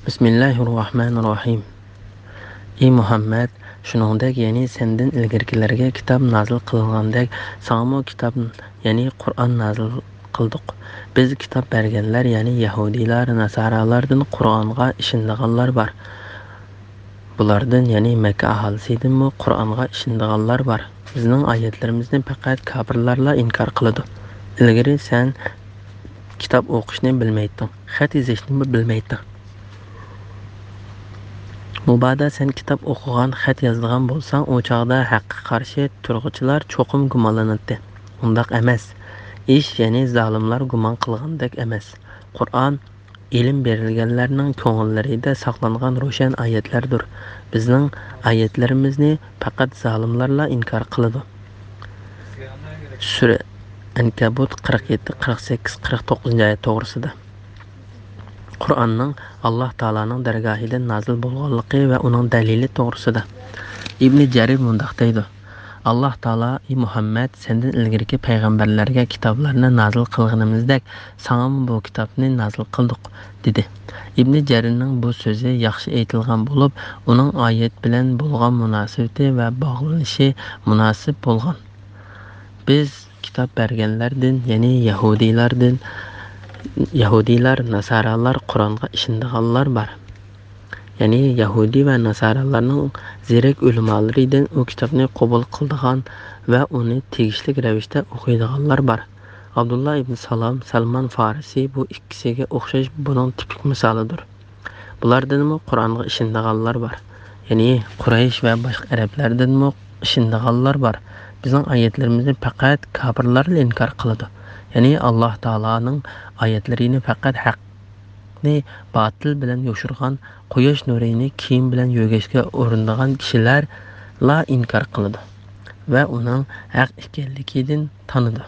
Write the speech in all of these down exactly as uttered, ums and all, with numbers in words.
بىسمىللاھىرراھمانىرراھىم. ئى مۇھەممەد، شۇنىڭدەك، يەنى سەندىن ئىلگىرىكىلەرگە كىتاب نازىل قىلىنغاندەك، ساڭىمۇ كىتاب، يەنى قۇرئان نازىل قىلدۇق. بىز كىتاب بەرگەنلەر، يەنى يەھۇدىيلار، ناسارالاردىن قۇرئانغا ئىشىنىدىغانلار بار. بۇلاردىن، يەنى مەككە ئاھالىسىدىنمۇ قۇرئانغا ئىشىنىدىغانلار بار. بىزنىڭ ئايەتلىرىمىزنى پەقەت كاپىرلارلا ئىنكار قىلىدۇ. ئىلگىرى سەن كىتاب ئوقۇشنى بىلمەيتتىڭ، خەت يېزىشنىمۇ بىلمەيتتىڭ. مۇبادا سەن كىتاب ئوقۇغان، خەت يازىدىغان بولساڭ، ئۇ چاغدا ھەققە قارشى تۇرغۇچىلار چوقۇم گۇمانلىناتتى. ئۇنداق ئەمەس. ئىش، يەنى زالىملار گۇمان قىلغاندەك ئەمەس. قۇرئان ئىلىم بېرىلگەنلەرنىڭ كۆڭۈللىرىدە ساقلانغان روشەن ئايەتلەردۇر. بىزنىڭ ئايەتلىرىمىزنى پەقەت زالىملارلا ئىنكار قىلىدۇ. سۈرە ئەنكەبۇت قىرىق يەتتە، قىرىق سەككىز، قىرىق توققۇزىنچى ئايەت توغرىسىدا. قۇرئاننىڭ ئاللاھ تائالانىڭ دەرگاھىدىن نازىل بولغانلىقى ۋە ئۇنىڭ دەلىلى توغرىسىدا. ئىبنى جەرىر مۇنداق دەيدۇ: ئاللاھ تائالا، ئى مۇھەممەد، سەندىن ئىلگىرىكى پەيغەمبەرلەرگە كىتابلارنى نازىل قىلغىنىمىزدەك، ساڭىمۇ بۇ كىتابنى نازىل قىلدۇق، دېدى. ئىبنى جەرىرنىڭ بۇ سۆزى ياخشى ئېيتىلغان بولۇپ، ئۇنىڭ ئايەت بىلەن بولغان مۇناسىۋىتى ۋە باغلىنىشى مۇناسىپ بولغان. بىز كىتاب بەرگەنلەردىن، يەنى يەھۇدىيلاردىن، يەھۇدىيلار، ناسارالار، قۇرئانغا ئىشىنىدىغانلار بار. يەنى يەھۇدىي ۋە ناسارالارنىڭ زېرەك ئۆلىمالىرىدىن ئۇ كىتابنى قوبۇل قىلىدىغان ۋە ئۇنى تېگىشلىك رەۋىشتە ئوقۇيدىغانلار بار. ئابدۇللا ئىبن سالام، سەلمان فارسى بۇ ئىككىسىگە ئوخشاش بۇنىڭ تىپىك مىسالىدۇر. بۇلاردىنمۇ قۇرئانغا ئىشىنىدىغانلار بار. يەنى قۇرەيش ۋە باشقا ئەرەبلەردىنمۇ ئىشىنىدىغانلار بار. بىزنىڭ ئايەتلىرىمىزنى پەقەت كاپىرلارلا ئىنكار قىلىدۇ. يەنى ئاللاھ تائالانىڭ ئايەتلىرىنى پەقەت ھەقنى باتىل بىلەن يوشۇرغان، قۇياش نۇرىنى كىيىم بىلەن يۆگەشكە ئۇرۇنىدىغان كىشىلەرلا ئىنكار قىلىدۇ ۋە ئۇنىڭ ھەق ئىكەنلىكىدىن تانىدۇ.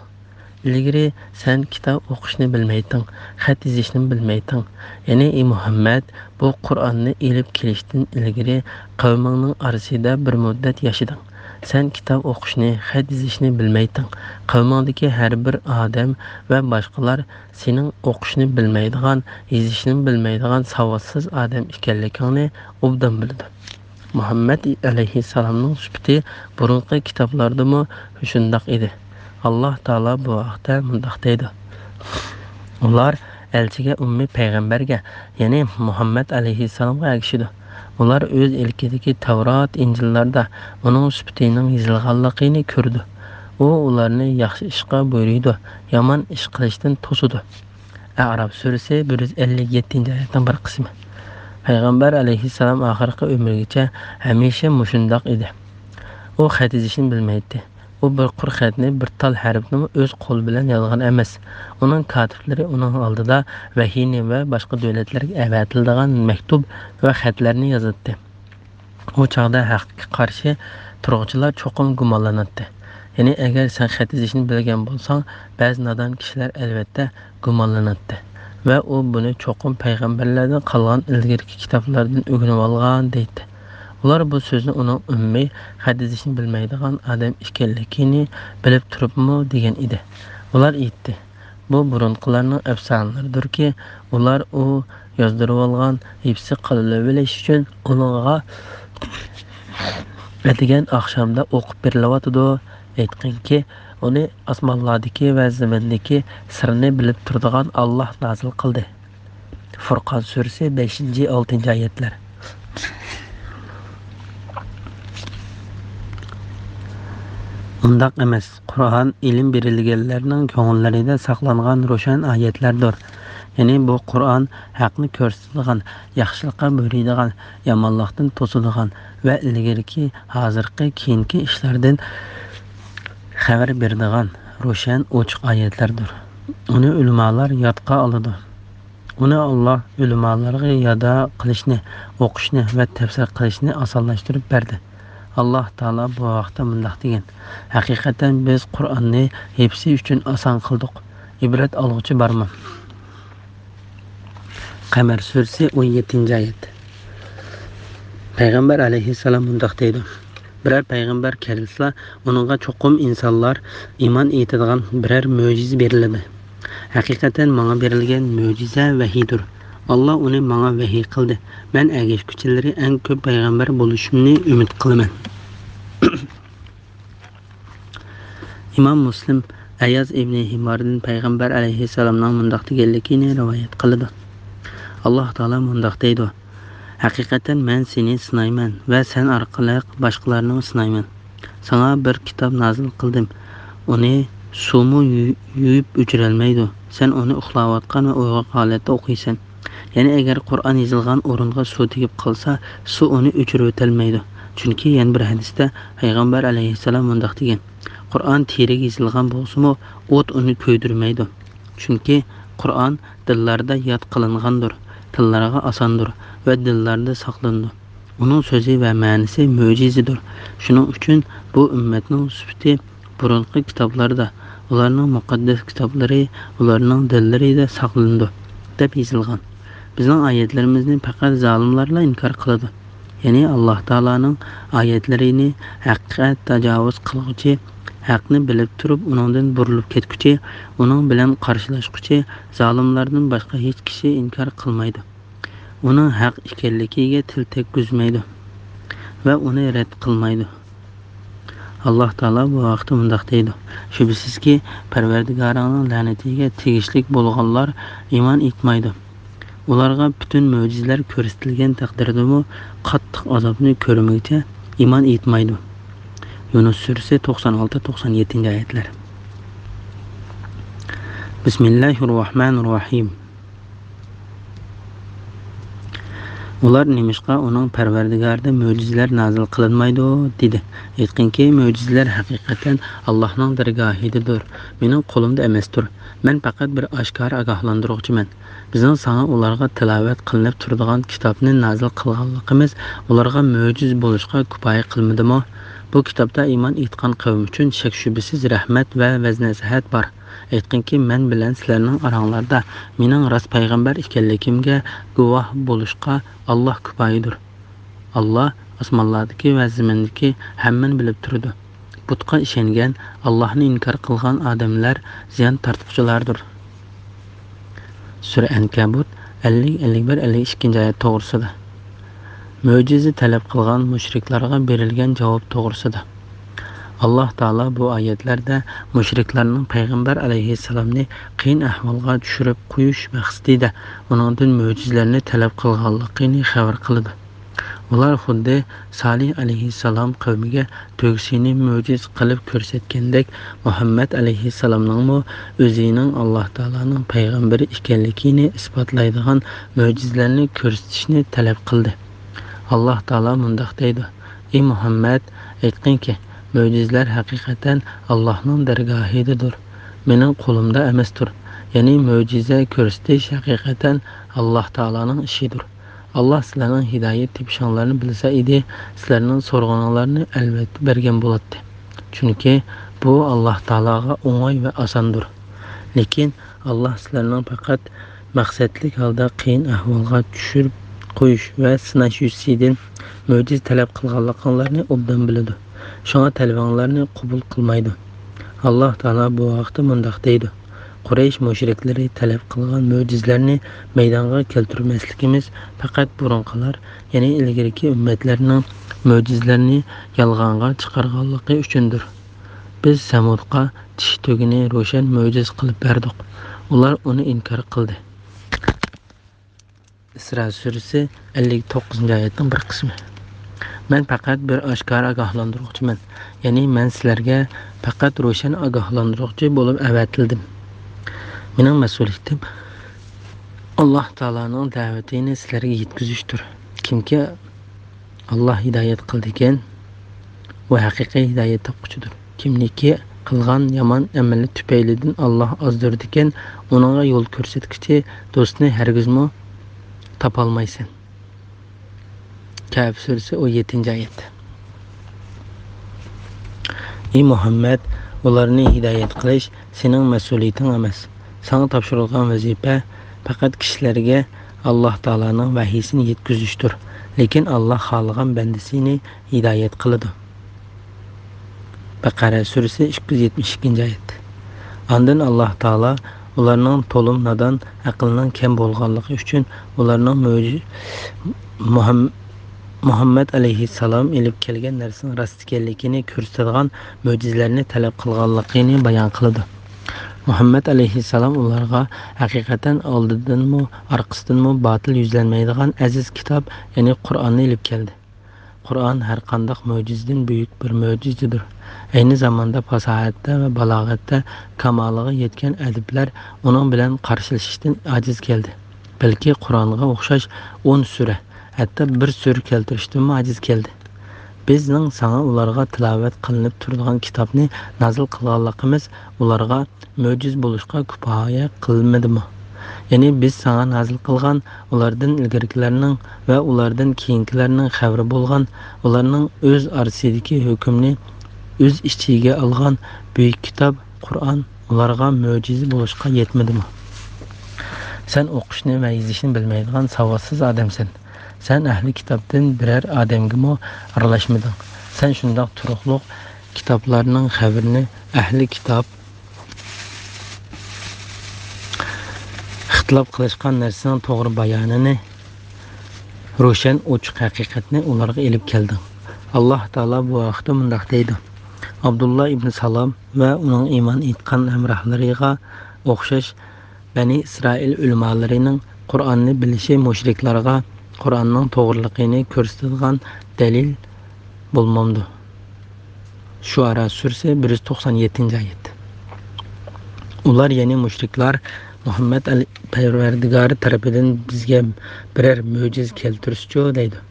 ئىلگىرى سەن كىتاب ئوقۇشنى بىلمەيتتىڭ، خەت يېزىشنىمۇ بىلمەيتتىڭ. يەنى، ئى مۇھەممەد، بۇ قۇرئاننى ئېلىپ كېلىشتىن ئىلگىرى قەۋمىڭنىڭ ئارىسىدا بىر مۇددەت ياشىدىڭ. سەن كىتاب ئوقۇشنى، خەت يېزىشنى بىلمەيتتىڭ. قەۋمىڭدىكى ھەر بىر ئادەم ۋە باشقىلار سېنىڭ ئوقۇشنى بىلمەيدىغان، يېزىشنى بىلمەيدىغان ساۋاتسىز ئادەم ئىكەنلىكىڭنى ئوبدان بىلىدۇ. مۇھەممەد ئەلەيھىسسالامنىڭ سۈپىتى بۇرۇنقى كىتابلاردىمۇ شۇنداق ئىدى. ئاللاھ تائالا بۇ ھەقتە مۇنداق دەيدۇ: ئۇلار ئەلچىگە، ئۈممىي پەيغەمبەرگە، يەنى مۇھەممەد ئەلەيھىسسالامغا ئەگىشىدۇ. ئۇلار ئۆز ئىلكىدىكى تەۋرات، ئىنجىللاردا ئۇنىڭ سۈپىتىنىڭ يېزىلغانلىقىنى كۆرىدۇ. ئۇ ئۇلارنى ياخشى ئىشقا بۇيرۇيدۇ، يامان ئىش قىلىشتىن توسىدۇ. ئەئراف سۈرىسى بىر يۈز ئەللىك يەتتىنچى ئايەتنىڭ بىر قىسمى. پەيغەمبەر ئەلەيھىسسالام ئاخىرقى ئۆمرىگىچە ھەمىشە مۇشۇنداق ئىدى. ئۇ خەت يېزىشنى بىلمەيتتى. ئۇ بىر قۇر خەتنى، بىر تال ھەرپنىمۇ ئۆز قولى بىلەن يازغان ئەمەس. ئۇنىڭ كاتىپلىرى ئۇنىڭ ئالدىدا ۋەھىينى ۋە باشقا دۆلەتلەرگە ئەۋەتىلىدىغان مەكتۇپ ۋە خەتلەرنى يازاتتى. ئۇ چاغدا ھەققە قارشى تۇرغۇچىلار چوقۇم گۇمانلىناتتى. يەنى، ئەگەر سەن خەت يېزىشنى بىلگەن بولساڭ، بەزى نادان كىشىلەر ئەلۋەتتە گۇمانلىناتتى ۋە ئۇ بۇنى چوقۇم پەيغەمبەرلەردىن قالغان ئىلگىرىكى كىتابلاردىن ئۆگىنىۋالغان دەيتتى. ئۇلار بۇ سۆزنى ئۇنىڭ ئۈممىي، خەت يېزىشنى بىلمەيدىغان ئادەم ئىكەنلىكىنى بىلىپ تۇرۇپمۇ دېگەن ئىدى. ئۇلار ئېيتتى: بۇ بۇرۇنقىلارنىڭ ئەپسانىلىرىدۇركى، ئۇلار ئۇ يازدۇرۇۋالغان ھېپسى قىلىۋېلىش ئۈچۈن ئۇنىڭغا ئەتىگەن ئاخشامدا ئوقۇپ بېرىلىۋاتىدۇ. ئېيتقىنكى، ئۇنى ئاسمانلاردىكى ۋە زېمىندىكى سىرنى بىلىپ تۇرىدىغان ئاللاھ نازىل قىلدى. فۇرقان سۈرىسى بەشىنچى، ئالتىنچى ئايەتلەر. ئۇنداق ئەمەس. قۇرئان ئىلىم بېرىلگەنلەرنىڭ كۆڭۈللىرىدە ساقلانغان روشەن ئايەتلەردۇر. يەنى بۇ قۇرئان ھەقنى كۆرسىتىدىغان، ياخشىلىققا بۇيرۇيدىغان، يامانلىقتىن توسىدىغان ۋە ئىلگىرىكى، ھازىرقى، كېيىنكى ئىشلاردىن خەۋەر بېرىدىغان روشەن، ئوچۇق ئايەتلەردۇر. ئۇنى ئۆلىمالار يادقا ئالىدۇ. ئۇنى ئاللاھ ئۆلىمالارغا يادا قىلىشنى، ئوقۇشنى ۋە تەپسىر قىلىشنى ئاسانلاشتۇرۇپ بەردى. ئاللاھ تائالا بۇ ھەقتە مۇنداق دېگەن: ھەقىقەتەن بىز قۇرئاننى ھېپسى ئۈچۈن ئاسان قىلدۇق. ئىبرەت ئالغۇچى بارمۇ؟ قەمەر سۈرىسى ئون يەتتىنچى ئايەت. پەيغەمبەر ئەلەيھىسسالام مۇنداق دەيدۇ: بىرەر پەيغەمبەر كەلسىلا، ئۇنىڭغا چوقۇم ئىنسانلار ئىمان ئېيتىدىغان بىرەر مۆجىزە بېرىلىدۇ. ھەقىقەتەن ماڭا بېرىلگەن مۆجىزە ۋەھىيدۇر. ئاللا ئۇنى ماڭا ۋەھىي قىلدى. مەن ئەگەشكۈچىلىرى ئەڭ كۆپ پەيغەمبەر بولۇشۇمنى ئۈمىد قىلىمەن. ئىمام مۇسلىم ئەيياز ئىبنى ھىماردىن پەيغەمبەر ئەلەيھىسسالامنىڭ مۇنداق دېگەنلىكىنى رىۋايەت قىلىدۇ. ئاللا تائالا مۇنداق دەيدۇ: «ھەقىقەتەن مەن سېنى سىنايمەن ۋە سەن ئارقىلىق باشقىلارنىمۇ سىنايمەن. ساڭا بىر كىتاب نازىل قىلدىم. ئۇنى سۇمۇ يۇ-، يۇيۇپ ئۆچۈرەلمەيدۇ. سەن ئۇنى ئۇخلاۋاتقان ۋە ئويغاق ھالەتتە ئوقۇيسەن. يەنى ئەگەر قۇرئان يېزىلغان ئورۇنغا سۇ تېگىپ قالسا، سۇ ئۇنى ئۆچۈرۈۋېتەلمەيدۇ. چۈنكى يەنە بىر ھەدىستە پەيغەمبەر ئەلەيھىسسالام مۇنداق دېگەن: قۇرئان تېرىگە يېزىلغان بولسىمۇ، ئوت ئۇنى كۆيدۈرمەيدۇ. چۈنكى قۇرئان دىللاردا ياد قىلىنغاندۇر، تىللارغا ئاساندۇر ۋە دىللاردا ساقلىنىدۇ. ئۇنىڭ سۆزى ۋە مەنىسى مۆجىزىدۇر. شۇنىڭ ئۈچۈن بۇ ئۈممەتنىڭ سۈپىتى بۇرۇنقى كىتابلاردا، ئۇلارنىڭ مۇقەددەس كىتابلىرى ئۇلارنىڭ دىللىرىدا ساقلىنىدۇ» دەپ يېزىلغان. بىزنىڭ ئايەتلىرىمىزنى پەقەت زالىملارلا ئىنكار قىلىدۇ. يەنى ئاللا تائالانىڭ ئايەتلىرىنى ھەققە تاجاۋۇز قىلغۇچى، ھەقنى بىلىپ تۇرۇپ ئۇنىڭدىن بۇرۇلۇپ كەتكۈچى، ئۇنىڭ بىلەن قارشىلاشقۇچى زالىملاردىن باشقا ھېچ كىشى ئىنكار قىلمايدۇ. ئۇنىڭ ھەق ئىكەنلىكىگە تىل تەگكۈزمەيدۇ ۋە ئۇنى رەت قىلمايدۇ. ئاللا تائالا بۇ ھەقتە مۇنداق دەيدۇ: «شۈبھىسىزكى، پەرۋەردىگارىڭنىڭ لەنىتىگە تېگىشلىك بولغانلار ئىمان ئېيتمايدۇ. ئۇلارغا پۈتۈن مۆجىزىلەر كۆرسىتىلگەن تەقدىردىمۇ قاتتىق ئازابنى كۆرمىگۈچە ئىمان ئېيتمايدۇ.» يۇنۇس سۈرىسى توقسان ئالتە، توقسان يەتتىنچى ئايەتلەر. بىسمىللاھىررەھمانىررەھىم. ئۇلار نېمىشقا ئۇنىڭ پەرۋەردىگارىدىن مۆجىزىلەر نازىل قىلىنمايدۇ؟ دېدى. ئېيتقىنكى، مۆجىزىلەر ھەقىقەتەن ئاللاھنىڭ دەرگاھىدىدۇر، مېنىڭ قولۇمدا ئەمەستۇر. مەن پەقەت بىر ئاشكارا ئاگاھلاندۇرغۇچىمەن. بىزنىڭ ساڭا ئۇلارغا تىلاۋەت قىلىنىپ تۇرىدىغان كىتابنى نازىل قىلغانلىقىمىز ئۇلارغا مۆجىزە بولۇشقا كۇپايە قىلمىدىمۇ؟ بۇ كىتابتا ئىمان ئېيتقان قەۋم ئۈچۈن شەك-شۈبھىسىز رەھمەت ۋە ۋەز-نەسىھەت بار. ئېيتقىنكى، مەن بىلەن سىلەرنىڭ ئاراڭلاردا مېنىڭ راست پەيغەمبەر ئىكەنلىكىمگە گۇۋاھ بولۇشقا ئاللاھ كۇپايىدۇر. ئاللاھ ئاسمانلاردىكى ۋە زېمىندىكى ھەممىنى بىلىپ تۇرىدۇ. بۇتقا ئىشەنگەن، ئاللاھنى ئىنكار قىلغان ئادەملەر زىيان تارتقۇچىلاردۇر. سۈرە ئەنكەبۇت، ئەللىك، ئەللىك بىر، ئەللىك ئىككىنچى ئايەت توغرىسىدا. مۆجىزە تەلەپ قىلغان مۇشرىكلارغا بېرىلگەن جاۋاب توغرىسىدا. ئاللاھ تائالا بۇ ئايەتلەردە مۇشرىكلارنىڭ پەيغەمبەر ئەلەيھىسسالامنى قىيىن ئەھۋالغا چۈشۈرۈپ قويۇش مەقسىتىدە ئۇنىڭدىن مۆجىزىلەرنى تەلەپ قىلغانلىقىنى خەۋەر قىلىدۇ. ئۇلار خۇددى سالىھ ئەلەيھىسسالام قەۋمىگە تۆگىسىنى مۆجىزە قىلىپ كۆرسەتكەندەك، مۇھەممەد ئەلەيھىسسالامنىڭمۇ ئۆزىنىڭ ئاللاھ تائالانىڭ پەيغەمبىرى ئىكەنلىكىنى ئىسپاتلايدىغان مۆجىزىلەرنى كۆرسىتىشنى تەلەپ قىلدى. ئاللاھ تائالا مۇنداق دەيدۇ: «ئى مۇھەممەد، ئېيتقىنكى، مۆجىزىلەر ھەقىقەتەن ئاللاھنىڭ دەرگاھىدىدۇر، مېنىڭ قولۇمدا ئەمەستۇر.» يەنى مۆجىزە كۆرسىتىش ھەقىقەتەن ئاللاھ تائالانىڭ ئىشىدۇر. ئاللاھ سىلەرنىڭ ھىدايەت تېپىشىڭلارنى بىلسە ئىدى، سىلەرنىڭ سورىغىنىڭلارنى ئەلۋەتتە بەرگەن بولاتتى. چۈنكى بۇ ئاللاھ تائالاغا ئوڭاي ۋە ئاساندۇر. لېكىن ئاللاھ سىلەرنىڭ پەقەت مەقسەتلىك ھالدا قىيىن ئەھۋالغا چۈشۈرۈپ قويۇش ۋە سىناش يۈزىسىدىن مۆجىزە تەلەپ قىلغانلىقىڭلارنى ئوبدان بىلىدۇ. شۇڭا تەلىپىڭلارنى قوبۇل قىلمايدۇ. ئاللاھ تائالا بۇ ھەقتە مۇنداق دەيدۇ: قۇرەيش مۇشرىكلىرى تەلەپ قىلغان مۆجىزىلەرنى مەيدانغا كەلتۈرمەسلىكىمىز پەقەت بۇرۇنقىلار، يەنى ئىلگىرىكى ئۈممەتلەرنىڭ مۆجىزىلەرنى يالغانغا چىقارغانلىقى ئۈچۈندۇر. بىز سەمۇدقا چىش تۆگىنى روشەن مۆجىزە قىلىپ بەردۇق. ئۇلار ئۇنى ئىنكار قىلدى. ئىسرا سۈرىسى، ئەللىك توققۇزىنچى ئايەتنىڭ بىر قىسمى. مەن پەقەت بىر ئاشكارا ئاگاھلاندۇرغۇچىمەن. يەنى مەن سىلەرگە پەقەت روشەن ئاگاھلاندۇرغۇچى بولۇپ ئەۋەتىلدىم. مېنىڭ مەسئۇلىيىتىم ئاللاھ تائالانىڭ دەۋىتىنى سىلەرگە يەتكۈزۈشتۇر. كىمكى ئاللاھ ھىدايەت قىلىدىكەن، ئۇ ھەقىقىي ھىدايەت تاپقۇچىدۇر. كىمنىكى قىلغان يامان ئەمىلى تۈپەيلىدىن ئاللاھ ئازدۇرىدىكەن، ئۇنىڭغا يول كۆرسەتكۈچى دوستنى ھەرگىزمۇ تاپالمايسەن. كەھپ سۈرىسى، ئون يەتتىنچى ئايەت. ئى مۇھەممەد، ئۇلارنى ھىدايەت قىلىش سېنىڭ مەسئۇلىيىتىڭ ئەمەس. ساڭا تاپشۇرۇلغان ۋەزىپە پەقەت كىشىلەرگە ئاللاھ تائالانىڭ ۋەھىيسىنى يەتكۈزۈشتۇر. لېكىن ئاللاھ خالىغان بەندىسىنى ھىدايەت قىلىدۇ. بەقەرە سۈرىسى، ئىككى يۈز يەتمىش ئىككىنچى ئايەت. ئاندىن ئاللاھ تائالا ئۇلارنىڭ تولىمۇ نادان، ئەقلىنىڭ كەم بولغانلىقى ئۈچۈن ئۇلارنىڭ مۆجىز-، مۇھەم-، مۇھەممەد ئەلەيھىسسالام ئېلىپ كەلگەن نەرسىنىڭ راست ئىكەنلىكىنى كۆرسىتىدىغان مۆجىزىلەرنى تەلەپ قىلغانلىقىنى بايان قىلىدۇ. مۇھەممەد ئەلەيھىسسالام ئۇلارغا ھەقىقەتەن ئالدىدىنمۇ، ئارقىسىدىنمۇ باتىل يۈزلەنمەيدىغان ئەزىز كىتاب، يەنى قۇرئاننى ئېلىپ كەلدى. قۇرئان ھەرقانداق مۆجىزىدىن بۈيۈك بىر مۆجىزىدۇر. ئەينى زاماندا پاساھەتتە ۋە بالاغەتتە كامالىغا يەتكەن ئەدىبلەر ئۇنىڭ بىلەن قارشىلىشىشتىن ئاجىز كەلدى. بەلكى قۇرئانغا ئوخشاش ئون سۈرە، ھەتتا بىر سۈرە كەلتۈرۈشتىنمۇ ئاجىز كەلدى. بىزنىڭ ساڭا ئۇلارغا تىلاۋەت قىلىنىپ تۇرىدىغان كىتابنى نازىل قىلغانلىقىمىز ئۇلارغا مۆجىزە بولۇشقا كۇپايە قىلمىدىمۇ؟ يەنى بىز ساڭا نازىل قىلغان ئۇلاردىن ئىلگىرىكىلەرنىڭ ۋە ئۇلاردىن كېيىنكىلەرنىڭ خەۋىرى بولغان، ئۇلارنىڭ ئۆز ئارىسىدىكى ھۆكۈمنى ئۆز ئىچىگە ئالغان بۈيۈك كىتاب قۇرئان ئۇلارغا مۆجىزە بولۇشقا يەتمىدىمۇ؟ سەن ئوقۇشنى ۋە يېزىشنى بىلمەيدىغان ساۋاتسىز ئادەمسەن. سەن ئەھلى كىتابتىن بىرەر ئادەمگىمۇ ئارىلاشمىدىڭ. سەن شۇنداق تۇرۇقلۇق كىتابلارنىڭ خەۋىرىنى، ئەھلى كىتاب ئىختىلاپ قىلىشقان نەرسىنىڭ توغرا بايانىنى، روشەن، ئوچۇق ھەقىقەتنى ئۇلارغا ئېلىپ كەلدىڭ. ئاللاھ تائالا بۇ ھەقتە مۇنداق دەيدۇ: ئابدۇللا ئىبنى سالام ۋە ئۇنىڭ ئىمان ئېيتقان ھەمراھلىرىغا ئوخشاش بەنى ئىسرائىل ئۆلىمالىرىنىڭ قۇرئاننى بىلىشى مۇشرىكلارغا قۇرئاننىڭ توغرىلىقىنى كۆرسىتىدىغان دەلىل بولمامدۇ؟ شۇئارا سۈرىسى، بىر يۈز توقسان يەتتىنچى ئايەت. ئۇلار، يەنى مۇشرىكلار، مۇھەممەد ئەل-، پەرۋەردىگارى تەرىپىدىن بىزگە بىرەر مۆجىزە كەلتۈرسىچۇ دەيدۇ.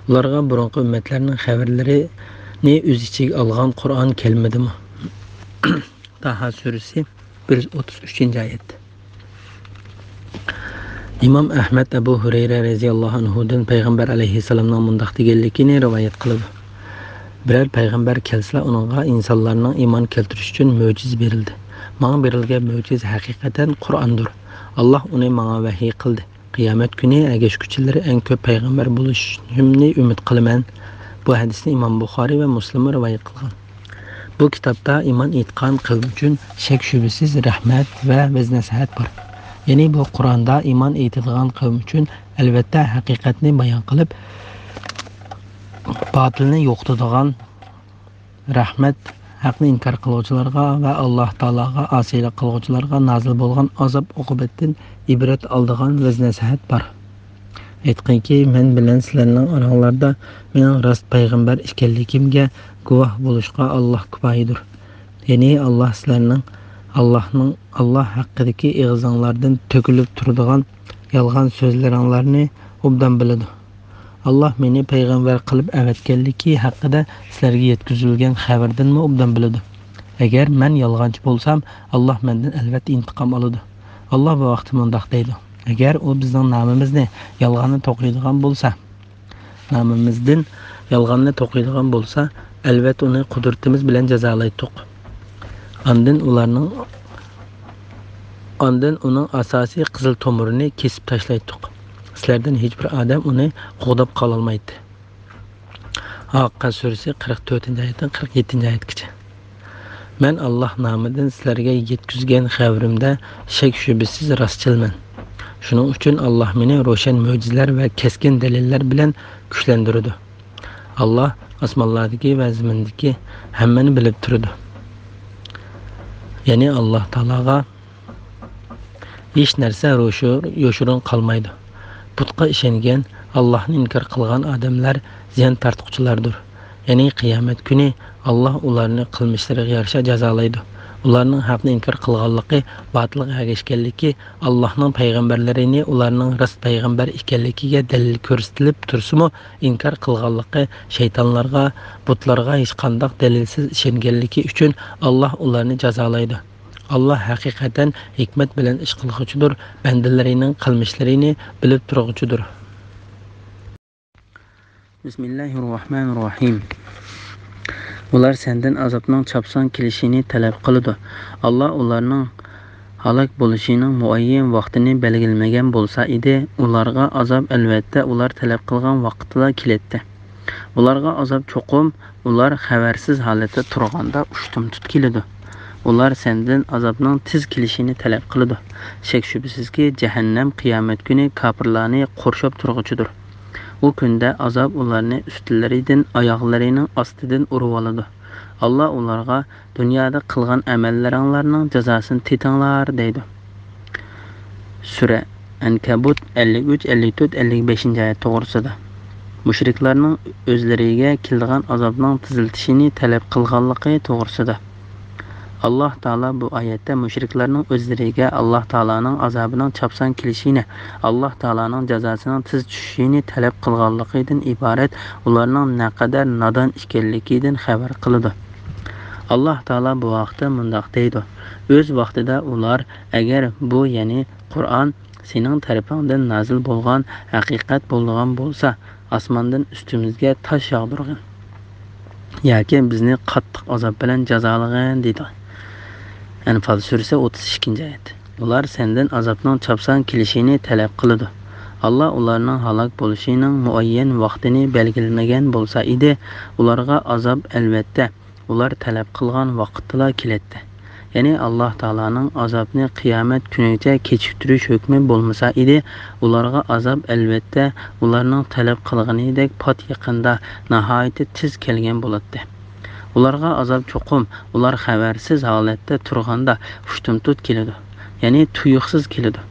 ئۇلارغا بۇرۇنقى ئۈممەتلەرنىڭ خەۋەرلىرىنى ئۆز ئىچىگە ئالغان قۇرئان كەلمىدىمۇ؟ تاھا سۈرىسى، بىر يۈز ئوتتۇز ئۈچىنچى ئايەت. ئىمام ئەھمەد ئەبۇ ھۇرەيرە رەزىياللاھۇ ئەنھۇدىن پەيغەمبەر ئەلەيھىسسالامنىڭ مۇنداق دېگەنلىكىنى رىۋايەت قىلىدۇ: بىرەر پەيغەمبەر كەلسىلا، ئۇنىڭغا ئىنسانلارنىڭ ئىمان كەلتۈرۈشى ئۈچۈن مۆجىزە بېرىلدى. ماڭا بېرىلگەن مۆجىزە ھەقىقەتەن قۇرئاندۇر. ئاللاھ ئۇنى ماڭا ۋەھىي قىلدى. قىيامەت كۈنى ئەگەشكۈچىلىرى ئەڭ كۆپ پەيغەمبەر بولۇشۇمنى ئۈمىد قىلىمەن. بۇ ھەدىسنى ئىمام بۇخارىي ۋە مۇسلىممۇ رىۋايەت قىلغان. بۇ كىتابتا ئىمان ئېيتقان قەۋم ئۈچۈن شەك-شۈبھىسىز رەھمەت ۋە ۋەز-نەسىھەت بار. يەنى بۇ قۇرئاندا ئىمان ئېيتىدىغان قەۋم ئۈچۈن ئەلۋەتتە ھەقىقەتنى بايان قىلىپ، باتىلنى يوقىتىدىغان رەھمەت، ھەقنى ئىنكار قىلغۇچىلارغا ۋە ئاللاھ تائالاغا ئاسىيلىق قىلغۇچىلارغا نازىل بولغان ئازاب-ئوقۇبەتتىن ئىبرەت ئالىدىغان ۋەز-نەسىھەت بار. ئېيتقىنكى، مەن بىلەن سىلەرنىڭ ئاراڭلاردا مېنىڭ راست پەيغەمبەر ئىكەنلىكىمگە گۇۋاھ بولۇشقا ئاللاھ كۇپايىدۇر. يەنى ئاللاھ سىلەرنىڭ، ئاللاھنىڭ، ئاللاھ ھەققىدىكى ئېغىزىڭلاردىن تۆكۈلۈپ تۇرىدىغان يالغان سۆزلىرىڭلارنى ئوبدان بىلىدۇ. ئاللاھ مېنى پەيغەمبەر قىلىپ ئەۋەتكەنلىكى ھەققىدە سىلەرگە يەتكۈزۈلگەن خەۋەردىنمۇ ئوبدان بىلىدۇ. ئەگەر مەن يالغانچى بولسام، ئاللاھ مەندىن ئەلۋەتتە ئىنتىقام ئالىدۇ. ئاللاھ بۇ ھەقتە مۇنداق دەيدۇ: ئەگەر ئۇ بىزنىڭ نامىمىزنى يالغاننى توقۇيدىغان بولسا، نامىمىزدىن يالغاننى توقۇيدىغان بولسا، ئەلۋەتتە ئۇنى قۇدرىتىمىز بىلەن جازالايتتۇق. ئاندىن ئۇلارنىڭ، ئاندىن ئۇنىڭ ئاساسىي قىزىل تومۇرىنى كېسىپ تاشلايتتۇق. سىلەردىن ھېچبىر ئادەم ئۇنى قوغداپ قالالمايتتى. ھاققە سۈرىسى، قىرىق تۆتىنچى ئايەتتىن قىرىق يەتتىنچى ئايەتكىچە. مەن ئاللاھ نامىدىن سىلەرگە يەتكۈزگەن خەۋىرىمدە شەك-شۈبھىسىز راستچىلمەن. شۇنىڭ ئۈچۈن ئاللاھ مېنى روشەن مۆجىزىلەر ۋە كەسكىن دەلىللەر بىلەن كۈچلەندۈرىدۇ. ئاللاھ ئاسمانلاردىكى ۋە زېمىندىكى ھەممىنى بىلىپ تۇرىدۇ. يەنى ئاللاھ تائالاغا ھېچ نەرسە روشۇ-، يوشۇرۇن قالمايدۇ. بۇتقا ئىشەنگەن، ئاللاھنى ئىنكار قىلغان ئادەملەر زىيان تارتقۇچىلاردۇر. يەنى قىيامەت كۈنى ئاللاھ ئۇلارنى قىلمىشلىرىغا يارىشا جازالايدۇ. ئۇلارنىڭ ھەقنى ئىنكار قىلغانلىقى، باتىلغا ئەگەشكەنلىكى، ئاللاھنىڭ پەيغەمبەرلىرىنى ئۇلارنىڭ راست پەيغەمبەر ئىكەنلىكىگە دەلىل كۆرسىتىلىپ تۇرسىمۇ ئىنكار قىلغانلىقى، شەيتانلارغا، بۇتلارغا ھېچقانداق دەلىلسىز ئىشەنگەنلىكى ئۈچۈن ئاللاھ ئۇلارنى جازالايدۇ. ئاللاھ ھەقىقەتەن ھېكمەت بىلەن ئىش قىلغۇچىدۇر، بەندىلىرىنىڭ قىلمىشلىرىنى بىلىپ تۇرغۇچىدۇر. بىسمىللاھىررەھمانىررەھىم. ئۇلار سەندىن ئازابنىڭ چاپسان كېلىشىنى تەلەپ قىلىدۇ. ئاللاھ ئۇلارنىڭ ھالاك بولۇشىنىڭ مۇئەييەن ۋاقتىنى بەلگىلىمىگەن بولسا ئىدى، ئۇلارغا ئازاب ئەلۋەتتە ئۇلار تەلەپ قىلغان ۋاقىتتىلا كېلەتتى. ئۇلارغا ئازاب چوقۇم ئۇلار خەۋەرسىز ھالەتتە تۇرغاندا ئۇشتۇمتۇت كېلىدۇ. ئۇلار سەندىن ئازابنىڭ تېز كېلىشىنى تەلەپ قىلىدۇ. شەك-شۈبھىسىزكى، جەھەننەم قىيامەت كۈنى كاپىرلارنى قورشاپ تۇرغۇچىدۇر. ئۇ كۈندە ئازاب ئۇلارنى ئۈستلىرىدىن، ئاياغلىرىنىڭ ئاستىدىن ئۇرۇۋالىدۇ. ئاللا ئۇلارغا، «دۇنيادا قىلغان ئەمەللىرىڭلارنىڭ جازاسىنى تېتىڭلار» دەيدۇ. سۈرە ئەنكەبۇت ئەللىك ئۈچ، ئەللىك تۆت، ئەللىك بەشىنچى ئايەت توغرىسىدا. مۇشرىكلارنىڭ ئۆزلىرىگە كېلىدىغان ئازابنىڭ تېزلىتىشىنى تەلەپ قىلغانلىقى توغرىسىدا. ئاللا تائالا بۇ ئايەتتە مۇشرىكلارنىڭ ئۆزلىرىگە ئاللا تائالانىڭ ئازابىنىڭ چاپسان كېلىشىنى، ئاللا تائالانىڭ جازاسىنىڭ تېز چۈشۈشىنى تەلەپ قىلغانلىقىدىن ئىبارەت ئۇلارنىڭ نەقەدەر نادان ئىكەنلىكىدىن خەۋەر قىلىدۇ. ئاللا تائالا بۇ ھەقتە مۇنداق دەيدۇ: «ئۆز ۋاقتىدا ئۇلار، ئەگەر بۇ، يەنى قۇرئان، سېنىڭ تەرىپىڭدىن نازىل بولغان ھەقىقەت بولىدىغان بولسا، ئاسماندىن ئۈستىمىزگە تاش ياغدۇرغىن ياكى بىزنى قاتتىق ئازاب بىلەن جازالىغىن» دېدى. ئەنفال سۈرىسى، ئوتتۇز ئىككىنچى ئايەت. ئۇلار سەندىن ئازابنىڭ چاپسان كېلىشىنى تەلەپ قىلىدۇ. ئاللا ئۇلارنىڭ ھالاك بولۇشىنىڭ مۇئەييەن ۋاقتىنى بەلگىلىمىگەن بولسا ئىدى، ئۇلارغا ئازاب ئەلۋەتتە ئۇلار تەلەپ قىلغان ۋاقىتتىلا كېلەتتى. يەنى ئاللا تائالانىڭ ئازابنى قىيامەت كۈنىگىچە كېچىكتۈرۈش ھۆكمى بولمىسا ئىدى، ئۇلارغا ئازاب ئەلۋەتتە ئۇلارنىڭ تەلەپ قىلغىنىدەك پات يېقىندا، ناھايىتى تېز كەلگەن بولاتتى. ئۇلارغا ئازاب چوقۇم ئۇلار خەۋەرسىز ھالەتتە تۇرغاندا ئۇشتۇمتۇت كېلىدۇ، يەنى تۇيۇقسىز كېلىدۇ.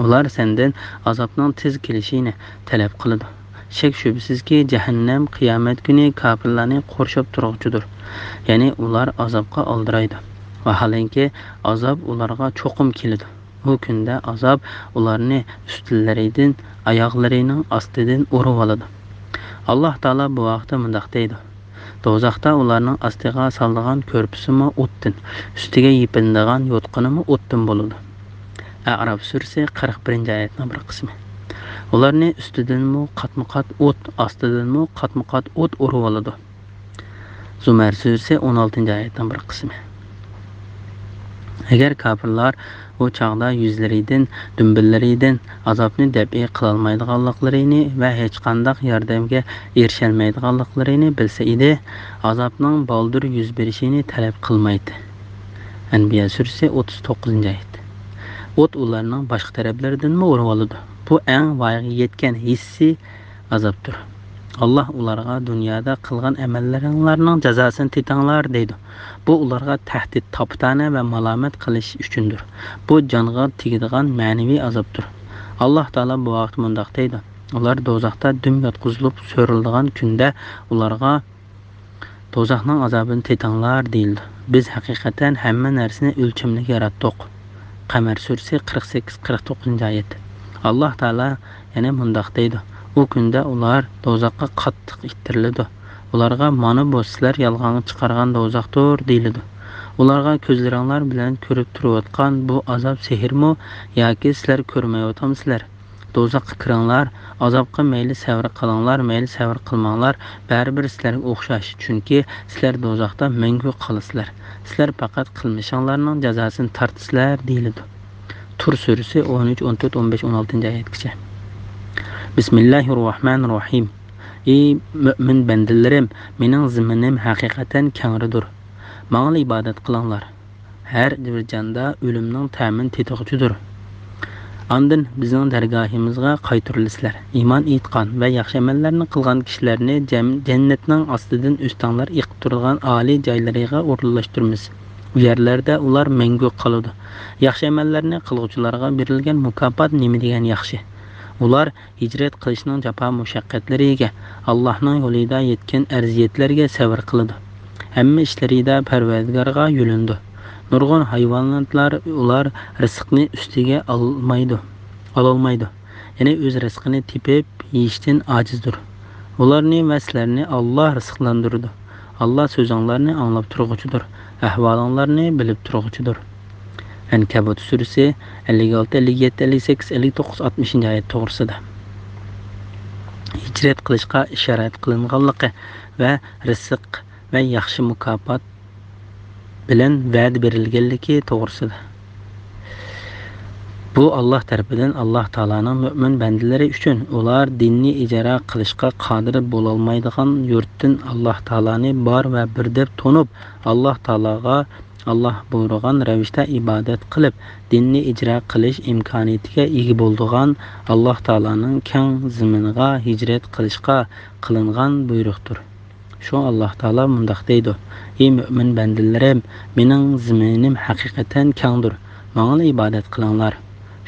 ئۇلار سەندىن ئازابنىڭ تېز كېلىشىنى تەلەپ قىلىدۇ. شەك-شۈبھىسىزكى، جەھەننەم قىيامەت كۈنى كاپىرلارنى قورشاپ تۇرغۇچىدۇر. يەنى ئۇلار ئازابقا ئالدىرايدۇ. ۋاھالەنكى، ئازاب ئۇلارغا چوقۇم كېلىدۇ. ئۇ كۈندە ئازاب ئۇلارنى ئۈستلىرىدىن، ئاياغلىرىنىڭ ئاستىدىن ئۇرۇۋالىدۇ. ئاللا تائالا بۇ ھەقتە مۇنداق دەيدۇ: «دوزاختا ئۇلارنىڭ ئاستىغا سالىدىغان كۆرپىسىمۇ ئوتتىن، ئۈستىگە يېپىنىدىغان يوتقىنىمۇ ئوتتىن بولىدۇ.» ئەئراف سۈرىسى، قىرىق بىرىنچى ئايەتنىڭ بىر قىسمى. ئۇلارنى ئۈستىدىنمۇ قاتمۇ-قات ئوت، ئاستىدىنمۇ قاتمۇ-قات ئوت ئۇرۇۋالىدۇ. زۇمەر سۈرىسى، ئون ئالتىنچى ئايەتنىڭ بىر قىسمى. ئەگەر كاپىرلار ئۇ چاغدا يۈزلىرىدىن، دۈمبىلىرىدىن ئازابنى دەپئى قىلالمايدىغانلىقلىرىنى ۋە ھېچقانداق ياردەمگە ئېرىشەلمەيدىغانلىقلىرىنى بىلسە ئىدى، ئازابنىڭ بالدۇر يۈز بېرىشىنى تەلەپ قىلمايتتى. ئەنبىيا سۈرىسى، ئوتتۇز توققۇزىنچى ئايەت. ئوت ئۇلارنىڭ باشقا تەرەپلىرىدىنمۇ ئۇرۇۋالىدۇ. بۇ ئەڭ ۋايىغا يەتكەن ھېسسىي ئازابتۇر. ئاللا ئۇلارغا دۇنيادا قىلغان ئەمەللىرىڭلارنىڭ جازاسىنى تېتىڭلار دەيدۇ. بۇ ئۇلارغا تەھدىت، تاپىتانە ۋە مالامەت قىلىش ئۈچۈندۇر. بۇ جانغا تېگىدىغان مەنىۋى ئازابتۇر. ئاللا تائالا بۇ ھەقتە مۇنداق دەيدۇ: «ئۇلار دوزاختا دۈم ياتقۇزۇلۇپ سۆرىلىدىغان كۈندە ئۇلارغا، دوزاخنىڭ ئازابىنى تېتىڭلار دېيىلىدۇ. بىز ھەقىقەتەن ھەممە نەرسىنى ئۆلچەملىك ياراتتۇق.» قەمەر سۈرىسى، قىرىق سەككىز، قىرىق توققۇزىنچى ئايەت. ئاللا تائالا يەنە مۇنداق دەيدۇ: «ئۇ كۈندە ئۇلار دوزاخقا قاتتىق ئىتتىرىلىدۇ. ئۇلارغا، مانا بۇ سىلەر يالغانغا چىقارغان دوزاختۇر دېيىلىدۇ. ئۇلارغا، كۆزلىرىڭلار بىلەن كۆرۈپ تۇرۇۋاتقان بۇ ئازاب سېھىرمۇ ياكى سىلەر كۆرمەيۋاتامسىلەر؟ دوزاخقا كىرىڭلار، ئازابقا مەيلى سەۋر قىلىڭلار، مەيلى سەۋر قىلماڭلار، بەرىبىر سىلەرگە ئوخشاش، چۈنكى سىلەر دوزاختا مەڭگۈ قالىسىلەر. سىلەر پەقەت قىلمىشىڭلارنىڭ جازاسىنى تارتىسىلەر» دېيىلىدۇ. تۇر سۈرىسى، ئون ئۈچ، ئون تۆت، ئون بەش، ئون ئالتىنچى ئايەتكىچە. بىسمىللاھىررەھمانىررەھىم. ئى مۆمىن بەندىلىرىم، مېنىڭ زېمىنىم ھەقىقەتەن كەڭرىدۇر. ماڭىلا ئىبادەت قىلىڭلار. ھەر بىر جاندا ئۆلۈمنىڭ تەمىنى تېتىغۇچىدۇر. ئاندىن بىزنىڭ دەرگاھىمىزغا قايتۇرۇلىسىلەر. ئىمان ئېيتقان ۋە ياخشى ئەمەللەرنى قىلغان كىشىلەرنى جەم-، جەننەتنىڭ ئاستىدىن ئۆستەڭلەر ئېقىپ تۇرىدىغان ئالىي جايلىرىغا ئورۇنلاشتۇرىمىز. ئۇ يەرلەردە ئۇلار مەڭگۈ قالىدۇ. ياخشى ئەمەللەرنى قىلغۇچىلارغا بېرىلگەن مۇكاپات نېمە دېگەن ياخشى! ئۇلار ھىجرەت قىلىشنىڭ جاپا مۇشەققەتلىرىگە، ئاللاھنىڭ يولىدا يەتكەن ئەزىيەتلەرگە سەۋر قىلىدۇ. ھەممە ئىشلىرىدا پەرۋەردىگارغا يۆلىنىدۇ. نۇرغۇن ھايۋاناتلار، ئۇلار رىزىقنى ئۈستىگە ئالمايدۇ، ئالالمايدۇ. يەنى ئۆز رىزقىنى تېپىپ يېيىشتىن ئاجىزدۇر. ئۇلارنى ۋە سىلەرنى ئاللاھ رىزىقلاندۇرىدۇ. ئاللاھ سۆزۈڭلارنى ئاڭلاپ تۇرغۇچىدۇر، ئەھۋالىڭلارنى بىلىپ تۇرغۇچىدۇر. ئەنكەبۇت سۈرىسى، ئەللىك ئالتە، ئەللىك يەتتە، ئەللىك سەككىز، ئەللىك توققۇز، ئاتمىشىنچى ئايەت توغرىسىدا. ھىجرەت قىلىشقا ئىشارەت قىلىنغانلىقى ۋە رىزىق ۋە ياخشى مۇكاپات بىلەن ۋەدە بېرىلگەنلىكى توغرىسىدا. بۇ ئاللاھ تەرىپىدىن، ئاللاھ تائالانىڭ مۆمىن بەندىلىرى ئۈچۈن، ئۇلار دىننى ئىجرا قىلىشقا قادىر بولالمايدىغان يۇرتتىن ئاللاھ تائالانى بار ۋە بىر دەپ تونۇپ، ئاللاھ تائالاغا ئاللاھ بۇيرۇغان رەۋىشتە ئىبادەت قىلىپ، دىننى ئىجرا قىلىش ئىمكانىيىتىگە ئىگە بولىدىغان ئاللاھ تائالانىڭ كەڭ زېمىنىغا ھىجرەت قىلىشقا قىلىنغان بۇيرۇقتۇر. شۇ ئاللاھ تائالا مۇنداق دەيدۇ: «ئى مۆمىن بەندىلىرىم، مېنىڭ زېمىنىم ھەقىقەتەن كەڭدۇر، ماڭىلا ئىبادەت قىلىڭلار.»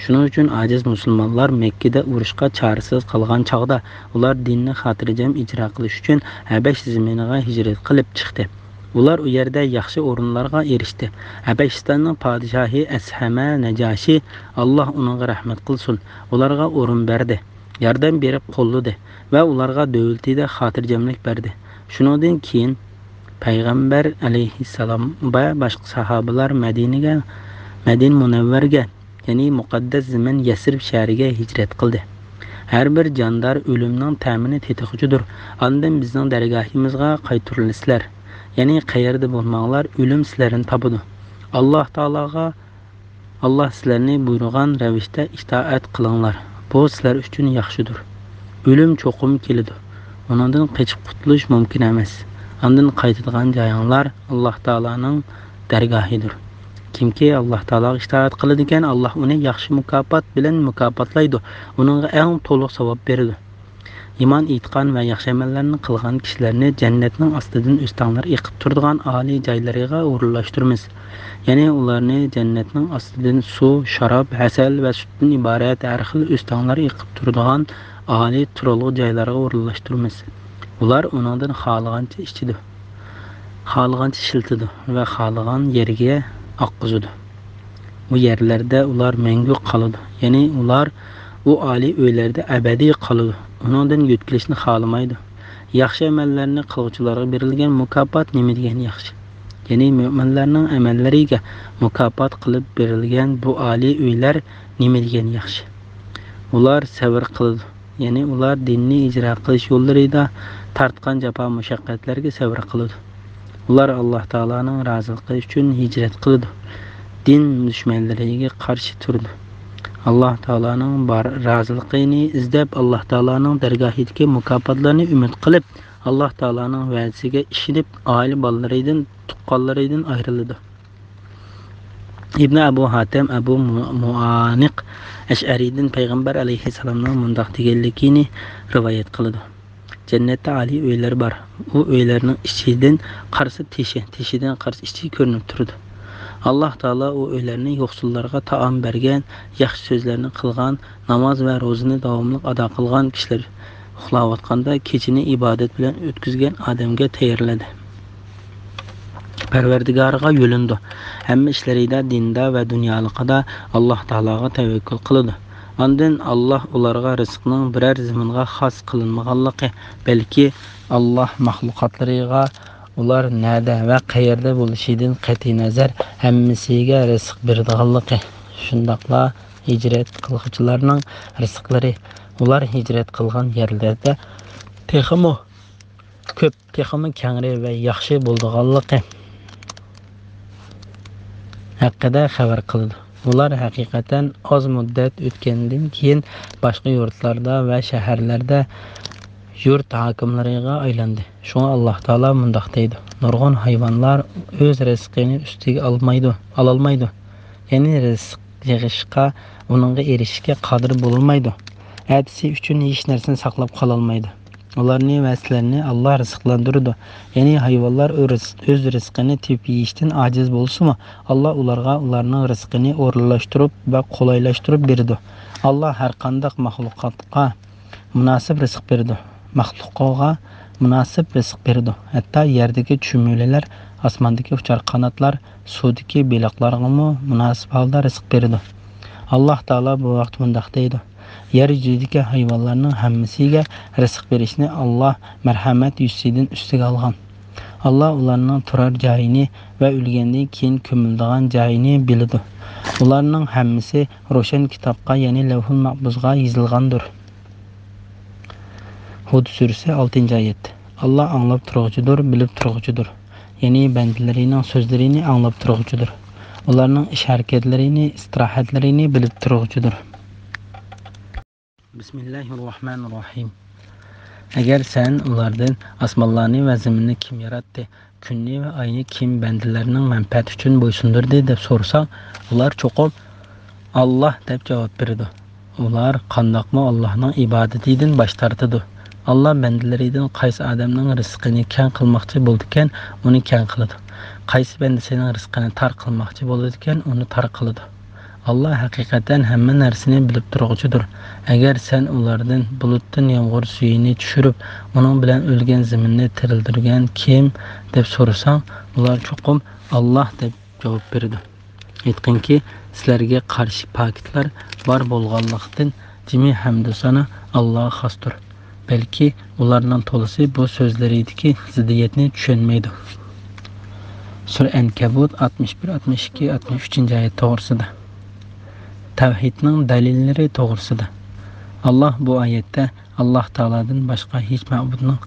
شۇنىڭ ئۈچۈن ئاجىز مۇسۇلمانلار مەككىدە ئۇرۇشقا چارىسىز قالغان چاغدا، ئۇلار دىننى خاتىرجەم ئىجرا قىلىش ئۈچۈن ھەبەش زېمىنىغا ھىجرەت قىلىپ چىقتى. ئۇلار ئۇ يەردە ياخشى ئورۇنلارغا ئېرىشتى. ھەبەشىستاننىڭ پادىشاھى ئەسھەمە نەجاشى، ئاللاھ ئۇنىڭغا رەھمەت قىلسۇن، ئۇلارغا ئورۇن بەردى، ياردەم بېرىپ قوللىدى ۋە ئۇلارغا دۆلىتىدە خاتىرجەملىك بەردى. شۇنىڭدىن كېيىن پەيغەمبەر ئەلەيھىسسالام ۋە باشقا ساھابىلار مەدىنىگە، مەدىنە مۇنەۋۋەرگە، يەنى مۇقەددەس زېمىن يەسرىب شەھىرىگە ھىجرەت قىلدى. ھەر بىر جاندار ئۆلۈمنىڭ تەمىنى تېتىغۇچىدۇر. ئاندىن بىزنىڭ دەرگاھىمىزغا قايتۇرۇلىسىلەر. يەنى قەيەردە بولماڭلار، ئۆلۈم سىلەرنى تاپىدۇ. ئاللاھ تائالاغا، ئاللاھ سىلەرنى بۇيرۇغان رەۋىشتە ئىتائەت قىلىڭلار. بۇ سىلەر ئۈچۈن ياخشىدۇر. ئۆلۈم چوقۇم كېلىدۇ. ئۇنىڭدىن قېچىپ قۇتۇلۇش مۇمكىن ئەمەس. ئاندىن قايتىدىغان جايىڭلار ئاللاھ تائالانىڭ دەرگاھىدۇر. كىمكى ئاللاھ تائالاغا ئىتائەت قىلىدىكەن، ئاللاھ ئۇنى ياخشى مۇكاپات بىلەن مۇكاپاتلايدۇ، ئۇنىڭغا ئەڭ تولۇق ساۋاب بېرىدۇ. ئىمان، ئېيتقان ۋە ياخشى ئەمەللەرنى قىلغان كىشىلەرنى جەننەتنىڭ ئاستىدىن ئۆستەڭلەر ئېقىپ تۇرىدىغان ئالىي جايلىرىغا ئورۇنلاشتۇرىمىز. يەنى ئۇلارنى جەننەتنىڭ ئاستىدىن سۇ، شاراب، ھەسەل ۋە سۈتتىن ئىبارەت ھەر خىل ئۆستەڭلەر ئېقىپ تۇرىدىغان ئالىي تۇرالغۇ جايلارغا ئورۇنلاشتۇرىمىز. ئۇلار ئۇنىڭدىن خالىغانچە ئىچىدۇ، خالىغانچە ئىشلىتىدۇ ۋە خالىغان يەرگە ئاققۇزىدۇ. ئۇ يەرلەردە ئۇلار مەڭگۈ قالىدۇ. يەنى ئۇلار ئۇ ئالىي ئۆيلەردە ئەبەدىي قالىدۇ. ئۇنىڭدىن يۆتكىلىشنى خالىمايدۇ. ياخشى ئەمەللەرنى قىلغۇچىلارغا بېرىلگەن مۇكاپات نېمە دېگەن ياخشى! يەنى مۆمىنلەرنىڭ ئەمەللىرىگە مۇكاپات قىلىپ بېرىلگەن بۇ ئالىي ئۆيلەر نېمە دېگەن ياخشى! ئۇلار سەۋر قىلىدۇ. يەنى ئۇلار دىننى ئىجرا قىلىش يوللىرىدا تارتقان جاپا مۇشەققەتلەرگە سەۋر قىلىدۇ. ئۇلار ئاللاھ تائالانىڭ رازىلىقى ئۈچۈن ھىجرەت قىلىدۇ. دىن دۈشمەنلىرىگە قارشى تۇرىدۇ. ئاللاھ تائالانىڭ بار رازىلىقىنى ئىزدەپ، ئاللاھ تائالانىڭ دەرگاھىدىكى مۇكاپاتلارنى ئۈمىد قىلىپ، ئاللاھ تائالانىڭ ۋەدىسىگە ئىشىنىپ، ئائىلە بالىلىرىدىن، تۇغقانلىرىدىن ئايرىلىدۇ. ئىبنى ئەبۇ ھاتەم ئەبۇ مۇ-، مۇئانىق ئەشئەرىدىن پەيغەمبەر ئەلەيھىسسالامنىڭ مۇنداق دېگەنلىكىنى رىۋايەت قىلىدۇ: جەننەتتە ئالىي ئۆيلەر بار. ئۇ ئۆيلەرنىڭ ئىچىدىن قارىسا تېشى، تېشىدىن قارىسا ئىچى كۆرۈنۈپ تۇرىدۇ. ئاللاھ تائالا ئۇ ئۆيلەرنى يوقسۇللارغا تائام بەرگەن، ياخشى سۆزلەرنى قىلغان، ناماز ۋە روزىنى داۋاملىق ئادا قىلغان كىشىلەر، ئۇخلاۋاتقاندا كېچىنى ئىبادەت بىلەن ئۆتكۈزگەن ئادەمگە تەييارلىدى. پەرۋەردىگارىغا يۆلىنىدۇ. ھەممە ئىشلىرىدا، دىندا ۋە دۇنيالىقىدا ئاللاھ تائالاغا تەۋەككۈل قىلىدۇ. ئاندىن ئاللاھ ئۇلارغا رىزقنىڭ بىرەر زېمىنغا خاس قىلىنمىغانلىقى، بەلكى ئاللاھ مەخلۇقاتلىرىغا ئۇلار نەدە ۋە قەيەردە بولۇشىدىن قەتئىينەزەر، ھەممىسىگە رىزىق بېرىدىغانلىقى، شۇنداقلا ھىجرەت قىلغۇچىلارنىڭ رىزىقلىرى ئۇلار ھىجرەت قىلغان يەرلەردە تېخىمۇ كۆپ، تېخىمۇ كەڭرى ۋە ياخشى بولىدىغانلىقى ھەققىدە خەۋەر قىلىدۇ. ئۇلار ھەقىقەتەن ئاز مۇددەت ئۆتكەندىن كېيىن باشقا يۇرتلاردا ۋە شەھەرلەردە يۇرت ھاكىملىرىغا ئايلاندى. شۇڭا ئاللاھ تائالا مۇنداق دەيدۇ: نۇرغۇن ھايۋانلار ئۆز رىزقىنى ئۈستىگە ئالمايدۇ، ئالالمايدۇ. يەنى رىزىق يىغىشقا، ئۇنىڭغا ئېرىشىشكە قادىر بولالمايدۇ. ئەتىسى ئۈچۈن ھېچ نەرسىنى ساقلاپ قالالمايدۇ. ئۇلارنى ۋە سىلەرنى ئاللاھ رىزىقلاندۇرىدۇ. يەنى ھايۋانلار ئۆز، ئۆز رىزقىنى تېپىپ يېيىشتىن ئاجىز بولسىمۇ، ئاللاھ ئۇلارغا ئۇلارنىڭ رىزقىنى ئورۇنلاشتۇرۇپ ۋە قولايلاشتۇرۇپ بېرىدۇ. ئاللاھ ھەرقانداق مەخلۇقاتقا مۇناسىپ رىزىق بېرىدۇ. مەخلۇقىغا مۇناسىپ رىزىق بېرىدۇ. ھەتتا يەردىكى چۈمۈلىلەر، ئاسماندىكى ئۇچار قاناتلار، سۇدىكى بېلىقلارغىمۇ مۇناسىپ ھالدا رىزىق بېرىدۇ. ئاللاھ تائالا بۇ ھەقتە مۇنداق دەيدۇ: يەر يۈزىدىكى ھايۋانلارنىڭ ھەممىسىگە رىزىق بېرىشنى ئاللاھ مەرھەمەت يۈزىسىدىن ئۈستىگە ئالغان. ئاللاھ ئۇلارنىڭ تۇرار جايىنى ۋە ئۆلگەندىن كېيىن كۆمۈلىدىغان جايىنى بىلىدۇ. ئۇلارنىڭ ھەممىسى روشەن كىتابقا، يەنى لەۋھۇل مەھپۇزغا يېزىلغاندۇر. ھۇد سۈرىسى، ئالتىنچى ئايەت. ئاللاھ ئاڭلاپ تۇرغۇچىدۇر، بىلىپ تۇرغۇچىدۇر. يەنى بەندىلىرىنىڭ سۆزلىرىنى ئاڭلاپ تۇرغۇچىدۇر. ئۇلارنىڭ ئىش-ھەرىكەتلىرىنى، ئىستىراھەتلىرىنى بىلىپ تۇرغۇچىدۇر. بىسمىللاھىررەھمانىررەھىم. ئەگەر سەن ئۇلاردىن ئاسمانلارنى ۋە زېمىننى كىم ياراتتى، كۈننى ۋە ئاينى كىم بەندىلەرنىڭ مەنپەئەتى ئۈچۈن بويسۇندۇردى دەپ سورىساڭ، ئۇلار چوقۇم ئاللاھ دەپ جاۋاب بېرىدۇ. ئۇلار قانداقمۇ ئاللاھنىڭ ئىبادىتىدىن باش تارتىدۇ؟ ئاللاھ بەندىلىرىدىن قايسى ئادەمنىڭ رىزقىنى كەڭ قىلماقچى بولىدىكەن، ئۇنى كەڭ قىلىدۇ. قايسى بەندىسىنىڭ رىزقىنى تار قىلماقچى بولىدىكەن، ئۇنى تار قىلىدۇ. ئاللاھ ھەقىقەتەن ھەممە نەرسىنى بىلىپ تۇرغۇچىدۇر. ئەگەر سەن ئۇلاردىن بۇلۇتتىن يامغۇر سۈيىنى چۈشۈرۈپ، ئۇنىڭ بىلەن ئۆلگەن زېمىننى تىرىلدۈرگەن كىم دەپ سورىساڭ، ئۇلار چوقۇم ئاللاھ دەپ جاۋاب بېرىدۇ. ئېيتقىنكى، سىلەرگە قارشى پاكىتلار بار بولغانلىقتىن، جىمى ھەمدۇسانا ئاللاھقا خاستۇر. بەلكى ئۇلارنىڭ تولىسى بۇ سۆزلىرىدىكى زىددىيەتنى چۈشەنمەيدۇ. سۈرە ئەنكەبۇت ئاتمىش بىر، ئاتمىش ئىككى، ئاتمىش ئۈچىنچى ئايەت توغرىسىدا. تەۋھىدنىڭ دەلىللىرى توغرىسىدا. ئاللاھ بۇ ئايەتتە ئاللاھ تائالادىن باشقا ھېچ مەبۇدنىڭ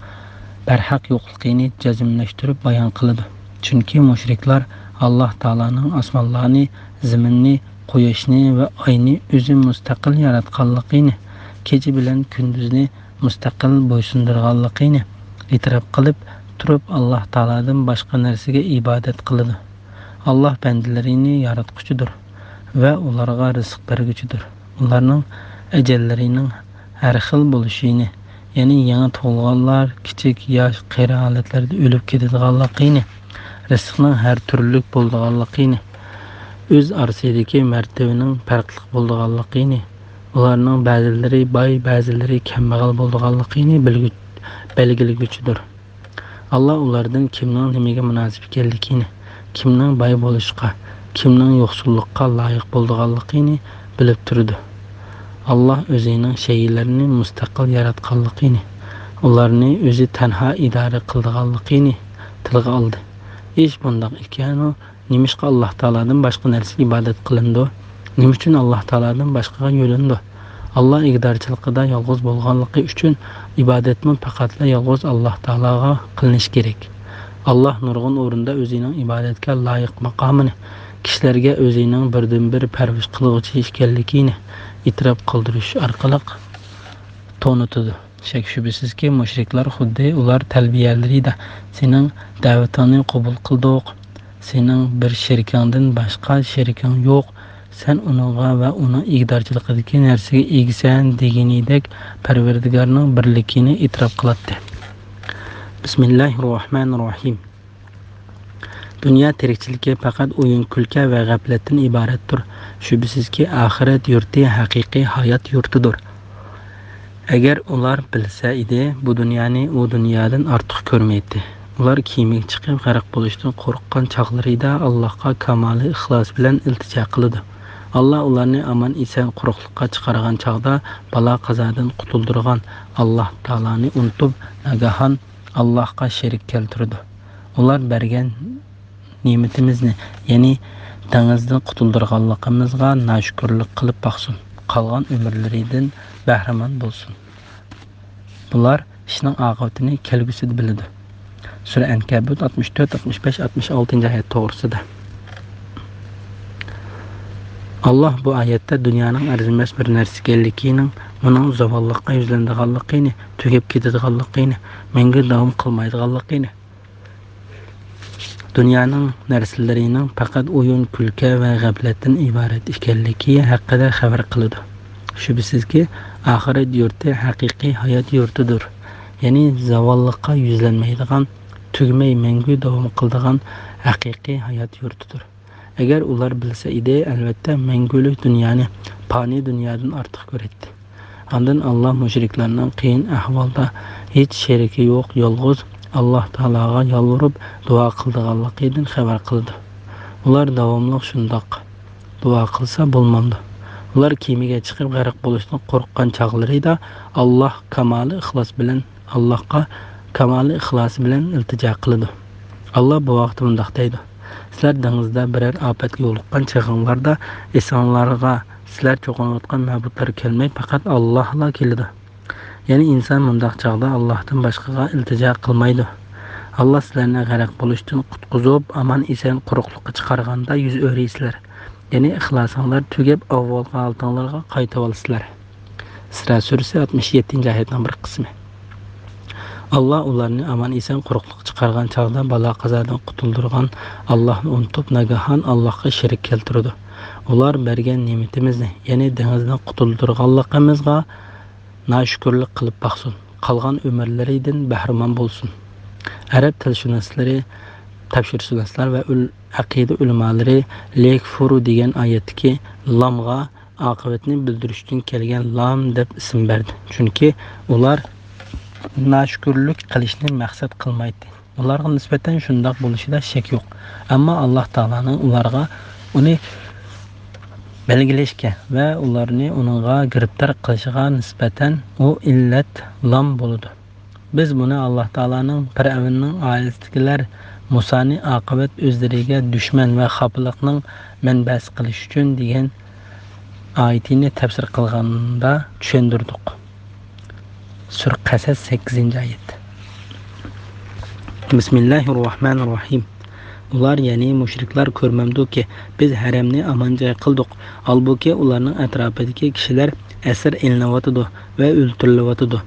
بەرھەق يوقلۇقىنى جەزملەشتۈرۈپ بايان قىلىدۇ. چۈنكى مۇشرىكلار ئاللاھ تائالانىڭ ئاسمانلارنى، زېمىننى، قۇياشنى ۋە ئاينى ئۆزى مۇستەقىل ياراتقانلىقىنى، كېچە بىلەن كۈندۈزنى مۇستەقىل بويسۇندۇرغانلىقىنى ئېتىراپ قىلىپ تۇرۇپ، ئاللاھ تائالادىن باشقا نەرسىگە ئىبادەت قىلىدۇ. ئاللاھ بەندىلىرىنى ياراتقۇچىدۇر ۋە ئۇلارغا رىزىق بەرگۈچىدۇر. ئۇلارنىڭ ئەجەللىرىنىڭ ھەر خىل بولۇشىنى، يەنى يېڭى تۇغۇلغانلار، كىچىك، ياش، قېرى ھالەتلەردە ئۆلۈپ كېتىدىغانلىقىنى، رىزىقنىڭ ھەر تۈرلۈك بولىدىغانلىقىنى، ئۆز ئارىسىدىكى مەرتىۋىنىڭ پەرقلىق بولىدىغانلىقىنى، ئۇلارنىڭ بەزىلىرى باي، بەزىلىرى كەمبەغەل بولىدىغانلىقىنى بىلگۈ-، بەلگىلىگۈچىدۇر. ئاللاھ ئۇلاردىن كىمنىڭ نېمىگە مۇناسىپ ئىكەنلىكىنى، كىمنىڭ باي بولۇشقا، كىمنىڭ يوقسۇللۇققا لايىق بولىدىغانلىقىنى بىلىپ تۇرىدۇ. ئاللاھ ئۆزىنىڭ شەيئىلەرنى مۇستەقىل ياراتقانلىقىنى، ئۇلارنى ئۆزى تەنھا ئىدارە قىلىدىغانلىقىنى تىلغا ئالدى. ئىش بۇنداق ئىكەنۇ، نېمىشقا ئاللاھ تائالادىن باشقا نەرسىگە ئىبادەت قىلىنىدۇ؟ نېمە ئۈچۈن ئاللاھ تائالادىن باشقىغا يۆلىنىدۇ؟ ئاللاھ ئىگىدارچىلىقىدا يالغۇز بولغانلىقى ئۈچۈن ئىبادەتمۇ پەقەتلا يالغۇز ئاللاھ تائالاغا قىلىنىشى كېرەك. ئاللاھ نۇرغۇن ئورۇندا ئۆزىنىڭ ئىبادەتكە لايىق ماقامىنى، كىشىلەرگە ئۆزىنىڭ بىردىنبىر پەرۋىش قىلغۇچى ئىكەنلىكىنى ئېتىراپ قىلدۇرۇش ئارقىلىق تونۇتىدۇ. شەك-شۈبھىسىزكى، مۇشرىكلار خۇددى ئۇلار تەلبىيەلىرىدە، سېنىڭ دەۋىتىڭنى قوبۇل قىلدۇق، سېنىڭ بىر شېرىكىڭدىن باشقا شېرىكىڭ يوق، سەن ئۇنىڭغا ۋە ئۇنىڭ ئىگىدارچىلىقىدىكى نەرسىگە ئىگىسەن دېگىنىدەك پەرۋەردىگارنىڭ بىرلىكىنى ئېتىراپ قىلاتتى. بىسمىللاھىررەھمانىررەھىم. دۇنيا تىرىكچىلىكى پەقەت ئويۇن-كۈلكە ۋە غەپلەتتىن ئىبارەتتۇر. شۈبھىسىزكى، ئاخىرەت يۇرتى ھەقىقىي ھايات يۇرتىدۇر. ئەگەر ئۇلار بىلسە ئىدى، بۇ دۇنيانى ئۇ دۇنيادىن ئارتۇق كۆرمەيتتى. ئۇلار كېمىگە چىقىپ غەرق بولۇشتىن قورققان چاغلىرىدا ئاللاھقا كامالىي ئىخلاس بىلەن ئىلتىجا قىلىدۇ. ئاللاھ ئۇلارنى ئامان-ئېسەن قۇرۇقلۇققا چىقارغان چاغدا بالا-قازادىن قۇتۇلدۇرغان ئاللاھ تائالانى ئۇنتۇپ، ناگاھان ئاللاھقا شېرىك كەلتۈرىدۇ. ئۇلار بەرگەن نېمىتىمىزنى، يەنى دېڭىزدىن قۇتۇلدۇرغانلىقىمىزغا ناشۈكۈرلۈك قىلىپ باقسۇن، قالغان ئۆمۈرلىرىدىن بەھرىمەن بولسۇن. بۇلار ئىشنىڭ ئاقىۋىتىنى كەلگۈسىدە بىلىدۇ. سۈرە ئەنكەبۇت ئاتمىش تۆت، ئاتمىش بەش، ئاتمىش ئالتىنچى ئايەت توغرىسىدا. ئاللاھ بۇ ئايەتتە دۇنيانىڭ ئەرزىمەس بىر نەرسە ئىكەنلىكىنىڭ، ئۇنىڭ زاۋاللىققا يۈزلىنىدىغانلىقىنى، تۈگەپ كېتىدىغانلىقىنى، مەڭگۈ داۋام قىلمايدىغانلىقىنى، دۇنيانىڭ نەرسىلىرىنىڭ پەقەت ئويۇن-كۈلكە ۋە غەپلەتتىن ئىبارەت ئىكەنلىكى ھەققىدە خەۋەر قىلىدۇ. شۈبھىسىزكى، ئاخىرەت يۇرتى ھەقىقىي ھايات يۇرتىدۇر. يەنى زاۋاللىققا يۈزلەنمەيدىغان، تۈگىمەي مەڭگۈ داۋام قىلىدىغان ھەقىقىي ھايات يۇرتىدۇر. ئەگەر ئۇلار بىلسە ئىدى، ئەلۋەتتە، مەڭگۈلۈك دۇنيانى، پانىي دۇنيادىن ئارتۇق كۆرەتتى. ئاندىن ئاللاھ مۇشرىكلارنىڭ قىيىن ئەھۋالدا، ھېچ شېرىكى يوق، يالغۇز ئاللاھ تائالاغا يالۋۇرۇپ دۇئا قىلىدىغانلىقىدىن خەۋەر قىلىدۇ. ئۇلار داۋاملىق شۇنداق دۇئا قىلسا بولمامدۇ؟ ئۇلار كېمىگە چىقىپ غەرق بولۇشتىن قورققان چاغلىرىدا، ئاللاھ كامالىي ئىخلاس بىلەن، ئاللاھقا كامالىي ئىخلاسى بىلەن ئىلتىجا قىلىدۇ. ئاللاھ بۇ ۋاقىتتا مۇنداق دەيدۇ: سىلەر دېڭىزدا بىرەر ئاپەتكە يولۇققان چېغىڭلاردا، ئېسىڭلارغا سىلەر چوقۇنۇۋاتقان مەبۇدلار كەلمەي، پەقەت ئاللاھلا كېلىدۇ. يەنى ئىنسان مۇنداق چاغدا ئاللاھتىن باشقىغا ئىلتىجا قىلمايدۇ. ئاللاھ سىلەرنى غەرق بولۇشتىن قۇتقۇزۇپ، ئامان-ئېسەن قۇرۇقلۇققا چىقارغاندا يۈز ئۆرۈيسىلەر. يەنى ئىخلاسىڭلار تۈگەپ، ئاۋۋالقى ھالىتىڭلارغا قايتىۋالىسىلەر. ئىسرا سۈرىسى ئاتمىش يەتتىنچى ئايەتنىڭ بىر قىسمى. ئاللا ئۇلارنى ئامان-ئېسەن قۇرۇقلۇققا چىقارغان چاغدا بالا-قازادىن قۇتۇلدۇرغان ئاللاھنى ئۇنتۇپ، ناگاھان ئاللاھقا شېرىك كەلتۈرىدۇ. ئۇلار بەرگەن نېمىتىمىزنى، يەنى دېڭىزدىن قۇتۇلدۇرغانلىقىمىزغا ناشۈكۈرلۈك قىلىپ باقسۇن، قالغان ئۆمۈرلىرىدىن بەھرىمەن بولسۇن. ئەرەب تىلشۇناسلىرى، تەپسىرشۇناسلار ۋە ئۆل-، ئەقىدە ئۆلىمالىرى لىيەكفۇرۇ دېگەن ئايەتتىكى لامغا ئاقىۋەتنى بىلدۈرۈش ئۈچۈن كەلگەن لام دەپ ئىسىم بەردى. چۈنكى ئۇلار ناشۈكۈرلۈك قىلىشنى مەقسەت قىلمايتتى. ئۇلارغا نىسبەتەن شۇنداق بولۇشىدا شەك يوق. ئەمما ئاللاھ تائالانىڭ ئۇلارغا ئۇنى بەلگىلەشكە ۋە ئۇلارنى ئۇنىڭغا گىرىپتار قىلىشىغا نىسبەتەن ئۇ ئىللەت لام بولىدۇ. بىز بۇنى ئاللاھ تائالانىڭ پىرئەۋننىڭ ئائىلىسىدىكىلەر مۇسانى ئاقىۋەت ئۆزلىرىگە دۈشمەن ۋە خاپىلىقنىڭ مەنبەسى قىلىش ئۈچۈن دېگەن ئايىتىنى تەپسىر قىلغاندا چۈشەندۈردۇق. سۈرە قەسەس، سەككىزىنچى ئايەت. بىسمىللاھىررەھمانىررەھىم. ئۇلار، يەنى مۇشرىكلار كۆرمەمدۇكى، بىز ھەرەمنى ئامان جاي قىلدۇق، ھالبۇكى، ئۇلارنىڭ ئەتراپىدىكى كىشىلەر ئەسىر ئېلىنىۋاتىدۇ ۋە ئۆلتۈرۈلۈۋاتىدۇ.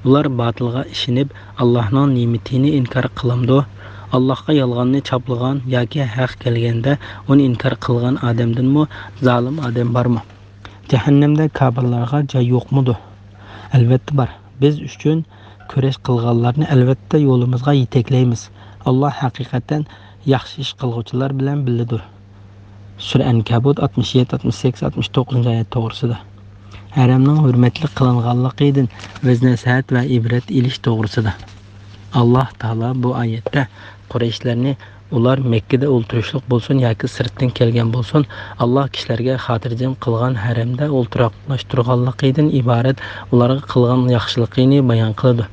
ئۇلار باتىلغا ئىشىنىپ، ئاللاھنىڭ نېمىتىنى ئىنكار قىلامدۇ؟ ئاللاھقا يالغاننى چاپلىغان ياكى ھەق كەلگەندە ئۇنى ئىنكار قىلغان ئادەمدىنمۇ زالىم ئادەم بارمۇ؟ جەھەننەمدە كاپىرلارغا جاي يوقمىدۇ؟ ئەلۋەتتە بار. بىز ئۈچۈن كۈرەش قىلغانلارنى ئەلۋەتتە يولىمىزغا يېتەكلەيمىز. ئاللاھ ھەقىقەتەن ياخشى ئىش قىلغۇچىلار بىلەن بىللىدۇر. سۈرە ئەنكەبۇت ئاتمىش يەتتە، ئاتمىش سەككىز، ئاتمىش توققۇزىنچى ئايەت توغرىسىدا. ھەرەمنىڭ ھۆرمەتلىك قىلىنغانلىقىدىن ۋەز-نەسىھەت ۋە ئىبرەت ئېلىش توغرىسىدا. ئاللاھ تائالا بۇ ئايەتتە قۇرەيشلەرنى، ئۇلار مەككىدە ئولتۇرۇشلۇق بولسۇن ياكى سىرتتىن كەلگەن بولسۇن، ئاللاھ كىشىلەرگە خاتىرجەم قىلغان ھەرەمدە ئولتۇراقلاشتۇرغانلىقىدىن ئىبارەت ئۇلارغا قىلغان ياخشىلىقىنى بايان قىلىدۇ.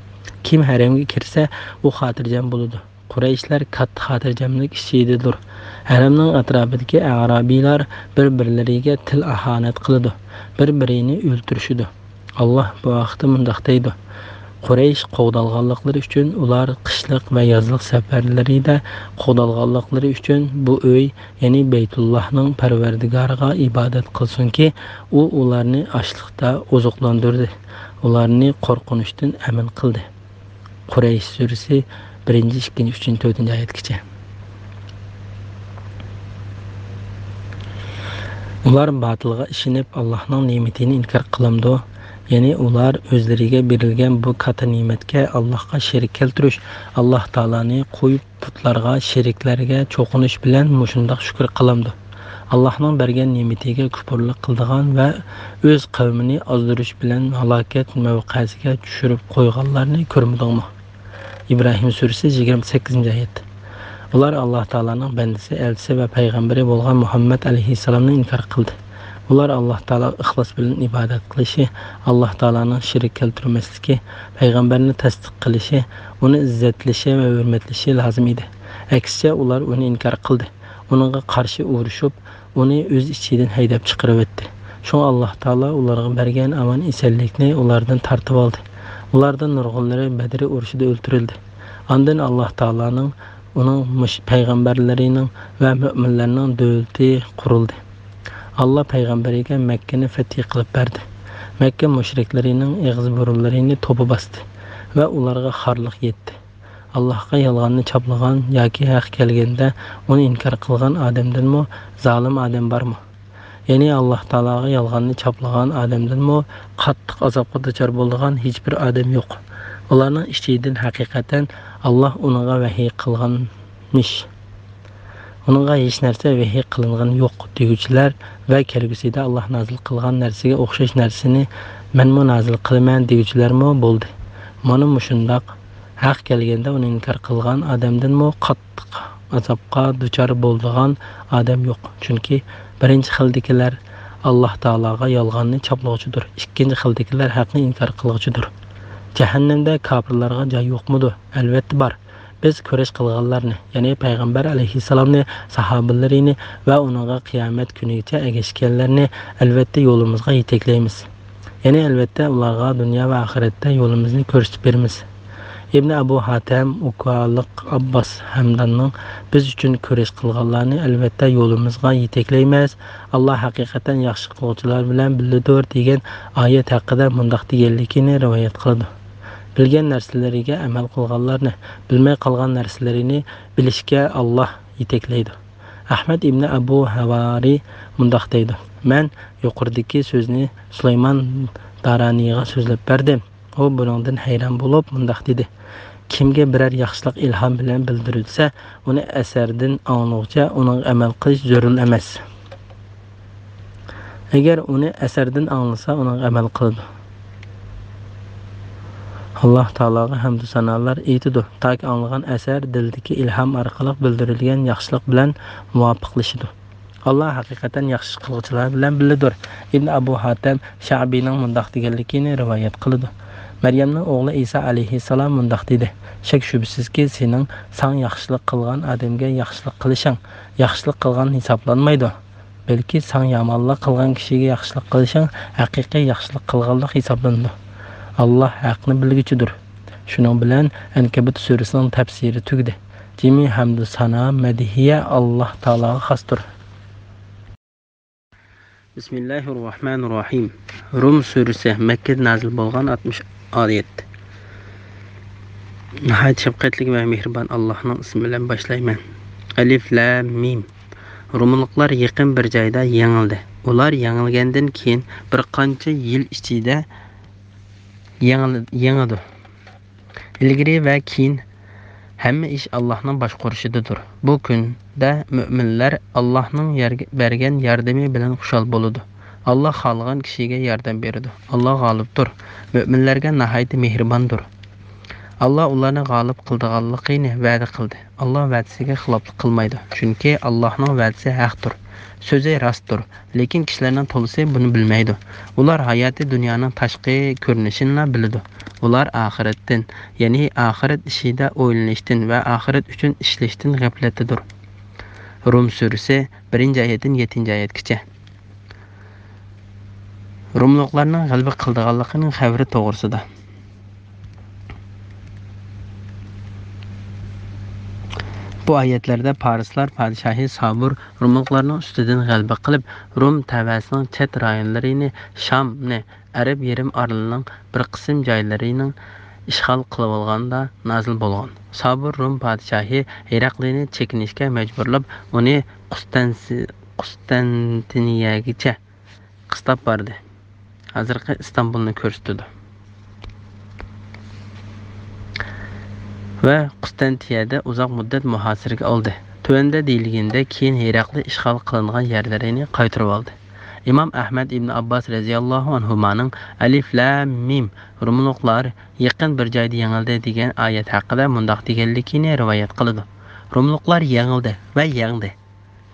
كىم ھەرەمگە كىرسە، ئۇ خاتىرجەم بولىدۇ. قۇرەيشلەر كاتتا خاتىرجەملىك ئىچىدىدۇر. ھەرەمنىڭ ئەتراپىدىكى ئەرابىيلار بىر-بىرلىرىگە تىل ئاھانەت قىلىدۇ، بىر-بىرىنى ئۆلتۈرۈشىدۇ. ئاللاھ بۇ ھەقتە مۇنداق دەيدۇ: قۇرەيش قوغدالغانلىقلىرى ئۈچۈن، ئۇلار قىشلىق ۋە يازلىق سەپەرلىرىدە قوغدالغانلىقلىرى ئۈچۈن، بۇ ئۆي، يەنى بەيتۇللاھنىڭ پەرۋەردىگارىغا ئىبادەت قىلسۇنكى، ئۇ ئۇلارنى ئاشلىقتا ئوزۇقلاندۇردى، ئۇلارنى قورقۇنچتىن ئەمىن قىلدى. قۇرەيش سۈرىسى، بىرىنچى، ئىككىنچى، ئۈچىنچى، تۆتىنچى ئايەتكىچە. ئۇلار باتىلغا ئىشىنىپ، ئاللاھنىڭ نېمىتىنى ئىنكار قىلامدۇ؟ يەنى ئۇلار ئۆزلىرىگە بېرىلگەن بۇ كاتتا نېمەتكە ئاللاھقا شېرىك كەلتۈرۈش، ئاللاھ تائالانى قويۇپ، پۇتلارغا، شېرىكلەرگە چوقۇنۇش بىلەن مۇشۇنداق شۈكۈر قىلامدۇ؟ ئاللاھنىڭ بەرگەن نېمىتىگە كۇپۇرلۇق قىلىدىغان ۋە ئۆز قەۋمىنى ئازدۇرۇش بىلەن ھالاكەت مەۋقەسىگە چۈشۈرۈپ قويغانلارنى كۆرمىدىڭمۇ؟ ئىبراھىم سۈرىسى، يىگىرمە سەككىزىنچى ئايەت. ئۇلار ئاللاھ تائالانىڭ بەندىسى، ئەلچىسى ۋە پەيغەمبىرى بولغان مۇھەممەد ئەلەيھىسسالامنى ئىنكار قىلدى. ئۇلار ئاللاھ تائالاغا ئىخلاس بىلەن ئىبادەت قىلىشى، ئاللاھ تائالانىڭ شېرىك كەلتۈرمەسلىكى، پەيغەمبەرنى تەستىق قىلىشى، ئۇنى ئىززەتلىشى ۋە ھۆرمەتلىشى لازىم ئىدى. ئەكسىچە، ئۇلار ئۇنى ئىنكار قىلدى، ئۇنىڭغا قارشى ئۇرۇشۇپ، ئۇنى ئۆز ئىچىدىن ھەيدەپ چىقىرىۋەتتى. شۇڭا ئاللاھ تائالا ئۇلارغا بەرگەن ئامان-ئېسەنلىكنى ئۇلاردىن تارتىۋالدى. ئۇلاردىن نۇرغۇنلىرى بەدرى ئۇرۇشىدا ئۆلتۈرۈلدى. ئاندىن ئاللاھ تائالانىڭ، ئۇنىڭ مۇش-، پەيغەمبەرلىرىنىڭ ۋە مۆمىنلەرنىڭ دۆلىتى قۇرۇلدى. ئاللاھ پەيغەمبىرىگە مەككىنى فەتھى قىلىپ بەردى. مەككە مۇشرىكلىرىنىڭ ئېغىز بۇرۇنلىرىنى توپا باستى ۋە ئۇلارغا خارلىق يەتتى. ئاللاھقا يالغاننى چاپلىغان ياكى ھەق كەلگەندە ئۇنى ئىنكار قىلغان ئادەمدىنمۇ زالىم ئادەم بارمۇ؟ يەنى ئاللاھ تائالاغا يالغاننى چاپلىغان ئادەمدىنمۇ قاتتىق ئازابقا دۇچار بولىدىغان ھېچبىر ئادەم يوق. ئۇلارنىڭ ئىچىدىن ھەقىقەتەن ئاللاھ ئۇنىڭغا ۋەھىي قىلغانمىش، ئۇنىڭغا ھېچ نەرسە ۋەھىي قىلىنغان يوق دېگۈچىلەر ۋە كەلگۈسىدە ئاللاھ نازىل قىلغان نەرسىگە ئوخشاش نەرسىنى مەنمۇ نازىل قىلىمەن دېگۈچىلەرمۇ بولدى. مانا مۇشۇنداق ھەق كەلگەندە ئۇنى ئىنكار قىلغان ئادەمدىنمۇ قاتتىق ئازابقا دۇچار بولىدىغان ئادەم يوق. چۈنكى بىرىنچى خىلدىكىلەر ئاللاھ تائالاغا يالغاننى چاپلىغۇچىدۇر، ئىككىنچى خىلدىكىلەر ھەقنى ئىنكار قىلغۇچىدۇر. جەھەننەمدە كاپىرلارغا جاي يوقمىدۇ؟ ئەلۋەتتە بار. بىز كۈرەش قىلغانلارنى، يەنى پەيغەمبەر ئەلەيھىسسالامنى، ساھابىلىرىنى ۋە ئۇنىڭغا قىيامەت كۈنىگىچە ئەگەشكەنلەرنى ئەلۋەتتە يولىمىزغا يېتەكلەيمىز. يەنى ئەلۋەتتە ئۇلارغا دۇنيا ۋە ئاخىرەتتە يولىمىزنى كۆرسىتىپ بېرىمىز. ئىبنى ئەبۇ ھاتەم، ئۇكالىق ئابباس ھەمداننىڭ بىز ئۈچۈن كۈرەش قىلغانلارنى ئەلۋەتتە يولىمىزغا يېتەكلەيمىز، ئاللاھ ھەقىقەتەن ياخشى قىلغۇچىلار بىلەن بىللىدۇر دېگەن ئايەت ھەققىدە مۇنداق دېگەنلىكىنى رىۋايەت قىلىدۇ. بىلگەن نەرسىلىرىگە ئەمەل قىلغانلارنى، بىلمەي قالغان نەرسىلىرىنى بىلىشكە ئاللاھ يېتەكلەيدۇ. ئەھمەد ئىبنى ئەبۇ ھاۋارى مۇنداق دەيدۇ: مەن يۇقىرىدىكى سۆزنى سۇلايمان دارانىغا سۆزلەپ بەردىم. ئۇ بۇنىڭدىن ھەيران بولۇپ مۇنداق دېدى: كىمگە بىرەر ياخشىلىق ئىلھام بىلەن بىلدۈرۈلسە، ئۇنى ئەسەردىن ئاڭلىغۇچە ئۇنىڭغا ئەمەل قىلىش زۆرۈر ئەمەس. ئەگەر ئۇنى ئەسەردىن ئاڭلىسا، ئۇنىڭغا ئەمەل قىلىدۇ. ئاللاھ تائالاغا ھەمدۇ سانالار ئېيتىدۇ، تاكى ئاڭلىغان ئەسەر دىلدىكى ئىلھام ئارقىلىق بىلدۈرۈلگەن ياخشىلىق بىلەن مۇۋاپىقلىشىدۇ. ئاللاھ ھەقىقەتەن ياخشى قىلغۇچىلار بىلەن بىللىدۇر. ئىبن ئەبۇ ھاتەم شەئبىنىڭ مۇنداق دېگەنلىكىنى رىۋايەت قىلىدۇ: مەريەمنىڭ ئوغلى ئىسا ئەلەيھىسسالام مۇنداق دېدى: شەك-شۈبھىسىزكى، سېنىڭ ساڭا ياخشىلىق قىلغان ئادەمگە ياخشىلىق قىلىشىڭ ياخشىلىق قىلغان ھېسابلانمايدۇ. بەلكى ساڭا يامانلىق قىلغان كىشىگە ياخشىلىق قىلىشىڭ ھەقىقىي ياخشىلىق قىلغانلىق ھېسابلىنىدۇ. ئاللاھ ھەقنى بىلگۈچىدۇر. شۇنىڭ بىلەن ئەنكەبۇت سۈرىسىنىڭ تەپسىرى تۈگىدى. جىمى ھەمدۇ سانا، مەدھىيە ئاللاھ تائالاغا خاستۇر. بىسمىللاھىررەھمانىررەھىم. رۇم سۈرىسى، مەككىدە نازىل بولغان، ئاتمىش ئايەت. ناھايىتى شەپقەتلىك ۋە مېھرىبان ئاللاھنىڭ ئىسمى بىلەن باشلايمەن. ئەلىف لام مىم. روملۇقلار يېقىن بىر جايدا يېڭىلدى. ئۇلار يېڭىلگەندىن كېيىن بىر قانچە يىل ئىچىدە يېڭىل-، يېڭىدۇ. ئىلگىرى ۋە كېيىن ھەممە ئىش ئاللاھنىڭ باشقۇرۇشىدىدۇر. بۇ كۈندە مۆمىنلەر ئاللاھنىڭ يەرگە-، بەرگەن ياردىمى بىلەن خۇشال بولىدۇ. ئاللاھ خالىغان كىشىگە ياردەم بېرىدۇ. ئاللاھ غالىبتۇر، مۆمىنلەرگە ناھايىتى مېھرىباندۇر. ئاللاھ ئۇلارنى غالىب قىلىدىغانلىقىنى ۋەدە قىلدى. ئاللاھ ۋەدىسىگە خىلاپلىق قىلمايدۇ، چۈنكى ئاللاھنىڭ ۋەدىسى ھەقتۇر، سۆزى راستتۇر. لېكىن كىشىلەرنىڭ تولىسى بۇنى بىلمەيدۇ. ئۇلار ھاياتىي دۇنيانىڭ تاشقى كۆرۈنۈشىنىلا بىلىدۇ. ئۇلار ئاخىرەتتىن، يەنى ئاخىرەت ئىشىدا ئويلىنىشتىن ۋە ئاخىرەت ئۈچۈن ئىشلەشتىن غەپلەتتىدۇر. رۇم سۈرىسى، بىرىنچى ئايەتتىن يەتتىنچى ئايەتكىچە. روملۇقلارنىڭ غەلىبە قىلىدىغانلىقىنىڭ خەۋىرى توغرىسىدا. بۇ ئايەتلەردە پارسلار پادىشاھى سابۇر روملۇقلارنىڭ ئۈستىدىن غەلىبە قىلىپ، رۇم تەۋەسىنىڭ چەت رايونلىرىنى، شامنى، ئەرەب يېرىم ئارىلىنىڭ بىر قىسىم جايلىرىنىڭ ئىشغال قىلىۋالغاندا نازىل بولغان. سابۇر رۇم پادىشاھى ھېرەقلىنى چېكىنىشكە مەجبۇرلاپ، ئۇنى قۇستەنسى-، قۇستەنتىنىيەگىچە قىستاپ باردى. ھازىرقى ئىستانبۇلنى كۆرسىتىدۇ. ۋە قۇستەنتىيەدە ئۇزاق مۇددەت مۇھاسىرىگە ئالدى. تۆۋەندە دېيىلگىنىدەك، كېيىن ھېرەقلى ئىشغال قىلىنغان يەرلىرىنى قايتۇرۇۋالدى. ئىمام ئەھمەد ئىبن ئابباس رەزىياللاھۇ ئەنھۇمانىڭ ئەلىف لام مىم، روملۇقلار يېقىن بىر جايدا يېڭىلدى دېگەن ئايەت ھەققىدە مۇنداق دېگەنلىكىنى رىۋايەت قىلىدۇ: روملۇقلار يېڭىلدى ۋە يەڭدى.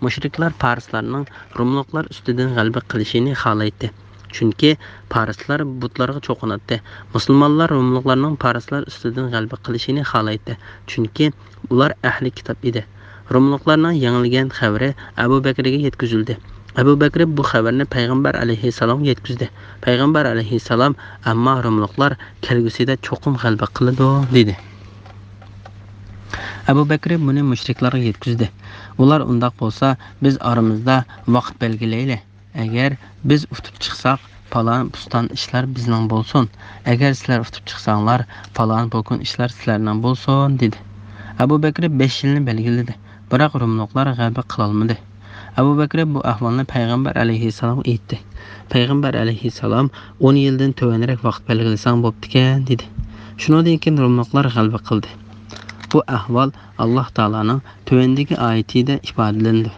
مۇشرىكلار پارسلارنىڭ روملۇقلار ئۈستىدىن غەلىبە قىلىشىنى خالايتتى، چۈنكى پارسلار بۇتلارغا چوقۇناتتى. مۇسۇلمانلار روملۇقلارنىڭ پارسلار ئۈستىدىن غەلىبە قىلىشىنى خالايتتى، چۈنكى ئۇلار ئەھلى كىتاب ئىدى. روملۇقلارنىڭ يېڭىلگەن خەۋىرى ئەبۇ بەكرىگە يەتكۈزۈلدى. ئەبۇ بەكرى بۇ خەۋەرنى پەيغەمبەر ئەلەيھىسسالامغا يەتكۈزدى. پەيغەمبەر ئەلەيھىسسالام: ئەمما روملۇقلار كەلگۈسىدە چوقۇم غەلىبە قىلىدۇ، دېدى. ئەبۇ بەكرى بۇنى مۇشرىكلارغا يەتكۈزدى. ئۇلار: ئۇنداق بولسا، بىز ئارىمىزدا ۋاقىت بەلگىلەيلى. ئەگەر بىز ئۇتۇپ چىقساق، پالان پۇستان ئىشلار بىزنىڭ بولسۇن. ئەگەر سىلەر ئۇتۇپ چىقساڭلار، پالان پوكۇن ئىشلار سىلەرنىڭ بولسۇن، دېدى. ئەبۇ بەكرى بەش يىلنى بەلگىلىدى. بىراق روملۇقلار غەلىبە قىلالمىدى. ئەبۇ بەكرى بۇ ئەھۋالنى پەيغەمبەر ئەلەيھىسسالامغا ئېيتتى. پەيغەمبەر ئەلەيھىسسالام: ئون يىلدىن تۆۋەنرەك ۋاقىت بەلگىلىسەڭ بوپتىكەن، دېدى. شۇنىڭدىن كېيىن روملۇقلار غەلىبە قىلدى. بۇ ئەھۋال ئاللاھ تائالانىڭ تۆۋەندىكى ئايىتىدە ئىپادىلىنىدۇ.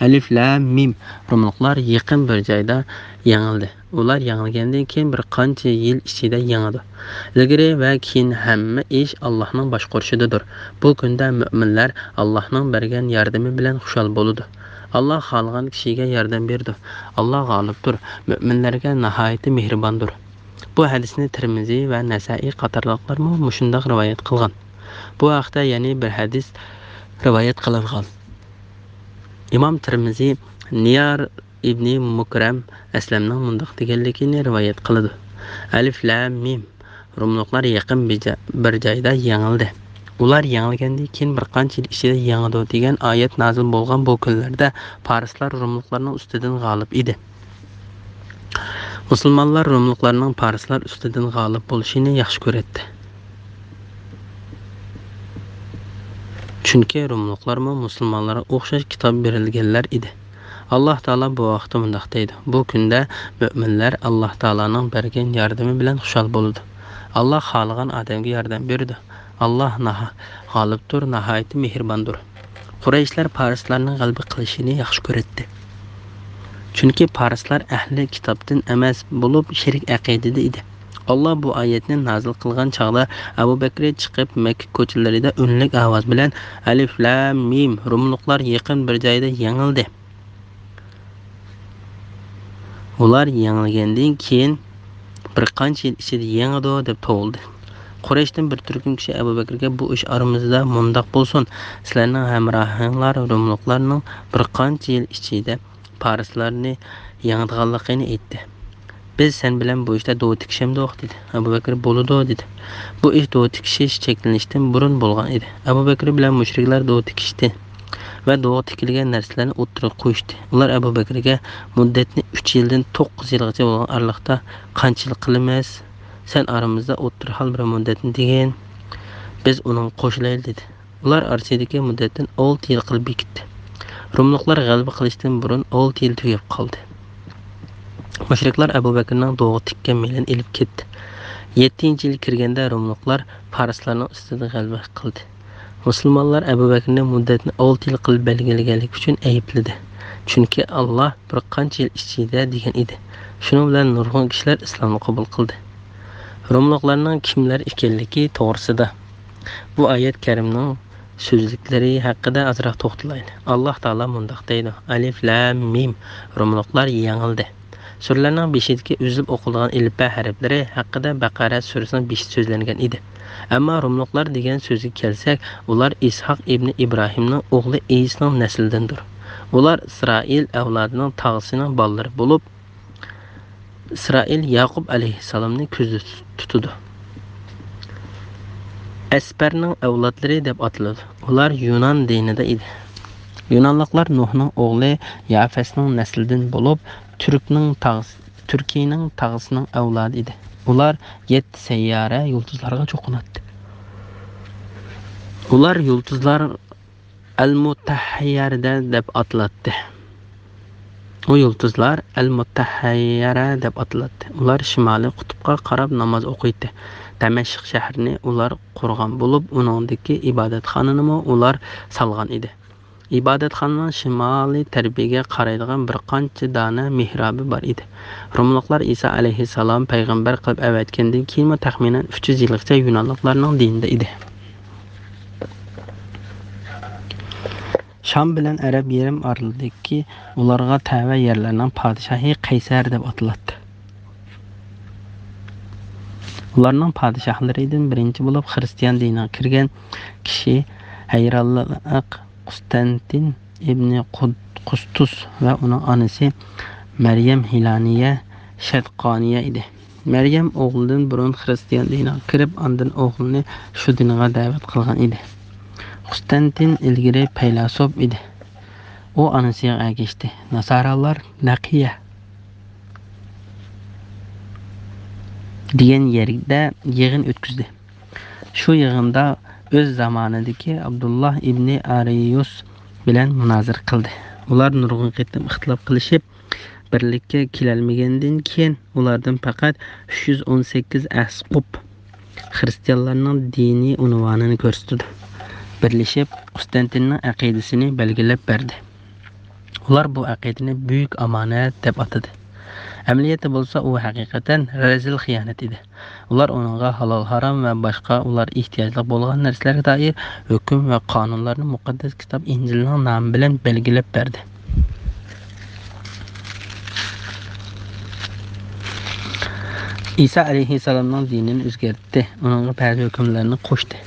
ئەلىف لام مىم، روملۇقلار يېقىن بىر جايدا يېڭىلدى. ئۇلار يېڭىلگەندىن كېيىن بىر قانچە يىل ئىچىدە يېڭىدۇ. ئىلگىرى ۋە كېيىن ھەممە ئىش ئاللاھنىڭ باشقۇرۇشىدىدۇر. بۇ كۈندە مۆمىنلەر ئاللاھنىڭ بەرگەن ياردىمى بىلەن خۇشال بولىدۇ. ئاللاھ خالىغان كىشىگە ياردەم بېرىدۇ. ئاللاھ غالىبتۇر، مۆمىنلەرگە ناھايىتى مېھرىباندۇر. بۇ ھەدىسنى تىرمىزى ۋە نەسائىي قاتارلىقلارمۇ مۇشۇنداق رىۋايەت قىلغان. بۇ ھەقتە يەنە بىر ھەدىس رىۋايەت قىلىنغان. ئىمام تىرمىزى نىيار ئىبنى مۇكرەم ئەسلەمنىڭ مۇنداق دېگەنلىكىنى رىۋايەت قىلىدۇ: ئەلىف لام مىم، روملۇقلار يېقىن بىر جا-، بىر جايدا يېڭىلدى. ئۇلار يېڭىلگەندىن كېيىن بىر قانچە يىل ئىچىدە يېڭىدۇ دېگەن ئايەت نازىل بولغان بۇ كۈنلەردە پارسلار روملۇقلارنىڭ ئۈستىدىن غالىب ئىدى. مۇسۇلمانلار روملۇقلارنىڭ پارسلار ئۈستىدىن غالىب بولۇشىنى ياخشى كۆرەتتى. چۈنكى روملۇقلارمۇ مۇسۇلمانلارغا ئوخشاش كىتاب بېرىلگەنلەر ئىدى. ئاللاھ تائالا بۇ ھەقتە مۇنداق دەيدۇ: بۇ كۈندە مۆمىنلەر ئاللاھ تائالانىڭ بەرگەن ياردىمى بىلەن خۇشال بولىدۇ. ئاللاھ خالىغان ئادەمگە ياردەم بېرىدۇ. ئاللاھ ناھا-، غالىبتۇر، ناھايىتى مېھرىباندۇر. قۇرەيشلەر پارسلارنىڭ غەلىبە قىلىشىنى ياخشى كۆرەتتى. چۈنكى پارسلار ئەھلى كىتابتىن ئەمەس بولۇپ، شېرىك ئەقىدىدە ئىدى. ئاللاھ بۇ ئايەتنى نازىل قىلغان چاغدا ئەبۇ بەكرى چىقىپ، مەككە كوچىلىرىدا ئۈنلۈك ئاۋاز بىلەن: «ئەلىف لام مىم، روملۇقلار يېقىن بىر جايدا يېڭىلدى. ئۇلار يېڭىلگەندىن كېيىن بىر قانچە يىل ئىچىدە يېڭىدۇ» دەپ توۋلىدى. قۇرەيشتىن بىر تۈركۈم كىشى ئەبۇ بەكرىگە: «بۇ ئىش ئارىمىزدا مۇنداق بولسۇن، سىلەرنىڭ ھەمراھىڭلار روملۇقلارنىڭ بىر قانچە يىل ئىچىدە پارسلارنى يېڭىدىغانلىقىنى ئېيتتى. بىز سەن بىلەن بۇ ئىشتا دوۋا تىكىشەمدۇق؟» دېدى. ئەبۇ بەكرى: «بولىدۇ» دېدى. بۇ ئىش دوۋا تىكىشىش چەكلىنىشتىن بۇرۇن بولغان ئىدى. ئەبۇ بەكرى بىلەن مۇشرىكلار دوۋا تىكىشتى ۋە دوغا تىكىلگەن نەرسىلەرنى ئوتتۇرىغا قويۇشتى. ئۇلار ئەبۇ بەكرىگە: «مۇددەتنى ئۈچ يىلدىن توققۇز يىلغىچە بولغان ئارىلىقتا قانچە يىل قىلىمىز؟ سەن ئارىمىزدا ئوتتۇرىغا بىر مۇددەتنى دېگىن، بىز ئۇنىڭغا قوشۇلايلى» دېدى. ئۇلار ئارىسىدىكى مۇددەتتىن ئالتە يىل قىلىپ بېكىتتى. روملۇقلار غەلىبە قىلىشتىن بۇرۇن ئالتە يىل تۈگەپ قالدى. مۇشرىكلار ئەبۇ بەكرىنىڭ دوغا تىككەن مېلىنى ئېلىپ كەتتى. يەتتىنچى يىل كىرگەندە روملۇقلار پارسلارنىڭ ئۈستىدە غەلىبە قىلدى. مۇسۇلمانلار ئەبۇ بەكرىنى مۇددەتنى ئالتە يىل قىلىپ بەلگىلىگەنلىكى ئۈچۈن ئەيىبلىدى. چۈنكى ئاللاھ بىر قانچە يىل ئىچىدە دېگەن ئىدى. شۇنىڭ بىلەن نۇرغۇن كىشىلەر ئىسلامنى قوبۇل قىلدى. روملۇقلارنىڭ كىملەر ئىكەنلىكى توغرىسىدا بۇ ئايەت كەرىمنىڭ سۆزلۈكلىرى ھەققىدە ئازراق توختىلايلى. ئاللاھ تائالا مۇنداق دەيدۇ: «ئەلىف لام مىم، روملۇقلار يېڭىلدى.» سۈرىلەرنىڭ بېشىدىكى ئۈزۈپ ئوقۇلىدىغان ئېلىپبە ھەرپلىرى ھەققىدە بەقەرە سۈرىسىنىڭ بېشىدا سۆزلەنگەن ئىدى. ئەمما روملۇقلار دېگەن سۆزگە كەلسەك، ئۇلار ئىسھاق ئىبنى ئىبراھىمنىڭ ئوغلى ئىسنىڭ نەسلىدىندۇر. ئۇلار ئىسرائىل ئەۋلادىنىڭ تاغىسىنىڭ بالىلىرى بولۇپ، ئىسرائىل ياقۇپ ئەلەيھىسسالامنى كۆزدە تۇتىدۇ. ئەسپەرنىڭ ئەۋلادلىرى دەپ ئاتىلىدۇ. ئۇلار يۇنان دىنىدا ئىدى. يۇنانلىقلار نۇھنىڭ ئوغلى يافەسنىڭ نەسلىدىن بولۇپ، تۈركنىڭ تاغىسى، تۈركىينىڭ تاغىسىنىڭ ئەۋلادى ئىدى. ئۇلار يەتتە سەييارە يۇلتۇزلارغا چوقۇناتتى. ئۇلار يۇلتۇزلار ئەل-مۇتەھھەييەرە دەپ ئاتىلاتتى. ئۇ يۇلتۇزلار ئەل-مۇتەھھەييەرە دەپ ئاتىلاتتى. ئۇلار شىمالىي قۇتۇپقا قاراپ ناماز ئوقۇيتتى. دەمەشق شەھىرىنى ئۇلار قۇرغان بولۇپ، ئۇنىڭدىكى ئىبادەتخانىنىمۇ ئۇلار سالغان ئىدى. ئىبادەتخانىنىڭ شىمالىي تەرىپىگە قارايدىغان بىر قانچە دانە مېھرابى بار ئىدى. روملۇقلار ئىسا ئەلەيھىسسالام پەيغەمبەر قىلىپ ئەۋەتكەندىن كېيىنمۇ تەخمىنەن ئۈچ يۈز يىلغىچە يۇنانلىقلارنىڭ دىنىدا ئىدى. شام بىلەن ئەرەب يېرىم ئارىلىدىكى ئۇلارغا تەۋە يەرلەرنىڭ پادىشاھى قەيسەر دەپ ئاتىلاتتى. ئۇلارنىڭ پادىشاھلىرىدىن بىرىنچى بولۇپ خىرىستىيان دىنىغا كىرگەن كىشى ھەيرانلىق قۇستەنتىن ئىبنى قۇد-، قۇستۇس ۋە ئۇنىڭ ئانىسى مەريەم ھىلانىيە شەدقانىيە ئىدى. مەريەم ئوغلىدىن بۇرۇن خىرىستىيان دىنىغا كىرىپ، ئاندىن ئوغلىنى شۇ دىنغا دەۋەت قىلغان ئىدى. قۇستەنتىن ئىلگىرى پەيلاسوپ ئىدى. ئۇ ئانىسىغا ئەگەشتى. ناسارالار نەقىيە دېگەن يەردە يىغىن ئۆتكۈزدى. شۇ يىغىندا ئۆز زامانىدىكى ئابدۇللا ئىبنى ئارىيۇس بىلەن مۇنازىرە قىلدى. ئۇلار نۇرغۇن قېتىم ئىختىلاپ قىلىشىپ، بىرلىككە كېلەلمىگەندىن كېيىن، ئۇلاردىن پەقەت ئۈچ يۈز ئون سەككىز ئەسقۇپ خىرىستىيانلارنىڭ دىنىي ئۇنۋانىنى كۆرسىتىدۇ. بىرلىشىپ، قۇستەنتىننىڭ ئەقىدىسىنى بەلگىلەپ بەردى. ئۇلار بۇ ئەقىدىنى بۈيۈك ئامانەت دەپ ئاتىدى. ئەمەلىيەتتە بولسا، ئۇ ھەقىقەتەن رەزىل خىيانەت ئىدى. ئۇلار ئۇنىڭغا ھالال-ھارام ۋە باشقا ئۇلار ئېھتىياجلىق بولغان نەرسىلەرگە دائىر ھۆكۈم ۋە قانۇنلارنى مۇقەددەس كىتاب ئىنجىلنىڭ نامى بىلەن بەلگىلەپ بەردى. ئىسا ئەلەيھىسسالامنىڭ دىنىنى ئۆزگەرتتى، ئۇنىڭغا بەزى ھۆكۈملەرنى قوشتى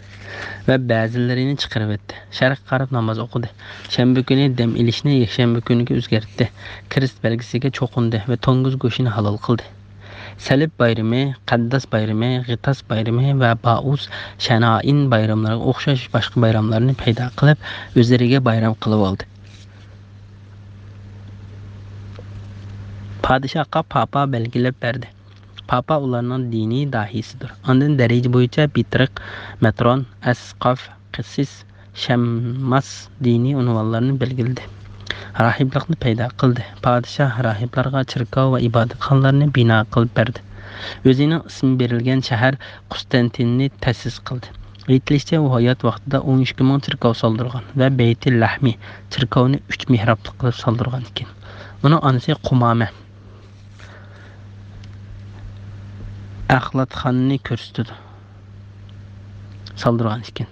ۋە بەزىلىرىنى چىقىرىۋەتتى. شەرققە قاراپ ناماز ئوقۇدى. شەنبە كۈنى دەم ئېلىشنى يەكشەنبە كۈنىگە ئۆزگەرتتى. كىرېست بەلگىسىگە چوقۇندى ۋە توڭگۇز گۆشىنى ھالال قىلدى. سەلىب بايرىمى، قەدداس بايرىمى، غىتاس بايرىمى ۋە بائۇس شەنائىن بايراملىرىغا ئوخشاش باشقا بايراملارنى پەيدا قىلىپ، ئۆزلىرىگە بايرام قىلىۋالدى. پادىشاھقا پاپا بەلگىلەپ بەردى. پاپا ئۇلارنىڭ دىنىي داھىيسىدۇر. ئاندىن دەرىجە بويىچە پېترىق، مەترون، ئەسقاف، قىسىس، شەمماس دىنىي ئۇنۋانلارنى بەلگىلىدى. راھىبلىقنى پەيدا قىلدى. پادىشاھ راھىبلارغا چېركاۋ ۋە ئىبادەتخانىلارنى بىنا قىلىپ بەردى. ئۆزىنىڭ ئىسمى بېرىلگەن شەھەر قۇستەنتىننى تەسىس قىلدى. ئېيتىلىشىچە، ئۇ ھايات ۋاقتىدا ئون ئىككى مىڭ چېركاۋ سالدۇرغان ۋە بەيتى لەھمى چېركاۋىنى ئۈچ مېھرابلىق قىلىپ سالدۇرغان ئىكەن. ئۇنىڭ ئانىسى قۇمامە ئەخلەتخاننى كۆرسىتىدۇ، سالدۇرغان ئىكەن.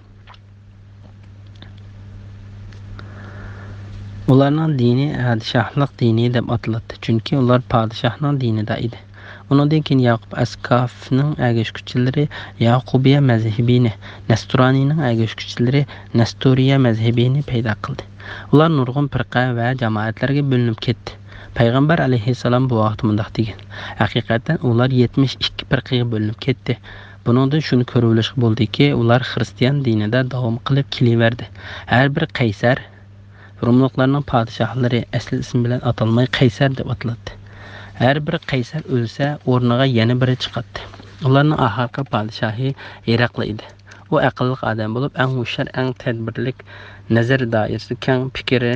ئۇلارنىڭ دىنى پادىشاھلىق دىنى دەپ ئاتىلاتتى، چۈنكى ئۇلار پادىشاھنىڭ دىنىدا ئىدى. ئۇنىڭدىن كېيىن ياقۇپ ئەسكافنىڭ ئەگەشكۈچىلىرى ياقۇبىيە مەزھىبىنى، نەستۇرانىينىڭ ئەگەشكۈچىلىرى نەستۇرىيە مەزھىبىنى پەيدا قىلدى. ئۇلار نۇرغۇن پىرقە ۋە جامائەتلەرگە بۆلۈنۈپ كەتتى. پەيغەمبەر ئەلەيھىسسالام بۇ ھەقتە مۇنداق دېگەن: ھەقىقەتەن ئۇلار يەتمىش ئىككى پىرقىگە بۆلۈنۈپ كەتتى. بۇنىڭدىن شۇنى كۆرۈۋېلىشقا بولىدۇكى، ئۇلار خىرىستىيان دىنىدا داۋام قىلىپ كېلىۋەردى. ھەر بىر قەيسەر، روملۇقلارنىڭ پادىشاھلىرى ئەسلى ئىسمى بىلەن ئاتالماي قەيسەر دەپ ئاتىلاتتى. ھەر بىر قەيسەر ئۆلسە، ئورنىغا يەنە بىرى چىقاتتى. ئۇلارنىڭ ئاخىرقى پادىشاھى ھېرەقلى ئىدى. ئۇ ئەقىللىق ئادەم بولۇپ، ئەڭ ھوشيار، ئەڭ تەدبىرلىك، نەزەر دائىرىسى كەڭ، پىكرى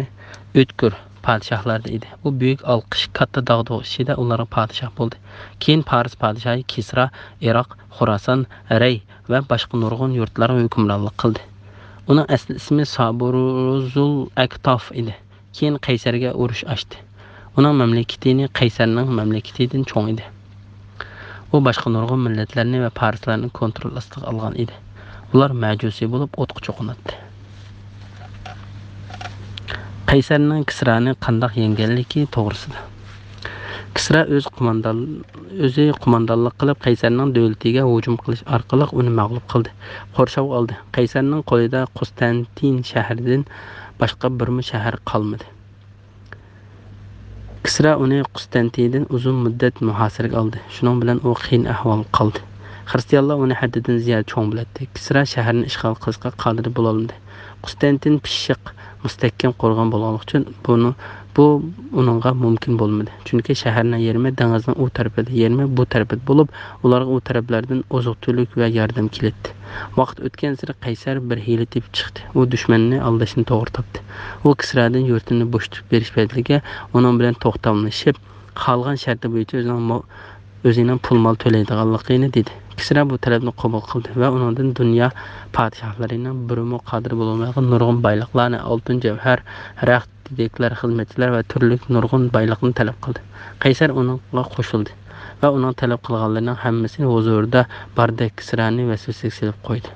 ئۆتكۈر پادىشاھلاردىن ئىدى. ئۇ بۈيۈك ئالقىش، كاتتا داغدۇغا ئىچىدە ئۇلارغا پادىشاھ بولدى. كېيىن پارس پادىشاھى كىسرا ئىراق، خوراسان، رەي ۋە باشقا نۇرغۇن يۇرتلارغا ھۆكۈمرانلىق قىلدى. ئۇنىڭ ئەسلى ئىسمى سابۇرۇزۇل ئەكتاف ئىدى. كېيىن قەيسەرگە ئۇرۇش ئاچتى. ئۇنىڭ مەملىكىتىنى قەيسەرنىڭ مەملىكىتىدىن چوڭ ئىدى. ئۇ باشقا نۇرغۇن مىللەتلەرنى ۋە پارسلارنى كونترول ئاستىغا ئالغان ئىدى. ئۇلار مەجۇسىي بولۇپ ئوتقا چوقۇناتتى. قەيسەرنىڭ كىسرانى قانداق يەڭگەنلىكى توغرىسىدا. كىسرا ئۆز قوماندان-، ئۆزى قوماندانلىق قىلىپ، قەيسەرنىڭ دۆلىتىگە ھۇجۇم قىلىش ئارقىلىق ئۇنى مەغلۇپ قىلدى، قورشاۋغا ئالدى. قەيسەرنىڭ قولىدا قۇستەنتىن شەھىرىدىن باشقا بىرمۇ شەھەر قالمىدى. كىسرا ئۇنى قۇستەنتىندىن ئۇزۇن مۇددەت مۇھاسىرىگە ئالدى. شۇنىڭ بىلەن ئۇ قىيىن ئەھۋالغا قالدى. خىرىستىيانلار ئۇنى ھەددىدىن زىيادە چوڭ بىلەتتى. كىسرا شەھەرنى ئىشغال قىلىشقا قادىر بولالمىدى. قۇستەنتىن پىششىق، مۇستەھكەم قورغان بولغانلىقى ئۈچۈن بۇنى، بۇ ئۇنىڭغا مۇمكىن بولمىدى. چۈنكى شەھەرنىڭ يېرىمى دېڭىزنىڭ ئۇ تەرىپىدە، يېرىمى بۇ تەرىپىدە بولۇپ، ئۇلارغا ئۇ تەرەپلەردىن ئوزۇق-تۈلۈك ۋە ياردەم كېلەتتى. ۋاقىت ئۆتكەنسېرى قەيسەر بىر ھىيلە تېپىپ چىقتى. ئۇ دۈشمەننى ئالداشنى توغرا تاپتى. ئۇ كىسرادىن يۇرتىنى بوشىتىپ بېرىش بەدىلىگە ئۇنىڭ بىلەن توختاملىشىپ، قالغان شەرتى بويىچە ئۆزىنىڭ مو-، ئۆزىنىڭ پۇل-مال تۆلەيدىغانلىقىنى دېدى. كىسرا بۇ تەلەپنى قوبۇل قىلدى ۋە ئۇنىڭدىن دۇنيا پادىشاھلىرىنىڭ بىرىمۇ قادىر بولالمايدىغان نۇرغۇن بايلىقلارنى، ئالتۇن، جەۋھەر، رەخت، دېدەكلەر، خىزمەتچىلەر ۋە تۈرلۈك نۇرغۇن بايلىقنى تەلەپ قىلدى. قەيسەر ئۇنىڭغا قوشۇلدى ۋە ئۇنىڭ تەلەپ قىلغانلىرىنىڭ ھەممىسىنى ھۇزۇرىدا باردەك كىسرانى ۋەسۋەسىگە سېلىپ قويدى.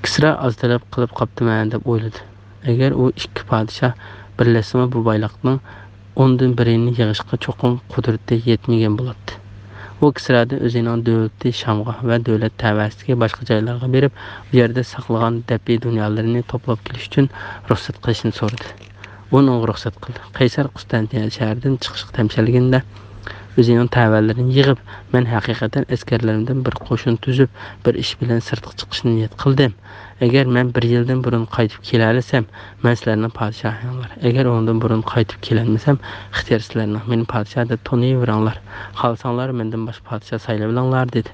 كىسرا ئاز تەلەپ قىلىپ قاپتىمەن دەپ ئويلىدى. ئەگەر ئۇ ئىككى پادىشاھ بىرلەشسىمۇ، بۇ بايلىقنىڭ ئوندىن بىرىنى يىغىشقا چوقۇم قۇدرىتى يەتمىگەن بولاتتى. ئۇ كىسرادىن ئۆزىنىڭ دۆلىتى شامغا ۋە دۆلەت تەۋەسىدىكى باشقا جايلارغا بېرىپ، ئۇ يەردە ساقلىغان دەپىي دۇنيالىرىنى توپلاپ كېلىش ئۈچۈن رۇخسەت قىلىشنى سورىدى. ئۇ ئۇنىڭغا رۇخسەت قىلدى. قەيسەر قۇستەنتىنىيە شەھىرىدىن چىقىشقا تەمشەلگىنىدە، ئۆزىنىڭ تەۋەلىرىنى يىغىپ، مەن ھەقىقەتەن ئەسكەرلىرىمدىن بىر قوشۇن تۈزۈپ، بىر ئىش بىلەن سىرتقا چىقىشنى نىيەت قىلدىم. ئەگەر مەن بىر يىلدىن بۇرۇن قايتىپ كېلەلىسەم، مەن سىلەرنىڭ پادىشاھىڭلار. ئەگەر ئۇنىڭدىن بۇرۇن قايتىپ كېلەلمىسەم، ئىختىيار سىلەرنىڭ. مېنى پادىشاھ دەپ تونۇيۇۋېرىڭلار. خالىساڭلار مەندىن باشقا پادىشاھ سايلىۋېلىڭلار، دېدى.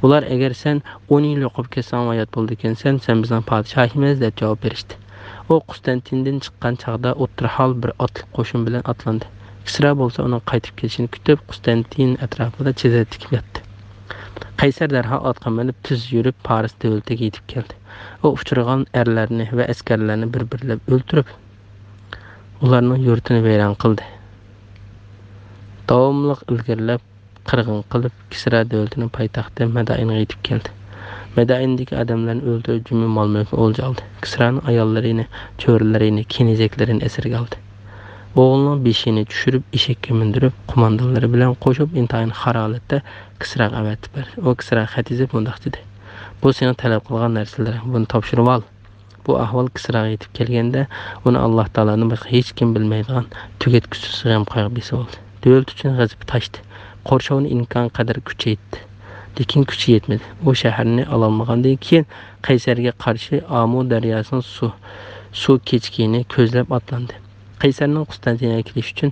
ئۇلار، ئەگەر سەن ئون يىل يوقاپ كەتسەڭ ھايات بولىدىكەنسەن، سەن بىزنىڭ پادىشاھىمىز، دەپ جاۋاب بېرىشتى. ئۇ قۇستەنتىندىن چىققان چاغدا ئوتتۇرا ھال بىر ئاتلىق قوشۇن بىلەن ئاتلاندى. كىسرا بولسا ئۇنىڭ قايتىپ كېلىشىنى كۈتۈپ، قۇستەنتىن ئەتراپىدا چېدىر تىكىپ ياتتى. قەيسەر دەرھال ئاتقا مىنىپ تېز يۈرۈپ پارس دۆلىتىگە يېتىپ كەلدى. ئۇ ئۇچرىغان ئەرلەرنى ۋە ئەسكەرلەرنى بىر-بىرلەپ ئۆلتۈرۈپ، ئۇلارنىڭ يۇرتىنى ۋەيران قىلدى. داۋاملىق ئىلگىرىلەپ، قىرغىن قىلىپ، كىسرا دۆلىتىنىڭ پايتەختى مەدائىنغا يېتىپ كەلدى. مەدائىندىكى ئادەملەرنى ئۆلتۈرۈپ، جۈمە مال-مۈلكىنى ئولجا ئالدى. كىسرانىڭ ئاياللىرىنى، چۆرىلىرىنى، كېنىزەكلىرىنى ئەسىرگە ئالدى. ئوغلىنىڭ بېشىنى چۈشۈرۈپ، ئېشەككە مىندۈرۈپ، قوماندانلىرى بىلەن قوشۇپ، ئىنتايىن خار ھالەتتە كىسراغا ئەۋەتىپ بەردى. ئۇ كىسراغا خەت يېزىپ مۇنداق دېدى: بۇ سېنىڭ تەلەپ قىلغان نەرسىلىرىڭ، بۇنى تاپشۇرۇۋال. بۇ ئەھۋال كىسراغا يېتىپ كەلگەندە، ئۇنى ئاللا تائالادىن باشقا ھېچكىم بىلمەيدىغان تۈگەتكۈسىز غەم-قايغۇ بېسىۋالدى. دۆلىتى ئۈچۈن غەزىپى تاشتى. قورشاۋنى ئىمكان قەدەر كۈچەيتتى. لېكىن كۈچى يەتمىدى. ئۇ شەھەرنى ئالالمىغاندىن كېيىن، قەيسەرگە قارشى ئامۇ دەرياسىنىڭ سۇ، سۇ كېچىكىنى كۆزلەپ ئاتلاندى. قەيسەرنىڭ قۇستەنتىنىيەگە كېلىشى ئۈچۈن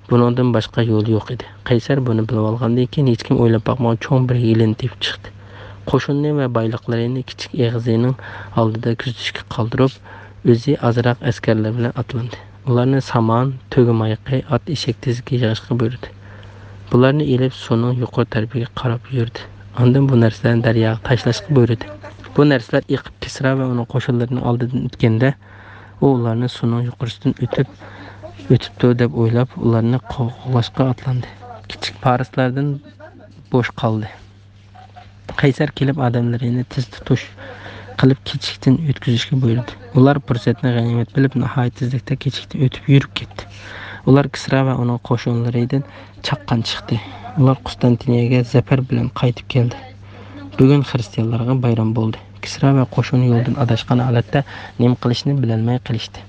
بۇنىڭدىن باشقا يول يوق ئىدى. قەيسەر بۇنى بىلىۋالغاندىن كېيىن، ھېچكىم ئويلاپ باقمىغان چوڭ بىر ھىيلىنى تېپىپ چىقتى. قوشۇننى ۋە بايلىقلىرىنى كىچىك ئېغىزىنىڭ ئالدىدا كۆزىتىشكە قالدۇرۇپ، ئۆزى ئازراق ئەسكەرلەر بىلەن ئاتلاندى. ئۇلارنى سامان، تۆگە مايىقى، ئات ئېشەك تېزىكى يىغىشقا بۇيرۇدى. بۇلارنى ئېلىپ، سۇنىڭ يۇقىرى تەرىپىگە قاراپ يۈردى. ئاندىن بۇ نەرسىلەرنى دەرياغا تاشلاشقا بۇيرۇدى. بۇ نەرسىلەر ئېقىپ، كىسرا ۋە ئۇنىڭ قوشۇنلىرىنىڭ ئالدىدىن ئۆتكەندە، ئۇ ئۇلارنى سۇنىڭ يۇقىرىسىدىن ئۆتۈپ، ئۆتۈپتۇ دەپ ئويلاپ، ئۇلارنى قوغلاشقا ئاتلاندى. كىچىك پارسلاردىن بوش قالدى. قەيسەر كېلىپ، ئادەملىرىنى تېز تۇتۇش قىلىپ، كېچىكتىن ئۆتكۈزۈشكە بۇيرۇدى. ئۇلار پۇرسەتنى غەنىيمەت بىلىپ، ناھايىتى تېزلىكتە كېچىكتىن ئۆتۈپ يۈرۈپ كەتتى. ئۇلار كىسرا ۋە ئۇنىڭ قوشۇنلىرىدىن چاققان چىقتى. ئۇلار قۇستانتىنىيەگە زەپەر بىلەن قايتىپ كەلدى. بۈگۈن خىرىستىيانلارغا بايرام بولدى. كىسرا ۋە قوشۇن يولدىن ئاداشقان ھالەتتە نېمە قىلىشنى بىلەلمەي قېلىشتى.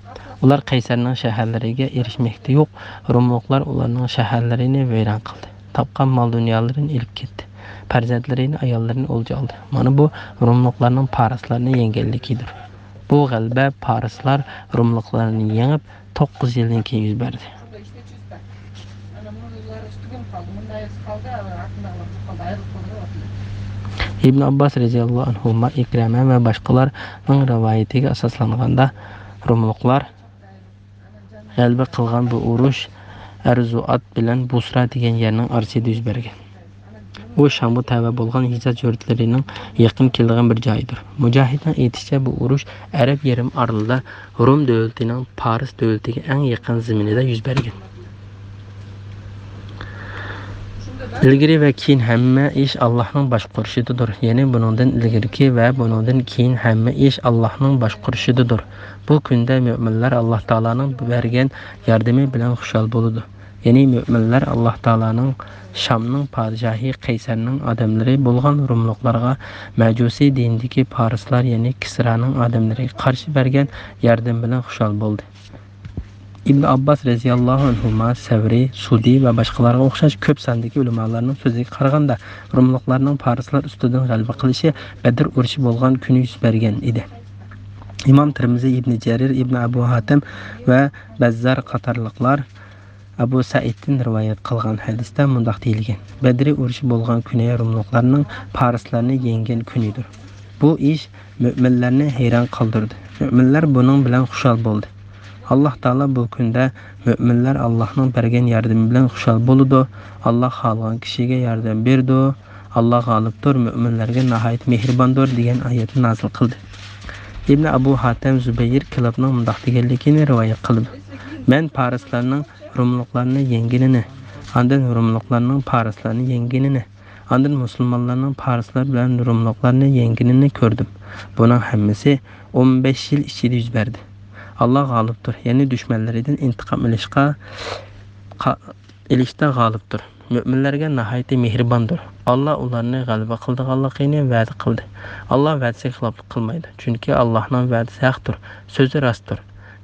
ئۇلار قەيسەرنىڭ شەھەرلىرىگە ئېرىشمەكتە يوق، روملۇقلار ئۇلارنىڭ شەھەرلىرىنى ۋەيران قىلدى. تاپقان مال-دۇنيالىرىنى ئېلىپ كەتتى. پەرزەنتلىرىنى، ئاياللىرىنى ئولجا ئالدى. مانا بۇ روملۇقلارنىڭ پارسلارنى يەڭگەنلىكىدۇر. بۇ غەلىبە پارسلار روملۇقلارنى يېڭىپ، توققۇز يىلدىن كېيىن يۈز بەردى. ئىبن ئابباس رەزىياللاھۇ ئەنھۇما، ئىكرىمە ۋە باشقىلارنىڭ رىۋايىتىگە ئاساسلانغاندا، روملۇقلار غەلىبە قىلغان بۇ ئۇرۇش ئەرزۇئات بىلەن بۇسرا دېگەن يەرنىڭ ئارىسىدا يۈز بەرگەن. ئۇ شامغا تەۋە بولغان ھىجاز يۇرتلىرىنىڭ يېقىن كېلىدىغان بىر جايىدۇر. مۇجاھىدنىڭ ئېيتىشىچە، بۇ ئۇرۇش ئەرەب يېرىم ئارىلىدا رۇم دۆلىتىنىڭ پارس دۆلىتىگە ئەڭ يېقىن زېمىنىدا يۈز بەرگەن. ئىلگىرى ۋە كېيىن ھەممە ئىش ئاللاھنىڭ باشقۇرۇشىدىدۇر. يەنى بۇنىڭدىن ئىلگىرىكى ۋە بۇنىڭدىن كېيىن ھەممە ئىش ئاللاھنىڭ باشقۇرۇشىدىدۇر. بۇ كۈندە مۆمىنلەر ئاللاھ تائالانىڭ بەرگەن ياردىمى بىلەن خۇشال بولىدۇ. يەنى مۆمىنلەر ئاللاھ تائالانىڭ شامنىڭ پادىشاھى قەيسەرنىڭ ئادەملىرى بولغان روملۇقلارغا مەجۇسىي دىنىدىكى پارسلار، يەنى كىسرانىڭ ئادەملىرىگە قارشى بەرگەن ياردىمى بىلەن خۇشال بولدى. ئىبن ئابباس رەزىياللاھۇ ئەنھۇما، سەۋرى، سۇدى ۋە باشقىلارغا ئوخشاش كۆپ ساندىكى ئۆلىمالارنىڭ سۆزىگە قارىغاندا، روملۇقلارنىڭ پارسلار ئۈستىدىن غەلىبە قىلىشى بەدر ئۇرۇشى بولغان كۈنى يۈز بەرگەن ئىدى. ئىمام تىرمىزى، ئىبنى جەرىر، ئىبنى ئەبۇ ھاتەم ۋە بەززار قاتارلىقلار ئەبۇ سەئىدتىن رىۋايەت قىلغان ھەدىستە مۇنداق دېيىلگەن: بەدرى ئۇرۇشى بولغان كۈنى روملۇقلارنىڭ پارسلارنى يەڭگەن كۈنىدۇر. بۇ ئىش مۆمىنلەرنى ھەيران قالدۇردى. مۆمىنلەر بۇنىڭ بىلەن خۇشال بولدى. ئاللاھ تائالا بۇ كۈندە مۆمىنلەر ئاللاھنىڭ بەرگەن ياردىمى بىلەن خۇشال بولىدۇ. ئاللاھ خالىغان كىشىگە ياردەم بېرىدۇ. ئاللاھ غالىبتۇر، مۆمىنلەرگە ناھايىتى مېھرىباندۇر دېگەن ئايەتنى نازىل قىلدى. ئىبنى ئەبۇ ھاتەم زۇبەير كىلابنىڭ مۇنداق دېگەنلىكىنى رىۋايەت قىلىدۇ: مەن پارسلارنىڭ روملۇقلارنى يەڭگىنىنى، ئاندىن روملۇقلارنىڭ پارسلارنى يەڭگىنىنى، ئاندىن مۇسۇلمانلارنىڭ پارسلار بىلەن روملۇقلارنى يەڭگىنىنى كۆردۈم. بۇنىڭ ھەممىسى ئون بەش يىل ئىچىدە يۈز بەردى. ئاللاھ غالىبتۇر، يەنى دۈشمەنلىرىدىن ئىنتىقام ئېلىشقا، قا-، ئېلىشتا غالىبتۇر. مۆمىنلەرگە ناھايىتى مېھرىباندۇر. ئاللاھ ئۇلارنى غەلىبە قىلىدىغانلىقىنى ۋەدە قىلدى. ئاللاھ ۋەدىسىگە خىلاپلىق قىلمايدۇ. چۈنكى ئاللاھنىڭ ۋەدىسى ھەقتۇر، سۆزى راستتۇر.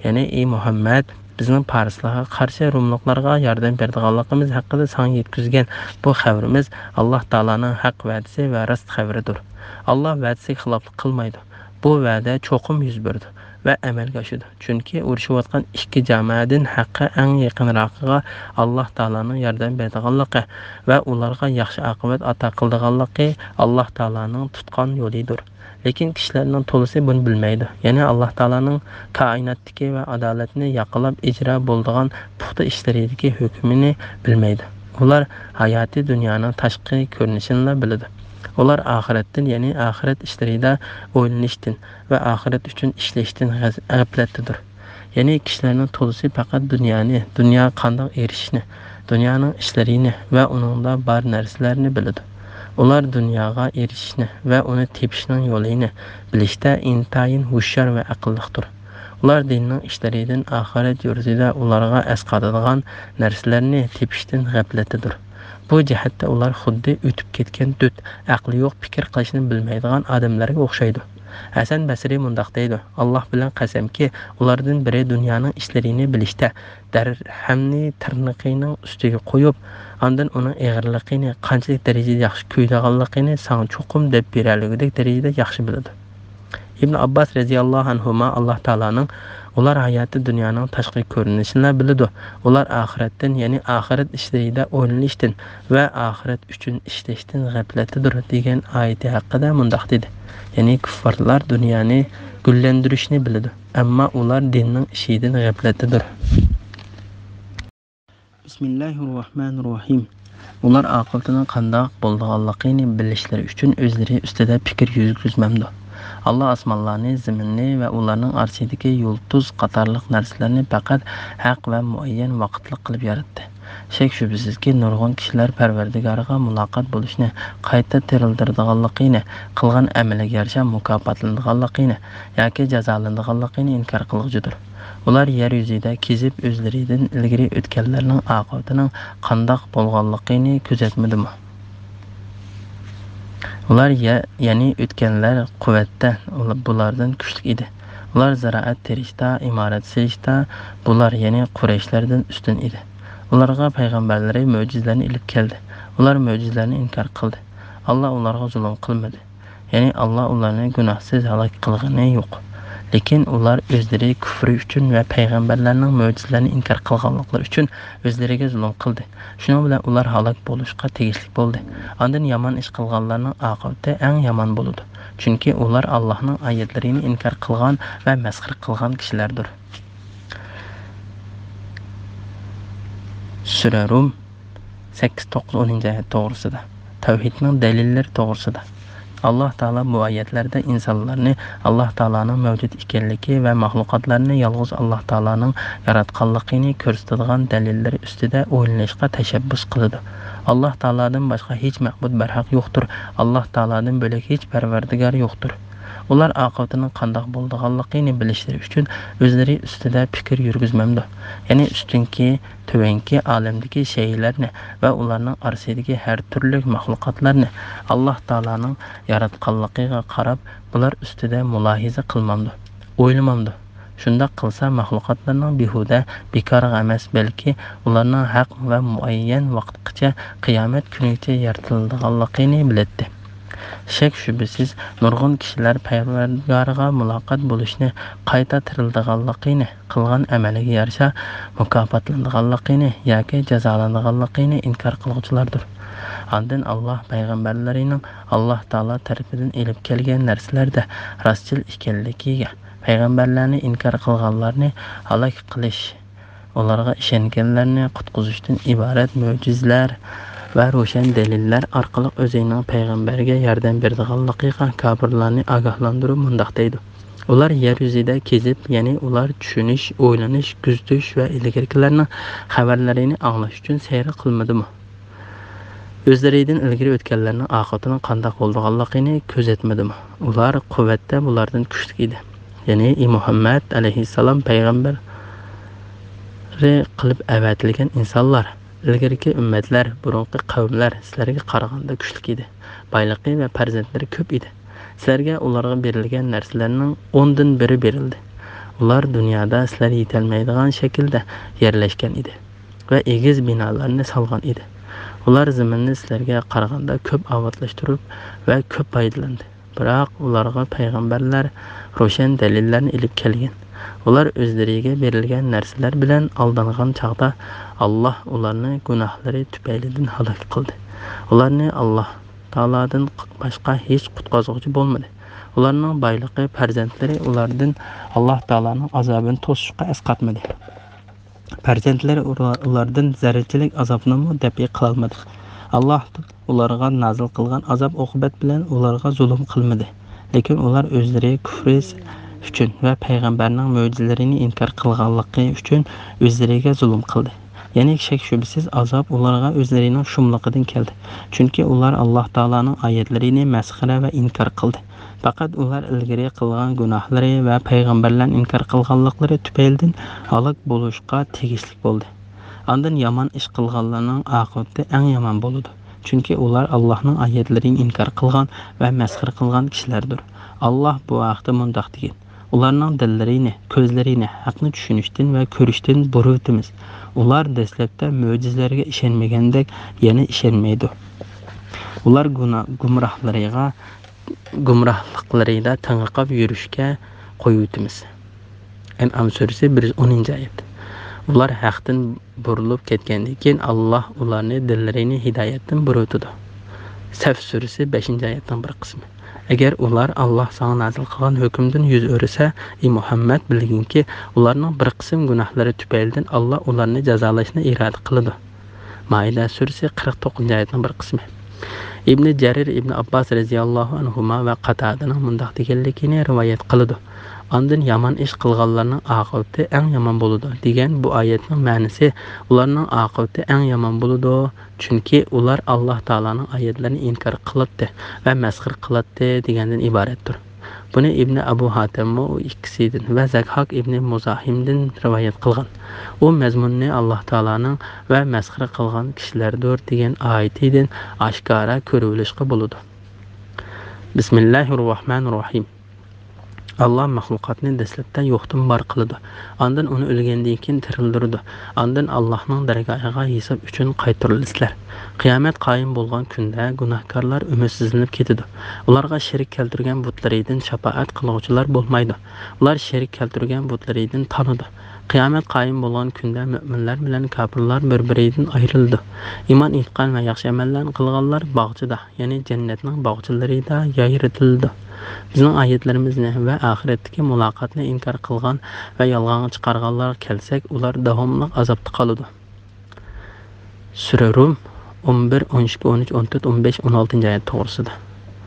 يەنى، ئى مۇھەممەد، بىزنىڭ پارسلارغا قارشى روملۇقلارغا ياردەم بېرىدىغانلىقىمىز ھەققىدە ساڭا يەتكۈزگەن بۇ خەۋىرىمىز ئاللاھ تائالانىڭ ھەق ۋەدىسى ۋە راست خەۋىرىدۇر. ئاللاھ ۋەدىسىگە خىلاپلىق قىلمايدۇ. بۇ ۋەدە چوقۇم يۈز بېرىدۇ ۋە ئەمەلگە ئاشىدۇ. چۈنكى ئۇرۇشۇۋاتقان ئىككى جامائەدىن ھەققە ئەڭ يېقىنراقىغا ئاللاھ تائالانىڭ ياردەم بېرىدىغانلىقى ۋە ئۇلارغا ياخشى ئاقىۋەت ئاتا قىلىدىغانلىقى ئاللاھ تائالانىڭ تۇتقان يولىدۇر. لېكىن كىشىلەرنىڭ تولىسى بۇنى بىلمەيدۇ. يەنى ئاللاھ تائالانىڭ كائىناتتىكى ۋە ئادالەتنى ياقىلاپ ئىجرا بولىدىغان پۇختا ئىشلىرىدىكى ھۆكمىنى بىلمەيدۇ. ئۇلار ھاياتىي دۇنيانىڭ تاشقى كۆرۈنۈشىنىلا بىلىدۇ. ئۇلار ئاخىرەتتىن، يەنى ئاخىرەت ئىشلىرىدا ئويلىنىشتىن ۋە ئاخىرەت ئۈچۈن ئىشلەشتىن غەز-، غەپلەتتىدۇر. يەنى كىشىلەرنىڭ تولىسى پەقەت دۇنيانى، دۇنياغا قانداق ئېرىشىشنى، دۇنيانىڭ ئىشلىرىنى ۋە ئۇنىڭدا بار نەرسىلەرنى بىلىدۇ. ئۇلار دۇنياغا ئېرىشىشنى ۋە ئۇنى تېپىشنىڭ يولىنى بىلىشتە ئىنتايىن ھوشيار ۋە ئەقىللىقتۇر. ئۇلار دىننىڭ ئىشلىرىدىن، ئاخىرەت يۇرتىدا ئۇلارغا ئەسقاتىدىغان نەرسىلەرنى تېپىشتىن غەپلەتتىدۇر. بۇ جەھەتتە ئۇلار خۇددى ئۆتۈپ كەتكەن دۆت، ئەقلى يوق، پىكىر قىلىشنى بىلمەيدىغان ئادەملەرگە ئوخشايدۇ. ھەسەن بەسرى مۇنداق دەيدۇ: ئاللاھ بىلەن قەسەمكى، ئۇلاردىن بىرى دۇنيانىڭ ئىشلىرىنى بىلىشتە دەرھەمنى تىرنىقىنىڭ ئۈستىگە قويۇپ، ئاندىن ئۇنىڭ ئېغىرلىقىنى، قانچىلىك دەرىجىدە ياخشى كۆيىدىغانلىقىنى ساڭا چوقۇم دەپ بېرەلىگۈدەك دەرىجىدە ياخشى بىلىدۇ. ئىبن ئابباس رەزىياللاھۇ ئەنھۇما ئاللاھ تائالانىڭ ئۇلار ھاياتى دۇنيانىڭ تاشقى كۆرۈنۈشىنىلا بىلىدۇ. ئۇلار ئاخىرەتتىن، يەنى ئاخىرەت ئىشلىرىدا ئويلىنىشتىن ۋە ئاخىرەت ئۈچۈن ئىشلەشتىن غەپلەتتىدۇر» دېگەن ئايىتى ھەققىدە مۇنداق دېدى، يەنى كۇففارلار دۇنيانى گۈللەندۈرۈشنى بىلىدۇ، ئەمما ئۇلار دىننىڭ ئىشىدىن غەپلەتتىدۇر. بىسمىللاھىررەھمانىررەھىم. ئۇلار ئاقىۋىتىنىڭ قانداق بولىدىغانلىقىنى بىلىشلىرى ئۈچۈن ئۆزلىرى ئۈستىدە پىكىر يۈرگۈزمەمدۇ؟ ئاللا ئاسمانلارنى، زېمىننى ۋە ئۇلارنىڭ ئارىسىدىكى يۇلتۇز قاتارلىق نەرسىلەرنى پەقەت ھەق ۋە مۇئەييەن ۋاقىتلىق قىلىپ ياراتتى. شەك-شۈبھىسىزكى، نۇرغۇن كىشىلەر پەرۋەردىگارىغا مۇلاقات بولۇشنى، قايتا تىرىلدۈرىدىغانلىقىنى، قىلغان ئەمىلىگە يارىشا مۇكاپاتلىنىدىغانلىقىنى ياكى جازالىنىدىغانلىقىنى ئىنكار قىلغۇچىدۇر. ئۇلار يەر يۈزىدە كېزىپ، ئۆزلىرىدىن ئىلگىرى ئۆتكەنلەرنىڭ ئاقىۋىتىنىڭ قانداق بولغانلىقىنى كۆزەتمىدىمۇ؟ ئۇلار يە-، يەنى ئۆتكەنلەر قۇۋۋەتتە، ئۇلا-، بۇلاردىن كۈچلۈك ئىدى. ئۇلار زىرائەت تېرىشتا، ئىمارەت سېلىشتا بۇلار، يەنى قۇرەيشلەردىن ئۈستۈن ئىدى. ئۇلارغا پەيغەمبەرلىرى مۆجىزىلەرنى ئېلىپ كەلدى. ئۇلار مۆجىزىلەرنى ئىنكار قىلدى. ئاللا ئۇلارغا زۇلۇم قىلمىدى. يەنى ئاللا ئۇلارنى گۇناھسىز ھالاك قىلغىنى يوق. لېكىن ئۇلار ئۆزلىرى كۈفرى ئۈچۈن ۋە پەيغەمبەرلەرنىڭ مۆجىزىلەرنى ئىنكار قىلغانلىقلىرى ئۈچۈن ئۆزلىرىگە زۇلۇم قىلدى. شۇنىڭ بىلەن ئۇلار ھالاك بولۇشقا تېگىشلىك بولدى. ئاندىن يامان ئىش قىلغانلارنىڭ ئاقىۋىتى ئەڭ يامان بولىدۇ. چۈنكى ئۇلار ئاللانىڭ ئايەتلىرىنى ئىنكار قىلغان ۋە مەسخىرە قىلغان كىشىلەردۇر. سۈرە رۇم، سەككىز، توققۇز، ئونىنچى ئايەت توغرىسىدا، تەۋھىدنىڭ دەلىللىرى توغرىسىدا. ئاللا تائالا بۇ ئايەتلەردە ئىنسانلارنى ئاللا تائالانىڭ مەۋجۇت ئىكەنلىكى ۋە مەخلۇقاتلارنى يالغۇز ئاللا تائالانىڭ ياراتقانلىقىنى كۆرسىتىدىغان دەلىللىرى ئۈستىدە ئويلىنىشقا تەشەببۇس قىلىدۇ. ئاللا تائالادىن باشقا ھېچ مەبۇد بەرھەق يوقتۇر. ئاللا تائالادىن بۆلەك ھېچ پەرۋەردىگار يوقتۇر. ئۇلار ئاقىۋىتىنىڭ قانداق بولىدىغانلىقىنى بىلىشلىرى ئۈچۈن ئۆزلىرى ئۈستىدە پىكىر يۈرگۈزمەمدۇ؟ يەنى ئۈستۈنكى، تۆۋەنكى ئالەمدىكى شەيئىلەرنى ۋە ئۇلارنىڭ ئارىسىدىكى ھەر تۈرلۈك مەخلۇقاتلارنى ئاللا تائالانىڭ ياراتقانلىقىغا قاراپ، بۇلار ئۈستىدە مۇلاھىزە قىلمامدۇ؟ ئويلىمامدۇ؟ شۇنداق قىلسا، مەخلۇقاتلارنىڭ بىھۇدە، بىكارغا ئەمەس، بەلكى ئۇلارنىڭ ھەق ۋە مۇئەييەن ۋاقىتقىچە، قىيامەت كۈنىگىچە يارىتىلىدىغانلىقىنى بىلەتتى. شەك-شۈبھىسىز، نۇرغۇن كىشىلەر پەرۋەردىگارىغا مۇلاقات بولۇشنى، قايتا تىرىلىدىغانلىقىنى، قىلغان ئەمەلىگە يارىشا مۇكاپاتلىنىدىغانلىقىنى ياكى جازالىنىدىغانلىقىنى ئىنكار قىلغۇچىلاردۇر. ئاندىن ئاللا پەيغەمبەرلىرىنىڭ ئاللا تائالا تەرىپىدىن ئېلىپ كەلگەن نەرسىلەردە راستچىل ئىكەنلىكىگە، پەيغەمبەرلەرنى ئىنكار قىلغانلارنى ھالاك قىلىش، ئۇلارغا ئىشەنگەنلەرنى قۇتقۇزۇشتىن ئىبارەت مۆجىزىلەر ۋە روشەن دەلىللەر ئارقىلىق ئۆزىنىڭ پەيغەمبەرگە ياردەم بېرىدىغانلىقىغا كاپىرلارنى ئاگاھلاندۇرۇپ مۇنداق دەيدۇ: ئۇلار يەر يۈزىدە كېزىپ، يەنى ئۇلار چۈشىنىش، ئويلىنىش، كۆزىتىش ۋە ئىلگىرىكىلەرنىڭ خەۋەرلىرىنى ئاڭلاش ئۈچۈن سەير قىلمىدىمۇ؟ ئۆزلىرىدىن ئىلگىرى ئۆتكەنلەرنىڭ ئاقىۋىتىنىڭ قانداق بولىدىغانلىقىنى كۆزەتمىدىمۇ؟ ئۇلار قۇۋۋەتتە بۇلاردىن كۈچلۈك ئىدى. يەنى ئى مۇھەممەد ئەلەيھىسسالام پەيغەمبەر قىلىپ ئەۋەتىلگەن ئىنسانلار ئىلگىرىكى ئۈممەتلەر، بۇرۇنقى قەۋملەر سىلەرگە قارىغاندا كۈچلۈك ئىدى. بايلىقى ۋە پەرزەنتلىرى كۆپ ئىدى. سىلەرگە ئۇلارغا بېرىلگەن نەرسىلەرنىڭ ئوندىن بىرى بېرىلدى. ئۇلار دۇنيادا سىلەر يېتەلمەيدىغان شەكىلدە يەرلەشكەن ئىدى ۋە ئېگىز بىنالارنى سالغان ئىدى. ئۇلار زېمىننى سىلەرگە قارىغاندا كۆپ ئاۋاتلاشتۇرۇپ ۋە كۆپ پايدىلاندى. بىراق ئۇلارغا پەيغەمبەرلەر روشەن دەلىللەرنى ئېلىپ كەلگەن. ئۇلار ئۆزلىرىگە بېرىلگەن نەرسىلەر بىلەن ئالدانغان چاغدا، ئاللا ئۇلارنى گۇناھلىرى تۈپەيلىدىن ھالاك قىلدى. ئۇلارنى ئاللا تائالادىن باشقا ھېچ قۇتقۇزغۇچى بولمىدى. ئۇلارنىڭ بايلىقى، پەرزەنتلىرى ئۇلاردىن ئاللا تائالانىڭ ئازابىنى توسۇشقا ئەسقاتمىدى. پەرزەنتلىرى ئۇلا-، ئۇلاردىن زەررىچىلىك ئازابنىمۇ دەپئى قىلالمىدى. ئاللا ئۇلارغا نازىل قىلغان ئازاب ئوقۇبەت بىلەن ئۇلارغا زۇلۇم قىلمىدى. لېكىن ئۇلار ئۆزلىرى كۈفرى ئۈچۈن ۋە پەيغەمبەرنىڭ مۆجىزىلىرىنى ئىنكار قىلغانلىقى ئۈچۈن ئۆزلىرىگە زۇلۇم قىلدى. يەنى شەك-شۈبھىسىز ئازاب ئۇلارغا ئۆزلىرىنىڭ شۇملۇقىدىن كەلدى. چۈنكى ئۇلار ئاللا تائالانىڭ ئايەتلىرىنى مەسخىرە ۋە ئىنكار قىلدى. پەقەت ئۇلار ئىلگىرى قىلغان گۇناھلىرى ۋە پەيغەمبەرلەرنى ئىنكار قىلغانلىقلىرى تۈپەيلىدىن ھالاك بولۇشقا تېگىشلىك بولدى. ئاندىن يامان ئىش قىلغانلارنىڭ ئاقىۋىتى ئەڭ يامان بولىدۇ. چۈنكى ئۇلار ئاللاھنىڭ ئايەتلىرىنى ئىنكار قىلغان ۋە مەسخىرە قىلغان كىشىلەردۇر. ئاللاھ بۇ ھەقتە مۇنداق دېگەن: ئۇلارنىڭ دىللىرىنى، كۆزلىرىنى ھەقنى چۈشىنىشتىن ۋە كۆرۈشتىن بۇرۇۋېتىمىز. ئۇلار دەسلەپتە مۆجىزىلەرگە ئىشەنمىگەندەك يەنە ئىشەنمەيدۇ. ئۇلار گۇنا-، گۇمراھلىرىغا، گۇمراھلىقلىرىدا تېڭىقىپ يۈرۈشكە قويۇۋېتىمىز. ئەنئام سۈرىسى بىر يۈز ئونىنچى ئايەت. ئۇلار ھەقتىن بۇرۇلۇپ كەتكەندىن كېيىن، ئاللاھ ئۇلارنى دىللىرىنى ھىدايەتتىن بۇرۇۋېتىدۇ. سەف سۈرىسى بەشىنچى ئايەتنىڭ بىر قىسمى. ئەگەر ئۇلار ئاللاھ ساڭا نازىل قىلغان ھۆكۈمدىن يۈز ئۆرۈسە، ئى مۇھەممەد، بىلگىنكى، ئۇلارنىڭ بىر قىسىم گۇناھلىرى تۈپەيلىدىن ئاللاھ ئۇلارنى جازالاشنى ئىرادە قىلىدۇ. مائىدە سۈرىسى قىرىق توققۇزىنچى ئايەتنىڭ بىر قىسمى. ئىبنى جەرىر ئىبنى ئابباس رەزىياللاھۇ ئەنھۇما ۋە قاتادىنىڭ مۇنداق دېگەنلىكىنى رىۋايەت قىلىدۇ: ئاندىن يامان ئىش قىلغانلارنىڭ ئاقىۋىتى ئەڭ يامان بولىدۇ دېگەن بۇ ئايەتنىڭ مەنىسى، ئۇلارنىڭ ئاقىۋىتى ئەڭ يامان بولىدۇ، چۈنكى ئۇلار ئاللاھ تائالانىڭ ئايەتلىرىنى ئىنكار قىلاتتى ۋە مەسخىرە قىلاتتى دېگەندىن ئىبارەتتۇر. بۇنى ئىبنى ئەبۇ ھاتىممۇ ئۇ ئىككىسىدىن ۋە زەكھاك ئىبنى مۇزاھىمدىن رىۋايەت قىلغان. ئۇ مەزمۇننى ئاللاھ تائالانىڭ ۋە مەسخىرە قىلغان كىشىلەردۇر دېگەن ئايىتىدىن ئاشكارا كۆرۈۋېلىشقا بولىدۇ. بىسمىللاھىررەھمانىررەھىم. ئاللاھ مەخلۇقاتنى دەسلەپتە يوقتىن بار قىلىدۇ. ئاندىن ئۇنى ئۆلگەندىن كېيىن تىرىلدۈرىدۇ. ئاندىن ئاللاھنىڭ دەرگاھىغا ھېساب ئۈچۈن قايتۇرۇلىسىلەر. قىيامەت قايىم بولغان كۈندە گۇناھكارلار ئۈمىدسىزلىنىپ كېتىدۇ. ئۇلارغا شېرىك كەلتۈرگەن بۇتلىرىدىن شاپائەت قىلغۇچىلار بولمايدۇ. ئۇلار شېرىك كەلتۈرگەن بۇتلىرىدىن تانىدۇ. قىيامەت قايىم بولغان كۈندە مۆمىنلەر بىلەن كاپىرلار بىر-بىرىدىن ئايرىلىدۇ. ئىمان ئېيتقان ۋە ياخشى ئەمەللەرنى قىلغانلار باغچىدا، يەنى جەننەتنىڭ باغچىلىرىدا يايرىتىلىدۇ. بىزنىڭ ئايەتلىرىمىزنى ۋە ئاخىرەتتىكى مۇلاقاتنى ئىنكار قىلغان ۋە يالغانغا چىقارغانلارغا كەلسەك، ئۇلار داۋاملىق ئازابتا قالىدۇ. سۈرە رۇم، ئون بىر، ئون ئىككى، ئون ئۈچ، ئون تۆت، ئون بەش، ئون ئالتىنچى ئايەت توغرىسىدا.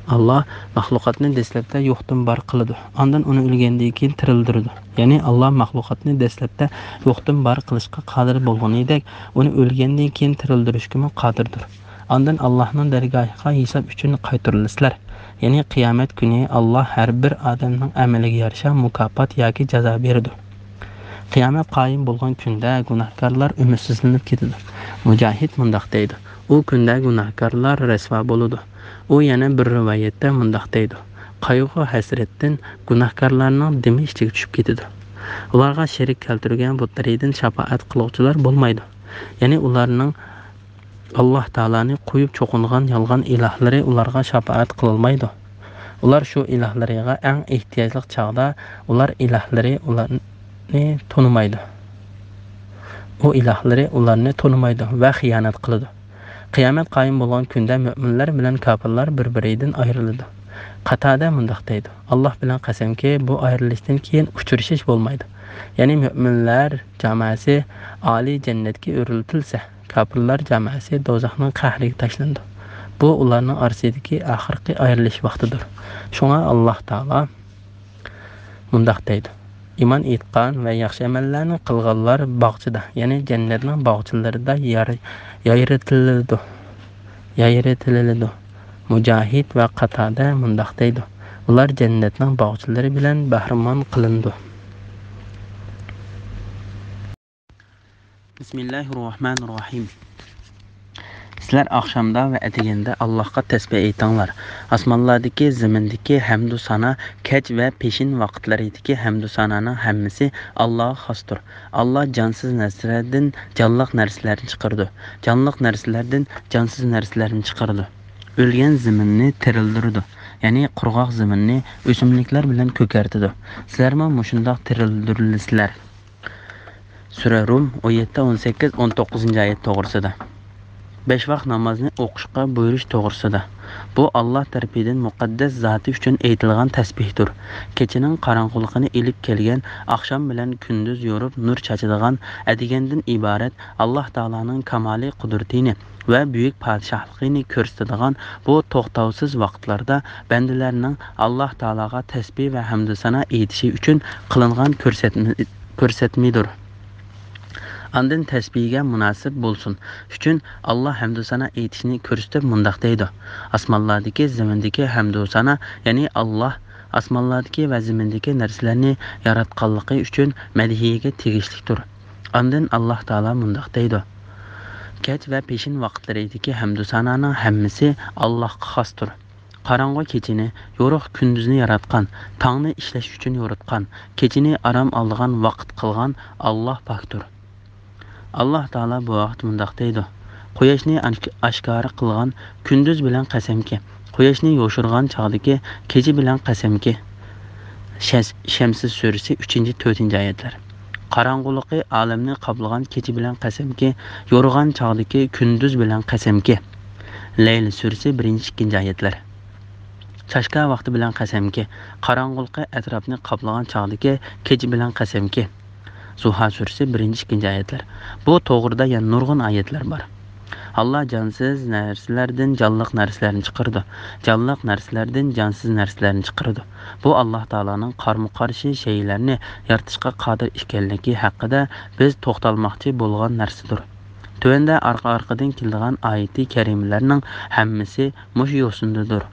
ئاللاھ مەخلۇقاتنى دەسلەپتە يوقتىن بار قىلىدۇ، ئاندىن ئۇنى ئۆلگەندىن كېيىن تىرىلدۈرىدۇ. يەنى ئاللاھ مەخلۇقاتنى دەسلەپتە يوقتىن بار قىلىشقا قادىر بولغىنىدەك، ئۇنى ئۆلگەندىن كېيىن تىرىلدۈرۈشكىمۇ قادىردۇر. ئاندىن ئاللاھنىڭ دەرگاھىغا ھېساب ئۈچۈن قايتۇرۇلىسىلەر. يەنى قىيامەت كۈنى ئاللاھ ھەر بىر ئادەمنىڭ ئەمىلىگە يارىشا مۇكاپات ياكى جازا بېرىدۇ. قىيامەت قايىم بولغان كۈندە گۇناھكارلار ئۈمىدسىزلىنىپ كېتىدۇ. مۇجاھىد مۇنداق دەيدۇ: ئۇ كۈندە گۇناھكارلار رەسۋا بولىدۇ. ئۇ يەنە بىر رىۋايەتتە مۇنداق دەيدۇ: قايغۇ-ھەسرەتتىن گۇناھكارلارنىڭ دېمى ئىچىگە چۈشۈپ كېتىدۇ. ئۇلارغا شېرىك كەلتۈرگەن بۇتلىرىدىن شاپائەت قىلغۇچىلار بولمايدۇ. يەنى ئۇلارنىڭ ئاللاھ تائالانى قويۇپ چوقۇنغان يالغان ئىلاھلىرى ئۇلارغا شاپائەت قىلالمايدۇ. ئۇلار شۇ ئىلاھلىرىغا ئەڭ ئېھتىياجلىق چاغدا ئۇلار ئىلاھلىرى ئۇلارنى تونۇمايدۇ. ئۇ ئىلاھلىرى ئۇلارنى تونۇمايدۇ ۋە خىيانەت قىلىدۇ. قىيامەت قايىم بولغان كۈندە مۆمىنلەر بىلەن كاپىرلار بىر-بىرىدىن ئايرىلىدۇ. قاتادە مۇنداق دەيدۇ: ئاللاھ بىلەن قەسەمكى، بۇ ئايرىلىشتىن كېيىن ئۇچرىشىش بولمايدۇ. يەنى مۆمىنلەر جامائەسى ئالىي جەننەتكە ئۆرلىتىلسە، كاپىرلار جامائەسى دوزاخنىڭ قەھرىگە تاشلىنىدۇ. بۇ ئۇلارنىڭ ئارىسىدىكى ئاخىرقى ئايرىلىش ۋاقتىدۇر. شۇڭا ئاللاھ تائالا مۇنداق دەيدۇ: ئىمان ئېيتقان ۋە ياخشى ئەمەللەرنى قىلغانلار باغچىدا، يەنى جەننەتنىڭ باغچىلىرىدا يار-، يايرىتىلىدۇ، يايرىتىلىدۇ. مۇجاھىد ۋە قاتادە مۇنداق دەيدۇ: ئۇلار جەننەتنىڭ باغچىلىرى بىلەن بەھرىمەن قىلىنىدۇ. بىسمىللاھىررەھمانىررەھىم. سىلەر ئاخشامدا ۋە ئەتىگەندە ئاللاھقا تەسبىھ ئېيتىڭلار. ئاسمانلاردىكى، زېمىندىكى ھەمدۇ سانا، كەچ ۋە پېشىن ۋاقىتلىرىدىكى ھەمدۇ سانانىڭ ھەممىسى ئاللاھقا خاستۇر. ئاللاھ جانسىز نەرسىلەردىن جانلىق نەرسىلەرنى چىقىرىدۇ. جانلىق نەرسىلەردىن جانسىز نەرسىلەرنى چىقىرىدۇ. ئۆلگەن زېمىننى تىرىلدۈرىدۇ، يەنى قۇرغاق زېمىننى ئۆسۈملۈكلەر بىلەن كۆكەرتىدۇ. سىلەرمۇ مۇشۇنداق تىرىلدۈرۈلىسىلەر. سۈرە رۇم، ئون يەتتە، ئون سەككىز، ئون توققۇزىنچى ئايەت توغرىسىدا. بەش ۋاق نامازنى ئوقۇشقا بۇيرۇش توغرىسىدا. بۇ ئاللاھ تەرىپىدىن مۇقەددەس زاتى ئۈچۈن ئېيتىلغان تەسبىھتۇر. كېچىنىڭ قاراڭغۇلۇقىنى ئېلىپ كەلگەن ئاخشام بىلەن كۈندۈز يورۇپ نۇر چاچىدىغان ئەتىگەندىن ئىبارەت ئاللاھ تائالانىڭ كامالىي قۇدرىتىنى ۋە بۈيۈك پادىشاھلىقىنى كۆرسىتىدىغان بۇ توختاۋسىز ۋاقىتلاردا بەندىلەرنىڭ ئاللاھ تائالاغا تەسبىھ ۋە ھەمدۇسانا ئېيتىشى ئۈچۈن قىلىنغان كۆرسەتمە-، كۆرسەتمىدۇر. ئاندىن تەسبىھگە مۇناسىپ بولسۇن ئۈچۈن ئاللاھ ھەمدۇسانا ئېيتىشنى كۆرسىتىپ مۇنداق دەيدۇ: ئاسمانلاردىكى، زېمىندىكى ھەمدۇسانا، يەنى ئاللاھ ئاسمانلاردىكى ۋە زېمىندىكى نەرسىلەرنى ياراتقانلىقى ئۈچۈن مەدھىيەگە تېگىشلىكتۇر. ئاندىن ئاللاھ تائالا مۇنداق دەيدۇ: كەچ ۋە پېشىن ۋاقىتلىرىدىكى ھەمدۇسانانىڭ ھەممىسى ئاللاھقا خاستۇر. قاراڭغۇ كېچىنى، يورۇق كۈندۈزنى ياراتقان، تاڭنى ئىشلەش ئۈچۈن يورۇتقان، كېچىنى ئارام ئالىدىغان ۋاقىت قىلغان ئاللاھ پاكتۇر. ئاللاھ تائالا بۇ ھەقتە مۇنداق دەيدۇ: قۇياشنى ئاش-، ئاشكارا قىلغان كۈندۈز بىلەن قەسەمكى، قۇياشنى يوشۇرغان چاغدىكى كېچە بىلەن قەسەمكى، شەس-، شەمس سۈرىسى ئۈچىنچى، تۆتىنچى ئايەتلەر. قاراڭغۇلۇقى ئالەمنى قاپلىغان كېچە بىلەن قەسەمكى، يورۇغان چاغدىكى كۈندۈز بىلەن قەسەمكى. لەيل سۈرىسى بىرىنچى، ئىككىنچى ئايەتلەر. چاشكا ۋاقتى بىلەن قەسەمكى، قاراڭغۇلۇقى ئەتراپنى قاپلىغان چاغدىكى كېچە بىلەن قەسەمكى. زۇھا سۈرىسى بىرىنچى، ئىككىنچى ئايەتلەر. بۇ توغرىدا يەنە نۇرغۇن ئايەتلەر بار. ئاللا جانسىز نەرسىلەردىن جانلىق نەرسىلەرنى چىقىرىدۇ، جانلىق نەرسىلەردىن جانسىز نەرسىلەرنى چىقىرىدۇ. بۇ ئاللا تائالانىڭ قارمۇ قارشى شەيئىلەرنى يارىتىشقا قادىر ئىكەنلىكى ھەققىدە بىز توختالماقچى بولغان نەرسىدۇر. تۆۋەندە ئارقا-ئارقىدىن كېلىدىغان ئايىتى كەرىمىلەرنىڭ ھەممىسى مۇشۇ يوسۇندىدۇر.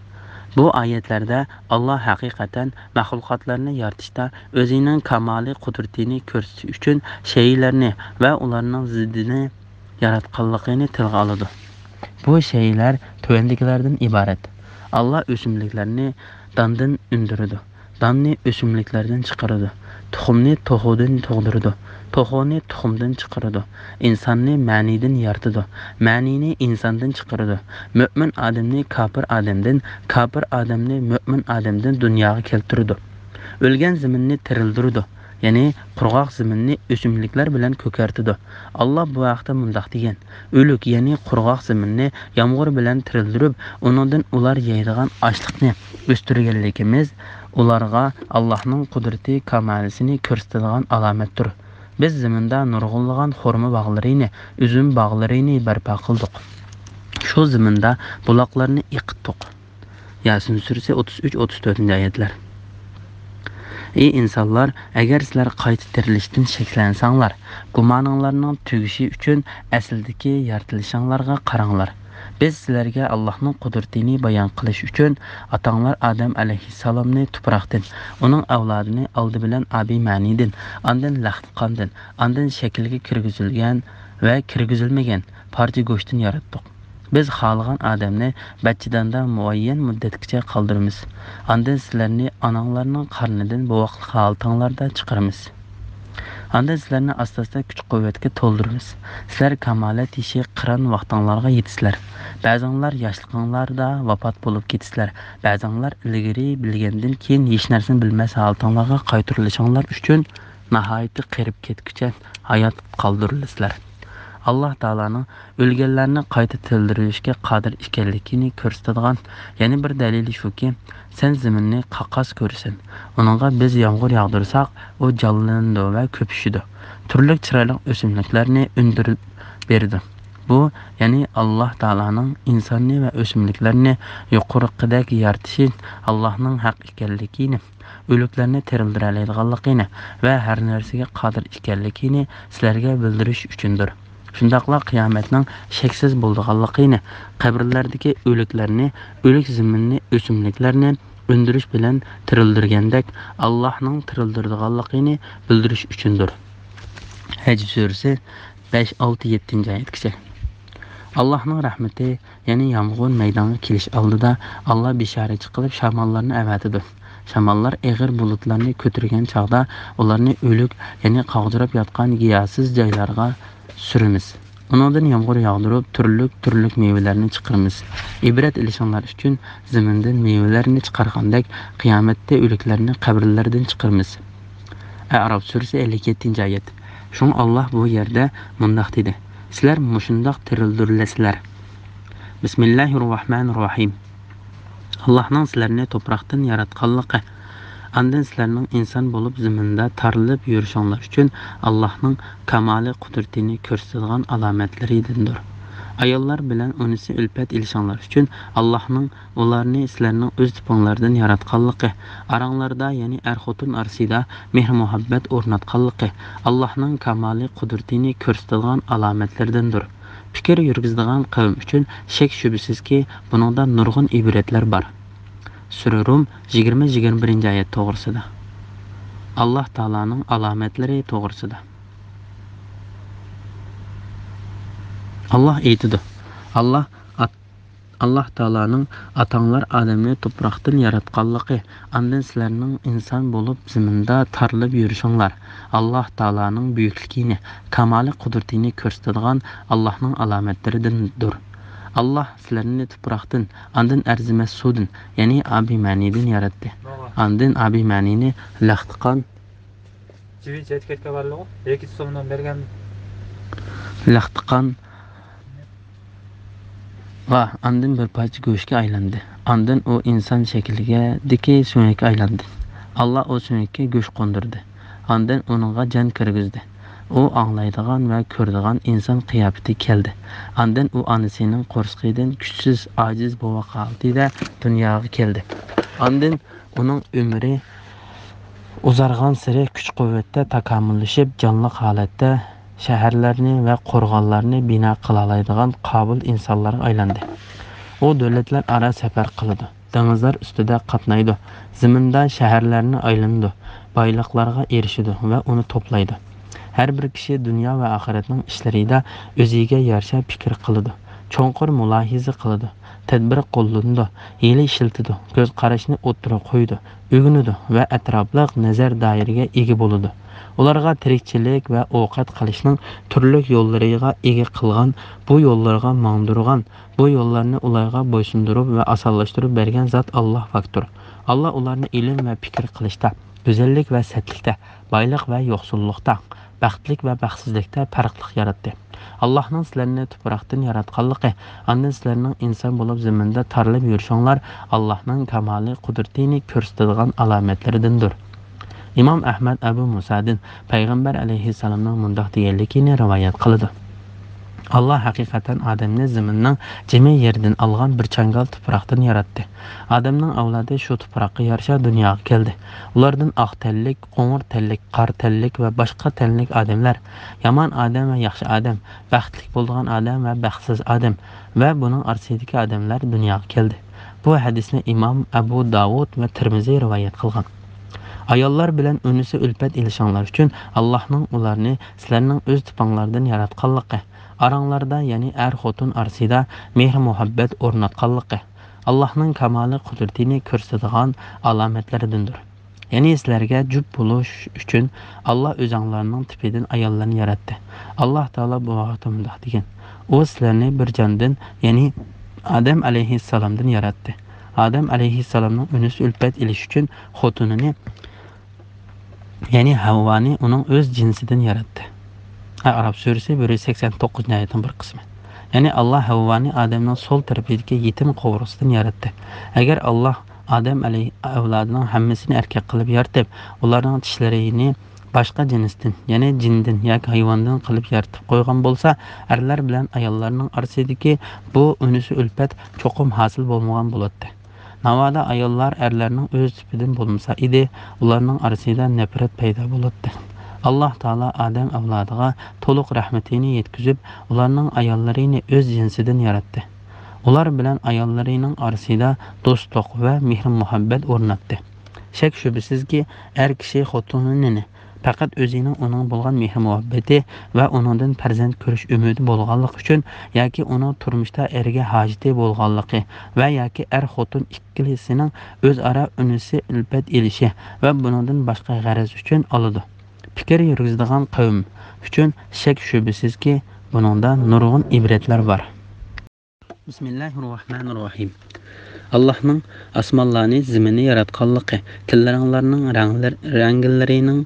بۇ ئايەتلەردە ئاللا ھەقىقەتەن مەخلۇقاتلارنى يارىتىشتا ئۆزىنىڭ كامالىي قۇدرىتىنى كۆرسىتىش ئۈچۈن شەيئىلەرنى ۋە ئۇلارنىڭ زىددىنى ياراتقانلىقىنى تىلغا ئالىدۇ. بۇ شەيئىلەر تۆۋەندىكىلەردىن ئىبارەت. ئاللا ئۆسۈملۈكلەرنى داندىن ئۈندۈرىدۇ. داننى ئۆسۈملۈكلەردىن چىقىرىدۇ. تۇخۇمنى توخۇدىن تۇغدۇرىدۇ. توخۇنى تۇخۇمدىن چىقىرىدۇ. ئىنساننى مەنىدىن يارىتىدۇ. مەنىنى ئىنساندىن چىقىرىدۇ. مۆمىن ئادەمنى كاپىر ئادەمدىن، كاپىر ئادەمنى مۆمىن ئادەمدىن دۇنياغا كەلتۈرىدۇ. ئۆلگەن زېمىننى تىرىلدۈرىدۇ. يەنى قۇرغاق زېمىننى ئۆسۈملۈكلەر بىلەن كۆكەرتىدۇ. ئاللا بۇ ھەقتە مۇنداق دېگەن: ئۆلۈك، يەنى قۇرغاق زېمىننى يامغۇر بىلەن تىرىلدۈرۈپ، ئۇنىڭدىن ئۇلار يەيدىغان ئاشلىقنى ئۆستۈرگەنلىكىمىز ئۇلارغا ئاللاھنىڭ قۇدرىتى كامالىسىنى كۆرسىتىدىغان ئالامەتتۇر. بىز زېمىندا نۇرغۇنلىغان خورما باغلىرىنى، ئۈزۈم باغلىرىنى بەرپا قىلدۇق. شۇ زېمىندا بۇلاقلارنى ئېقىتتۇق. ياسىن سۈرىسى ئوتتۇز ئۈچ، ئوتتۇز تۆتىنچى ئايەتلەر. ئى ئىنسانلار، ئەگەر سىلەر قايتا تىرىلىشتىن شەكلەنسەڭلار، گۇمانىڭلارنىڭ تۈگىشى ئۈچۈن ئەسلىدىكى يارىتىلىشىڭلارغا قاراڭلار. بىز سىلەرگە ئاللاھنىڭ قۇدرىتىنى بايان قىلىش ئۈچۈن ئاتاڭلار ئادەم ئەلەيھىسسالامنى تۇپراقتىن، ئۇنىڭ ئەۋلادىنى ئالدى بىلەن ئابى مەنىدىن، ئاندىن لەخت قاندىن، ئاندىن شەكىلگە كىرگۈزۈلگەن ۋە كىرگۈزۈلمىگەن پارچە گۆشتىن ياراتتۇق. بىز خالىغان ئادەمنى بەچچىداندا مۇئەييەن مۇددەتكىچە قالدۇرىمىز. ئاندىن سىلەرنى ئاناڭلارنىڭ قارنىدىن بوۋاقلىق ھالىتىڭلاردا چىقىرىمىز. ئاندىن سىلەرنى ئاستا-ئاستا كۈچ-قۇۋۋەتكە تولدۇرىمىز. سىلەر كامالەت يېشى قىران ۋاقتىڭلارغا يېتىسىلەر. بەزىڭلار ياشلىقىڭلاردا ۋاپات بولۇپ كېتىسىلەر. بەزىڭلار ئىلگىرى بىلگەندىن كېيىن ھېچنەرسىنى بىلمەس ھالىتىڭلارغا قايتۇرۇلۇشۇڭلار ئۈچۈن ناھايىتى قېرىپ كەتكۈچە ھايات قالدۇرۇلىسىلەر. ئاللا تائالانىڭ ئۆلگەنلەرنى قايتا تىرىلدۈرۈشكە قادىر ئىكەنلىكىنى كۆرسىتىدىغان يەنە بىر دەلىلى شۇكى، سەن زېمىننى قاقاس كۆرىسەن. ئۇنىڭغا بىز يامغۇر ياغدۇرساق، ئۇ جانلىنىدۇ ۋە كۆپۈشىدۇ. تۈرلۈك چىرايلىق ئۆسۈملۈكلەرنى ئۈندۈرۈپ بېرىدۇ. بۇ، يەنى ئاللا تائالانىڭ ئىنساننى ۋە ئۆسۈملۈكلەرنى يۇقىرىقىدەك يارىتىشى ئاللانىڭ ھەق ئىكەنلىكىنى، ئۆلۈكلەرنى تىرىلدۈرەلەيدىغانلىقىنى ۋە ھەر نەرسىگە قادىر ئىكەنلىكىنى سىلەرگە بىلدۈرۈش ئۈچۈندۇر. شۇنداقلا قىيامەتنىڭ شەكسىز بولىدىغانلىقىنى، قەبرىلەردىكى ئۆلۈكلەرنى، ئۆلۈك زېمىننى، ئۆسۈملۈكلەرنى ئۈندۈرۈش بىلەن تىرىلدۈرگەندەك، ئاللانىڭ تىرىلدۈرىدىغانلىقىنى بىلدۈرۈش ئۈچۈندۇر. ھەج سۈرىسى بەش، ئالتە، يەتتىنچى ئايەتكىچە. ئاللانىڭ رەھمىتى، يەنى يامغۇر مەيدانغا كېلىش ئالدىدا ئاللا بېشارەتچى قىلىپ شاماللارنى ئەۋەتىدۇ. شاماللار ئېغىر بۇلۇتلارنى كۆتۈرگەن چاغدا ئۇلارنى ئۆلۈك، يەنى قاغجىراپ ياتقان گىياھسىز جايلارغا سۈرىمىز. ئۇنىڭدىن يامغۇر ياغدۇرۇپ، تۈرلۈك-تۈرلۈك مېۋىلەرنى چىقىرىمىز. ئىبرەت ئېلىشىڭلار ئۈچۈن زېمىندىن مېۋىلەرنى چىقارغاندەك، قىيامەتتە ئۆلۈكلەرنى قەبرىلەردىن چىقىرىمىز. ئەئراف سۈرىسى ئەللىك يەتتىنچى ئايەت. شۇڭا ئاللا بۇ يەردە مۇنداق دېدى: سىلەر مۇشۇنداق تىرىلدۈرۈلەسىلەر. بىسمىللاھىررەھمانىررەھىم. ئاللانىڭ سىلەرنى توپراقتىن ياراتقانلىقى، ئاندىن سىلەرنىڭ ئىنسان بولۇپ زېمىندا تارىلىپ يۈرۈشۈڭلار ئۈچۈن ئاللانىڭ كامالىي قۇدرىتىنى كۆرسىتىدىغان ئالامەتلىرىدىندۇر. ئاياللار بىلەن ئۇنسى ئۈلپەت ئېلىشىڭلار ئۈچۈن ئاللانىڭ ئۇلارنى سىلەرنىڭ ئۆز تىپىڭلاردىن ياراتقانلىقى، ئاراڭلاردا، يەنى ئەر-خوتۇن ئارىسىدا مېھىر-مۇھەببەت ئورناتقانلىقى ئاللانىڭ كامالىي قۇدرىتىنى كۆرسىتىدىغان ئالامەتلىرىدىندۇر. پىكىر يۈرگۈزىدىغان قەۋم ئۈچۈن شەك-شۈبھىسىزكى، بۇنىڭدا نۇرغۇن ئىبرەتلەر بار. سۈرە رۇم، يىگىرمە، يىگىرمە بىرىنچى ئايەت توغرىسىدا. ئاللا تائالانىڭ ئالامەتلىرى توغرىسىدا. ئاللا ئېيتىدۇ: ئاللا ئات-، ئاللا تائالانىڭ ئاتاڭلار ئادەمنى توپراقتىن ياراتقانلىقى، ئاندىن سىلەرنىڭ ئىنسان بولۇپ زېمىندا تارىلىپ يۈرۈشۈڭلار، ئاللا تائالانىڭ بۈيۈكلۈكىنى، كامالىي قۇدرىتىنى كۆرسىتىدىغان ئاللانىڭ ئالامەتلىرىدىندۇر. ئاللاھ سىلەرنى تۇپراقتىن، ئاندىن ئەرزىمەس سۇدىن، يەنى ئابىمەنىدىن ياراتتى. ئاندىن ئابىمەنىنى لەختىقان، لەختىقان ۋە ئاندىن بىر پارچە گۆشكە ئايلاندى. ئاندىن ئۇ ئىنسان شەكلىدىكى سۆڭەككە ئايلاندى. ئاللاھ ئۇ سۆڭەككە گۆش قوندۇردى. ئاندىن ئۇنىڭغا جان كىرگۈزدى. ئۇ ئاڭلايدىغان ۋە كۆرىدىغان ئىنسان قىياپىتىگە كەلدى. ئاندىن ئۇ ئانىسىنىڭ قورسىقىدىن كۈچسىز، ئاجىز بوۋاق ھالىتىدە دۇنياغا كەلدى. ئاندىن ئۇنىڭ ئۆمرى ئۇزارغانسېرى كۈچ-قۇۋۋەتتە تاكامۇللىشىپ، جانلىق ھالەتتە شەھەرلەرنى ۋە قورغانلارنى بىنا قىلالايدىغان قابىل ئىنسانلارغا ئايلاندى. ئۇ دۆلەتلەر ئارا سەپەر قىلىدۇ، دېڭىزلار ئۈستىدە قاتنايدۇ، زېمىندا شەھەرلەرنى ئايلىنىدۇ، بايلىقلارغا ئېرىشىدۇ ۋە ئۇنى توپلايدۇ. ھەر بىر كىشى دۇنيا ۋە ئاخىرەتنىڭ ئىشلىرىدا ئۆزىگە يارىشا پىكىر قىلىدۇ، چوڭقۇر مۇلاھىزە قىلىدۇ، تەدبىر قوللىنىدۇ، ھىيلە ئىشلىتىدۇ، كۆز قاراشنى ئوتتۇرىغا قويىدۇ، ئۆگىنىدۇ ۋە ئەتراپلىق نەزەر دائىرىگە ئىگە بولىدۇ. ئۇلارغا تىرىكچىلىك ۋە ئوقەت قىلىشنىڭ تۈرلۈك يوللىرىغا ئىگە قىلغان، بۇ يوللارغا ماڭدۇرغان، بۇ يوللارنى ئۇلارغا بويسۇندۇرۇپ ۋە ئاسانلاشتۇرۇپ بەرگەن زات ئاللاھ پاكتۇر. ئاللاھ ئۇلارنى ئىلىم ۋە پىكىر قىلىشتا، گۈزەللىك ۋە سەتلىكتە، بايلىق ۋە يوقسۇللۇقتا، بەختلىك ۋە بەختسىزلىكتە پەرقلىق ياراتتى. ئاللاھنىڭ سىلەرنى تۇپراقتىن ياراتقانلىقى، ئاندىن سىلەرنىڭ ئىنسان بولۇپ زېمىندا تارىلىپ يۈرۈشۈڭلار ئاللاھنىڭ كامالى قۇدرىتىنى كۆرسىتىدىغان ئالامەتلىرىدىندۇر. ئىمام ئەھمەد ئەبۇ مۇسادىن پەيغەمبەر ئەلەيھىسسالامنىڭ مۇنداق دېگەنلىكىنى رىۋايەت قىلىدۇ: ئاللاھ ھەقىقەتەن ئادەمنى زېمىننىڭ جىمى يېرىدىن ئالغان بىر چاڭگال تۇپراقتىن ياراتتى. ئادەمنىڭ ئەۋلادى شۇ تۇپراققا يارىشا دۇنياغا كەلدى. ئۇلاردىن ئاق تەنلىك، قوڭۇر تەنلىك، قارا تەنلىك ۋە باشقا تەنلىك ئادەملەر، يامان ئادەم ۋە ياخشى ئادەم، بەختلىك بولىدىغان ئادەم ۋە بەختسىز ئادەم ۋە بۇنىڭ ئارىسىدىكى ئادەملەر دۇنياغا كەلدى. بۇ ھەدىسنى ئىمام ئەبۇ داۋۇد ۋە تىرمىزى رىۋايەت قىلغان. ئاياللار بىلەن ئۈنسى ئۈلپەت ئېلىشىڭلار ئۈچۈن ئاللاھنىڭ ئۇلارنى سىلەرنىڭ ئۆز تۇپاڭلاردىن ياراتقانلىقى، ئاراڭلاردا، يەنى ئەر-خوتۇن ئارىسىدا مېھىر-مۇھەببەت ئورناتقانلىقى ئاللاھنىڭ كامالى قۇدرىتىنى كۆرسىتىدىغان ئالامەتلىرىدىندۇر. يەنى سىلەرگە جۈپ بولۇش ئۈچۈن ئاللاھ ئۆزۈڭلارنىڭ تىپىدىن ئاياللارنى ياراتتى. ئاللاھ تائالا بۇ ھەقتە مۇنداق دېگەن: ئۇ سىلەرنى بىر جاندىن، يەنى ئادەم ئەلەيھىسسالامدىن ياراتتى. ئادەم ئەلەيھىسسالامنىڭ ئۈنسى ئۈلپەت ئېلىش ئۈچۈن خوتۇنىنى، يەنى ھەۋۋانى ئۇنىڭ ئۆز جىنسىدىن ياراتتى. ئەئراف سۈرىسى بىر يۈز سەكسەن توققۇزىنچى ئايەتنىڭ بىر قىسمى. يەنى ئاللاھ ھەۋۋانى ئادەمنىڭ سول تەرىپىدىكى يېتىم قوۋۇرغىسىدىن ياراتتى. ئەگەر ئاللاھ ئادەم ئەلەي-، ئەۋلادىنىڭ ھەممىسىنى ئەركەك قىلىپ يارىتىپ، ئۇلارنىڭ چىشلىرىنى باشقا جىنستىن، يەنى جىندىن ياكى ھايۋاندىن قىلىپ يارىتىپ قويغان بولسا، ئەرلەر بىلەن ئاياللارنىڭ ئارىسىدىكى بۇ ئۈنسى ئۈلپەت چوقۇم ھاسىل بولمىغان بولاتتى. ناۋادا ئاياللار ئەرلەرنىڭ ئۆز تىپىدىن بولمىسا ئىدى، ئۇلارنىڭ ئارىسىدا نەپرەت پەيدا بولاتتى. ئاللاھ تائالا ئادەم ئەۋلادىغا تولۇق رەھمىتىنى يەتكۈزۈپ، ئۇلارنىڭ ئاياللىرىنى ئۆز جىنسىدىن ياراتتى. ئۇلار بىلەن ئاياللىرىنىڭ ئارىسىدا دوستلۇق ۋە مېھىر-مۇھەببەت ئورناتتى. شەك-شۈبھىسىزكى، ئەر كىشى خوتۇنىنى پەقەت ئۆزىنىڭ ئۇنىڭغا بولغان مېھىر-مۇھەببىتى ۋە ئۇنىڭدىن پەرزەنت كۆرۈش ئۈمىدى بولغانلىقى ئۈچۈن ياكى ئۇنىڭ تۇرمۇشتا ئەرگە ھاجىتى بولغانلىقى ۋە ياكى ئەر-خوتۇن ئىككىلىسىنىڭ ئۆزئارا ئۈنسى ئۈلپەت ئېلىشى ۋە بۇنىڭدىن باشقا غەرەز ئۈچۈن ئالىدۇ. پىكىر يۈرگۈزىدىغان قەۋم ئۈچۈن شەك-شۈبھىسىزكى، بۇنىڭدا نۇرغۇن ئىبرەتلەر بار. بىسمىللاھىررەھمانىررەھىم. ئاللاھنىڭ ئاسمانلارنى، زېمىننى ياراتقانلىقى، تەنلىرىڭلارنىڭ رەڭلەر-، رەڭگىلىرىنىڭ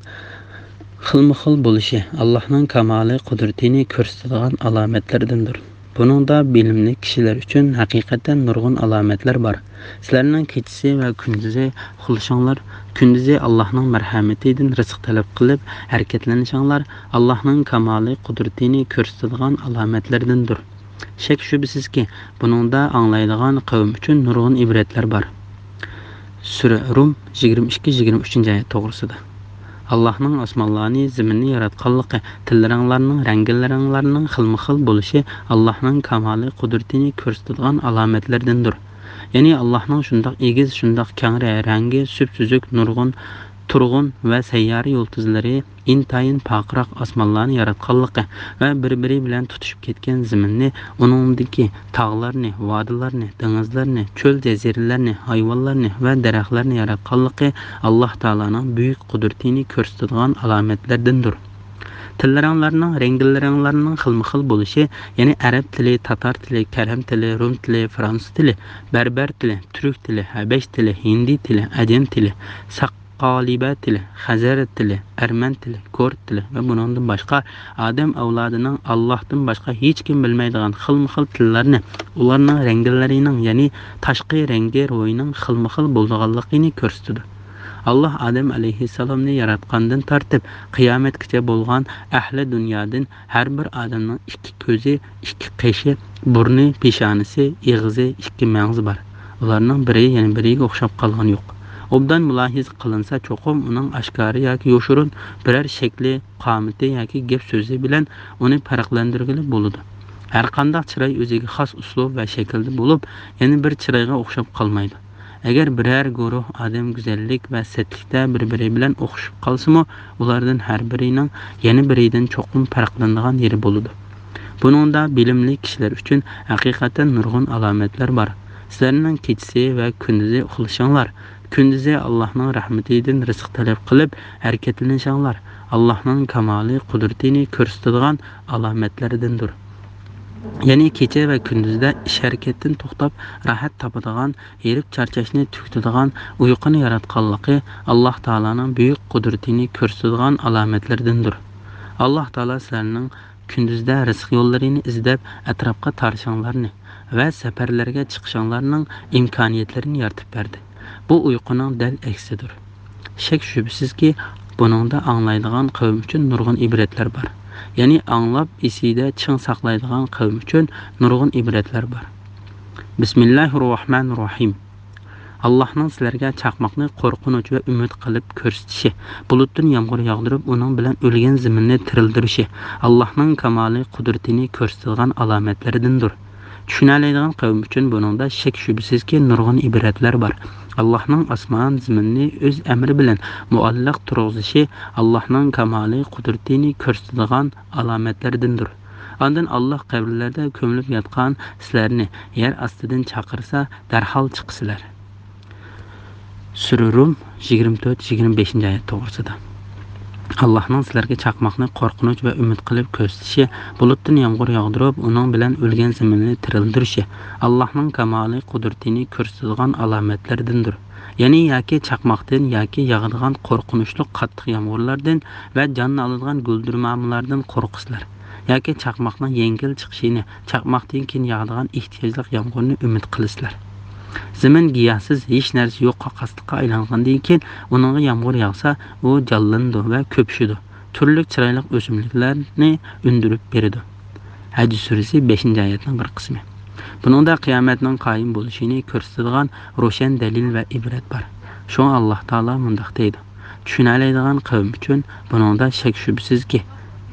خىلمۇ خىل بولۇشى ئاللاھنىڭ كامالى قۇدرىتىنى كۆرسىتىدىغان ئالامەتلىرىدىندۇر. بۇنىڭدا بىلىملىك كىشىلەر ئۈچۈن ھەقىقەتەن نۇرغۇن ئالامەتلەر بار. سىلەرنىڭ كېچىسى ۋە كۈندۈزى قىلىشىڭلار، كۈندۈزى ئاللاھنىڭ مەرھەمىتىدىن رىزىق تەلەپ قىلىپ ھەرىكەتلىنىشىڭلار، ئاللاھنىڭ كامالى قۇدرىتىنى كۆرسىتىدىغان ئالامەتلىرىدىندۇر. شەك-شۈبھىسىزكى، بۇنىڭدا ئاڭلايدىغان قەۋم ئۈچۈن نۇرغۇن ئىبرەتلەر بار. سۈرە رۇم يىگىرمە ئىككى، يىگىرمە ئۈچىنچى ئايەت توغرىسىدا. ئاللاھنىڭ ئاسمانلارنى، زېمىننى ياراتقانلىقى، تەنلىرىڭلارنىڭ رەڭگىلىرىڭلارنىڭ خىلمۇ خىل بولۇشى ئاللاھنىڭ كامالى قۇدرىتىنى كۆرسىتىدىغان ئالامەتلىرىدىندۇر. يەنى ئاللاھنىڭ شۇنداق ئېگىز، شۇنداق كەڭرى، رەڭگى سۈپسۈزۈك، نۇرغۇن، تۇرغۇن ۋە سەييارە يۇلتۇزلىرى، ئىنتايىن پارقىراق ئاسمانلارنى ياراتقانلىقى ۋە بىر-بىرى بىلەن تۇتىشىپ كەتكەن زېمىننى، ئۇنىڭدىكى تاغلارنى، ۋادىلارنى، دېڭىزلارنى، چۆل جەزىرىلەرنى، ھايۋانلارنى ۋە دەرەخلەرنى ياراتقانلىقى ئاللاھ تائالانىڭ بۈيۈك قۇدرىتىنى كۆرسىتىدىغان ئالامەتلەردىندۇر. تىللىرىڭلارنىڭ، رەڭگىلىرىڭلارنىڭ خىلمۇ خىل بولۇشى، يەنى ئەرەب تىلى، تاتار تىلى، كەرەم تىلى، رۇم تىلى، فرانسۇز تىلى، بەربەر تىلى، تۈرك تىلى، ھەبەش تىلى، ھىندى تىلى، ئەجەم تىلى، ساقالىبە تىلى، خەزەر تىلى، ئەرمەن تىلى، كورد تىلى ۋە بۇنىڭدىن باشقا ئادەم ئەۋلادىنىڭ ئاللاھتىن باشقا ھېچكىم بىلمەيدىغان خىلمۇ خىل تىللارنى، ئۇلارنىڭ رەڭگىلىرىنىڭ، يەنى تاشقى رەڭگى روھىنىڭ خىلمۇ خىل بولىدىغانلىقىنى كۆرسىتىدۇ. ئاللاھ ئادەم ئەلەيھىسسالامنى ياراتقاندىن تارتىپ قىيامەتكىچە بولغان ئەھلى دۇنيادىن ھەر بىر ئادەمنىڭ ئىككى كۆزى، ئىككى قېشى، بۇرنى، پېشانىسى، ئېغىزى، ئىككى مەڭزى بار. ئۇلارنىڭ بىرى يەنە بىرىگە ئوخشاپ قالغىنى يوق. ئوبدان مۇلاھىزە قىلىنسا، چوقۇم ئۇنىڭ ئاشكارا ياكى يوشۇرۇن بىرەر شەكلى، قامىتى ياكى گەپ سۆزى بىلەن ئۇنى پەرقلەندۈرگىلى بولىدۇ. ھەرقانداق چىراي ئۆزىگە خاس ئۇسلۇب ۋە شەكىلدە بولۇپ، يەنە بىر چىرايغا ئوخشاپ قالمايدۇ. ئەگەر بىرەر گۇرۇھ ئادەم گۈزەللىك ۋە سەتلىكتە بىر-بىرى بىلەن ئوخشىشىپ قالسىمۇ، ئۇلاردىن ھەر بىرىنىڭ يەنە بىرىدىن چوقۇم پەرقلىنىدىغان يېرى بولىدۇ. بۇنىڭدا بىلىملىك كىشىلەر ئۈچۈن ھەقىقەتەن نۇرغۇن ئالامەتلەر بار. سىلەرنىڭ كېچىسى ۋە كۈندۈزى ئۇخلىشىڭلار، كۈندۈزى ئاللاھنىڭ رەھمىتىدىن رىزىق تەلەپ قىلىپ ھەرىكەتلىنىشىڭلار ئاللاھنىڭ كامالى قۇدرىتىنى كۆرسىتىدىغان ئالامەتلەردىندۇر. يەنى كېچە ۋە كۈندۈزدە ئىش ھەرىكەتتىن توختاپ راھەت تاپىدىغان، ھېرىپ چارچاشنى تۈگىتىدىغان ئۇيقۇنى ياراتقانلىقى ئاللاھ تائالانىڭ بۈيۈك قۇدرىتىنى كۆرسىتىدىغان ئالامەتلىرىدىندۇر. ئاللاھ تائالا سىلەرنىڭ كۈندۈزدە رىزىق يوللىرىنى ئىزدەپ ئەتراپقا تارىشىڭلارنى ۋە سەپەرلەرگە چىقىشىڭلارنىڭ ئىمكانىيەتلىرىنى يارىتىپ بەردى. بۇ ئۇيقۇنىڭ دەل ئەكسىدۇر. شەك-شۈبھىسىزكى، بۇنىڭدا ئاڭلايدىغان قەۋم ئۈچۈن نۇرغۇن ئىبرەتلەر بار. يەنى ئاڭلاپ ئېسىدە چىڭ ساقلايدىغان قەۋم ئۈچۈن نۇرغۇن ئىبرەتلەر بار. بىسمىللاھىررەھمانىررەھىم. ئاللاھنىڭ سىلەرگە چاقماقنى قورقۇنچ ۋە ئۈمىد قىلىپ كۆرسىتىشى، بۇلۇتتىن يامغۇر ياغدۇرۇپ، ئۇنىڭ بىلەن ئۆلگەن زېمىننى تىرىلدۈرۈشى، ئاللاھنىڭ كامالى قۇدرىتىنى كۆرسىتىدىغان ئالامەتلىرىدىندۇر. چۈشىنەلەيدىغان قەۋم ئۈچۈن بۇنىڭدا شەك-شۈبھىسىزكى نۇرغۇن ئىبرەتلەر بار. ئاللاھنىڭ ئاسمان زېمىننى ئۆز ئەمرى بىلەن مۇئەللەق تۇرغۇزۇشى ئاللاھنىڭ كامالى قۇدرىتىنى كۆرسىتىدىغان ئالامەتلەردىندۇر. ئاندىن ئاللاھ قەبرىلەردە كۆمۈلۈپ ياتقان سىلەرنى يەر ئاستىدىن چاقىرسا، دەرھال چىقىسىلەر. سۈرە رۇم، يىگىرمە تۆت، يىگىرمە بەشىنچى ئايەت توغرىسىدا. ئاللاھنىڭ سىلەرگە چاقماقنى قورقۇنچ ۋە ئۈمىد قىلىپ كۆرسىتىشى، بۇلۇتتىن يامغۇر ياغدۇرۇپ، ئۇنىڭ بىلەن ئۆلگەن زېمىننى تىرىلدۈرۈشى، ئاللاھنىڭ كامالى قۇدرىتىنى كۆرسىتىدىغان ئالامەتلىرىدىندۇر. يەنى ياكى چاقماقتىن ياكى ياغىدىغان قورقۇنچلۇق قاتتىق يامغۇرلاردىن ۋە جاننى ئالىدىغان گۈلدۈرمامىلاردىن قورقىسىلەر. ياكى چاقماقنىڭ يەڭگىل چىقىشىنى، چاقماقتىن كېيىن ياغىدىغان ئېھتىياجلىق يامغۇرنى ئۈمىد قىلىسىلەر. زېمىن گىياھسىز، ھېچ نەرسە يوق قاقاسلىققا ئايلانغاندىن كېيىن، ئۇنىڭغا يامغۇر ياغسا، ئۇ جانلىنىدۇ ۋە كۆپۈشىدۇ. تۈرلۈك چىرايلىق ئۆسۈملۈكلەرنى ئۈندۈرۈپ بېرىدۇ. ھەج سۈرىسى، بەشىنچى ئايەتنىڭ بىر قىسمى. بۇنىڭدا قىيامەتنىڭ قايىم بولۇشىنى كۆرسىتىدىغان روشەن دەلىل ۋە ئىبرەت بار. شۇڭا ئاللاھ تائالا مۇنداق دەيدۇ: چۈشىنەلەيدىغان قەۋم ئۈچۈن بۇنىڭدا شەك-شۈبھىسىزكى،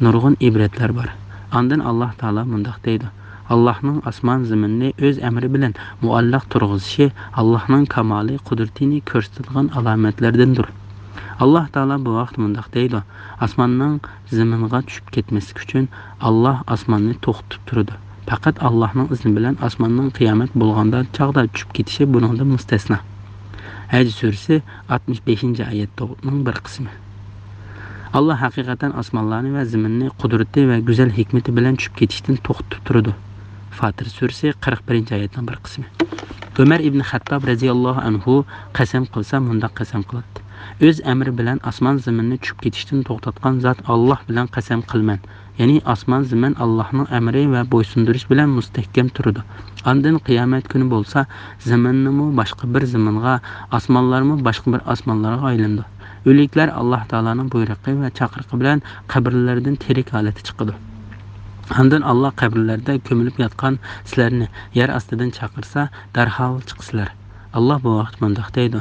نۇرغۇن ئىبرەتلەر بار. ئاندىن ئاللاھ تائالا مۇنداق دەيدۇ: ئاللاھنىڭ ئاسمان زېمىننى ئۆز ئەمرى بىلەن مۇئەللەق تۇرغۇزۇشى ئاللاھنىڭ كامالى قۇدرىتىنى كۆرسىتىدىغان ئالامەتلەردىندۇر. ئاللاھ تائالا بۇ ۋاقىت مۇنداق دەيدۇ: ئاسماننىڭ زېمىنغا چۈشۈپ كەتمەسلىكى ئۈچۈن ئاللاھ ئاسماننى توختىتىپ تۇرىدۇ. پەقەت ئاللاھنىڭ ئىزنى بىلەن ئاسماننىڭ قىيامەت بولغاندا چاغدا چۈشۈپ كېتىشى بۇنىڭدىن مۇستەسنا. ھەج سۈرىسى، ئاتمىش بەشىنچى ئايەتنىڭ بىر قىسمى. ئاللاھ ھەقىقەتەن ئاسمانلارنى ۋە زېمىننى قۇدرىتى ۋە گۈزەل ھېكمىتى بىلەن چۈشۈپ كېتىشتىن توختىتىپ تۇرىدۇ. فاتىر سۈرىسى، قىرىق بىرىنچى ئايەتنىڭ بىر قىسمى. ئۆمەر ئىبن خەتتاب رەزىياللاھۇ ئەنھۇ قەسەم قىلسا مۇنداق قەسەم قىلاتتى: ئۆز ئەمرى بىلەن ئاسمان زېمىننى چۈشۈپ كېتىشتىن توختاتقان زات ئاللاھ بىلەن قەسەم قىلىمەن. يەنى ئاسمان زېمىن ئاللاھنىڭ ئەمرى ۋە بويسۇندۇرۇش بىلەن مۇستەھكەم تۇرىدۇ. ئاندىن قىيامەت كۈنى بولسا، زېمىننىمۇ باشقا بىر زېمىنغا، ئاسمانلارمۇ باشقا بىر ئاسمانلارغا ئايلىنىدۇ. ئۆلۈكلەر ئاللاھ تائالانىڭ بۇيرۇقى ۋە چاقىرىقى بىلەن قەبرىلەردىن تىرىك ھالەتتە چىقىدۇ. ئاندىن ئاللاھ قەبرىلەردە كۆمۈلۈپ ياتقان سىلەرنى يەر ئاستىدىن چاقىرسا، دەرھال چىقىسىلەر. ئاللاھ بۇ ۋاقىت مۇنداق دەيدۇ: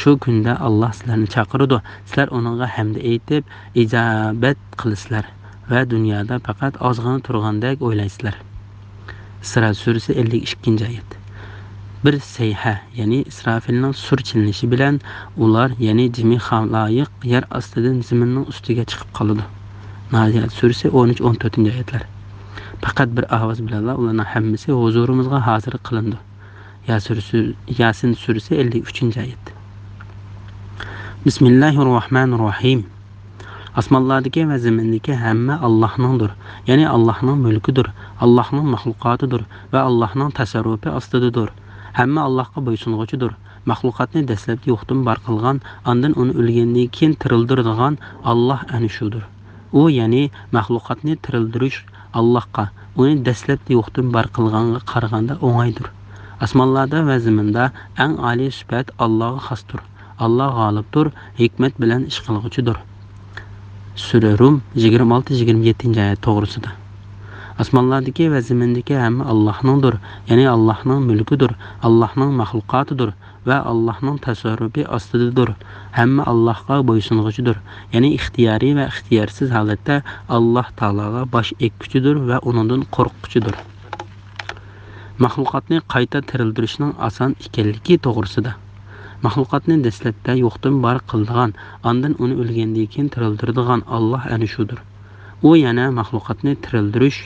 شۇ كۈندە ئاللاھ سىلەرنى چاقىرىدۇ، سىلەر ئۇنىڭغا ھەمدە ئېيتىپ، ئىجابەت قىلىسىلەر ۋە دۇنيادا پەقەت ئازغىنە تۇرغاندەك ئويلايسىلەر. ئىسرا سۈرىسى، ئەللىك ئىككىنچى ئايەت. بىر سەيھە، يەنى ئىسرافىلنىڭ سۇر چېلىنىشى بىلەن ئۇلار، يەنى جىمى خالايىق يەر ئاستىدىن زېمىننىڭ ئۈستىگە چىقىپ قالىدۇ. نازىئات سۈرىسى، ئون ئۈچ، ئون تۆتىنچى ئايەتلەر. پەقەت بىر ئاۋاز بىلەنلا ئۇلارنىڭ ھەممىسى ھۇزۇرىمىزغا ھازىر قىلىنىدۇ. يا سۈرىسى، ياسىن سۈرىسى، ئەللىك ئۈچىنچى ئايەت. بىسمىللاھىررەھمانىررەھىم. ئاسمانلاردىكى ۋە زېمىندىكى ھەممە ئاللاھنىڭدۇر، يەنى ئاللاھنىڭ مۈلكىدۇر، ئاللاھنىڭ مەخلۇقاتىدۇر ۋە ئاللاھنىڭ تەسەررۇپى ئاستىدىدۇر. ھەممە ئاللاھقا بويسۇنغۇچىدۇر. مەخلۇقاتنى دەسلەپتە يوقتىن بار قىلغان، ئاندىن ئۇنى ئۆلگەندىن كېيىن تىرىلدۈرىدىغان ئاللاھ ئەنە شۇدۇر. ئۇ، يەنى مەخلۇقاتنى تىرىلدۈرۈش ئاللاھقا، ئۇنى دەسلەپتە يوقتىن بار قىلغانغا قارىغاندا ئوڭايدۇر. ئاسمانلاردا ۋە زېمىندا ئەڭ ئالىي سۈپەت ئاللاھقا خاستۇر. ئاللاھ غالىبتۇر، ھېكمەت بىلەن ئىش قىلغۇچىدۇر. سۈرە رۇم، يىگىرمە ئالتە، يىگىرمە يەتتىنچى ئايەت توغرىسىدا. ئاسمانلاردىكى ۋە زېمىندىكى ھەممە ئاللاھنىڭدۇر، يەنى ئاللاھنىڭ مۈلكىدۇر، ئاللاھنىڭ مەخلۇقاتىدۇر ۋە ئاللاھنىڭ تەسەررۇپى ئاستىدىدۇر. ھەممە ئاللاھقا بويسۇنغۇچىدۇر، يەنى ئىختىيارىي ۋە ئىختىيارسىز ھالەتتە ئاللاھ تائالاغا باش ئەگكۈچىدۇر ۋە ئۇنىڭدىن قورققۇچىدۇر. مەخلۇقاتنى قايتا تىرىلدۈرۈشنىڭ ئاسان ئىكەنلىكى توغرىسىدا. مەخلۇقاتنى دەسلەپتە يوقتىن بار قىلىدىغان، ئاندىن ئۇنى ئۆلگەندىن كېيىن تىرىلدۈرىدىغان ئاللاھ ئەنە شۇدۇر. ئۇ، يەنى مەخلۇقاتنى تىرىلدۈرۈش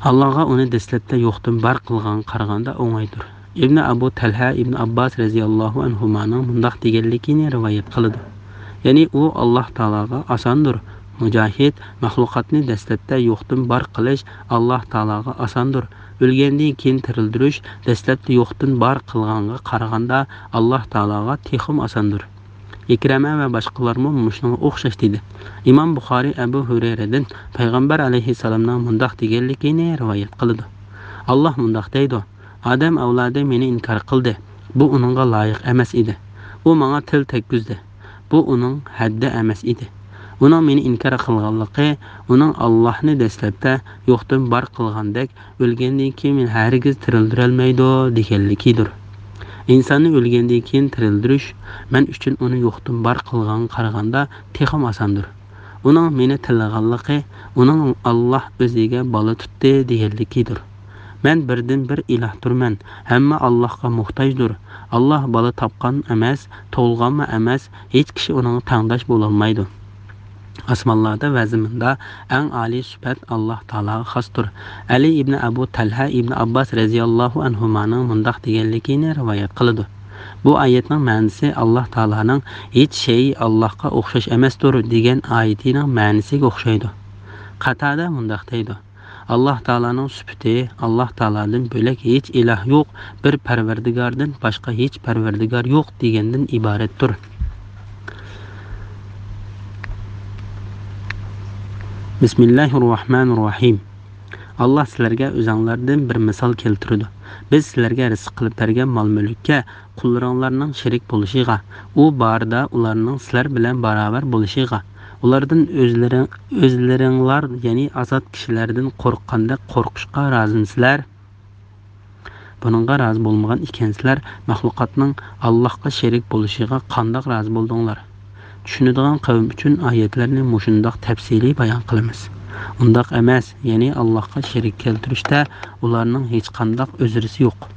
ئاللاھقا ئۇنى دەسلەپتە يوقتىن بار قىلغانغا قارىغاندا ئوڭايدۇر. ئىبنى ئەبۇ تەلھە ئىبنى ئابباس رەزىياللاھۇ ئەنھۇمانىڭ مۇنداق دېگەنلىكىنى رىۋايەت قىلىدۇ، يەنى ئۇ، ئاللاھ تائالاغا ئاساندۇر. مۇجاھىد، مەخلۇقاتنى دەسلەپتە يوقتىن بار قىلىش ئاللاھ تائالاغا ئاساندۇر. ئۆلگەندىن كېيىن تىرىلدۈرۈش دەسلەپتە يوقتىن بار قىلغانغا قارىغاندا ئاللاھ تائالاغا تېخىمۇ ئاساندۇر. ئىكرەمە ۋە باشقىلارمۇ مۇشۇنىڭغا ئوخشاش دېدى. ئىمام بۇخارىي ئەبۇ ھۇرەيرىدىن پەيغەمبەر ئەلەيھىسسالامنىڭ مۇنداق دېگەنلىكىنى رىۋايەت قىلىدۇ. ئاللاھ مۇنداق دەيدۇ، ئادەم ئەۋلادى مېنى ئىنكار قىلدى. بۇ ئۇنىڭغا لايىق ئەمەس ئىدى. ئۇ ماڭا تىل تەگكۈزدى. بۇ ئۇنىڭ ھەددى ئەمەس ئىدى. ئۇنىڭ مېنى ئىنكار قىلغانلىقى ئۇنىڭ ئاللاھنى دەسلەپتە يوقتىن بار قىلغاندەك، ئۆلگەندىن كېيىن مېنى ھەرگىز تىرىلدۈرەلمەيدۇ دېگەنلىكىدۇر. ئىنساننى ئۆلگەندىن كېيىن تىرىلدۈرۈش مەن ئۈچۈن ئۇنى يوقتىن بار قىلغانغا قارىغاندا تېخىمۇ ئاساندۇر. ئۇنىڭ مېنى تىللىغانلىقى ئۇنىڭ ئاللاھ ئۆزىگە بالا تۇتتى دېگەنلىكىدۇر. مەن بىردىن بىر ئىلاھتۇرمەن، ھەممە ئاللاھقا موھتاجدۇر. ئاللاھ بالا تاپقان ئەمەس، تۇغۇلغانمۇ ئەمەس، ھېچ كىشى ئۇنىڭغا تەڭداش بولالمايدۇ. ئاسمانلاردا ۋە زېمىندا ئەڭ ئالىي سۈپەت ئاللاھ تائالاغا خاستۇر. ئەلى ئىبنى ئەبۇ تەلھە ئىبنى ئابباس رەزىياللاھۇ ئەنھۇمانىڭ مۇنداق دېگەنلىكىنى رىۋايەت قىلىدۇ. بۇ ئايەتنىڭ مەنىسى ئاللاھ تائالانىڭ ھېچ شەيئى ئاللاھقا ئوخشاش ئەمەستۇر دېگەن ئايىتىنىڭ مەنىسىگە ئوخشايدۇ. قاتادە مۇنداق دەيدۇ، ئاللاھ تائالانىڭ سۈپىتى، ئاللاھ تائالادىن بۆلەك ھېچ ئىلاھ يوق، بىر پەرۋەردىگاردىن باشقا ھېچ پەرۋەردىگار يوق دېگەندىن ئىبارەتتۇر. بىسمىللاھىررەھمانىررەھىم. ئاللاھ سىلەرگە ئۆزەڭلاردىن بىر مىسال كەلتۈرىدۇ. بىز سىلەرگە رىزىق قىلىپ بەرگەن مال-مۈلۈككە قۇللىرىڭلارنىڭ شېرىك بولۇشىغا، ئۇ بارىدا ئۇلارنىڭ سىلەر بىلەن باراۋەر بولۇشىغا، ئۇلاردىن ئۆزلىرىڭ-، ئۆزلىرىڭلار، يەنى ئازاد كىشىلەردىن قورققاندەك قورقۇشقا رازىمسىلەر؟ بۇنىڭغا رازى بولمىغان ئىكەنسىلەر، مەخلۇقاتنىڭ ئاللاھقا شېرىك بولۇشىغا قانداق رازى بولدۇڭلار؟ چۈشىنىدىغان قەۋم ئۈچۈن ئايەتلەرنى مۇشۇنداق تەپسىلىي بايان قىلىمىز. ئۇنداق ئەمەس، يەنى ئاللاھقا شېرىك كەلتۈرۈشتە ئۇلارنىڭ ھېچقانداق ئۆزرىسى يوق.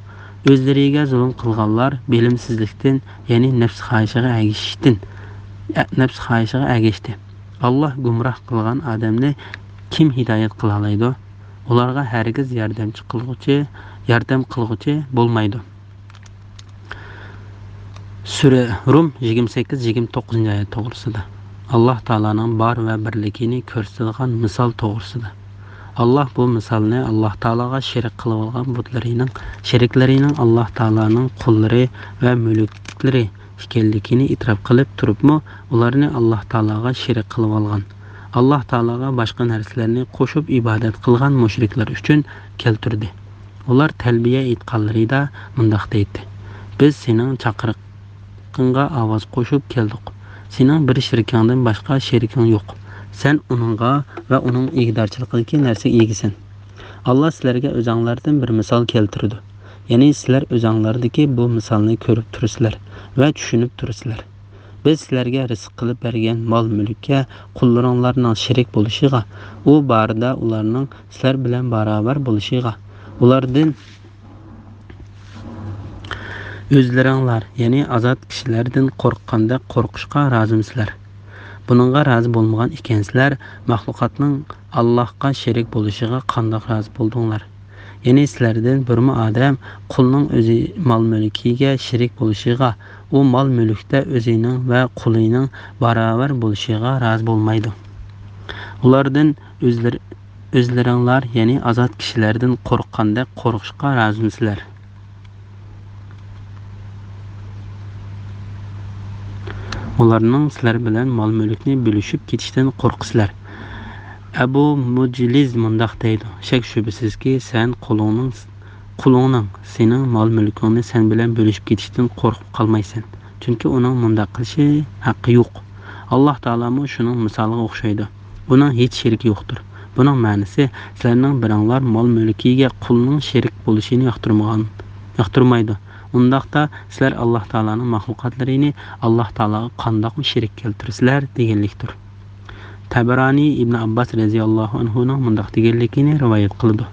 ئۆزلىرىگە زۇلۇم قىلغانلار بىلىمسىزلىكتىن، يەنى نەپس خاھىشىغا ئەگىشىشتىن، نەپس خاھىشىغا ئەگەشتى. ئاللاھ گۇمراھ قىلغان ئادەمنى كىم ھىدايەت قىلالايدۇ؟ ئۇلارغا ھەرگىز ياردەمچى قىلغۇچى، ياردەم قىلغۇچى بولمايدۇ. سۈرە رۇم، يىگىرمە سەككىز، يىگىرمە توققۇزىنچى ئايەت توغرىسىدا. ئاللاھ تائالانىڭ بار ۋە بىرلىكىنى كۆرسىتىدىغان مىسال توغرىسىدا. ئاللاھ بۇ مىسالنى ئاللاھ تائالاغا شېرىك قىلىۋالغان بۇتلىرىنىڭ، شېرىكلىرىنىڭ ئاللاھ تائالانىڭ قۇللىرى ۋە مۈلۈكلىرى ئىكەنلىكىنى ئېتىراپ قىلىپ تۇرۇپمۇ، ئۇلارنى ئاللاھ تائالاغا شېرىك قىلىۋالغان، ئاللاھ تائالاغا باشقا نەرسىلەرنى قوشۇپ ئىبادەت قىلغان مۇشرىكلار ئۈچۈن كەلتۈردى. ئۇلار تەلبىيە ئېيتقانلىرىدا مۇنداق دەيتتى، بىز سېنىڭ چاقىرىقىڭغا ئاۋاز قوشۇپ كەلدۇق. سېنىڭ بىر شېرىكىڭدىن باشقا شېرىكىڭ يوق. سەن ئۇنىڭغا ۋە ئۇنىڭ ئىگىدارچىلىقىدىكى نەرسىگە ئىگىسەن. ئاللاھ سىلەرگە ئۆزەڭلاردىن بىر مىسال كەلتۈرىدۇ. يەنى سىلەر ئۆزەڭلاردىكى بۇ مىسالنى كۆرۈپ تۇرىسىلەر ۋە چۈشىنىپ تۇرىسىلەر. بىز سىلەرگە رىزىق قىلىپ بەرگەن مال-مۈلۈككە قۇللىرىڭلارنىڭ شېرىك بولۇشىغا، ئۇ بارىدا ئۇلارنىڭ سىلەر بىلەن باراۋەر بولۇشىغا، ئۇلاردىن ئۆزلىرىڭلار، يەنى ئازاد كىشىلەردىن قورققاندەك قورقۇشقا رازىمسىلەر؟ بۇنىڭغا رازى بولمىغان ئىكەنسىلەر، مەخلۇقاتنىڭ ئاللاھقا شېرىك بولۇشىغا قانداق رازى بولدۇڭلار؟ يەنى سىلەردىن بىرمۇ ئادەم قۇلنىڭ ئۆزى مال-مۈلكىگە شېرىك بولۇشىغا، ئۇ مال-مۈلۈكتە ئۆزىنىڭ ۋە قۇلىنىڭ باراۋەر بولۇشىغا رازى بولمايدۇ. ئۇلاردىن ئۆزلىرى، ئۆزلىرىڭلار، يەنى ئازاد كىشىلەردىن قورققاندەك قورقۇشقا رازىمسىلەر؟ ئۇلارنىڭ سىلەر بىلەن مال-مۈلۈكنى بۆلۈشۈپ كېتىشتىن قورقىسىلەر. ئەبۇ مۇجلىز مۇنداق دەيدۇ: شەك-شۈبھىسىزكى، سەن قۇلۇڭنىڭ، قۇلۇڭنىڭ سېنىڭ مال-مۈلكۈڭنى سەن بىلەن بۆلۈشۈپ كېتىشتىن قورقۇپ قالمايسەن، چۈنكى ئۇنىڭ مۇنداق قىلىشى ھەققى يوق. ئاللاھ تائالامۇ شۇنىڭ مىسالىغا ئوخشايدۇ. ئۇنىڭ ھېچ شېرىكى يوقتۇر. بۇنىڭ مەنىسى، سىلەرنىڭ بىرىڭلار مال-مۈلكىگە قۇلنىڭ شېرىك بولۇشىنى ياقتۇرمىغان، ياقتۇرمايدۇ. ئۇنداقتا سىلەر ئاللاھ تائالانىڭ مەخلۇقاتلىرىنى ئاللاھ تائالاغا قانداقمۇ شېرىك كەلتۈرىسىلەر؟ دېگەنلىكتۇر. تەبەرانى ئىبنى ئابباس رەزىياللاھۇ ئەنھۇنىڭ مۇنداق دېگەنلىكىنى رىۋايەت قىلىدۇ: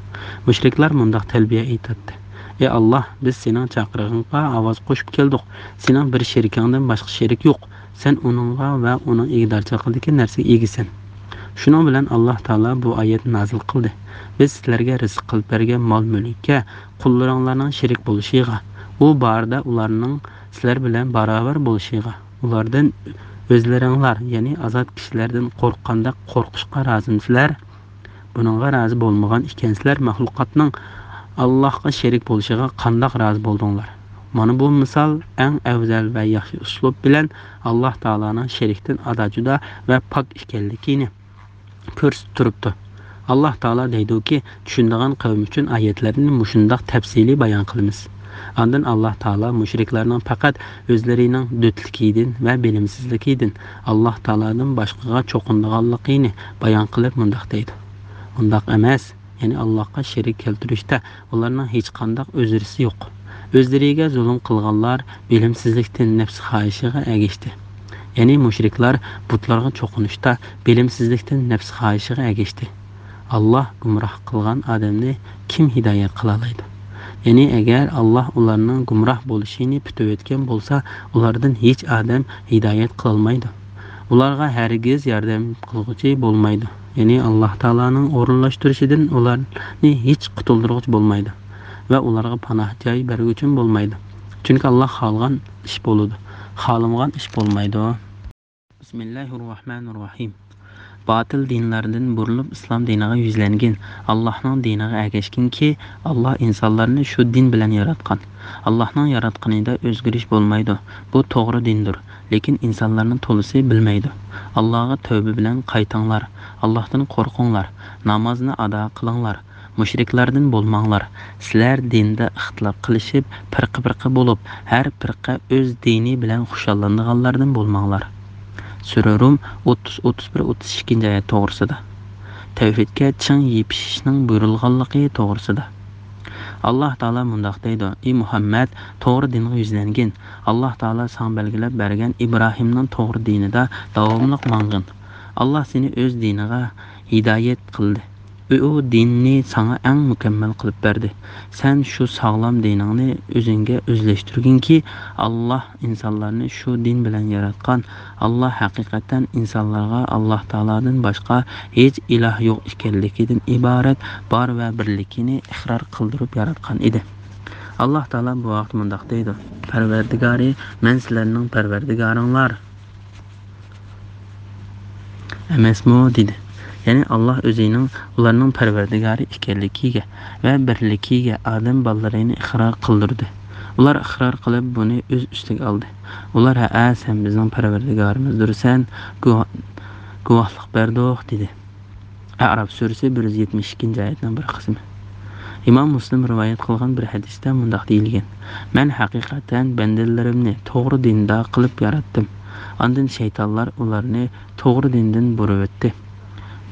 مۇشرىكلار مۇنداق تەلبىيە ئېيتاتتى: ئى ئاللاھ، بىز سېنىڭ چاقىرىقىڭغا ئاۋاز قوشۇپ كەلدۇق. سېنىڭ بىر شېرىكىڭدىن باشقا شېرىك يوق. سەن ئۇنىڭغا ۋە ئۇنىڭ ئىگىدارچىلىقىدىكى نەرسىگە ئىگىسەن. شۇنىڭ بىلەن ئاللاھ تائالا بۇ ئايەتنى نازىل قىلدى: بىز سىلەرگە رىزىق قىلىپ بەرگەن مال-مۈلۈككە قۇللىرىڭلارنىڭ شېرىك بولۇشىغا، ئۇ بارىدا ئۇلارنىڭ سىلەر بىلەن باراۋەر بولۇشىغا، ئۇلاردىن ئۆزلىرىڭلار، يەنى ئازاد كىشىلەردىن قورققاندەك قورقۇشقا رازىمسىلەر؟ بۇنىڭغا رازى بولمىغان ئىكەنسىلەر، مەخلۇقاتنىڭ ئاللاھقا شېرىك بولۇشىغا قانداق رازى بولدۇڭلار؟ مانا بۇ مىسال ئەڭ ئەۋزەل ۋە ياخشى ئۇسلۇب بىلەن ئاللاھ تائالانىڭ شېرىكتىن ئادا-جۇدا ۋە پاك ئىكەنلىكىنى كۆرسىتىپ تۇرۇپتۇ. ئاللاھ تائالا دەيدۇكى، چۈشىنىدىغان قەۋم ئۈچۈن ئايەتلەرنى مۇشۇنداق تەپسىلىي بايان قىلىمىز. ئاندىن ئاللاھ تائالا مۇشرىكلارنىڭ پەقەت ئۆزلىرىنىڭ دۆتلۈكىدىن ۋە بىلىمسىزلىكىدىن ئاللاھ تائالادىن باشقىغا چوقۇنىدىغانلىقىنى بايان قىلىپ مۇنداق دەيدۇ: ئۇنداق ئەمەس، يەنى ئاللاھقا شېرىك كەلتۈرۈشتە ئۇلارنىڭ ھېچقانداق ئۆزرىسى يوق. ئۆزلىرىگە زۇلۇم قىلغانلار بىلىمسىزلىكتىن نەپس خاھىشىغا ئەگەشتى. يەنى مۇشرىكلار بۇتلارغا چوقۇنۇشتا بىلىمسىزلىكتىن نەپس خاھىشىغا ئەگەشتى. ئاللاھ گۇمراھ قىلغان ئادەمنى كىم ھىدايەت قىلالايدۇ؟ يەنى ئەگەر ئاللاھ ئۇلارنىڭ گۇمراھ بولۇشىنى پۈتۈۋەتكەن بولسا، ئۇلاردىن ھېچ ئادەم ھىدايەت قىلالمايدۇ. ئۇلارغا ھەرگىز ياردەم قىلغۇچى بولمايدۇ. يەنى ئاللاھ تائالانىڭ ئورۇنلاشتۇرۇشىدىن ئۇلارنى ھېچ قۇتۇلدۇرغۇچى بولمايدۇ ۋە ئۇلارغا پاناھ جاي بەرگۈچىمۇ بولمايدۇ. چۈنكى ئاللاھ خالىغان ئىش بولىدۇ، خالىمىغان ئىش بولمايدۇ. بىسمىللاھىررەھمانىررەھىم. باتىل دىنلاردىن بۇرۇلۇپ ئىسلام دىنىغا يۈزلەنگىن، ئاللاھنىڭ دىنىغا ئەگەشكىنكى، ئاللاھ ئىنسانلارنى شۇ دىن بىلەن ياراتقان. ئاللاھنىڭ ياراتقىنىدا ئۆزگىرىش بولمايدۇ. بۇ توغرا دىندۇر. لېكىن ئىنسانلارنىڭ تولىسى بىلمەيدۇ. ئاللاھقا تەۋبە بىلەن قايتىڭلار. ئاللاھتىن قورقۇڭلار. نامازنى ئادا قىلىڭلار. مۇشرىكلاردىن بولماڭلار. سىلەر دىندا ئىختىلاپ قىلىشىپ، پىرقە-پىرقە بولۇپ، ھەر پىرقە ئۆز دىنى بىلەن خۇشاللىنىدىغانلاردىن بولماڭلار. سۈرە رۇم ئوتتۇز، ئوتتۇز بىر، ئوتتۇز ئىككىنچى ئايەت توغرىسىدا. تەۋھىدكە چىڭ يېپىشىشنىڭ بۇيرۇلغانلىقى توغرىسىدا. ئاللاھ تائالا مۇنداق دەيدۇ: ئى مۇھەممەد، توغرا دىنغا يۈزلەنگىن. ئاللاھ تائالا ساڭا بەلگىلەپ بەرگەن ئىبراھىمنىڭ توغرا دىنىدا داۋاملىق ماڭغىن. ئاللاھ سېنى ئۆز دىنىغا ھىدايەت قىلدى. ئۇ دىننى ساڭا ئەڭ مۇكەممەل قىلىپ بەردى. سەن شۇ ساغلام دىنىڭنى ئۆزۈڭگە ئۆزلەشتۈرگىنكى، ئاللاھ ئىنسانلارنى شۇ دىن بىلەن ياراتقان. ئاللاھ ھەقىقەتەن ئىنسانلارغا ئاللاھ تائالادىن باشقا ھېچ ئىلاھ يوق ئىكەنلىكىدىن ئىبارەت بار ۋە بىرلىكىنى ئىقرار قىلدۇرۇپ ياراتقان ئىدى. ئاللاھ تائالا بۇ ھەقتە مۇنداق دەيدۇ: پەرۋەردىگارى، مەن سىلەرنىڭ پەرۋەردىگارىڭلار ئەمەسمۇ؟ دېدى. يەنى ئاللاھ ئۆزىنىڭ ئۇلارنىڭ پەرۋەردىگارى ئىكەنلىكىگە ۋە بىرلىكىگە ئادەم بالىلىرىنى ئىقرار قىلدۇردى. ئۇلار ئىقرار قىلىپ، بۇنى ئۆز ئۈستىگە ئالدى. ئۇلار: ھەئە، سەن بىزنىڭ پەرۋەردىگارىمىزدۇرسەن، گۇۋا-، گۇۋاھلىق بەردۇق، دېدى. ئەئراف سۈرىسى بىر يۈز يەتمىش ئىككىنچى ئايەتنىڭ بىر قىسمى. ئىمام مۇسلىم رىۋايەت قىلغان بىر ھەدىستە مۇنداق دېيىلگەن: مەن ھەقىقەتەن بەندىلىرىمنى توغرا دىندا قىلىپ ياراتتىم. ئاندىن شەيتانلار ئۇلارنى توغرا دىندىن بۇرۇۋەتتى.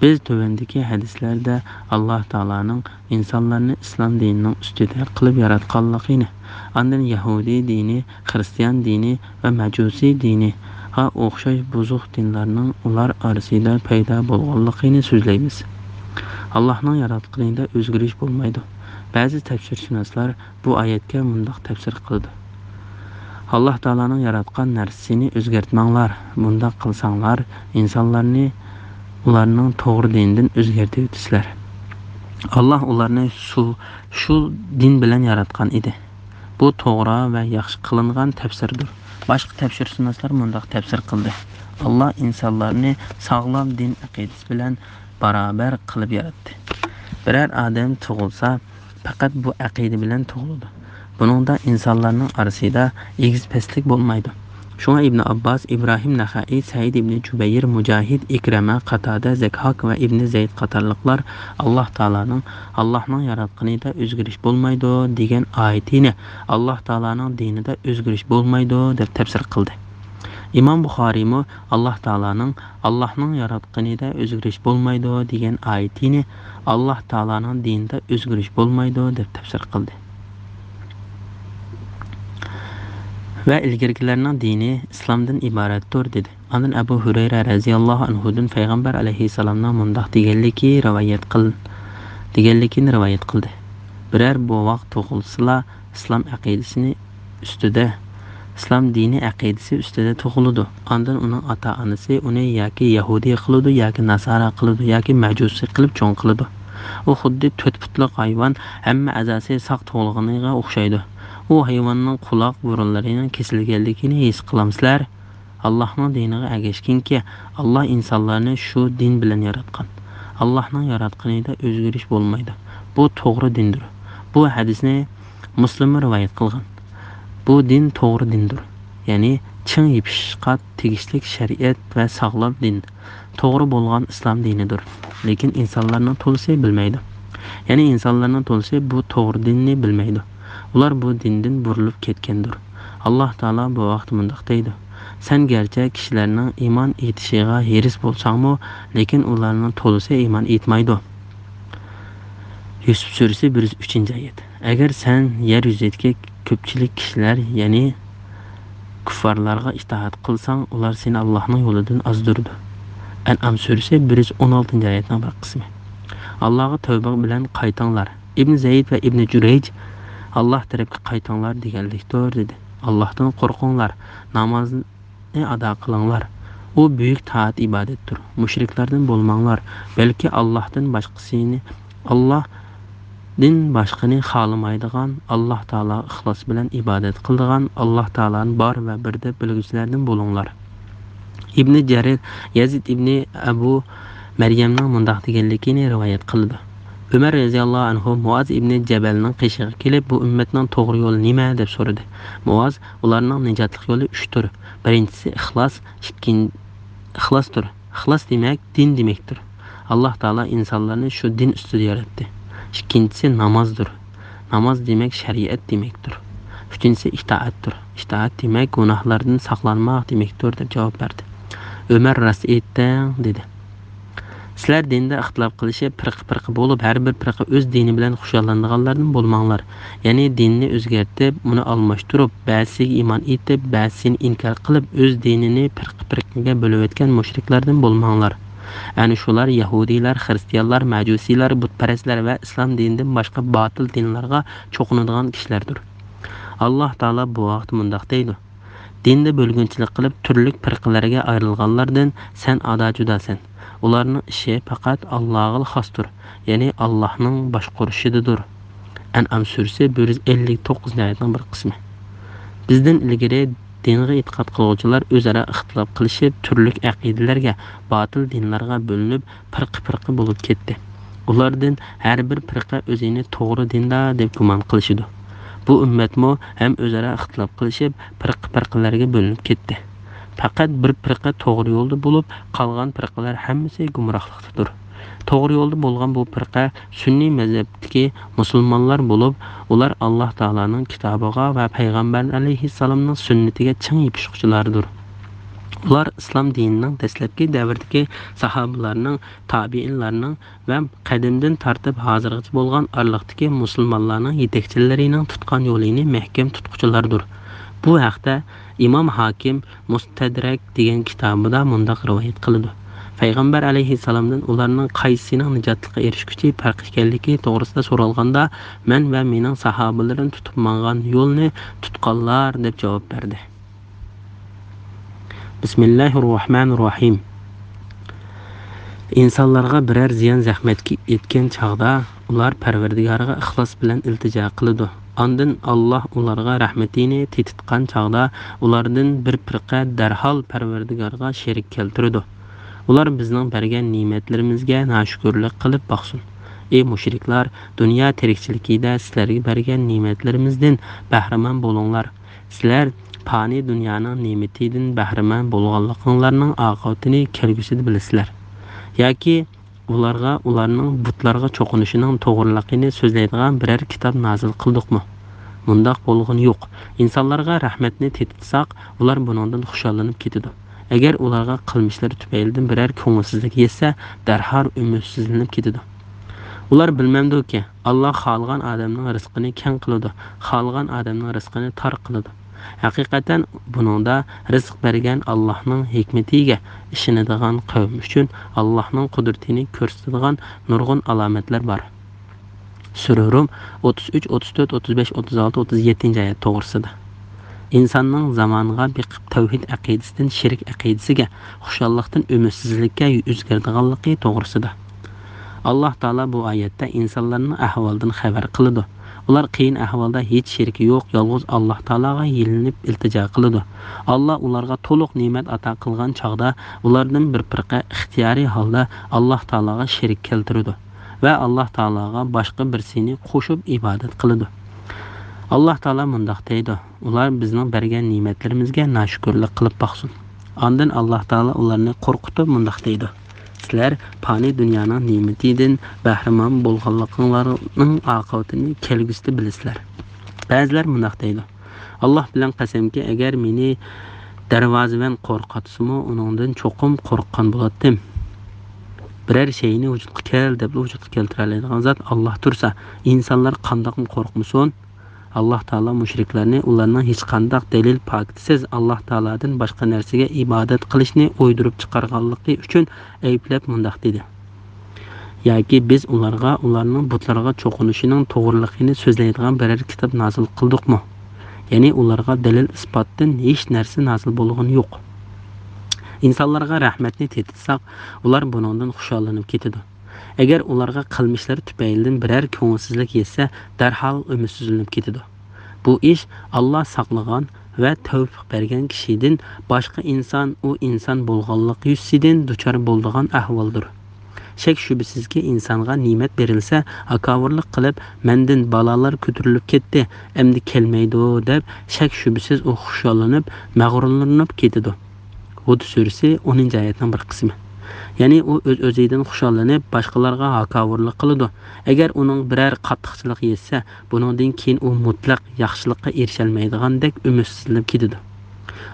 بىز تۆۋەندىكى ھەدىسلەردە ئاللاھ تائالانىڭ ئىنسانلارنى ئىسلام دىنىنىڭ ئۈستىدە قىلىپ ياراتقانلىقىنى، ئاندىن يەھۇدىي دىنى، خىرىستىيان دىنى ۋە مەجۇسىي دىنىغا ئوخشاش بۇزۇق دىنلارنىڭ ئۇلار ئارىسىدا پەيدا بولغانلىقىنى سۆزلەيمىز. ئاللاھنىڭ ياراتقىنىدا ئۆزگىرىش بولمايدۇ. بەزى تەپسىرشۇناسلار بۇ ئايەتكە مۇنداق تەپسىر قىلىدۇ: ئاللاھ تائالانىڭ ياراتقان نەرسىسىنى ئۆزگەرتمەڭلار. بۇنداق قىلساڭلار، ئىنسانلارنى ئۇلارنىڭ توغرا دىنىدىن ئۆزگەرتىۋېتىسىلەر. ئاللاھ ئۇلارنى شۇ، شۇ دىن بىلەن ياراتقان ئىدى. بۇ توغرا ۋە ياخشى قىلىنغان تەپسىردۇر. باشقا تەپسىرشۇناسلار مۇنداق تەپسىر قىلدى: ئاللاھ ئىنسانلارنى ساغلام دىن ئەقىدىسى بىلەن بارابەر قىلىپ ياراتتى. بىرەر ئادەم تۇغۇلسا، پەقەت بۇ ئەقىدە بىلەن تۇغۇلىدۇ. بۇنىڭدا ئىنسانلارنىڭ ئارىسىدا ئېگىز-پەسلىك بولمايدۇ. شۇڭا ئىبنى ئابباس، ئىبراھىم نەخەئى، سەئىد ئىبنى جۇبەير، مۇجاھىد، ئىكرەمە، قاتادە، زەكھاك ۋە ئىبنى زەيد قاتارلىقلار ئاللاھ تائالانىڭ، ئاللاھنىڭ ياراتقىنىدا ئۆزگىرىش بولمايدۇ دېگەن ئايىتىنى ئاللاھ تائالانىڭ دىنىدا ئۆزگىرىش بولمايدۇ دەپ تەپسىر قىلدى. ئىمام بۇخارىيمۇ ئاللاھ تائالانىڭ، ئاللاھنىڭ ياراتقىنىدا ئۆزگىرىش بولمايدۇ دېگەن ئايىتىنى ئاللاھ تائالانىڭ دىنىدا ئۆزگىرىش بولمايدۇ دەپ تەپسىر قىلدى. ۋە ئىلگىرىكىلەرنىڭ دىنى ئىسلامدىن ئىبارەتتۇر، دېدى. ئاندىن ئەبۇ ھۇرەيرە رەزىياللاھۇ ئەنھۇدىن پەيغەمبەر ئەلەيھىسسالامنىڭ مۇنداق دېگەنلىكى رىۋايەت قىل-، دېگەنلىكىنى رىۋايەت قىلدى: بىرەر بوۋاق تۇغۇلسىلا، ئىسلام ئەقىدىسىنى ئۈستىدە، ئىسلام دىنى ئەقىدىسى ئۈستىدە تۇغۇلىدۇ. ئاندىن ئۇنىڭ ئاتا-ئانىسى ئۇنى ياكى يەھۇدىي قىلىدۇ، ياكى ناسارا قىلىدۇ، ياكى مەجۇسىي قىلىپ چوڭ قىلىدۇ. ئۇ خۇددى تۆت پۇتلۇق ھايۋان، ھەممە ئەزاسى ساق تۇغۇلغىنىغا ئوخشايدۇ. ئۇ ھايۋاننىڭ قۇلاق بۇرۇنلىرىنىڭ كېسىلگەنلىكىنى ھېس قىلامسىلەر؟ ئاللاھنىڭ دىنىغا ئەگەشكىنكى، ئاللاھ ئىنسانلارنى شۇ دىن بىلەن ياراتقان. ئاللاھنىڭ ياراتقىنىدا ئۆزگىرىش بولمايدۇ. بۇ توغرا دىندۇر. بۇ ھەدىسنى مۇسلىممۇ رىۋايەت قىلغان. بۇ دىن توغرا دىندۇر. يەنى چىڭ يېپىشىشقا تېگىشلىك شەرىئەت ۋە ساغلام دىن، توغرا بولغان ئىسلام دىنىدۇر. لېكىن ئىنسانلارنىڭ تولىسى بىلمەيدۇ. يەنى ئىنسانلارنىڭ تولىسى بۇ توغرا دىننى بىلمەيدۇ. ئۇلار بۇ دىندىن بۇرۇلۇپ كەتكەندۇر. ئاللاھ تائالا بۇ ھەقتە مۇنداق دەيدۇ: سەن گەرچە كىشىلەرنىڭ ئىمان ئېيتىشىغا ھېرىس بولساڭمۇ، لېكىن ئۇلارنىڭ تولىسى ئىمان ئېيتمايدۇ. يۈسۈپ سۈرىسى بىر يۈز ئۈچىنچى ئايەت. ئەگەر سەن يەر يۈزىدىكى كۆپچىلىك كىشىلەر، يەنى كۇففارلارغا ئىتائەت قىلساڭ، ئۇلار سېنى ئاللاھنىڭ يولىدىن ئازدۇرىدۇ. ئەنئام سۈرىسى بىر يۈز ئون ئالتىنچى ئايەتنىڭ بىر قىسمى. ئاللاھقا تەۋبە بىلەن قايتىڭلار. ئىبن زەيد ۋە ئىبن جۇرەيج، ئاللاھ تەرەپكە قايتىڭلار دېگەنلىكتۇر، دېدى. ئاللاھتىن قورقۇڭلار، نامازنى ئادا قىلىڭلار. ئۇ بۈيۈك تائەت-ئىبادەتتۇر. مۇشرىكلاردىن بولماڭلار، بەلكى ئاللاھتىن باشقىسىنى، ئاللاھتىن باشقىنى خالىمايدىغان، ئاللاھ تائالاغا ئىخلاس بىلەن ئىبادەت قىلىدىغان، ئاللاھ تائالانى بار ۋە بىر دەپ بىلگۈچىلەردىن بولۇڭلار. ئىبنى جەرىر يەزىد ئىبنى ئەبۇ مەريەمنىڭ مۇنداق دېگەنلىكىنى رىۋايەت قىلىدۇ. ئۆمەر رەزىياللاھۇ ئەنھۇ مۇئاز ئىبنى جەبەلنىڭ قېشىغا كېلىپ، بۇ ئۈممەتنىڭ توغرا يولى نېمە؟ دەپ سورىدى. مۇئاز: ئۇلارنىڭ نىجاتلىق يولى ئۈچتۇر. بىرىنچىسى ئىخلاس، ئىككىن-، ئىخلاستۇر. ئىخلاس دېمەك دىن دېمەكتۇر. ئاللاھ تائالا ئىنسانلارنى شۇ دىن ئۈستىدە ياراتتى. ئىككىنچىسى نامازدۇر. ناماز دېمەك شەرىئەت دېمەكتۇر. ئۈچىنچىسى ئىتائەتتۇر. ئىتائەت دېمەك گۇناھلاردىن ساقلانماق دېمەكتۇر، دەپ جاۋاب بەردى. ئۆمەر: راست ئېيتتىڭ، دېدى. سىلەر دىندا ئىختىلاپ قىلىشىپ، پىرقە-پىرقە بولۇپ، ھەر بىر پىرقە ئۆز دىنى بىلەن خۇشاللىنىدىغانلاردىن بولماڭلار. يەنى دىننى ئۆزگەرتىپ، ئۇنى ئالماشتۇرۇپ، بەزىسىگە ئىمان ئېيتىپ، بەزىسىنى ئىنكار قىلىپ، ئۆز دىنىنى پىرقە-پىرقىگە بۆلۈۋەتكەن مۇشرىكلاردىن بولماڭلار. ئەنە شۇلار يەھۇدىيلار، خىرىستىيانلار، مەجۇسىيلار، بۇتپەرەسلەر ۋە ئىسلام دىنىدىن باشقا باتىل دىنلارغا چوقۇنىدىغان كىشىلەردۇر. ئاللاھ تائالا بۇ ھەقتە مۇنداق دەيدۇ: دىندا بۆلگۈنچىلىك قىلىپ، تۈرلۈك پىرقىلەرگە ئايرىلغانلاردىن سەن ئادا جۇداسەن. ئۇلارنىڭ ئىشى پەقەت ئاللاغىلا خاستۇر، يەنى ئاللاھنىڭ باشقۇرۇشىدىدۇر. ئەنئام سۈرىسى بىر يۈز ئەللىك توققۇزىنچى ئايەتنىڭ بىر قىسمى. بىزدىن ئىلگىرى دىنغا ئېتىقاد قىلغۇچىلار ئۆزئارا ئىختىلاپ قىلىشىپ، تۈرلۈك ئەقىدىلەرگە، باتىل دىنلارغا بۆلۈنۈپ، پىرقە-پىرقە بولۇپ كەتتى. ئۇلاردىن ھەر بىر پىرقە ئۆزىنى توغرا دىندا دەپ گۇمان قىلىشىدۇ. بۇ ئۈممەتمۇ ھەم ئۆزئارا ئىختىلاپ قىلىشىپ، پىرقە-پىرقىلەرگە بۆلۈنۈپ كەتتى. پەقەت بىر پىرقە توغرا يولدا بولۇپ، قالغان پىرقىلەر ھەممىسى گۇمراھلىقتىدۇر. توغرا يولدا بولغان بۇ پىرقە سۈننىي مەزھەپتىكى مۇسۇلمانلار بولۇپ، ئۇلار ئاللاھ تائالانىڭ كىتابىغا ۋە پەيغەمبەر ئەلەيھىسسالامنىڭ سۈننىتىگە چىڭ يېپىشقۇچىلاردۇر. ئۇلار ئىسلام دىنىنىڭ دەسلەپكى دەۋردىكى ساھابىلارنىڭ، تابىئىنلارنىڭ ۋە قەدىمدىن تارتىپ ھازىرغىچە بولغان ئارىلىقتىكى مۇسۇلمانلارنىڭ يېتەكچىلىرىنىڭ تۇتقان يولىنى مەھكەم تۇتقۇچىلاردۇر. بۇ ھەقتە ئىمام ھاكىم مۇستەدرەك دېگەن كىتابىدا مۇنداق رىۋايەت قىلىدۇ: پەيغەمبەر ئەلەيھىسسالامدىن ئۇلارنىڭ قايسىسىنىڭ نىجاتلىققا ئېرىشكۈچى پەرق ئىكەنلىكى توغرىسىدا سورالغاندا، مەن ۋە مېنىڭ ساھابىلىرىم تۇتۇپ ماڭغان يولنى تۇتقانلار، دەپ جاۋاب بەردى. بىسمىللاھىررەھمانىررەھىم. ئىنسانلارغا بىرەر زىيان زەخمەتكە يەتكەن چاغدا، ئۇلار پەرۋەردىگارىغا ئىخلاس بىلەن ئىلتىجا قىلىدۇ. ئاندىن ئاللاھ ئۇلارغا رەھمىتىنى تېتىتقان چاغدا، ئۇلاردىن بىر پىرقە دەرھال پەرۋەردىگارغا شېرىك كەلتۈرىدۇ. ئۇلار بىزنىڭ بەرگەن نېمەتلىرىمىزگە ناشۈكۈرلۈك قىلىپ باقسۇن. ئى مۇشرىكلار، دۇنيا تىرىكچىلىكىدە سىلەرگە بەرگەن نېمەتلىرىمىزدىن بەھرىمەن بولۇڭلار. سىلەر پانىي دۇنيانىڭ نېمىتىدىن بەھرىمەن بولغانلىقىڭلارنىڭ ئاقىۋىتىنى كەلگۈسىدە بىلىسىلەر. ياكى ئۇلارغا ئۇلارنىڭ بۇتلارغا چوقۇنۇشىنىڭ توغرىلىقىنى سۆزلەيدىغان بىرەر كىتاب نازىل قىلدۇقمۇ؟ مۇنداق بولغىنى يوق. ئىنسانلارغا رەھمەتنى تېتىتساق، ئۇلار بۇنىڭدىن خۇشاللىنىپ كېتىدۇ. ئەگەر ئۇلارغا قىلمىشلىرى تۈپەيلىدىن بىرەر كۆڭۈلسىزلىك يەتسە، دەرھال ئۈمىدسىزلىنىپ كېتىدۇ. ئۇلار بىلمەمدۇكى، ئاللاھ خالىغان ئادەمنىڭ رىزقىنى كەڭ قىلىدۇ، خالىغان ئادەمنىڭ رىزقىنى تار قىلىدۇ. ھەقىقەتەن بۇنىڭدا رىزىق بەرگەن ئاللاھنىڭ ھېكمىتىگە ئىشىنىدىغان قەۋم ئۈچۈن ئاللاھنىڭ قۇدرىتىنى كۆرسىتىدىغان نۇرغۇن ئالامەتلەر بار. سۈرە رۇم ئوتتۇز ئۈچ، ئوتتۇز تۆت، ئوتتۇز بەش، ئوتتۇز ئالتە، ئوتتۇز يەتتىنچى ئايەت توغرىسىدا. ئىنساننىڭ زامانغا بېقىپ تەۋھىد ئەقىدىسىدىن شىرك ئەقىدىسىگە خۇشاللىقتىن ئۈمىدسىزلىككە ئۆزگىرىدىغانلىقى توغرىسىدا. ئاللاھ تائالا بۇ ئايەتتە ئىنسانلارنىڭ ئەھۋالىدىن خەۋەر قىلىدۇ. ئۇلار قىيىن ئەھۋالدا ھېچ شېرىكى يوق، يالغۇز ئاللاھ تائالاغا يېلىنىپ ئىلتىجا قىلىدۇ. ئاللاھ ئۇلارغا تولۇق نېمەت ئاتا قىلغان چاغدا ئۇلاردىن بىر پىرقە ئىختىيارىي ھالدا ئاللاھ تائالاغا شېرىك كەلتۈرىدۇ ۋە ئاللاھ تائالاغا باشقا بىرسىنى قوشۇپ ئىبادەت قىلىدۇ. ئاللاھ تائالا مۇنداق دەيدۇ، ئۇلار بىزنىڭ بەرگەن نېمەتلىرىمىزگە ناشۈكۈرلۈك قىلىپ باقسۇن. ئاندىن ئاللاھ تائالا ئۇلارنى قورقۇتۇپ مۇنداق دەيدۇ، سىلەر پانىي دۇنيانىڭ نېمىتىدىن بەھرىمەن بولغانلىقىڭلارنىڭ ئاقىۋىتىنى كەلگۈسىدە بىلىسىلەر. بەزىلەر مۇنداق دەيدۇ، ئاللاھ بىلەن قەسەمكى، ئەگەر مېنى دەرۋازىۋەن قورقۇتسىمۇ، ئۇنىڭدىن چوقۇم قورققان بولاتتىم. بىرەر شەينى ۋۇجۇدقا كەل دەپلا ۋۇجۇدقا كەلتۈرەلەيدىغان زات ئاللاھ تۇرسا، ئىنسانلار قانداقمۇ قورقمىسۇن؟ ئاللاھ تائالا مۇشرىكلارنى ئۇلارنىڭ ھېچقانداق دەلىل پاكىتىسىز ئاللاھ تائالادىن باشقا نەرسىگە ئىبادەت قىلىشنى ئويدۇرۇپ چىقارغانلىقى ئۈچۈن ئەيىبلەپ مۇنداق دېدى، ياكى بىز ئۇلارغا ئۇلارنىڭ بۇتلىرىغا چوقۇنۇشىنىڭ توغرىلىقىنى سۆزلەيدىغان بىرەر كىتاب نازىل قىلدۇقمۇ؟ يەنى ئۇلارغا دەلىل ئىسپاتتىن ھېچ نەرسە نازىل بولغىنى يوق. ئىنسانلارغا رەھمەتنى تېتىتساق، ئۇلار بۇنىڭدىن خۇشاللىنىپ كېتىدۇ. ئەگەر ئۇلارغا قىلمىشلىرى تۈپەيلىدىن بىرەر كۆڭۈلسىزلىك يەتسە، دەرھال ئۈمىدسىزلىنىپ كېتىدۇ. بۇ ئىش ئاللاھ ساقلىغان ۋە تەۋپىق بەرگەن كىشىدىن باشقا ئىنسان ئۇ ئىنسان بولغانلىق يۈزىسىدىن دۇچار بولىدىغان ئەھۋالدۇر. شەك-شۈبھىسىزكى، ئىنسانغا نېمەت بېرىلسە، ھاكاۋۇرلۇق قىلىپ، مەندىن بالاlar كۆتۈرۈلۈپ كەتتى، ئەمدى كەلمەيدۇ، دەپ شەك-شۈبھىسىز ئۇ خۇشاللىنىپ، مەغرۇرلىنىپ كېتىدۇ. ھۇد سۈرىسى ئونىنچى ئايەتنىڭ بىر قىسمى. يەنى ئۇ ئۆز-ئۆزىدىن خۇشاللىنىپ، باشقىلارغا ھاكاۋۇرلۇق قىلىدۇ. ئەگەر ئۇنىڭ بىرەر قاتتىقچىلىق يەتسە، بۇنىڭدىن كېيىن ئۇ مۇتلەق ياخشىلىققا ئېرىشەلمەيدىغاندەك ئۈمىدسىزلىنىپ كېتىدۇ.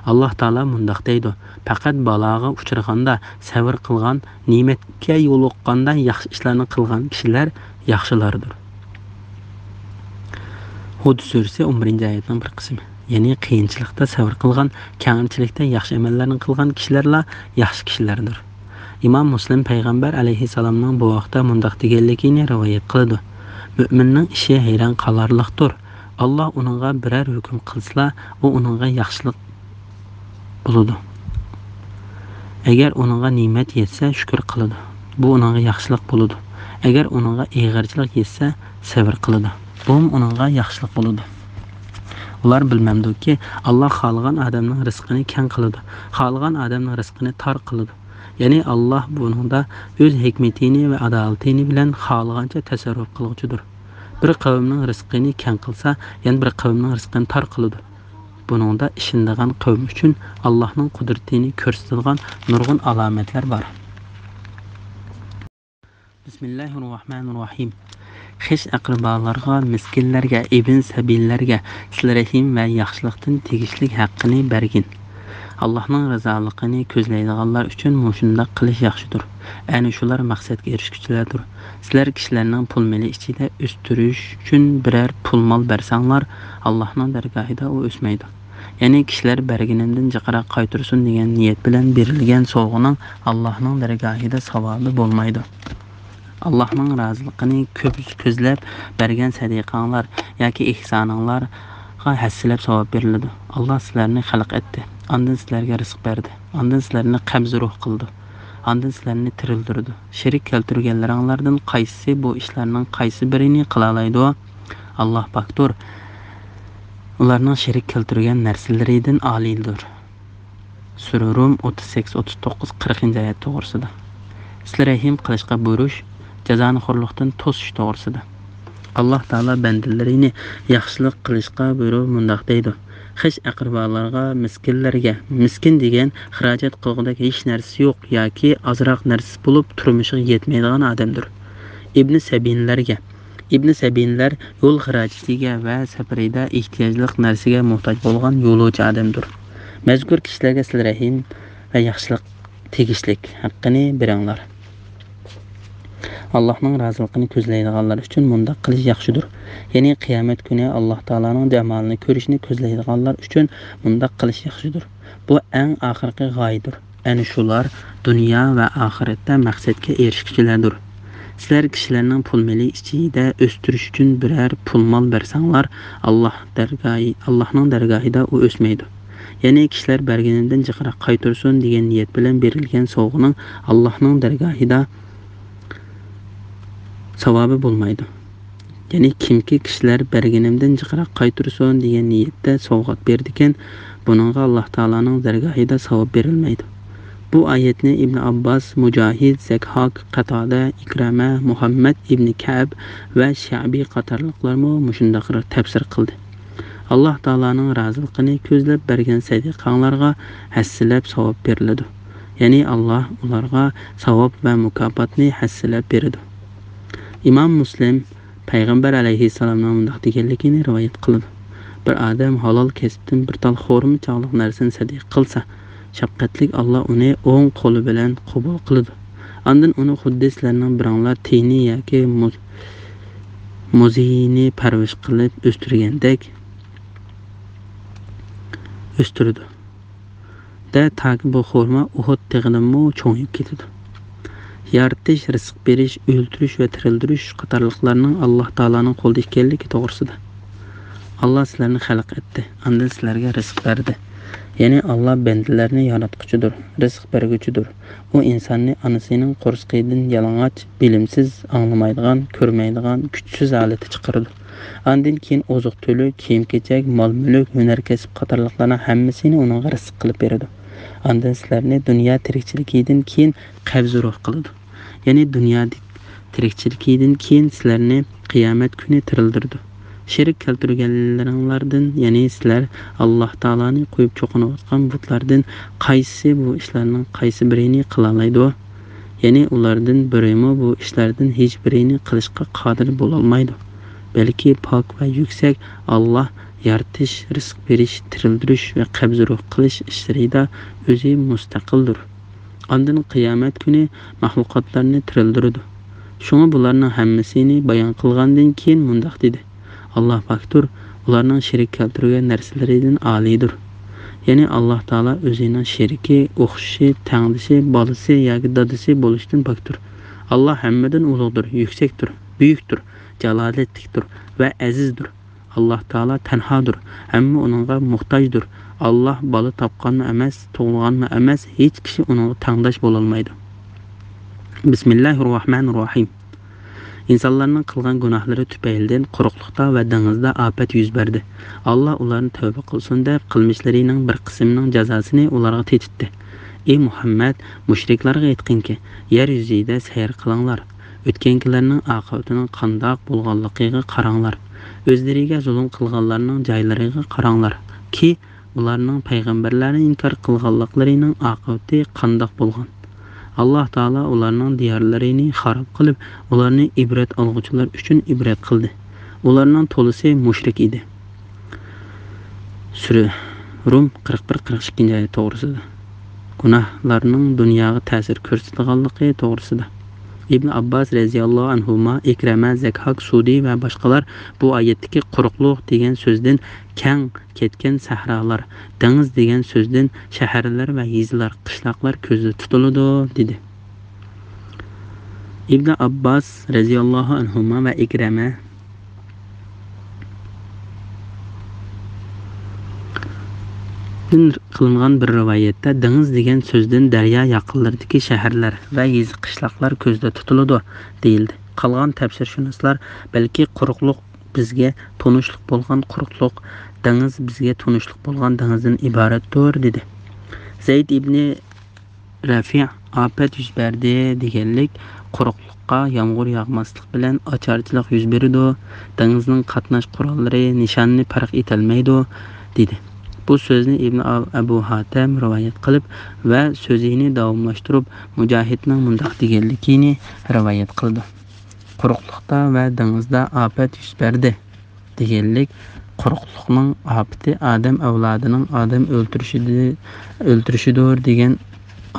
ئاللاھ تائالا مۇنداق دەيدۇ، پەقەت بالاغا ئۇچرىغاندا سەۋر قىلغان، نېمەتكە يولۇققاندا ياخشى ئىشلارنى قىلغان كىشىلەر ياخشىلاردۇر. ھۇد سۈرىسى ئون بىرىنچى ئايەتنىڭ بىر قىسمى. يەنى قىيىنچىلىقتا سەۋر قىلغان، كەڭرىچىلىكتە ياخشى ئەمەللەرنى قىلغان كىشىلەرلا ياخشى كىشىلەردۇر. ئىمام مۇسلىم پەيغەمبەر ئەلەيھىسسالامنىڭ بۇ ھەقتە مۇنداق دېگەنلىكىنى رىۋايەت قىلىدۇ، مۆمىننىڭ ئىشى ھەيران قالارلىقتۇر. ئاللاھ ئۇنىڭغا بىرەر ھۆكۈم قىلسىلا، ئۇ ئۇنىڭغا ياخشىلىق بولىدۇ. ئەگەر ئۇنىڭغا نېمەت يەتسە، شۈكۈر قىلىدۇ. بۇ ئۇنىڭغا ياخشىلىق بولىدۇ. ئەگەر ئۇنىڭغا ئېغىرچىلىق يەتسە، سەۋر قىلىدۇ. بۇمۇ ئۇنىڭغا ياخشىلىق بولىدۇ. ئۇلار بىلمەمدۇكى، ئاللاھ خالىغان ئادەمنىڭ رىزقىنى كەڭ قىلىدۇ، خالىغان ئادەمنىڭ رىزقىنى تار قىلىدۇ. يەنى ئاللاھ بۇنىڭدا ئۆز ھېكمىتىنى ۋە ئادالىتىنى بىلەن خالىغانچە تەسەررۇپ قىلغۇچىدۇر. بىر قەۋمنىڭ رىزقىنى كەڭ قىلسا، يەنە بىر قەۋمنىڭ رىزقىنى تار قىلىدۇ. بۇنىڭدا ئىشىنىدىغان قەۋم ئۈچۈن ئاللاھنىڭ قۇدرىتىنى كۆرسىتىدىغان نۇرغۇن ئالامەتلەر بار. بىسمىللاھىررەھمانىررەھىم. خىش ئەقرىبالارغا، مىسكىنلەرگە، ئىبن سەبىللەرگە سىلە رەھىم ۋە ياخشىلىقتىن تېگىشلىك ھەققىنى بەرگىن. ئاللاھنىڭ رىزالىقىنى كۆزلەيدىغانلار ئۈچۈن مۇشۇنداق قىلىش ياخشىدۇر. ئەنە شۇلار مەقسەتكە ئېرىشكۈچىلەردۇر. سىلەر كىشىلەرنىڭ پۇل مېلى ئىچىدە ئۆستۈرۈش ئۈچۈن بىرەر پۇل مال بەرسەڭلار، ئاللاھنىڭ دەرگاھىدا ئۇ ئۆسمەيدۇ. يەنى كىشىلەر بەرگىنىمدىن جىقراق قايتۇرسۇن دېگەن نىيەت بىلەن بېرىلگەن سوۋغىنىڭ ئاللاھنىڭ دەرگاھىدا ساۋابى بولمايدۇ. ئاللاھنىڭ رازىلىقىنى كۆپ كۆزلەپ بەرگەن سەدىقەڭلار ياكى ئېھسانىڭلارغا ھەسسىلەپ ساۋاب بېرىلىدۇ. ئاللاھ سىلەرنى خەلق ئەتتى، ئاندىن سىلەرگە رىزىق بەردى، ئاندىن سىلەرنى قەبزى روھ قىلىدۇ. ئاندىن سىلەرنى تىرىلدۈرىدۇ. شېرىك كەلتۈرگەنلىرىڭلاردىن قايسىسى بۇ ئىشلارنىڭ قايسى بىرىنى قىلالايدۇ؟ ئاللاھ پاكتۇر. ئۇلارنىڭ شېرىك كەلتۈرگەن نەرسىلىرىدىن ئالىيدۇر. سۈرە رۇم ئوتتۇز سەككىز، ئوتتۇز توققۇز، قىرىقىنچى ئايەت توغرىسىدا. سىلە رەھىم قىلىشقا بۇيرۇش، جازانى خورلۇقتىن توسۇش توغرىسىدا. ئاللاھ تائالا بەندىلىرىنى ياخشىلىق قىلىشقا بۇيرۇپ مۇنداق دەيدۇ: خىش ئەقرىبالارغا، مىسكىنلەرگە، مىسكىن دېگەن خىراجەت قىلغۇدەك ھېچ نەرسىسى يوق ياكى ئازراق نەرسىسى بولۇپ تۇرمۇشىغا يەتمەيدىغان ئادەمدۇر. ئىبنى سەبىينلەرگە، ئىبنى سەبىينلەر يول خىراجىتىگە ۋە سەپىرىدە ئېھتىياجلىق نەرسىگە موھتاج بولغان يولۇچى ئادەمدۇر. مەزكۇر كىشىلەرگە سىلە رەھىم ۋە ياخشىلىق تېگىشلىك، ھەققىنى بېرىڭلار. ئاللاھنىڭ رازىلىقىنى كۆزلەيدىغانلار ئۈچۈن مۇنداق قىلىش ياخشىدۇر. يەنى قىيامەت كۈنى ئاللاھ تائالانىڭ جامالىنى كۆرۈشنى كۆزلەيدىغانلار ئۈچۈن مۇنداق قىلىش ياخشىدۇر. بۇ ئەڭ ئاخىرقى غايىدۇر. ئەنە شۇلار دۇنيا ۋە ئاخىرەتتە مەقسەتكە ئېرىشكۈچىلەردۇر. سىلەر كىشىلەرنىڭ پۇل مېلى ئىچىدە ئۆستۈرۈش ئۈچۈن بىرەر پۇل مال بەرسەڭلار، ئاللاھ دەرگاھى، ئاللاھنىڭ دەرگاھىدا ئۇ ئۆسمەيدۇ. يەنى كىشىلەر بەرگىنىمدىن جىقراق قايتۇرسۇن دېگەن نىيەت بىلەن بېرىلگەن سوۋغىنىڭ ئاللاھنىڭ دەرگاھىدا ساۋابى بولمايدۇ. يەنى كىمكى كىشىلەر بەرگىنىمدىن جىقراق قايتۇرسۇن دېگەن نىيەتتە سوۋغات بېرىدىكەن، بۇنىڭغا ئاللاھ تائالانىڭ دەرگاھىدا ساۋاب بېرىلمەيدۇ. بۇ ئايەتنى ئىبنى ئابباس، مۇجاھىد، زەكھاك، قاتادە، ئىكرەمە، مۇھەممەد ئىبنى كەئب ۋە شەئبى قاتارلىقلارمۇ مۇشۇنداق تەپسىر قىلدى. ئاللاھ تائالانىڭ رازىلىقىنى كۆزلەپ بەرگەن سەدىقەڭلارغا ھەسسىلەپ ساۋاب بېرىلىدۇ. يەنى ئاللاھ ئۇلارغا ساۋاب ۋە مۇكاپاتنى ھەسسىلەپ بېرىدۇ. ئىمام مۇسلىم پەيغەمبەر ئەلەيھىسسالامنىڭ مۇنداق دېگەنلىكىنى رىۋايەت قىلىدۇ: بىر ئادەم ھالال كەسىپتىن بىر تال خورما چاغلىق نەرسىنى سەدىقە قىلسا، شەپقەتلىك ئاللاھ ئۇنى ئوڭ قولى بىلەن قوبۇل قىلىدۇ. ئاندىن ئۇنى خۇددى سىلەرنىڭ بىرىڭلار تىيىنى ياكى مۇز-، مۇزىيىنى پەرۋىش قىلىپ ئۆستۈرگەندەك ئۆستۈرىدۇ. دە، تاكى بۇ خورما ئۇھۇد تېغىدىنمۇ چوڭىيىپ كېتىدۇ. يارىتىش، رىزىق بېرىش، ئۆلتۈرۈش ۋە تىرىلدۈرۈش قاتارلىقلارنىڭ ئاللاھ تائالانىڭ قولىدا ئىكەنلىكى توغرىسىدا. ئاللاھ سىلەرنى خەلق ئەتتى، ئاندىن سىلەرگە رىزىق بەردى. يەنى ئاللاھ بەندىلەرنى ياراتقۇچىدۇر، رىزىق بەرگۈچىدۇر. ئۇ ئىنساننى ئانىسىنىڭ قورسىقىدىن يالىڭاچ، بىلىمسىز، ئاڭلىمايدىغان، كۆرمەيدىغان، كۈچسىز ھالەتتە چىقىرىدۇ. ئاندىن كېيىن ئوزۇق-تۈلۈك، كىيىم-كېچەك، مال-مۈلۈك، ھۈنەر-كەسىپ قاتارلىقلارنىڭ ھەممىسىنى ئۇنىڭغا رىزىق قىلىپ بېرىدۇ. ئاندىن سىلەرنى دۇنيا تىرىكچىلىكىدىن كېيىن قەبزى روھ قىلىدۇ. يەنى دۇنيا تىرىكچىلىكىدىن كېيىن سىلەرنى قىيامەت كۈنى تىرىلدۈرىدۇ. شېرىك كەلتۈرگەنلىرىڭلاردىن، يەنى سىلەر ئاللاھ تائالانى قويۇپ چوقۇنۇۋاتقان بۇتلاردىن قايسىسى بۇ ئىشلارنىڭ قايسى بىرىنى قىلالايدۇ؟ يەنى ئۇلاردىن بىرىمۇ بۇ ئىشلاردىن ھېچ بىرىنى قىلىشقا قادىر بولالمايدۇ. بەلكى پاك ۋە يۈكسەك ئاللاھ يارىتىش، رىزىق بېرىش، تىرىلدۈرۈش ۋە قەبزى روھ قىلىش ئىشلىرىدا ئۆزى مۇستەقىلدۇر. ئاندىن قىيامەت كۈنى مەخلۇقاتلارنى تىرىلدۈرىدۇ. شۇڭا بۇلارنىڭ ھەممىسىنى بايان قىلغاندىن كېيىن مۇنداق دېدى: ئاللاھ پاكتۇر، ئۇلارنىڭ شېرىك كەلتۈرگەن نەرسىلىرىدىن ئالىيدۇر. يەنى ئاللاھ تائالا ئۆزىنىڭ شېرىكى، ئوخشىشى، تەڭدىشى، بالىسى ياكى دادىسى بولۇشتىن پاكتۇر. ئاللاھ ھەممىدىن ئۇلۇغدۇر، يۈكسەكتۇر، بۈيۈكتۇر، جالالەتلىكتۇر ۋە ئەزىزدۇر. ئاللاھ تائالا تەنھادۇر، ھەممە ئۇنىڭغا موھتاجدۇر. ئاللاھ بالا تاپقانمۇ ئەمەس، تۇغۇلغانمۇ ئەمەس، ھېچ كىشى ئۇنىڭغا تەڭداش بولالمايدۇ. بىسمىللاھىررەھمانىررەھىم. ئىنسانلارنىڭ قىلغان گۇناھلىرى تۈپەيلىدىن قۇرۇقلۇقتا ۋە دېڭىزدا ئاپەت يۈز بەردى. ئاللاھ ئۇلارنى تەۋبە قىلسۇن دەپ، قىلمىشلىرىنىڭ بىر قىسمىنىڭ جازاسىنى ئۇلارغا تېتىتتى. ئى مۇھەممەد، مۇشرىكلارغا ئېيتقىنكى، يەر يۈزىدە سەير قىلىڭلار، ئۆتكەنكىلەرنىڭ ئاقىۋىتىنىڭ قانداق بولغانلىقىغا قاراڭلار، ئۆزلىرىگە زۇلۇم قىلغانلارنىڭ جايلىرىغا قاراڭلار، كى، ئۇلارنىڭ پەيغەمبەرلەرنى ئىنكار قىلغانلىقلىرىنىڭ ئاقىۋىتى قانداق بولغان؟ ئاللاھ تائالا ئۇلارنىڭ دىيارلىرىنى خاراب قىلىپ، ئۇلارنى ئىبرەت ئالغۇچىلار ئۈچۈن ئىبرەت قىلدى. ئۇلارنىڭ تولىسى مۇشرىك ئىدى. سۈرە رۇم قىرىق بىر، قىرىق ئىككىنچى ئايەت توغرىسىدا. گۇناھلارنىڭ دۇنياغا تەسىر كۆرسىتىدىغانلىقى توغرىسىدا. ئىبن ئابباس رەزىياللاھۇ ئەنھۇما، ئىكرەمە، زەكھاك، سۇدى ۋە باشقىلار بۇ ئايەتتىكى قۇرۇقلۇق دېگەن سۆزدىن كەڭ كەتكەن سەھرالار، دېڭىز دېگەن سۆزدىن شەھەرلەر ۋە يېزىلار، قىشلاقلار كۆزدە تۇتۇلىدۇ، دېدى. ئىبن ئابباس رەزىياللاھۇ ئەنھۇما ۋە ئىكرەمە دىن قىلىنغان بىر رىۋايەتتە دېڭىز دېگەن سۆزدىن دەريا ياقىنلىرىدىكى شەھەرلەر ۋە يېزا، قىشلاقلار كۆزدە تۇتۇلىدۇ، دېيىلدى. قالغان تەپسىرشۇناسلار بەلكى قۇرۇقلۇق بىزگە تونۇشلۇق بولغان قۇرۇقلۇق، دېڭىز بىزگە تونۇشلۇق بولغان دېڭىزدىن ئىبارەتتۇر، دېدى. زەيد ئىبنى رەفىئ ئاپەت يۈز بەردى دېگەنلىك، قۇرۇقلۇققا يامغۇر ياغماسلىق بىلەن ئاچارچىلىق يۈز بېرىدۇ، دېڭىزنىڭ قاتناش قوراللىرى نىشاننى پەرق ئېتەلمەيدۇ، دېدى. بۇ سۆزنى ئىبن ئەبۇ ھاتەم رىۋايەت قىلىپ ۋە سۆزىنى داۋاملاشتۇرۇپ، مۇجاھىدنىڭ مۇنداق دېگەنلىكىنى رىۋايەت قىلىدۇ: قۇرۇقلۇقتا ۋە دېڭىزدا ئاپەت يۈز بەردى دېگەنلىك، قۇرۇقلۇقنىڭ ئاپىتى ئادەم ئەۋلادىنىڭ ئادەم ئۆلتۈرۈشىدۇ-، ئۆلتۈرۈشىدۇر دېگەن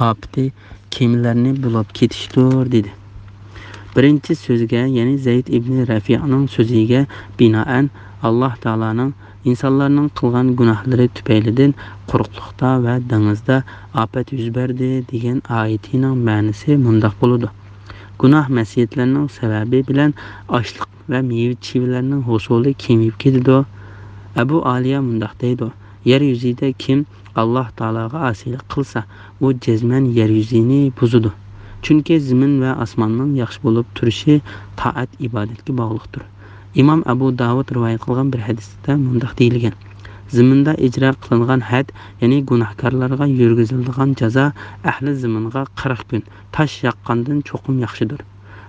ئاپىتى كېمىلەرنى بۇلاپ كېتىشتۇر، دېدى. بىرىنچى سۆزگە، يەنى زەيد ئىبنى رەفىئنىڭ سۆزىگە بىنائەن، ئاللاھ تائالانىڭ ئىنسانلارنىڭ قىلغان گۇناھلىرى تۈپەيلىدىن قۇرۇقلۇقتا ۋە دېڭىزدا ئاپەت يۈز بەردى دېگەن ئايىتىنىڭ مەنىسى مۇنداق بولىدۇ: گۇناھ مەسىيەتلەرنىڭ سەۋەبى بىلەن ئاشلىق ۋە مېۋە چىۋىلەرنىڭ ھوسۇلى كېمىيىپ كېتىدۇ. ئەبۇ ئالىيە مۇنداق دەيدۇ: يەر يۈزىدە كىم ئاللاھ تائالاغا ئاسىيلىق قىلسا، ئۇ جەزمەن يەر يۈزىنى بۇزىدۇ. چۈنكى زېمىن ۋە ئاسماننىڭ ياخشى بولۇپ تۇرۇشى تائەت ئىبادەتكە باغلىقتۇر. ئىمام ئەبۇ داۋۇد رىۋايەت قىلغان بىر ھەدىستە مۇنداق دېيىلگەن: زېمىندا ئىجرا قىلىنغان ھەد، يەنى گۇناھكارلارغا يۈرگۈزۈلىدىغان جازا ئەھلى زېمىنغا قىرىق كۈن، تاش ياغقاندىن چوقۇم ياخشىدۇر.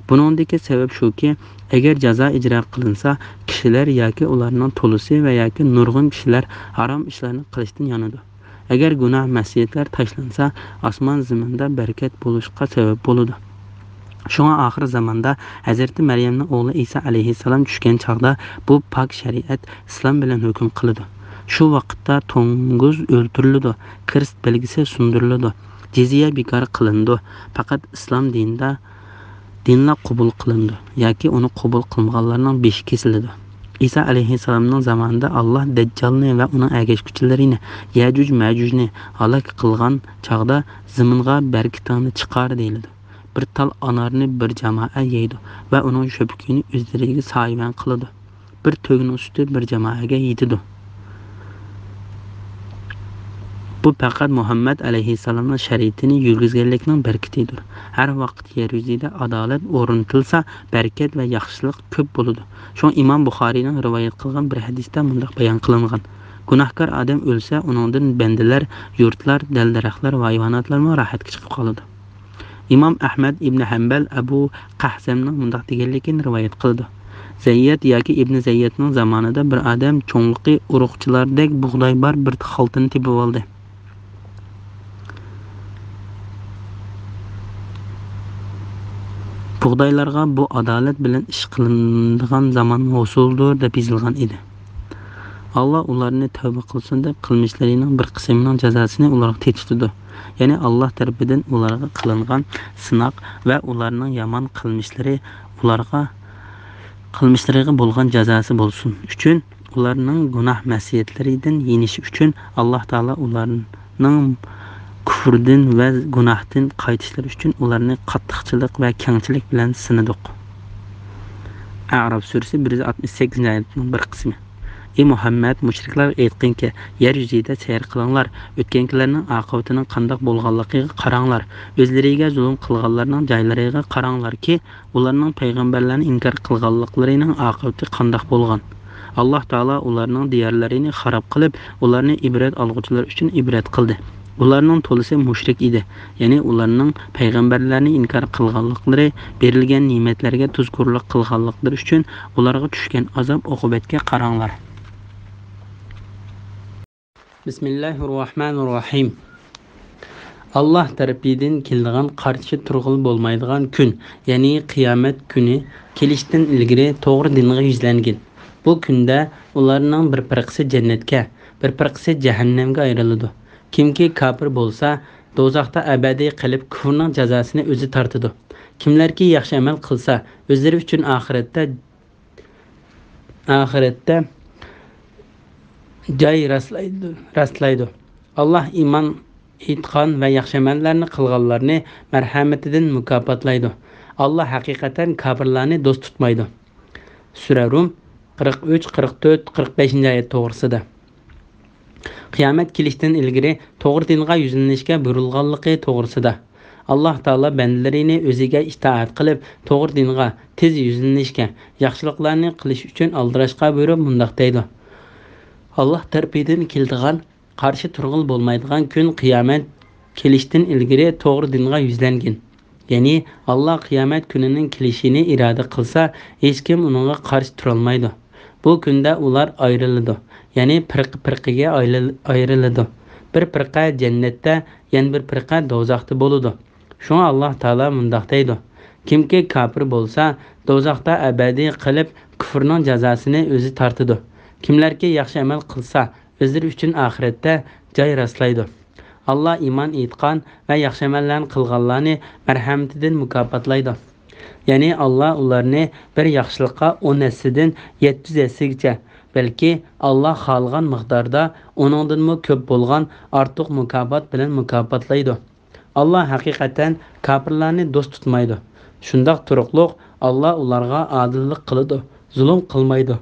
بۇنىڭدىكى سەۋەب شۇكى، ئەگەر جازا ئىجرا قىلىنسا، كىشىلەر ياكى ئۇلارنىڭ تولىسى ۋە ياكى نۇرغۇن كىشىلەر ھارام ئىشلارنى قىلىشتىن يانىدۇ. ئەگەر گۇناھ مەسىيەتلەر تاشلانسا، ئاسمان زېمىندا بەرىكەت بولۇشقا سەۋەب بولىدۇ. شۇڭا ئاخىر زاماندا ھەزرىتى مەريەمنىڭ ئوغلى ئىسا ئەلەيھىسسالام چۈشكەن چاغدا بۇ پاك شەرىئەت ئىسلام بىلەن ھۆكۈم قىلىدۇ. شۇ ۋاقىتتا توڭگۇز ئۆلتۈرۈلىدۇ، كىرىست بەلگىسى سۇندۇرۇلىدۇ، جىزيە بىكار قىلىنىدۇ. پەقەت ئىسلام دىنىدا دىنلا قوبۇل قىلىنىدۇ ياكى ئۇنى قوبۇل قىلمىغانلارنىڭ بېشى كېسىلىدۇ. ئىسا ئەلەيھىسسالامنىڭ زامانىدا ئاللاھ دەججالنى ۋە ئۇنىڭ ئەگەشكۈچىلىرىنى، يەجۇج مەجۇجنى ھالاك قىلغان چاغدا، زېمىنغا بەرىكىتىڭنى چىقار دېيىلىدۇ. بىر تال ئانارنى بىر جامائە يەيدۇ ۋە ئۇنىڭ شۆپىكىنى ئۆزلىرىگە سايىۋەن قىلىدۇ. بىر تۆگىنىڭ سۈتى بىر جامائەگە يېتىدۇ. بۇ پەقەت مۇھەممەد ئەلەيھىسسالامنىڭ شەرىئىتىنى يۈرگۈزگەنلىكنىڭ بەرىكىتىدۇر. ھەر ۋاقىت يەر يۈزىدە ئادالەت ئورنىتىلسا، بەرىكەت ۋە ياخشىلىق كۆپ بولىدۇ. شۇڭا ئىمام بۇخارىينىڭ رىۋايەت قىلغان بىر ھەدىستە مۇنداق بايان قىلىنغان: گۇناھكار ئادەم ئۆلسە، ئۇنىڭدىن بەندىلەر، يۇرتلار، دەل-دەرەخلەر ۋە ھايۋاناتلارمۇ راھەتكە چىقىپ قالىدۇ. ئىمام ئەھمەد ئىبنى ھەمبەل ئەبۇ قەھزەمنىڭ مۇنداق دېگەنلىكىنى رىۋايەت قىلىدۇ: زەييەت ياكى ئىبنى زەييەتنىڭ زامانىدا بىر ئادەم چوڭلۇقى ئۇرۇقچىلاردەك بۇغداي بار بىر خالتىنى تېپىۋالدى. بۇغدايلارغا بۇ ئادالەت بىلەن ئىش قىلىنىدىغان زامان ھوسۇلدۇر، دەپ يېزىلغان ئىدى. ئاللا ئۇلارنى تەۋبە قىلسۇن دەپ، قىلمىشلىرىنىڭ بىر قىسمىنىڭ جازاسىنى ئۇلارغا تېتىتىدۇ. يەنى ئاللا تەرىپىدىن ئۇلارغا قىلىنغان سىناق ۋە ئۇلارنىڭ يامان قىلمىشلىرى ئۇلارغا، قىلمىشلىرىغا بولغان جازاسى بولسۇن ئۈچۈن، ئۇلارنىڭ گۇناھ مەسىيەتلىرىدىن يېنىشى ئۈچۈن، ئاللا تائالا ئۇلارنىڭ كۇفرىدىن ۋە گۇناھتىن قايتىشلىرى ئۈچۈن ئۇلارنى قاتتىقچىلىق ۋە كەڭچىلىك بىلەن سىنىدۇق. ئەئراف سۈرىسى بىر يۈز ئاتمىش سەككىزىنچى ئايەتنىڭ بىر قىسمى. ئى مۇھەممەد، مۇشرىكلارغا ئېيتقىنكى، يەر يۈزىدە سەير قىلىڭلار، ئۆتكەنكىلەرنىڭ ئاقىۋىتىنىڭ قانداق بولغانلىقىغا قاراڭلار، ئۆزلىرىگە زۇلۇم قىلغانلارنىڭ جايلىرىغا قاراڭلاركى، ئۇلارنىڭ پەيغەمبەرلەرنى ئىنكار قىلغانلىقلىرىنىڭ ئاقىۋىتى قانداق بولغان؟ ئاللا تائالا ئۇلارنىڭ دىيارلىرىنى خاراب قىلىپ، ئۇلارنى ئىبرەت ئالغۇچىلار ئۈچۈن ئىبرەت قىلدى. ئۇلارنىڭ تولىسى مۇشرىك ئىدى، يەنى ئۇلارنىڭ پەيغەمبەرلەرنى ئىنكار قىلغانلىقلىرى، بېرىلگەن نېمەتلەرگە تۇزكورلۇق قىلغانلىقلىرى ئۈچۈن ئۇلارغا چۈشكەن ئازاب-ئوقۇبەتكە قاراڭلار. بىسمىللاھىررەھمانىررەھىم. ئاللا تەرىپىدىن كېلىدىغان قارشى تۇرغىلى بولمايدىغان كۈن، يەنى قىيامەت كۈنى كېلىشتىن ئىلگىرى توغرا دىنغا يۈزلەنگىن. بۇ كۈندە ئۇلارنىڭ بىر پىرقىسى جەننەتكە، بىر پىرقىسى جەھەننەمگە ئايرىلىدۇ. كىمكى كاپىر بولسا، دوزاختا ئەبەدىي قېلىپ، كۇفرىنىڭ جازاسىنى ئۆزى تارتىدۇ. كىملەركى ياخشى ئەمەل قىلسا، ئۆزلىرى ئۈچۈن ئاخىرەتتە ئاخىرەتتە جاي راسلايدۇ، راسلايدۇ. ئاللا ئىمان ئېيتقان ۋە ياخشى ئەمەللەرنى قىلغانلارنى مەرھەمىتىدىن مۇكاپاتلايدۇ. ئاللا ھەقىقەتەن كاپىرلارنى دوست تۇتمايدۇ. سۈرە رۇم، قىرىق ئۈچ، قىرىق تۆت، قىرىق بەشىنچى ئايەت توغرىسىدا. قىيامەت كېلىشتىن ئىلگىرى توغرا دىنغا يۈزلىنىشكە بۇيرۇلغانلىقى توغرىسىدا. ئاللاھ تائالا بەندىلىرىنى ئۆزىگە ئىتائەت قىلىپ، توغرا دىنغا تېز يۈزلىنىشكە، ياخشىلىقلارنى قىلىش ئۈچۈن ئالدىراشقا بۇيرۇپ مۇنداق دەيدۇ: ئاللاھ تەرىپىدىن كېلىدىغان، قارشى تۇرغىلى بولمايدىغان كۈن قىيامەت كېلىشتىن ئىلگىرى توغرا دىنغا يۈزلەنگىن. يەنى ئاللاھ قىيامەت كۈنىنىڭ كېلىشىنى ئىرادە قىلسا، ھېچكىم ئۇنىڭغا قارشى تۇرالمايدۇ. بۇ كۈندە ئۇلار ئايرىلىدۇ، يەنى پىرقە پىرقىگە ئايرىل-، ئايرىلىدۇ. بىر پىرقە جەننەتتە، يەنە بىر پىرقە دوزاختا بولىدۇ. شۇڭا ئاللاھ تائالا مۇنداق دەيدۇ: كىمكى كاپىر بولسا، دوزاختا ئەبەدىي قېلىپ، كۇفرىنىڭ جازاسىنى ئۆزى تارتىدۇ. كىملەركى ياخشى ئەمەل قىلسا، ئۆزلىرى ئۈچۈن ئاخىرەتتە جاي راسلايدۇ. ئاللاھ ئىمان ئېيتقان ۋە ياخشى ئەمەللەرنى قىلغانلارنى مەرھەمىتىدىن مۇكاپاتلايدۇ. يەنى ئاللاھ ئۇلارنى بىر ياخشىلىققا ئون ھەسسىدىن يەتتە يۈز ھەسسىگىچە، بەلكى ئاللاھ خالىغان مىقداردا ئۇنىڭدىنمۇ كۆپ بولغان ئارتۇق مۇكاپات بىلەن مۇكاپاتلايدۇ. ئاللاھ ھەقىقەتەن كاپىرلارنى دوست تۇتمايدۇ. شۇنداق تۇرۇقلۇق ئاللاھ ئۇلارغا ئادىللىق قىلىدۇ، زۇلۇم قىلمايدۇ.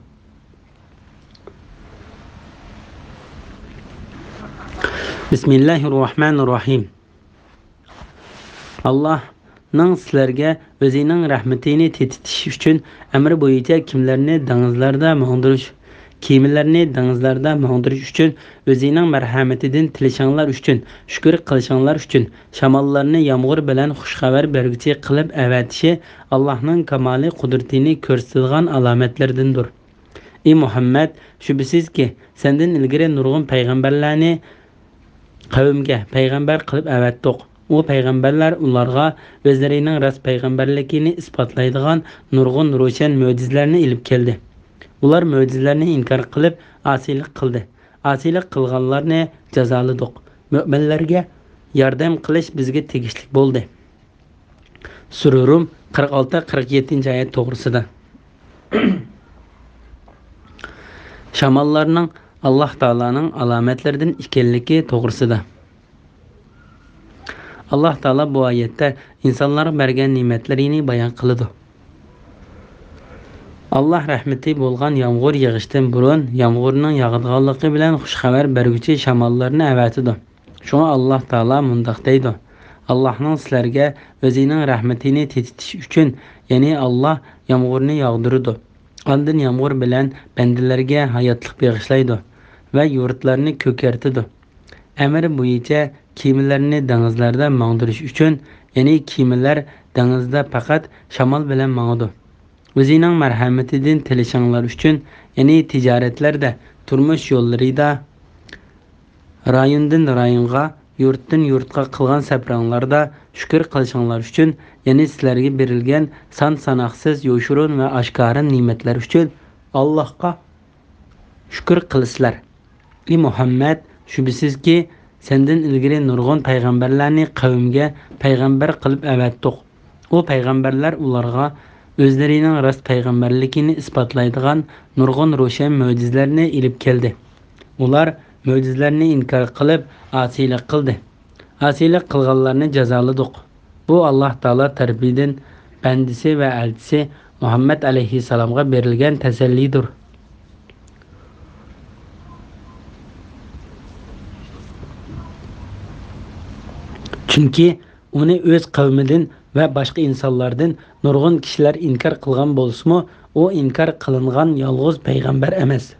بىسمىللاھىررەھمانىررەھىم. ئاللاھنىڭ سىلەرگە ئۆزىنىڭ رەھمىتىنى تېتىتىش ئۈچۈن ئەمرى بويىچە كېمىلەرنى دېڭىزلاردا ماڭدۇرۇش، كېمىلەرنى دېڭىزلاردا ماڭدۇرۇش ئۈچۈن ئۆزىنىڭ مەرھەمىتىدىن تىلىشىڭلار ئۈچۈن، شۈكۈر قىلىشىڭلار ئۈچۈن، شاماللارنى يامغۇر بىلەن خۇش خەۋەر بەرگۈچى قىلىپ ئەۋەتىشى ئاللاھنىڭ كامالىي قۇدرىتىنى كۆرسىتىدىغان ئالامەتلىرىدىندۇر. ئى مۇھەممەد، شۈبھىسىزكى، سەندىن ئىلگىرى نۇرغۇن پەيغەمبەرلەرنى قەۋمگە پەيغەمبەر قىلىپ ئەۋەتتۇق. ئۇ پەيغەمبەرلەر ئۇلارغا ئۆزلىرىنىڭ راست پەيغەمبەرلىكىنى ئىسپاتلايدىغان نۇرغۇن روشەن مۆجىزىلەرنى ئېلىپ كەلدى. ئۇلار مۆجىزىلەرنى ئىنكار قىلىپ، ئاسىيلىق قىلدى. ئاسىيلىق قىلغانلارنى جازالىدۇق. مۆمىنلەرگە ياردەم قىلىش بىزگە تېگىشلىك بولدى. سۈرە رۇم، قىرىق ئالتە، قىرىق يەتتىنچى ئايەت توغرىسىدا. شاماللارنىڭ ئاللاھ تائالانىڭ ئالامەتلىرىدىن ئىكەنلىكى توغرىسىدا. ئاللاھ تائالا بۇ ئايەتتە ئىنسانلارغا بەرگەن نېمەتلىرىنى بايان قىلىدۇ. ئاللاھ رەھمىتى بولغان يامغۇر يېغىشتىن بۇرۇن، يامغۇرنىڭ ياغىدىغانلىقى بىلەن خۇش خەۋەر بەرگۈچى شاماللارنى ئەۋەتىدۇ. شۇڭا ئاللاھ تائالا مۇنداق دەيدۇ: ئاللاھنىڭ سىلەرگە ئۆزىنىڭ رەھمىتىنى تېتىتىش ئۈچۈن، يەنى ئاللاھ يامغۇرنى ياغدۇرىدۇ. ئاندىن يامغۇر بىلەن بەندىلەرگە ھاياتلىق بېغىشلايدۇ ۋە يۇرتلارنى كۆكەرتىدۇ. ئەمرى بويىچە كېمىلەرنى دېڭىزلاردا ماڭدۇرۇش ئۈچۈن، يەنى كېمىلەر دېڭىزدا پەقەت شامال بىلەن ماڭىدۇ. ئۆزىنىڭ مەرھەمىتىدىن تىلىشىڭلار ئۈچۈن، يەنى تىجارەتلەردە، تۇرمۇش يوللىرىدا، رايوندىن رايونغا، يۇرتتىن يۇرتقا قىلغان سەپىرىڭلاردا شۈكۈر قىلىشىڭلار ئۈچۈن، يەنى سىلەرگە بېرىلگەن سان-ساناقسىز يوشۇرۇن ۋە ئاشكارا نېمەتلەر ئۈچۈن ئاللاھقا شۈكۈر قىلىسىلەر. ئى مۇھەممەد، شۈبھىسىزكى، سەندىن ئىلگىرى نۇرغۇن پەيغەمبەرلەرنى قەۋمگە پەيغەمبەر قىلىپ ئەۋەتتۇق. ئۇ پەيغەمبەرلەر ئۇلارغا ئۆزلىرىنىڭ راست پەيغەمبەرلىكىنى ئىسپاتلايدىغان نۇرغۇن روشەن مۆجىزىلەرنى ئېلىپ كەلدى. ئۇلار مۆجىزىلەرنى ئىنكار قىلىپ، ئاسىيلىق قىلدى. ئاسىيلىق قىلغانلارنى جازالىدۇق. بۇ ئاللاھ تائالا تەرىپىدىن بەندىسى ۋە ئەلچىسى مۇھەممەد ئەلەيھىسسالامغا بېرىلگەن تەسەللىدۇر. چۈنكى ئۇنى ئۆز قەۋمىدىن ۋە باشقا ئىنسانلاردىن نۇرغۇن كىشىلەر ئىنكار قىلغان بولسىمۇ، ئۇ ئىنكار قىلىنغان يالغۇز پەيغەمبەر ئەمەس.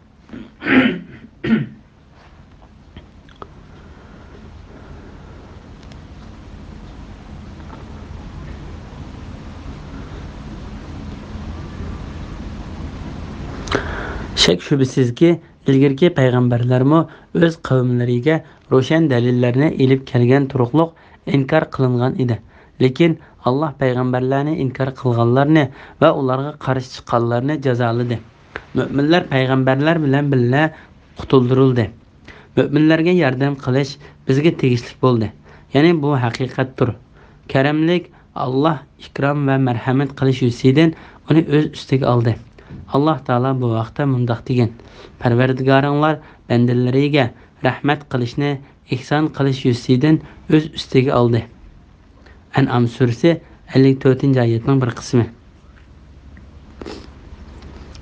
شەك-شۈبھىسىزكى، ئىلگىرىكى پەيغەمبەرلەرمۇ ئۆز قەۋملىرىگە روشەن دەلىللەرنى ئېلىپ كەلگەن تۇرۇقلۇق ئىنكار قىلىنغان ئىدى. لېكىن ئاللاھ پەيغەمبەرلەرنى ئىنكار قىلغانلارنى ۋە ئۇلارغا قارشى چىققانلارنى جازالىدى. مۆمىنلەر پەيغەمبەرلەر بىلەن بىللە قۇتۇلدۇرۇلدى. مۆمىنلەرگە ياردەم قىلىش بىزگە تېگىشلىك بولدى. يەنى بۇ ھەقىقەتتۇر. كەرەملىك ئاللاھ ئىكرام ۋە مەرھەمەت قىلىش يۈزىسىدىن ئۇنى ئۆز ئۈستىگە ئالدى. ئاللاھ تائالا بۇ ھەقتە مۇنداق دېگەن: پەرۋەردىگارىڭلار بەندىلىرىگە رەھمەت قىلىشنى ئېھسان قىلىش يۈزىسىدىن ئۆز ئۈستىگە ئالدى. ئەنئام سۈرىسى، ئەللىك تۆتىنچى ئايەتنىڭ بىر قىسمى.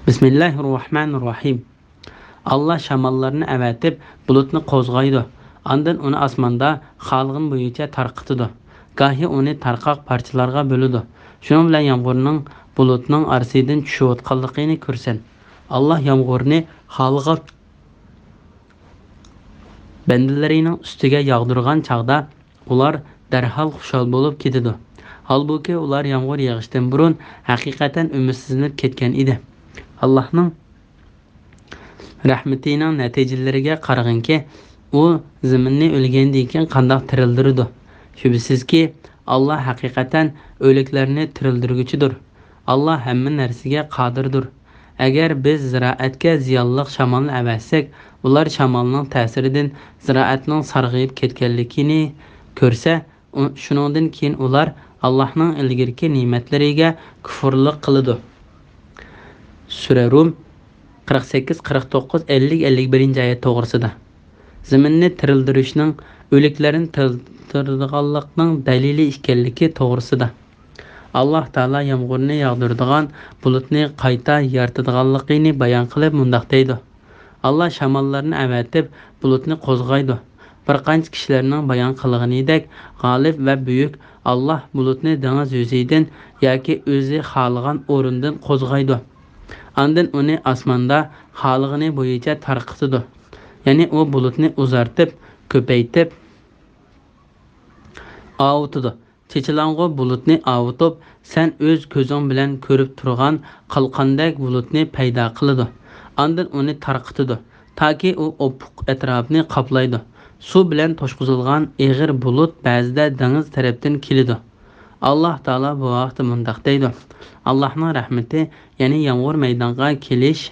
بىسمىللاھىررەھمانىررەھىم. ئاللا شاماللارنى ئەۋەتىپ، بۇلۇتنى قوزغايدۇ. ئاندىن ئۇنى ئاسماندا خالىغىنى بويىچە تارقىتىدۇ. گاھى ئۇنى تارقاق پارچىلارغا بۆلىدۇ. شۇنىڭ بىلەن يامغۇرنىڭ بۇلۇتنىڭ ئارىسىدىن چۈشۈۋاتقانلىقىنى كۆرىسەن. ئاللا يامغۇرنى خالىغان بەندىلىرىنىڭ ئۈستىگە ياغدۇرغان چاغدا، ئۇلار دەرھال خۇشال بولۇپ كېتىدۇ. ھالبۇكى، ئۇلار يامغۇر يېغىشتىن بۇرۇن ھەقىقەتەن ئۈمىدسىزلىنىپ كەتكەن ئىدى. ئاللاھنىڭ رەھمىتىنىڭ نەتىجىلىرىگە قارىغىنكى، ئۇ زېمىننى ئۆلگەندىن كېيىن قانداق تىرىلدۈرىدۇ؟ شۈبھىسىزكى، ئاللا ھەقىقەتەن ئۆلۈكلەرنى تىرىلدۈرگۈچىدۇر. ئاللا ھەممە نەرسىگە قادىردۇر. ئەگەر بىز زىرائەتكە زىيانلىق شامالنى ئەۋەتسەك، ئۇلار شامالنىڭ تەسىرىدىن زىرائەتنىڭ سارغىيىپ كەتكەنلىكىنى كۆرسە، ئۇ-، شۇنىڭدىن كېيىن ئۇلار ئاللاھنىڭ ئىلگىرىكى نېمەتلىرىگە كۇفۇرلۇق قىلىدۇ. سۈرە رۇم، قىرىق سەككىز، قىرىق توققۇز، ئەللىك، ئەللىك بىرىنچى ئايەت توغرىسىدا. زېمىننى تىرىلدۈرۈشنىڭ ئۆلۈكلەرنى تىرىلدۈرىدىغانلىقنىڭ دەلىلى ئىكەنلىكى توغرىسىدا. ئاللاھ تائالا يامغۇرنى ياغدۇرىدىغان بۇلۇتنى قايتا يارىتىدىغانلىقىنى بايان قىلىپ مۇنداق دەيدۇ: ئاللاھ شاماللارنى ئەۋەتىپ، بۇلۇتنى قوزغايدۇ. بىر قانچە كىشىلەرنىڭ بايان قىلغىنىدەك، غالىب ۋە بۈيۈك ئاللاھ بۇلۇتنى دېڭىز يۈزىدىن ياكى ئۆزى خالىغان ئورۇندىن قوزغايدۇ. ئاندىن ئۇنى ئاسماندا خالىغىنى بويىچە تارقىتىدۇ. يەنى ئۇ بۇلۇتنى ئۇزارتىپ، كۆپەيتىپ، ئاۋۇتىدۇ. چېچىلاڭغۇ بۇلۇتنى ئاۋۇتۇپ، سەن ئۆز كۆزۈڭ بىلەن كۆرۈپ تۇرغان قالقاندەك بۇلۇتنى پەيدا قىلىدۇ. ئاندىن ئۇنى تارقىتىدۇ، تاكى ئۇ ئوپۇق ئەتراپنى قاپلايدۇ. سۇ بىلەن توشقۇزۇلغان ئېغىر بۇلۇت بەزىدە دېڭىز تەرەپتىن كېلىدۇ. ئاللاھ تائالا بۇ ھەقتە مۇنداق دەيدۇ: ئاللاھنىڭ رەھمىتى، يەنى يامغۇر مەيدانغا كېلىش،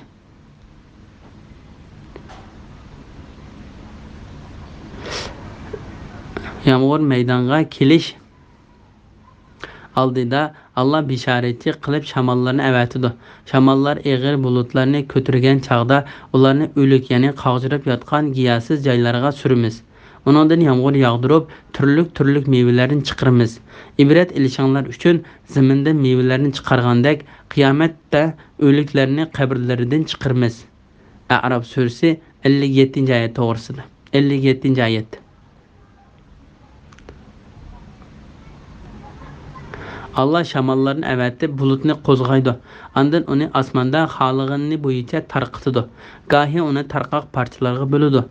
يامغۇر مەيدانغا كېلىش ئالدىدا ئاللا بېشارەتچى قىلىپ شاماللارنى ئەۋەتىدۇ. شاماللار ئېغىر بۇلۇتلارنى كۆتۈرگەن چاغدا ئۇلارنى ئۆلۈك، يەنى قاغجىراپ ياتقان گىياھسىز جايلارغا سۈرىمىز. ئۇنىڭدىن يامغۇر ياغدۇرۇپ، تۈرلۈك-تۈرلۈك مېۋىلەرنى چىقىرىمىز. ئىبرەت ئېلىشىڭلار ئۈچۈن، زېمىندىن مېۋىلەرنى چىقارغاندەك، قىيامەتتە ئۆلۈكلەرنى قەبرىلىرىدىن چىقىرىمىز. ئەئراف سۈرىسى، ئەللىك يەتتىنچى ئايەت توغرىسىدا. ئەللىك يەتتىنچى ئايەت. ئاللا شاماللارنى ئەۋەتىپ، بۇلۇتنى قوزغايدۇ. ئاندىن ئۇنى ئاسماندا خالىغىنى بويىچە تارقىتىدۇ. گاھى ئۇنى تارقاق پارچىلارغا بۆلىدۇ.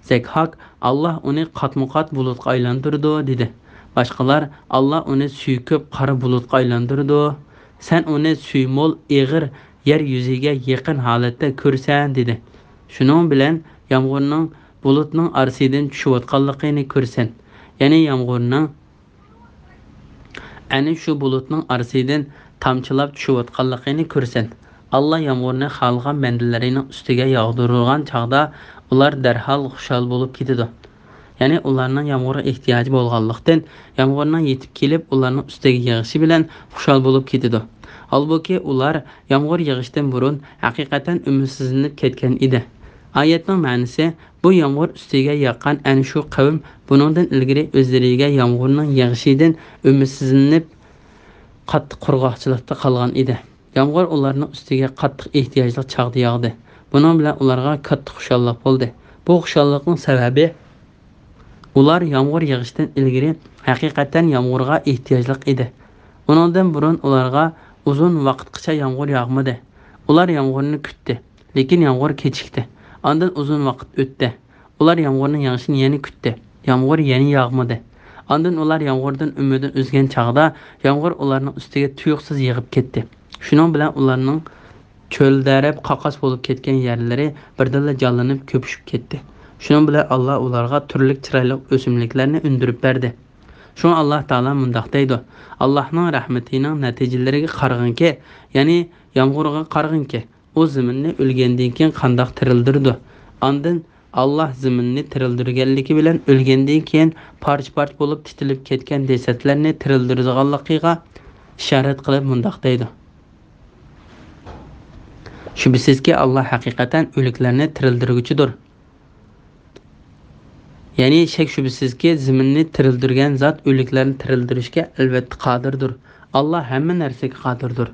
زەكھاك، ئاللا ئۇنى قاتمۇقات بۇلۇتقا ئايلاندۇرىدۇ، دېدى. باشقىلار، ئاللا ئۇنى سۈيى كۆپ قارا بۇلۇتقا ئايلاندۇرىدۇ. سەن ئۇنى سۈيى مول، ئېغىر، يەر يۈزىگە يېقىن ھالەتتە كۆرىسەن، دېدى. شۇنىڭ بىلەن يامغۇرنىڭ بۇلۇتنىڭ ئارىسىدىن چۈشۈۋاتقانلىقىنى كۆرىسەن. يەنى يامغۇرنىڭ ئەنە شۇ بۇلۇتنىڭ ئارىسىدىن تامچىلاپ چۈشۈۋاتقانلىقىنى كۆرىسەن. ئاللا يامغۇرنى خالىغان بەندىلىرىنىڭ ئۈستىگە ياغدۇرغان چاغدا ئۇلار دەرھال خۇشال بولۇپ كېتىدۇ. يەنى ئۇلارنىڭ يامغۇرغا ئېھتىياجى بولغانلىقتىن، يامغۇرنىڭ يېتىپ كېلىپ ئۇلارنىڭ ئۈستىگە يېغىشى بىلەن خۇشال بولۇپ كېتىدۇ. ھالبۇكى، ئۇلار يامغۇر يېغىشتىن بۇرۇن ھەقىقەتەن ئۈمىدسىزلىنىپ كەتكەن ئىدى. ئايەتنىڭ مەنىسى، بۇ يامغۇر ئۈستىگە ياغقان ئەنە شۇ قەۋم بۇنىڭدىن ئىلگىرى ئۆزلىرىگە يامغۇرنىڭ يېغىشىدىن ئۈمىدسىزلىنىپ، قاتتىق قۇرغاقچىلىقتا قالغان ئىدى. يامغۇر ئۇلارنىڭ ئۈستىگە قاتتىق ئېھتىياجلىق چاغدا ياغدى. بۇنىڭ بىلەن ئۇلارغا كاتتا خۇشاللىق بولدى. بۇ خۇشاللىقنىڭ سەۋەبى، ئۇلار يامغۇر يېغىشتىن ئىلگىرى ھەقىقەتەن يامغۇرغا ئېھتىياجلىق ئىدى. ئۇنىڭدىن بۇرۇن ئۇلارغا ئۇزۇن ۋاقىتقىچە يامغۇر ياغمىدى. ئۇلار يامغۇرنى كۈتتى، لېكىن يامغۇر كېچىكتى. ئاندىن ئۇزۇن ۋاقىت ئۆتتى. ئۇلار يامغۇرنىڭ يېغىشىنى يەنە كۈتتى. يامغۇر يەنە ياغمىدى. ئاندىن ئۇلار يامغۇردىن ئۈمىدىنى ئۈزگەن چاغدا، يامغۇر ئۇلارنىڭ ئۈستىگە تۇيۇقسىز يېغىپ كەتتى. شۇنىڭ بىلەن ئۇلارنىڭ چۆلدەرەپ قاقاس بولۇپ كەتكەن يەرلىرى بىردىنلا جانلىنىپ كۆپۈشۈپ كەتتى. شۇنىڭ بىلەن ئاللا ئۇلارغا تۈرلۈك چىرايلىق ئۆسۈملۈكلەرنى ئۈندۈرۈپ بەردى. شۇڭا ئاللا تائالا مۇنداق دەيدۇ: ئاللانىڭ رەھمىتىنىڭ نەتىجىلىرىگە قارىغىنكى، يەنى يامغۇرغا قارىغىنكى، ئۇ زېمىننى ئۆلگەندىن كېيىن قانداق تىرىلدۈرىدۇ؟ ئاندىن ئاللا زېمىننى تىرىلدۈرگەنلىكى بىلەن ئۆلگەندىن كېيىن پارچە-پارچە بولۇپ تېتىلىپ كەتكەن جەسەتلەرنى تىرىلدۈرىدىغانلىقىغا ئىشارەت قىلىپ مۇنداق دەيدۇ: شۈبھىسىزكى، ئاللا ھەقىقەتەن ئۆلۈكلەرنى تىرىلدۈرگۈچىدۇر. يەنى شەك-شۈبھىسىزكى، زېمىننى تىرىلدۈرگەن زات ئۆلۈكلەرنى تىرىلدۈرۈشكە ئەلۋەتتە قادىردۇر. ئاللا ھەممە نەرسىگە قادىردۇر.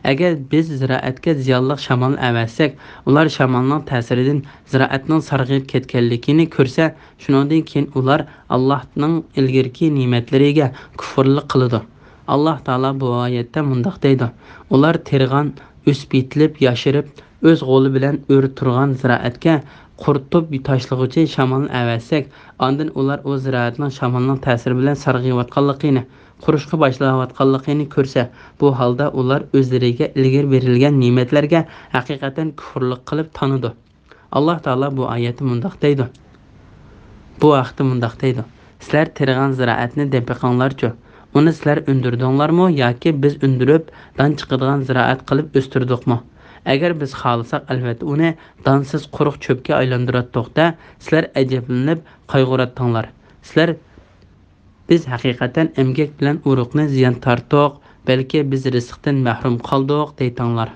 ئەگەر بىز زىرائەتكە زىيانلىق شامالنى ئەۋەتسەك، ئۇلار شامالنىڭ تەسىرىدىن زىرائەتنىڭ سارغىيىپ كەتكەنلىكىنى كۆرسە، شۇنىڭدىن كېيىن ئۇلار ئاللاھنىڭ ئىلگىرىكى نېمەتلىرىگە كۇفۇرلۇق قىلىدۇ. ئاللاھ تائالا بۇ ئايەتتە مۇنداق دەيدۇ: ئۇلار تېرىغان، ئۆسۈپ يېتىلىپ، ياشىرىپ، ئۆز قولى بىلەن ئۆرە تۇرغان زىرائەتكە قۇرۇتۇپ تاشلىغۇچى شامالنى ئەۋەتسەك، ئاندىن ئۇلار ئۇ زىرائەتنىڭ شامالنىڭ تەسىرى بىلەن سارغىيىۋاتقانلىقىنى، قۇرۇشقا باشلاۋاتقانلىقىنى كۆرسە، بۇ ھالدا ئۇلار ئۆزلىرىگە ئىلگىرى بېرىلگەن نېمەتلەرگە ھەقىقەتەن كۇفۇرلۇق قىلىپ تانىدۇ. ئاللاھ تائالا بۇ ئايەتتە مۇنداق دەيدۇ. بۇ ھەقتە مۇنداق دەيدۇ: سىلەر تېرىغان زىرائەتنى دەپ بېقىڭلارچۇ. ئۇنى سىلەر ئۈندۈردۈڭلارمۇ ياكى بىز ئۈندۈرۈپ، دان چىقىدىغان زىرائەت قىلىپ ئۆستۈردۇقمۇ؟ ئەگەر بىز خالىساق، ئەلۋەتتە ئۇنى دانسىز قۇرۇق چۆپكە ئايلاندۇراتتۇق-دە، سىلەر ئەجەبلىنىپ قايغۇراتتىڭلار. سىلەر، بىز ھەقىقەتەن ئەمگەك بىلەن ئۇرۇقنى زىيان تارتتۇق، بەلكى بىز رىزىقتىن مەھرۇم قالدۇق، دەيتىڭلار.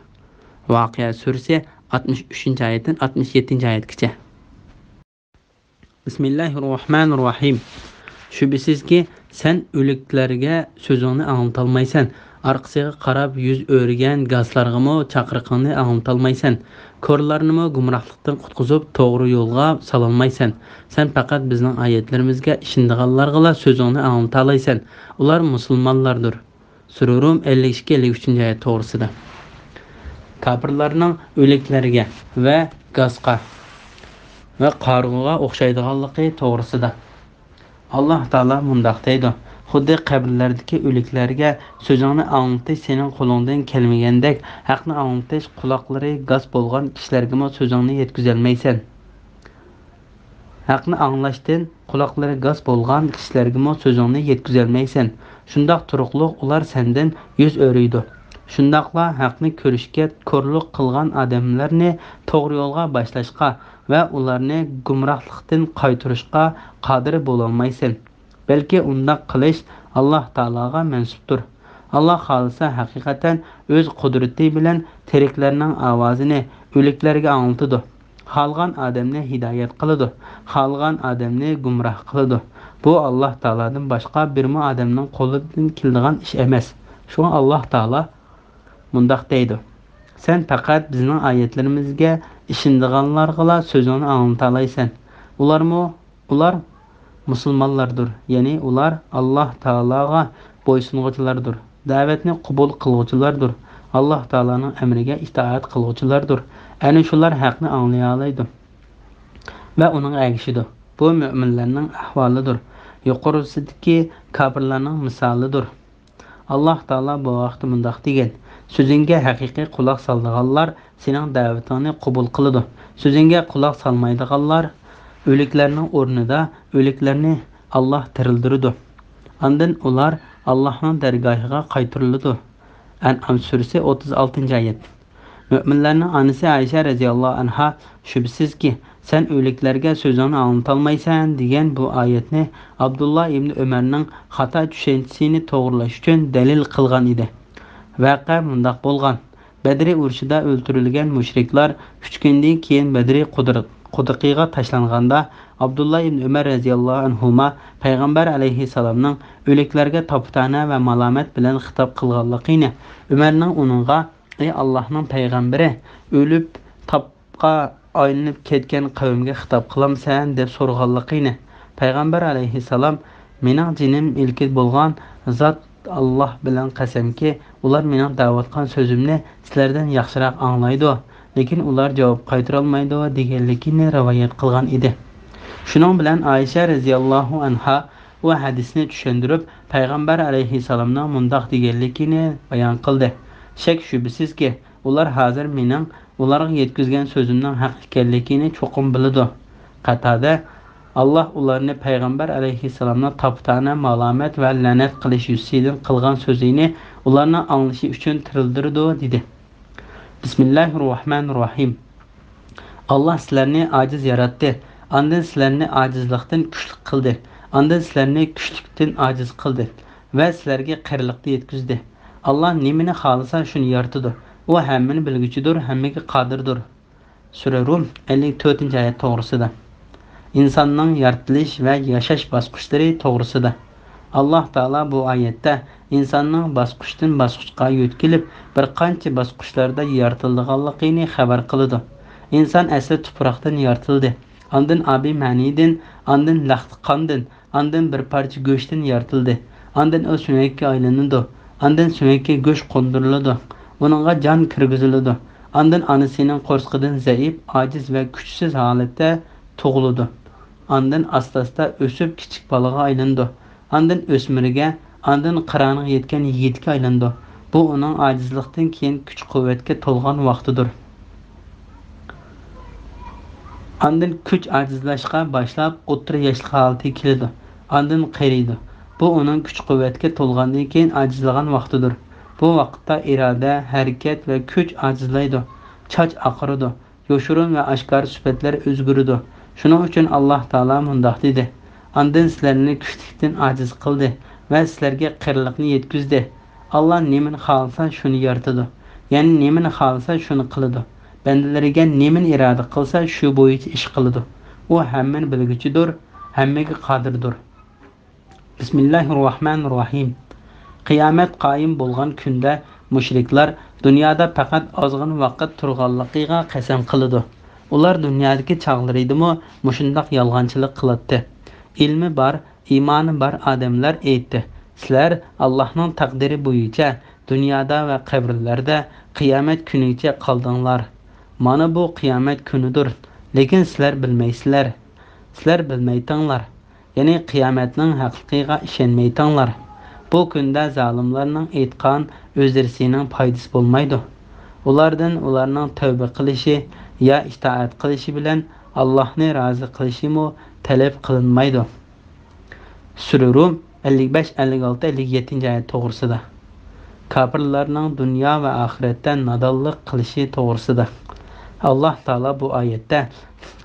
ۋاقىئە سۈرىسى ئاتمىش ئۈچىنچى ئايەتتىن ئاتمىش يەتتىنچى ئايەتكىچە. بىسمىللاھىر راھمانىر راھىم. شۈبھىسىزكى، سەن ئۆلۈكلەرگە سۆزۈڭنى ئاڭلىتالمايسەن، ئارقىسىغا قاراپ يۈز ئۆرۈگەن گاسلارغىمۇ چاقىرىقىڭنى ئاڭلىتالمايسەن. كورلارنىمۇ گۇمراھلىقتىن قۇتقۇزۇپ، توغرا يولغا سالالمايسەن. سەن پەقەت بىزنىڭ ئايەتلىرىمىزگە ئىشىنىدىغانلارغىلا سۆزۈڭنى ئاڭلىتالايسەن. ئۇلار مۇسۇلمانلاردۇر. سۈرە رۇم ئەللىك ئىككى، ئەللىك ئۈچىنچى ئايەت توغرىسىدا. كاپىرلارنىڭ ئۆلۈكلەرگە ۋە گاسقا ۋە قارىغۇغا ئوخشايدىغانلىقى توغرىسىدا. ئاللاھ تائالا مۇنداق دەيدۇ: خۇددى قەبرىلەردىكى ئۆلۈكلەرگە سۆزۈڭنى ئاڭلىتىش سېنىڭ قولۇڭدىن كەلمىگەندەك، ھەقنى ئاڭلىتىش قۇلاقلىرى گاس بولغان كىشىلەرگىمۇ سۆزۈڭنى يەتكۈزەلمەيسەن. ھەقنى ئاڭلاشتىن قۇلاقلىرى گاس بولغان كىشىلەرگىمۇ سۆزۈڭنى يەتكۈزەلمەيسەن. شۇنداق تۇرۇقلۇق ئۇلار سەندىن يۈز ئۆرۈيدۇ. شۇنداقلا ھەقنى كۆرۈشكە كورلۇق قىلغان ئادەملەرنى توغرا يولغا باشلاشقا ۋە ئۇلارنى گۇمراھلىقتىن قايتۇرۇشقا قادىر بولالمايسەن. بەلكى ئۇنداق قىلىش ئاللاھ تائالاغا مەنسۇپتۇر. ئاللاھ خالىسا، ھەقىقەتەن ئۆز قۇدرىتى بىلەن تىرىكلەرنىڭ ئاۋازىنى ئۆلۈكلەرگە ئاڭلىتىدۇ. خالىغان ئادەمنى ھىدايەت قىلىدۇ، خالىغان ئادەمنى گۇمراھ قىلىدۇ. بۇ ئاللاھ تائالادىن باشقا بىرمۇ ئادەمنىڭ قولىدىن كېلىدىغان ئىش ئەمەس. شۇڭا ئاللاھ تائالا مۇنداق دەيدۇ: سەن پەقەت بىزنىڭ ئايەتلىرىمىزگە ئىشىنىدىغانلارغىلا سۆزۈڭنى ئاڭلىتالايسەن. ئۇلارمۇ، ئۇلار مۇسۇلمانلاردۇر، يەنى ئۇلار ئاللاھ تائالاغا بويسۇنغۇچىلاردۇر، دەۋەتنى قوبۇل قىلغۇچىلاردۇر، ئاللاھ تائالانىڭ ئەمرىگە ئىتائەت قىلغۇچىلاردۇر. ئەنە شۇلار ھەقنى ئاڭلىيالايدۇ ۋە ئۇنىڭغا ئەگىشىدۇ. بۇ مۆمىنلەرنىڭ ئەھۋالىدۇر. يۇقىرىسىدىكى كاپىرلارنىڭ مىسالىدۇر. ئاللاھ تائالا بۇ ھەقتە مۇنداق دېگەن: سۆزۈڭگە ھەقىقىي قۇلاق سالىدىغانلار سېنىڭ دەۋىتىڭنى قوبۇل قىلىدۇ. سۆزۈڭگە قۇلاق سالمايدىغانلار ئۆلۈكلەرنىڭ ئورنىدا ئۆلۈكلەرنى ئاللاھ تىرىلدۈرىدۇ. ئاندىن ئۇلار ئاللاھنىڭ دەرگاھىغا قايتۇرۇلىدۇ. ئەنئام سۈرىسى، ئوتتۇز ئالتىنچى ئايەت. مۆمىنلەرنىڭ ئانىسى ئائىشە رەزىياللاھۇ ئەنھا، شۈبھىسىزكى، سەن ئۆلۈكلەرگە سۆزۈڭنى ئاڭلىتالمايسەن دېگەن بۇ ئايەتنى ئابدۇللا ئىبنى ئۆمەرنىڭ خاتا چۈشەنچىسىنى توغرىلاش ئۈچۈن دەلىل قىلغان ئىدى. ۋەقە مۇنداق بولغان: بەدرى ئۇرۇشىدا ئۆلتۈرۈلگەن مۇشرىكلار ئۈچ كۈندىن كېيىن بەدرى قۇدۇر-، قۇدۇقىغا تاشلانغاندا، ئابدۇللا ئىبنى ئۆمەر رەزىياللاھۇ ئەنھۇما پەيغەمبەر ئەلەيھىسسالامنىڭ ئۆلۈكلەرگە تاپا-تانە ۋە مالامەت بىلەن خىتاب قىلغانلىقىنى، ئۆمەرنىڭ ئۇنىڭغا، ئەي ئاللاھنىڭ پەيغەمبىرى، ئۆلۈپ تاپقا ئايلىنىپ كەتكەن قەۋمگە خىتاب قىلامسەن؟ دەپ سورىغانلىقىنى، پەيغەمبەر ئەلەيھىسسالام، مېنىڭ جېنىم ئىلكىدە بولغان زات ئاللاھ بىلەن قەسەمكى، ئۇلار مېنىڭ دەۋاتقان سۆزۈمنى سىلەردىن ياخشىراق ئاڭلايدۇ، لېكىن ئۇلار جاۋاب قايتۇرالمايدۇ، دېگەنلىكىنى رىۋايەت قىلغان ئىدى. شۇنىڭ بىلەن ئائىشە رەزىياللاھۇ ئەنھا ئۇ ھەدىسنى چۈشەندۈرۈپ، پەيغەمبەر ئەلەيھىسسالامنىڭ مۇنداق دېگەنلىكىنى بايان قىلدى: شەك-شۈبھىسىزكى، ئۇلار ھازىر مېنىڭ ئۇلارغا يەتكۈزگەن سۆزۈمنىڭ ھەق ئىكەنلىكىنى چوقۇم بىلىدۇ. قاتادە، ئاللاھ ئۇلارنى پەيغەمبەر ئەلەيھىسسالامنىڭ تاپا-تانە مالامەت ۋە لەنەت قىلىش يۈزىسىدىن قىلغان سۆزىنى ئۇلارنىڭ ئاڭلىشى ئۈچۈن تىرىلدۈرىدۇ، دېدى. بىسمىللاھىر راھمانىر راھىم. ئاللاھ سىلەرنى ئاجىز ياراتتى، ئاندىن سىلەرنى ئاجىزلىقتىن كۈچلۈك قىلدى، ئاندىن سىلەرنى كۈچلۈكتىن ئاجىز قىلدى ۋە سىلەرگە قېرىلىقنى يەتكۈزدى. ئاللاھ نېمىنى خالىسا، شۇنى يارىتىدۇ. ئۇ ھەممىنى بىلگۈچىدۇر، ھەممىگە قادىردۇر. سۈرە رۇم، ئەللىك تۆتىنچى ئايەت توغرىسىدا. ئىنساننىڭ يارىتىلىش ۋە ياشاش باسقۇچلىرى توغرىسىدا. ئاللاھ تائالا بۇ ئايەتتە ئىنساننىڭ باسقۇچتىن باسقۇچقا يۆتكىلىپ، بىر قانچە باسقۇچلاردا يارىتىلىدىغانلىقىنى خەۋەر قىلىدۇ. ئىنسان ئەسلى تۇپراقتىن يارىتىلدى. ئاندىن ئابى مەنىدىن، ئاندىن لەختە قاندىن، ئاندىن بىر پارچە گۆشتىن يارىتىلدى. ئاندىن ئۇ سۆڭەككە ئايلىنىدۇ. ئاندىن سۆڭەككە گۆش قوندۇرۇلىدۇ. ئۇنىڭغا جان كىرگۈزۈلىدۇ. ئاندىن ئانىسىنىڭ قورسىقىدىن زەئىپ، ئاجىز ۋە كۈچسىز ھالەتتە تۇغۇلىدۇ. ئاندىن ئاستا-ئاستا ئۆسۈپ، كىچىك بالىغا ئايلىنىدۇ. ئاندىن ئۆسمۈرگە، ئاندىن قىرانىغا يەتكەن يىگىتكە ئايلىنىدۇ. بۇ ئۇنىڭ ئاجىزلىقتىن كېيىن كۈچ-قۇۋۋەتكە تولغان ۋاقتىدۇر. ئاندىن كۈچ ئاجىزلاشقا باشلاپ، ئوتتۇرا ياشلىق ھالىتىگە كېلىدۇ. ئاندىن قېرىيدۇ. بۇ ئۇنىڭ كۈچ-قۇۋۋەتكە تولغاندىن كېيىن ئاجىزلىغان ۋاقتىدۇر. بۇ ۋاقىتتا ئىرادە، ھەرىكەت ۋە كۈچ ئاجىزلايدۇ. چاچ ئاقىرىدۇ. يوشۇرۇن ۋە ئاشكارا سۈپەتلەر ئۆزگىرىدۇ. شۇنىڭ ئۈچۈن ئاللاھ تائالا مۇنداق دېدى: ئاندىن سىلەرنى كۈچلۈكتىن ئاجىز قىلدى ۋە سىلەرگە قېرىلىقنى يەتكۈزدى. ئاللاھ نېمىنى خالىسا، شۇنى يارىتىدۇ. يەنى نېمىنى خالىسا، شۇنى قىلىدۇ. بەندىلىرىگە نېمىنى ئىرادە قىلسا، شۇ بويىچە ئىش قىلىدۇ. ئۇ ھەممىنى بىلگۈچىدۇر، ھەممىگە قادىردۇر. بىسمىللاھىررەھمانىررەھىم. قىيامەت قايىم بولغان كۈندە مۇشرىكلار دۇنيادا پەقەت ئازغىنە ۋاقىت تۇرغانلىقىغا قەسەم قىلىدۇ. ئۇلار دۇنيادىكى چاغلىرىدىمۇ مۇشۇنداق يالغانچىلىق قىلاتتى. ئىلمى بار، ئىمانى بار ئادەملەر ئېيتتى: سىلەر ئاللاھنىڭ تەقدىرى بويىچە دۇنيادا ۋە قەبرىلەردە قىيامەت كۈنىگىچە قالدىڭلار. مانا بۇ قىيامەت كۈنىدۇر، لېكىن سىلەر بىلمەيسىلەر. سىلەر بىلمەيتىڭلار. يەنى قىيامەتنىڭ ھەقلىقىغا ئىشەنمەيتىڭلار. بۇ كۈندە زالىملارنىڭ ئېيتقان ئۆزرىسىنىڭ پايدىسى بولمايدۇ. ئۇلاردىن ئۇلارنىڭ تەۋبە قىلىشى يا ئىتائەت قىلىشى بىلەن ئاللاھنى رازى قىلىشىمۇ تەلەپ قىلىنمايدۇ. سۈرە رۇم ئەللىك بەش، ئەللىك ئالتە، ئەللىك يەتتىنچى ئايەت توغرىسىدا. كاپىرلارنىڭ دۇنيا ۋە ئاخىرەتتە نادانلىق قىلىشى توغرىسىدا. ئاللاھ تائالا بۇ ئايەتتە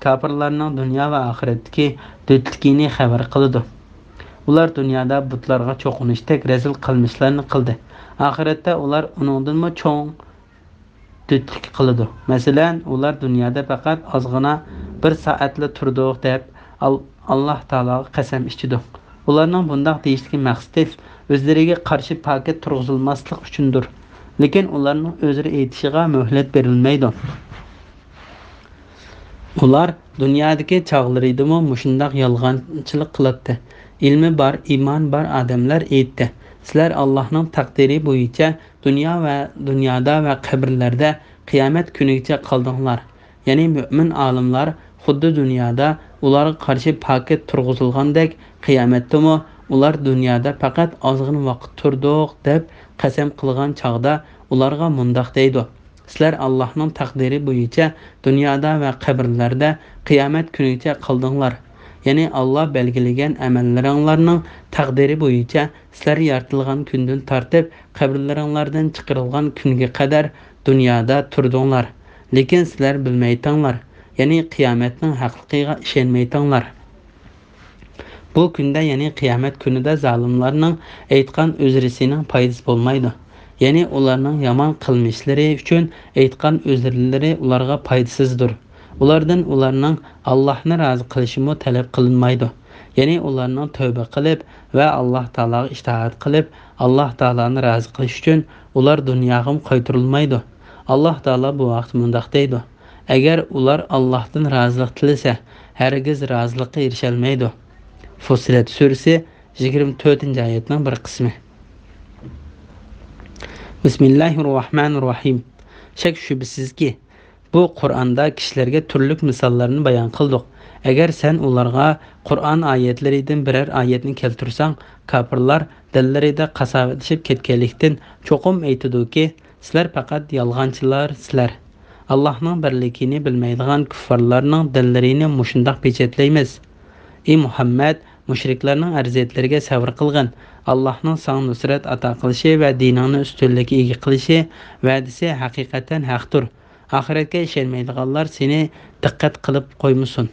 كاپىرلارنىڭ دۇنيا ۋە ئاخىرەتتىكى دۆتلۈكىنى خەۋەر قىلىدۇ. ئۇلار دۇنيادا بۇتلارغا چوقۇنۇشتەك رەزىل قىلمىشلارنى قىلدى. ئاخىرەتتە ئۇلار ئۇنىڭدىنمۇ چوڭ دۆتلۈك قىلىدۇ. مەسىلەن، ئۇلار دۇنيادا پەقەت ئازغىنا بىر سائەتلا تۇردۇق دەپ، ئال-، ئاللاھ تائالاغا قەسەم ئىچىدۇ. ئۇلارنىڭ بۇنداق دېيىشتىكى مەقسىتى ئۆزلىرىگە قارشى پاكىت تۇرغۇزۇلماسلىق ئۈچۈندۇر. لېكىن ئۇلارنىڭ ئۆزرە ئېيتىشىغا مۆھلەت بېرىلمەيدۇ. ئۇلار دۇنيادىكى چاغلىرىدىمۇ مۇشۇنداق يالغانچىلىق قىلاتتى. ئىلمى بار، ئىمانى بار ئادەملەر ئېيتتى: سىلەر ئاللاھنىڭ تەقدىرى بويىچە دۇنيا ۋە دۇنيادا ۋە قەبرىلەردە قىيامەت كۈنىگىچە قالدىڭلار. يەنى مۆمىن ئالىملار خۇددى دۇنيادا ئۇلارغا قارشى پاكىت تۇرغۇزۇلغاندەك، قىيامەتتىمۇ ئۇلار دۇنيادا پەقەت ئازغىنا ۋاقىت تۇردۇق دەپ قەسەم قىلغان چاغدا ئۇلارغا مۇنداق دەيدۇ: سىلەر ئاللاھنىڭ تەقدىرى بويىچە دۇنيادا ۋە قەبرىلەردە قىيامەت كۈنىگىچە قالدىڭلار. يەنى ئاللاھ بەلگىلىگەن ئەمەللىرىڭلارنىڭ تەقدىرى بويىچە سىلەر يارىتىلغان كۈندىن تارتىپ قەبرىلىرىڭلاردىن چىقىرىلغان كۈنگە قەدەر دۇنيادا تۇردۇڭلار. لېكىن سىلەر بىلمەيتىڭلار، يەنى قىيامەتنىڭ ھەقلىقىغا ئىشەنمەيتىڭلار. بۇ كۈندە، يەنى قىيامەت كۈنىدە زالىملارنىڭ ئېيتقان ئۆزرىسىنىڭ پايدىسى بولمايدۇ. يەنى ئۇلارنىڭ يامان قىلمىشلىرى ئۈچۈن ئېيتقان ئۆزرىلىرى ئۇلارغا پايدىسىزدۇر. ئۇلاردىن ئۇلارنىڭ ئاللاھنى رازى قىلىشىمۇ تەلەپ قىلىنمايدۇ. يەنى ئۇلارنىڭ تەۋبە قىلىپ ۋە ئاللاھ تائالاغا ئىتائەت قىلىپ، ئاللاھ تائالانى رازى قىلىش ئۈچۈن ئۇلار دۇنياغىمۇ قايتۇرۇلمايدۇ. ئاللاھ تائالا بۇ ھەقتە مۇنداق دەيدۇ: ئەگەر ئۇلار ئاللاھتىن رازىلىق تىلىسە، ھەرگىز رازىلىققا ئېرىشەلمەيدۇ. فۇسسىلەت سۈرىسى، يىگىرمە تۆتىنچى ئايەتنىڭ بىر قىسمى. بىسمىللاھىررەھمانىررەھىم. شەك-شۈبھىسىزكى، بۇ قۇرئاندا كىشىلەرگە تۈرلۈك مىساللارنى بايان قىلدۇق. ئەگەر سەن ئۇلارغا قۇرئان ئايەتلىرىدىن بىرەر ئايەتنى كەلتۈرسەڭ، كاپىرلار دىللىرىدا قاساۋەتلىشىپ كەتكەنلىكتىن، چوقۇم ئېيتىدۇكى، سىلەر پەقەت يالغانچىلار، سىلەر. ئاللاھنىڭ بىرلىكىنى بىلمەيدىغان كۇففارلارنىڭ دىللىرىنى مۇشۇنداق پېچەتلەيمىز. ئى مۇھەممەد، مۇشرىكلارنىڭ ئەرزىيەتلىرىگە سەۋر قىلغىن. ئاللاھنىڭ ساڭا نۇسرەت ئاتا قىلىشى ۋە دىنىڭنى ئۈستۈنلۈككە ئىگە قىلىشى ۋەدىسى ھەقىقەتەن ھەقتۇر. ئاخىرەتكە ئىشەنمەيدىغانلار سېنى دىققەت قىلىپ قويمىسۇن.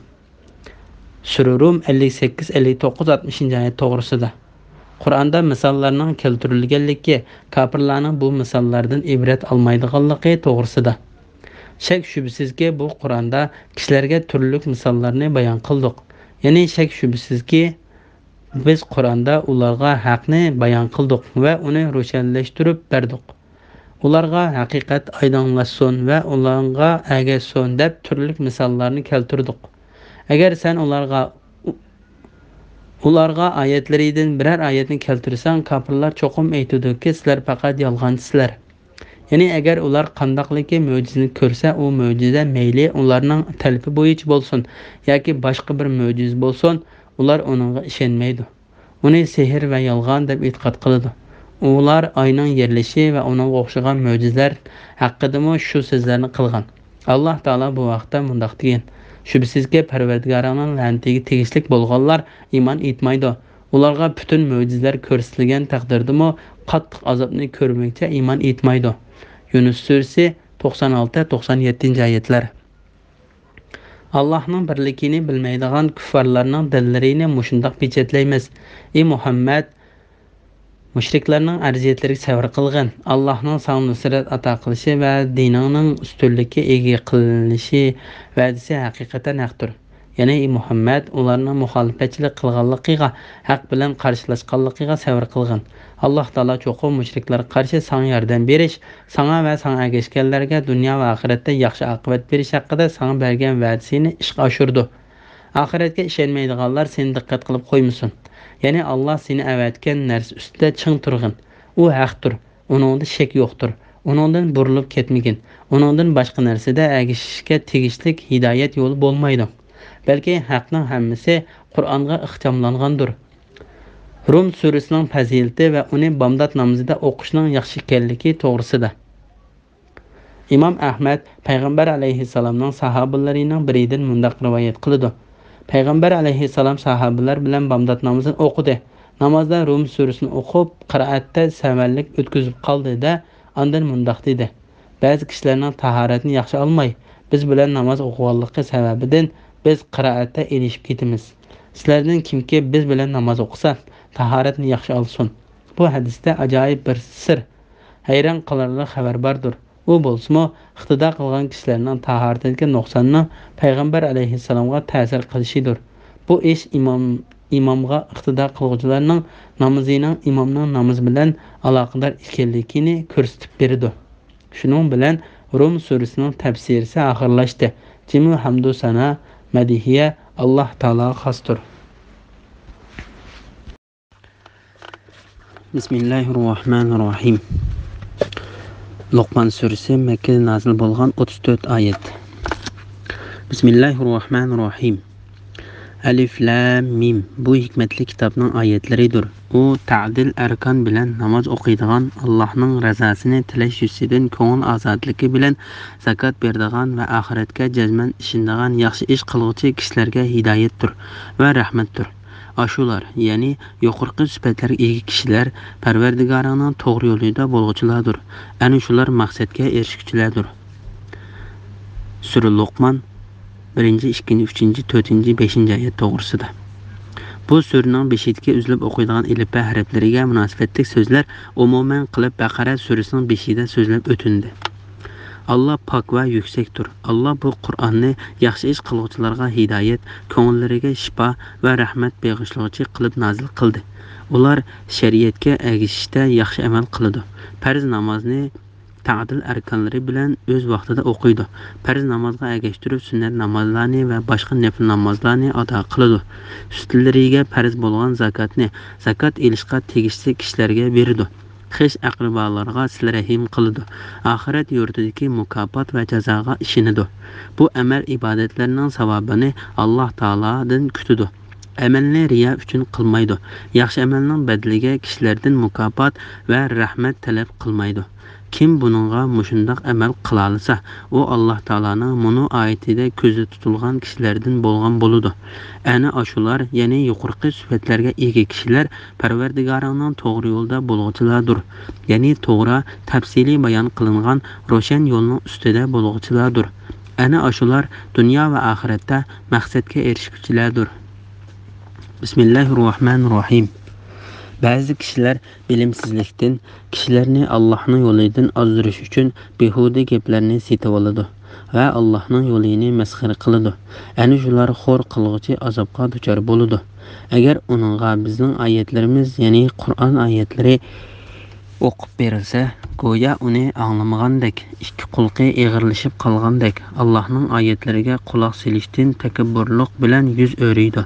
سۈرە رۇم ئەللىك سەككىز، ئەللىك توققۇز، ئاتمىشىنچى ئايەت توغرىسىدا. قۇرئاندا مىساللارنىڭ كەلتۈرۈلگەنلىكى كاپىرلارنىڭ بۇ مىساللاردىن ئىبرەت ئالمايدىغانلىقى توغرىسىدا. شەك-شۈبھىسىزكى، بۇ قۇرئاندا كىشىلەرگە تۈرلۈك مىساللارنى بايان قىلدۇق. يەنى شەك-شۈبھىسىزكى، بىز قۇرئاندا ئۇلارغا ھەقنى بايان قىلدۇق ۋە ئۇنى روشەنلەشتۈرۈپ بەردۇق. ئۇلارغا ھەقىقەت ئايدىڭلاشسۇن ۋە ئۇلارغا ئەگەشسۇن دەپ تۈرلۈك مىساللارنى كەلتۈردۇق. ئەگەر سەن ئۇلارغا، ئۇلارغا ئايەتلىرىدىن بىرەر ئايەتنى كەلتۈرسەڭ، كاپىرلار چوقۇم ئېيتىدۇكى، سىلەر پەقەت يالغانچىسىلەر. يەنى ئەگەر ئۇلار قانداقلىكى مۆجىزىنى كۆرسە، ئۇ مۆجىزە مەيلى ئۇلارنىڭ تەلىپى بويىچە بولسۇن ياكى باشقا بىر مۆجىزە بولسۇن، ئۇلار ئۇنىڭغا ئىشەنمەيدۇ. ئۇنى سېھىر ۋە يالغان دەپ ئېتىقاد قىلىدۇ. ئۇلار ئاينىڭ يېرىلىشى ۋە ئۇنىڭغا ئوخشىغان مۆجىزىلەر ھەققىدىمۇ شۇ سۆزلەرنى قىلغان. ئاللاھ تائالا بۇ ھەقتە مۇنداق دېگەن: شۈبھىسىزكى، پەرۋەردىگارىڭنىڭ لەنىتىگە تېگىشلىك بولغانلار ئىمان ئېيتمايدۇ. ئۇلارغا پۈتۈن مۆجىزىلەر كۆرسىتىلگەن تەقدىردىمۇ قاتتىق ئازابنى كۆرمىگۈچە ئىمان ئېيتمايدۇ. يۇنۇس سۈرىسى، توقسان ئالتە، توقسان يەتتىنچى ئايەتلەر. ئاللاھنىڭ بىرلىكىنى بىلمەيدىغان كۇففارلارنىڭ دىللىرىنى مۇشۇنداق پېچەتلەيمىز: ئى مۇھەممەد، مۇشرىكلارنىڭ ئەزىيەتلىرىگە سەۋر قىلغىن. ئاللاھنىڭ ساڭا نۇسرەت ئاتا قىلىشى ۋە دىنىڭنىڭ ئۈستۈنلۈككە ئىگە قىلىنىشى ۋەدىسى ھەقىقەتەن ھەقتۇر. يەنى، ئى مۇھەممەد، ئۇلارنىڭ مۇخالىپەتچىلىك قىلغانلىقىغا، ھەق بىلەن قارشىلاشقانلىقىغا سەۋر قىلغىن. ئاللاھ تائالا چوقۇم مۇشرىكلارغا قارشى ساڭا ياردەم بېرىش، ساڭا ۋە ساڭا ئەگەشكەنلەرگە دۇنيا ۋە ئاخىرەتتە ياخشى ئاقىۋەت بېرىش ھەققىدە ساڭا بەرگەن ۋەدىسىنى ئىشقا ئاشۇرىدۇ. ئاخىرەتكە ئىشەنمەيدىغانلار سېنى دىققەت قىلىپ قويمىسۇن. يەنى ئاللاھ سېنى ئەۋەتكەن نەرسە ئۈستىدە چىڭ تۇرغىن. ئۇ ھەقتۇر. ئۇنىڭدا شەك يوقتۇر. ئۇنىڭدىن بۇرۇلۇپ كەتمىگىن. ئۇنىڭدىن باشقا نەرسىدە ئەگىشىشكە تېگىشلىك ھىدايەت يولى بولمايدۇ. بەلكى ھەقنىڭ ھەممىسى قۇرئانغا ئىخچاملانغاندۇر. رۇم سۈرىسىنىڭ پەزىلىتى ۋە ئۇنى بامدات نامىزىدا ئوقۇشنىڭ ياخشى ئىكەنلىكى توغرىسىدا. ئىمام ئەھمەد پەيغەمبەر ئەلەيھىسسالامنىڭ ساھابىلىرىنىڭ بىرىدىن مۇنداق رىۋايەت قىلىدۇ: پەيغەمبەر ئەلەيھىسسالام ساھابىلەر بىلەن بامدات نامىزىنى ئوقۇدى. نامازدا رۇم سۈرىسىنى ئوقۇپ، قىرائەتتە سەۋەنلىك ئۆتكۈزۈپ قالدى-دە، ئاندىن مۇنداق دېدى: بەزى كىشىلەرنىڭ تاھارەتنى ياخشى ئالماي، بىز بىلەن ناماز ئوقۇغانلىقى سەۋەبىدىن بىز قىرائەتتە ئېلىشىپ كېتىمىز. سىلەردىن كىمكى بىز بىلەن ناماز ئوقۇسا، تاھارەتنى ياخشى ئالسۇن. بۇ ھەدىستە ئاجايىپ بىر سىر، ھەيران قالارلىق خەۋەر باردۇر. ئۇ بولسىمۇ، ئىقتىدا قىلغان كىشىلەرنىڭ تاھارىتىدىكى نۇقساننىڭ پەيغەمبەر ئەلەيھىسسالامغا تەسىر قىلىشىدۇر. بۇ ئىش ئىمام، ئىمامغا ئىقتىدا قىلغۇچىلارنىڭ نامىزىنىڭ ئىمامنىڭ نامىزى بىلەن ئالاقىدار ئىكەنلىكىنى كۆرسىتىپ بېرىدۇ. شۇنىڭ بىلەن رۇم سۈرىسىنىڭ تەپسىرىسى ئاخىرلاشتى. جىمى ھەمدۇ سانا، مەدھىيە ئاللاھ تائالاغا خاستۇر. بىسمىللاھىررەھمانىررەھىم. لوقمان سۈرىسى، مەككىدە نازىل بولغان، ئوتتۇز تۆت ئايەت. بىسمىللاھىررەھمانىررەھىم. ئەلىف لام مىم. بۇ ھېكمەتلىك كىتابنىڭ ئايەتلىرىدۇر. ئۇ تەدىل ئەركان بىلەن ناماز ئوقۇيدىغان، ئاللاھنىڭ رىزاسىنى تىلەش يۈزىسىدىن كۆڭۈل ئازادلىقى بىلەن زاكات بېرىدىغان ۋە ئاخىرەتكە جەزمەن ئىشىنىدىغان ياخشى ئىش قىلغۇچى كىشىلەرگە ھىدايەتتۇر ۋە رەھمەتتۇر. ئاشۇلار، يەنى يۇقىرىقى سۈپەتلەرگە ئىگە كىشىلەر پەرۋەردىگارىڭنىڭ توغرا يولىدا بولغۇچىلاردۇر. ئەنە شۇلار مەقسەتكە ئېرىشكۈچىلەردۇر. سۈرە لوقمان، بىرىنچى، ئىككىنچى، ئۈچىنچى، تۆتىنچى، بەشىنچى ئايەت توغرىسىدا. بۇ سۈرىنىڭ بېشىدىكى ئۈزۈلۈپ ئوقۇيدىغان ئېلىپبە ھەرپلىرىگە مۇناسىۋەتلىك سۆزلەر ئومۇمەن قىلىپ بەقەرە سۈرىسىنىڭ بېشىدا سۆزلەپ ئۆتۈلدى. ئاللا پاك ۋە يۈكسەكتۇر. ئاللا بۇ قۇرئاننى ياخشى ئىش قىلغۇچىلارغا ھىدايەت، كۆڭۈللىرىگە شىپا ۋە رەھمەت بېغىشلىغۇچى قىلىپ نازىل قىلدى. ئۇلار شەرىئەتكە ئەگىشىشتە ياخشى ئەمەل قىلىدۇ. پەرز نامازنى تەدىل ئەركانلىرى بىلەن ئۆز ۋاقتىدا ئوقۇيدۇ. پەرز نامازغا ئەگەشتۈرۈپ سۈننەت نامازلارنى ۋە باشقا نەپىل نامازلارنى ئادا قىلىدۇ. ئۈستىلىرىگە پەرز بولغان زاكاتنى زاكات ئېلىشقا تېگىشلىك كىشىلەرگە بېرىدۇ. خىش ئەقرىبالارغا سىلە رەھىم قىلىدۇ. ئاخىرەت يۇرتىدىكى مۇكاپات ۋە جازاغا ئىشىنىدۇ. بۇ ئەمەل ئىبادەتلەرنىڭ ساۋابىنى ئاللا تائالادىن كۈتىدۇ. ئەمەلنى رىيا ئۈچۈن قىلمايدۇ. ياخشى ئەمەلنىڭ بەدىلىگە كىشىلەردىن مۇكاپات ۋە رەھمەت تەلەپ قىلمايدۇ. كىم بۇنىڭغا مۇشۇنداق ئەمەل قىلالىسا، ئۇ ئاللا تائالانىڭ مۇنۇ ئايىتىدە كۆزدە تۇتۇلغان كىشىلەردىن بولغان بولىدۇ. ئەنە ئاشۇلار، يەنى يۇقىرىقى سۈپەتلەرگە ئىگە كىشىلەر پەرۋەردىگارىڭنىڭ توغرا يولدا بولغۇچىلاردۇر. يەنى توغرا، تەپسىلىي بايان قىلىنغان روشەن يولنىڭ ئۈستىدە بولغۇچىلاردۇر. ئەنە ئاشۇلار دۇنيا ۋە ئاخىرەتتە مەقسەتكە ئېرىشكۈچىلەردۇر. بىسمىللاھىررەھمانىررەھىم. بەزى كىشىلەر بىلىمسىزلىكتىن كىشىلەرنى ئاللاھنىڭ يولىدىن ئازدۇرۇش ئۈچۈن بىھۇدە گەپلەرنى سېتىۋالىدۇ. ۋە ئاللاھنىڭ يولىنى مەسخىرە قىلىدۇ. ئەنە شۇلار خور قىلغۇچى ئازابقا دۇچار بولىدۇ. ئەگەر ئۇنىڭغا بىزنىڭ ئايەتلىرىمىز، يەنى قۇرئان ئايەتلىرى ئوقۇپ بېرىلسە، گويا ئۇنى ئاڭلىمىغاندەك، ئىككى قۇلىقى ئېغىرلىشىپ قالغاندەك، ئاللاھنىڭ ئايەتلىرىگە قۇلاق سېلىشتىن تەكەببۇرلۇق بىلەن يۈز ئۆرۈيدۇ.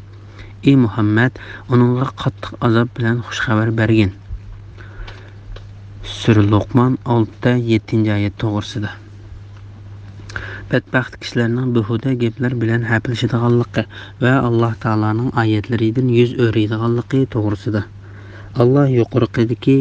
ئى مۇھەممەد، ئۇنىڭغا قاتتىق ئازاب بىلەن خۇش خەۋەر بەرگىن. سۈرە لوقمان ئالتە، يەتتىنچى ئايەت توغرىسىدا. بەتبەخت كىشىلەرنىڭ بىھۇدە گەپلەر بىلەن ھەپىلىشىدىغانلىقى ۋە ئاللاھ تائالانىڭ ئايەتلىرىدىن يۈز ئۆرۈيدىغانلىقى توغرىسىدا. ئاللاھ يۇقىرىقىدىكى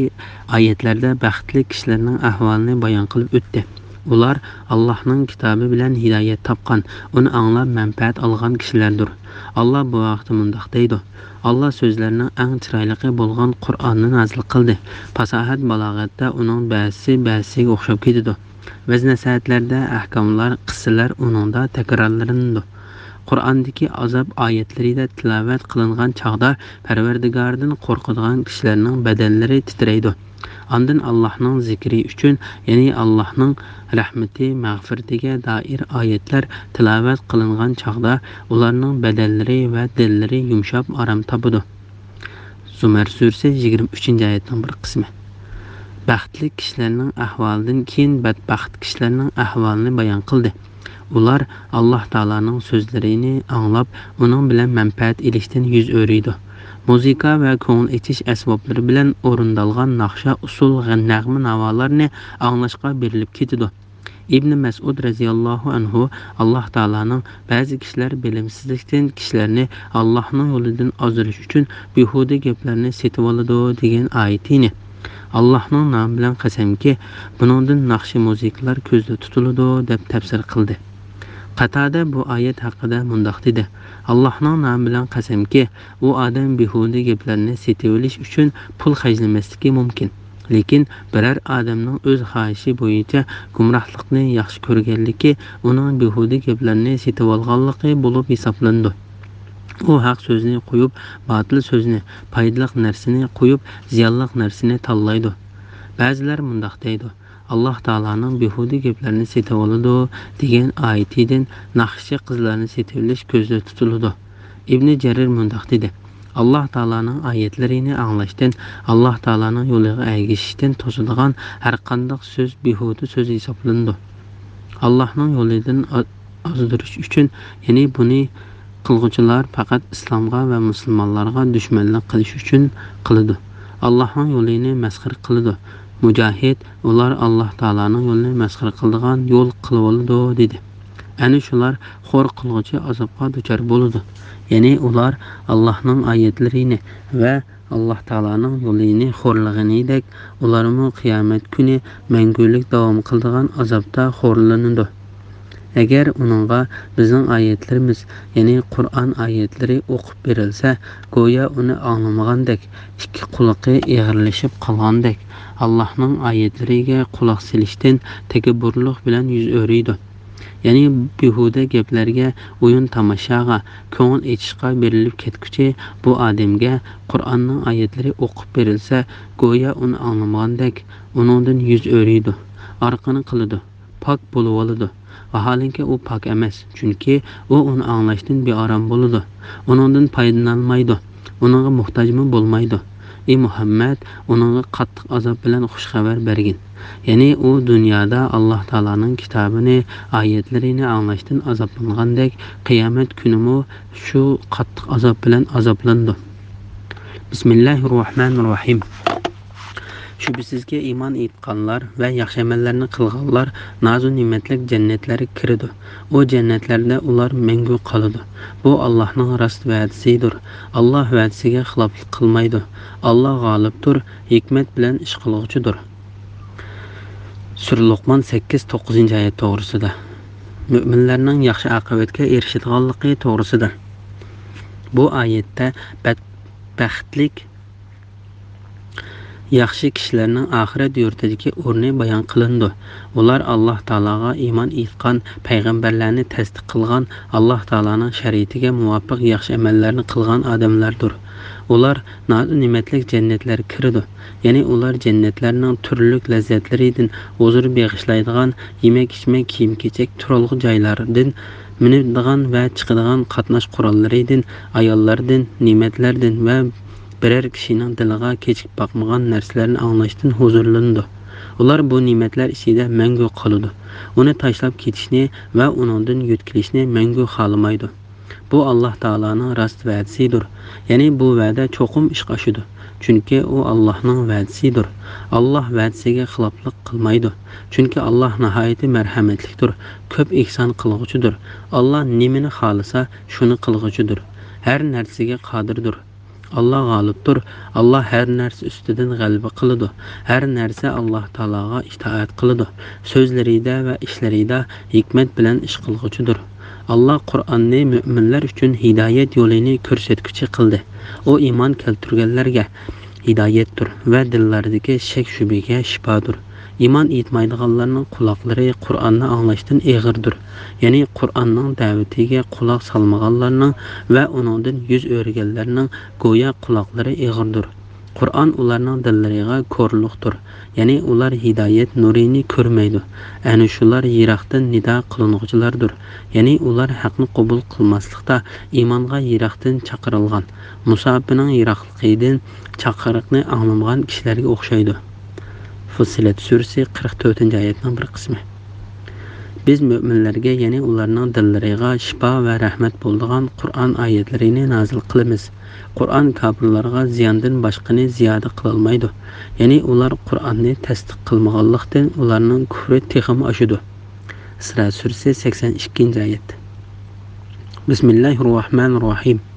ئايەتلەردە بەختلىك كىشىلەرنىڭ ئەھۋالىنى بايان قىلىپ ئۆتتى. ئۇلار ئاللاھنىڭ كىتابى بىلەن ھىدايەت تاپقان، ئۇنى ئاڭلاپ مەنپەئەت ئالغان كىشىلەردۇر. ئاللاھ بۇ ھەقتە مۇنداق دەيدۇ: ئاللاھ سۆزلەرنىڭ ئەڭ چىرايلىقى بولغان قۇرئاننى نازىل قىلدى. پاساھەت-بالاغەتتە ئۇنىڭ بەزىسى بەزىسىگە ئوخشاپ كېتىدۇ. ۋەز-نەسىھەتلەردە ئەھكاملار، قىسسىلەر ئۇنىڭدا تەكرارلىنىدۇ. قۇرئاندىكى ئازاب ئايەتلىرىدە تىلاۋەت قىلىنغان چاغدا پەرۋەردىگاردىن قورقىدىغان كىشىلەرنىڭ بەدەنلىرى تىترەيدۇ. ئاندىن ئاللاھنىڭ زىكرى ئۈچۈن، يەنى ئاللاھنىڭ رەھمىتى، مەغپىرىتىگە دائىر ئايەتلەر تىلاۋەت قىلىنغان چاغدا ئۇلارنىڭ بەدەنلىرى ۋە دىللىرى يۇمشاپ ئارام تاپىدۇ. زۇمەر سۈرىسى، يىگىرمە ئۈچىنچى ئايەتنىڭ بىر قىسمى. بەختلىك كىشىلەرنىڭ ئەھۋالىدىن كېيىن بەتبەخت كىشىلەرنىڭ ئەھۋالىنى بايان قىلدى. ئۇلار ئاللاھ تائالانىڭ سۆزلىرىنى ئاڭلاپ، ئۇنىڭ بىلەن مەنپەئەت ئېلىشتىن يۈز ئۆرۈيدۇ. مۇزىكا ۋە كۆڭۈل ئېچىش ئەسۋابلىرى بىلەن ئورۇندالغان ناخشا، ئۇسسۇل، نەغمە-ناۋالارنى ئاڭلاشقا بېرىلىپ كېتىدۇ. ئىبنى مەسئۇد رەزىياللاھۇ ئەنھۇ، ئاللاھ تائالانىڭ بەزى كىشىلەر بىلىمسىزلىكتىن كىشىلەرنى ئاللاھنىڭ يولىدىن ئازدۇرۇش ئۈچۈن بىھۇدە گەپلەرنى سېتىۋالىدۇ دېگەن ئايىتىنى، ئاللاھنىڭ نامى بىلەن قەسەمكى، بۇنىڭدىن ناخشا-مۇزىكىلار كۆزدە تۇتۇلىدۇ، دەپ تەپسىر قىلدى. قاتادە بۇ ئايەت ھەققىدە مۇنداق دېدى: ئاللاھنىڭ نامى بىلەن قەسەمكى، ئۇ ئادەم بىھۇدە گەپلەرنى سېتىۋېلىش ئۈچۈن پۇل خەجلىمەسلىكى مۇمكىن. لېكىن بىرەر ئادەمنىڭ ئۆز خاھىشى بويىچە گۇمراھلىقنى ياخشى كۆرگەنلىكى ئۇنىڭ بىھۇدە گەپلەرنى سېتىۋالغانلىقى بولۇپ ھېسابلىنىدۇ. ئۇ ھەق سۆزنى قويۇپ، باتىل سۆزنى، پايدىلىق نەرسىنى قويۇپ، زىيانلىق نەرسىنى تاللايدۇ. بەزىلەر مۇنداق دەيدۇ: ئاللاھ تائالانىڭ بىھۇدە گەپلەرنى سېتىۋالىدۇ دېگەن ئايىتىدىن ناخشىچى قىزلارنى سېتىۋېلىش كۆزدە تۇتۇلىدۇ. ئىبنى جەرىر مۇنداق دېدى: ئاللاھ تائالانىڭ ئايەتلىرىنى ئاڭلاشتىن، ئاللاھ تائالانىڭ يولىغا ئەگىشىشتىن توسىدىغان ھەرقانداق سۆز بىھۇدە سۆز ھېسابلىنىدۇ. ئاللاھنىڭ يولىدىن ئا-، ئازدۇرۇش ئۈچۈن، يەنى بۇنى قىلغۇچىلار پەقەت ئىسلامغا ۋە مۇسۇلمانلارغا دۈشمەنلىك قىلىش ئۈچۈن قىلىدۇ. ئاللاھنىڭ يولىنى مەسخىرە قىلىدۇ. مۇجاھىد: ئۇلار ئاللاھ تائالانىڭ يولىنى مەسخىرە قىلىدىغان يول قىلىۋالىدۇ، دېدى. ئەنە شۇلار خور قىلغۇچى ئازابقا دۇچار بولىدۇ. يەنى ئۇلار ئاللاھنىڭ ئايەتلىرىنى ۋە ئاللاھ تائالانىڭ يولىنى خورلىغىنىدەك، ئۇلارمۇ قىيامەت كۈنى مەڭگۈلۈك داۋام قىلىدىغان ئازابتا خورلىنىدۇ. ئەگەر ئۇنىڭغا بىزنىڭ ئايەتلىرىمىز، يەنى قۇرئان ئايەتلىرى ئوقۇپ بېرىلسە، گويا ئۇنى ئاڭلىمىغاندەك، ئىككى قۇلىقى ئېغىرلىشىپ قالغاندەك، ئاللاھنىڭ ئايەتلىرىگە قۇلاق سېلىشتىن تەكەببۇرلۇق بىلەن يۈز ئۆرۈيدۇ. يەنى بىھۇدە گەپلەرگە، ئويۇن-تاماشاغا، كۆڭۈل ئېچىشقا بېرىلىپ كەتكۈچى بۇ ئادەمگە قۇرئاننىڭ ئايەتلىرى ئوقۇپ بېرىلسە، گويا ئۇنى ئاڭلىمىغاندەك، ئۇنىڭدىن يۈز ئۆرۈيدۇ، ئارقىنى قىلىدۇ، پاك بولۇۋالىدۇ. ۋاھالەنكى، ئۇ پاك ئەمەس، چۈنكى ئۇ ئۇنى ئاڭلاشتىن بىئارام بولىدۇ، ئۇنىڭدىن پايدىلىنالمايدۇ، ئۇنىڭغا موھتاجمۇ بولمايدۇ. ئى مۇھەممەد، ئۇنىڭغا قاتتىق ئازاب بىلەن خۇش خەۋەر بەرگىن. يەنى ئۇ دۇنيادا ئاللاھ تائالانىڭ كىتابىنى، ئايەتلىرىنى ئاڭلاشتىن ئازابلانغاندەك، قىيامەت كۈنىمۇ شۇ قاتتىق ئازاب بىلەن ئازابلىنىدۇ. بىسمىللاھىررەھمانىررەھىم. شۈبھىسىزكى، ئىمان ئېيتقانلار ۋە ياخشى ئەمەللەرنى قىلغانلار نازۇ نېمەتلىك جەننەتلەرگە كىرىدۇ. ئۇ جەننەتلەردە ئۇلار مەڭگۈ قالىدۇ. بۇ ئاللاھنىڭ راست ۋەدىسىدۇر. ئاللاھ ۋەدىسىگە خىلاپلىق قىلمايدۇ. ئاللاھ غالىبتۇر، ھېكمەت بىلەن ئىش قىلغۇچىدۇر. سۈرە لوقمان سەككىز، توققۇزىنچى ئايەت توغرىسىدا. مۆمىنلەرنىڭ ياخشى ئاقىۋەتكە ئېرىشىدىغانلىقى توغرىسىدا. بۇ ئايەتتە بەت-، بەختلىك ياخشى كىشىلەرنىڭ ئاخىرەت يۇرتىدىكى ئورنى بايان قىلىنىدۇ. ئۇلار ئاللاھ تائالاغا ئىمان ئېيتقان، پەيغەمبەرلەرنى تەستىق قىلغان، ئاللاھ تائالانىڭ شەرىئىتىگە مۇۋاپىق ياخشى ئەمەللەرنى قىلغان ئادەملەردۇر. ئۇلار نازۇ نېمەتلىك جەننەتلەرگە كىرىدۇ. يەنى ئۇلار جەننەتلەرنىڭ تۈرلۈك لەززەتلىرىدىن، ھۇزۇر بېغىشلايدىغان يېمەك-ئىچمەك، كىيىم-كېچەك، تۇرالغۇ جايلاردىن، مىنىدىغان ۋە چىقىدىغان قاتناش قوراللىرىدىن، ئاياللاردىن، نېمەتلەردىن ۋە بىرەر كىشىنىڭ دىلىغا كېچىكىپ باقمىغان نەرسىلەرنى ئاڭلاشتىن ھۇزۇرلىنىدۇ. ئۇلار بۇ نېمەتلەر ئىچىدە مەڭگۈ قالىدۇ. ئۇنى تاشلاپ كېتىشنى ۋە ئۇنىڭدىن يۆتكىلىشنى مەڭگۈ خالىمايدۇ. بۇ ئاللاھ تائالانىڭ راست ۋەدىسىدۇر. يەنى بۇ ۋەدە چوقۇم ئىشقا ئاشىدۇ. چۈنكى ئۇ ئاللاھنىڭ ۋەدىسىدۇر. ئاللاھ ۋەدىسىگە خىلاپلىق قىلمايدۇ. چۈنكى ئاللاھ ناھايىتى مەرھەمەتلىكتۇر، كۆپ ئېھسان قىلغۇچىدۇر. ئاللاھ نېمىنى خالىسا، شۇنى قىلغۇچىدۇر. ھەر نەرسىگە قادىردۇر. ئاللاھ غالىبتۇر. ئاللاھ ھەر نەرسە ئۈستىدىن غەلىبە قىلىدۇ. ھەر نەرسە ئاللاھ تائالاغا ئىتائەت قىلىدۇ. سۆزلىرىدە ۋە ئىشلىرىدا ھېكمەت بىلەن ئىش قىلغۇچىدۇر. ئاللاھ قۇرئاننى مۆمىنلەر ئۈچۈن ھىدايەت يولىنى كۆرسەتكۈچى قىلدى. ئۇ ئىمان كەلتۈرگەنلەرگە ھىدايەتتۇر ۋە دىللاردىكى شەك-شۈبھىگە شىپادۇر. ئىمان ئېيتمايدىغانلارنىڭ قۇلاقلىرى قۇرئاننى ئاڭلاشتىن ئېغىردۇر. يەنى قۇرئاننىڭ دەۋىتىگە قۇلاق سالمىغانلارنىڭ ۋە ئۇنىڭدىن يۈز ئۆرۈگەنلەرنىڭ گويا قۇلاقلىرى ئېغىردۇر. قۇرئان ئۇلارنىڭ دىللىرىغا كورلۇقتۇر. يەنى ئۇلار ھىدايەت نۇرىنى كۆرمەيدۇ. ئەنە شۇلار يىراقتىن نىدا قىلىنغۇچىلاردۇر. يەنى ئۇلار ھەقنى قوبۇل قىلماسلىقتا ئىمانغا يىراقتىن چاقىرىلغان مۇساپىنىڭ يىراقلىقىدىن چاقىرىقنى ئاڭلىمىغان كىشىلەرگە ئوخشايدۇ. فۇسسىلەت سۈرىسى، قىرىق تۆتىنچى ئايەتنىڭ بىر قىسمى. بىز مۆمىنلەرگە، يەنى ئۇلارنىڭ دىللىرىغا شىپا ۋە رەھمەت بولىدىغان قۇرئان ئايەتلىرىنى نازىل قىلىمىز. قۇرئان كاپىرلارغا زىياندىن باشقىنى زىيادە قىلالمايدۇ. يەنى ئۇلار قۇرئاننى تەستىق قىلمىغانلىقتىن، ئۇلارنىڭ كۇفرى تېخىمۇ ئاشىدۇ. ئىسرا سۈرىسى، سەكسەن ئىككىنچى ئايەت. بىسمىللاھىررەھمانىررەھىم.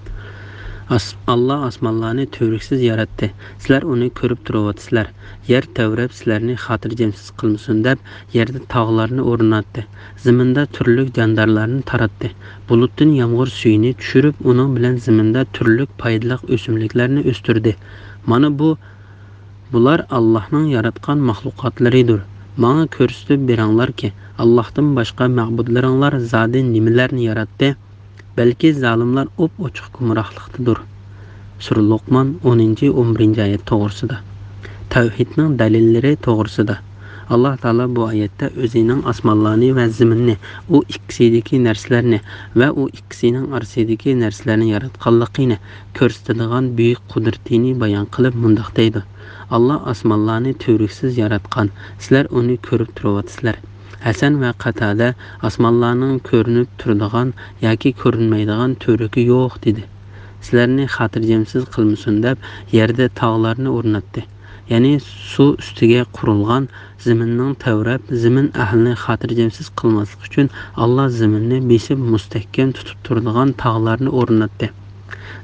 ئاس-، ئاللا ئاسمانلارنى تۈۋرۈكسىز ياراتتى. سىلەر ئۇنى كۆرۈپ تۇرۇۋاتىسىلەر. يەر تەۋرەپ سىلەرنى خاتىرجەمسىز قىلمىسۇن دەپ، يەردە تاغلارنى ئورناتتى. زېمىندا تۈرلۈك جاندارلارنى تاراتتى. بۇلۇتتىن يامغۇر سۈيىنى چۈشۈرۈپ، ئۇنىڭ بىلەن زېمىندا تۈرلۈك پايدىلىق ئۆسۈملۈكلەرنى ئۆستۈردى. مانا بۇ، بۇلار ئاللاھنىڭ ياراتقان مەخلۇقاتلىرىدۇر. ماڭا كۆرسىتىپ بېرىڭلاركى، ئاللاھتىن باشقا مەبۇدلىرىڭلار زادى نېمىلەرنى ياراتتى؟ بەلكى زالىملار ئوپئوچۇق گۇمراھلىقتىدۇر. سۈرە لوقمان، ئونىنچى، ئون بىرىنچى ئايەت توغرىسىدا. تەۋھىدنىڭ دەلىللىرى توغرىسىدا. ئاللاھ تائالا بۇ ئايەتتە ئۆزىنىڭ ئاسمانلارنى ۋە زېمىننى، ئۇ ئىككىسىدىكى نەرسىلەرنى ۋە ئۇ ئىككىسىنىڭ ئارىسىدىكى نەرسىلەرنى ياراتقانلىقىنى كۆرسىتىدىغان بۈيۈك قۇدرىتىنى بايان قىلىپ مۇنداق دەيدۇ: ئاللاھ ئاسمانلارنى تۈۋرۈكسىز ياراتقان، سىلەر ئۇنى كۆرۈپ تۇرۇۋاتىسىلەر. ھەسەن ۋە قاتادە: ئاسمانلارنىڭ كۆرۈنۈپ تۇرىدىغان ياكى كۆرۈنمەيدىغان تۈۋرۈكى يوق، دېدى. سىلەرنى خاتىرجەمسىز قىلمىسۇن دەپ، يەردە تاغلارنى ئورناتتى. يەنى سۇ ئۈستىگە قۇرۇلغان زېمىننىڭ تەۋرەپ، زېمىن ئەھلىنى خاتىرجەمسىز قىلماسلىق ئۈچۈن، ئاللاھ زېمىننى بېسىپ مۇستەھكەم تۇتۇپ تۇرىدىغان تاغلارنى ئورناتتى.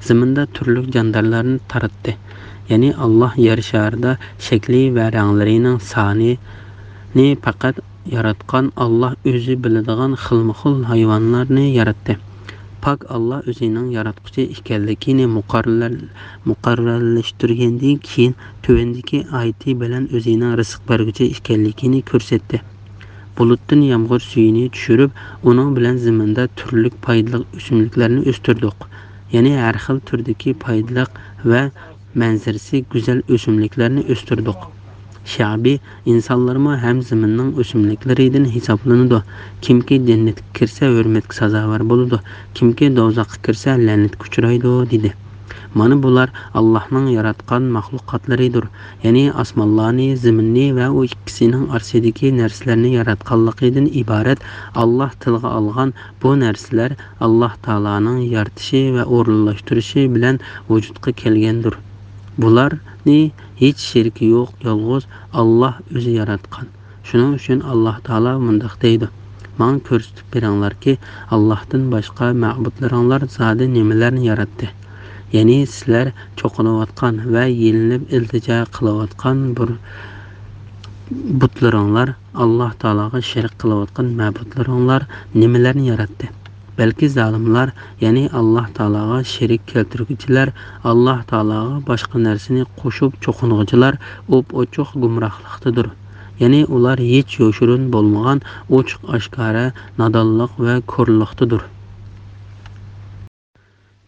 زېمىندا تۈرلۈك جاندارلارنى تاراتتى. يەنى ئاللاھ يەر شارىدا شەكلى ۋە رەڭلىرىنىڭ سانىنى پەقەت ياراتقان ئاللاھ ئۆزى بىلىدىغان خىلمۇخىل ھايۋانلارنى ياراتتى. پاك ئاللاھ ئۆزىنىڭ ياراتقۇچى ئىكەنلىكىنى مۇقەررەر-، مۇقەررەرلەشتۈرگەندىن كېيىن، تۆۋەندىكى ئايىتى بىلەن ئۆزىنىڭ رىزىق بەرگۈچى ئىكەنلىكىنى كۆرسەتتى. بۇلۇتتىن يامغۇر سۈيىنى چۈشۈرۈپ، ئۇنىڭ بىلەن زېمىندا تۈرلۈك پايدىلىق ئۆسۈملۈكلەرنى ئۆستۈردۇق. يەنى ھەر خىل تۈردىكى پايدىلىق ۋە مەنزىرىسى گۈزەل ئۆسۈملۈكلەرنى ئۆستۈردۇق. شەئبى: ئىنسانلارمۇ ھەم زېمىننىڭ ئۆسۈملۈكلىرىدىن ھېسابلىنىدۇ. كىمكى جەننەتكە كىرسە، ھۆرمەتكە سازاۋەر بولىدۇ، كىمكى دوزاخقا كىرسە، لەنەتكە ئۇچرايدۇ، دېدى. مانا بۇلار ئاللاھنىڭ ياراتقان مەخلۇقاتلىرىدۇر. يەنى ئاسمانلارنى، زېمىننى ۋە ئۇ ئىككىسىنىڭ ئارىسىدىكى نەرسىلەرنى ياراتقانلىقىدىن ئىبارەت ئاللاھ تىلغا ئالغان بۇ نەرسىلەر ئاللاھ تائالانىڭ يارىتىشى ۋە ئورۇنلاشتۇرۇشى بىلەن ۋۇجۇدقا كەلگەندۇر. بۇلارنى ھېچ شېرىكى يوق، يالغۇز ئاللاھ ئۆزى ياراتقان. شۇنىڭ ئۈچۈن ئاللاھ تائالا مۇنداق دەيدۇ: ماڭا كۆرسىتىپ بېرىڭلاركى، ئاللاھتىن باشقا مەبۇدلىرىڭلار زادى نېمىلەرنى ياراتتى؟ يەنى سىلەر چوقۇنۇۋاتقان ۋە يېلىنىپ ئىلتىجا قىلىۋاتقان بۇ بۇتلىرىڭلار، ئاللاھ تائالاغا شېرىك قىلىۋاتقان مەبۇدلىرىڭلار نېمىلەرنى ياراتتى؟ بەلكى زالىملار، يەنى ئاللاھ تائالاغا شېرىك كەلتۈرگۈچىلەر، ئاللاھ تائالاغا باشقا نەرسىنى قوشۇپ چوقۇنغۇچىلار ئوپئوچۇق گۇمراھلىقتىدۇر. يەنى ئۇلار ھېچ يوشۇرۇن بولمىغان ئوچۇق-ئاشكارا نادانلىق ۋە كورلۇقتىدۇر.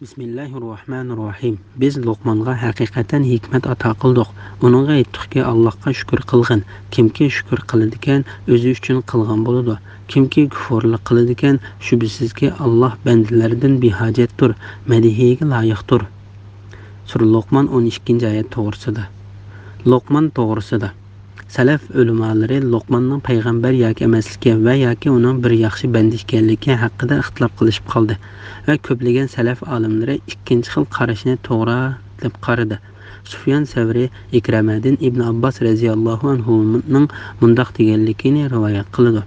بىسمىللاھىررەھمانىررەھىم. بىز لوقمانغا ھەقىقەتەن ھېكمەت ئاتا قىلدۇق. ئۇنىڭغا ئېيتتۇقكى، ئاللاھقا شۈكۈر قىلغىن. كىمكى شۈكۈر قىلىدىكەن، ئۆزى ئۈچۈن قىلغان بولىدۇ. كىمكى كۇفۇرلۇق قىلىدىكەن، شۈبھىسىزكى، ئاللاھ بەندىلەردىن بىھاجەتتۇر، مەدھىيەگە لايىقتۇر. سۈرە لوقمان ئون ئىككىنچى ئايەت توغرىسىدا. لوقمان توغرىسىدا. سەلەف ئۆلىمالىرى لوقماننىڭ پەيغەمبەر ياكى ئەمەسلىكى ۋە ياكى ئۇنىڭ بىر ياخشى بەندە ئىكەنلىكى ھەققىدە ئىختىلاپ قىلىشىپ قالدى ۋە كۆپلىگەن سەلەف ئالىملىرى ئىككىنچى خىل قاراشنى توغرا دەپ قارىدى. سۇفيان سەۋرى ئىكرەمەدىن ئىبن ئابباس رەزىياللاھۇ ئەنھۇنىڭ مۇنداق دېگەنلىكىنى رىۋايەت قىلىدۇ.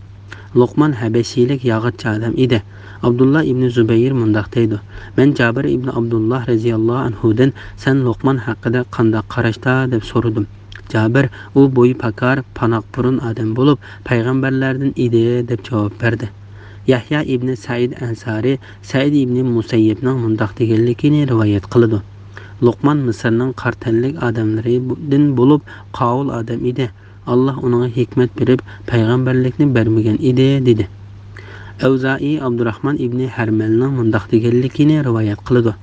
لوقمان ھەبەشىيلىك ياغاچچى ئادەم ئىدى. ئابدۇللا ئىبنى زۇبەير مۇنداق دەيدۇ، مەن جابىر ئىبنى ئابدۇللا رەزىياللاھۇ ئەنھۇدىن، سەن لوقمان ھەققىدە قانداق قاراشتا؟ دەپ سورىدىم. جابىر، ئۇ بويى پاكار، پاناق بۇرۇن ئادەم بولۇپ، پەيغەمبەرلەردىن ئىدى، دەپ جاۋاب بەردى. يەھيا ئىبنى سەئىد ئەنسارى سەئىد ئىبنى مۇسەييىبنىڭ مۇنداق دېگەنلىكىنى رىۋايەت قىلىدۇ، لوقمان مىسىرنىڭ قارا تەنلىك ئادەملىرىدىن بولۇپ، قاۋۇل ئادەم ئىدى. ئاللاھ ئۇنىڭغا ھېكمەت بېرىپ، پەيغەمبەرلىكنى بەرمىگەن ئىدى، دېدى. ئەۋزائىي ئابدۇراھمان ئىبنى ھەرمەلنىڭ مۇنداق دېگەنلىكىنى رىۋايەت قىلىدۇ،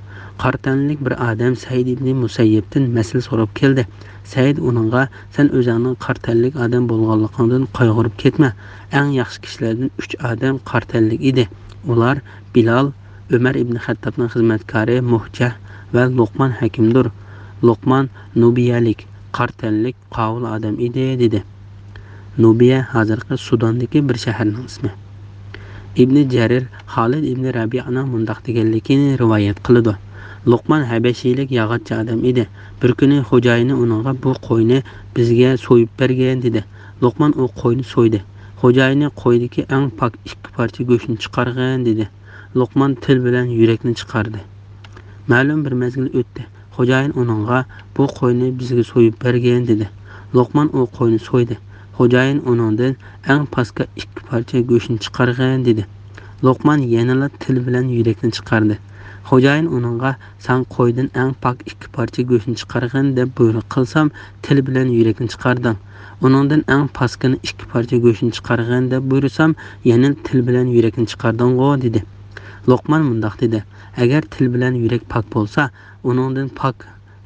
قارا تەنلىك بىر ئادەم سەئىد ئىبنى مۇسەييىبتىن مەسىلە سوراپ كەلدى. سەئىد ئۇنىڭغا، سەن ئۆزۈڭنىڭ قارا تەنلىك ئادەم بولغانلىقىڭدىن قايغۇرۇپ كەتمە. ئەڭ ياخشى كىشىلەردىن ئۈچ ئادەم قارا تەنلىك ئىدى. ئۇلار بىلال، ئۆمەر ئىبنى خەتتابنىڭ خىزمەتكارى مۇھجەھ ۋە لوقمان ھەكىمدۇر. لوقمان نۇبىيەلىك، قارا تەنلىك، قاۋۇل ئادەم ئىدى، دېدى. نۇبىيە ھازىرقى سۇداندىكى بىر شەھەرنىڭ ئىسمى. ئىبنى جەرىر خالىد ئىبنى رەبىئانىڭ مۇنداق دېگەنلىكىنى رىۋايەت قىلىدۇ، لوقمان ھەبەشىيلىك ياغاچچى ئادەم ئىدى. بىر كۈنى خوجايىنى ئۇنىڭغا، بۇ قوينى بىزگە سويۇپ بەرگىن، دېدى. لوقمان ئۇ قوينى سويدى. خوجايىنى، قويدىكى ئەڭ پاك ئىككى پارچە گۆشنى چىقارغىن، دېدى. لوقمان تىل بىلەن يۈرەكنى چىقاردى. مەلۇم بىر مەزگىل ئۆتتى. خوجايىن ئۇنىڭغا، بۇ قوينى بىزگە سويۇپ بەرگىن، دېدى. لوقمان ئۇ قوينى سويدى. خوجايىن ئۇنىڭدىن ئەڭ پاسكا ئىككى پارچە گۆشنى چىقارغىن، دېدى. لوقمان يەنىلا تىل بىلەن يۈرەكنى چىقاردى. خوجايىن ئۇنىڭغا، ساڭا قويدىن ئەڭ پاك ئىككى پارچە گۆشنى چىقارغىن دەپ بۇيرۇق قىلسام، تىل بىلەن يۈرەكنى چىقاردىڭ. ئۇنىڭدىن ئەڭ پاسكىنا ئىككى پارچە گۆشنى چىقارغىن دەپ بۇيرۇسام، يەنە تىل بىلەن يۈرەكنى چىقاردىڭغۇ، دېدى. لوقمان مۇنداق دېدى، ئەگەر تىل بىلەن يۈرەك پاك بولسا، ئۇنىڭدىن پاك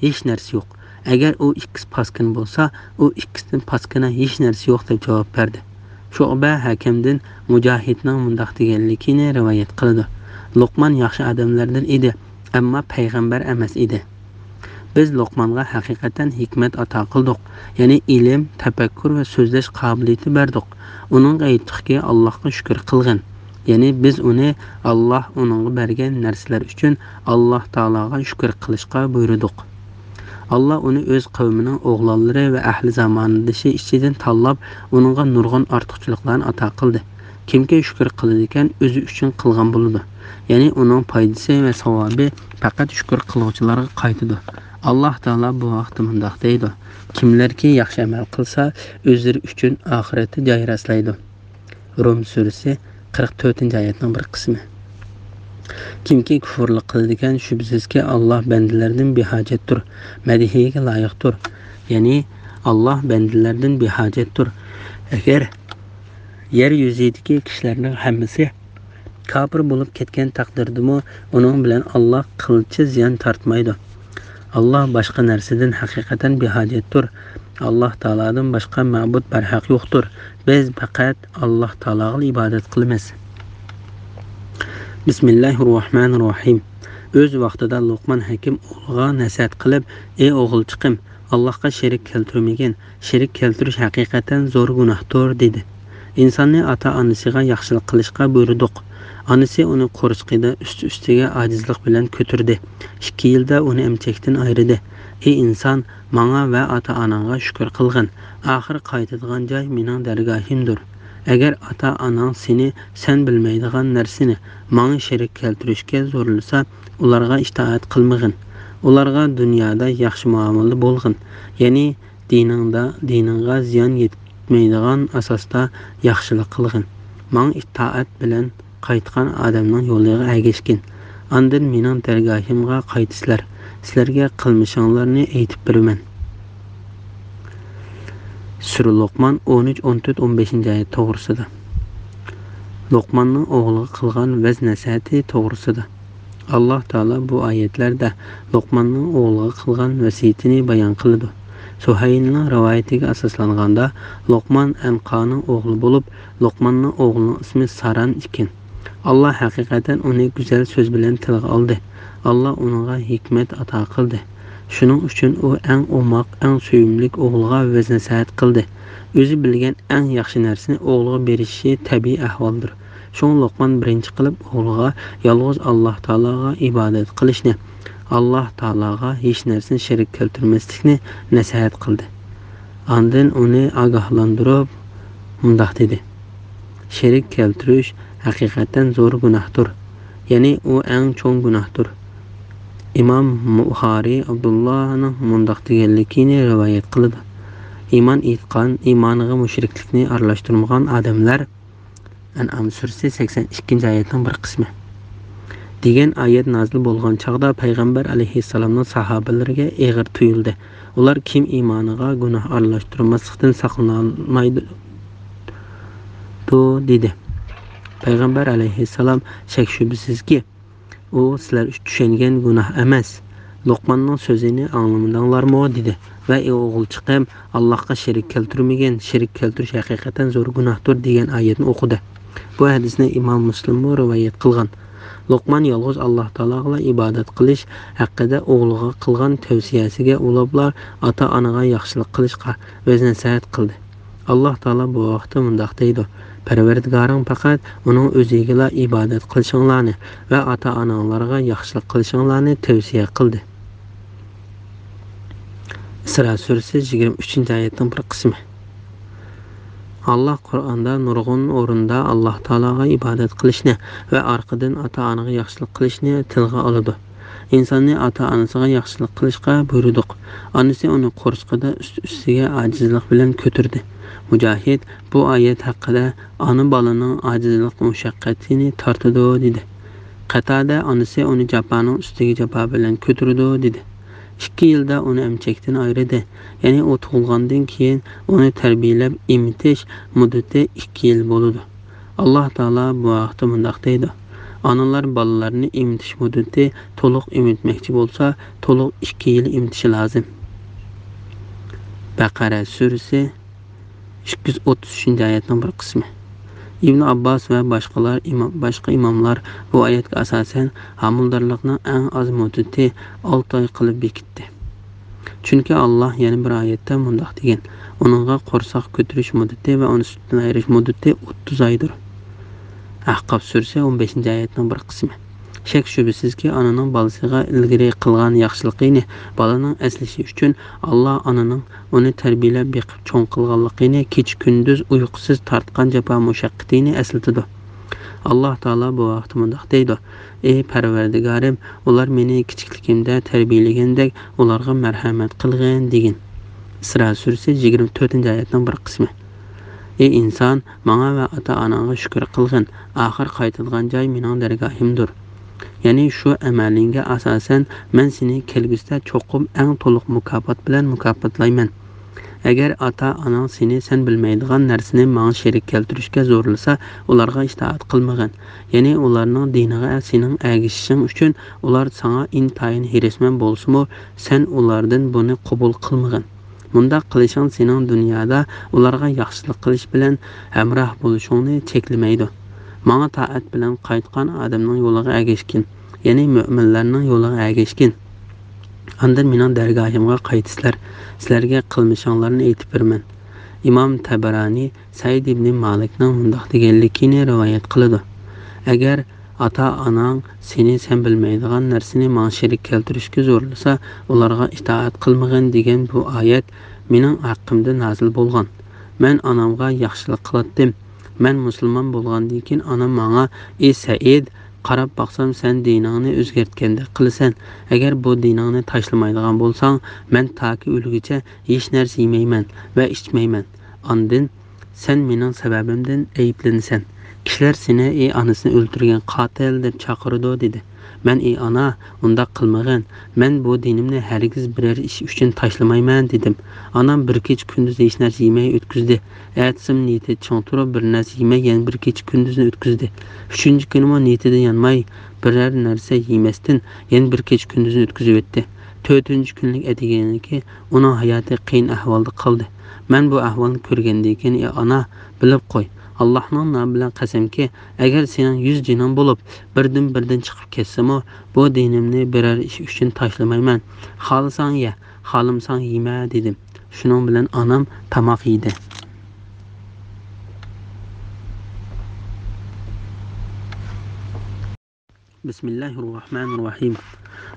ھېچ نەرسە يوق. ئەگەر ئۇ ئىككىسى پاسكىنا بولسا، ئۇ ئىككىسىدىن پاسكىنا ھېچ نەرسە يوق، دەپ جاۋاب بەردى. شۇئبە ھەكەمدىن مۇجاھىدنىڭ مۇنداق دېگەنلىكىنى رىۋايەت قىلىدۇ، لوقمان ياخشى ئادەملەردىن ئىدى، ئەمما پەيغەمبەر ئەمەس ئىدى. بىز لوقمانغا ھەقىقەتەن ھېكمەت ئاتا قىلدۇق، يەنى ئىلىم، تەپەككۇر ۋە سۆزلەش قابىلىيىتى بەردۇق. ئۇنىڭغا ئېيتتۇقكى، ئاللاھقا شۈكۈر قىلغىن. يەنى بىز ئۇنى، ئاللاھ ئۇنىڭغا بەرگەن نەرسىلەر ئۈچۈن ئاللاھ تائالاغا شۈكۈر قىلىشقا بۇيرۇدۇق. ئاللاھ ئۇنى ئۆز قەۋمىنىڭ ئوغلانلىرى ۋە ئەھلى زاماندىشى ئىچىدىن تاللاپ، ئۇنىڭغا نۇرغۇن ئارتۇقچىلىقلارنى ئاتا قىلدى. كىمكى شۈكۈر قىلىدىكەن، ئۆزى ئۈچۈن قىلغان بولىدۇ. يەنى ئۇنىڭ پايدىسى ۋە ساۋابى پەقەت شۈكۈر قىلغۇچىلارغا قايتىدۇ. ئاللاھ تائالا بۇ ھەقتە مۇنداق دەيدۇ، كىملەركى ياخشى ئەمەل قىلسا، ئۆزلىرى ئۈچۈن ئاخىرەتتە جاي راسلايدۇ. روم سۈرىسى، قىرىق تۆتىنچى ئايەتنىڭ بىر قىسمى. كىمكى كۇفۇرلۇق قىلىدىكەن، شۈبھىسىزكى، ئاللاھ بەندىلەردىن بىھاجەتتۇر، مەدھىيەگە لايىقتۇر. يەنى ئاللاھ بەندىلەردىن بىھاجەتتۇر. ئەگەر يەر يۈزىدىكى كىشىلەرنىڭ ھەممىسى كاپىر بولۇپ كەتكەن تەقدىردىمۇ، ئۇنىڭ بىلەن ئاللاھ قىلچە زىيان تارتمايدۇ. ئاللاھ باشقا نەرسىدىن ھەقىقەتەن بىھاجەتتۇر. ئاللاھ تائالادىن باشقا مەبۇد بەرھەق يوقتۇر. بىز پەقەت ئاللاھ تائالاغىلا ئىبادەت قىلىمىز. بىسمىللاھىررەھمانىررەھىم. ئۆز ۋاقتىدا لوقمان ھەكىم ئوغلىغا نەسىھەت قىلىپ، ئى ئوغۇلچىقىم، ئاللاھقا شېرىك كەلتۈرمىگىن، شېرىك كەلتۈرۈش ھەقىقەتەن زور گۇناھتۇر، دېدى. ئىنساننى ئاتا-ئانىسىغا ياخشىلىق قىلىشقا بۇيرۇدۇق. ئانىسى ئۇنى قورسىقىدا ئۈستى-ئۈستىگە ئاجىزلىق بىلەن كۆتۈردى. ئىككى يىلدا ئۇنى ئەمچەكتىن ئايرىدى. ئى ئىنسان، ماڭا ۋە ئاتا-ئاناڭغا شۈكۈر قىلغىن. ئاخىر قايتىدىغان جاي مېنىڭ دەرگاھىمدۇر. ئەگەر ئاتا-ئاناڭ سېنى سەن بىلمەيدىغان نەرسىنى ماڭا شېرىك كەلتۈرۈشكە زورلىسا، ئۇلارغا ئىتائەت قىلمىغىن. ئۇلارغا دۇنيادا ياخشى مۇئامىلىدە بولغىن. يەنى دىنىڭدا، دىنىڭغا زىيان يەتمەيدىغان ئاساستا ياخشىلىق قىلغىن. ماڭا ئىتائەت بىلەن قايتقان ئادەمنىڭ يولىغا ئەگەشكىن. ئاندىن مېنىڭ دەرگاھىمغا قايتىسىلەر. سىلەرگە قىلمىشىڭلارنى ئېيتىپ بېرىمەن. سۈرە لوقمان ئون ئۈچ، ئون تۆت، ئون بەشىنچى ئايەت توغرىسىدا. لوقماننىڭ ئوغلىغا قىلغان ۋەز-نەسىھەتى توغرىسىدا. ئاللاھ تائالا بۇ ئايەتلەردە لوقماننىڭ ئوغلىغا قىلغان ۋەسىيىتىنى بايان قىلىدۇ. سۇھەيلنىڭ رىۋايىتىگە ئاساسلانغاندا، لوقمان ئەنقانىڭ ئوغلى بولۇپ، لوقماننىڭ ئوغلىنىڭ ئىسمى ساران ئىكەن. ئاللاھ ھەقىقەتەن ئۇنى گۈزەل سۆز بىلەن تىلغا ئالدى. ئاللاھ ئۇنىڭغا ھېكمەت ئاتا قىلدى. شۇنىڭ ئۈچۈن ئۇ ئەڭ ئوماق، ئەڭ سۆيۈملۈك ئوغلىغا ۋەز-نەسىھەت قىلدى. ئۆزى بىلگەن ئەڭ ياخشى نەرسىنى ئوغلىغا بېرىشى تەبىئىي ئەھۋالدۇر. شۇڭا لوقمان بىرىنچى قىلىپ ئوغلىغا يالغۇز ئاللاھ تائالاغا ئىبادەت قىلىشنى، ئاللاھ تائالاغا ھېچ نەرسىنى شېرىك كەلتۈرمەسلىكنى نەسىھەت قىلدى. ئاندىن ئۇنى ئاگاھلاندۇرۇپ مۇنداق دېدى: شېرىك كەلتۈرۈش ھەقىقەتەن زور گۇناھتۇر، يەنى ئۇ ئەڭ چوڭ گۇناھتۇر. ئىمام بۇخارىي ئابدۇللانىڭ مۇنداق دېگەنلىكىنى رىۋايەت قىلىدۇ: ئىمان ئېيتقان، ئىمانىغا مۇشرىكلىكنى ئارىلاشتۇرمىغان ئادەملەر، ئەنئام سۈرىسى سەكسەن ئىككىنچى ئايەتنىڭ بىر قىسمى، دېگەن ئايەت نازىل بولغان چاغدا پەيغەمبەر ئەلەيھىسسالامنىڭ ساھابىلىرىگە ئېغىر تۇيۇلدى. ئۇلار كىم ئىمانىغا گۇناھ ئارىلاشتۇرماسلىقتىن ساقلىنالمايدۇ دېدى. پەيغەمبەر ئەلەيھىسسالام، شەك-شۈبھىسىزكى، ئۇ سىلەر چۈشەنگەن گۇناھ ئەمەس. لوقماننىڭ سۆزىنى ئاڭلىمىدىڭلارمۇ؟ دېدى. ۋە ئى ئوغۇلچىقىم، ئاللاھقا شېرىك كەلتۈرمىگىن، شېرىك كەلتۈرۈش ھەقىقەتەن زور گۇناھتۇر، دېگەن ئايەتنى ئوقۇدى. بۇ ھەدىسنى ئىمام مۇسلىممۇ رىۋايەت قىلغان. لوقمان يالغۇز ئاللاھ تائالاغىلا ئىبادەت قىلىش ھەققىدە ئوغلىغا قىلغان تەۋسىيەسىگە ئۇلاپلا ئاتا-ئانىغا ياخشىلىق قىلىشقا ۋەز-نەسىھەت قىلدى. ئاللاھ تائالا بۇ ھەقتە مۇنداق دەيدۇ: پەرۋەردىگارىڭ پەقەت ئۇنىڭ ئۆزىگىلا ئىبادەت قىلىشىڭلارنى ۋە ئاتا-ئاناڭلارغا ياخشىلىق قىلىشىڭلارنى تەۋسىيە قىلدى. ئىسرا سۈرىسى يىگىرمە ئۈچىنچى ئايەتنىڭ بىر قىسمى. ئاللاھ قۇرئاندا نۇرغۇن ئورۇندا ئاللاھ تائالاغا ئىبادەت قىلىشنى ۋە ئارقىدىن ئاتا-ئانىغا ياخشىلىق قىلىشنى تىلغا ئالىدۇ. ئىنساننى ئاتا-ئانىسىغا ياخشىلىق قىلىشقا بۇيرۇدۇق. ئانىسى ئۇنى قورسىقىدا ئۈست-ئۈستىگە ئاجىزلىق بىلەن كۆتۈردى. مۇجاھىد بۇ ئايەت ھەققىدە، ئانا بالىنىڭ ئاجىزلىق مۇشەققىتىنى تارتىدۇ، دېدى. قەتادە، ئانىسى ئۇنى جاپانىڭ ئۈستىگە جاپا بىلەن كۆتۈرىدۇ، دېدى. ئىككى يىلدا ئۇنى ئەمچەكتىن ئايرىدى. يەنى ئۇ تۇغۇلغاندىن كېيىن ئۇنى تەربىيەلەپ ئېمىتىش مۇددىتى ئىككى يىل بولىدۇ. ئاللاھ تائالا بۇ ھەقتە مۇنداق دەيدۇ: ئانىلار بالىلارنى ئېمىتىش مۇددىتى تولۇق ئېمىتمەكچى بولسا، تولۇق ئىككى يىل ئېمىتىشى لازىم. بەقەرە سۈرىسى، ئىككى يۈز ئوتتۇز ئۈچىنچى ئايەتنىڭ بىر قىسمى. ئىبن ئابباس ۋە باشقىلار ئىما-، باشقا ئىماملار بۇ ئايەتكە ئاساسەن، ھامىلىدارلىقنىڭ ئەڭ ئاز مۇددىتى ئالتە ئاي قىلىپ بېكىتتى. چۈنكى ئاللاھ يەنە بىر ئايەتتە مۇنداق دېگەن: ئۇنىڭغا قورساق كۆتۈرۈش مۇددىتى ۋە ئۇنى سۈتتىن ئايرىش مۇددىتى ئوتتۇز ئايدۇر. ئەھقاف سۈرىسى، ئون بەشىنچى ئايەتنىڭ بىر قىسمى. شەك شۈبھىسىزكى، ئانىنىڭ بالىسىغا ئىلگىرى قىلغان ياخشىلىقىنى بالىنىڭ ئەسلىشى ئۈچۈن، ئاللاھ ئانىنىڭ ئۇنى تەربىيەلەپ بېقىپ چوڭ قىلغانلىقىنى، كېچە-كۈندۈز ئۇيقۇسىز تارتقان جاپا-مۇشەققىتىنى ئەسلىتىدۇ. ئاللاھ تائالا بۇ ھەقتە مۇنداق دەيدۇ: ئى پەرۋەردىگارىم، ئۇلار مېنى كىچىكلىكىمدە تەربىيەلىگەندەك، ئۇلارغا مەرھەمەت قىلغىن، دېگىن. ئىسرا سۈرىسى، يىگىرمە تۆتىنچى ئايەتنىڭ بىر قىسمى. ئى ئىنسان، ماڭا ۋە ئاتا-ئاناڭغا شۈكۈر قىلغىن، ئاخىر قايتىدىغان جاي مېنىڭ دەرگاھىمدۇر. يەنى شۇ ئەمەلىڭگە ئاساسەن، مەن سېنى كەلگۈسىدە چوقۇم ئەڭ تولۇق مۇكاپات بىلەن مۇكاپاتلايمەن. ئەگەر ئاتا-ئاناڭ سېنى سەن بىلمەيدىغان نەرسىنى ماڭا شېرىك كەلتۈرۈشكە زورلىسا، ئۇلارغا ئىتائەت قىلمىغىن. يەنى ئۇلارنىڭ دىنىغا سېنىڭ ئەگىشىشىڭ ئۈچۈن ئۇلار ساڭا ئىنتايىن ھېرىسمەن بولسىمۇ، سەن ئۇلاردىن بۇنى قوبۇل قىلمىغىن. مۇنداق قىلىشىڭ سېنىڭ دۇنيادا ئۇلارغا ياخشىلىق قىلىش بىلەن ھەمراھ بولۇشۇڭنى چەكلىمەيدۇ. ماڭا تائەت بىلەن قايتقان ئادەمنىڭ يولىغا ئەگەشكىن، يەنى مۆمىنلەرنىڭ يولىغا ئەگەشكىن. ئاندىن مېنىڭ دەرگاھىمغا قايتىسىلەر، سىلەرگە قىلمىشىڭلارنى ئېيتىپ بېرىمەن. ئىمام تەبەرانى سەئىد ئىبنى مالىكنىڭ مۇنداق دېگەنلىكىنى رىۋايەت قىلىدۇ: ئەگەر ئاتا-ئاناڭ سېنى سەن بىلمەيدىغان نەرسىنى ماڭا شېرىك كەلتۈرۈشكە زورلىسا، ئۇلارغا ئىتائەت قىلمىغىن، دېگەن بۇ ئايەت مېنىڭ ھەققىمدە نازىل بولغان. مەن ئانامغا ياخشىلىق قىلاتتىم. مەن مۇسۇلمان بولغاندىن كېيىن ئانام ماڭا: ئى سەئىد، قاراپ باقسام، سەن دىنىڭنى ئۆزگەرتكەندەك قىلىسەن. ئەگەر بۇ دىنىڭنى تاشلىمايدىغان بولساڭ، مەن تاكى ئۆلگۈچە ھېچ نەرسە يېمەيمەن ۋە ئىچمەيمەن. ئاندىن سەن مېنىڭ سەۋەبىمدىن ئەيىبلىنىسەن. كىشىلەر سېنى، ئى ئانىسىنى ئۆلتۈرگەن قاتىل، دەپ چاقىرىدۇ، دېدى. مەن، ئى ئانا، ئۇنداق قىلمىغىن. مەن بۇ دىنىمنى ھەرگىز بىرەر ئىش ئۈچۈن تاشلىمايمەن، دېدىم. ئانام بىر كېچە-كۈندۈز ھېچ نەرسە يېمەي ئۆتكۈزدى. ئەتىسىمۇ نىيىتى چىڭ تۇرۇپ، بىر نەرسە يېمەي يەنە بىر كېچە-كۈندۈزنى ئۆتكۈزدى. ئۈچىنچى كۈنىمۇ نىيىتىدىن يانماي، بىرەر نەرسە يېمەستىن يەنە بىر كېچە-كۈندۈزنى ئۆتكۈزۈۋەتتى. تۆتىنچى كۈنلۈك ئەتىگەنلىكى ئۇنىڭ ھاياتى قىيىن ئەھۋالدا قالدى. مەن بۇ ئەھۋالنى كۆرگەندىن كېيىن، ئى ئانا، بىلىپ قوي، ئاللاھنىڭ نامى بىلەن قەسەمكى، ئەگەر سېنىڭ يۈز جېنىڭ بولۇپ، بىردىن-بىردىن چىقىپ كەتسىمۇ، بۇ دىنىمنى بىرەر ئىش ئۈچۈن تاشلىمايمەن. خالىساڭ يە، خالىمىساڭ يېمە، دېدىم. شۇنىڭ بىلەن ئانام تاماق يېدى. بىسمىللاھىررەھمانىررەھىم.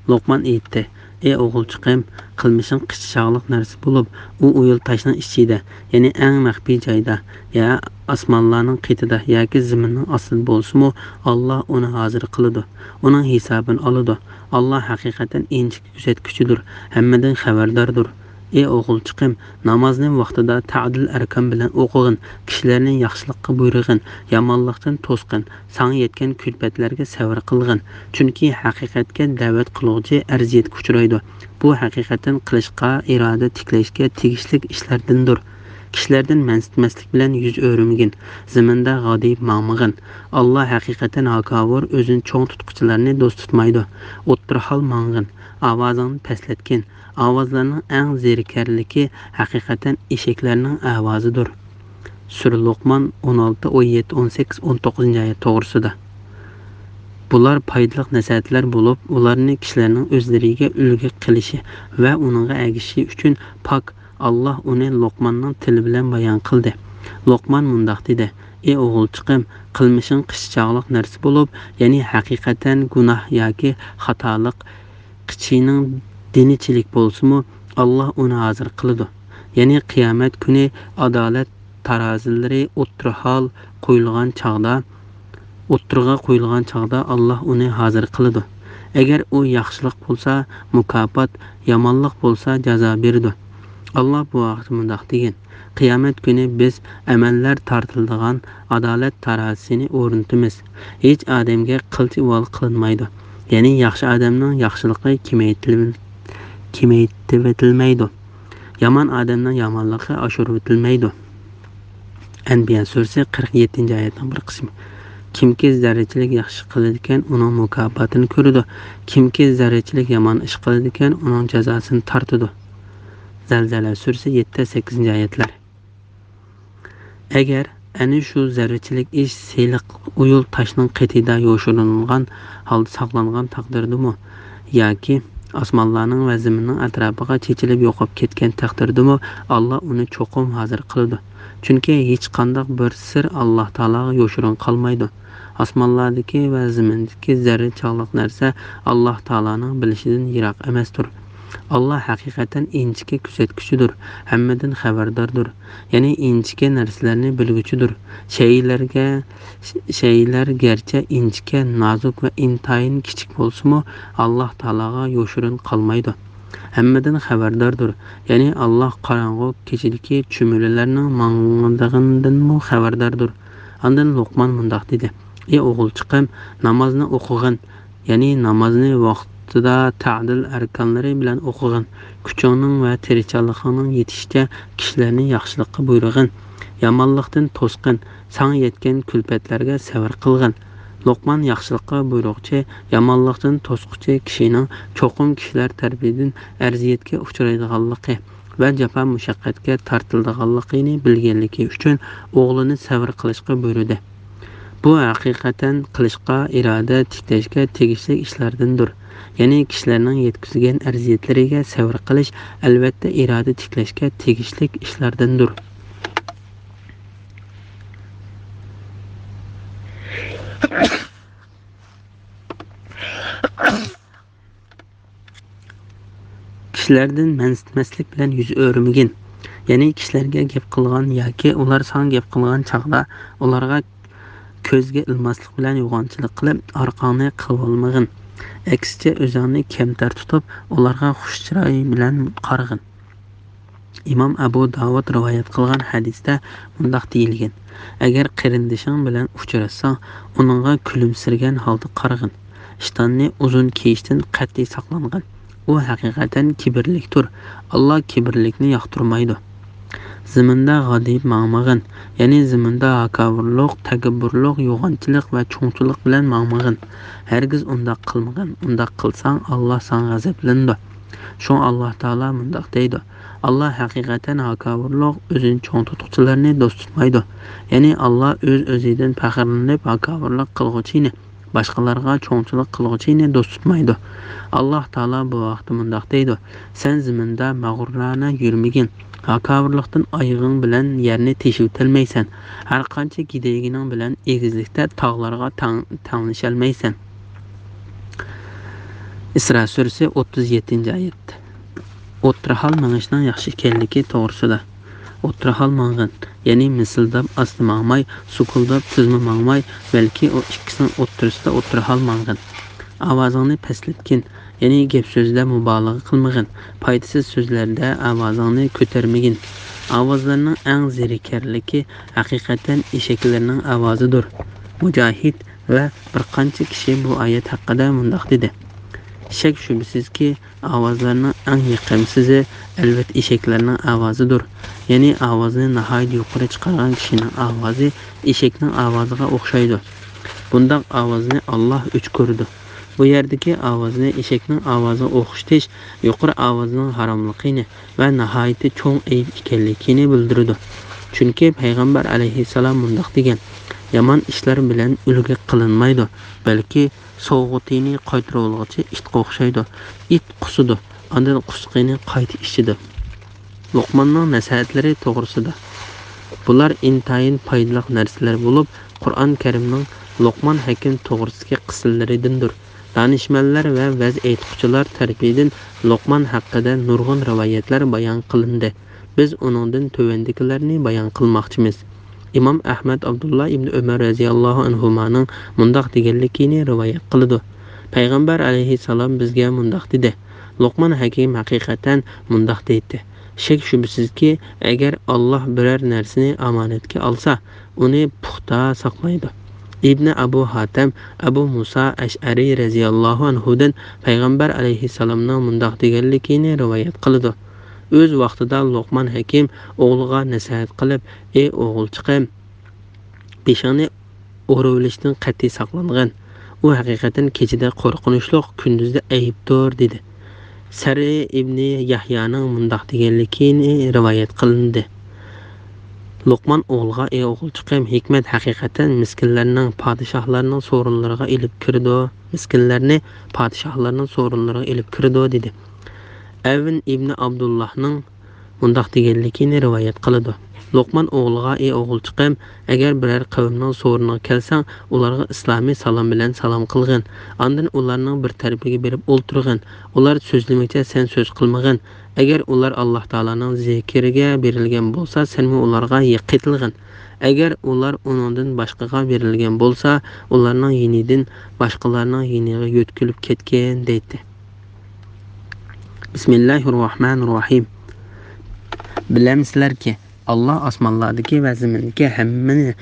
لوقمان ئېيتتى: «ئى ئوغۇلچىقىم، قىلمىشىڭ قىچا چاغلىق نەرسە بولۇپ، ئۇ ئويۇل تاشنىڭ ئىچىدە، يەنى ئەڭ مەخپىي جايدا، يا ئاسمانلارنىڭ قېتىدا ياكى زېمىننىڭ ئاستىدا بولسىمۇ، ئاللا ئۇنى ھازىر قىلىدۇ، ئۇنىڭ ھېسابىنى ئالىدۇ. ئاللا ھەقىقەتەن ئىنچىكە كۆزەتكۈچىدۇر، ھەممىدىن خەۋەرداردۇر. ئى ئوغۇلچىقىم، نامازنى ۋاقتىدا تەئدىل ئەركان بىلەن ئوقۇغىن، كىشىلەرنى ياخشىلىققا بۇيرۇغىن، يامانلىقتىن توسقىن، ساڭا يەتكەن كۈلپەتلەرگە سەۋر قىلغىن، چۈنكى ھەقىقەتكە دەۋەت قىلغۇچى ئەرزىيەتكە ئۇچرايدۇ. بۇ ھەقىقەتەن قىلىشقا، ئىرادە تىكلەشكە تېگىشلىك ئىشلاردىندۇر. كىشىلەردىن مەنسىتمەسلىك بىلەن يۈز ئۆرۈمىگىن، زېمىندا غادىيىپ ماڭمىغىن. ئاللا ھەقىقەتەن ھاكاۋۇر، ئۆزىنى چوڭ تۇتقۇچىلارنى دوست تۇتمايدۇ. ئوتتۇرا ھال ماڭغىن، ئاۋازىڭنى پەسلەتكىن. ئاۋازلارنىڭ ئەڭ زېرىكەرلىكى ھەقىقەتەن ئېشەكلەرنىڭ ئاۋازىدۇر.» سۈرە لوقمان ئون ئالتە، ئون يەتتە، ئون سەككىز، ئون توققۇزىنچى ئايەت توغرىسىدا. بۇلار پايدىلىق نەسىھەتلەر بولۇپ، ئۇلارنى كىشىلەرنىڭ ئۆزلىرىگە ئۈلگە قىلىشى ۋە ئۇنىڭغا ئەگىشىشى ئۈچۈن پاك ئاللا ئۇنى لوقماننىڭ تىلى بىلەن بايان قىلدى. لوقمان مۇنداق دېدى: «ئى ئوغۇلچىقىم، قىلمىشىڭ قىچا چاغلىق نەرسە بولۇپ، يەنى ھەقىقەتەن گۇناھ ياكى خاتالىق، قىچىنىڭ دېنى چىلىك بولسىمۇ، ئاللا ئۇنى ھازىر قىلىدۇ.» يەنى قىيامەت كۈنى ئادالەت تارازىلىرى ئوتتۇرا ھال قويۇلغان چاغدا، ئوتتۇرىغا قويۇلغان چاغدا ئاللا ئۇنى ھازىر قىلىدۇ. ئەگەر ئۇ ياخشىلىق بولسا، مۇكاپات، يامانلىق بولسا، جازا بېرىدۇ. ئاللا بۇ ھەقتە مۇنداق دېگەن: «قىيامەت كۈنى بىز ئەمەللەر تارتىلىدىغان ئادالەت تارازىسىنى ئورنىتىمىز. ھېچ ئادەمگە قىلچە ئۇۋال قىلىنمايدۇ.» يەنى ياخشى ئادەمنىڭ ياخشىلىقى كېمەيتىلىۋېتىلمەيدۇ، كېمەيتىۋېتىلمەيدۇ. يامان ئادەمنىڭ يامانلىقى ئاشۇرۇۋېتىلمەيدۇ. ئەنبىيا سۈرىسى قىرىق يەتتىنچى ئايەتنىڭ بىر قىسمى. كىمكى زەررىچىلىك ياخشى قىلىدىكەن، ئۇنىڭ مۇكاپاتىنى كۆرىدۇ. كىمكى زەررىچىلىك يامان ئىش قىلىدىكەن، ئۇنىڭ جازاسىنى تارتىدۇ. زەلزەلە سۈرىسى يەتتە، سەككىزىنچى ئايەتلەر. ئەگەر ئەنە شۇ زەررىچىلىك ئىش سېلىق ئويۇل تاشنىڭ قېتىدا يوشۇرۇنغان ھالدا ساقلانغان تەقدىردىمۇ ياكى ئاسمانلارنىڭ ۋە زېمىننىڭ ئەتراپىغا چېچىلىپ يوقاپ كەتكەن تەقدىردىمۇ، ئاللا ئۇنى چوقۇم ھازىر قىلىدۇ. چۈنكى ھېچقانداق بىر سىر ئاللا تائالاغا يوشۇرۇن قالمايدۇ. ئاسمانلاردىكى ۋە زېمىندىكى زەررە چاغلىق نەرسە ئاللا تائالانىڭ بىلىشىدىن يىراق ئەمەستۇر. ئاللا ھەقىقەتەن ئىنچىكە كۆزەتكۈچىدۇر، ھەممىدىن خەۋەرداردۇر. يەنى ئىنچىكە نەرسىلەرنى بىلگۈچىدۇر. شەيئىلەرگە، شەيئىلەر گەرچە ئىنچىكە، نازۇك ۋە ئىنتايىن كىچىك بولسىمۇ، ئاللا تائالاغا يوشۇرۇن قالمايدۇ. ھەممىدىن خەۋەرداردۇر. يەنى ئاللا قاراڭغۇ كېچىدىكى چۈمۈلىلەرنىڭ ماڭىدىغىنىدىنمۇ خەۋەرداردۇر. ئاندىن لوقمان مۇنداق دېدى: «ئى ئوغۇلچىقىم، نامازنى ئوقۇغىن.» يەنى نامازنى ۋاقتىدا تەدىل ئەركانلىرى بىلەن ئوقۇغىن. كۈچۈڭنىڭ ۋە تىرىشچانلىقىڭنىڭ يېتىشىچە كىشىلەرنى ياخشىلىققا بۇيرۇغىن. يامانلىقتىن توسقىن، ساڭا يەتكەن كۈلپەتلەرگە سەۋر قىلغىن. لوقمان ياخشىلىققا بۇيرۇغۇچى، يامانلىقتىن توسقۇچى كىشىنىڭ چوقۇم كىشىلەر تەرىپىدىن ئەزىيەتكە ئۇچرايدىغانلىقى ۋە جاپا مۇشەققەتكە تارتىلىدىغانلىقىنى بىلگەنلىكى ئۈچۈن ئوغلىنى سەۋر قىلىشقا بۇيرۇدى. بۇ ھەقىقەتەن قىلىشقا، ئىرادە تىكلەشكە تېگىشلىك ئىشلاردىندۇر. يەنى كىشىلەرنىڭ يەتكۈزگەن ئەزىيەتلىرىگە سەۋر قىلىش، ئەلۋەتتە، ئىرادە تىكلەشكە تېگىشلىك ئىشلاردىندۇر. كىشىلەردىن مەنسىتمەسلىك بىلەن يۈز ئۆرۈمىگىن. يەنى كىشىلەرگە گەپ قىلغان ياكى ئۇلار ساڭا گەپ قىلغان چاغدا ئۇلارغا كۆزگە ئىلماسلىق بىلەن يوغانچىلىق قىلىپ، ئارقاڭنى قىلىۋالمىغىن. ئەكسىچە، ئۆزۈڭنى كەمتەر تۇتۇپ، ئۇلارغا خۇش چىراي بىلەن قارىغىن. ئىمام ئەبۇ داۋۇد رىۋايەت قىلغان ھەدىستە مۇنداق دېيىلگەن: «ئەگەر قېرىندىشىڭ بىلەن ئۇچراشساڭ، ئۇنىڭغا كۈلۈمسىرىگەن ھالدا قارىغىن. ئىشتاننى ئۇزۇن كىيىشتىن قەتئىي ساقلانغىن. ئۇ ھەقىقەتەن كىبىرلىكتۇر. ئاللا كىبىرلىكنى ياقتۇرمايدۇ.» زېمىندا غادىيىپ ماڭمىغىن، يەنى زېمىندا ھاكاۋۇرلۇق، تەكەببۇرلۇق، يوغانچىلىق ۋە چوڭچىلىق بىلەن ماڭمىغىن. ھەرگىز ئۇنداق قىلمىغىن، ئۇنداق قىلساڭ، ئاللا ساڭا غەزەپلىنىدۇ. شۇڭا ئاللا تائالا مۇنداق دەيدۇ، ئاللا ھەقىقەتەن ھاكاۋۇرلۇق، ئۆزىنى چوڭ تۇتقۇچىلارنى دوست تۇتمايدۇ. يەنى ئاللا ئۆز-ئۆزىدىن پەخىرلىنىپ، ھاكاۋۇرلۇق قىلغۇچىنى، باشقىلارغا چوڭچىلىق قىلغۇچىنى دوست تۇتمايدۇ. ئاللا تائالا بۇ ھەقتە مۇنداق دەيدۇ، سەن زېمىندا مەغرۇرانە يۈرمىگىن، ھاكاۋۇرلۇقتىن ئايىغىڭ بىلەن يەرنى تېشىۋېتەلمەيسەن، ھەرقانچە گىدىگىنىڭ بىلەن ئېگىزلىكتە تاغلارغا تەڭ-، تەڭلىشەلمەيسەن. ئىسرا سۈرىسى، ئوتتۇز يەتتىنچى ئايەت. ئوتتۇرا ھال مېڭىشنىڭ ياخشى ئىكەنلىكى توغرىسىدا. ئوتتۇرا ھال ماڭغىن، يەنى مىسىلداپ ئاستا ماڭماي، سوكۇلداپ تېزمۇ ماڭماي، بەلكى ئۇ ئىككىسىنىڭ ئوتتۇرىسىدا ئوتتۇرا ھال ماڭغىن. ئاۋازىڭنى پەسلەتكىن، يەنى گەپ-سۆزدە مۇبالىغە قىلمىغىن، پايدىسىز سۆزلەردە ئاۋازىڭنى كۆتەرمىگىن. ئاۋازلارنىڭ ئەڭ زېرىكەرلىكى ھەقىقەتەن ئېشەكلەرنىڭ ئاۋازىدۇر. مۇجاھىد ۋە بىر قانچە كىشى بۇ ئايەت ھەققىدە مۇنداق دېدى، شەك-شۈبھىسىزكى، ئاۋازلارنىڭ ئەڭ يېقىمسىزى، ئەلۋەتتە، ئېشەكلەرنىڭ ئاۋازىدۇر. يەنى ئاۋازىنى ناھايىتى يۇقىرى چىقارغان كىشىنىڭ ئاۋازى ئېشەكنىڭ ئاۋازىغا ئوخشايدۇ. بۇنداق ئاۋازنى ئاللا ئۆچ كۆرىدۇ. بۇ يەردىكى ئاۋازنى ئېشەكنىڭ ئاۋازىغا ئوخشىتىش يۇقىرى ئاۋازنىڭ ھاراملىقىنى ۋە ناھايىتى چوڭ ئەيىب ئىكەنلىكىنى بىلدۈرىدۇ. چۈنكى پەيغەمبەر ئەلەيھىسسالام مۇنداق دېگەن، يامان ئىشلار بىلەن ئۈلگە قىلىنمايدۇ، بەلكى سوۋغىتىنى قايتۇرۇۋالغۇچى ئىتقا ئوخشايدۇ. ئىت قۇسىدۇ، ئاندىن قۇسقىنى قايتا ئىچىدۇ. لوقماننىڭ نەسىھەتلىرى توغرىسىدا. بۇلار ئىنتايىن پايدىلىق نەرسىلەر بولۇپ، قۇرئان كەرىمنىڭ لوقمان ھەكىم توغرىسىدىكى قىسسىلىرىدىندۇر. دانىشمەنلەر ۋە ۋەز ئېيتقۇچىلار تەرىپىدىن لوقمان ھەققىدە نۇرغۇن رىۋايەتلەر بايان قىلىندى. بىز ئۇنىڭدىن تۆۋەندىكىلەرنى بايان قىلماقچىمىز. ئىمام ئەھمەد ئابدۇللا ئىبنى ئۆمەر رەزىياللاھۇ ئەنھۇمانىڭ مۇنداق دېگەنلىكىنى رىۋايەت قىلىدۇ، پەيغەمبەر ئەلەيھىسسالام بىزگە مۇنداق دېدى، لوقمان ھەكىم ھەقىقەتەن مۇنداق دەيتتى، شەك-شۈبھىسىزكى، ئەگەر ئاللا بىرەر نەرسىنى ئامانەتكە ئالسا، ئۇنى پۇختا ساقلايدۇ. ئىبنى ئەبۇ ھاتەم ئەبۇ مۇسا ئەشئەرى رەزىياللاھۇ ئەنھۇدىن پەيغەمبەر ئەلەيھىسسالامنىڭ مۇنداق دېگەنلىكىنى رىۋايەت قىلىدۇ، ئۆز ۋاقتىدا لوقمان ھەكىم ئوغلىغا نەسىھەت قىلىپ، ئى ئوغۇلچىقىم، بېشىڭنى ئورىۋېلىشتىن قەتئىي ساقلانغىن. ئۇ ھەقىقەتەن كېچىدە قورقۇنچلۇق، كۈندۈزدە ئەيىبتۇر، دېدى. سەرى ئىبنى يەھيانىڭ مۇنداق دېگەنلىكىنى رىۋايەت قىلىندى. لوقمان ئوغلىغا، ئى ئوغۇلچىقىم، ھېكمەت ھەقىقەتەن مىسكىنلەرنىڭ، پادىشاھلارنىڭ سورۇنلىرىغا ئېلىپ كىرىدۇ، مىسكىنلەرنى پادىشاھلارنىڭ سورۇنلىرىغا ئېلىپ كىرىدۇ، دېدى. ئەۋن ئىبنى ئابدۇللاھنىڭ مۇنداق دېگەنلىكىنى رىۋايەت قىلىدۇ. لوقمان ئوغلىغا، ئى ئوغۇلچىقىم، ئەگەر بىرەر قەۋمنىڭ سورۇنىغا كەلسەڭ، ئۇلارغا ئىسلامىي سالام بىلەن سالام قىلغىن. ئاندىن ئۇلارنىڭ بىر تەرىپىگە بېرىپ ئولتۇرغىن. ئۇلار سۆزلىمىگىچە سەن سۆز قىلمىغىن. ئەگەر ئۇلار ئاللا تائالانىڭ زىكرىگە بېرىلگەن بولسا، سەنمۇ ئۇلارغا يېقىنلىغىن. ئەگەر ئۇلار ئۇنىڭدىن باشقىغا بېرىلگەن بولسا، ئۇلارنىڭ يېنىدىن باشقىلارنىڭ يېنىغا يۆتكىلىپ كەتكىن، دەيتتى. بىسمىللاھىررەھمانىررەھىم. بىلەمسىلەركى، ئاللا ئاسمانلاردىكى ۋە زېمىندىكى ھەممىنى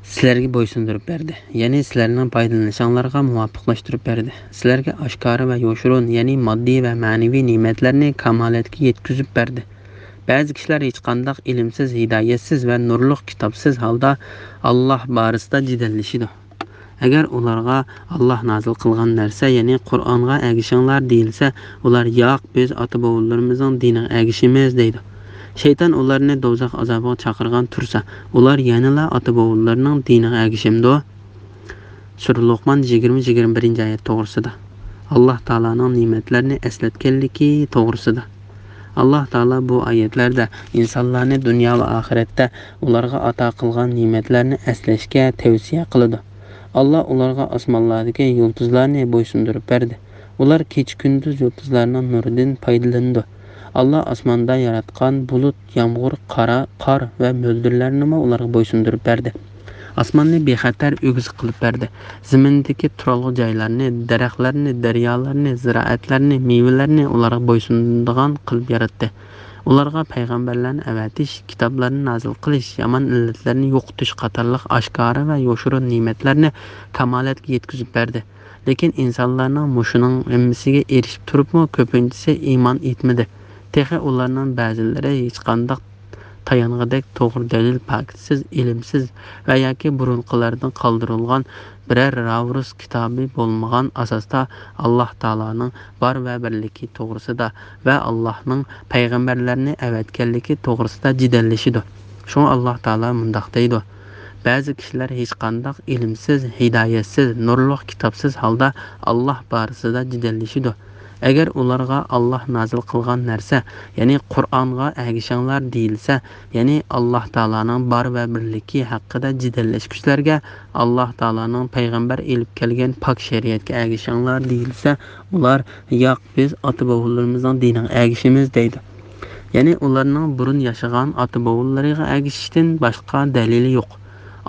سىلەرگە بويسۇندۇرۇپ بەردى. يەنى سىلەرنىڭ پايدىلىنىشىڭلارغا مۇۋاپىقلاشتۇرۇپ بەردى. سىلەرگە ئاشكارا ۋە يوشۇرۇن، يەنى ماددىي ۋە مەنىۋى نېمەتلەرنى كامالەتكە يەتكۈزۈپ بەردى. بەزى كىشىلەر ھېچقانداق ئىلىمسىز، ھىدايەتسىز ۋە نۇرلۇق كىتابسىز ھالدا ئاللا بارىسىدا جېدەللىشىدۇ. ئەگەر ئۇلارغا ئاللا نازىل قىلغان نەرسە، يەنى قۇرئانغا ئەگىشىڭلار دېيىلسە، ئۇلار ياق، بىز ئاتا-بوۋىلىرىمىزنىڭ دىنىغا ئەگىشىمىز دەيدۇ. شەيتان ئۇلارنى دوزاخ ئازابىغا چاقىرغان تۇرسا، ئۇلار يەنىلا ئاتا-بوۋىلىرىنىڭ دىنىغا ئەگىشەمدۇ؟ سۈرە لوقمان يىگىرمە، يىگىرمە بىرىنچى ئايەت توغرىسىدا. ئاللا تائالانىڭ نېمەتلەرنى ئەسلەتكەنلىكى توغرىسىدا. ئاللا تائالا بۇ ئايەتلەردە ئىنسانلارنى دۇنيا ۋە ئاخىرەتتە ئۇلارغا ئاتا قىلغان نېمەتلەرنى ئەسلەشكە تەۋسىيە قىلىدۇ. ئاللا ئۇلارغا ئاسمانلاردىكى يۇلتۇزلارنى بويسۇندۇرۇپ بەردى. ئۇلار كېچە-كۈندۈز يۇلتۇزلارنىڭ نۇرىدىن پايدىلىنىدۇ. ئاللا ئاسماندا ياراتقان بۇلۇت، يامغۇر، قارا، قار ۋە مۆلدۈرلەرنىمۇ ئۇلارغا بويسۇندۇرۇپ بەردى. ئاسماننى بىخەتەر، ئۆگزە قىلىپ بەردى. زېمىندىكى تۇرالغۇ جايلارنى، دەرەخلەرنى، دەريالارنى، زىرائەتلەرنى، مېۋىلەرنى ئۇلارغا بويسۇنىدىغان قىلىپ ياراتتى. ئۇلارغا پەيغەمبەرلەرنى ئەۋەتىش، كىتابلارنى نازىل قىلىش، يامان ئىللەتلەرنى يوقىتىش قاتارلىق ئاشكارا ۋە يوشۇرۇن نېمەتلەرنى كامالەتكە يەتكۈزۈپ بەردى. لېكىن ئىنسانلارنىڭ مۇشۇنىڭ ھەممىسىگە ئېرىشىپ تۇرۇپمۇ كۆپىنچىسى ئىمان ئېيتمىدى. تېخى ئۇلارنىڭ بەزىلىرى ھېچقانداق تايانغۇدەك توغرا دەلىل، پاكىتسىز، ئىلىمسىز ۋە ياكى بۇرۇنقىلاردىن قالدۇرۇلغان بىرەر راۋۇرۇس كىتابى بولمىغان ئاساستا، ئاللاھ تائالانىڭ بار ۋە بىرلىكى توغرىسىدا ۋە ئاللاھنىڭ پەيغەمبەرلەرنى ئەۋەتكەنلىكى توغرىسىدا جېدەللىشىدۇ. شۇڭا ئاللاھ تائالا مۇنداق دەيدۇ: بەزى كىشىلەر ھېچقانداق ئىلىمسىز، ھىدايەتسىز، نۇرلۇق كىتابسىز ھالدا ئاللاھ بارىسىدا جېدەللىشىدۇ. ئەگەر ئۇلارغا ئاللاھ نازىل قىلغان نەرسە، يەنى قۇرئانغا ئەگىشىڭلار دېيىلسە، يەنى ئاللاھ تائالانىڭ بار ۋە بىرلىكى ھەققىدە جېدەللەشكۈچىلەرگە ئاللاھ تائالانىڭ پەيغەمبەر ئېلىپ كەلگەن پاك شەرىئەتكە ئەگىشىڭلار دېيىلسە، ئۇلار: ياق، بىز ئاتا-بوۋىلىرىمىزنىڭ دىنىغا ئەگىشىمىز دەيدۇ. يەنى ئۇلارنىڭ بۇرۇن ياشىغان ئاتا-بوۋىلىرىغا ئەگىشىشتىن باشقا دەلىلى يوق.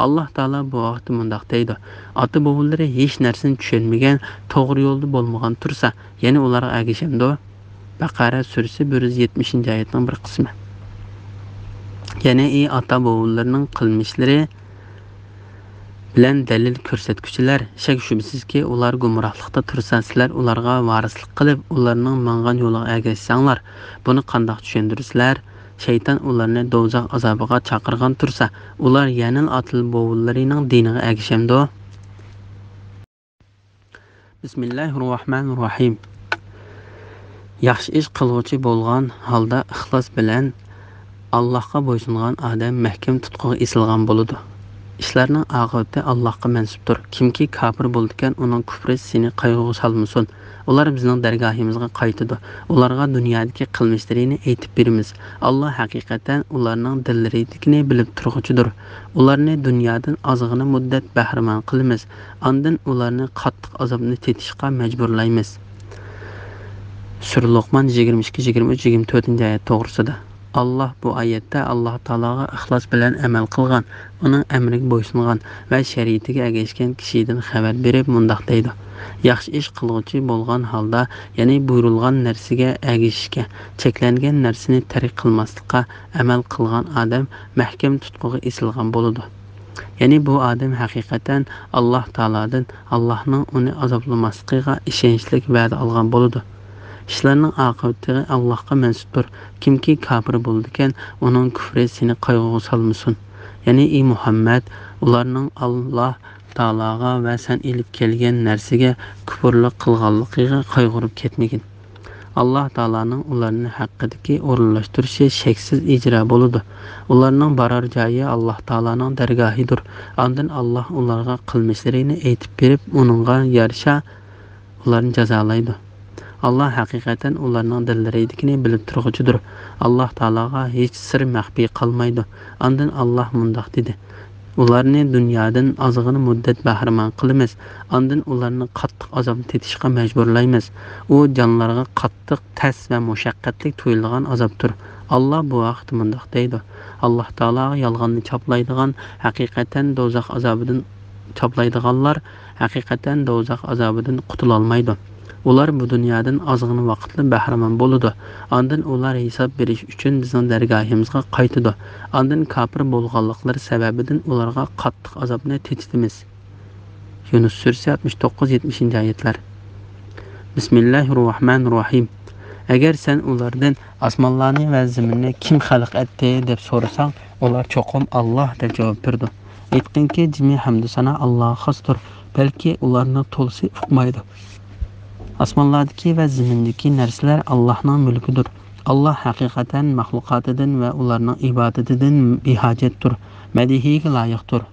ئاللاھ تائالا بۇ ھەقتە مۇنداق دەيدۇ: ئاتا-بوۋىلىرى ھېچ نەرسىنى چۈشەنمىگەن، توغرا يولدا بولمىغان تۇرسا، يەنە ئۇلارغا ئەگىشەمدۇ؟ بەقەرە سۈرىسى بىر يۈز يەتمىشىنچى ئايەتنىڭ بىر قىسمى. يەنى، ئى ئاتا-بوۋىلىرىنىڭ قىلمىشلىرى بىلەن دەلىل كۆرسەتكۈچىلەر، شەك-شۈبھىسىزكى، ئۇلار گۇمراھلىقتا تۇرسا، سىلەر ئۇلارغا ۋارىسلىق قىلىپ، ئۇلارنىڭ ماڭغان يولىغا ئەگەشسەڭلار، بۇنى قانداق چۈشەندۈرىسىلەر؟ شەيتان ئۇلارنى دوزاخ ئازابىغا چاقىرغان تۇرسا، ئۇلار يەنىلا ئاتا-بوۋىلىرىنىڭ دىنىغا ئەگىشەمدۇ؟ بىسمىللاھىررەھمانىررەھىم. ياخشى ئىش قىلغۇچى بولغان ھالدا ئىخلاس بىلەن ئاللاھقا بويسۇنغان ئادەم مەھكەم تۇتقىغا ئېسىلغان بولىدۇ. ئىشلارنىڭ ئاقىۋىتى ئاللاھقا مەنسۇپتۇر. كىمكى كاپىر بولىدىكەن، ئۇنىڭ كۇفرى سېنى قايغۇغا سالمىسۇن. ئۇلار بىزنىڭ دەرگاھىمىزغا قايتىدۇ. ئۇلارغا دۇنيادىكى قىلمىشلىرىنى ئېيتىپ بېرىمىز. ئاللاھ ھەقىقەتەن ئۇلارنىڭ دىللىرىدىكىنى بىلىپ تۇرغۇچىدۇر. ئۇلارنى دۇنيادىن ئازغىنە مۇددەت بەھرىمەن قىلىمىز. ئاندىن ئۇلارنى قاتتىق ئازابنى تېتىشقا مەجبۇرلايمىز. سۈرە لوقمان يىگىرمە ئىككى، يىگىرمە ئۈچ، يىگىرمە تۆتىنچى ئايەت توغرىسىدا. ئاللاھ بۇ ئايەتتە ئاللاھ تائالاغا ئىخلاس بىلەن ئەمەل قىلغان، ئۇنىڭ ئەمرىگە بويسۇنغان ۋە شەرىئىتىگە ئەگەشكەن كىشىدىن خەۋەر بېرىپ مۇنداق دەيدۇ: ياخشى ئىش قىلغۇچى بولغان ھالدا، يەنى بۇيرۇلغان نەرسىگە ئەگىشىشكە، چەكلەنگەن نەرسىنى تەرك قىلماسلىققا ئەمەل قىلغان ئادەم مەھكەم تۇتقىغا ئېسىلغان بولىدۇ. يەنى بۇ ئادەم ھەقىقەتەن ئاللاھ تائالادىن، ئاللاھنىڭ ئۇنى ئازابلىماسلىقىغا ئىشەنچلىك ۋەدە ئالغان بولىدۇ. ئىشلارنىڭ ئاقىۋىتى ئاللاھقا مەنسۇپتۇر. كىمكى كاپىر بولىدىكەن، ئۇنىڭ كۈفرى سېنى قايغۇغا سالمىسۇن. يەنى، ئى مۇھەممەد، ئۇلارنىڭ ئاللاھ تائالاغا ۋە سەن ئېلىپ كەلگەن نەرسىگە كۇپۇرلۇق قىلغانلىقىغا قايغۇرۇپ كەتمىگىن. ئاللاھ تائالانىڭ ئۇلارنى ھەققىدىكى ئورۇنلاشتۇرۇشى شەكسىز ئىجرا بولىدۇ. ئۇلارنىڭ بارار جايى ئاللاھ تائالانىڭ دەرگاھىدۇر. ئاندىن ئاللاھ ئۇلارغا قىلمىشلىرىنى ئېيتىپ بېرىپ، ئۇنىڭغا يارىشا ئۇلارنى جازالايدۇ. ئاللاھ ھەقىقەتەن ئۇلارنىڭ دىللىرىدىكىنى بىلىپ تۇرغۇچىدۇر. ئاللاھ تائالاغا ھېچ سىر مەخپىي قالمايدۇ. ئاندىن ئاللاھ مۇنداق دېدى: ئۇلارنى دۇنيادىن ئازغىنە مۇددەت بەھرىمەن قىلىمىز. ئاندىن ئۇلارنى قاتتىق ئازابنى تېتىشقا مەجبۇرلايمىز. ئۇ جانلارغا قاتتىق، تەس ۋە مۇشەققەتلىك تۇيۇلىدىغان ئازابتۇر. ئاللاھ بۇ ھەقتە مۇنداق دەيدۇ: ئاللاھ تائالاغا يالغاننى چاپلايدىغان، ھەقىقەتەن دوزاخ ئازابىدىن چاپلايدىغانلار ھەقىقەتەن دوزاخ ئازابىدىن قۇتۇلالمايدۇ. ئۇلار بۇ دۇنيادىن ئازغىنە ۋاقىتلا بەھرىمەن بولىدۇ. ئاندىن ئۇلار ھېساب بېرىش ئۈچۈن بىزنىڭ دەرگاھىمىزغا قايتىدۇ. ئاندىن كاپىر بولغانلىقلىرى سەۋەبىدىن ئۇلارغا قاتتىق ئازابنى تېتىتىمىز. يۇنۇس سۈرىسى، ئاتمىش توققۇز، يەتمىشىنچى ئايەتلەر. بىسمىللاھىررەھمانىررەھىم. ئەگەر سەن ئۇلاردىن ئاسمانلارنى ۋە زېمىننى كىم خەلق ئەتتى دەپ سورىساڭ، ئۇلار چوقۇم ئاللاھ دەپ جاۋاب بېرىدۇ. ئېيتقىنكى، جىمى ھەمدۇ سانا ئاللاھقا خاستۇر، بەلكى ئۇلارنىڭ تولىسى ئۇقمايدۇ. ئاسمانلاردىكى ۋە زېمىندىكى نەرسىلەر ئاللاھنىڭ مۈلكىدۇر. ئاللاھ ھەقىقەتەن مەخلۇقاتىدىن ۋە ئۇلارنىڭ ئىبادىتىدىن بىھاجەتتۇر، مەدھىيىگە لايىقتۇر.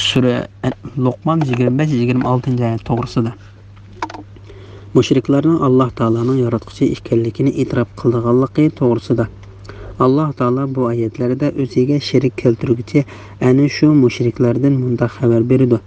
سۈرە لوقمان يىگىرمە بەش، يىگىرمە ئالتىنچى ئايەت توغرىسىدا. مۇشرىكلارنىڭ ئاللاھ تائالانىڭ ياراتقۇچى ئىكەنلىكىنى ئېتىراپ قىلىدىغانلىقى توغرىسىدا. ئاللاھ تائالا بۇ ئايەتلەردە ئۆزىگە شېرىك كەلتۈرگۈچى ئەنە شۇ مۇشرىكلاردىن مۇنداق خەۋەر بېرىدۇ: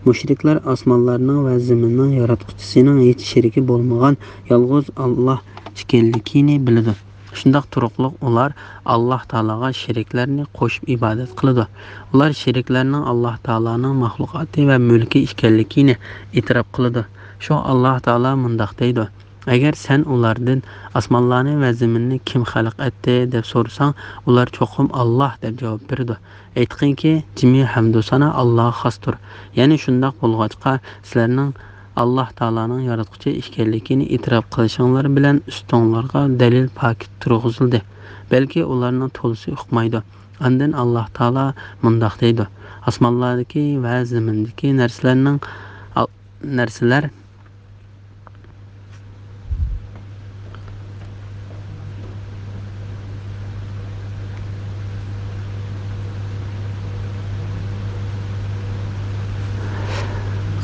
مۇشرىكلار ئاسمانلارنىڭ ۋە زېمىننىڭ ياراتقۇچىسىنىڭ ھېچ شېرىكى بولمىغان يالغۇز ئاللاھ ئىكەنلىكىنى بىلىدۇ. شۇنداق تۇرۇقلۇق ئۇلار ئاللاھ تائالاغا شېرىكلەرنى قوشۇپ ئىبادەت قىلىدۇ. ئۇلار شېرىكلەرنىڭ ئاللاھ تائالانىڭ مەخلۇقاتى ۋە مۈلكى ئىكەنلىكىنى ئېتىراپ قىلىدۇ. شۇ ئاللاھ تائالا مۇنداق دەيدۇ: ئەگەر سەن ئۇلاردىن ئاسمانلارنى ۋە زېمىننى كىم خەلق ئەتتى دەپ سورىساڭ، ئۇلار چوقۇم ئاللاھ دەپ جاۋاب بېرىدۇ. ئېيتقىنكى، جىمى ھەمدۇ سانا ئاللاھقا خاستۇر. يەنى شۇنداق بولغاچقا، سىلەرنىڭ ئاللاھ تائالانىڭ ياراتقۇچى ئىكەنلىكىنى ئېتىراپ قىلىشىڭلار بىلەن ئۈستۈڭلارغا دەلىل پاكىت تۇرغۇزۇلدى. بەلكى ئۇلارنىڭ تولىسى ئۇقمايدۇ. ئاندىن ئاللاھ تائالا مۇنداق دەيدۇ: ئاسمانلاردىكى ۋە زېمىندىكى نەرسىلەرنىڭ، ئال-، نەرسىلەر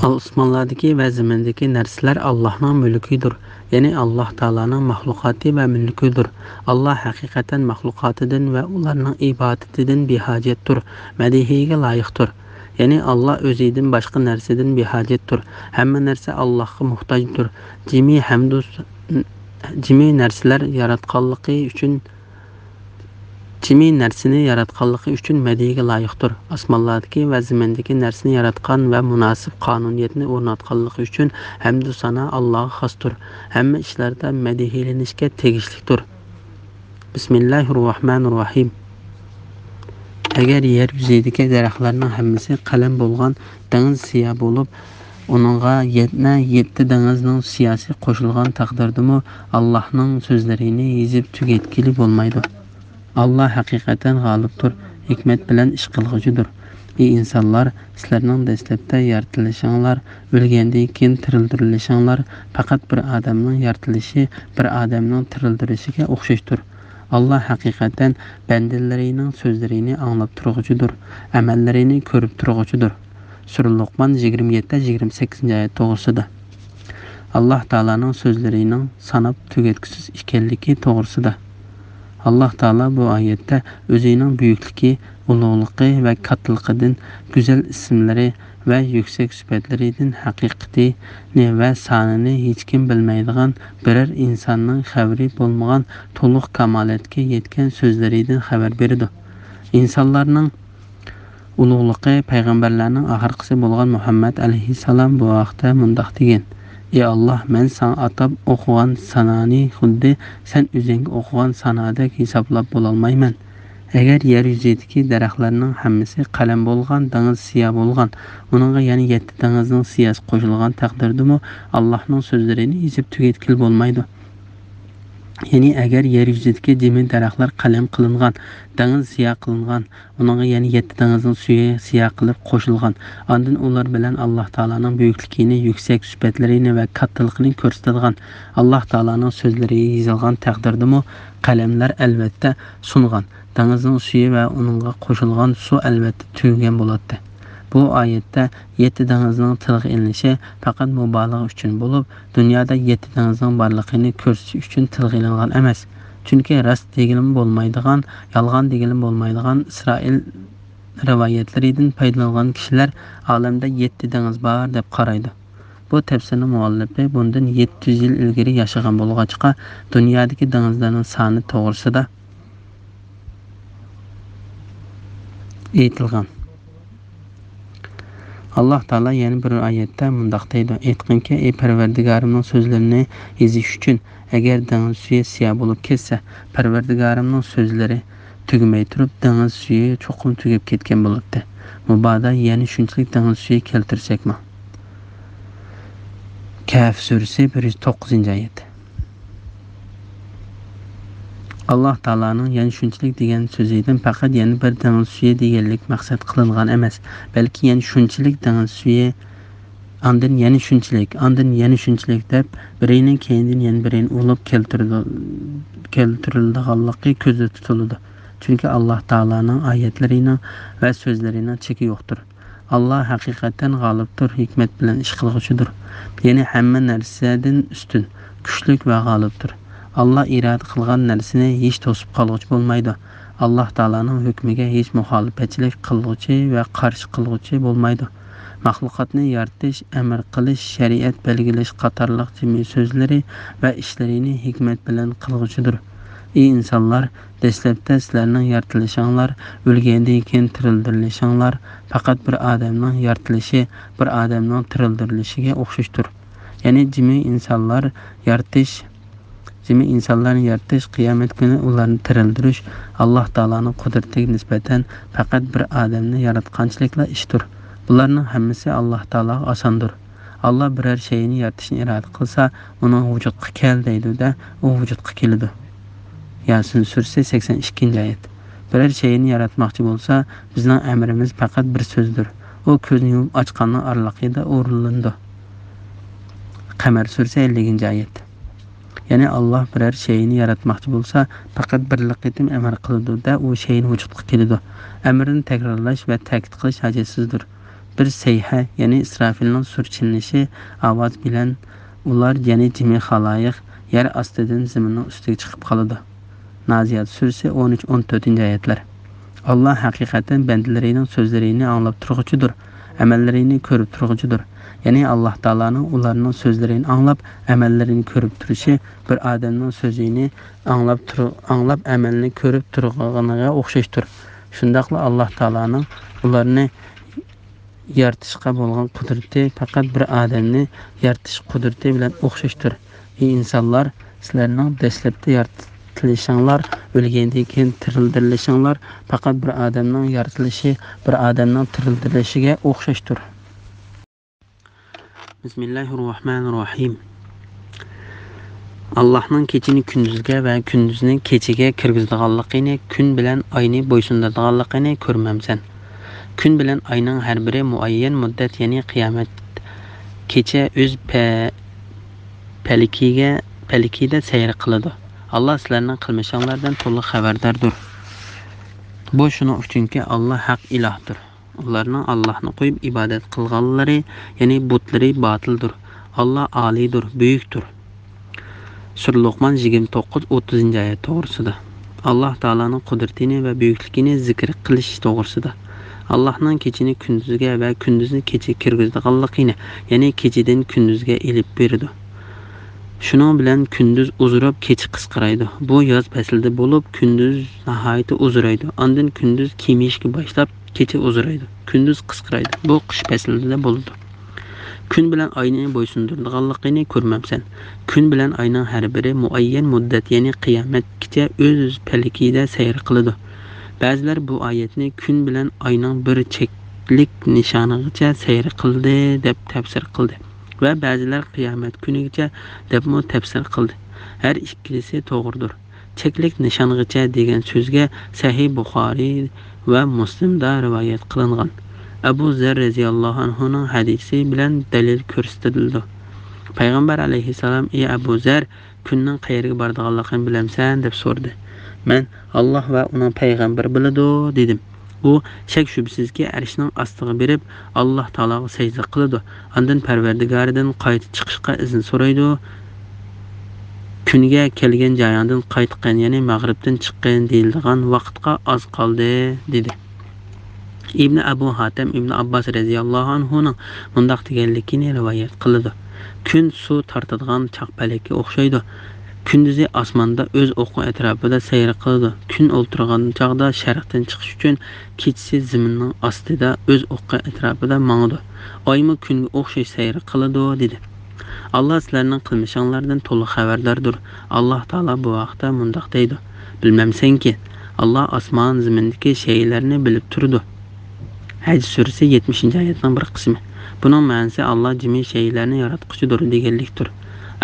ئاسمانلاردىكى ۋە زېمىندىكى نەرسىلەر ئاللاھنىڭ مۈلكىدۇر، يەنى ئاللاھ تائالانىڭ مەخلۇقاتى ۋە مۈلكىدۇر. ئاللاھ ھەقىقەتەن مەخلۇقاتىدىن ۋە ئۇلارنىڭ ئىبادىتىدىن بىھاجەتتۇر، مەدھىيىگە لايىقتۇر. يەنى ئاللاھ ئۆزىدىن باشقا نەرسىدىن بىھاجەتتۇر. ھەممە نەرسە ئاللاھقا موھتاجدۇر. جىمى ھەمدۇ، جىمى نەرسىلەر ياراتقانلىقى ئۈچۈن، جىمى نەرسىنى ياراتقانلىقى ئۈچۈن مەدھىيىگە لايىقتۇر. ئاسمانلاردىكى ۋە زېمىندىكى نەرسىنى ياراتقان ۋە مۇناسىپ قانۇنىيەتنى ئورناتقانلىقى ئۈچۈن ھەمدۇ سانا ئاللاھقا خاستۇر. ھەممە ئىشلاردا مەدھىيلىنىشكە تېگىشلىكتۇر. بىسمىللاھىررەھمانىررەھىم. ئەگەر يەر يۈزىدىكى دەرەخلەرنىڭ ھەممىسى قەلەم بولغان دېڭىز سىيا بولۇپ، ئۇنىڭغا يەنە يەتتە دېڭىزنىڭ سىياسى قوشۇلغان تەقدىردىمۇ، ئاللاھنىڭ سۆزلىرىنى يېزىپ تۈگەتكىلى بولمايدۇ. ئاللاھ ھەقىقەتەن غالىبتۇر، ھېكمەت بىلەن ئىش قىلغۇچىدۇر. ئى ئىنسانلار، سىلەرنىڭ دەسلەپتە يارىتىلىشىڭلار، ئۆلگەندىن كېيىن تىرىلدۈرۈلۈشۈڭلار پەقەت بىر ئادەمنىڭ يارىتىلىشى، بىر ئادەمنىڭ تىرىلدۈرۈشىگە ئوخشاشتۇر. ئاللاھ ھەقىقەتەن بەندىلىرىنىڭ سۆزلىرىنى ئاڭلاپ تۇرغۇچىدۇر، ئەمەللىرىنى كۆرۈپ تۇرغۇچىدۇر. سۈرە لوقمان يىگىرمە يەتتە، يىگىرمە سەككىزىنچى ئايەت توغرىسىدا. ئاللاھ تائالانىڭ سۆزلىرىنىڭ ساناپ تۈگەتكۈسىز ئىكەنلىكى توغرىسىدا. ئاللاھ تائالا بۇ ئايەتتە ئۆزىنىڭ بۈيۈكلۈكى، ئۇلۇغلۇقى ۋە كاتتىلىقىدىن، گۈزەل ئىسىملىرى ۋە يۈكسەك سۈپەتلىرىدىن، ھەقىقىتىنى ۋە سانىنى ھېچكىم بىلمەيدىغان، بىرەر ئىنساننىڭ خەۋىرى بولمىغان تولۇق كامالەتكە يەتكەن سۆزلىرىدىن خەۋەر بېرىدۇ. ئىنسانلارنىڭ ئۇلۇغلۇقى، پەيغەمبەرلەرنىڭ ئاخىرقىسى بولغان مۇھەممەد ئەلەيھىسسالام بۇ ھەقتە مۇنداق دېگەن: ئى ئاللاھ، مەن ساڭا ئاتاپ ئوقۇغان سانانى خۇددى سەن ئۆزۈڭگە ئوقۇغان سانادەك ھېسابلاپ بولالمايمەن. ئەگەر يەر يۈزىدىكى دەرەخلەرنىڭ ھەممىسى قەلەم بولغان دېڭىز سىيا بولغان، ئۇنىڭغا يەنە يەتتە دېڭىزنىڭ سىياسى قوشۇلغان تەقدىردىمۇ، ئاللاھنىڭ سۆزلىرىنى يېزىپ تۈگەتكىلى بولمايدۇ. يەنى ئەگەر يەر يۈزىدىكى جىمى دەرەخلەر قەلەم قىلىنغان، دېڭىز سىيا قىلىنغان، ئۇنىڭغا يەنە يەتتە دېڭىزنىڭ سۈيى سىيا قىلىپ قوشۇلغان. ئاندىن ئۇلار بىلەن ئاللاھ تائالانىڭ بۈيۈكلۈكىنى، يۈكسەك سۈپەتلىرىنى ۋە كاتتىلىقىنى كۆرسىتىدىغان ئاللاھ تائالانىڭ سۆزلىرى يېزىلغان تەقدىردىمۇ، قەلەملەر ئەلۋەتتە سۇنغان، دېڭىزنىڭ سۈيى ۋە ئۇنىڭغا قوشۇلغان سۇ ئەلۋەتتە تۈگىگەن بولاتتى. بۇ ئايەتتە يەتتە دېڭىزنىڭ تىلغا ئېلىنىشى پەقەت مۇبالىغە ئۈچۈن بولۇپ، دۇنيادا يەتتە دېڭىزنىڭ بارلىقىنى كۆرسىتىش ئۈچۈن تىلغا ئېلىنغان ئەمەس. چۈنكى راست دېگىلىمۇ بولمايدىغان، يالغان دېگىلىمۇ بولمايدىغان ئىسرائىل رىۋايەتلىرىدىن پايدىلانغان كىشىلەر ئالەمدە يەتتە دېڭىز بار دەپ قارايدۇ. بۇ تەپسىرنىڭ مۇئەللىپى بۇندىن يەتتە يۈز يىل ئىلگىرى ياشىغان بولغاچقا، دۇنيادىكى دېڭىزلارنىڭ سانى توغرىسىدا ئېيتىلغان. ئاللاھ تائالا يەنە بىر ئايەتتە مۇنداق دەيدۇ: ئېيتقىنكى، ئەي پەرۋەردىگارىمنىڭ سۆزلىرىنى يېزىش ئۈچۈن، ئەگەر دېڭىز سۈيى سىيا بولۇپ كەتسە، پەرۋەردىگارىمنىڭ سۆزلىرى تۈگىمەي تۇرۇپ، دېڭىز سۈيى چوقۇم تۈگەپ كەتكەن بولاتتى. مۇبادا يەنە شۇنچىلىك دېڭىز سۈيى كەلتۈرسەكمۇ؟ كەھف سۈرىسى، بىر يۈز توققۇزىنچى ئايەت. ئاللاھ تائالانىڭ يەنە شۇنچىلىك دېگەن سۆزىدىن پەقەت يەنە بىر دېڭىز سۈيى دېگەنلىك مەقسەت قىلىنغان ئەمەس، بەلكى يەنە شۇنچىلىك دېڭىز سۈيى، ئاندىن يەنە شۇنچىلىك، ئاندىن يەنە شۇنچىلىك دەپ، بىرىنىڭ كەينىدىن يەنە بىرىنى ئۇلۇپ كەلتۈرىدۇ-، كەلتۈرۈلىدىغانلىقى كۆزدە تۇتۇلىدۇ. چۈنكى ئاللاھ تائالانىڭ ئايەتلىرىنىڭ ۋە سۆزلىرىنىڭ چېكى يوقتۇر. ئاللاھ ھەقىقەتەن غالىبتۇر، ھېكمەت بىلەن ئىش قىلغۇچىدۇر. يەنى ھەممە نەرسىدىن ئۈستۈن، كۈچلۈك ۋە غالىبتۇر. ئاللاھ ئىرادە قىلغان نەرسىنى ھېچ توسۇپ قالغۇچى بولمايدۇ. ئاللاھ تائالانىڭ ھۆكمىگە ھېچ مۇخالىپەتچىلىك قىلغۇچى ۋە قارشى قىلغۇچى بولمايدۇ. مەخلۇقاتنى يارىتىش، ئەمىر قىلىش، شەرىئەت بەلگىلەش قاتارلىق جىمى سۆزلىرى ۋە ئىشلىرىنى ھېكمەت بىلەن قىلغۇچىدۇر. ئى ئىنسانلار، دەسلەپتە سىلەرنىڭ يارىتىلىشىڭلار، ئۆلگەندىن كېيىن تىرىلدۈرۈلۈشۈڭلار پەقەت بىر ئادەمنىڭ يارىتىلىشى، بىر ئادەمنىڭ تىرىلدۈرۈلۈشىگە ئوخشاشتۇر. يەنى جىمى ئىنسانلار يارىتىش، جىمى ئىنسانلارنى يارىتىش، قىيامەت كۈنى ئۇلارنى تىرىلدۈرۈش ئاللاھ تائالانىڭ قۇدرىتىگە نىسبەتەن پەقەت بىر ئادەمنى ياراتقانچىلىكلا ئىشتۇر. بۇلارنىڭ ھەممىسى ئاللاھ تائالاغا ئاساندۇر. ئاللاھ بىرەر شەيئىنى يارىتىشنى ئىرادە قىلسا، ئۇنىڭغا ۋۇجۇدقا كەل دەيدۇ-دە، ئۇ ۋۇجۇدقا كېلىدۇ. ياسىن سۈرىسى، سەكسەن ئىككىنچى ئايەت. بىرەر شەيئىنى ياراتماقچى بولسا، بىزنىڭ ئەمرىمىز پەقەت بىر سۆزدۇر. ئۇ كۆزنى يۇمۇپ ئاچقاننىڭ ئارىلىقىدا ئورۇنلىنىدۇ. قەمەر سۈرىسى، ئەللىكىنچى ئايەت. يەنى ئاللاھ بىرەر شەيئىنى ياراتماقچى بولسا، پەقەت بىرلا قېتىم ئەمر قىلىدۇ-دە، ئۇ شەيئىنى ۋۇجۇدقا كېلىدۇ. ئەمرنى تەكرارلاش ۋە تەكىت قىلىش ھاجەتسىزدۇر. بىر سەيھە، يەنى ئىسرافىلنىڭ سۇر چېلىنىشى ئاۋازى بىلەن ئۇلار، يەنى جىمى خالايىق، يەر ئاستىدىن زېمىننىڭ ئۈستىگە چىقىپ قالىدۇ. نازىيات سۈرىسى، ئون ئۈچ، ئون تۆتىنچى ئايەتلەر. ئاللاھ ھەقىقەتەن بەندىلىرىنىڭ سۆزلىرىنى ئاڭلاپ تۇرغۇچىدۇر، ئەمەللىرىنى كۆرۈپ تۇرغۇچىدۇر. يەنى ئاللاھ تائالانىڭ ئۇلارنىڭ سۆزلىرىنى ئاڭلاپ، ئەمەللىرىنى كۆرۈپ تۇرۇشى بىر ئادەمنىڭ سۆزىنى ئاڭلاپ تۇر-، ئاڭلاپ ئەمەلنى كۆرۈپ تۇرغىنىغا ئوخشاشتۇر. شۇنداقلا ئاللاھ تائالانىڭ ئۇلارنى يارىتىشقا بولغان قۇدرىتى پەقەت بىر ئادەمنى يارىتىش قۇدرىتى بىلەن ئوخشاشتۇر. ئى ئىنسانلار، سىلەرنىڭ دەسلەپتە يارىتىلىشىڭلار، ئۆلگەندىن كېيىن تىرىلدۈرۈلۈشۈڭلار پەقەت بىر ئادەمنىڭ يارىتىلىشى، بىر ئادەمنىڭ تىرىلدۈرۈلۈشىگە ئوخشاشتۇر. بىسمىللاھىررەھمانىررەھىم. ئاللاھنىڭ كېچىنى كۈندۈزگە ۋە كۈندۈزنى كېچىگە كىرگۈزىدىغانلىقىنى، كۈن بىلەن ئاينى بويسۇندۇرىدىغانلىقىنى كۆرمەمسەن؟ كۈن بىلەن ئاينىڭ ھەر بىرى مۇئەييەن مۇددەت، يەنى قىيامەت كېچە ئۆز پە-، پەلىكىگە، پەلىكىدە سەير قىلىدۇ. ئاللاھ سىلەرنىڭ قىلمىشىڭلاردىن تولۇق خەۋەرداردۇر. بۇ شۇنىڭ ئۈچۈنكى، ئاللاھ ھەق ئىلاھتۇر. ئۇلارنىڭ ئاللاھنى قويۇپ ئىبادەت قىلغانلىرى، يەنى بۇتلىرى باتىلدۇر. ئاللاھ ئالىيدۇر، بۈيۈكتۇر. سۈرە لوقمان يىگىرمە توققۇز، ئوتتۇزىنچى ئايەت توغرىسىدا. ئاللاھ تائالانىڭ قۇدرىتىنى ۋە بۈيۈكلۈكىنى زىكىر قىلىش توغرىسىدا. ئاللاھنىڭ كېچىنى كۈندۈزگە ۋە كۈندۈزنى كېچىگە كىرگۈزىدىغانلىقىنى، يەنى كېچىدىن كۈندۈزگە ئېلىپ بېرىدۇ. شۇنىڭ بىلەن كۈندۈز ئۇزىراپ، كېچە قىسقىرايدۇ. بۇ ياز پەسلىدە بولۇپ، كۈندۈز ناھايىتى ئۇزىرايدۇ. ئاندىن كۈندۈز كېمىيىشكە باشلاپ، كېچە ئۇزىرايدۇ. كۈندۈز قىسقىرايدۇ. بۇ قىش پەسلىدە بولىدۇ. كۈن بىلەن ئاينى بويسۇندۇرىدىغانلىقىنى كۆرمەمسەن؟ كۈن بىلەن ئاينىڭ ھەر بىرى مۇئەييەن مۇددەت، يەنى قىيامەتكىچە ئۆز پەلىكىدە سەير قىلىدۇ. بەزىلەر بۇ ئايەتنى كۈن بىلەن ئاينىڭ بىر چەكلىك نىشانىغىچە سەير قىلدى دەپ تەپسىر قىلدى ۋە بەزىلەر قىيامەت كۈنىگىچە دەپمۇ تەپسىر قىلدى. ھەر ئىككىلىسى توغرىدۇر. چەكلىك نىشانغىچە دېگەن سۆزگە سەھىھ بۇخارىي ۋە مۇسلىمدا رىۋايەت قىلىنغان ئەبۇ زەر رەزىياللاھۇ ئەنھۇنىڭ ھەدىسى بىلەن دەلىل كۆرسىتىلىدۇ. پەيغەمبەر ئەلەيھىسسالام، ئى ئەبۇ زەر، كۈننىڭ قەيەرگە بارىدىغانلىقىنى بىلەمسەن؟ دەپ سورىدى. مەن، ئاللاھ ۋە ئۇنىڭ پەيغەمبىرى بىلىدۇ، دېدىم. ئۇ، شەك شۈبھىسىزكى، ئەرشنىڭ ئاستىغا بېرىپ، ئاللاھ تائالاغا سەجدە قىلىدۇ. ئاندىن پەرۋەردىگارىدىن قايتا چىقىشقا ئىزىن سورايدۇ. كۈنگە كەلگەن جايىڭدىن قايتقىن، يەنى مەغرىبتىن چىققىن دېيىلىدىغان ۋاقىتقا ئاز قالدى، دېدى. ئىبنى ئەبۇ ھاتەم ئىبنى ئابباس رەزىياللاھۇ ئەنھۇنىڭ مۇنداق دېگەنلىكىنى رىۋايەت قىلىدۇ: كۈن سۇ تارتىدىغان چاقپەلەككە ئوخشايدۇ. كۈندۈزى ئاسماندا ئۆز ئوقى ئەتراپىدا سەير قىلىدۇ. كۈن ئولتۇرغان چاغدا شەرقتىن چىقىش ئۈچۈن، كېچىسى زېمىننىڭ ئاستىدا ئۆز ئوقى ئەتراپىدا ماڭىدۇ. ئايمۇ كۈنگە ئوخشاش سەير قىلىدۇ، دېدى. ئاللاھ سىلەرنىڭ قىلمىشىڭلاردىن تولۇق خەۋەرداردۇر. ئاللاھ تائالا بۇ ھەقتە مۇنداق دەيدۇ: بىلمەمسەنكى، ئاللاھ ئاسمان، زېمىندىكى شەيئىلەرنى بىلىپ تۇرىدۇ. ھەج سۈرىسى، يەتمىشىنچى ئايەتنىڭ بىر قىسمى. بۇنىڭ مەنىسى، ئاللاھ جىمى شەيئىلەرنى ياراتقۇچىدۇر دېگەنلىكتۇر.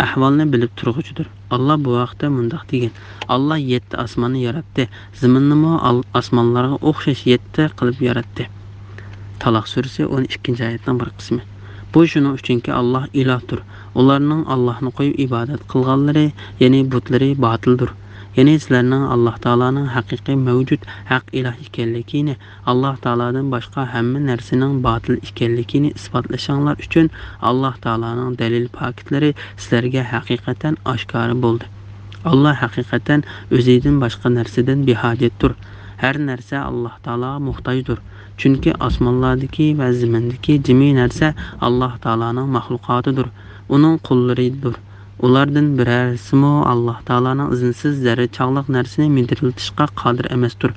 ئەھۋالنى بىلىپ تۇرغۇچىدۇر. ئاللاھ بۇ ھەقتە مۇنداق دېگەن: ئاللاھ يەتتە ئاسماننى ياراتتى، زېمىننىمۇ ئال-، ئاسمانلارغا ئوخشاش يەتتە قىلىپ ياراتتى. تالاق سۈرىسى، ئون ئىككىنچى ئايەتنىڭ بىر قىسمى. بۇ شۇنىڭ ئۈچۈنكى، ئاللاھ ئىلاھتۇر. ئۇلارنىڭ ئاللاھنى قويۇپ ئىبادەت قىلغانلىرى، يەنى بۇتلىرى باتىلدۇر. يەنى سىلەرنىڭ ئاللاھ تائالانىڭ ھەقىقىي مەۋجۇت، ھەق ئىلاھ ئىكەنلىكىنى، ئاللاھ تائالادىن باشقا ھەممە نەرسىنىڭ باتىل ئىكەنلىكىنى ئىسپاتلىشىڭلار ئۈچۈن، ئاللاھ تائالانىڭ دەلىل پاكىتلىرى سىلەرگە ھەقىقەتەن ئاشكارا بولدى. ئاللاھ ھەقىقەتەن ئۆزىدىن باشقا نەرسىدىن بىھاجەتتۇر. ھەر نەرسە ئاللاھ تائالاغا موھتاجدۇر. چۈنكى ئاسمانلاردىكى ۋە زېمىندىكى جىمى نەرسە ئاللاھ تائالانىڭ مەخلۇقاتىدۇر، ئۇنىڭ قۇللىرىدۇر. ئۇلاردىن بىرەرسىمۇ ئاللاھ تائالانىڭ ئىزنىسىز زەررە چاغلىق نەرسىنى مىدىرلىتىشقا قادىر ئەمەستۇر.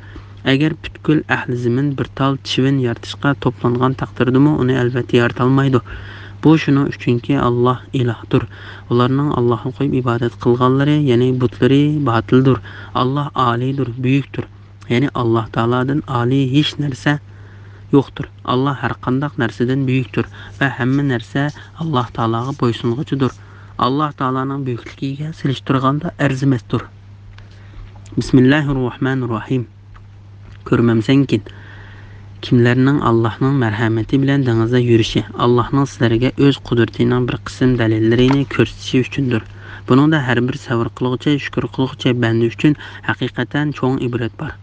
ئەگەر پۈتكۈل ئەھلى زېمىن بىر تال چىۋىن يارىتىشقا توپلانغان تەقدىردىمۇ ئۇنى ئەلۋەتتە يارىتالمايدۇ. بۇ شۇنىڭ ئۈچۈنكى، ئاللاھ ئىلاھتۇر. ئۇلارنىڭ ئاللاھنى قويۇپ ئىبادەت قىلغانلىرى، يەنى بۇتلىرى باتىلدۇر. ئاللاھ ئالىيدۇر، بۈيۈكتۇر. يەنى ئاللاھ تائالادىن ئالىي ھېچ نەرسە يوقتۇر. ئاللاھ ھەرقانداق نەرسىدىن بۈيۈكتۇر ۋە ھەممە نەرسە ئاللاھ تائالاغا بويسۇنغۇچىدۇر. ئاللاھ تائالانىڭ بۈيۈكلۈكىگە سېلىشتۇرغاندا ئەرزىمەستۇر. بىسمىللاھىررەھمانىررەھىم. كۆرمەمسەنكىن، كىملەرنىڭ ئاللاھنىڭ مەرھەمىتى بىلەن دېڭىزدا يۈرۈشى، ئاللاھنىڭ سىلەرگە ئۆز قۇدرىتىنىڭ بىر قىسىم دەلىللىرىنى كۆرسىتىشى ئۈچۈندۇر. بۇنىڭدا ھەر بىر سەۋر قىلغۇچى، شۈكۈر قىلغۇچى بەندە ئۈچۈن ھەقىقەتەن چوڭ ئىبرەت بار.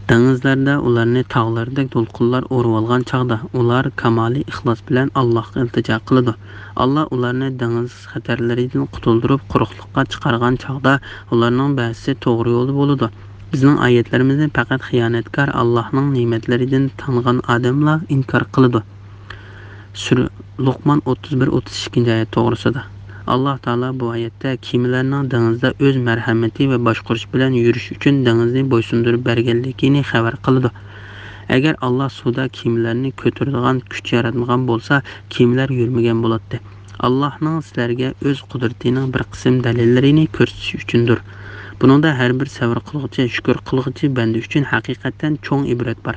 دېڭىزلەردە ئۇلارنى تاغلاردەك دولقۇنلار ئورىۋالغان چاغدا، ئۇلار كامالىي ئىخلاس بىلەن ئاللاھقا ئىلتىجا قىلىدۇ. ئاللاھ ئۇلارنى دېڭىز خەتەرلىرىدىن قۇتۇلدۇرۇپ، قۇرۇقلۇققا چىقارغان چاغدا، ئۇلارنىڭ بەزىسى توغرا يولدا بولىدۇ. بىزنىڭ ئايەتلىرىمىزنى پەقەت خىيانەتكار، ئاللاھنىڭ نېمەتلىرىدىن تانغان ئادەملا ئىنكار قىلىدۇ. سۈرە لوقمان ئوتتۇز بىر، ئوتتۇز ئىككىنچى ئايەت توغرىسىدا. ئاللاھ تائالا بۇ ئايەتتە كېمىلەرنىڭ دېڭىزدا ئۆز مەرھەمىتى ۋە باشقۇرۇش بىلەن يۈرۈش ئۈچۈن دېڭىزنى بويسۇندۇرۇپ بەرگەنلىكىنى خەۋەر قىلىدۇ. ئەگەر ئاللاھ سۇدا كېمىلەرنى كۆتۈرىدىغان كۈچ ياراتمىغان بولسا، كېمىلەر يۈرمىگەن بولاتتى. ئاللاھنىڭ سىلەرگە ئۆز قۇدرىتىنىڭ بىر قىسىم دەلىللىرىنى كۆرسىتىشى ئۈچۈندۇر. بۇنىڭدا ھەر بىر سەۋر قىلغۇچى، شۈكۈر قىلغۇچى بەندە ئۈچۈن ھەقىقەتەن چوڭ ئىبرەت بار.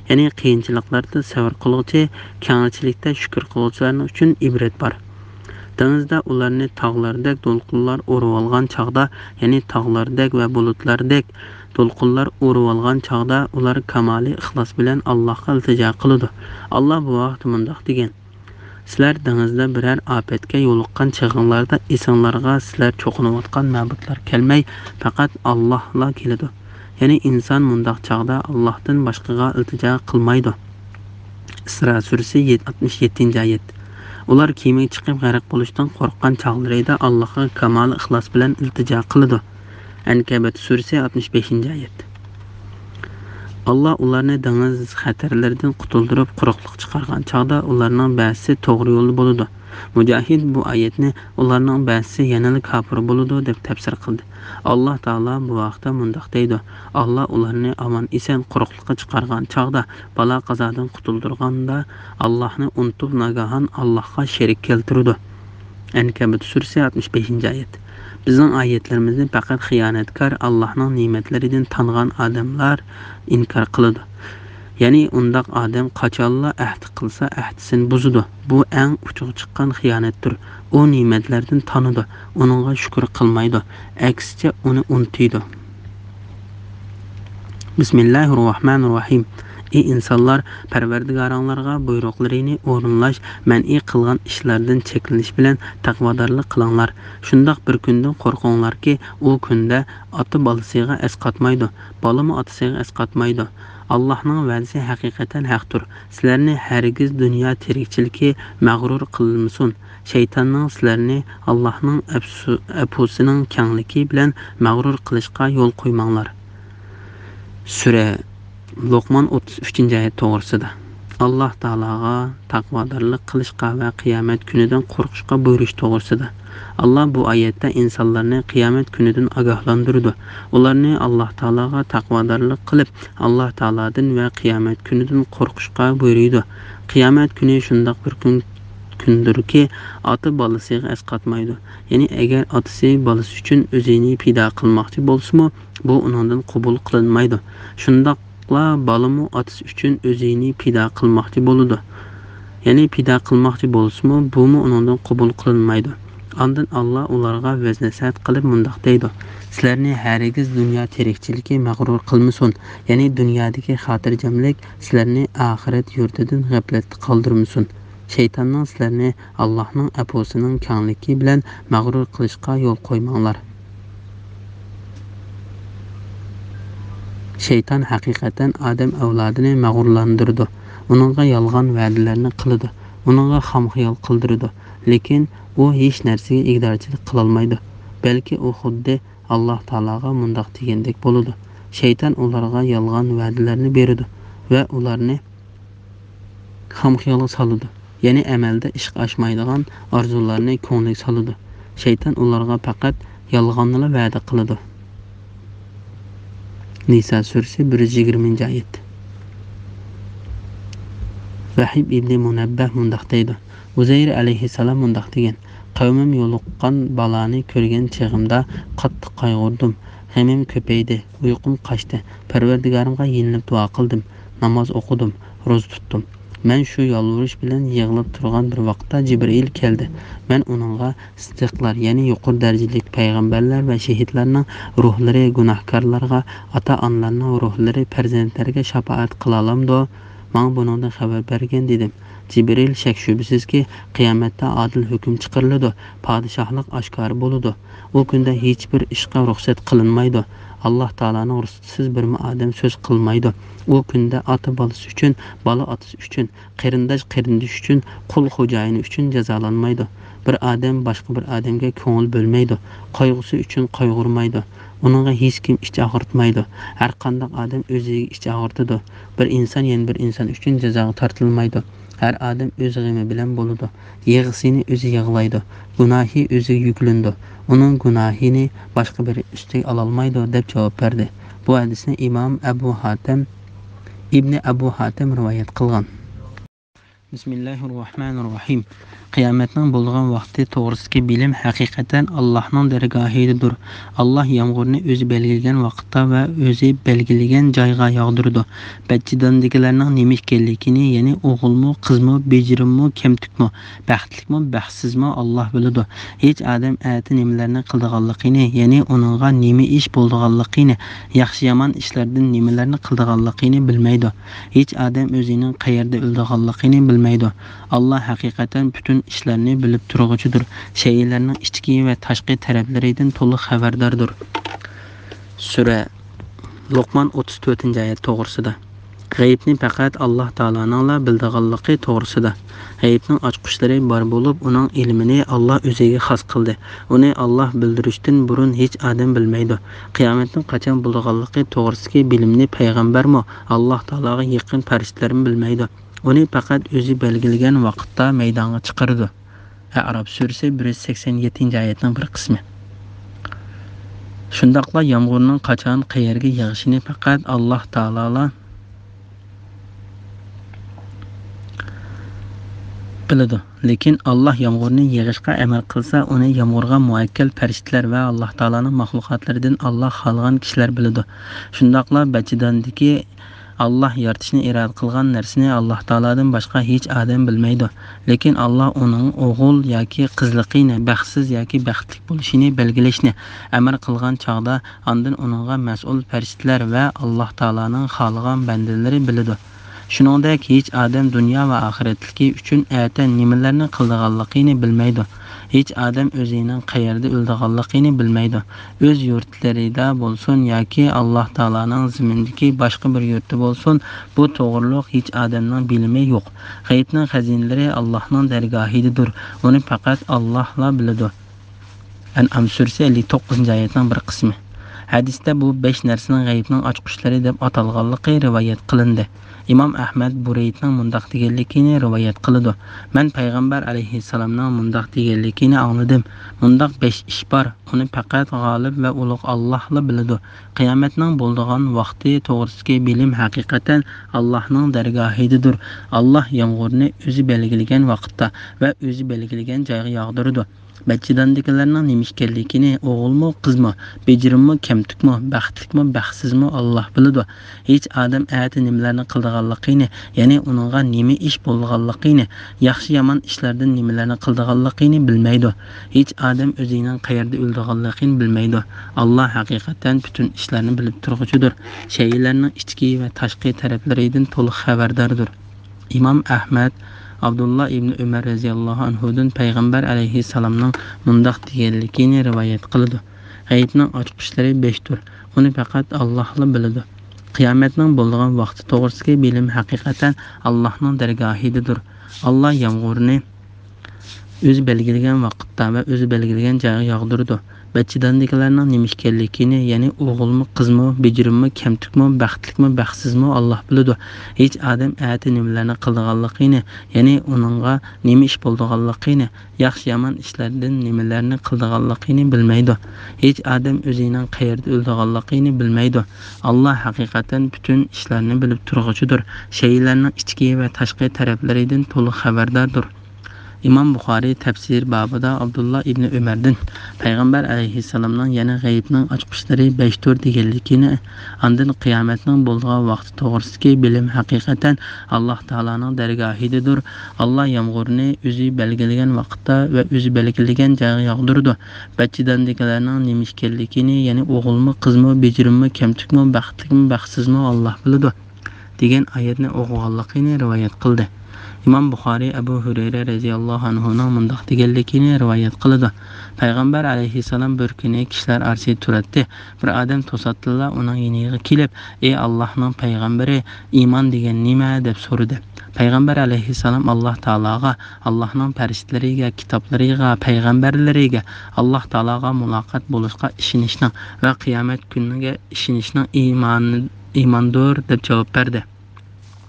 يەنى قىيىنچىلىقلاردا سەۋر قىلغۇچى، كەڭچىلىكتە شۈكۈر قىلغۇچىلارنىڭ ئۈچۈن ئىبرەت بار. دېڭىزدا ئۇلارنى تاغلاردەك دولقۇنلار ئورىۋالغان چاغدا، يەنى تاغلاردەك ۋە بۇلۇتلاردەك دولقۇنلار ئورىۋالغان چاغدا، ئۇلار كامالىي ئىخلاس بىلەن ئاللاھقا ئىلتىجا قىلىدۇ. ئاللاھ بۇ ھەقتە مۇنداق دېگەن: سىلەر دېڭىزدا بىرەر ئاپەتكە يولۇققان چېغىڭلاردا ئېسىڭلارغا سىلەر چوقۇنۇۋاتقان مەبۇدلار كەلمەي، پەقەت ئاللاھلا كېلىدۇ. يەنى ئىنسان مۇنداق چاغدا ئاللاھتىن باشقىغا ئىلتىجا قىلمايدۇ. ئىسرا سۈرىسى، يەت-، ئاتمىش يەتتىنچى ئايەت. ئۇلار كېمىگە چىقىپ غەرق بولۇشتىن قورققان چاغلىرىدا ئاللاھقا كامال ئىخلاس بىلەن ئىلتىجا قىلىدۇ. ئەنكەبۇت سۈرىسى، ئاتمىش بەشىنچى ئايەت. ئاللاھ ئۇلارنى دېڭىز خەتەرلىرىدىن قۇتۇلدۇرۇپ، قۇرۇقلۇققا چىقارغان چاغدا، ئۇلارنىڭ بەزىسى توغرا يولدا بولىدۇ. مۇجاھىد بۇ ئايەتنى «ئۇلارنىڭ بەزىسى يەنىلا كاپىر بولىدۇ» دەپ تەپسىر قىلدى. ئاللاھ تائالا بۇ ھەقتە مۇنداق دەيدۇ: ئاللاھ ئۇلارنى ئامان-ئېسەن قۇرۇقلۇققا چىقارغان چاغدا، بالا-قازادىن قۇتۇلدۇرغاندا، ئاللاھنى ئۇنتۇپ، ناگاھان ئاللاھقا شېرىك كەلتۈرىدۇ. ئەنكەبۇت سۈرىسى، ئاتمىش بەشىنچى ئايەت. بىزنىڭ ئايەتلىرىمىزنى پەقەت خىيانەتكار، ئاللاھنىڭ نېمەتلىرىدىن تانغان ئادەملەر ئىنكار قىلىدۇ. يەنى ئۇنداق ئادەم قاچانلا ئەھدى قىلسا، ئەھدىسىنى بۇزىدۇ. بۇ ئەڭ ئۇچىغا چىققان خىيانەتتۇر. ئۇ نېمەتلەردىن تانىدۇ، ئۇنىڭغا شۈكۈر قىلمايدۇ، ئەكسىچە ئۇنى ئۇنتۇيدۇ. بىسمىللاھىررەھمانىررەھىم. ئى ئىنسانلار، پەرۋەردىگارىڭلارغا بۇيرۇقلىرىنى ئورۇنلاش، مەنئى قىلغان ئىشلاردىن چەكلىنىش بىلەن تەقۋادارلىق قىلىڭلار. شۇنداق بىر كۈندىن قورقۇڭلاركى، ئۇ كۈندە ئاتا بالىسىغا ئەسقاتمايدۇ، بالىمۇ ئاتىسىغا ئەسقاتمايدۇ. ئاللاھنىڭ ۋەدىسى ھەقىقەتەن ھەقتۇر. سىلەرنى ھەرگىز دۇنيا تىرىكچىلىكى مەغرۇر قىلمىسۇن. شەيتاننىڭ سىلەرنى ئاللاھنىڭ ئەپسۇ-، ئەپۇسىنىڭ كەڭلىكى بىلەن مەغرۇر قىلىشقا يول قويماڭلار. سۈرە لوقمان ئوتتۇز ئۈچىنچى ئايەت توغرىسىدا. ئاللاھ تائالاغا تەقۋادارلىق قىلىشقا ۋە قىيامەت كۈنىدىن قورقۇشقا بۇيرۇش توغرىسىدا. ئاللاھ بۇ ئايەتتە ئىنسانلارنى قىيامەت كۈنىدىن ئاگاھلاندۇرىدۇ. ئۇلارنى ئاللاھ تائالاغا تەقۋادارلىق قىلىپ، ئاللاھ تائالادىن ۋە قىيامەت كۈنىدىن قورقۇشقا بۇيرۇيدۇ. قىيامەت كۈنى شۇنداق بىر كۈن، كۈندۇركى، ئاتا بالىسىغا ئەسقاتمايدۇ. يەنى ئەگەر ئاتىسى بالىسى ئۈچۈن ئۆزىنى پىدا قىلماقچى بولسىمۇ، بۇ ئۇنىڭدىن قوبۇل قىلىنمايدۇ. شۇنداقلا بالىمۇ ئاتىسى ئۈچۈن ئۆزىنى پىدا قىلماقچى بولىدۇ. يەنى پىدا قىلماقچى بولسىمۇ، بۇمۇ ئۇنىڭدىن قوبۇل قىلىنمايدۇ. ئاندىن ئاللاھ ئۇلارغا ۋەز-نەسىھەت قىلىپ مۇنداق دەيدۇ: سىلەرنى ھەرگىز دۇنيا تىرىكچىلىكى مەغرۇر قىلمىسۇن، يەنى دۇنيادىكى خاتىرجەملىك سىلەرنى ئاخىرەت يۇرتىدىن غەپلەتتە قالدۇرمىسۇن. شەيتاننىڭ سىلەرنى ئاللاھنىڭ ئەپۇسىنىڭ كەڭلىكى بىلەن مەغرۇر قىلىشقا يول قويماڭلار. شەيتان ھەقىقەتەن ئادەم ئەۋلادىنى مەغرۇرلاندۇرىدۇ، ئۇنىڭغا يالغان ۋەدىلەرنى قىلىدۇ، ئۇنىڭغا خام خىيال قىلدۇرىدۇ. لېكىن ئۇ ھېچ نەرسىگە ئىگىدارچىلىق قىلالمايدۇ. بەلكى ئۇ خۇددى ئاللاھ تائالاغا مۇنداق دېگەندەك بولىدۇ. شەيتان ئۇلارغا يالغان ۋەدىلەرنى بېرىدۇ ۋە ئۇلارنى خام خىيالغا سالىدۇ. يەنى ئەمەلدە ئىشقا ئاشمايدىغان ئارزۇلارنى كۆڭلىگە سالىدۇ. شەيتان ئۇلارغا پەقەت يالغاننىلا ۋەدە قىلىدۇ. نىسا سۈرىسى، بىر يۈز يىگىرمىنچى ئايەت. ۋەھىب ئىبنى مۇنەببەھ مۇنداق دەيدۇ: ئۇزەير ئەلەيھىسسالام مۇنداق دېگەن: قەۋمىم يولۇققان بالانى كۆرگەن چېغىمدا قاتتىق قايغۇردۇم. غېمىم كۆپەيدى، ئۇيقۇم قاچتى. پەرۋەردىگارىمغا يېلىنىپ دۇئا قىلدىم، ناماز ئوقۇدۇم، روزا تۇتتۇم. مەن شۇ يالۋۇرۇش بىلەن يىغلاپ تۇرغان بىر ۋاقىتتا جىبرىئىل كەلدى. مەن ئۇنىڭغا سىددىقلار، يەنى يۇقىرى دەرىجىلىك پەيغەمبەرلەر ۋە شېھىتلەرنىڭ روھلىرى، گۇناھكارلارغا ئاتا-ئانىلارنىڭ روھلىرى پەرزەنتلەرگە شاپائەت قىلالامدۇ؟ ماڭا بۇنىڭدىن خەۋەر بەرگىن، دېدىم. جىبرىئىل، شەك-شۈبھىسىزكى، قىيامەتتە ئادىل ھۆكۈم چىقىرىلىدۇ، پادىشاھلىق ئاشكارا بولىدۇ. ئۇ كۈندە ھېچبىر ئىشقا رۇخسەت قىلىنمايدۇ. ئاللاھ تائالانىڭ رۇخسىتىسىز بىرمۇ ئادەم سۆز قىلمايدۇ. ئۇ كۈندە ئاتا بالىسى ئۈچۈن، بالا ئاتىسى ئۈچۈن، قېرىنداش قېرىندىشى ئۈچۈن، قۇل خوجايىنى ئۈچۈن جازالانمايدۇ. بىر ئادەم باشقا بىر ئادەمگە كۆڭۈل بۆلمەيدۇ. قايغۇسى ئۈچۈن قايغۇرمايدۇ. ئۇنىڭغا ھېچكىم ئىچ ئاغرىتمايدۇ. ھەرقانداق ئادەم ئۆزىگە ئىچ ئاغرىتىدۇ. بىر ئىنسان يەنە بىر ئىنسان ئۈچۈن جازاغا تارتىلمايدۇ. ھەر ئادەم ئۆز غېمى بىلەن بولىدۇ. يىغىسىنى ئۆزى يىغلايدۇ. گۇناھى ئۆزىگە يۈكلىنىدۇ. ئۇنىڭ گۇناھىنى باشقا بىرى ئۈستىگە ئالالمايدۇ، دەپ جاۋاب بەردى. بۇ ھەدىسنى ئىمام ئەبۇ ھاتەم، ئىبنى ئەبۇ ھاتەم رىۋايەت قىلغان. بىسمىللاھىررەھمانىررەھىم. قىيامەتنىڭ بولىدىغان ۋاقتى توغرىسىدىكى بىلىم ھەقىقەتەن ئاللاھنىڭ دەرگاھىدىدۇر. ئاللاھ يامغۇرنى ئۆزى بەلگىلىگەن ۋاقىتتا ۋە ئۆزى بەلگىلىگەن جايغا ياغدۇرىدۇ. بەتچىداندىكىلەرنىڭ نېمە ئىكەنلىكىنى، يەنى ئوغۇلمۇ، قىزمۇ، بېجىرىممۇ، كەمتۈكمۇ، بەختلىكمۇ، بەختسىزمۇ، ئاللاھ بىلىدۇ. ھېچ ئادەم ئەتە نېمىلەرنى قىلىدىغانلىقىنى، يەنى ئۇنىڭغا نېمە ئىش بولىدىغانلىقىنى، ياخشى-يامان ئىشلاردىن نېمىلەرنى قىلىدىغانلىقىنى بىلمەيدۇ. ھېچ ئادەم ئۆزىنىڭ قەيەردە ئۆلىدىغانلىقىنى بىلمەيدۇ. ئاللاھ ھەقىقەتەن پۈتۈن ئىشلارنى بىلىپ تۇرغۇچىدۇر. شەيئىلەرنىڭ ئىچكى ۋە تاشقى تەرەپلىرىدىن تولۇق خەۋەرداردۇر. سۈرە لوقمان ئوتتۇز تۆتىنچى ئايەت توغرىسىدا. غەيىبنى پەقەت ئاللاھ تائالانىڭلا بىلىدىغانلىقى توغرىسىدا. غەيىبنىڭ ئاچقۇچلىرى بار بولۇپ، ئۇنىڭ ئىلمىنى ئاللاھ ئۆزىگە خاس قىلدى. ئۇنى ئاللاھ بىلدۈرۈشتىن بۇرۇن ھېچ ئادەم بىلمەيدۇ. قىيامەتنىڭ قاچان بولىدىغانلىقى توغرىسىدىكى بىلىمنى پەيغەمبەرمۇ، ئاللاھ تائالاغا يېقىن پەرىشتىلەرمۇ بىلمەيدۇ. ئۇنى پەقەت ئۆزى بەلگىلىگەن ۋاقىتتا مەيدانغا چىقىرىدۇ. ئەئراف سۈرىسى بىر يۈز سەكسەن يەتتىنچى ئايەتنىڭ بىر قىسمى. شۇنداقلا يامغۇرنىڭ قاچان، قەيەرگە يېغىشىنى پەقەت ئاللاھ تائالالا بىلىدۇ. لېكىن ئاللاھ يامغۇرنى يېغىشقا ئەمر قىلسا، ئۇنى يامغۇرغا مۇۋەككىل پەرىشتىلەر ۋە ئاللاھ تائالانىڭ مەخلۇقاتلىرىدىن ئاللاھ خالىغان كىشىلەر بىلىدۇ. شۇنداقلا بەتچىداندىكى ئاللاھ يارىتىشنى ئىرادە قىلغان نەرسىنى ئاللاھ تائالادىن باشقا ھېچ ئادەم بىلمەيدۇ. لېكىن ئاللاھ ئۇنىڭ ئوغۇل ياكى قىزلىقىنى، بەختسىز ياكى بەختلىك بولۇشىنى بەلگىلەشنى ئەمر قىلغان چاغدا، ئاندىن ئۇنىڭغا مەسئۇل پەرىشتىلەر ۋە ئاللاھ تائالانىڭ خالىغان بەندىلىرى بىلىدۇ. شۇنىڭدەك ھېچ ئادەم دۇنيا ۋە ئاخىرەتلىكى ئۈچۈن ئەتە نېمىلەرنى قىلىدىغانلىقىنى بىلمەيدۇ. ھېچ ئادەم ئۆزىنىڭ قەيەردە ئۆلىدىغانلىقىنى بىلمەيدۇ. ئۆز يۇرتلىرىدا بولسۇن ياكى ئاللاھ تائالانىڭ زېمىنىدىكى باشقا بىر يۇرتتا بولسۇن، بۇ توغرۇلۇق ھېچ ئادەمنىڭ بىلىمى يوق. غەيىبنىڭ خەزىنىلىرى ئاللاھنىڭ دەرگاھىدىدۇر. ئۇنى پەقەت ئاللاھلا بىلىدۇ. ئەنئام سۈرىسى ئەللىك توققۇزىنچى ئايەتنىڭ بىر قىسمى. ھەدىستە بۇ بەش نەرسىنىڭ غەيىبنىڭ ئاچقۇچلىرى دەپ ئاتالغانلىقى رىۋايەت قىلىندى. ئىمام ئەھمەد بۇرەيدنىڭ مۇنداق دېگەنلىكىنى رىۋايەت قىلىدۇ: مەن پەيغەمبەر ئەلەيھىسسالامنىڭ مۇنداق دېگەنلىكىنى ئاڭلىدىم. مۇنداق بەش ئىش بار، ئۇنى پەقەت غالىب ۋە ئۇلۇغ ئاللاھلا بىلىدۇ. قىيامەتنىڭ بولىدىغان ۋاقتى توغرىسىدىكى بىلىم ھەقىقەتەن ئاللاھنىڭ دەرگاھىدىدۇر. ئاللاھ يامغۇرنى ئۆزى بەلگىلىگەن ۋاقىتتا ۋە ئۆزى بەلگىلىگەن جايغا ياغدۇرىدۇ. بەتچىداندىكىلەرنىڭ نېمە ئىكەنلىكىنى، ئوغۇلمۇ، قىزمۇ، بېجىرىممۇ، كەمتۈكمۇ، بەختلىكمۇ، بەختسىزمۇ، ئاللاھ بىلىدۇ. ھېچ ئادەم ئەتە نېمىلەرنى قىلىدىغانلىقىنى، يەنى ئۇنىڭغا نېمە ئىش بولىدىغانلىقىنى، ياخشى-يامان ئىشلاردىن نېمىلەرنى قىلىدىغانلىقىنى بىلمەيدۇ. ھېچ ئادەم ئۆزىنىڭ قەيەردە ئۆلىدىغانلىقىنى بىلمەيدۇ. ئاللاھ ھەقىقەتەن پۈتۈن ئىشلارنى بىلىپ تۇرغۇچىدۇر. شەيئىلەرنىڭ ئىچكى ۋە تاشقى تەرەپلىرىدىن تولۇق خەۋەرداردۇر. ئىمام ئەھمەد ئابدۇللا ئىبنى ئۆمەر رەزىياللاھۇ ئەنھۇدىن پەيغەمبەر ئەلەيھىسسالامنىڭ مۇنداق دېگەنلىكىنى رىۋايەت قىلىدۇ: غەيىبنىڭ ئاچقۇچلىرى بەشتۇر، ئۇنى پەقەت ئاللاھلا بىلىدۇ. قىيامەتنىڭ بولىدىغان ۋاقتى توغرىسىدىكى بىلىم ھەقىقەتەن ئاللاھنىڭ دەرگاھىدىدۇر. ئاللاھ يامغۇرنى ئۆزى بەلگىلىگەن ۋاقىتتا ۋە ئۆزى بەلگىلىگەن جايغا ياغدۇرىدۇ. بەتچىداندىكىلەرنىڭ نېمە ئىكەنلىكىنى، يەنى ئوغۇلمۇ، قىزمۇ، بېجىرىممۇ، كەمتۈكمۇ، بەختلىكمۇ، بەختسىزمۇ، ئاللاھ بىلىدۇ. ھېچ ئادەم ئەتە نېمىلەرنى قىلىدىغانلىقىنى، يەنى ئۇنىڭغا نېمە ئىش بولىدىغانلىقىنى، ياخشى-يامان ئىشلاردىن نېمىلەرنى قىلىدىغانلىقىنى بىلمەيدۇ. ھېچ ئادەم ئۆزىنىڭ قەيەردە ئۆلىدىغانلىقىنى بىلمەيدۇ. ئاللاھ ھەقىقەتەن پۈتۈن ئىشلارنى بىلىپ تۇرغۇچىدۇر. شەيئىلەرنىڭ ئىچكى ۋە تاشقى تەرەپلىرىدىن تولۇق خەۋەرداردۇر. ئىمام بۇخارىي تەپسىر بابىدا ئابدۇللا ئىبنى ئۆمەردىن پەيغەمبەر ئەلەيھىسسالامنىڭ يەنە غەيىبنىڭ ئاچقۇچلىرى بەشتۇر دېگەنلىكىنى، ئاندىن قىيامەتنىڭ بولىدىغان ۋاقتى توغرىسىدىكى بىلىم ھەقىقەتەن ئاللاھ تائالانىڭ دەرگاھىدىدۇر. ئاللاھ يامغۇرنى ئۆزى بەلگىلىگەن ۋاقىتتا ۋە ئۆزى بەلگىلىگەن جايغا ياغدۇرىدۇ. بەتچىدانىدىكىلەرنىڭ نېمە ئىكەنلىكىنى، يەنى ئوغۇلمۇ، قىزمۇ، بېجىرىممۇ، كەمتۈكمۇ، بەختلىكمۇ، بەختسىزمۇ، ئاللاھ بىلىدۇ، دېگەن ئايەتنى ئوقۇغانلىقىنى رىۋايەت قىلدى. ئىمام بۇخارىي ئەبۇ ھۇرەيرە رەزىياللاھۇ ئەنھۇنىڭ مۇنداق دېگەنلىكىنى رىۋايەت قىلىدۇ. پەيغەمبەر ئەلەيھىسسالام بىر كۈنى كىشىلەر ئارىسىدا تۇراتتى. بىر ئادەم توساتتىنلا ئۇنىڭ يېنىغا كېلىپ، ئى ئاللاھنىڭ پەيغەمبىرى، ئىمان دېگەن نېمە؟ دەپ سورىدى. پەيغەمبەر ئەلەيھىسسالام ئاللاھ تائالاغا، ئاللاھنىڭ پەرىشتىلىرىگە، كىتابلىرىغا، پەيغەمبەرلىرىگە، ئاللاھ تائالاغا مۇلاقات بولۇشقا ئىشىنىشنىڭ ۋە قىيامەت كۈنىگە ئىشىنىشنىڭ ئىمان، ئىماندۇر، دەپ جاۋاب بەردى.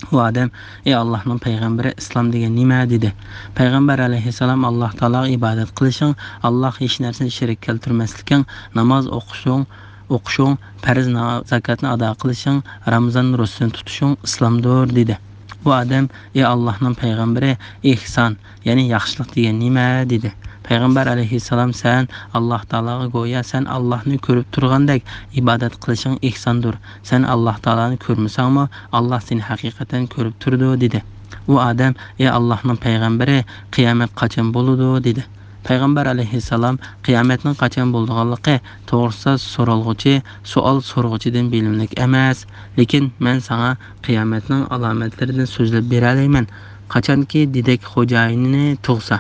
ئۇ ئادەم، ئى ئاللاھنىڭ پەيغەمبىرى، ئىسلام دېگەن نېمە؟ دېدى. پەيغەمبەر ئەلەيھىسسالام، ئاللاھ تائالاغا ئىبادەت قىلىشىڭ، ئاللاھقا ھېچ نەرسىنى شېرىك كەلتۈرمەسلىكىڭ، ناماز ئوقۇشۇڭ، ئوقۇشۇڭ، پەرز نا-، زاكاتنى ئادا قىلىشىڭ، رامىزان روزىسىنى تۇتۇشۇڭ ئىسلامدۇر، دېدى. ئۇ ئادەم، ئى ئاللاھنىڭ پەيغەمبىرى، ئېھسان، يەنى ياخشىلىق دېگەن نېمە؟ دېدى. پەيغەمبەر ئەلەيھىسسالام، سەن ئاللاھ تائالاغا گويا سەن ئاللاھنى كۆرۈپ تۇرغاندەك ئىبادەت قىلىشىڭ ئېھساندۇر. سەن ئاللاھ تائالانى كۆرمىسەڭمۇ، ئاللاھ سېنى ھەقىقەتەن كۆرۈپ تۇرىدۇ، دېدى. ئۇ ئادەم، ئى ئاللاھنىڭ پەيغەمبىرى، قىيامەت قاچان بولىدۇ؟ دېدى. پەيغەمبەر ئەلەيھىسسالام، قىيامەتنىڭ قاچان بولىدىغانلىقى توغرىسىدا سورالغۇچى سوئال سورىغۇچىدىن بىلىملىك ئەمەس. لېكىن مەن ساڭا قىيامەتنىڭ ئالامەتلىرىدىن سۆزلەپ بېرەلەيمەن. قاچانكى دېدەك خوجايىنىنى تۇغسا،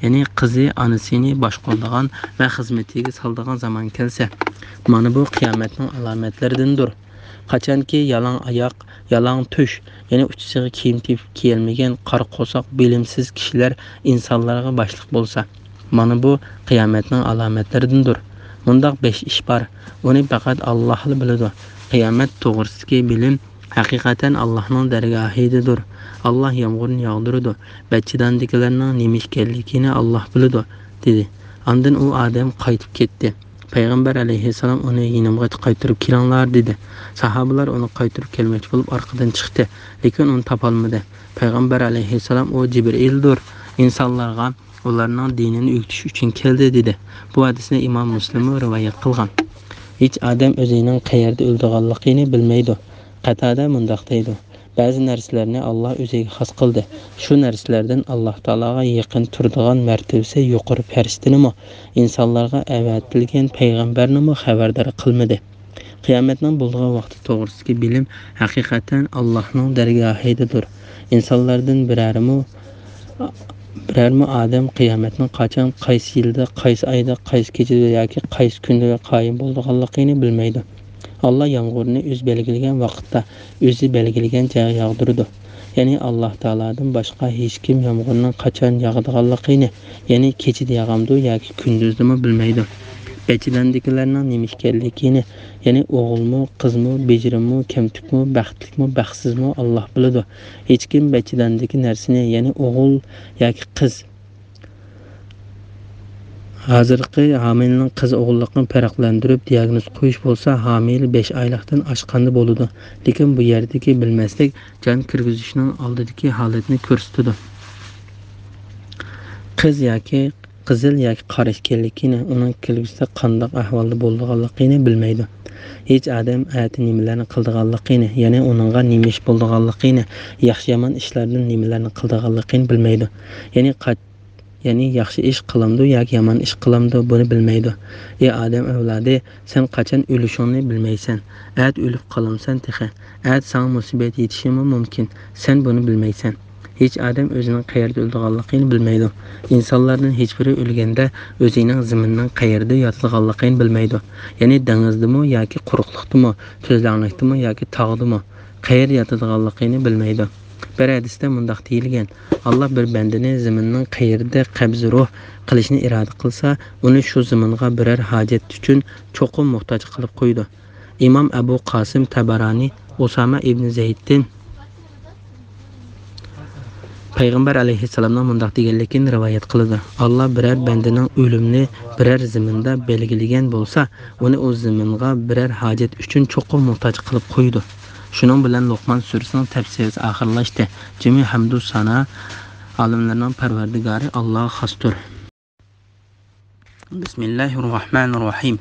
يەنى قىزى ئانىسىنى باشقۇرىدىغان ۋە خىزمىتىگە سالىدىغان زامان كەلسە، مانا بۇ قىيامەتنىڭ ئالامەتلىرىدىندۇر. قاچانكى يالاڭ ئاياق، يالاڭ تۆش، يەنى ئۇچىسىغا كىيىم تېپىپ كىيەلمىگەن قارا قورساق بىلىمسىز كىشىلەر ئىنسانلارغا باشلىق بولسا، مانا بۇ قىيامەتنىڭ ئالامەتلىرىدىندۇر. مۇنداق بەش ئىش بار، ئۇنى پەقەت ئاللاھلا بىلىدۇ. قىيامەت توغرىسىدىكى بىلىم ھەقىقەتەن ئاللاھنىڭ دەرگاھىدىدۇر. ئاللاھ يامغۇرنى ياغدۇرىدۇ. بەتچىداندىكىلەرنىڭ نېمە ئىكەنلىكىنى ئاللاھ بىلىدۇ، دېدى. ئاندىن ئۇ ئادەم قايتىپ كەتتى. پەيغەمبەر ئەلەيھىسسالام ئۇنى يېنىمغا قايتۇرۇپ كېلىڭلار، دېدى. ساھابىلار ئۇنى قايتۇرۇپ كەلمەكچى بولۇپ ئارقىدىن چىقتى، لېكىن ئۇنى تاپالمىدى. پەيغەمبەر ئەلەيھىسسالام، ئۇ جىبرىئىلدۇر، ئىنسانلارغا ئۇلارنىڭ دىنىنى ئۆگىتىش ئۈچۈن كەلدى، دېدى. بۇ ھەدىسنى ئىمام مۇسلىممۇ رىۋايەت قىلغان. ھېچ ئادەم ئۆزىنىڭ قەيەردە ئۆلىدىغانلىقىنى بىلمەيدۇ. قەتادە مۇنداق دەيدۇ، بەزى نەرسىلەرنى ئاللاھ ئۆزىگە خاس قىلدى. شۇ نەرسىلەردىن ئاللاھ تائالاغا يېقىن تۇرىدىغان مەرتىۋىسى يۇقىرى پەرىشتىنىمۇ، ئىنسانلارغا ئەۋەتىلگەن پەيغەمبەرنىمۇ خەۋەردار قىلمىدى. قىيامەتنىڭ بولىدىغان ۋاقتى توغرىسىدىكى بىلىم ھەقىقەتەن ئاللاھنىڭ دەرگاھىدىدۇر. ئىنسانلاردىن بىرەرىمۇ، بىرەرمۇ ئادەم قىيامەتنىڭ قاچان، قايسى يىلدا، قايسى ئايدا، قايسى كېچىدە ياكى قايسى كۈندە قايىم بولىدىغانلىقىنى بىلمەيدۇ. ئاللاھ يامغۇرنى ئۆزى بەلگىلىگەن ۋاقىتتا، ئۆزى بەلگىلىگەن جايغا ياغدۇرىدۇ. يەنى ئاللاھ تائالادىن باشقا ھېچكىم يامغۇرنىڭ قاچان ياغىدىغانلىقىنى، يەنى كېچىدە ياغامدۇ ياكى كۈندۈزدىمۇ بىلمەيدۇ. بەتچىداندىكىلەرنىڭ نېمە ئىكەنلىكىنى، يەنى ئوغۇلمۇ، قىزمۇ، بېجىرىممۇ، كەمتۈكمۇ، بەختلىكمۇ، بەختسىزمۇ، ئاللاھ بىلىدۇ. ھېچكىم بەتچىداندىكى نەرسىنى، يەنى ئوغۇل ياكى قىز، ھازىرقى ھامىلىنىڭ قىز ئوغۇللۇقىنى پەرقلەندۈرۈپ دىياگنوز قويۇش بولسا، ھامىلە بەش ئايلىقتىن ئاشقاندا بولىدۇ. لېكىن بۇ يەردىكى بىلمەسلىك جان كىرگۈزۈشنىڭ ئالدىدىكى ھالەتنى كۆرسىتىدۇ. قىز ياكى قىزىل ياكى قارا ئىكەنلىكىنى، ئۇنىڭ كەلگۈسىدە قانداق ئەھۋالدا بولىدىغانلىقىنى بىلمەيدۇ. ھېچ ئادەم ئەتە نېمىلەرنى قىلىدىغانلىقىنى، يەنى ئۇنىڭغا نېمە ئىش بولىدىغانلىقىنى، ياخشى-يامان ئىشلاردىن نېمىلەرنى قىلىدىغانلىقىنى بىلمەيدۇ. يەنى قاچ-، يەنى ياخشى ئىش قىلامدۇ ياكى يامان ئىش قىلامدۇ، بۇنى بىلمەيدۇ. ئى ئادەم ئەۋلادى، سەن قاچان ئۆلۈشۈڭنى بىلمەيسەن. ئەتە ئۆلۈپ قالامسەن تېخى. ئەتە ساڭا مۇسىبەت يېتىشىمۇ مۇمكىن. سەن بۇنى بىلمەيسەن. ھېچ ئادەم ئۆزىنىڭ قەيەردە ئۆلىدىغانلىقىنى بىلمەيدۇ. ئىنسانلاردىن ھېچبىرى ئۆلگەندە ئۆزىنىڭ زېمىننىڭ قەيەردە ياتىدىغانلىقىنى بىلمەيدۇ. يەنى دېڭىزدىمۇ ياكى قۇرۇقلۇقتىمۇ، تۈزلەڭلىكتىمۇ ياكى تاغدىمۇ، قەيەردە ياتىدىغانلىقىنى بىلمەيدۇ. بىر ھەدىستە مۇنداق دېيىلگەن، ئاللاھ بىر بەندىنى زېمىننىڭ قەيىرىدە قەبزى روھ قىلىشنى ئىرادە قىلسا، ئۇنى شۇ زېمىنغا بىرەر ھاجەت ئۈچۈن چوقۇم موھتاج قىلىپ قويىدۇ. ئىمام ئەبۇ قاسىم تەبەرانى ئۇسامە ئىبنى زەيدتىن پەيغەمبەر ئەلەيھىسسالامنىڭ مۇنداق دېگەنلىكىنى رىۋايەت قىلىدۇ، ئاللاھ بىرەر بەندىنىڭ ئۆلۈمىنى بىرەر زېمىندا بەلگىلىگەن بولسا، ئۇنى ئۇ زېمىنغا بىرەر ھاجەت ئۈچۈن چوقۇم موھتاج قىلىپ قويىدۇ. شۇنىڭ بىلەن لوقمان سۈرىسىنىڭ تەپسىرى ئاخىرلاشتى. جىمى ھەمدۇ سانا ئالەملەرنىڭ پەرۋەردىگارى ئاللاغا خاستۇر. بىسمىللاھىررەھمانىررەھىم.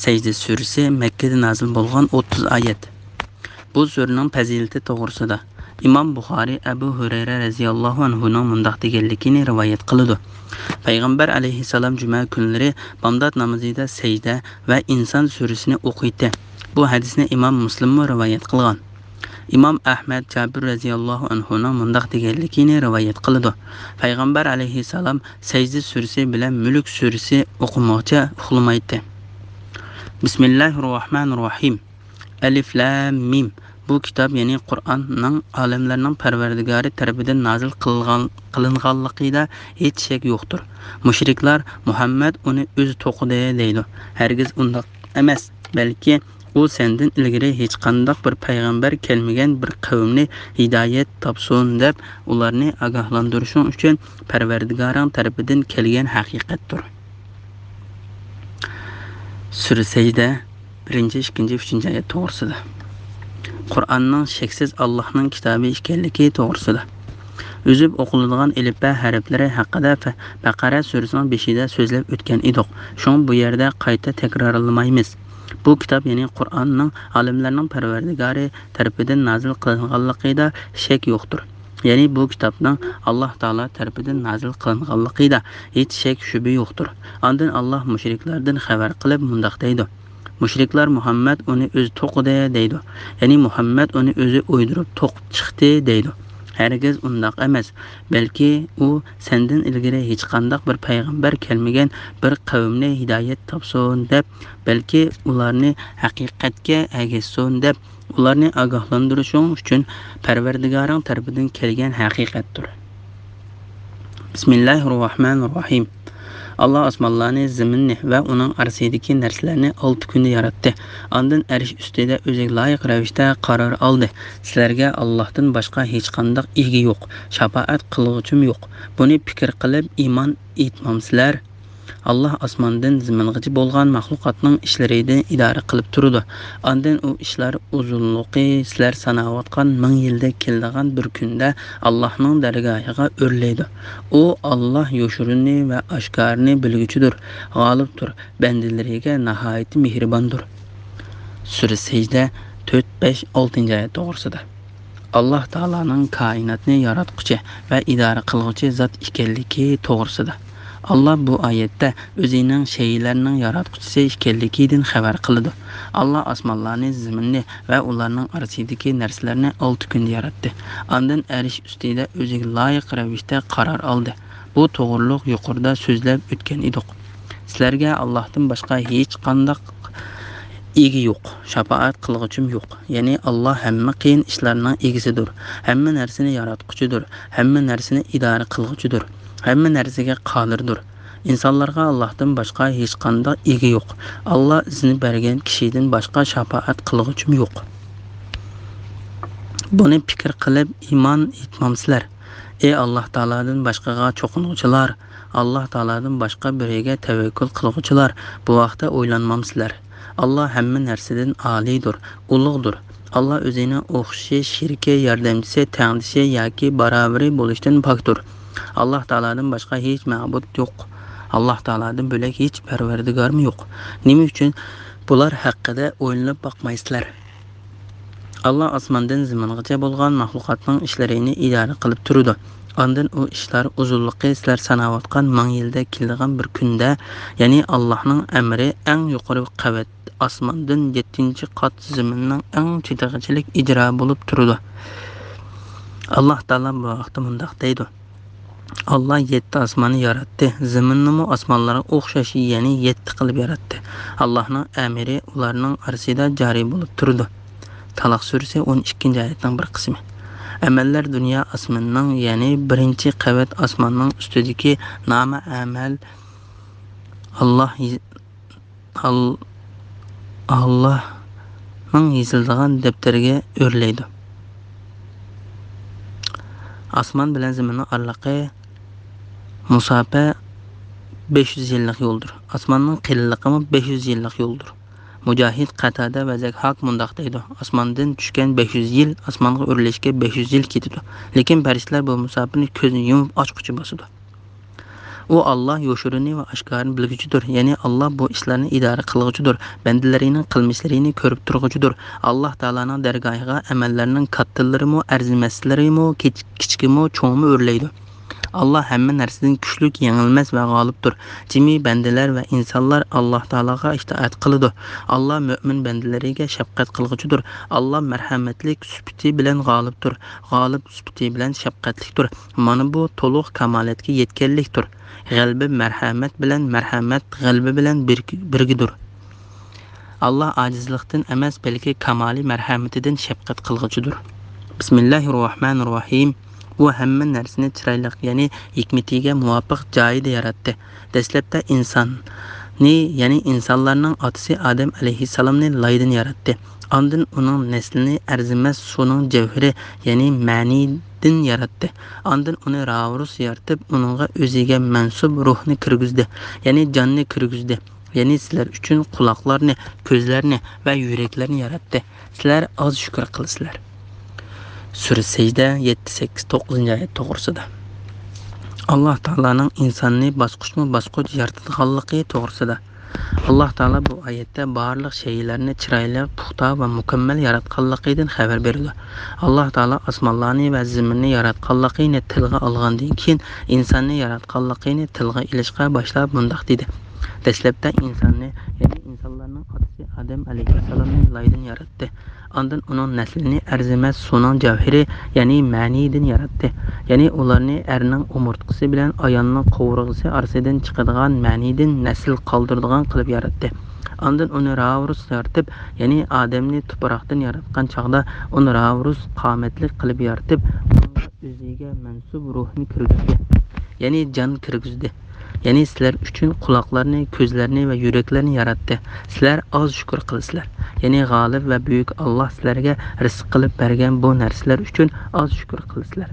سەجدە سۈرىسى مەككىدە نازىل بولغان، ئوتتۇز ئايەت. بۇ سۈرىنىڭ پەزىلىتى توغرىسىدا ئىمام بۇخارىي ئەبۇ ھۇرەيرە رەزىياللاھۇ ئەنھۇنىڭ مۇنداق دېگەنلىكىنى رىۋايەت قىلىدۇ: پەيغەمبەر ئەلەيھىسسالام جۈمە كۈنلىرى بامدات نامىزىدا سەجدە ۋە ئىنسان سۈرىسىنى ئوقۇيتتى. بۇ ھەدىسنى ئىمام مۇسلىممۇ رىۋايەت قىلغان. ئىمام ئەھمەد جابىر رەزىياللاھۇ ئەنھۇنىڭ مۇنداق دېگەنلىكىنى رىۋايەت قىلىدۇ: پەيغەمبەر ئەلەيھىسسالام سەجدە سۈرىسى بىلەن مۈلۈك سۈرىسى ئوقۇمىغۇچە ئۇخلىمايتتى. بىسمىللاھىررەھمانىررەھىم. ئەلىف لام مىم. بۇ كىتاب، يەنى قۇرئاننىڭ ئالەملەرنىڭ پەرۋەردىگارى تەرىپىدىن نازىل قىلغان، قىلىنغانلىقىدا ھېچ شەك يوقتۇر. مۇشرىكلار مۇھەممەد ئۇنى ئۆزى توقۇدى دەيدۇ. ھەرگىز ئۇنداق ئەمەس، بەلكى ئۇ سەندىن ئىلگىرى ھېچقانداق بىر پەيغەمبەر كەلمىگەن بىر قەۋمنى ھىدايەت تاپسۇن دەپ ئۇلارنى ئاگاھلاندۇرۇشۇڭ ئۈچۈن پەرۋەردىگارىڭ تەرىپىدىن كەلگەن ھەقىقەتتۇر. سۈرە سەجدە، بىرىنچى، ئىككىنچى، ئۈچىنچى ئايەت توغرىسىدا. قۇرئاننىڭ شەكسىز ئاللاھنىڭ كىتابى ئىكەنلىكى توغرىسىدا. ئۈزۈپ ئوقۇلىدىغان ئېلىپبە ھەرپلىرى ھەققىدە بەقەرە سۈرىسىنىڭ بېشىدا سۆزلەپ ئۆتكەن ئىدۇق. شۇڭا بۇ يەردە قايتا تەكرارلىمايمىز. بۇ كىتاب، يەنى قۇرئاننىڭ ئالەملەرنىڭ پەرۋەردىگارى تەرىپىدىن نازىل قىلىنغانلىقىدا شەك يوقتۇر. يەنى بۇ كىتابنىڭ ئاللاھ تائالا تەرىپىدىن نازىل قىلىنغانلىقىدا ھېچ شەك شۈبھە يوقتۇر. ئاندىن ئاللاھ مۇشرىكلاردىن خەۋەر قىلىپ مۇنداق دەيدۇ: مۇشرىكلار مۇھەممەد ئۇنى ئۆزى توقۇدى دەيدۇ. يەنى مۇھەممەد ئۇنى ئۆزى ئويدۇرۇپ توقۇپ چىقتى دەيدۇ. ھەرگىز ئۇنداق ئەمەس. بەلكى ئۇ سەندىن ئىلگىرى ھېچقانداق بىر پەيغەمبەر كەلمىگەن بىر قەۋمنى ھىدايەت تاپسۇن دەپ، بەلكى ئۇلارنى ھەقىقەتكە ئەگەشسۇن دەپ، ئۇلارنى ئاگاھلاندۇرۇشۇڭ ئۈچۈن پەرۋەردىگارىڭ تەرىپىدىن كەلگەن ھەقىقەتتۇر. بىسمىللاھىررەھمانىررەھىم. ئاللاھ ئاسمانلارنى، زېمىننى ۋە ئۇنىڭ ئارىسىدىكى نەرسىلەرنى ئالتە كۈندە ياراتتى. ئاندىن ئەرش ئۈستىدە ئۆزىگە لايىق رەۋىشتە قارار ئالدى. سىلەرگە ئاللاھتىن باشقا ھېچقانداق ئىگە يوق، شاپائەت قىلغۇچىمۇ يوق. بۇنى پىكىر قىلىپ ئىمان ئېيتمامسىلەر؟ ئاللاھ ئاسماندىن زېمىنغىچە بولغان مەخلۇقاتنىڭ ئىشلىرىنى ئىدارە قىلىپ تۇرىدۇ. ئاندىن ئۇ ئىشلار ئۇزۇنلۇقى سىلەر ساناۋاتقان مىڭ يىلدەك كېلىدىغان بىر كۈندە ئاللاھنىڭ دەرگاھىغا ئۆرلەيدۇ. ئۇ ئاللاھ يوشۇرۇننى ۋە ئاشكارىنى بىلگۈچىدۇر، غالىبتۇر، بەندىلىرىگە ناھايىتى مېھرىباندۇر. سۈرە سەجدە، تۆت، بەش، ئالتىنچى ئايەت توغرىسىدا. ئاللاھ تائالانىڭ كائىناتنى ياراتقۇچى ۋە ئىدارە قىلغۇچى زات ئىكەنلىكى توغرىسىدا. ئاللاھ بۇ ئايەتتە ئۆزىنىڭ شەيئىلەرنىڭ ياراتقۇچىسى ئىكەنلىكىدىن خەۋەر قىلىدۇ. ئاللاھ ئاسمانلارنى، زېمىننى ۋە ئۇلارنىڭ ئارىسىدىكى نەرسىلەرنى ئالتە كۈندە ياراتتى. ئاندىن ئەرش ئۈستىدە ئۆزىگە لايىق رەۋىشتە قارار ئالدى. بۇ توغرۇلۇق يۇقىرىدا سۆزلەپ ئۆتكەن ئىدۇق. سىلەرگە ئاللاھتىن باشقا ھېچقانداق ئىگە يوق، شاپائەت قىلغۇچىمۇ يوق. يەنى ئاللاھ ھەممە قىيىن ئىشلارنىڭ ئىگىسىدۇر، ھەممە نەرسىنى ياراتقۇچىدۇر، ھەممە نەرسىنى ئىدارە قىلغۇچىدۇر، ھەممە نەرسىگە قادىردۇر. ئىنسانلارغا ئاللاھتىن باشقا ھېچقانداق ئىگە يوق. ئاللاھ ئىزنى بەرگەن كىشىدىن باشقا شاپائەت قىلغۇچىمۇ يوق. بۇنى پىكىر قىلىپ ئىمان ئېيتمامسىلەر؟ ئى ئاللاھ تائالادىن باشقىغا چوقۇنغۇچىلار، ئاللاھ تائالادىن باشقا بىرىگە تەۋەككۈل قىلغۇچىلار، بۇ ھەقتە ئويلانمامسىلەر؟ ئاللاھ ھەممە نەرسىدىن ئالىيدۇر، ئۇلۇغدۇر. ئاللاھ ئۆزىنىڭ ئوخشىشى، شېرىكى، ياردەمچىسى، تەڭدىشى ياكى باراۋىرى بولۇشتىن پاكتۇر. ئاللاھ تائالادىن باشقا ھېچ مەبۇد يوق. ئاللاھ تائالادىن بۆلەك ھېچ پەرۋەردىگارمۇ يوق. نېمە ئۈچۈن بۇلار ھەققىدە ئويلىنىپ باقمايسىلەر؟ ئاللاھ ئاسماندىن زېمىنغىچە بولغان مەخلۇقاتنىڭ ئىشلىرىنى ئىدارە قىلىپ تۇرىدۇ. ئاندىن ئۇ ئىشلار ئۇزۇنلۇقى سىلەر ساناۋاتقان مىڭ يىلدەك كېلىدىغان بىر كۈندە، يەنى ئاللاھنىڭ ئەمرى ئەڭ يۇقىرى قەۋەت ئاسماندىن يەتتىنچى قات زېمىننىڭ ئەڭ چېتىغىچىلىك ئىجرا بولۇپ تۇرىدۇ. ئاللاھ تائالا بۇ ھەقتە مۇنداق دەيدۇ: ئاللاھ يەتتە ئاسماننى ياراتتى، زېمىننىمۇ ئاسمانلارغا ئوخشاش، يەنى يەتتە قىلىپ ياراتتى. ئاللاھنىڭ ئەمرى ئۇلارنىڭ ئارىسىدا جارى بولۇپ تۇرىدۇ. تالاق سۈرىسى، ئون ئىككىنچى ئايەتنىڭ بىر قىسمى. ئەمەللەر دۇنيا ئاسمىنىنىڭ، يەنى بىرىنچى قەۋەت ئاسماننىڭ ئۈستىدىكى نامە ئەمەل ئاللاھ ئال-، ئاللاھنىڭ يېزىلىدىغان دەپتىرىگە ئۆرلەيدۇ. ئاسمان بىلەن زېمىننىڭ ئارىلىقى مۇساپە بەش يۈز يىللىق يولدۇر. ئاسماننىڭ قېلىنلىقىمۇ بەش يۈز يىللىق يولدۇر. مۇجاھىد، قەتادە ۋە زەھھاك مۇنداق دەيدۇ: ئاسماندىن چۈشكەن بەش يۈز يىل ئاسمانغا ئۆرلەشكە بەش يۈز يىل كېتىدۇ. لېكىن پەرىشتىلەر بۇ مۇساپىنى كۆزنى يۇمۇپ ئاچقۇچە باسىدۇ. ئۇ ئاللا يوشۇرۇنى ۋە ئاشكارىنى بىلگۈچىدۇر، يەنى ئاللا بۇ ئىشلارنى ئىدارە قىلغۇچىدۇر، بەندىلىرىنىڭ قىلمىشلىرىنى كۆرۈپ تۇرغۇچىدۇر. ئاللا تائالانىڭ دەرگاھىغا ئەمەللەرنىڭ كاتتىلىرىمۇ، ئەرزىمەسلىرىمۇ، كىچ-، كىچىكىمۇ، چوڭىمۇ ئۆرلەيدۇ. ئاللا ھەممە نەرسىدىن كۈچلۈك، يېڭىلمەس ۋە غالىبتۇر. جىمى بەندىلەر ۋە ئىنسانلار ئاللا تائالاغا ئىتائەت قىلىدۇ. ئاللا مۆمىن بەندىلىرىگە شەپقەت قىلغۇچىدۇر. ئاللا مەرھەمەتلىك سۈپىتى بىلەن غالىبتۇر. غالىب سۈپىتى بىلەن شەپقەتلىكتۇر. مانا بۇ تولۇق كامالەتكە يەتكەنلىكتۇر. غەلىبە مەرھەمەت بىلەن، مەرھەمەت غەلىبە بىلەن بىر-، بىرگىدۇر. ئاللا ئاجىزلىقتىن ئەمەس، بەلكى كامالىي مەرھەمىتىدىن شەپقەت قىلغۇچىدۇر. بىسمىللاھىررەھمانىررەھىم. ئۇ ھەممە نەرسىنى چىرايلىق، يەنى ھېكمىتىگە مۇۋاپىق جايىدا ياراتتى. دەسلەپتە ئىنساننى، يەنى ئىنسانلارنىڭ ئاتىسى ئادەم ئەلەيھىسسالامنى لايدىن ياراتتى. ئاندىن ئۇنىڭ نەسلىنى ئەرزىمەس سۇنىڭ جەۋھىرى، يەنى مەنىدىن ياراتتى. ئاندىن ئۇنى راۋۇرۇس يارىتىپ، ئۇنىڭغا ئۆزىگە مەنسۇپ روھنى كىرگۈزدى، يەنى جاننى كىرگۈزدى. يەنى سىلەر ئۈچۈن قۇلاقلارنى، كۆزلەرنى ۋە يۈرەكلەرنى ياراتتى. سىلەر ئاز شۈكۈر قىلىسىلەر. سۈرە سەجدە، يەتتە، سەككىز، توققۇزىنچى ئايەت توغرىسىدا. ئاللا تائالانىڭ ئىنساننى باسقۇچمۇ باسقۇچ يارىتىدىغانلىقى توغرىسىدا. ئاللا تائالا بۇ ئايەتتە بارلىق شەيئىلەرنى چىرايلىق، پۇختا ۋە مۇكەممەل ياراتقانلىقىدىن خەۋەر بېرىدۇ. ئاللا تائالا ئاسمانلارنى ۋە زېمىننى ياراتقانلىقىنى تىلغا ئالغاندىن كېيىن، ئىنساننى ياراتقانلىقىنى تىلغا ئېلىشقا باشلاپ مۇنداق دېدى: دەسلەپتە ئىنساننى، يەنى ئىنسانلارنىڭ ئاتىسى ئادەم ئەلەيھىسسالامنى لايدىن ياراتتى. ئاندىن ئۇنىڭ نەسلىنى ئەرزىمەس سۇنىڭ جەۋھىرى، يەنى مەنىدىن ياراتتى. يەنى ئۇلارنى ئەرنىڭ ئومۇرتقىسى بىلەن ئايالنىڭ قوۋۇرغىسى ئارىسىدىن چىقىدىغان مەنىدىن نەسىل قالدۇرىدىغان قىلىپ ياراتتى. ئاندىن ئۇنى راۋۇرۇس يارىتىپ، يەنى ئادەمنى تۇپراقتىن ياراتقان چاغدا ئۇنى راۋۇرۇس قامەتلىك قىلىپ يارىتىپ، ئۇنىڭغا ئۆزىگە مەنسۇپ روھنى كىرگۈزدى، يەنى جان كىرگۈزدى. يەنى سىلەر ئۈچۈن قۇلاقلارنى، كۆزلەرنى ۋە يۈرەكلەرنى ياراتتى. سىلەر ئاز شۈكۈر قىلىسىلەر. يەنى غالىب ۋە بۈيۈك ئاللا سىلەرگە رىزىق قىلىپ بەرگەن بۇ نەرسىلەر ئۈچۈن ئاز شۈكۈر قىلىسىلەر.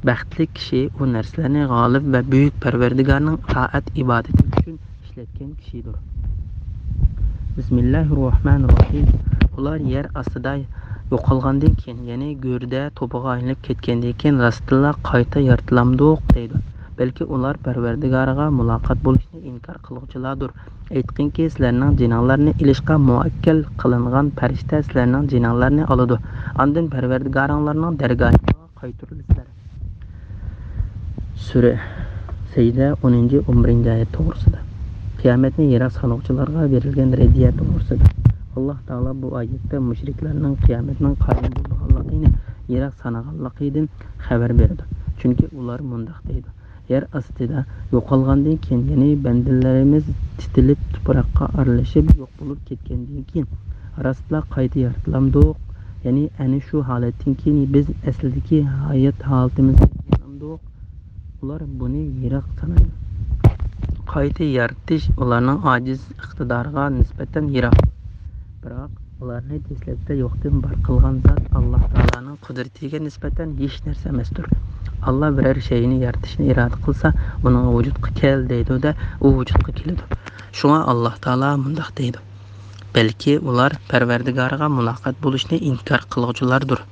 بەختلىك كىشى ئۇ نەرسىلەرنى غالىب ۋە بۈيۈك پەرۋەردىگارنىڭ تائەت ئىبادىتى ئۈچۈن ئىشلەتكەن كىشىدۇر. بىسمىللاھىررەھمانىررەھىم. ئۇلار يەر ئاستىدا يوقالغاندىن كېيىن، يەنى گۆردە توپىغا ئايلىنىپ كەتكەندىن كېيىن راستتىنلا قايتا يارىتىلامدۇق دەيدۇ. بەلكى ئۇلار پەرۋەردىگارىغا مۇلاقات بولۇشنى ئىنكار قىلغۇچىلاردۇر. ئېيتقىنكى، سىلەرنىڭ جېنىڭلارنى ئېلىشقا مۇۋەككەل قىلىنغان پەرىشتە سىلەرنىڭ جېنىڭلارنى ئالىدۇ. ئاندىن پەرۋەردىگارىڭلارنىڭ دەرگاھىغا قايتۇرۇلىسىلەر. سۈرە سەجدە، ئونىنچى، ئون بىرىنچى ئايەت توغرىسىدا. قىيامەتنى يىراق سانىغۇچىلارغا بېرىلگەن رەددىيە توغرىسىدا. ئاللا تائالا بۇ ئايەتتە مۇشرىكلارنىڭ قىيامەتنىڭ قايىم بولىدىغانلىقىنى يىراق سانىغانلىقىدىن خەۋەر بېرىدۇ. چۈنكى ئۇلار مۇنداق دەيدۇ: يەر ئاستىدا يوقالغاندىن كېيىن، يەنى بەندىلىرىمىز تىتىلىپ تۇپراققا ئارىلىشىپ يوق بولۇپ كەتكەندىن كېيىن، راستلا قايتا يارىتىلامدۇق؟ يەنى ئەنە شۇ ھالەتتىن كېيىن بىز ئەسلىدىكى ھايات ھالىتىمىزگە كېلەمدۇق؟ ئۇلار بۇنى يىراق سانايدۇ. قايتا يارىتىش ئۇلارنىڭ ئاجىز ئىقتىدارىغا نىسبەتەن يىراق. بىراق ئۇلارنى دەسلەپتە يوقتىن بار قىلغان زات ئاللا تائالانىڭ قۇدرىتىگە نىسبەتەن ھېچ نەرسە ئەمەستۇر. ئاللا بىرەر شەيئىنى يارىتىشنى ئىرادە قىلسا، ئۇنىڭغا ۋۇجۇدقا كەل دەيدۇ-دە، ئۇ ۋۇجۇدقا كېلىدۇ. شۇڭا ئاللا تائالا مۇنداق دەيدۇ: بەلكى ئۇلار پەرۋەردىگارىغا مۇلاقات بولۇشنى ئىنكار قىلغۇچىلاردۇر.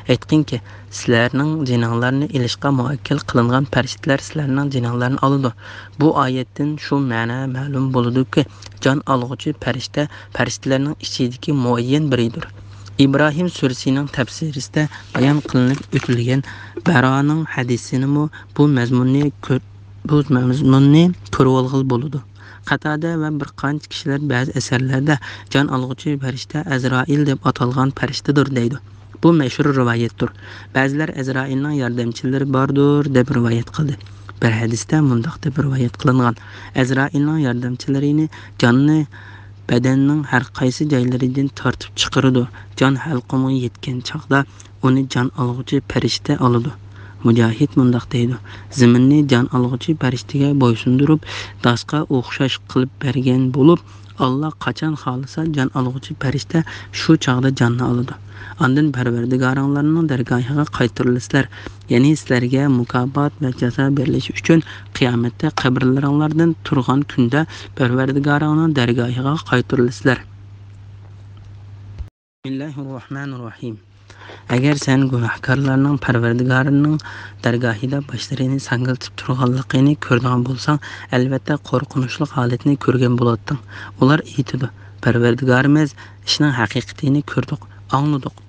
ئېيتقىنكى، سىلەرنىڭ جېنىڭلارنى ئېلىشقا مۇۋەككەل قىلىنغان پەرىشتىلەر سىلەرنىڭ جېنىڭلارنى ئالىدۇ. بۇ ئايەتتىن شۇ مەنە مەلۇم بولىدۇكى، جان ئالغۇچى پەرىشتە پەرىشتىلەرنىڭ ئىچىدىكى مۇئەييەن بىرىدۇر. ئىبراھىم سۈرىسىنىڭ تەپسىرىسىدە بايان قىلىنىپ ئۆتۈلگەن بەرانىڭ ھەدىسىنىمۇ بۇ مەزمۇننى كۆ-، بۇ مەزمۇننى كۆرۈۋالغىلى بولىدۇ. قەتادە ۋە بىر قانچە كىشىلەر بەزى ئەسەرلەردە جان ئالغۇچى پەرىشتە ئەزرائىل دەپ ئاتالغان پەرىشتىدۇر دەيدۇ. بۇ مەشھۇر رىۋايەتتۇر. بەزىلەر ئەزرائىلنىڭ ياردەمچىلىرى باردۇر دەپ رىۋايەت قىلدى. بىر ھەدىستە مۇنداق دەپ رىۋايەت قىلىنغان: ئەزرائىلنىڭ ياردەمچىلىرىنى جاننى بەدەننىڭ ھەر قايسى جايلىرىدىن تارتىپ چىقىرىدۇ. جان ھەلقۇمغا يەتكەن چاغدا ئۇنى جان ئالغۇچى پەرىشتە ئالىدۇ. مۇجاھىد مۇنداق دەيدۇ: زېمىننى جان ئالغۇچى پەرىشتىگە بويسۇندۇرۇپ، داسقا ئوخشاش قىلىپ بەرگەن بولۇپ، ئاللا قاچان خالىسا جان ئالغۇچى پەرىشتە شۇ چاغدا جاننى ئالىدۇ. ئاندىن پەرۋەردىگارىڭلارنىڭ دەرگاھىغا قايتۇرۇلىسىلەر. يەنى سىلەرگە مۇكاپات ۋە جازا بېرىلىشى ئۈچۈن قىيامەتتە قەبرىلىرىڭلاردىن تۇرغان كۈندە پەرۋەردىگارىڭنىڭ دەرگاھىغا قايتۇرۇلىسىلەر. بىسمىللاھىررەھمانىررەھىم. ئەگەر سەن گۇناھكارلارنىڭ پەرۋەردىگارىنىڭ دەرگاھىدا باشلىرىنى ساڭگىلىتىپ تۇرغانلىقىنى كۆرىدىغان بولساڭ، ئەلۋەتتە قورقۇنچلۇق ھالەتنى كۆرگەن بولاتتىڭ. ئۇلار ئېيتىدۇ، پەرۋەردىگارىمىز، ئىشنىڭ ھەقىقىتىنى كۆردۇق، ئاڭلىدۇق.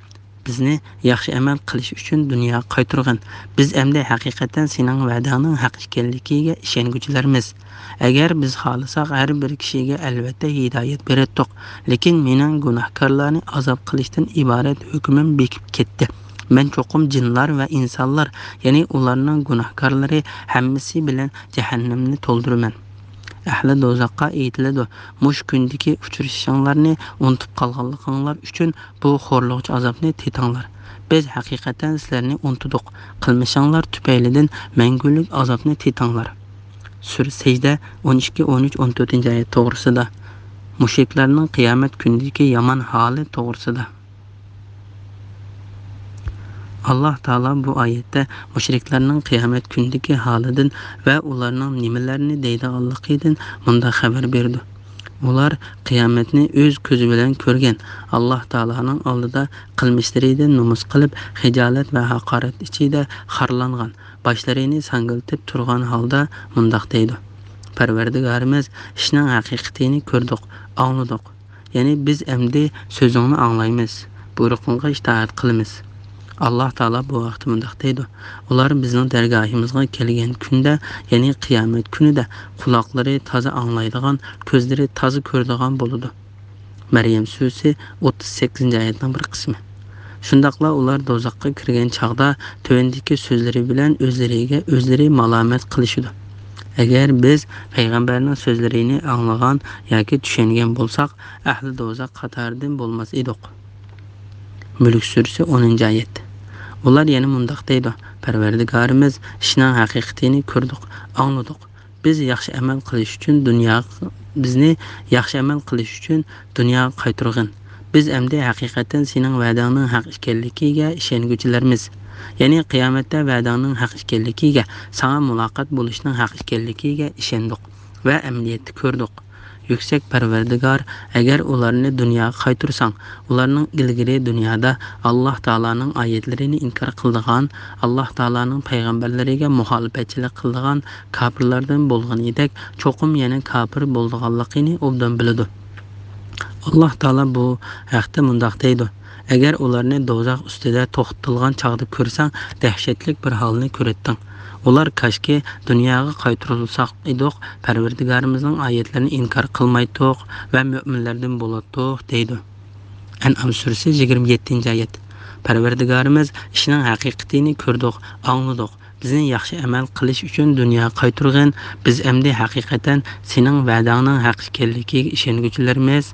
بىزنى ياخشى ئەمەل قىلىش ئۈچۈن دۇنياغا قايتۇرغىن. بىز ئەمدى ھەقىقەتەن سېنىڭ ۋەدەڭنىڭ ھەق ئىكەنلىكىگە ئىشەنگۈچىلەرمىز. ئەگەر بىز خالىساق، ھەر بىر كىشىگە ئەلۋەتتە ھىدايەت بېرەتتۇق. لېكىن مېنىڭ گۇناھكارلارنى ئازاب قىلىشتىن ئىبارەت ھۆكمۈم بېكىپ كەتتى. مەن چوقۇم جىنلار ۋە ئىنسانلار، يەنى ئۇلارنىڭ گۇناھكارلىرى ھەممىسى بىلەن جەھەننەمنى تولدۇرىمەن. ئەھلى دوزاخقا ئېيتىلىدۇ، مۇشۇ كۈندىكى ئۇچرىشىشىڭلارنى ئۇنتۇپ قالغانلىقىڭلار ئۈچۈن بۇ خورلۇقچە ئازابنى تېتىڭلار. بىز ھەقىقەتەن سىلەرنى ئۇنتۇدۇق. قىلمىشىڭلار تۈپەيلىدىن مەڭگۈلۈك ئازابنى تېتىڭلار. سۈرە سەجدە، ئون ئىككى، ئون ئۈچ، ئون تۆتىنچى ئايەت توغرىسىدا. مۇشرىكلارنىڭ قىيامەت كۈنىدىكى يامان ھالى توغرىسىدا. ئاللاھ تائالا بۇ ئايەتتە مۇشرىكلارنىڭ قىيامەت كۈنىدىكى ھالىدىن ۋە ئۇلارنىڭ نېمىلەرنى دەيدىغانلىقىدىن مۇنداق خەۋەر بېرىدۇ. ئۇلار قىيامەتنى ئۆز كۆزى بىلەن كۆرگەن، ئاللاھ تائالانىڭ ئالدىدا قىلمىشلىرىدىن نومۇس قىلىپ، خىجالەت ۋە ھاقارەت ئىچىدە خارلانغان، باشلىرىنى ساڭگىلىتىپ تۇرغان ھالدا مۇنداق دەيدۇ: پەرۋەردىگارىمىز، ئىشنىڭ ھەقىقىتىنى كۆردۇق، ئاڭلىدۇق. يەنى بىز ئەمدى سۆزۈڭنى ئاڭلايمىز، بۇيرۇقۇڭغا ئىتائەت قىلىمىز. ئاللاھ تائالا بۇ ھەقتە مۇنداق دەيدۇ: ئۇلار بىزنىڭ دەرگاھىمىزغا كەلگەن كۈندە، يەنى قىيامەت كۈنىدە قۇلاقلىرى تازا ئاڭلايدىغان، كۆزلىرى تازا كۆرىدىغان بولىدۇ. مەريەم سۈرىسى، ئوتتۇز سەككىزىنچى ئايەتنىڭ بىر قىسمى. شۇنداقلا ئۇلار دوزاخقا كىرگەن چاغدا تۆۋەندىكى سۆزلىرى بىلەن ئۆزلىرىگە ئۆزلىرى مالامەت قىلىشىدۇ: ئەگەر بىز پەيغەمبەرنىڭ سۆزلىرىنى ئاڭلىغان ياكى چۈشەنگەن بولساق، ئەھلى دوزاخ قاتارىدىن بولماس ئىدۇق. مۈلۈك سۈرىسى، ئونىنچى ئايەت. ئۇلار يەنە مۇنداق دەيدۇ: پەرۋەردىگارىمىز، ئىشنىڭ ھەقىقىتىنى كۆردۇق، ئاڭلىدۇق. بىز ياخشى ئەمەل قىلىش ئۈچۈن دۇنيا، بىزنى ياخشى ئەمەل قىلىش ئۈچۈن دۇنياغا قايتۇرغىن. بىز ئەمدى ھەقىقەتەن سېنىڭ ۋەدەڭنىڭ ھەق ئىكەنلىكىگە ئىشەنگۈچىلەرمىز. يەنى قىيامەتتە ۋەدەڭنىڭ ھەق ئىكەنلىكىگە، ساڭا مۇلاقات بولۇشنىڭ ھەق ئىكەنلىكىگە ئىشەندۇق ۋە ئەمەلىيەتتە كۆردۇق. يۈكسەك پەرۋەردىگار، ئەگەر ئۇلارنى دۇنياغا قايتۇرساڭ، ئۇلارنىڭ ئىلگىرى دۇنيادا ئاللاھ تائالانىڭ ئايەتلىرىنى ئىنكار قىلىدىغان، ئاللاھ تائالانىڭ پەيغەمبەرلىرىگە مۇخالىپەتچىلىك قىلىدىغان كاپىرلاردىن بولغىنىدەك، چوقۇم يەنە كاپىر بولىدىغانلىقىنى ئوبدان بىلىدۇ. ئاللاھ تائالا بۇ ھەقتە مۇنداق دەيدۇ: ئەگەر ئۇلارنى دوزاخ ئۈستىدە توختىتىلغان چاغدا كۆرسەڭ، دەھشەتلىك بىر ھالنى كۆرەتتىڭ. ئۇلار: كاشكى دۇنياغا قايتۇرۇلساق ئىدۇق، پەرۋەردىگارىمىزنىڭ ئايەتلىرىنى ئىنكار قىلمايتتۇق ۋە مۆمىنلەردىن بولاتتۇق، دەيدۇ. ئەنئام سۈرىسى، يىگىرمە يەتتىنچى ئايەت. پەرۋەردىگارىمىز، ئىشنىڭ ھەقىقىتىنى كۆردۇق، ئاڭلىدۇق. بىزنى ياخشى ئەمەل قىلىش ئۈچۈن دۇنياغا قايتۇرغىن. بىز ئەمدى ھەقىقەتەن سېنىڭ ۋەدەڭنىڭ ھەق ئىكەنلىكىگە ئىشەنگۈچىلەرمىز.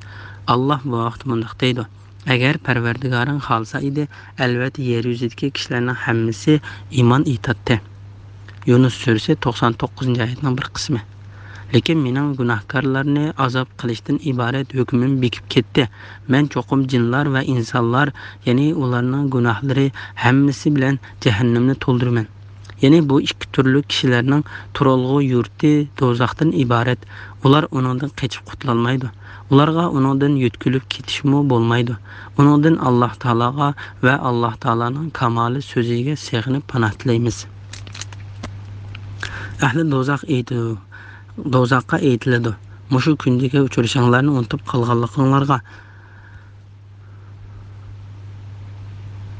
ئاللاھ بۇ ھەقتە مۇنداق دەيدۇ: ئەگەر پەرۋەردىگارىڭ خالىسا ئىدى، ئەلۋەتتە يەر يۈزىدىكى كىشىلەرنىڭ ھەممىسى ئىمان ئېيتاتتى. يۇنۇس سۈرىسى، توقسان توققۇزىنچى ئايەتنىڭ بىر قىسمى. لېكىن مېنىڭ گۇناھكارلارنى ئازاب قىلىشتىن ئىبارەت ھۆكمۈم بېكىپ كەتتى. مەن چوقۇم جىنلار ۋە ئىنسانلار، يەنى ئۇلارنىڭ گۇناھلىرى ھەممىسى بىلەن جەھەننەمنى تولدۇرىمەن. يەنى بۇ ئىككى تۈرلۈك كىشىلەرنىڭ تۇرالغۇ يۇرتى دوزاختىن ئىبارەت. ئۇلار ئۇنىڭدىن قېچىپ قۇتۇلالمايدۇ. ئۇلارغا ئۇنىڭدىن يۆتكىلىپ كېتىشمۇ بولمايدۇ. ئۇنىڭدىن ئاللاھ تائالاغا ۋە ئاللاھ تائالانىڭ كامالى سۆزىگە سېغىنىپ پاناھ تىلەيمىز. ئەھلى دوزاخ ئېيتىدۇ، دوزاخقا ئېيتىلىدۇ: مۇشۇ كۈندىكى ئۇچرىشىشىڭلارنى ئۇنتۇپ قالغانلىقىڭلارغا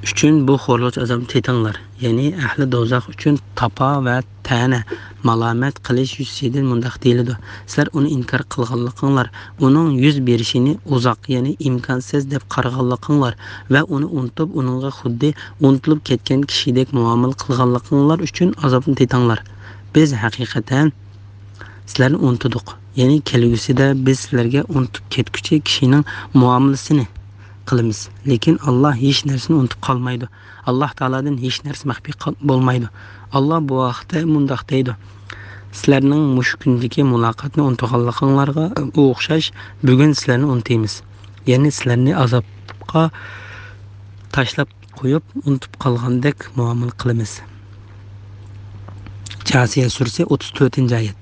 ئۈچۈن بۇ خورلۇقچە ئازابنى تېتىڭلار. يەنى ئەھلى دوزاخ ئۈچۈن تاپا ۋە تەنە، مالامەت قىلىش يۈزىسىدىن مۇنداق دېيىلىدۇ: سىلەر ئۇنى ئىنكار قىلغانلىقىڭلار، ئۇنىڭ يۈز بېرىشىنى ئۇزاق، يەنى ئىمكانسىز دەپ قارىغانلىقىڭلار ۋە ئۇنى ئۇنتۇپ، ئۇنىڭغا خۇددى ئۇنتۇلۇپ كەتكەن كىشىدەك مۇئامىلە قىلغانلىقىڭلار ئۈچۈن ئازابنى تېتىڭلار. بىز ھەقىقەتەن سىلەرنى ئۇنتۇدۇق. يەنى كەلگۈسىدە بىز سىلەرگە ئۇنتۇپ كەتكۈچى كىشىنىڭ مۇئامىلىسىنى قىلىمىز. لېكىن ئاللاھ ھېچ نەرسىنى ئۇنتۇپ قالمايدۇ. ئاللاھ تائالادىن ھېچ نەرسە مەخپىي قال-، بولمايدۇ. ئاللاھ بۇ ھەقتە مۇنداق دەيدۇ: سىلەرنىڭ مۇشۇ كۈندىكى مۇلاقاتنى ئۇنتۇغانلىقىڭلارغا ئوخشاش بۈگۈن سىلەرنى ئۇنتۇيمىز. يەنى سىلەرنى ئازابقا تاشلاپ قويۇپ، ئۇنتۇپ قالغاندەك مۇئامىلە قىلىمىز. جاسىيە سۈرىسى، ئوتتۇز تۆتىنچى ئايەت.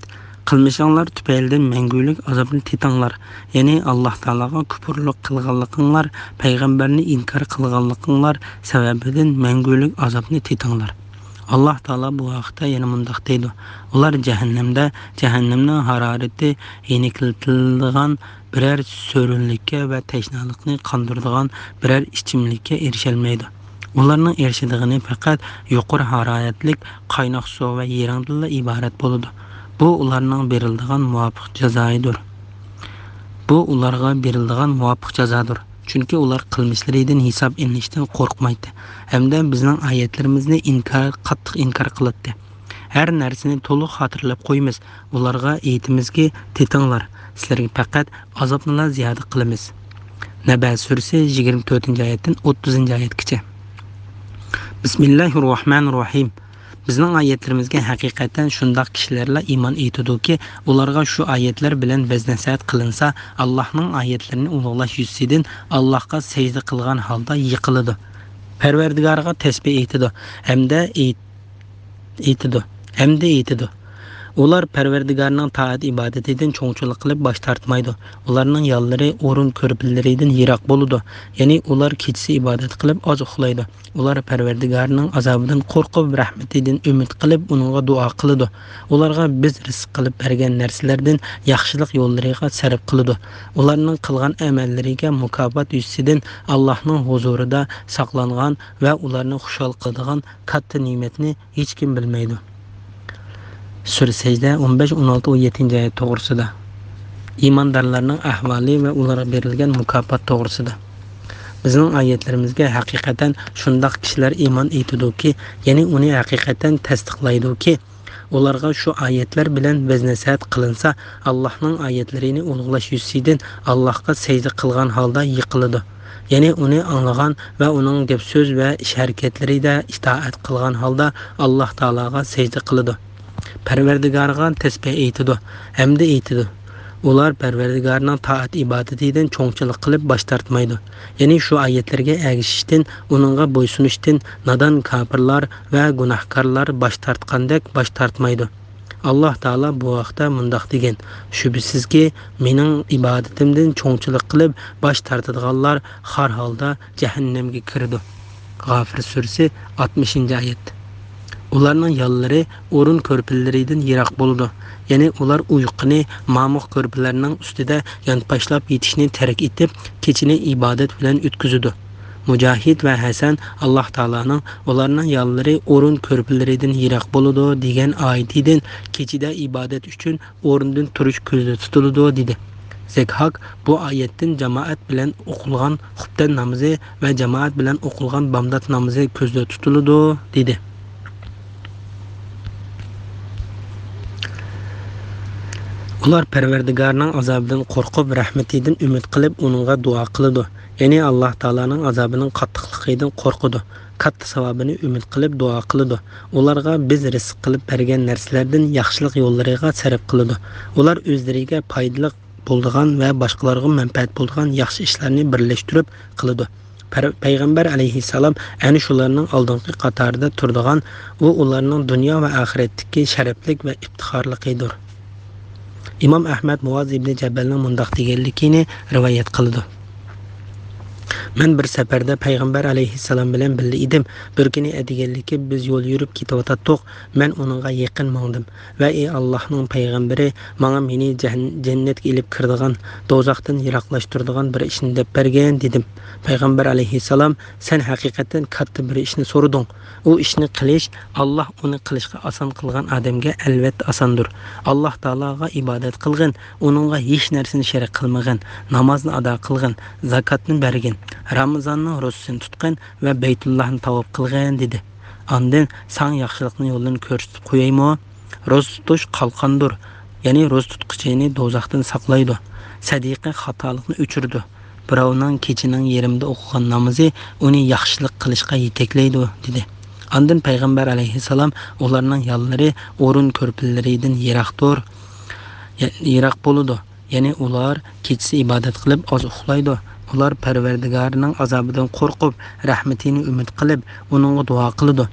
قىلمىشىڭلار تۈپەيلىدىن مەڭگۈلۈك ئازابنى تېتىڭلار. يەنى ئاللاھ تائالاغا كۇپۇرلۇق قىلغانلىقىڭلار، پەيغەمبەرنى ئىنكار قىلغانلىقىڭلار سەۋەبىدىن مەڭگۈلۈك ئازابنى تېتىڭلار. ئاللاھ تائالا بۇ ھەقتە يەنە مۇنداق دەيدۇ: ئۇلار جەھەننەمدە، جەھەننەمنىڭ ھارارىتى يېنىكلىتىلىدىغان بىرەر سۆرۈنلۈككە ۋە تەشنالىقنى قاندۇرىدىغان بىرەر ئىچىملىككە ئېرىشەلمەيدۇ. ئۇلارنىڭ ئېرىشىدىغىنى پەقەت يۇقىرى ھارارەتلىك قايناق سۇ ۋە يىرىڭدىنلا ئىبارەت بولىدۇ. بۇ ئۇلارنىڭ بېرىلىدىغان مۇۋاپىق جازايىدۇر. بۇ ئۇلارغا بېرىلىدىغان مۇۋاپىق جازادۇر. چۈنكى ئۇلار قىلمىشلىرىدىن ھېساب ئېلىنىشتىن قورقمايتتى ھەمدە بىزنىڭ ئايەتلىرىمىزنى ئىنكار، قاتتىق ئىنكار قىلاتتى. ھەر نەرسىنى تولۇق خاتىرىلەپ قويىمىز. ئۇلارغا ئېيتىمىزكى، تېتىڭلار، سىلەرگە پەقەت ئازابنىلا زىيادە قىلىمىز. نەبە سۈرىسى يىگىرمە تۆتىنچى ئايەتتىن ئوتتۇزىنچى ئايەتكىچە. بىسمىللاھىررەھمانىررەھىم. بىزنىڭ ئايەتلىرىمىزگە ھەقىقەتەن شۇنداق كىشىلەرلا ئىمان ئېيتىدۇكى، ئۇلارغا شۇ ئايەتلەر بىلەن ۋەز-نەسىھەت قىلىنسا، ئاللاھنىڭ ئايەتلىرىنى ئۇلۇغلاش يۈزىسىدىن ئاللاھقا سەجدە قىلغان ھالدا يىقىلىدۇ. پەرۋەردىگارىغا تەسبىھ ئېيتىدۇ ھەمدە ئېيت-، ئېيتىدۇ، ھەمدە ئېيتىدۇ. ئۇلار پەرۋەردىگارنىڭ تائەت-ئىبادىتىدىن چوڭچىلىق قىلىپ باش تارتمايدۇ. ئۇلارنىڭ يانلىرى ئورۇن كۆرپىلىرىدىن يىراق بولىدۇ. يەنى ئۇلار كېچىسى ئىبادەت قىلىپ ئاز ئۇخلايدۇ. ئۇلار پەرۋەردىگارنىڭ ئازابىدىن قورقۇپ، رەھمىتىدىن ئۈمىد قىلىپ، ئۇنىڭغا دۇئا قىلىدۇ. ئۇلارغا بىز رىزىق قىلىپ بەرگەن نەرسىلەردىن ياخشىلىق يوللىرىغا سەرپ قىلىدۇ. ئۇلارنىڭ قىلغان ئەمەللىرىگە مۇكاپات يۈزىسىدىن ئاللاھنىڭ ھۇزۇرىدا ساقلانغان ۋە ئۇلارنى خۇشال قىلىدىغان كاتتا نېمەتنى ھېچكىم بىلمەيدۇ. سۈرە سەجدە ئون بەش، ئون ئالتە، ئون يەتتىنچى ئايەت توغرىسىدا. ئىماندارلارنىڭ ئەھۋالى ۋە ئۇلارغا بېرىلگەن مۇكاپات توغرىسىدا. بىزنىڭ ئايەتلىرىمىزگە ھەقىقەتەن شۇنداق كىشىلەر ئىمان ئېيتىدۇكى، يەنى ئۇنى ھەقىقەتەن تەستىقلايدۇكى، ئۇلارغا شۇ ئايەتلەر بىلەن ۋەز-نەسىھەت قىلىنسا، ئاللاھنىڭ ئايەتلىرىنى ئۇلۇغلاش يۈزىسىدىن ئاللاھقا سەجدە قىلغان ھالدا يىقىلىدۇ. يەنى ئۇنى ئاڭلىغان ۋە ئۇنىڭ گەپ-سۆز ۋە ئىش-ھەرىكەتلىرىدە ئىتائەت قىلغان ھالدا ئاللاھ تائالاغا سەجدە قىلىدۇ. پەرۋەردىگارىغا تەسبىھ ئېيتىدۇ ھەمدە ئېيتىدۇ. ئۇلار پەرۋەردىگارنىڭ تائەت-ئىبادىتىدىن چوڭچىلىق قىلىپ باش تارتمايدۇ. يەنى شۇ ئايەتلەرگە ئەگىشىشتىن، ئۇنىڭغا بويسۇنۇشتىن نادان كاپىرلار ۋە گۇناھكارلار باش تارتقاندەك باش تارتمايدۇ. ئاللاھ تائالا بۇ ھەقتە مۇنداق دېگەن: شۈبھىسىزكى، مېنىڭ ئىبادىتىمدىن چوڭچىلىق قىلىپ باش تارتىدىغانلار خار ھالدا جەھەننەمگە كىرىدۇ. غافىر سۈرىسى، ئاتمىشىنچى ئايەت. ئۇلارنىڭ يانلىرى ئورۇن كۆرپىلىرىدىن يىراق بولىدۇ. يەنى ئۇلار ئۇيقۇنى، مامۇق كۆرپىلەرنىڭ ئۈستىدە يانپاشلاپ يېتىشنى تەرك ئېتىپ، كېچىنى ئىبادەت بىلەن ئۆتكۈزىدۇ. مۇجاھىد ۋە ھەسەن ئاللاھ تائالانىڭ «ئۇلارنىڭ يانلىرى ئورۇن كۆرپىلىرىدىن يىراق بولىدۇ» دېگەن ئايىتىدىن «كېچىدە ئىبادەت ئۈچۈن ئورۇندىن تۇرۇش كۆزدە تۇتۇلىدۇ» دېدى. زەكھاك بۇ ئايەتتىن جامائەت بىلەن ئوقۇلغان خۇپتەن نامىزى ۋە جامائەت بىلەن ئوقۇلغان بامدات نامىزى كۆزدە تۇتۇلىدۇ دېدى. ئۇلار پەرۋەردىگارنىڭ ئازابىدىن قورقۇپ، رەھمىتىدىن ئۈمىد قىلىپ، ئۇنىڭغا دۇئا قىلىدۇ. يەنى ئاللاھ تائالانىڭ ئازابىنىڭ قاتتىقلىقىدىن قورقىدۇ. كاتتا ساۋابىنى ئۈمىد قىلىپ دۇئا قىلىدۇ. ئۇلارغا بىز رىزىق قىلىپ بەرگەن نەرسىلەردىن ياخشىلىق يوللىرىغا سەرپ قىلىدۇ. ئۇلار ئۆزلىرىگە پايدىلىق بولىدىغان ۋە باشقىلارغا مەنپەئەت بولىدىغان ياخشى ئىشلارنى بىرلەشتۈرۈپ قىلىدۇ. پەر-، پەيغەمبەر ئەلەيھىسسالام ئەنە شۇلارنىڭ ئالدىنقى قاتارىدا تۇرىدىغان، ئۇ ئۇلارنىڭ دۇنيا ۋە ئاخىرەتتىكى شەرەپلىك ۋە ئىپتىخارلىقىدۇر. ئىمام ئەھمەد مۇئاز ئىبنى جەبەلنىڭ مۇنداق دېگەنلىكىنى رىۋايەت قىلىدۇ. مەن بىر سەپەردە پەيغەمبەر ئەلەيھىسسالام بىلەن بىللە ئىدىم. بىر كۈنى ئەتىگەنلىكى بىز يول يۈرۈپ كېتىۋاتاتتۇق. مەن ئۇنىڭغا يېقىن ماڭدىم ۋە «ئى ئاللاھنىڭ پەيغەمبىرى، ماڭا مېنى جەن-، جەننەتكە ئېلىپ كىرىدىغان، دوزاختىن يىراقلاشتۇرىدىغان بىر ئىشنى دەپ بەرگىن» دېدىم. پەيغەمبەر ئەلەيھىسسالام: «سەن ھەقىقەتەن كاتتا بىر ئىشنى سورىدىڭ. ئۇ ئىشنى قىلىش، ئاللاھ ئۇنى قىلىشقا ئاسان قىلغان ئادەمگە ئەلۋەتتە ئاساندۇر. ئاللاھ تائالاغا ئىبادەت قىلغىن، ئۇنىڭغا ھېچ نەرسىنى شېرىك قىلمىغىن، نامازنى ئادا قىلغىن، زاكاتنى بەرگىن، رامىزاننىڭ روزىسىنى تۇتقىن ۋە بەيتۇللاھنى تاۋاپ قىلغىن» دېدى. ئاندىن: «ساڭا ياخشىلىقنىڭ يولىنى كۆرسىتىپ قويايمۇ؟ روزا تۇتۇش قالقاندۇر، يەنى روزا تۇتقۇچىنى دوزاختىن ساقلايدۇ. سەدىقە خاتالىقنى ئۆچۈرىدۇ. بىراۋنىڭ كېچىنىڭ يېرىمىدا ئوقۇغان نامىزى ئۇنى ياخشىلىق قىلىشقا يېتەكلەيدۇ» دېدى. ئاندىن پەيغەمبەر ئەلەيھىسسالام: «ئۇلارنىڭ يانلىرى ئورۇن كۆرپىلىرىدىن يىراقتۇر، يا-، يىراق بولىدۇ. يەنى ئۇلار كېچىسى ئىبادەت قىلىپ ئاز ئۇخلايدۇ. ئۇلار پەرۋەردىگارىنىڭ ئازابىدىن قورقۇپ، رەھمىتىنى ئۈمىد قىلىپ، ئۇنىڭغا دۇئا قىلىدۇ.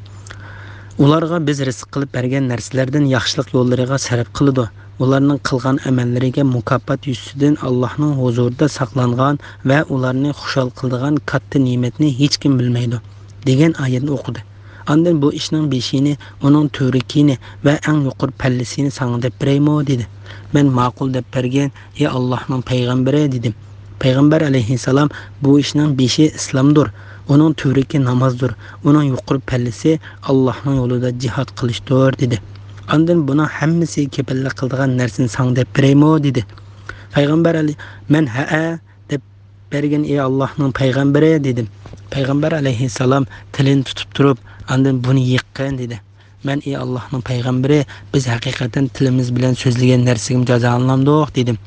ئۇلارغا بىز رىزىق قىلىپ بەرگەن نەرسىلەردىن ياخشىلىق يوللىرىغا سەرپ قىلىدۇ. ئۇلارنىڭ قىلغان ئەمەللىرىگە مۇكاپات يۈزىسىدىن ئاللاھنىڭ ھۇزۇرىدا ساقلانغان ۋە ئۇلارنى خۇشال قىلىدىغان كاتتا نېمەتنى ھېچكىم بىلمەيدۇ، دېگەن ئايەتنى ئوقۇدى. ئاندىن بۇ ئىشنىڭ بېشىنى، ئۇنىڭ تۈۋرۈكىنى ۋە ئەڭ يۇقىرى پەللىسىنى ساڭا دەپ بېرەيمۇ؟ دېدى. مەن ماقۇل دەپ بەرگەن، ئى ئاللاھنىڭ پەيغەمبىرى، دېدىم. پەيغەمبەر ئەلەيھىسسالام، بۇ ئىشنىڭ بېشى ئىسلامدۇر، ئۇنىڭ تۈۋرۈكى نامازدۇر، ئۇنىڭ يۇقىرى پەللىسى ئاللاھنىڭ يولىدا جىھاد قىلىشتۇر، دېدى. ئاندىن بۇنىڭ ھەممىسى كېپىللىك قىلىدىغان نەرسىنى ساڭا دەپ بېرەيمۇ؟ دېدى. پەيغەمبەر ئەلەي-، مەن ھەئە دەپ بەرگەن، ئى ئاللاھنىڭ پەيغەمبىرى، دېدىم. پەيغەمبەر ئەلەيھىسسالام تىلىنى تۇتۇپ تۇرۇپ، ئاندىن بۇنى يىغقىن، دېدى. مەن، ئى ئاللاھنىڭ پەيغەمبىرى، بىز ھەقىقەتەن تىلىمىز بىلەن سۆزلىگەن نەرسىگىمۇ جازالىنامدۇق؟ دېدىم.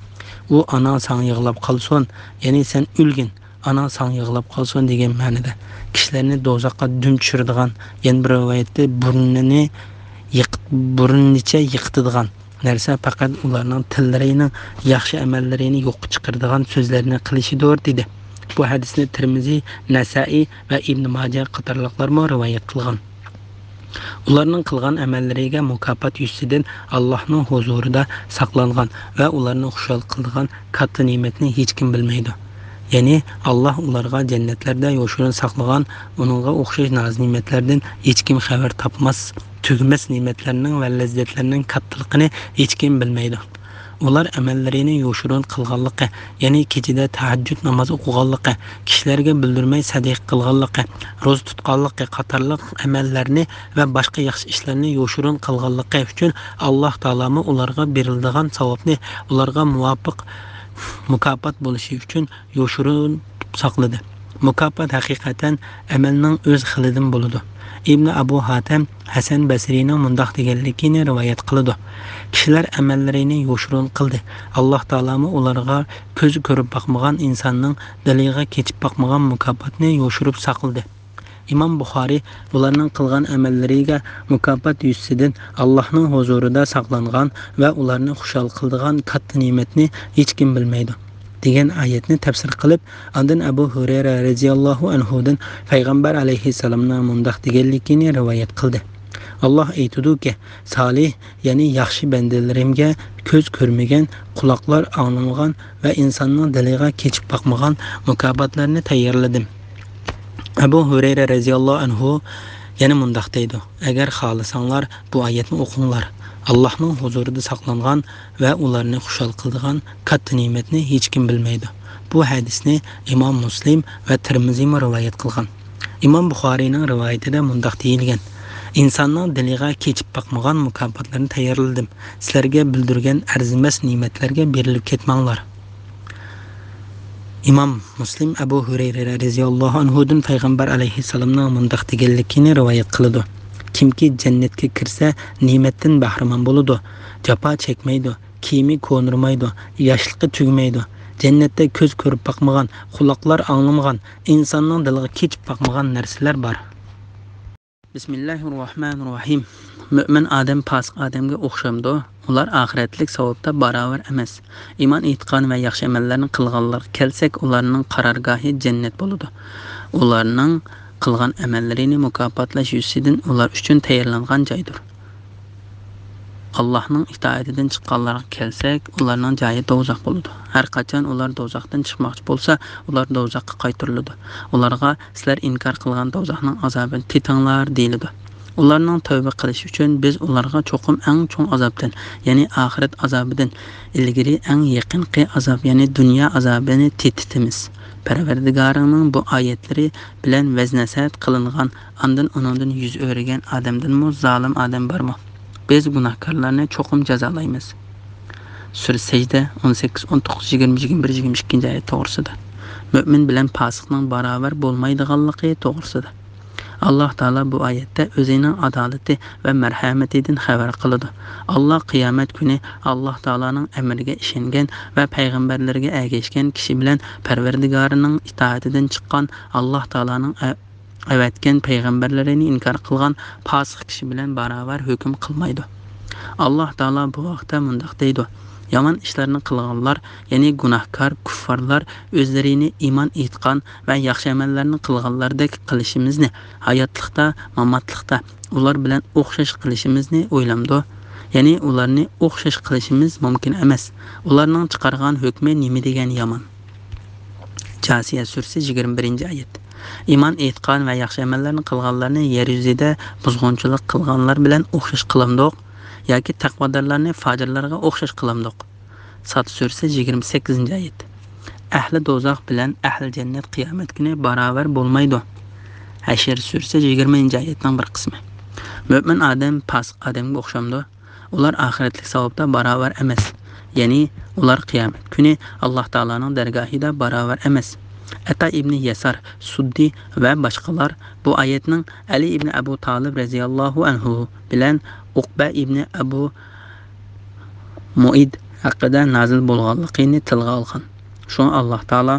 ئۇ، ئاناڭ ساڭا يىغلاپ قالسۇن، يەنى سەن ئۆلگىن، ئاناڭ ساڭا يىغلاپ قالسۇن دېگەن مەنىدە. كىشىلەرنى دوزاخقا دۈم چۈشۈرىدىغان، يەنە بىر رىۋايەتتە بۇرنىنى يىق-، بۇرنىنىچە يىقىتىدىغان نەرسە پەقەت ئۇلارنىڭ تىللىرىنىڭ ياخشى ئەمەللىرىنى يوققا چىقىرىدىغان سۆزلەرنى قىلىشىدۇر، دېدى. بۇ ھەدىسنى تىرمىزى، نەسائىي ۋە ئىبن ماجە قاتارلىقلارمۇ رىۋايەت قىلغان. ئۇلارنىڭ قىلغان ئەمەللىرىگە مۇكاپات يۈزىسىدىن ئاللاھنىڭ ھۇزۇرىدا ساقلانغان ۋە ئۇلارنى خۇشال قىلىدىغان كاتتا نېمەتنى ھېچكىم بىلمەيدۇ. يەنى ئاللاھ ئۇلارغا جەننەتلەردە يوشۇرۇن ساقلىغان، ئۇنىڭغا ئوخشاش ناز-نېمەتلەردىن ھېچكىم خەۋەر تاپماس، تۈگىمەس نېمەتلەرنىڭ ۋە لەززەتلەرنىڭ كاتتىلىقىنى ھېچكىم بىلمەيدۇ. ئۇلار ئەمەللىرىنى يوشۇرۇن قىلغانلىقى، يەنى كېچىدە تەھەججۇد ناماز ئوقۇغانلىقى، كىشىلەرگە بىلدۈرمەي سەدىقە قىلغانلىقى، روزا تۇتقانلىقى قاتارلىق ئەمەللەرنى ۋە باشقا ياخشى ئىشلارنى يوشۇرۇن قىلغانلىقى ئۈچۈن ئاللاھ تائالامۇ ئۇلارغا بېرىلىدىغان ساۋابنى ئۇلارغا مۇۋاپىق مۇكاپات بولۇشى ئۈچۈن يوشۇرۇن ساقلىدى. مۇكاپات ھەقىقەتەن ئەمەلنىڭ ئۆز خىلىدىن بولىدۇ. ئىبنى ئەبۇ ھاتەم ھەسەن بەسرىنىڭ مۇنداق دېگەنلىكىنى رىۋايەت قىلىدۇ: كىشىلەر ئەمەللىرىنى يوشۇرۇن قىلدى. ئاللاھ تائالامۇ ئۇلارغا كۆزى كۆرۈپ باقمىغان، ئىنساننىڭ دىلىغا كېچىپ باقمىغان مۇكاپاتنى يوشۇرۇپ ساقلىدى. ئىمام بۇخارىي ئۇلارنىڭ قىلغان ئەمەللىرىگە مۇكاپات يۈزىسىدىن ئاللاھنىڭ ھۇزۇرىدا ساقلانغان ۋە ئۇلارنى خۇشال قىلىدىغان كاتتا نېمەتنى ھېچكىم بىلمەيدۇ، دېگەن ئايەتنى تەپسىر قىلىپ، ئاندىن ئەبۇ ھۇرەيرە رەزىياللاھۇ ئەنھۇدىن پەيغەمبەر ئەلەيھىسسالامنىڭ مۇنداق دېگەنلىكىنى رىۋايەت قىلدى. ئاللاھ ئېيتىدۇكى، سالىھ، يەنى ياخشى بەندىلىرىمگە كۆز كۆرمىگەن، قۇلاقلار ئاڭلىمىغان ۋە ئىنساننىڭ دىلىغا كېچىپ باقمىغان مۇكاپاتلارنى تەييارلىدىم. ئەبۇ ھۇرەيرە رەزىياللاھۇ ئەنھۇ يەنە مۇنداق دەيدۇ: ئەگەر خالىساڭلار، بۇ ئايەتنى ئوقۇڭلار. ئاللاھنىڭ ھۇزۇرىدا ساقلانغان ۋە ئۇلارنى خۇشال قىلىدىغان كاتتا نېمەتنى ھېچكىم بىلمەيدۇ. بۇ ھەدىسنى ئىمام مۇسلىم ۋە تىرمىزىمۇ رىۋايەت قىلغان. ئىمام بۇخارىينىڭ رىۋايىتىدە مۇنداق دېيىلگەن: ئىنساننىڭ دىلىغا كېچىپ باقمىغان مۇكاپاتلارنى تەييارلىدىم. سىلەرگە بىلدۈرگەن ئەرزىمەس نېمەتلەرگە بېرىلىپ كەتمەڭلار. ئىمام مۇسلىم ئەبۇ ھۇرەيرە رەزىياللاھۇ ئەنھۇدىن پەيغەمبەر ئەلەيھىسسالامنىڭ مۇنداق دېگەنلىكىنى رىۋايەت قىلىدۇ: كىمكى جەننەتكە كىرسە، نېمەتتىن بەھرىمەن بولىدۇ، جاپا چەكمەيدۇ، كىيىمى كونىرىمايدۇ، ياشلىقى تۈگىمەيدۇ. جەننەتتە كۆز كۆرۈپ باقمىغان، قۇلاقلار ئاڭلىمىغان، ئىنساننىڭ دىلىغا كېچىپ باقمىغان نەرسىلەر بار. بىسمىللاھىر راھمانىر راھىم. مۆمىن ئادەم پاسىق ئادەمگە ئوخشامدۇ؟ ئۇلار ئاخىرەتلىك ساۋابتا باراۋەر ئەمەس. ئىمان، ئېتىقاد ۋە ياخشى ئەمەللەرنى قىلغانلارغا كەلسەك، ئۇلارنىڭ قارارگاھى جەننەت بولىدۇ. ئۇلارنىڭ قىلغان ئەمەللىرىنى مۇكاپاتلاش يۈزىسىدىن ئۇلار ئۈچۈن تەييارلانغان جايدۇر. ئاللاھنىڭ ئىتائىتىدىن چىققانلارغا كەلسەك، ئۇلارنىڭ جايى دوزاخ بولىدۇ. ھەر قاچان ئۇلار دوزاختىن چىقماقچى بولسا، ئۇلار دوزاخقا قايتۇرۇلىدۇ. ئۇلارغا، سىلەر ئىنكار قىلغان دوزاخنىڭ ئازابىنى تېتىڭلار، دېيىلىدۇ. ئۇلارنىڭ تەۋبە قىلىشى ئۈچۈن بىز ئۇلارغا چوقۇم ئەڭ چوڭ ئازابتىن، يەنى ئاخىرەت ئازابىدىن ئىلگىرى ئەڭ يېقىنقى ئازاب، يەنى دۇنيا ئازابىنى تېتىتىمىز. پەرۋەردىگارىڭنىڭ بۇ ئايەتلىرى بىلەن ۋەز-نەسىھەت قىلىنغان، ئاندىن ئۇنىڭدىن يۈز ئۆرۈگەن ئادەمدىنمۇ زالىم ئادەم بارمۇ؟ بىز گۇناھكارلارنى چوقۇم جازالايمىز. سۈرە سەجدە ئون سەككىز، ئون توققۇز، يىگىرمە، يىگىرمە بىر، يىگىرمە ئىككىنچى ئايەت توغرىسىدا. مۆمىن بىلەن پاسىقنىڭ باراۋەر بولمايدىغانلىقى توغرىسىدا. ئاللاھ تائالا بۇ ئايەتتە ئۆزىنىڭ ئادالىتى ۋە مەرھەمىتىدىن خەۋەر قىلىدۇ. ئاللاھ قىيامەت كۈنى ئاللاھ تائالانىڭ ئەمرىگە ئىشەنگەن ۋە پەيغەمبەرلىرىگە ئەگەشكەن كىشى بىلەن پەرۋەردىگارىنىڭ ئىتائىتىدىن چىققان، ئاللاھ تائالانىڭ ئە-، ئەۋەتكەن پەيغەمبەرلىرىنى ئىنكار قىلغان پاسىق كىشى بىلەن باراۋەر ھۆكۈم قىلمايدۇ. ئاللاھ تائالا بۇ ھەقتە مۇنداق دەيدۇ: يامان ئىشلارنى قىلغانلار، يەنى گۇناھكار، كۇففارلار ئۆزلىرىنى ئىمان ئېيتقان ۋە ياخشى ئەمەللەرنى قىلغانلاردەك قىلىشىمىزنى ھاياتلىقتا، ماماتلىقتا ئۇلار بىلەن ئوخشاش قىلىشىمىزنى ئويلامدۇ؟ يەنى ئۇلارنى ئوخشاش قىلىشىمىز مۇمكىن ئەمەس. ئۇلارنىڭ چىقارغان ھۆكمى نېمە دېگەن يامان! جاسىيە سۈرىسى، يىگىرمە بىرىنچى ئايەت. ئىمان ئېيتقان ۋە ياخشى ئەمەللەرنى قىلغانلارنى يەر يۈزىدە بۇزغۇنچىلىق قىلغانلار بىلەن ئوخشاش قىلامدۇق؟ ياكى تەقۋادارلارنى فاجىرلارغا ئوخشاش قىلامدۇق؟ ساد سۈرىسى، يىگىرمە سەككىزىنچى ئايەت. ئەھلى دوزاخ بىلەن ئەھلى جەننەت قىيامەت كۈنى باراۋەر بولمايدۇ. ھەشر سۈرىسى، يىگىرمىنچى ئايەتنىڭ بىر قىسمى. مۆمىن ئادەم پاسىق ئادەمگە ئوخشامدۇ؟ ئۇلار ئاخىرەتلىك ساۋابتا باراۋەر ئەمەس. يەنى ئۇلار قىيامەت كۈنى ئاللاھ تائالانىڭ دەرگاھىدا باراۋەر ئەمەس. ئەتا ئىبنى يەسار، سۇددى ۋە باشقىلار بۇ ئايەتنىڭ ئەلى ئىبنى ئەبۇ تالىب رەزىياللاھۇ ئەنھۇ بىلەن ئۇقبە ئىبنى ئەبۇ مۇئىد ھەققىدە نازىل بولغانلىقىنى تىلغا ئالغان. شۇڭا ئاللاھ تائالا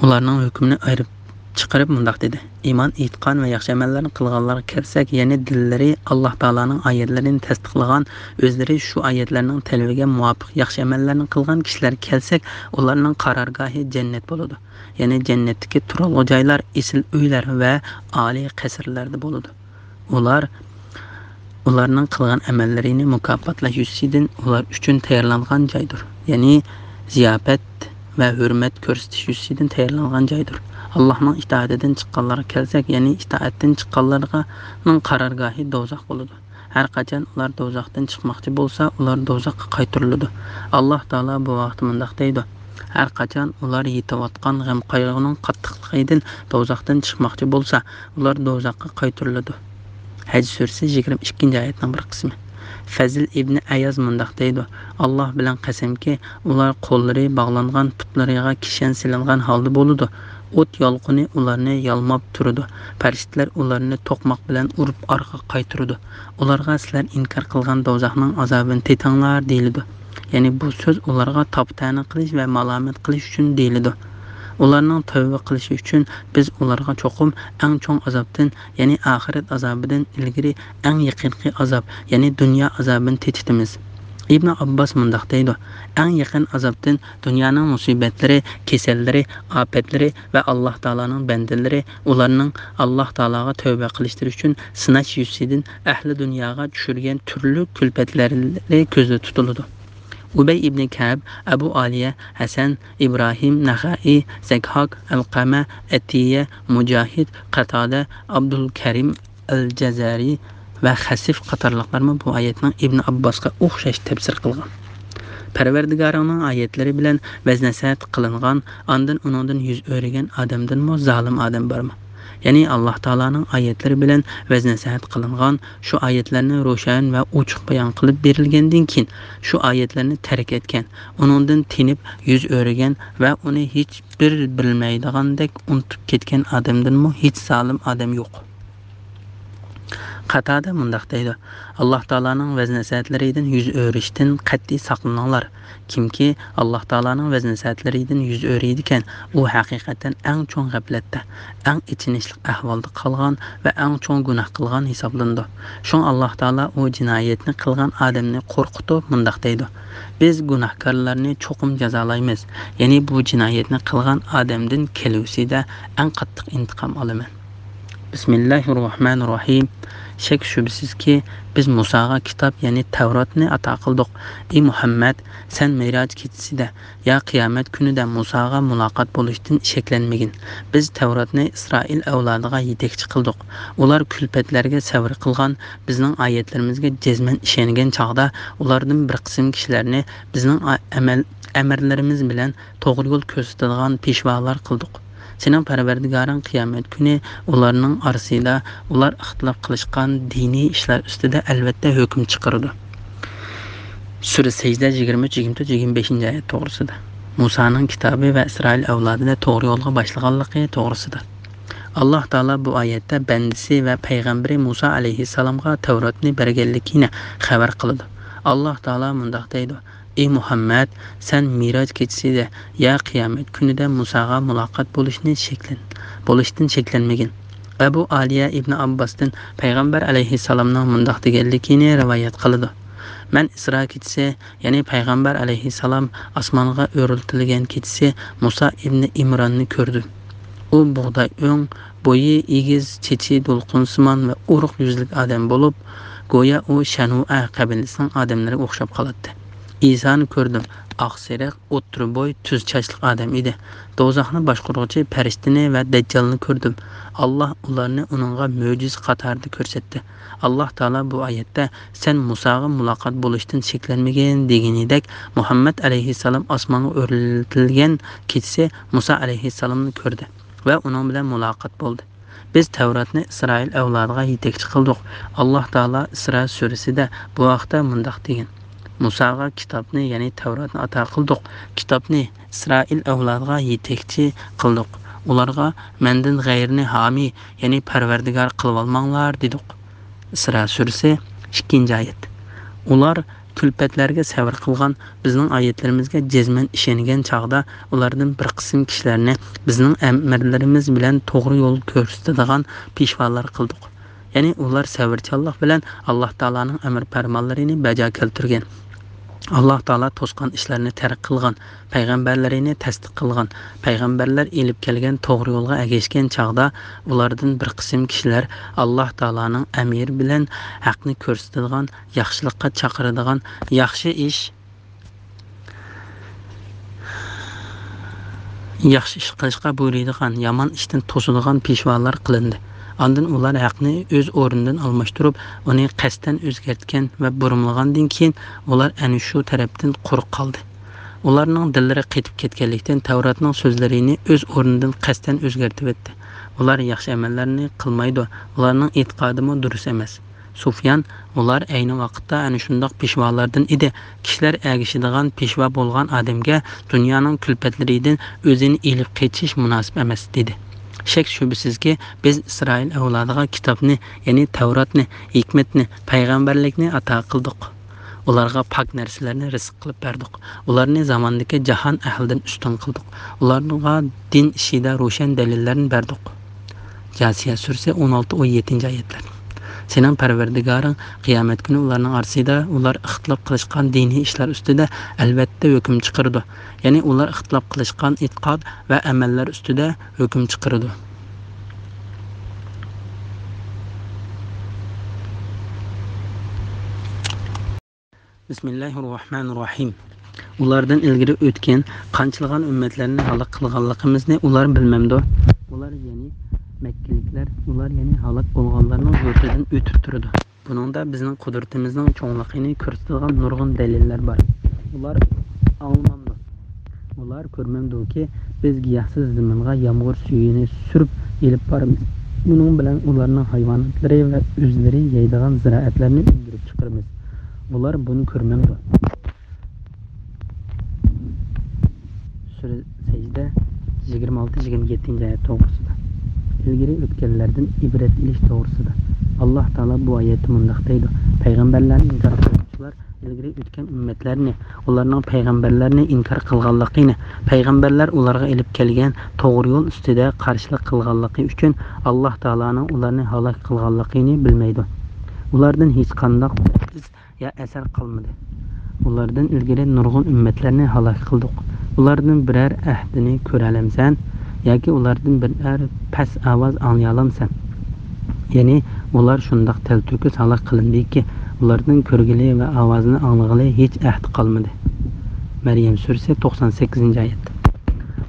ئۇلارنىڭ ھۆكمىنى ئايرىپ چىقىرىپ مۇنداق دېدى: ئىمان ئېيتقان ۋە ياخشى ئەمەللەرنى قىلغانلارغا كەلسەك، يەنى دىللىرى ئاللاھ تائالانىڭ ئايەتلىرىنى تەستىقلىغان، ئۆزلىرى شۇ ئايەتلەرنىڭ تەلىپىگە مۇۋاپىق ياخشى ئەمەللەرنى قىلغان كىشىلەرگە كەلسەك، ئۇلارنىڭ قارارگاھى جەننەت بولىدۇ. يەنى جەننەتتىكى تۇرالغۇ جايلار ئېسىل ئۆيلەر ۋە ئالىي قەسىرلەردە بولىدۇ. ئۇلار ئۇلارنىڭ قىلغان ئەمەللىرىنى مۇكاپاتلاش يۈزىسىدىن ئۇلار ئۈچۈن تەييارلانغان جايدۇر. يەنى زىياپەت ۋە ھۆرمەت كۆرسىتىش يۈزىسىدىن تەييارلانغان جايدۇر. ئاللاھنىڭ ئىتائىتىدىن چىققانلارغا كەلسەك، يەنى ئىتائەتتىن چىققانلارنىڭ قارارگاھى دوزاخ بولىدۇ. ھەر قاچان ئۇلار دوزاختىن چىقماقچى بولسا، ئۇلار دوزاخقا قايتۇرۇلىدۇ. ئاللاھ تائالا بۇ ھەقتە مۇنداق دەيدۇ: ھەر قاچان ئۇلار يېتىۋاتقان غەم-قايغۇنىڭ قاتتىقلىقىدىن دوزاختىن چىقماقچى بولسا، ئۇلار دوزاخقا قايتۇرۇلىدۇ. ھەج سۈرىسى، يىگىرمە ئىككىنچى ئايەتنىڭ بىر قىسمى. فەزىل ئىبنى ئەياز مۇنداق دەيدۇ: ئاللاھ بىلەن قەسەمكى، ئۇلار قوللىرى باغلانغان، پۇتلىرىغا كىشەن سېلىنغان ھالدا بولىدۇ. ئوت يالقۇنى ئۇلارنى يالماپ تۇرىدۇ. پەرىشتىلەر ئۇلارنى توقماق بىلەن ئۇرۇپ ئارقىغا قايتۇرىدۇ. ئۇلارغا سىلەر ئىنكار قىلغان دوزاخنىڭ ئازابىنى تېتىڭلار دېيىلىدۇ. يەنى بۇ سۆز ئۇلارغا تاپا-تەنە قىلىش ۋە مالامەت قىلىش ئۈچۈن دېيىلىدۇ. ئۇلارنىڭ تەۋبە قىلىشى ئۈچۈن بىز ئۇلارغا چوقۇم ئەڭ چوڭ ئازابتىن، يەنى ئاخىرەت ئازابىدىن ئىلگىرى ئەڭ يېقىنقى ئازاب، يەنى دۇنيا ئازابىنى تېتىتىمىز. ئىبنى ئابباس مۇنداق دەيدۇ: ئەڭ يېقىن ئازابتىن دۇنيانىڭ مۇسىبەتلىرى، كېسەللىرى، ئاپەتلىرى ۋە ئاللاھ تائالانىڭ بەندىلىرى ئۇلارنىڭ ئاللاھ تائالاغا تەۋبە قىلىشلىرى ئۈچۈن سىناش يۈزىسىدىن ئەھلى دۇنياغا چۈشۈرگەن تۈرلۈك كۈلپەتلىرى كۆزدە تۇتۇلىدۇ. ئۇبەي ئىبنى كەئب، ئەبۇ ئالىيە، ھەسەن، ئىبراھىم نەخەئى، زەكھاك، ئەلقەمە، ئەتىيە، مۇجاھىد، قەتادە، ئابدۇل كەرىم ئەل جەزەرى ۋە خەسىف قاتارلىقلارمۇ بۇ ئايەتنىڭ ئىبنى ئابباسقا ئوخشاش تەپسىر قىلغان. پەرۋەردىگارىڭنىڭ ئايەتلىرى بىلەن ۋەز-نەسىھەت قىلىنغان، ئاندىن ئۇنىڭدىن يۈز ئۆرۈگەن ئادەمدىنمۇ زالىم ئادەم بارمۇ؟ يەنى ئاللاھ تائالانىڭ ئايەتلىرى بىلەن ۋەز-نەسىھەت قىلىنغان، شۇ ئايەتلەرنى روشەن ۋە ئوچۇق بايان قىلىپ بېرىلگەندىن كېيىن، شۇ ئايەتلەرنى تەرك ئەتكەن، ئۇنىڭدىن تېنىپ يۈز ئۆرۈگەن ۋە ئۇنى ھېچ بىر بىلمەيدىغاندەك ئۇنتۇپ كەتكەن ئادەمدىنمۇ ھېچ زالىم ئادەم يوق. قاتادە مۇنداق دەيدۇ: ئاللاھ تائالانىڭ ۋەز-نەسىھەتلىرىدىن يۈز ئۆرۈشتىن قەتئىي ساقلىنىڭلار. كىمكى ئاللاھ تائالانىڭ ۋەز-نەسىھەتلىرىدىن يۈز ئۆرۈيدىكەن، ئۇ ھەقىقەتەن ئەڭ چوڭ غەپلەتتە، ئەڭ ئېچىنىشلىق ئەھۋالدا قالغان ۋە ئەڭ چوڭ گۇناھ قىلغان ھېسابلىنىدۇ. شۇڭا ئاللاھ تائالا ئۇ جىنايەتنى قىلغان ئادەمنى قورقۇتۇپ مۇنداق دەيدۇ: بىز گۇناھكارلارنى چوقۇم جازالايمىز، يەنى بۇ جىنايەتنى قىلغان ئادەمدىن كەلگۈسىدە ئەڭ قاتتىق ئىنتىقام ئالىمەن. بىسمىللاھىررەھمانىررەھىم. شەك-شۈبھىسىزكى، بىز مۇساغا كىتاب، يەنى تەۋراتنى ئاتا قىلدۇق. ئى مۇھەممەد، سەن مىراج كېچىسىدە يا قىيامەت كۈنىدە مۇساغا مۇلاقات بولۇشتىن شەكلەنمىگىن. بىز تەۋراتنى ئىسرائىل ئەۋلادىغا يېتەكچى قىلدۇق. ئۇلار كۈلپەتلەرگە سەۋر قىلغان، بىزنىڭ ئايەتلىرىمىزگە جەزمەن ئىشەنگەن چاغدا ئۇلاردىن بىر قىسىم كىشىلەرنى بىزنىڭ ئا-، ئەمەل-، ئەمىرلىرىمىز بىلەن توغرا يول كۆرسىتىدىغان پېشۋالار قىلدۇق. سېنىڭ پەرۋەردىگارىڭ قىيامەت كۈنى ئۇلارنىڭ ئارىسىدا ئۇلار ئىختىلاپ قىلىشقان دىنىي ئىشلار ئۈستىدە ئەلۋەتتە ھۆكۈم چىقىرىدۇ. سۈرە سەجدە، يىگىرمە ئۈچ، يىگىرمە تۆت، يىگىرمە بەشىنچى ئايەت توغرىسىدا. مۇسانىڭ كىتابى ۋە ئىسرائىل ئەۋلادىنى توغرا يولغا باشلىغانلىقى توغرىسىدا. ئاللاھ تائالا بۇ ئايەتتە بەندىسى ۋە پەيغەمبىرى مۇسا ئەلەيھىسسالامغا تەۋراتنى بەرگەنلىكىنى خەۋەر قىلىدۇ. ئاللاھ تائالا مۇنداق دەيدۇ: ئى مۇھەممەد، سەن مىراج كېچىسىدە يا قىيامەت كۈنىدە مۇساغا مۇلاقات بولۇشنى شەكلەن-، بولۇشتىن شەكلەنمىگىن. ئەبۇ ئالىيە ئىبنى ئابباستىن پەيغەمبەر ئەلەيھىسسالامنىڭ مۇنداق دېگەنلىكىنى رىۋايەت قىلىدۇ: مەن ئىسرا كېچىسى، يەنى پەيغەمبەر ئەلەيھىسسالام ئاسمانغا ئۆرلىتىلگەن كېچىسى مۇسا ئىبنى ئىمراننى كۆردۈم. ئۇ بۇغداي ئۆڭ، بويى ئېگىز، چېچى دولقۇنسىمان ۋە ئورۇق يۈزلۈك ئادەم بولۇپ، گويا ئۇ شەنۇئە قەبىلىسىنىڭ ئادەملىرىگە ئوخشاپ قالاتتى. ئىسانى كۆردۈم. ئاق سېرىق، ئوتتۇرا بوي، تۈز چاچلىق ئادەم ئىدى. دوزاخنى باشقۇرغۇچى پەرىشتىنى ۋە دەججالنى كۆردۈم. ئاللاھ ئۇلارنى ئۇنىڭغا مۆجىزە قاتارىدا كۆرسەتتى. ئاللاھ تائالا بۇ ئايەتتە، سەن مۇساغا مۇلاقات بولۇشتىن شەكلەنمىگىن دېگىنىدەك، مۇھەممەد ئەلەيھىسسالام ئاسمانغا ئۆرلىتىلگەن كېچىسى مۇسا ئەلەيھىسسالامنى كۆردى ۋە ئۇنىڭ بىلەن مۇلاقات بولدى. بىز تەۋراتنى ئىسرائىل ئەۋلادىغا يېتەكچى قىلدۇق. ئاللاھ تائالا ئىسرا سۈرىسىدە بۇ ھەقتە مۇنداق دېگەن: مۇساغا كىتابنى، يەنى تەۋراتنى ئاتا قىلدۇق. كىتابنى ئىسرائىل ئەۋلادىغا يېتەكچى قىلدۇق. ئۇلارغا مەندىن غەيرىنى ھامىي، يەنى پەرۋەردىگار قىلىۋالماڭلار دېدۇق. ئىسرا سۈرىسى، ئىككىنچى ئايەت. ئۇلار كۈلپەتلەرگە سەۋر قىلغان، بىزنىڭ ئايەتلىرىمىزگە جەزمەن ئىشەنگەن چاغدا ئۇلاردىن بىر قىسىم كىشىلەرنى بىزنىڭ ئەمىرلىرىمىز بىلەن توغرا يول كۆرسىتىدىغان پېشۋالار قىلدۇق. يەنى ئۇلار سەۋرچانلىق بىلەن ئاللاھ تائالانىڭ ئەمر پەرمانلىرىنى بەجا كەلتۈرگەن. ئاللاھ تائالا توسقان ئىشلارنى تەرك قىلغان، پەيغەمبەرلىرىنى تەستىق قىلغان، پەيغەمبەرلەر ئېلىپ كەلگەن توغرا يولغا ئەگەشكەن چاغدا ئۇلاردىن بىر قىسىم كىشىلەر ئاللاھ تائالانىڭ ئەمرى بىلەن ھەقنى كۆرسىتىدىغان، ياخشىلىققا چاقىرىدىغان، ياخشى ئىش ياخشى ئىش قىلىشقا بۇيرۇيدىغان، يامان ئىشتىن توسىدىغان پېشۋالار قىلىندى. ئاندىن ئۇلار ھەقنى ئۆز ئورنىدىن ئالماشتۇرۇپ، ئۇنى قەستەن ئۆزگەرتكەن ۋە بۇرمىلىغاندىن كېيىن، ئۇلار ئەنە شۇ تەرەپتىن قۇرۇق قالدى. ئۇلارنىڭ دىللىرى قېتىپ كەتكەنلىكتىن، تەۋراتنىڭ سۆزلىرىنى ئۆز ئورنىدىن قەستەن ئۆزگەرتىۋەتتى. ئۇلار ياخشى ئەمەللەرنى قىلمايدۇ، ئۇلارنىڭ ئېتىقادىمۇ دۇرۇس ئەمەس. سۇفيان، ئۇلار ئەينى ۋاقىتتا ئەنە شۇنداق پېشۋالاردىن ئىدى. كىشىلەر ئەگىشىدىغان پېشۋا بولغان ئادەمگە دۇنيانىڭ كۈلپەتلىرىدىن ئۆزىنى ئېلىپ قېچىش مۇناسىپ ئەمەس، دېدى. شەك-شۈبھىسىزكى، بىز ئىسرائىل ئەۋلادىغا كىتابنى، يەنى تەۋراتنى، ھېكمەتنى، پەيغەمبەرلىكنى ئاتا قىلدۇق. ئۇلارغا پاك نەرسىلەرنى رىزىق قىلىپ بەردۇق. ئۇلارنى زاماندىكى جاھان ئەھلىدىن ئۈستۈن قىلدۇق. ئۇلارغا دىن ئىشىدا روشەن دەلىللەرنى بەردۇق. جاسىيە سۈرىسى، ئون ئالتە، ئون يەتتىنچى ئايەتلەر. سېنىڭ پەرۋەردىگارىڭ قىيامەت كۈنى ئۇلارنىڭ ئارىسىدا ئۇلار ئىختىلاپ قىلىشقان دىنىي ئىشلار ئۈستىدە ئەلۋەتتە ھۆكۈم چىقىرىدۇ. يەنى ئۇلار ئىختىلاپ قىلىشقان ئېتىقاد ۋە ئەمەللەر ئۈستىدە ھۆكۈم چىقىرىدۇ. بىسمىللاھىررەھمانىررەھىم. ئۇلاردىن ئىلگىرى ئۆتكەن قانچىلىغان ئۈممەتلەرنى ھالاك قىلغانلىقىمىزنى ئۇلار بىلمەمدۇ؟ ئۇلار، يەنى مەككىلىكلەر، ئۇلار، يەنى ھالاك بولغانلارنىڭ يۇرتىدىن ئۆتۈپ تۇرىدۇ. بۇنىڭدا بىزنىڭ قۇدرىتىمىزنىڭ چوڭلۇقىنى كۆرسىتىدىغان نۇرغۇن دەلىللەر بار. ئۇلار ئاڭلىمامدۇ؟ ئۇلار كۆرمەمدۇكى، بىز گىياھسىز زېمىنغا يامغۇر سۈيىنى سۈرۈپ ئېلىپ بارىمىز. بۇنىڭ بىلەن ئۇلارنىڭ ھايۋاناتلىرى ۋە ئۆزلىرى يەيدىغان زىرائەتلەرنى ئۈندۈرۈپ چىقىرىمىز. ئۇلار بۇنى كۆرمەمدۇ؟ سۈرە سەجدە، يىگىرمە ئالتە، يىگىرمە يەتتىنچى ئايەت توغرىسىدا. ئىلگىرى ئۆتكەنلەردىن ئىبرەت ئېلىش توغرىسىدا. ئاللاھ تائالا بۇ ئايەتتە مۇنداق دەيدۇ: پەيغەمبەرلەرنى ئىنكار قىلغۇچىلار ئىلگىرى ئۆتكەن ئۈممەتلەرنى، ئۇلارنىڭ پەيغەمبەرلەرنى ئىنكار قىلغانلىقىنى، پەيغەمبەرلەر ئۇلارغا ئېلىپ كەلگەن توغرا يول ئۈستىدە قارشىلىق قىلغانلىقى ئۈچۈن، ئاللاھ تائالانىڭ ئۇلارنى ھالاك قىلغانلىقىنى بىلمەيدۇ. ئۇلاردىن ھېچقانداق يا ئەسەر قالمىدى. ئۇلاردىن ئىلگىرى نۇرغۇن ئۈممەتلەرنى ھالاك قىلدۇق. ئۇلاردىن بىرەر ئەھدىنى كۆرەلەمسەن؟ ياكى ئۇلاردىن بىرەر پەس ئاۋاز ئاڭلىيالامسەن؟ يەنى ئۇلار شۇنداق تەلتۆكۈس ھالاك قىلىندىكى، ئۇلاردىن كۆرگىلى ۋە ئاۋازىنى ئاڭلىغىلى ھېچ ئەھدى قالمىدى. مەريەم سۈرىسى، توقسان سەككىزىنچى ئايەت.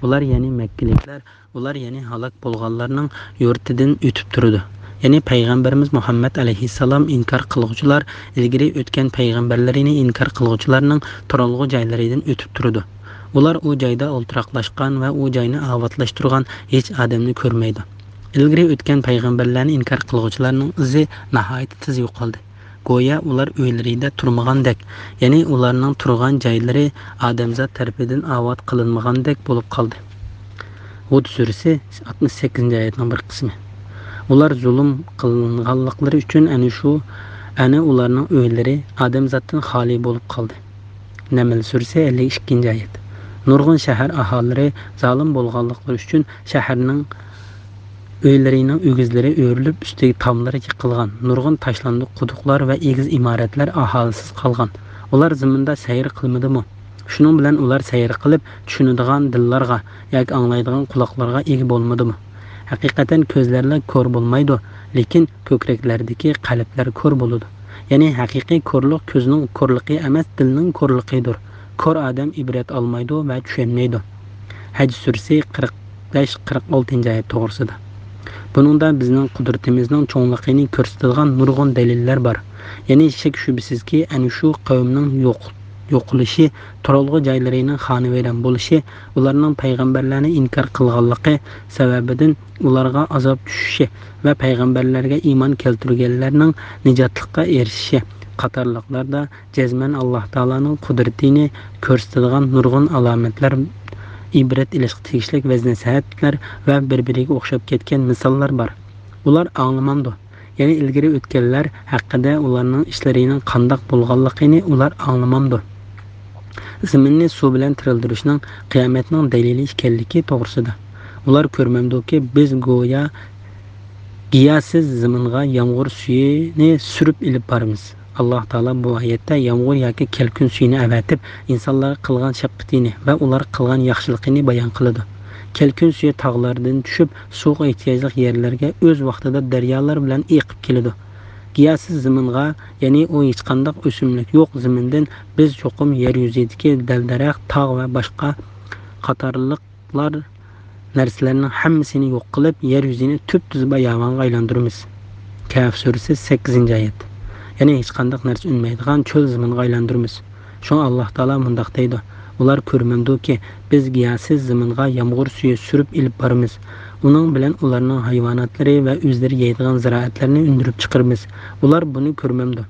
ئۇلار، يەنى مەككىلىكلەر، ئۇلار، يەنى ھالاك بولغانلارنىڭ يۇرتىدىن ئۆتۈپ تۇرىدۇ. يەنى پەيغەمبىرىمىز مۇھەممەد ئەلەيھىسسالام ئىنكار قىلغۇچىلار ئىلگىرى ئۆتكەن پەيغەمبەرلىرىنى ئىنكار قىلغۇچىلارنىڭ تۇرالغۇ جايلىرىدىن ئۆتۈپ تۇرىدۇ. ئۇلار ئۇ جايدا ئولتۇراقلاشقان ۋە ئۇ جاينى ئاۋاتلاشتۇرغان ھېچ ئادەمنى كۆرمەيدۇ. ئىلگىرى ئۆتكەن پەيغەمبەرلەرنى ئىنكار قىلغۇچىلارنىڭ ئىزى ناھايىتى تېز يوقالدى. گويا ئۇلار ئۆيلىرىدە تۇرمىغاندەك، يەنى ئۇلارنىڭ تۇرغان جايلىرى ئادەمزات تەرىپىدىن ئاۋات قىلىنمىغاندەك بولۇپ قالدى. ھۇد سۈرىسى، ئاتمىش سەككىزىنچى ئايەتنىڭ بىر قىسمى. ئۇلار زۇلۇم قىلىنغانلىقلىرى ئۈچۈن ئەنە شۇ، ئەنە ئۇلارنىڭ ئۆيلىرى ئادەمزاتتىن خالىي بولۇپ قالدى. نەمل سۈرىسى، ئەللىك ئىككىنچى ئايەت. نۇرغۇن شەھەر ئاھالىلىرى زالىم بولغانلىقلىرى ئۈچۈن شەھەرنىڭ ئۆيلىرىنىڭ ئۆگزىلىرى ئۆرۈلۈپ، ئۈستىگە تاملىرى يىقىلغان، نۇرغۇن تاشلاندۇق قۇدۇقلار ۋە ئېگىز ئىمارەتلەر ئاھالىسىز قالغان. ئۇلار زېمىندا سەير قىلمىدىمۇ؟ شۇنىڭ بىلەن ئۇلار سەير قىلىپ، چۈشىنىدىغان دىللارغا ياكى ئاڭلايدىغان قۇلاقلارغا ئىگە بولمىدىمۇ؟ ھەقىقەتەن كۆزلەرلا كور بولمايدۇ، لېكىن كۆكرەكلەردىكى قەلبلەر كور بولىدۇ. يەنى ھەقىقىي كورلۇق كۆزنىڭ كورلۇقى ئەمەس، دىلنىڭ كورلۇقىدۇر. كور ئادەم ئىبرەت ئالمايدۇ ۋە چۈشەنمەيدۇ. ھەج سۈرىسى قىرىق بەش، قىرىق ئالتىنچى ئايەت توغرىسىدا. بۇنىڭدا بىزنىڭ قۇدرىتىمىزنىڭ چوڭلۇقىنى كۆرسىتىدىغان نۇرغۇن دەلىللەر بار. يەنى شەك-شۈبھىسىزكى، ئەنە شۇ قەۋمنىڭ يوق-، يوقىلىشى، تۇرالغۇ جايلىرىنىڭ خانىۋەيران بولۇشى، ئۇلارنىڭ پەيغەمبەرلەرنى ئىنكار قىلغانلىقى سەۋەبىدىن ئۇلارغا ئازاب چۈشۈشى ۋە پەيغەمبەرلەرگە ئىمان كەلتۈرگەنلەرنىڭ نىجاتلىققا ئېرىشىشى قاتارلىقلاردا جەزمەن ئاللاھ تائالانىڭ قۇدرىتىنى كۆرسىتىدىغان نۇرغۇن ئالامەتلەر، ئىبرەت ئېلىشقا تېگىشلىك ۋەز-نەسىھەتلەر ۋە بىر-بىرىگە ئوخشاپ كەتكەن مىساللار بار. ئۇلار ئاڭلىمامدۇ؟ يەنى ئىلگىرى ئۆتكەنلەر ھەققىدە ئۇلارنىڭ ئىشلىرىنىڭ قانداق بولغانلىقىنى ئۇلار ئاڭلىمامدۇ؟ زېمىننى سۇ بىلەن تىرىلدۈرۈشنىڭ قىيامەتنىڭ دەلىلى ئىكەنلىكى توغرىسىدا. ئۇلار كۆرمەمدۇكى، بىز گويا گىياسىز زېمىنغا يامغۇر سۈيىنى سۈرۈپ ئېلىپ بارىمىز. ئاللاھ تائالا بۇ ئايەتتە يامغۇر ياكى كەلكۈن سۈيىنى ئەۋەتىپ، ئىنسانلارغا قىلغان شەپقىتىنى ۋە ئۇلارغا قىلغان ياخشىلىقىنى بايان قىلىدۇ. كەلكۈن سۈيى تاغلاردىن چۈشۈپ، سۇغا ئېھتىياجلىق يەرلەرگە ئۆز ۋاقتىدا دەريالار بىلەن ئېقىپ كېلىدۇ. گىياسىز زېمىنغا، يەنى ئۇ ھېچقانداق ئۆسۈملۈك يوق زېمىندىن بىز چوقۇم يەر يۈزىدىكى دەل-دەرەخ، تاغ ۋە باشقا قاتارلىق لار نەرسىلەرنىڭ ھەممىسىنى يوق قىلىپ، يەر يۈزىنى تۈپتۈز باياۋانغا ئايلاندۇرىمىز. كەھف سۈرىسى، سەككىزىنچى ئايەت. يەنى ھېچقانداق نەرسە ئۈنمەيدىغان چۆل زېمىنغا ئايلاندۇرىمىز. شۇڭا ئاللاھ تائالا مۇنداق دەيدۇ، ئۇلار كۆرمەمدۇكى، بىز گىياسىز زېمىنغا يامغۇر سۈيى سۈرۈپ ئېلىپ بارىمىز. ئۇنىڭ بىلەن ئۇلارنىڭ ھايۋاناتلىرى ۋە ئۆزلىرى يەيدىغان زىرائەتلەرنى ئۈندۈرۈپ چىقىرىمىز. ئۇلار بۇنى كۆرمەمدۇ؟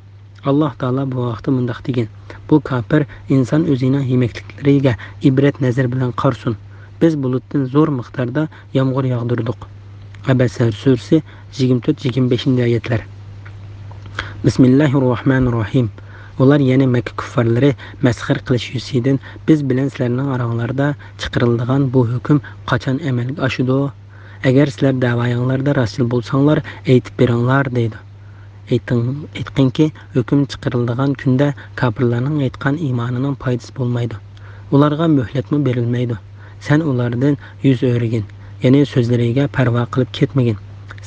ئاللاھ تائالا بۇ ھەقتە مۇنداق دېگەن، بۇ كاپىر ئىنسان ئۆزىنىڭ يېمەكلىكلىرىگە ئىبرەت نەزىرى بىلەن قارىسۇن. بىز بۇلۇتتىن زور مىقداردا يامغۇر ياغدۇردۇق. ئەبەسە سۈرىسى، يىگىرمە تۆت، يىگىرمە بەشىنچى ئايەتلەر. بىسمىللاھىررەھمانىررەھىم. ئۇلار، يەنى مەككە كۇففارلىرى، مەسخىرە قىلىش يۈزىسىدىن، بىز بىلەن سىلەرنىڭ ئاراڭلاردا چىقىرىلىدىغان بۇ ھۆكۈم قاچان ئەمەلگە ئاشىدۇ؟ ئەگەر سىلەر دەۋايىڭلاردا راستچىل بولساڭلار، ئېيتىپ بېرىڭلار، دەيدۇ. ئېيتىڭ-، ئېيتقىنكى، ھۆكۈم چىقىرىلىدىغان كۈندە كاپىرلارنىڭ ئېيتقان ئىمانىنىڭ پايدىسى بولمايدۇ. ئۇلارغا مۆھلەتمۇ بېرىلمەيدۇ. سەن ئۇلاردىن يۈز ئۆرۈگىن، يەنى سۆزلىرىگە پەرۋا قىلىپ كەتمىگىن.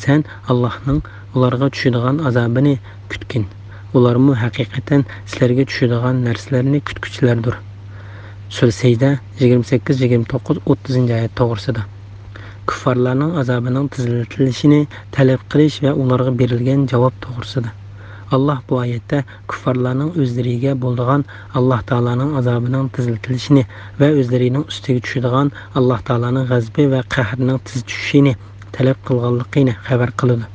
سەن ئاللاھنىڭ ئۇلارغا چۈشىدىغان ئازابىنى كۈتكىن. ئۇلارمۇ ھەقىقەتەن سىلەرگە چۈشىدىغان نەرسىلەرنى كۈتكۈچىلەردۇر. سۈرە سەجدە، يىگىرمە سەككىز، يىگىرمە توققۇز، ئوتتۇزىنچى ئايەت توغرىسىدا. كۇففارلارنىڭ ئازابىنىڭ تېزلىتىلىشىنى تەلەپ قىلىش ۋە ئۇلارغا بېرىلگەن جاۋاب توغرىسىدا. ئاللاھ بۇ ئايەتتە كۇففارلارنىڭ ئۆزلىرىگە بولىدىغان ئاللاھ تائالانىڭ ئازابىنىڭ تېزلىتىلىشىنى ۋە ئۆزلىرىنىڭ ئۈستىگە چۈشىدىغان ئاللاھ تائالانىڭ غەزىپى ۋە قەھرىنىڭ تېز چۈشۈشىنى تەلەپ قىلغانلىقىنى خەۋەر قىلىدۇ.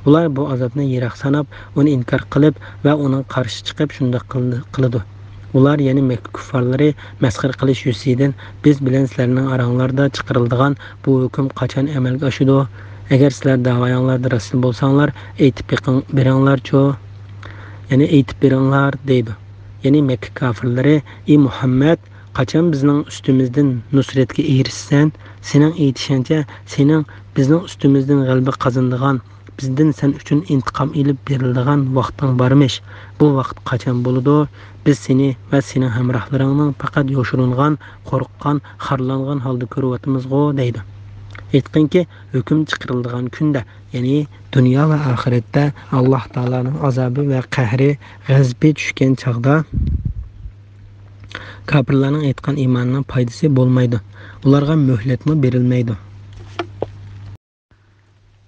ئۇلار بۇ ئازابنى يىراق ساناپ، ئۇنى ئىنكار قىلىپ ۋە ئۇنىڭغا قارشى چىقىپ شۇنداق قىلدى-، قىلىدۇ. ئۇلار، يەنى مەككە كۇففارلىرى، مەسخىرە قىلىش يۈزىسىدىن، بىز بىلەن سىلەرنىڭ ئاراڭلاردا چىقىرىلىدىغان بۇ ھۆكۈم قاچان ئەمەلگە ئاشىدۇ؟ ئەگەر سىلەر دەۋايىڭلاردا راستچىل بولساڭلار، ئېيتىپ بېقىڭ-، بېرىڭلارچۇ؟ يەنى ئېيتىپ بېرىڭلار، دەيدۇ. يەنى مەككە كاپىرلىرى، ئى مۇھەممەد، قاچان بىزنىڭ ئۈستىمىزدىن نۇسرەتكە ئېرىشىسەن؟ سېنىڭ ئېيتىشىڭچە، سېنىڭ بىزنىڭ ئۈستىمىزدىن غەلىبە قازىنىدىغان، بىزدىن سەن ئۈچۈن ئىنتىقام ئېلىپ بېرىلىدىغان ۋاقتىڭ بارمىش؟ بۇ ۋاقىت قاچان بولىدۇ؟ بىز سېنى ۋە سېنىڭ ھەمراھلىرىڭنىڭ پەقەت يوشۇرۇنغان، قورققان، خارلانغان ھالدا كۆرۈۋاتىمىزغۇ، دەيدۇ. ئېيتقىنكى، ھۆكۈم چىقىرىلىدىغان كۈندە، يەنى دۇنيا ۋە ئاخىرەتتە ئاللاھ تائالانىڭ ئازابى ۋە قەھرى، غەزىپى چۈشكەن چاغدا، كاپىرلارنىڭ ئېيتقان ئىمانىنىڭ پايدىسى بولمايدۇ. ئۇلارغا مۆھلەتمۇ بېرىلمەيدۇ.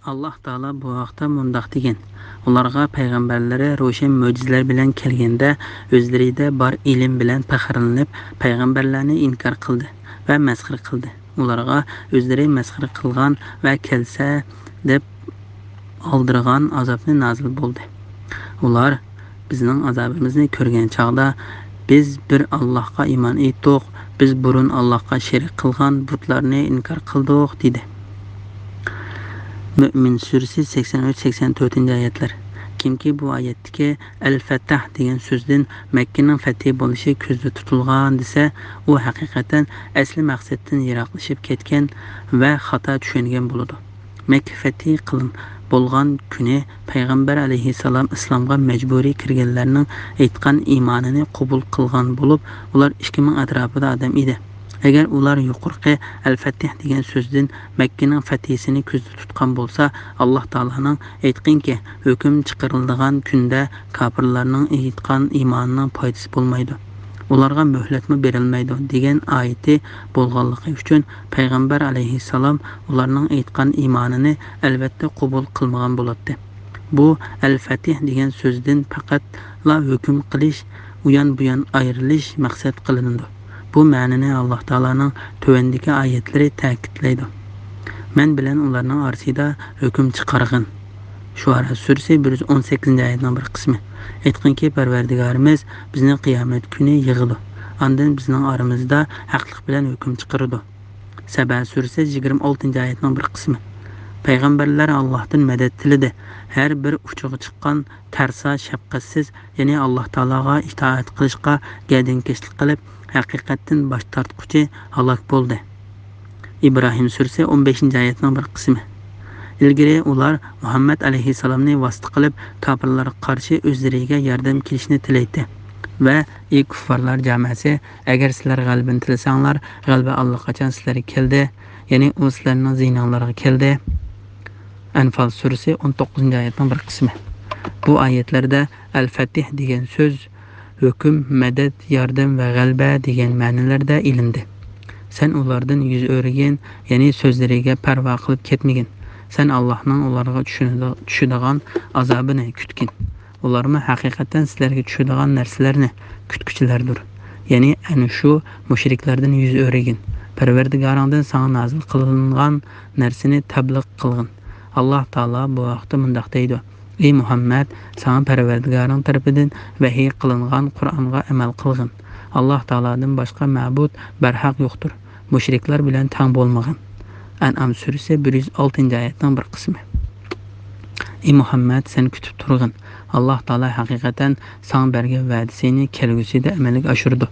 ئاللاھ تائالا بۇ ھەقتە مۇنداق دېگەن، ئۇلارغا پەيغەمبەرلىرى روشەن مۆجىزىلەر بىلەن كەلگەندە، ئۆزلىرىدە بار ئىلىم بىلەن پەخىرلىنىپ، پەيغەمبەرلەرنى ئىنكار قىلدى ۋە مەسخىرە قىلدى. ئۇلارغا ئۆزلىرى مەسخىرە قىلغان ۋە كەلسە دەپ ئالدىرىغان ئازابنى نازىل بولدى. ئۇلار، بىزنىڭ ئازابىمىزنى كۆرگەن چاغدا، بىز بىر ئاللاھقا ئىمان ئېيتتۇق، بىز بۇرۇن ئاللاھقا شېرىك قىلغان بۇتلارنى ئىنكار قىلدۇق، دېدى. مۆمىن سۈرىسى، سەكسەن ئۈچ، سەكسەن تۆتىنچى ئايەتلەر. كىمكى بۇ ئايەتتىكى ئەل-فەتتاھ دېگەن سۆزدىن مەككىنىڭ فەتھى بولۇشى كۆزدە تۇتۇلغان دېسە، ئۇ ھەقىقەتەن ئەسلى مەقسەتتىن يىراقلىشىپ كەتكەن ۋە خاتا چۈشەنگەن بولىدۇ. مەككە فەتھى قىلىن بولغان كۈنى پەيغەمبەر ئەلەيھىسسالام ئىسلامغا مەجبۇرىي كىرگەنلەرنىڭ ئېيتقان ئىمانىنى قوبۇل قىلغان بولۇپ، ئۇلار ئىككى مىڭ ئەتراپىدا ئادەم ئىدى. ئەگەر ئۇلار يۇقىرىقى ئەل-فەتھ دېگەن سۆزدىن مەككىنىڭ فەتھىسىنى كۆزدە تۇتقان بولسا، ئاللاھ تائالانىڭ، ئېيتقىنكى، ھۆكۈم چىقىرىلىدىغان كۈندە كاپىرلارنىڭ ئېيتقان ئىمانىنىڭ پايدىسى بولمايدۇ، ئۇلارغا مۆھلەتمۇ بېرىلمەيدۇ، دېگەن ئايىتى بولغانلىقى ئۈچۈن، پەيغەمبەر ئەلەيھىسسالام ئۇلارنىڭ ئېيتقان ئىمانىنى ئەلۋەتتە قوبۇل قىلمىغان بولاتتى. بۇ ئەل-فەتھ دېگەن سۆزدىن پەقەتلا ھۆكۈم قىلىش، ئۇيان-بۇيان ئايرىلىش مەقسەت قىلىنىدۇ. بۇ مەنىنى ئاللاھ تائالانىڭ تۆۋەندىكى ئايەتلىرى تەكىتلەيدۇ: مەن بىلەن ئۇلارنىڭ ئارىسىدا ھۆكۈم چىقارغىن. شۇئارا سۈرىسى بىر يۈز ئون سەككىزىنچى ئايەتنىڭ بىر قىسمى. ئېيتقىنكى، پەرۋەردىگارىمىز بىزنى قىيامەت كۈنى يىغىدۇ. ئاندىن بىزنىڭ ئارىمىزدا ھەقلىق بىلەن ھۆكۈم چىقىرىدۇ. سەبە سۈرىسى يىگىرمە ئالتىنچى ئايەتنىڭ بىر قىسمى. پەيغەمبەرلەر ئاللاھتىن مەدەت تىلىدى. ھەر بىر ئۇچىغا چىققان تەرسا، شەپقەتسىز، يەنى ئاللاھ تائالاغا ئىتائەت قىلىشقا گەدىنكەشلىك قىلىپ، ھەقىقەتتىن باش تارتقۇچى ھالاك بولدى. ئىبراھىم سۈرىسى ئون بەشىنچى ئايەتنىڭ بىر قىسمى. ئىلگىرى ئۇلار مۇھەممەد ئەلەيھىسسالامنى ۋاسىتە قىلىپ، كاپىرلارغا قارشى ئۆزلىرىگە ياردەم كېلىشىنى تىلەيتتى ۋە، ئى كۇففارلار جامەسى، ئەگەر سىلەر غەلىبىنى تىلىسەڭلار، غەلىبە ئاللىقاچان سىلەرگە كەلدى، يەنى ئۇ سىلەرنىڭ زىيىنىڭلارغا كەلدى. ئەنفال سۈرىسى ئون توققۇزىنچى ئايەتنىڭ بىر قىسمى. بۇ ئايەتلەردە ئەل-فەتھ دېگەن سۆز ھۆكۈم، مەدەت، ياردەم ۋە غەلىبە دېگەن مەنىلەردە ئېلىندى. سەن ئۇلاردىن يۈز ئۆرۈگىن، يەنى سۆزلىرىگە پەرۋا قىلىپ كەتمىگىن. سەن ئاللاھنىڭ ئۇلارغا چۈشىدىغان ئازابىنى كۈتكىن. ئۇلارمۇ ھەقىقەتەن سىلەرگە چۈشىدىغان نەرسىلەرنى كۈتكۈچىلەردۇر. يەنى ئەنە شۇ مۇشرىكلاردىن يۈز ئۆرۈگىن. پەرۋەردىگارىڭدىن ساڭا نازىل قىلىنغان نەرسىنى تەبلىغ قىلغىن. ئاللاھ تائالا بۇ ھەقتە مۇنداق دەيدۇ: ئى مۇھەممەد، ساڭا پەرۋەردىگارىڭ تەرىپىدىن ۋەھىي قىلىنغان قۇرئانغا ئەمەل قىلغىن. ئاللاھ تائالادىن باشقا مەبۇد بەرھەق يوقتۇر. مۇشرىكلار بىلەن تەڭ بولمىغىن. ئەنئام سۈرىسى بىر يۈز ئالتىنچى ئايەتنىڭ بىر قىسمى. ئى مۇھەممەد، سەن كۈتۈپ تۇرغىن. ئاللاھ تائالا ھەقىقەتەن ساڭا بەرگەن ۋەدىسىنى كەلگۈسىدە ئەمەلگە ئاشۇرىدۇ.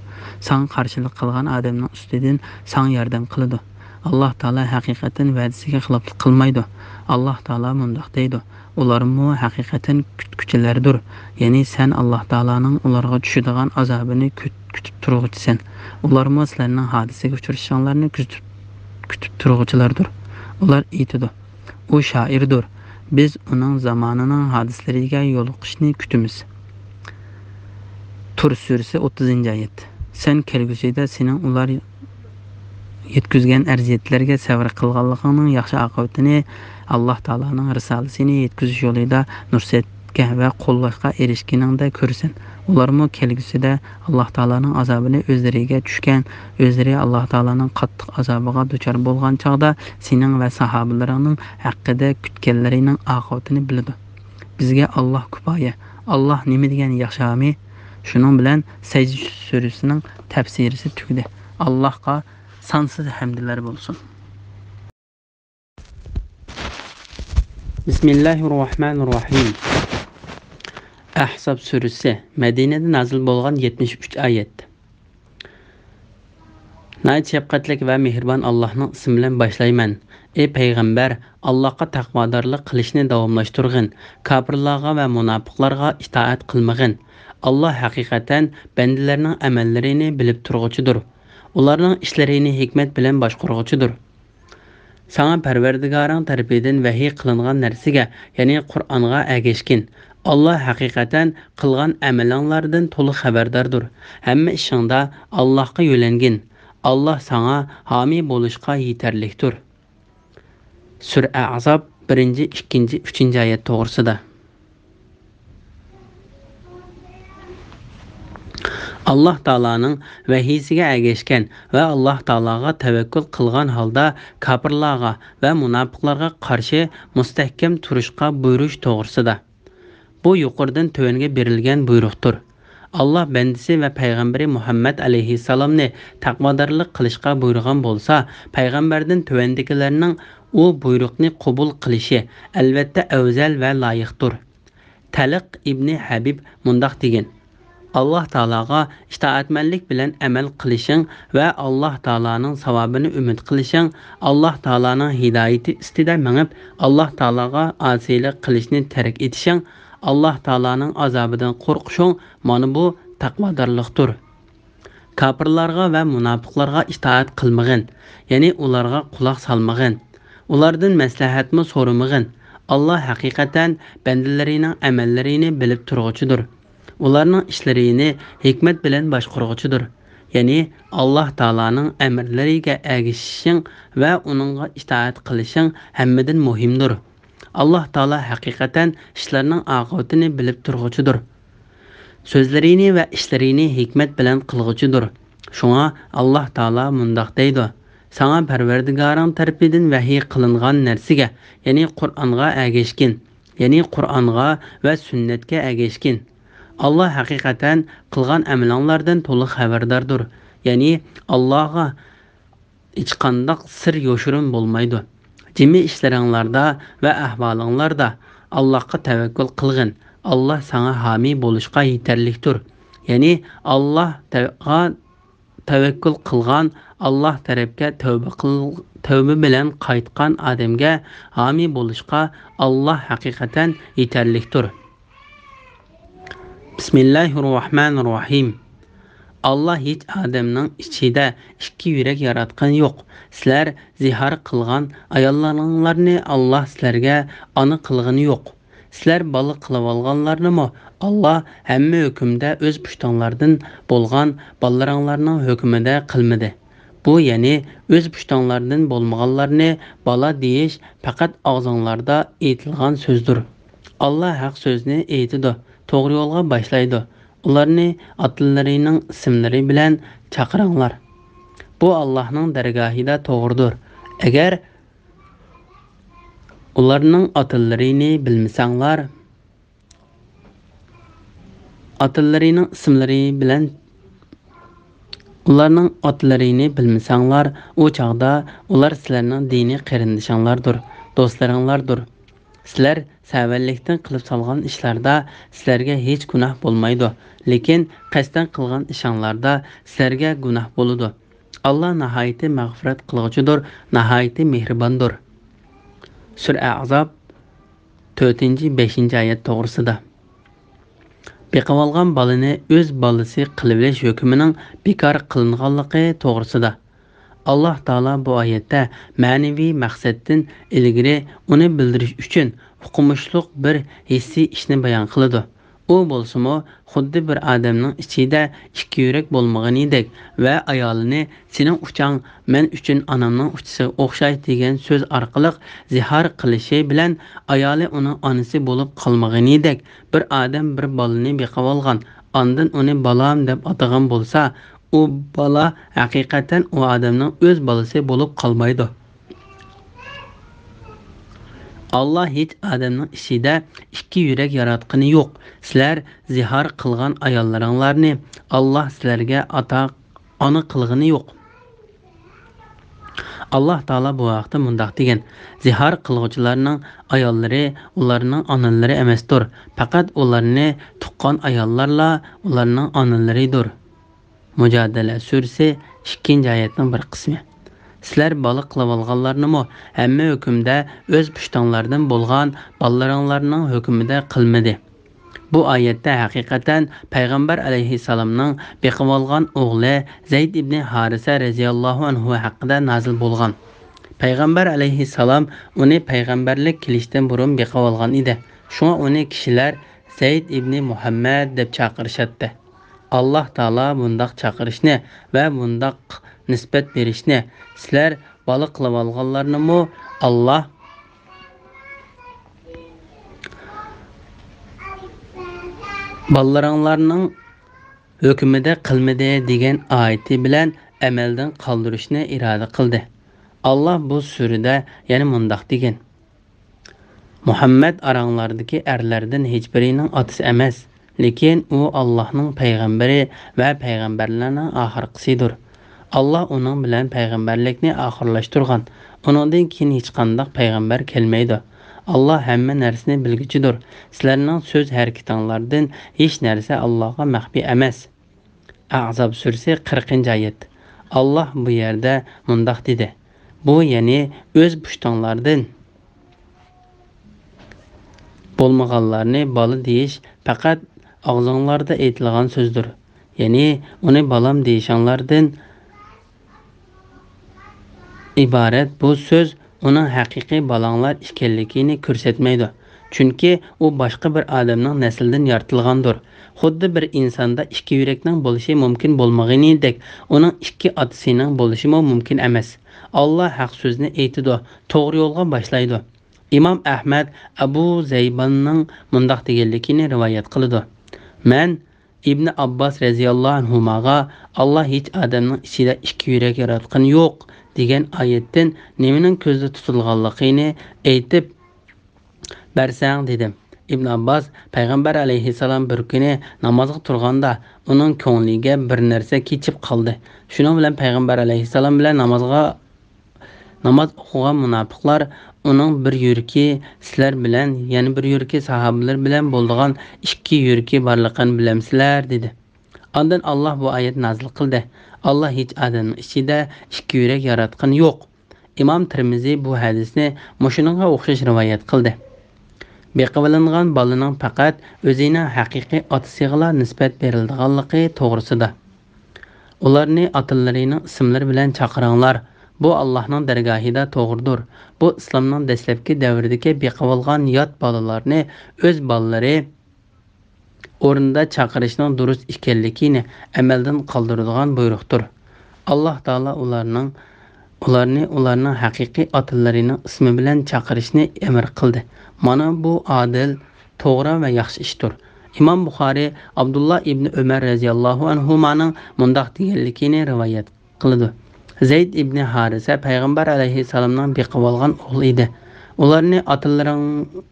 ساڭا قارشىلىق قىلغان ئادەمنىڭ ئۈستىدىن ساڭا ياردەم قىلىدۇ. ئاللاھ تائالا ھەقىقەتەن ۋەدىسىگە خىلاپلىق قىلمايدۇ. ئاللاھ تائالا مۇنداق دەيدۇ: ئۇلارمۇ ھەقىقەتەن كۈتكۈچىلەردۇر. يەنى سەن ئاللاھ تائالانىڭ ئۇلارغا چۈشىدىغان ئازابىنى كۈت-، كۈتۈپ تۇرغۇچىسەن. ئۇلارمۇ سىلەرنىڭ ھادىسىگە ئۇچرىشىشىڭلارنى كۈزىتىپ، كۈتۈپ تۇرغۇچىلاردۇر. ئۇلار ئېيتىدۇ: ئۇ شائىردۇر. بىز ئۇنىڭ زامانىنىڭ ھادىسىلىرىگە يولۇقۇشىنى كۈتىمىز. تۇر سۈرىسى ئوتتۇزىنچى ئايەت. سەن كەلگۈسىدە سېنىڭ ئۇلار يەتكۈزگەن ئەزىيەتلەرگە سەۋر قىلغانلىقىڭنىڭ ياخشى ئاقىۋىتىنى ئاللاھ تائالانىڭ رىسالىسىنى يەتكۈزۈش يولىدا نۇسرەتكە ۋە قوللاشقا ئېرىشكىنىڭدە كۆرىسەن. ئۇلارمۇ كەلگۈسىدە ئاللاھ تائالانىڭ ئازابىنى ئۆزلىرىگە چۈشكەن، ئۆزلىرى ئاللاھ تائالانىڭ قاتتىق ئازابىغا دۇچار بولغان چاغدا سېنىڭ ۋە ساھابىلىرىڭنىڭ ھەققىدە كۈتكەنلىرىنىڭ ئاقىۋىتىنى بىلىدۇ. بىزگە ئاللاھ كۇپايە. ئاللاھ نېمە دېگەن ياخشى ھامىي؟ شۇنىڭ بىلەن سەجدە سۈرىسىنىڭ تەپسىرىسى تۈگىدى. ئاللاھقا سانسىز ھەمدلەر بولسۇن. بىسمىللاھىررەھمانىررەھىم. ئەھزاب سۈرىسى. مەدىنىدە نازىل بولغان، يەتمىش ئۈچ ئايەت. ناھايىتى شەپقەتلىك ۋە مېھرىبان ئاللاھنىڭ ئىسمى بىلەن باشلايمەن. ئى پەيغەمبەر، ئاللاھقا تەقۋادارلىق قىلىشنى داۋاملاشتۇرغىن. كاپىرلارغا ۋە مۇناپىقلارغا ئىتائەت قىلمىغىن. ئاللاھ ھەقىقەتەن بەندىلەرنىڭ ئەمەللىرىنى بىلىپ تۇرغۇچىدۇر. ئۇلارنىڭ ئىشلىرىنى ھېكمەت بىلەن باشقۇرغۇچىدۇر. ساڭا پەرۋەردىگارىڭ تەرىپىدىن ۋەھىي قىلىنغان نەرسىگە، يەنى قۇرئانغا ئەگەشكىن. ئاللاھ ھەقىقەتەن قىلغان ئەمىلىڭلاردىن تولۇق خەۋەرداردۇر. ھەممە ئىشىڭدا ئاللاھقا يۆلەنگىن. ئاللاھ ساڭا ھامىي بولۇشقا يېتەرلىكتۇر. سۈرە ئەھزاب، بىرىنچى، ئىككىنچى، ئۈچىنچى ئايەت توغرىسىدا. ئاللاھ تائالانىڭ ۋەھىيسىگە ئەگەشكەن ۋە ئاللاھ تائالاغا تەۋەككۈل قىلغان ھالدا كاپىرلارغا ۋە مۇناپىقلارغا قارشى مۇستەھكەم تۇرۇشقا بۇيرۇش توغرىسىدا. بۇ يۇقىرىدىن تۆۋەنگە بېرىلگەن بۇيرۇقتۇر. ئاللاھ بەندىسى ۋە پەيغەمبىرى مۇھەممەد ئەلەيھىسسالامنى تەقۋادارلىق قىلىشقا بۇيرۇغان بولسا، پەيغەمبەردىن تۆۋەندىكىلەرنىڭ ئۇ بۇيرۇقنى قوبۇل قىلىشى ئەلۋەتتە ئەۋزەل ۋە لايىقتۇر. تەلق ئىبنى ھەبىب مۇنداق دېگەن: ئاللاھ تائالاغا ئىتائەتمەنلىك بىلەن ئەمەل قىلىشىڭ ۋە ئاللاھ تائالانىڭ ساۋابىنى ئۈمىد قىلىشىڭ، ئاللاھ تائالانىڭ ھىدايىتى ئۈستىدە مېڭىپ، ئاللاھ تائالاغا ئاسىيلىق قىلىشنى تەرك ئېتىشىڭ، ئاللاھ تائالانىڭ ئازابىدىن قورقۇشۇڭ، مانا بۇ تەقۋادارلىقتۇر. كاپىرلارغا ۋە مۇناپىقلارغا ئىتائەت قىلمىغىن، يەنى ئۇلارغا قۇلاق سالمىغىن. ئۇلاردىن مەسلىھەتمۇ سورىمىغىن. ئاللاھ ھەقىقەتەن بەندىلىرىنىڭ ئەمەللىرىنى بىلىپ تۇرغۇچىدۇر. ئۇلارنىڭ ئىشلىرىنى ھېكمەت بىلەن باشقۇرغۇچىدۇر. يەنى ئاللاھ تائالانىڭ ئەمىرلىرىگە ئەگىشىشىڭ ۋە ئۇنىڭغا ئىتائەت قىلىشىڭ ھەممىدىن مۇھىمدۇر. ئاللاھ تائالا ھەقىقەتەن ئىشلارنىڭ ئاقىۋىتىنى بىلىپ تۇرغۇچىدۇر. سۆزلىرىنى ۋە ئىشلىرىنى ھېكمەت بىلەن قىلغۇچىدۇر. شۇڭا ئاللاھ تائالا مۇنداق دەيدۇ: ساڭا پەرۋەردىگارىڭ تەرىپىدىن ۋەھىي قىلىنغان نەرسىگە، يەنى قۇرئانغا ئەگەشكىن، يەنى قۇرئانغا ۋە سۈننەتكە ئەگەشكىن. ئاللاھ ھەقىقەتەن قىلغان ئەمىلىڭلاردىن تولۇق خەۋەرداردۇر. يەنى ئاللاھقا ھېچقانداق سىر يوشۇرۇن بولمايدۇ. جىمى ئىشلىرىڭلاردا ۋە ئەھۋالىڭلاردا ئاللاھقا تەۋەككۈل قىلغىن. ئاللاھ ساڭا ھامىي بولۇشقا يېتەرلىكتۇر. يەنى ئاللاھقا تەۋەككۈل قىلغان، ئاللاھ تەرەپكە تەۋبە قىل-، تەۋبە بىلەن قايتقان ئادەمگە ھامىي بولۇشقا ئاللاھ ھەقىقەتەن يېتەرلىكتۇر. بىسمىللاھىررەھمانىررەھىم. ئاللاھ ھېچ ئادەمنىڭ ئىچىدە ئىككى يۈرەك ياراتقىنى يوق. سىلەر زىھار قىلغان ئاياللىرىڭلارنى ئاللاھ سىلەرگە ئانا قىلغىنى يوق. سىلەر بالا قىلىۋالغانلارنىمۇ ئاللاھ ھەممە ھۆكۈمدە ئۆز پۇشتۇڭلاردىن بولغان بالىلىرىڭلارنىڭ ھۆكمىدە قىلمىدى. بۇ، يەنى ئۆز پۇشتۇڭلاردىن بولمىغانلارنى بالا دېيىش پەقەت ئاغزىڭلاردا ئېيتىلغان سۆزدۇر. ئاللاھ ھەق سۆزنى ئېيتىدۇ، توغرا يولغا باشلايدۇ. ئۇلارنى ئاتىلىرىنىڭ ئىسىملىرى بىلەن چاقىرىڭلار. بۇ ئاللاھنىڭ دەرگاھىدا توغرىدۇر. ئەگەر ئۇلارنىڭ ئاتىلىرىنى بىلمىسەڭلار، ئاتىلىرىنىڭ ئىسىملىرى بىلەن، ئۇلارنىڭ ئاتىلىرىنى بىلمىسەڭلار، ئۇ چاغدا ئۇلار سىلەرنىڭ دىنىي قېرىندىشىڭلاردۇر، دوستلىرىڭلاردۇر. سىلەر سەۋەنلىكتىن قىلىپ سالغان ئىشلاردا سىلەرگە ھېچ گۇناھ بولمايدۇ، لېكىن قەستەن قىلغان ئىشىڭلاردا سىلەرگە گۇناھ بولىدۇ. ئاللاھ ناھايىتى مەغپىرەت قىلغۇچىدۇر، ناھايىتى مېھرىباندۇر. سۈرە ئەھزاب، تۆتىنچى، بەشىنچى ئايەت توغرىسىدا. بېقىۋالغان بالىنى ئۆز بالىسى قىلىۋېلىش ھۆكمىنىڭ بىكار قىلىنغانلىقى توغرىسىدا. ئاللاھ تائالا بۇ ئايەتتە مەنىۋى مەقسەتتىن ئىلگىرى ئۇنى بىلدۈرۈش ئۈچۈن ئوقۇمۇشلۇق بىر ھېسسىي ئىشنى بايان قىلىدۇ. ئۇ بولسىمۇ خۇددى بىر ئادەمنىڭ ئىچىدە ئىككى يۈرەك بولمىغىنىدەك ۋە ئايالىنى «سېنىڭ ئۇچاڭ مەن ئۈچۈن ئانامنىڭ ئۇچىسىغا ئوخشايدۇ» دېگەن سۆز ئارقىلىق زىھار قىلىشى بىلەن ئايالى ئۇنىڭ ئانىسى بولۇپ قالمىغىنىدەك، بىر ئادەم بىر بالىنى بېقىۋالغان، ئاندىن ئۇنى بالام دەپ ئاتىغان بولسا، ئۇ بالا ھەقىقەتەن ئۇ ئادەمنىڭ ئۆز بالىسى بولۇپ قالمايدۇ. ئاللاھ ھېچ ئادەمنىڭ ئىچىدە ئىككى يۈرەك ياراتقىنى يوق. سىلەر زىھار قىلغان ئاياللىرىڭلارنى ئاللاھ سىلەرگە ئاتا، ئانا قىلغىنى يوق. ئاللاھ تائالا بۇ ھەقتە مۇنداق دېگەن: زىھار قىلغۇچىلارنىڭ ئاياللىرى ئۇلارنىڭ ئانىلىرى ئەمەستۇر. پەقەت ئۇلارنى تۇغقان ئاياللارلا ئۇلارنىڭ ئانىلىرىدۇر. مۇجادىلە سۈرىسى، ئىككىنچى ئايەتنىڭ بىر قىسمى. سىلەر بالا قىلىۋالغانلارنىمۇ ھەممە ھۆكۈمدە ئۆز پۇشتاڭلاردىن بولغان بالىلىرىڭلارنىڭ ھۆكمىدە قىلمىدى. بۇ ئايەتتە ھەقىقەتەن پەيغەمبەر ئەلەيھىسسالامنىڭ بېقىۋالغان ئوغلى زەيد ئىبنى ھارىسە رەزىياللاھۇ ئەنھۇ ھەققىدە نازىل بولغان. پەيغەمبەر ئەلەيھىسسالام ئۇنى پەيغەمبەرلىك كېلىشتىن بۇرۇن بېقىۋالغان ئىدى. شۇڭا ئۇنى كىشىلەر زەيد ئىبنى مۇھەممەد دەپ چاقىرىشاتتى. ئاللاھ تائالا بۇنداق چاقىرىشنى ۋە بۇنداق نىسبەت بېرىشنى، سىلەر بالا قىلىۋالغانلارنىمۇ ئاللاھ بالىلىرىڭلارنىڭ ھۆكمىدە قىلمىدى دېگەن ئايىتى بىلەن ئەمەلدىن قالدۇرۇشنى ئىرادە قىلدى. ئاللاھ بۇ سۈرىدە يەنە مۇنداق دېگەن: مۇھەممەد ئاراڭلاردىكى ئەرلەردىن ھېچبىرىنىڭ ئاتىسى ئەمەس، لېكىن ئۇ ئاللاھنىڭ پەيغەمبىرى ۋە پەيغەمبەرلەرنىڭ ئاخىرقىسىدۇر. ئاللاھ ئۇنىڭ بىلەن پەيغەمبەرلىكنى ئاخىرلاشتۇرغان، ئۇنىڭدىن كېيىن ھېچقانداق پەيغەمبەر كەلمەيدۇ. ئاللا ھەممە نەرسىنى بىلگۈچىدۇر. سىلەرنىڭ سۆز ھەرىكىتىڭلاردىن ھېچ نەرسە ئاللاغا مەخپىي ئەمەس. ئەھزاب سۈرىسى، قىرىقىنچى ئايەت. ئاللا بۇ يەردە مۇنداق دېدى، بۇ، يەنى ئۆز پۇشتۇڭلاردىن بولمىغانلارنى بالا دېيىش پەقەت ئاغزىڭلاردا ئېيتىلغان سۆزدۇر. يەنى ئۇنى بالام دېيىشىڭلاردىن ئىبارەت بۇ سۆز ئۇنىڭ ھەقىقىي بالاڭلار ئىكەنلىكىنى كۆرسەتمەيدۇ. چۈنكى ئۇ باشقا بىر ئادەمنىڭ نەسلىدىن يارىتىلغاندۇر. خۇددى بىر ئىنساندا ئىككى يۈرەكنىڭ بولۇشى مۇمكىن بولمىغىنىدەك، ئۇنىڭ ئىككى ئاتىسىنىڭ بولۇشىمۇ مۇمكىن ئەمەس. ئاللا ھەق سۆزنى ئېيتىدۇ، توغرا يولغا باشلايدۇ. ئىمام ئەھمەد ئەبۇ زەيباننىڭ مۇنداق دېگەنلىكىنى رىۋايەت قىلىدۇ، مەن ئىبنى ئابباس رەزىياللاھۇ ئەنھۇماغا «ئاللا ھېچ ئادەمنىڭ ئىچىدە ئىككى يۈرەك ياراتقىنى يوق» دېگەن ئايەتتىن نېمىنىڭ كۆزدە تۇتۇلغانلىقىنى ئېيتىپ بەرسەڭ دېدىم. ئىبن ئابباس پەيغەمبەر ئەلەيھىسسالام بىر كۈنى نامازغا تۇرغاندا ئۇنىڭ كۆڭلىگە بىر نەرسە كېچىپ قالدى. شۇنىڭ بىلەن پەيغەمبەر ئەلەيھىسسالام بىلەن نامازغا ناماز ئوقۇغان مۇناپىقلار ئۇنىڭ بىر يۈرىكى سىلەر بىلەن، يەنە بىر يۈرىكى ساھابىلەر بىلەن بولىدىغان ئىككى يۈرىكى بارلىقىنى بىلەمسىلەر؟ دېدى. ئاندىن ئاللا بۇ ئايەت نازىل قىلدى، ئاللا ھېچ ئادەمنىڭ ئىچىدە ئىككى يۈرەك ياراتقىنى يوق. ئىمام تىرمىزى بۇ ھەدىسنى مۇشۇنىڭغا ئوخشاش رىۋايەت قىلدى. بېقىۋېلىنغان بالىنىڭ پەقەت ئۆزىنىڭ ھەقىقىي ئاتىسىغىلا نىسبەت بېرىلىدىغانلىقى توغرىسىدا. ئۇلارنى ئاتىلىرىنىڭ ئىسىملىرى بىلەن چاقىرىڭلار. بۇ ئاللاھنىڭ دەرگاھىدا توغرىدۇر. بۇ ئىسلامنىڭ دەسلەپكى دەۋرىدىكى بېقىۋالغان يات بالىلارنى ئۆز بالىلىرى ئورنىدا چاقىرىشنىڭ دۇرۇس ئىكەنلىكىنى ئەمەلدىن قالدۇرىدىغان بۇيرۇقتۇر. ئاللاھ تائالا ئۇلارنىڭ، ئۇلارنى ئۇلارنىڭ ھەقىقىي ئاتىلىرىنىڭ ئىسمى بىلەن چاقىرىشنى ئەمر قىلدى. مانا بۇ ئادىل، توغرا ۋە ياخشى ئىشتۇر. ئىمام بۇخارىي ئابدۇللا ئىبنى ئۆمەر رەزىياللاھۇ ئەنھۇمانىڭ مۇنداق دېگەنلىكىنى رىۋايەت قىلىدۇ. زەيد ئىبنى ھارىسە پەيغەمبەر ئەلەيھىسسالامنىڭ بېقىۋالغان ئوغلى ئىدى. ئۇلارنى ئاتىلىرىڭ-،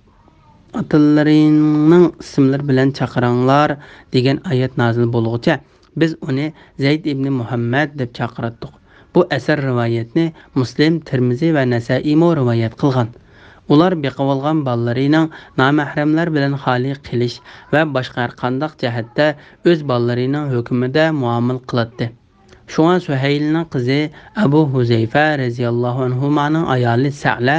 «ئاتىلىرىڭنىڭ ئىسىملىرى بىلەن چاقىرىڭلار» دېگەن ئايەت نازىل بولغۇچە، بىز ئۇنى زەيد ئىبنى مۇھەممەد دەپ چاقىراتتۇق. بۇ ئەسەر رىۋايەتنى مۇسلىم، تىرمىزى ۋە نەسەئىيمۇ رىۋايەت قىلغان. ئۇلار بېقىۋالغان بالىلىرىنىڭ نامەھرەملەر بىلەن خالىي قېلىش ۋە باشقا ھەرقانداق جەھەتتە ئۆز بالىلىرىنىڭ ھۆكمىدە مۇئامىلە قىلاتتى. شۇڭا سۈھەيلنىڭ قىزى ئەبۇ ھۇزەيفە رەزىياللاھۇ ئەنھۇمانىڭ ئايالى سەئلە،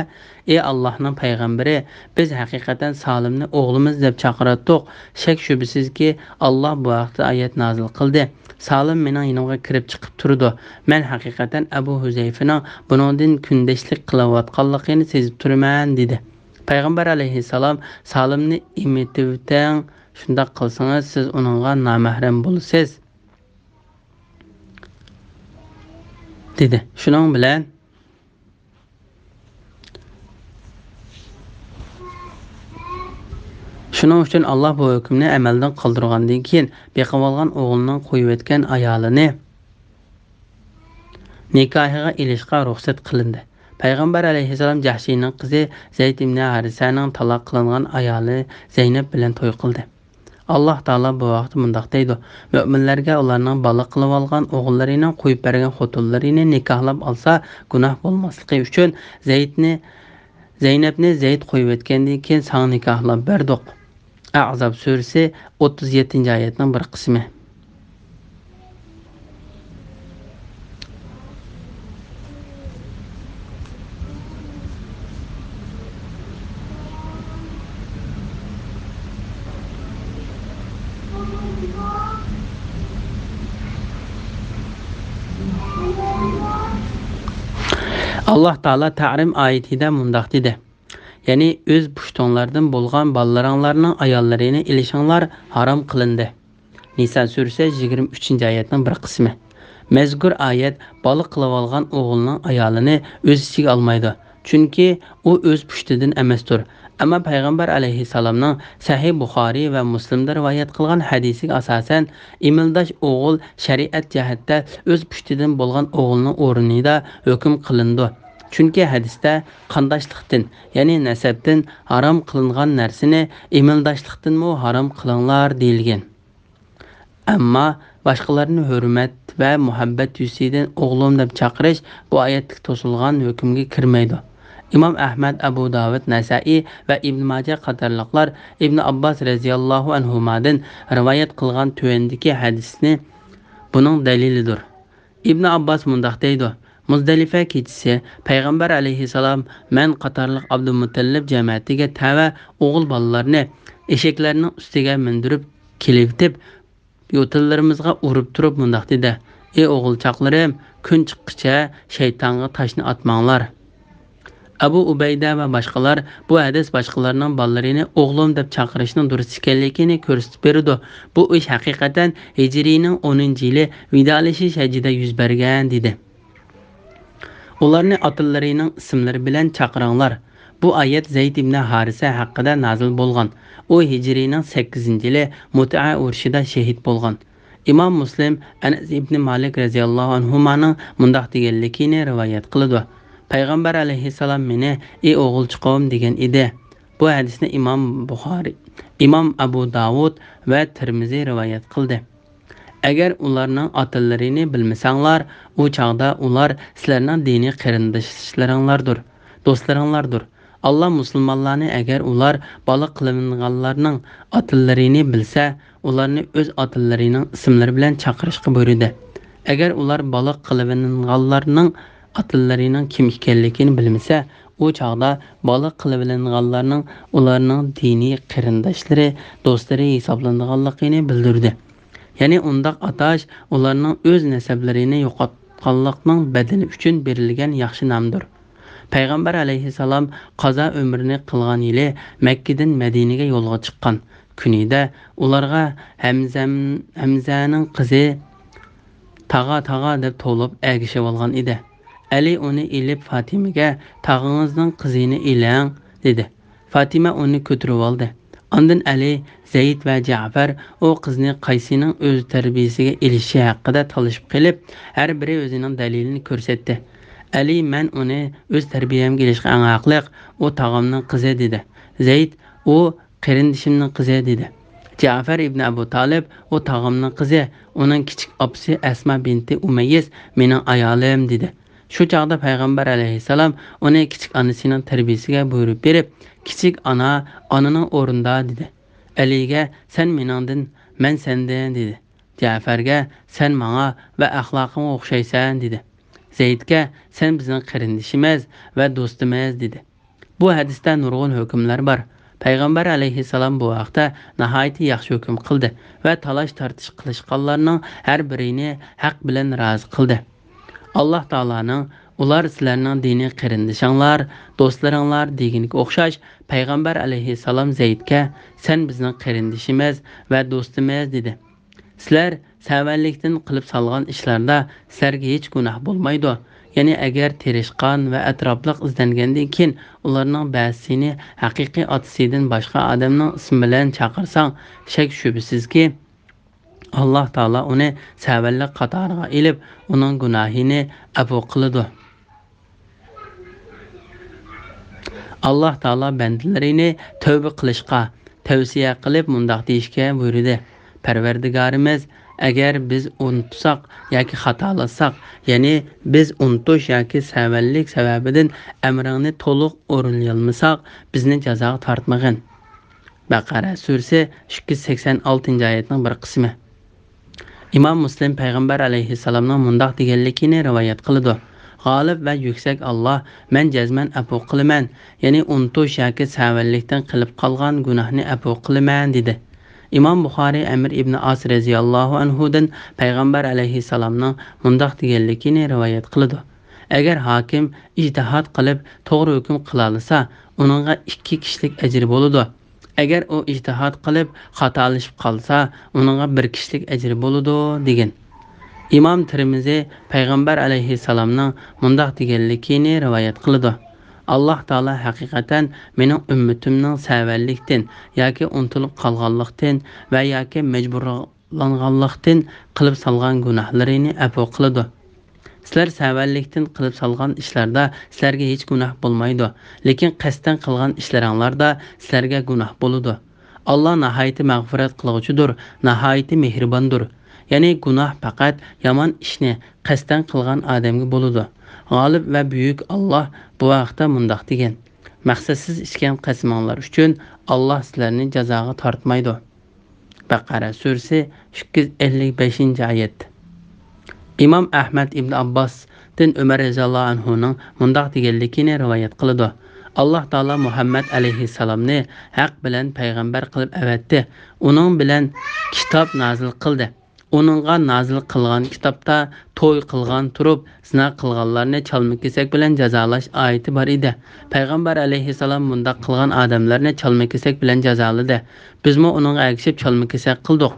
ئى ئاللاھنىڭ پەيغەمبىرى، بىز ھەقىقەتەن سالىمنى ئوغلىمىز دەپ چاقىراتتۇق. شەك-شۈبھىسىزكى، ئاللاھ بۇ ھەقتە ئايەت نازىل قىلدى. سالىم مېنىڭ يېنىمغا كىرىپ چىقىپ تۇرىدۇ. مەن ھەقىقەتەن ئەبۇ ھۇزەيفىنىڭ بۇنىڭدىن كۈندەشلىك قىلىۋاتقانلىقىنى سېزىپ تۇرىمەن، دېدى. پەيغەمبەر ئەلەيھىسسالام، سالىمنى ئېمىتىۋېتىڭ، شۇنداق قىلسىڭىز سىز ئۇنىڭغا نامەھرەم بولىسىز، دېدى. شۇنىڭ بىلەن، شۇنىڭ ئۈچۈن ئاللاھ بۇ ھۆكۈمنى ئەمەلدىن قالدۇرغاندىن كېيىن، بېقىۋالغان ئوغلىنىڭ قويۇۋەتكەن ئايالىنى نىكاھىغا ئېلىشقا رۇخسەت قىلىندى. پەيغەمبەر ئەلەيھىسسالام جەھشىينىڭ قىزى زەيد ئىبنى ھارىسەنىڭ تالاق قىلىنغان ئايالى زەينەپ بىلەن توي قىلدى. ئاللاھ تائالا بۇ ھەقتە مۇنداق دەيدۇ، مۆمىنلەرگە ئۇلارنىڭ بالا قىلىۋالغان ئوغۇللىرىنىڭ قويۇپ بەرگەن خوتۇنلىرىنى نىكاھلاپ ئالسا گۇناھ بولماسلىقى ئۈچۈن زەيدنى، زەينەپنى زەيد قويۇۋەتكەندىن كېيىن ساڭا نىكاھلاپ بەردۇق. ئەھزاب سۈرىسى، ئوتتۇز يەتتىنچى ئايەتنىڭ بىر قىسمى. ئاللاھ تائالا تەھرىم ئايىتىدە مۇنداق دېدى، يەنى ئۆز پۇشتۇڭلاردىن بولغان بالىلىرىڭلارنىڭ ئاياللىرىنى ئېلىشىڭلار ھارام قىلىندى. نىسا سۈرىسى، يىگىرمە ئۈچىنچى ئايەتنىڭ بىر قىسمى. مەزكۇر ئايەت بالا قىلىۋالغان ئوغۇلنىڭ ئايالىنى ئۆز ئىچىگە ئالمايدۇ، چۈنكى ئۇ ئۆز پۇشتىدىن ئەمەستۇر. ئەمما پەيغەمبەر ئەلەيھىسسالامنىڭ سەھىھ بۇخارىي ۋە مۇسلىمدا رىۋايەت قىلغان ھەدىسىگە ئاساسەن، ئىمىلداش ئوغۇل شەرىئەت جەھەتتە ئۆز پۇشتىدىن بولغان ئوغۇلنىڭ ئورنىدا ھۆكۈم قىلىنىدۇ. چۈنكى ھەدىستە قانداشلىقتىن، يەنى نەسەبتىن ھارام قىلىنغان نەرسىنى ئىمىلداشلىقتىنمۇ ھارام قىلىڭلار دېيىلگەن. ئەمما باشقىلارنى ھۆرمەت ۋە مۇھەببەت يۈزىسىدىن «ئوغلۇم» دەپ چاقىرىش بۇ ئايەتتىكى توسۇلغان ھۆكۈمگە كىرمەيدۇ. ئىمام ئەھمەد، ئەبۇ داۋۇد، نەسائىي ۋە ئىبن ماجە قاتارلىقلار ئىبن ئابباس رەزىياللاھۇ ئەنھۇمادىن رىۋايەت قىلغان تۆۋەندىكى ھەدىسنى بۇنىڭ دەلىلىدۇر. ئىبن ئابباس مۇنداق دەيدۇ: مۇزدەلىفە كېچىسى پەيغەمبەر ئەلەيھىسسالام مەن قاتارلىق ئابدۇلمۇتەللىپ جەمەتىگە تەۋە ئوغۇل بالىلارنى ئېشەكلەرنىڭ ئۈستىگە مىندۈرۈپ كېلىۋېتىپ، يوتىلىرىمىزغا ئۇرۇپ تۇرۇپ مۇنداق دېدى: «ئى ئوغۇلچاقلىرىم، كۈن چىققىچە شەيتانغا تاشنى ئاتماڭلار.» ئەبۇ ئۇبەيدە ۋە باشقىلار بۇ ھەدىس باشقىلارنىڭ بالىلىرىنى ئوغلۇم دەپ چاقىرىشنىڭ دۇرۇس ئىكەنلىكىنى كۆرسىتىپ بېرىدۇ. بۇ ئىش ھەقىقەتەن ھىجرىينىڭ ئونىنچى يىلى ۋىدالىشىش ھەججىدە يۈز بەرگەن، دېدى. ئۇلارنى ئاتىلىرىنىڭ ئىسىملىرى بىلەن چاقىرىڭلار. بۇ ئايەت زەيد ئىبنى ھارىسە ھەققىدە نازىل بولغان. ئۇ ھىجرىينىڭ سەككىزىنچى يىلى مۇتئە ئۇرۇشىدا شېھىت بولغان. ئىمام مۇسلىم ئەنەس ئىبنى مالىك رەزىياللاھۇ ئەنھۇمانىڭ مۇنداق دېگەنلىكىنى رىۋايەت قىلىدۇ: پەيغەمبەر ئەلەيھىسسالام مېنى «ئى ئوغۇلچىقىم» دېگەن ئىدى. بۇ ھەدىسنى ئىمام بۇخارىي، ئىمام ئەبۇ داۋۇد ۋە تىرمىزى رىۋايەت قىلدى. ئەگەر ئۇلارنىڭ ئاتىلىرىنى بىلمىسەڭلار، ئۇ چاغدا ئۇلار سىلەرنىڭ دىنىي قېرىنداشلىرىڭلاردۇر، دوستلىرىڭلاردۇر. ئاللا مۇسۇلمانلارنى، ئەگەر ئۇلار بالا قىلىۋېلىنغانلارنىڭ ئاتىلىرىنى بىلسە، ئۇلارنى ئۆز ئاتىلىرىنىڭ ئىسىملىرى بىلەن چاقىرىشقا بۇيرۇدى. ئەگەر ئۇلار بالا قىلىۋېلىنغانلارنىڭ ئاتىلىرىنىڭ كىم ئىكەنلىكىنى بىلمىسە، ئۇ چاغدا بالا قىلىۋېلىنغانلارنىڭ ئۇلارنىڭ دىنىي قېرىنداشلىرى، دوستلىرى ھېسابلىنىدىغانلىقىنى بىلدۈردى. يەنى ئۇنداق ئاتاش ئۇلارنىڭ ئۆز نەسەبلىرىنى يوقاتقانلىقنىڭ بەدىلى ئۈچۈن بېرىلگەن ياخشى نامدۇر. پەيغەمبەر ئەلەيھىسسالام قازا ئۆمرىنى قىلغان يىلى مەككىدىن مەدىنىگە يولغا چىققان كۈنىدە ئۇلارغا ھەمزەم-، ھەمزەنىڭ قىزى «تاغا، تاغا» دەپ توۋلاپ ئەگىشىۋالغان ئىدى. ئەلى ئۇنى ئېلىپ فاتىمىگە: «تاغىڭىزنىڭ قىزىنى ئېلىڭ» دېدى. فاتىمە ئۇنى كۆتۈرۈۋالدى. ئاندىن ئەلى، زەيد ۋە جەئپەر ئۇ قىزنى قايسىنىڭ ئۆز تەربىيىسىگە ئېلىشى ھەققىدە تالىشىپ قېلىپ، ھەر بىرى ئۆزىنىڭ دەلىلىنى كۆرسەتتى. ئەلى: «مەن ئۇنى ئۆز تەربىيەمگە ئېلىشقا ئەڭ ھەقلىق، ئۇ تاغامنىڭ قىزى» دېدى. زەيد: «ئۇ قېرىندىشىمنىڭ قىزى» دېدى. جەئپەر ئىبنى ئەبۇ تالىپ: «ئۇ تاغامنىڭ قىزى، ئۇنىڭ كىچىك ئاپىسى ئەسما بىنتى ئۇمەييىس مېنىڭ ئايالىم» دېدى. شۇ چاغدا پەيغەمبەر ئەلەيھىسسالام ئۇنى كىچىك ئانىسىنىڭ تەربىيىسىگە بۇيرۇپ بېرىپ، «كىچىك ئانا ئانىنىڭ ئورنىدا» دېدى. ئەلىگە: «سەن مېنىڭدىن، مەن سەندىن» دېدى. جەئپەرگە: «سەن ماڭا ۋە ئەخلاقىڭغا ئوخشايسەن» دېدى. زەيدكە: «سەن بىزنىڭ قېرىندىشىمىز ۋە دوستىمىز» دېدى. بۇ ھەدىستە نۇرغۇن ھۆكۈملەر بار. پەيغەمبەر ئەلەيھىسسالام بۇ ھەقتە ناھايىتى ياخشى ھۆكۈم قىلدى ۋە تالاش-تارتىش قىلىشقانلارنىڭ ھەر بىرىنى ھەق بىلەن رازى قىلدى. ئاللاھ تائالانىڭ «ئۇلار سىلەرنىڭ دىنىي قېرىندىشىڭلار، دوستلىرىڭلار» دېگىنىگە ئوخشاش، پەيغەمبەر ئەلەيھىسسالام زەيدكە: «سەن بىزنىڭ قېرىندىشىمىز ۋە دوستىمىز» دېدى. سىلەر سەۋەنلىكتىن قىلىپ سالغان ئىشلاردا سىلەرگە ھېچ گۇناھ بولمايدۇ. يەنى ئەگەر تىرىشقان ۋە ئەتراپلىق ئىزدەنگەندىن كېيىن ئۇلارنىڭ بەزىسىنى ھەقىقىي ئاتىسىدىن باشقا ئادەمنىڭ ئىسمى بىلەن چاقىرساڭ، شەك-شۈبھىسىزكى، ئاللاھ تائالا ئۇنى سەۋەنلىك قاتارىغا ئېلىپ، ئۇنىڭ گۇناھىنى ئەپۇ قىلىدۇ. ئاللاھ تائالا بەندىلىرىنى تەۋبە قىلىشقا تەۋسىيە قىلىپ مۇنداق دېيىشكە بۇيرۇدى: پەرۋەردىگارىمىز، ئەگەر بىز ئۇنتۇساق ياكى خاتالاشساق، يەنى بىز ئۇنتۇش ياكى سەۋەنلىك سەۋەبىدىن ئەمرىڭنى تولۇق ئورۇنلىيالمىساق، بىزنى جازاغا تارتمىغىن. بەقەرە سۈرىسى ئىككى يۈز سەكسەن ئالتىنچى ئايەتنىڭ بىر قىسمى. ئىمام مۇسلىم پەيغەمبەر ئەلەيھىسسالامنىڭ مۇنداق دېگەنلىكىنى رىۋايەت قىلىدۇ: غالىب ۋە يۈكسەك ئاللاھ، مەن جەزمەن ئەپۇ قىلىمەن، يەنى ئۇنتۇش ياكى سەۋەنلىكتىن قېلىپ قالغان گۇناھنى ئەپۇ قىلىمەن، دېدى. ئىمام بۇخارىي ئەمر ئىبنى ئاس رەزىياللاھۇ ئەنھۇدىن پەيغەمبەر ئەلەيھىسسالامنىڭ مۇنداق دېگەنلىكىنى رىۋايەت قىلىدۇ: ئەگەر ھاكىم ئىجتىھاد قىلىپ توغرا ھۆكۈم قىلالىسا، ئۇنىڭغا ئىككى كىشىلىك ئەجىر بولىدۇ. ئەگەر ئۇ ئىجتىھاد قىلىپ خاتالىشىپ قالسا، ئۇنىڭغا بىر كىشىلىك ئەجىر بولىدۇ، دېگەن. ئىمام تىرمىزى پەيغەمبەر ئەلەيھىسسالامنىڭ مۇنداق دېگەنلىكىنى رىۋايەت قىلىدۇ: ئاللاھ تائالا ھەقىقەتەن مېنىڭ ئۈممىتىمنىڭ سەۋەنلىكتىن ياكى ئۇنتۇلۇپ قالغانلىقتىن ۋە ياكى مەجبۇرلانغانلىقتىن قىلىپ سالغان گۇناھلىرىنى ئەپۇ قىلىدۇ. سىلەر سەۋەنلىكتىن قىلىپ سالغان ئىشلاردا سىلەرگە ھېچ گۇناھ بولمايدۇ، لېكىن قەستەن قىلغان ئىشلىرىڭلاردا سىلەرگە گۇناھ بولىدۇ. ئاللاھ ناھايىتى مەغپىرەت قىلغۇچىدۇر، ناھايىتى مېھرىباندۇر. يەنى گۇناھ پەقەت يامان ئىشنى قەستەن قىلغان ئادەمگە بولىدۇ. غالىب ۋە بۈيۈك ئاللاھ بۇ ھەقتە مۇنداق دېگەن: مەقسەتسىز ئىچكەن قەسىمىڭلار ئۈچۈن ئاللاھ سىلەرنى جازاغا تارتمايدۇ. بەقەرە سۈرىسى، ئىككى يۈز ئەللىك بەشىنچى ئايەت. ئىمام ئەھمەد ئىبن ئابباستىن ئۆمەر رەزىياللاھۇ ئەنھۇنىڭ مۇنداق دېگەنلىكىنى رىۋايەت قىلىدۇ: ئاللاھ تائالا مۇھەممەد ئەلەيھىسسالامنى ھەق بىلەن پەيغەمبەر قىلىپ ئەۋەتتى. ئۇنىڭ بىلەن كىتاب نازىل قىلدى. ئۇنىڭغا نازىل قىلغان كىتابتا توي قىلغان تۇرۇپ، زىنا قىلغانلارنى چالما-كېسەك بىلەن جازالاش ئايىتى بار ئىدى. پەيغەمبەر ئەلەيھىسسالام مۇنداق قىلغان ئادەملەرنى چالما-كېسەك بىلەن جازالىدى. بىزمۇ ئۇنىڭغا ئەگىشىپ چالما-كېسەك قىلدۇق.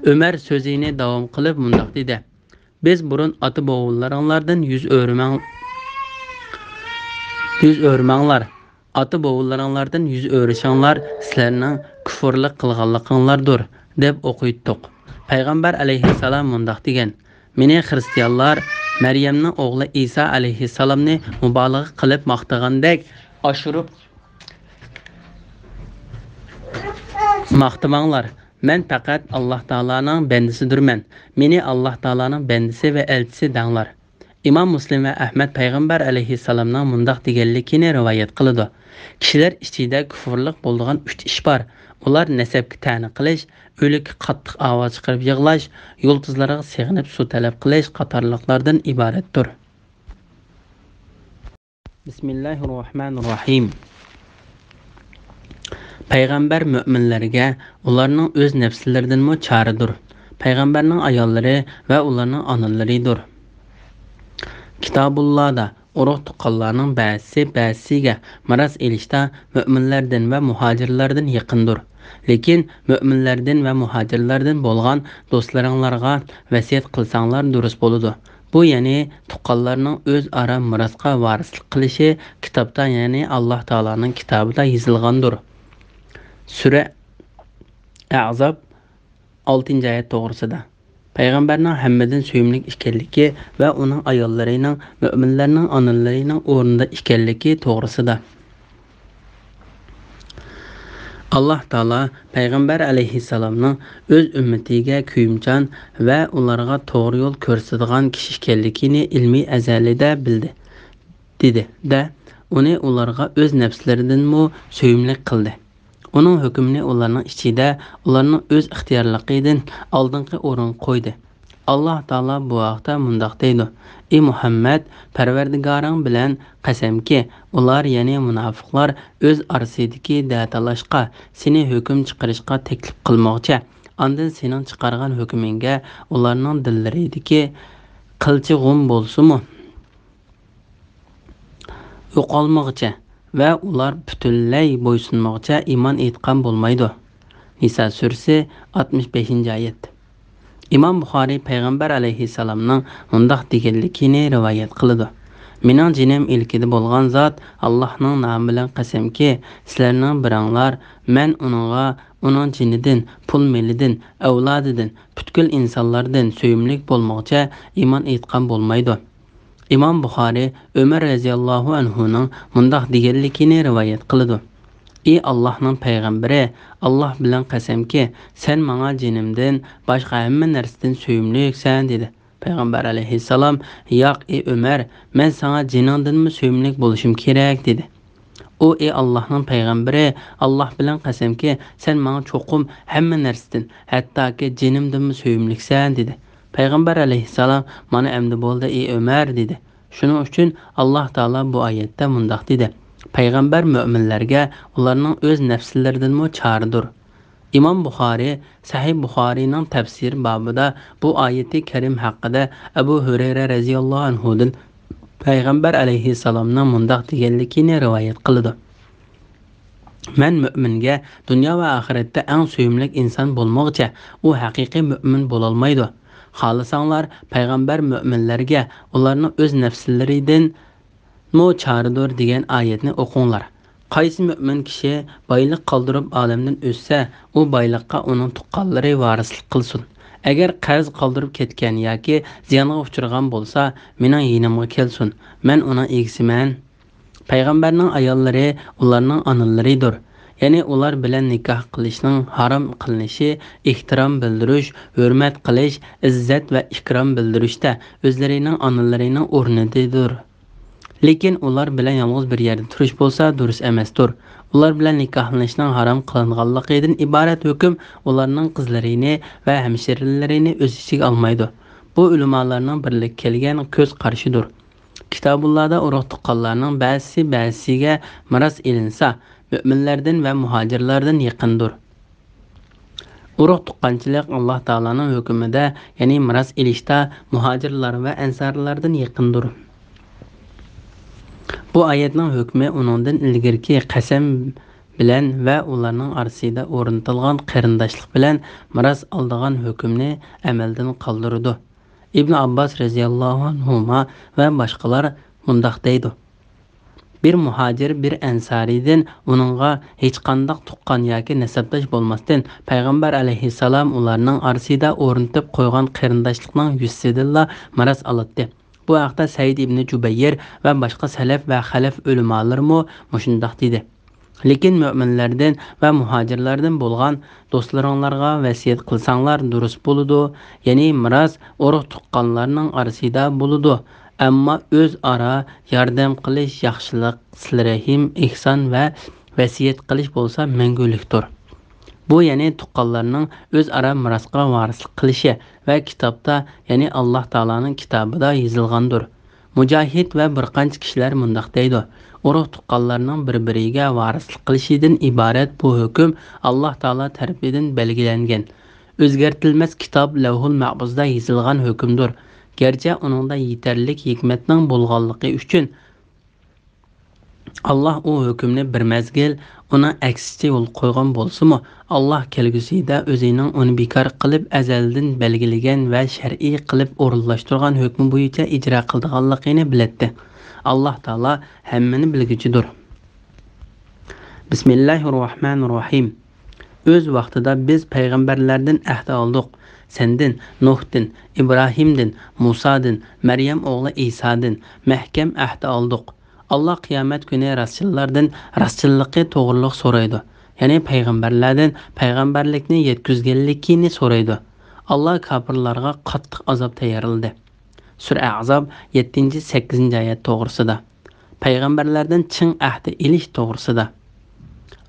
ئۆمەر سۆزىنى داۋام قىلىپ مۇنداق دېدى: بىز بۇرۇن ئاتا-بوۋىلىرىڭلاردىن يۈز ئۆرۈمەڭ-، يۈز ئۆرۈمەڭلار. ئاتا-بوۋىلىرىڭلاردىن يۈز ئۆرۈشۈڭلار سىلەرنىڭ كۇفۇرلۇق قىلغانلىقىڭلاردۇر، دەپ ئوقۇيتتۇق. پەيغەمبەر ئەلەيھىسسالام مۇنداق دېگەن: مېنى خىرىستىيانلار مەريەمنىڭ ئوغلى ئىسا ئەلەيھىسسالامنى مۇبالىغە قىلىپ ماختىغاندەك ئاشۇرۇپ ماختىماڭلار. مەن پەقەت ئاللاھ تائالانىڭ بەندىسىدۇرمەن. مېنى ئاللاھ تائالانىڭ بەندىسى ۋە ئەلچىسى دەڭلار. ئىمام مۇسلىم ۋە ئەھمەد پەيغەمبەر ئەلەيھىسسالامنىڭ مۇنداق دېگەنلىكىنى رىۋايەت قىلىدۇ: كىشىلەر ئىچىدە كۇفۇرلۇق بولىدىغان ئۈچ ئىش بار. ئۇلار نەسەبكە تەنە قىلىش، ئۆلۈككە قاتتىق ئاۋاز چىقىرىپ يىغلاش، يۇلتۇزلارغا سېغىنىپ سۇ تەلەپ قىلىش قاتارلىقلاردىن ئىبارەتتۇر. بىسمىللاھىررەھمانىررەھىم. پەيغەمبەر مۆمىنلەرگە ئۇلارنىڭ ئۆز نەپسلىرىدىنمۇ چارىدۇر. پەيغەمبەرنىڭ ئاياللىرى ۋە ئۇلارنىڭ ئانىلىرىدۇر. كىتابۇللادا ئۇرۇق-تۇغقانلارنىڭ بەزىسى بەزىسىگە مىراس ئېلىشتا مۆمىنلەردىن ۋە مۇھاجىرلاردىن يېقىندۇر. لېكىن مۆمىنلەردىن ۋە مۇھاجىرلاردىن بولغان دوستلىرىڭلارغا ۋەسىيەت قىلساڭلار دۇرۇس بولىدۇ. بۇ، يەنى تۇغقانلارنىڭ ئۆزئارا مىراسقا ۋارىسلىق قىلىشى كىتابتا، يەنى ئاللاھ تائالانىڭ كىتابىدا يېزىلغاندۇر. سۈرە ئەھزاب، ئالتىنچى ئايەت توغرىسىدا. پەيغەمبەرنىڭ ھەممىدىن سۆيۈملۈك ئىكەنلىكى ۋە ئۇنىڭ ئاياللىرىنىڭ مۆمىنلەرنىڭ ئانىلىرىنىڭ ئورنىدا ئىكەنلىكى توغرىسىدا. ئاللاھ تائالا پەيغەمبەر ئەلەيھىسسالامنىڭ ئۆز ئۈممىتىگە كۆيۈمچان ۋە ئۇلارغا توغرا يول كۆرسىتىدىغان كىشى ئىكەنلىكىنى ئىلمى ئەزەلىدە بىلدى، دېدى-دە، ئۇنى ئۇلارغا ئۆز نەپسلىرىدىنمۇ سۆيۈملۈك قىلدى. ئۇنىڭ ھۆكمىنى ئۇلارنىڭ ئىچىدە ئۇلارنىڭ ئۆز ئىختىيارلىقىدىن ئالدىنقى ئورۇنغا قويدى. ئاللاھ تائالا بۇ ھەقتە مۇنداق دەيدۇ: ئى مۇھەممەد، پەرۋەردىگارىڭ بىلەن قەسەمكى، ئۇلار، يەنى مۇناپىقلار، ئۆز ئارىسىدىكى دەتالاشقا، سېنى ھۆكۈم چىقىرىشقا تەكلىپ قىلمىغۇچە، ئاندىن سېنىڭ چىقارغان ھۆكمۈڭگە ئۇلارنىڭ دىللىرىدىكى قىلچە غۇم بولسىمۇ يوقالمىغۇچە ۋە ئۇلار پۈتۈنلەي بويسۇنمىغۇچە ئىمان ئېيتقان بولمايدۇ. نىسا سۈرىسى، ئاتمىش بەشىنچى ئايەت. ئىمام بۇخارىي پەيغەمبەر ئەلەيھىسسالامنىڭ مۇنداق دېگەنلىكىنى رىۋايەت قىلىدۇ: مېنىڭ جېنىم ئىلكىدە بولغان زات، ئاللاھنىڭ نامى بىلەن قەسەمكى، سىلەرنىڭ بىرىڭلار، مەن ئۇنىڭغا ئۇنىڭ جېنىدىن، پۇل-مېلىدىن، ئەۋلادىدىن، پۈتكۈل ئىنسانلاردىن سۆيۈملۈك بولمىغۇچە ئىمان ئېيتقان بولمايدۇ. ئىمام بۇخارىي ئۆمەر رەزىياللاھۇ ئەنھۇنىڭ مۇنداق دېگەنلىكىنى رىۋايەت قىلىدۇ: ئى ئاللاھنىڭ پەيغەمبىرى، ئاللاھ بىلەن قەسەمكى، سەن ماڭا جېنىمدىن باشقا ھەممە نەرسىدىن سۆيۈملۈكسەن، دېدى. پەيغەمبەر ئەلەيھىسسالام: ياق، ئى ئۆمەر، مەن ساڭا جېنىڭدىنمۇ سۆيۈملۈك بولۇشۇم كېرەك، دېدى. ئۇ: ئى ئاللاھنىڭ پەيغەمبىرى، ئاللاھ بىلەن قەسەمكى، سەن ماڭا چوقۇم ھەممە نەرسىدىن، ھەتتاكى جېنىمدىنمۇ سۆيۈملۈكسەن، دېدى. پەيغەمبەر ئەلەيھىسسالام: مانا ئەمدى بولدى، ئى ئۆمەر، دېدى. شۇنىڭ ئۈچۈن ئاللاھ تائالا بۇ ئايەتتە مۇنداق دېدى: پەيغەمبەر مۆمىنلەرگە ئۇلارنىڭ ئۆز نەپسلىرىدىنمۇ چارىدۇر. ئىمام بۇخارىي سەھىھ بۇخارىينىڭ تەپسىرى بابىدا بۇ ئايىتى كەرىم ھەققىدە ئەبۇ ھۇرەيرە رەزىياللاھۇ ئەنھۇدىن پەيغەمبەر ئەلەيھىسسالامنىڭ مۇنداق دېگەنلىكىنى رىۋايەت قىلىدۇ: مەن مۆمىنگە دۇنيا ۋە ئاخىرەتتە ئەڭ سۆيۈملۈك ئىنسان بولمىغۇچە، ئۇ ھەقىقىي مۆمىن بولالمايدۇ. خالىساڭلار، پەيغەمبەر مۆمىنلەرگە ئۇلارنىڭ ئۆز نەپسلىرىدىن مۇ چارىدۇر دېگەن ئايەتنى ئوقۇڭلار. قايسى مۆمىن كىشى بايلىق قالدۇرۇپ ئالەمدىن ئۆتسە، ئۇ بايلىققا ئۇنىڭ تۇغقانلىرى ۋارىسلىق قىلسۇن. ئەگەر قەرز قالدۇرۇپ كەتكەن ياكى زىيانغا ئۇچرىغان بولسا، مېنىڭ يېنىمغا كەلسۇن، مەن ئۇنىڭ ئىگىسىمەن. پەيغەمبەرنىڭ ئاياللىرى ئۇلارنىڭ ئانىلىرىدۇر. يەنى ئۇلار بىلەن نىكاھ قىلىشنىڭ ھارام قىلىنىشى ئېھتىرام بىلدۈرۈش، ھۆرمەت قىلىش، ئىززەت ۋە ئىكرام بىلدۈرۈشتە ئۆزلىرىنىڭ ئانىلىرىنىڭ ئورنىدىدۇر. لېكىن ئۇلار بىلەن يالغۇز بىر يەردە تۇرۇش بولسا دۇرۇس ئەمەستۇر. ئۇلار بىلەن نىكاھلىنىشنىڭ ھارام قىلىنغانلىقىدىن ئىبارەت ھۆكۈم ئۇلارنىڭ قىزلىرىنى ۋە ھەمشىرىلىرىنى ئۆز ئىچىگە ئالمايدۇ. بۇ ئۆلىمالارنىڭ بىرلىككە كەلگەن كۆز قارىشىدۇر. كىتابۇللادا ئۇرۇق-تۇغقانلارنىڭ بەزىسى بەزىسىگە مىراس ئېلىنسا، مۆمىنلەردىن ۋە مۇھاجىرلاردىن يېقىندۇر. ئۇرۇق-تۇغقانچىلىق ئاللاھ تائالانىڭ ھۆكمىدە، يەنى مىراس ئېلىشتا مۇھاجىرلار ۋە ئەنسارلاردىن يېقىندۇر. بۇ ئايەتنىڭ ھۆكمى ئۇنىڭدىن ئىلگىرىكى قەسەم بىلەن ۋە ئۇلارنىڭ ئارىسىدا ئورنىتىلغان قېرىنداشلىق بىلەن مىراس ئالىدىغان ھۆكۈمنى ئەمەلدىن قالدۇرىدۇ. ئىبن ئابباس رەزىياللاھۇ ئەنھۇما ۋە باشقىلار مۇنداق دەيدۇ: بىر مۇھاجىر بىر ئەنسارىدىن ئۇنىڭغا ھېچقانداق تۇغقان ياكى نەسەبداش بولماستىن، پەيغەمبەر ئەلەيھىسسالام ئۇلارنىڭ ئارىسىدا ئورنىتىپ قويغان قېرىنداشلىقنىڭ يۈزىسىدىنلا مىراس ئالاتتى. بۇ ھەقتە سەئىد ئىبنى جۇبەير ۋە باشقا سەلەف ۋە خەلەف ئۆلىمالىرىمۇ مۇشۇنداق دېدى: لېكىن مۆمىنلەردىن ۋە مۇھاجىرلاردىن بولغان دوستلىرىڭلارغا ۋەسىيەت قىلساڭلار دۇرۇس بولىدۇ، يەنى مىراس ئۇرۇق-تۇغقانلارنىڭ ئارىسىدا بولىدۇ، ئەمما ئۆزئارا ياردەم قىلىش، ياخشىلىق، سىلە رەھىم، ئېھسان ۋە ۋەسىيەت قىلىش بولسا مەڭگۈلۈكتۇر. بۇ يەنى تۇغقانلارنىڭ ئۆزئارا مىراسقا ۋارىسلىق قىلىشى ۋە كىتابتا، يەنى ئاللاھ تائالانىڭ كىتابىدا يېزىلغاندۇر. مۇجاھىد ۋە بىر قانچە كىشىلەر مۇنداق دەيدۇ: ئۇرۇق-تۇغقانلارنىڭ بىر-بىرىگە ۋارىسلىق قىلىشىدىن ئىبارەت بۇ ھۆكۈم ئاللاھ تائالا تەرىپىدىن بەلگىلەنگەن، ئۆزگەرتىلمەس كىتاب لەۋھۇل مەھپۇزدا يېزىلغان ھۆكۈمدۇر. گەرچە ئۇنىڭدا يېتەرلىك ھېكمەتنىڭ بولغانلىقى ئۈچۈن، ئاللاھ ئۇ ھۆكۈمنى بىر مەزگىل ئۇنىڭ ئەكسىچە يولغا قويغان بولسىمۇ، ئاللاھ كەلگۈسىدە ئۆزىنىڭ ئۇنى بىكار قىلىپ ئەزەلدىن بەلگىلىگەن ۋە شەرئىي قىلىپ ئورۇنلاشتۇرغان ھۆكمى بويىچە ئىجرا قىلىدىغانلىقىنى بىلەتتى. ئاللاھ تائالا ھەممىنى بىلگۈچىدۇر. بىسمىللاھىررەھمانىررەھىم. ئۆز ۋاقتىدا بىز پەيغەمبەرلەردىن ئەھدى ئالدۇق. سەندىن، نۇھتىن، ئىبراھىمدىن، مۇسادىن، مەريەم ئوغلى ئىسادىن مەھكەم ئەھدى ئالدۇق. ئاللاھ قىيامەت كۈنى راستچىللاردىن راستچىللىقى توغرىلىق سورايدۇ. يەنى پەيغەمبەرلەردىن پەيغەمبەرلىكنى يەتكۈزگەنلىكىنى سورايدۇ. ئاللاھ كاپىرلارغا قاتتىق ئازاب تەييارلىدى. سۈرە ئەھزاب، يەتتىنچى، سەككىزىنچى ئايەت توغرىسىدا. پەيغەمبەرلەردىن چىڭ ئەھدى ئېلىش توغرىسىدا.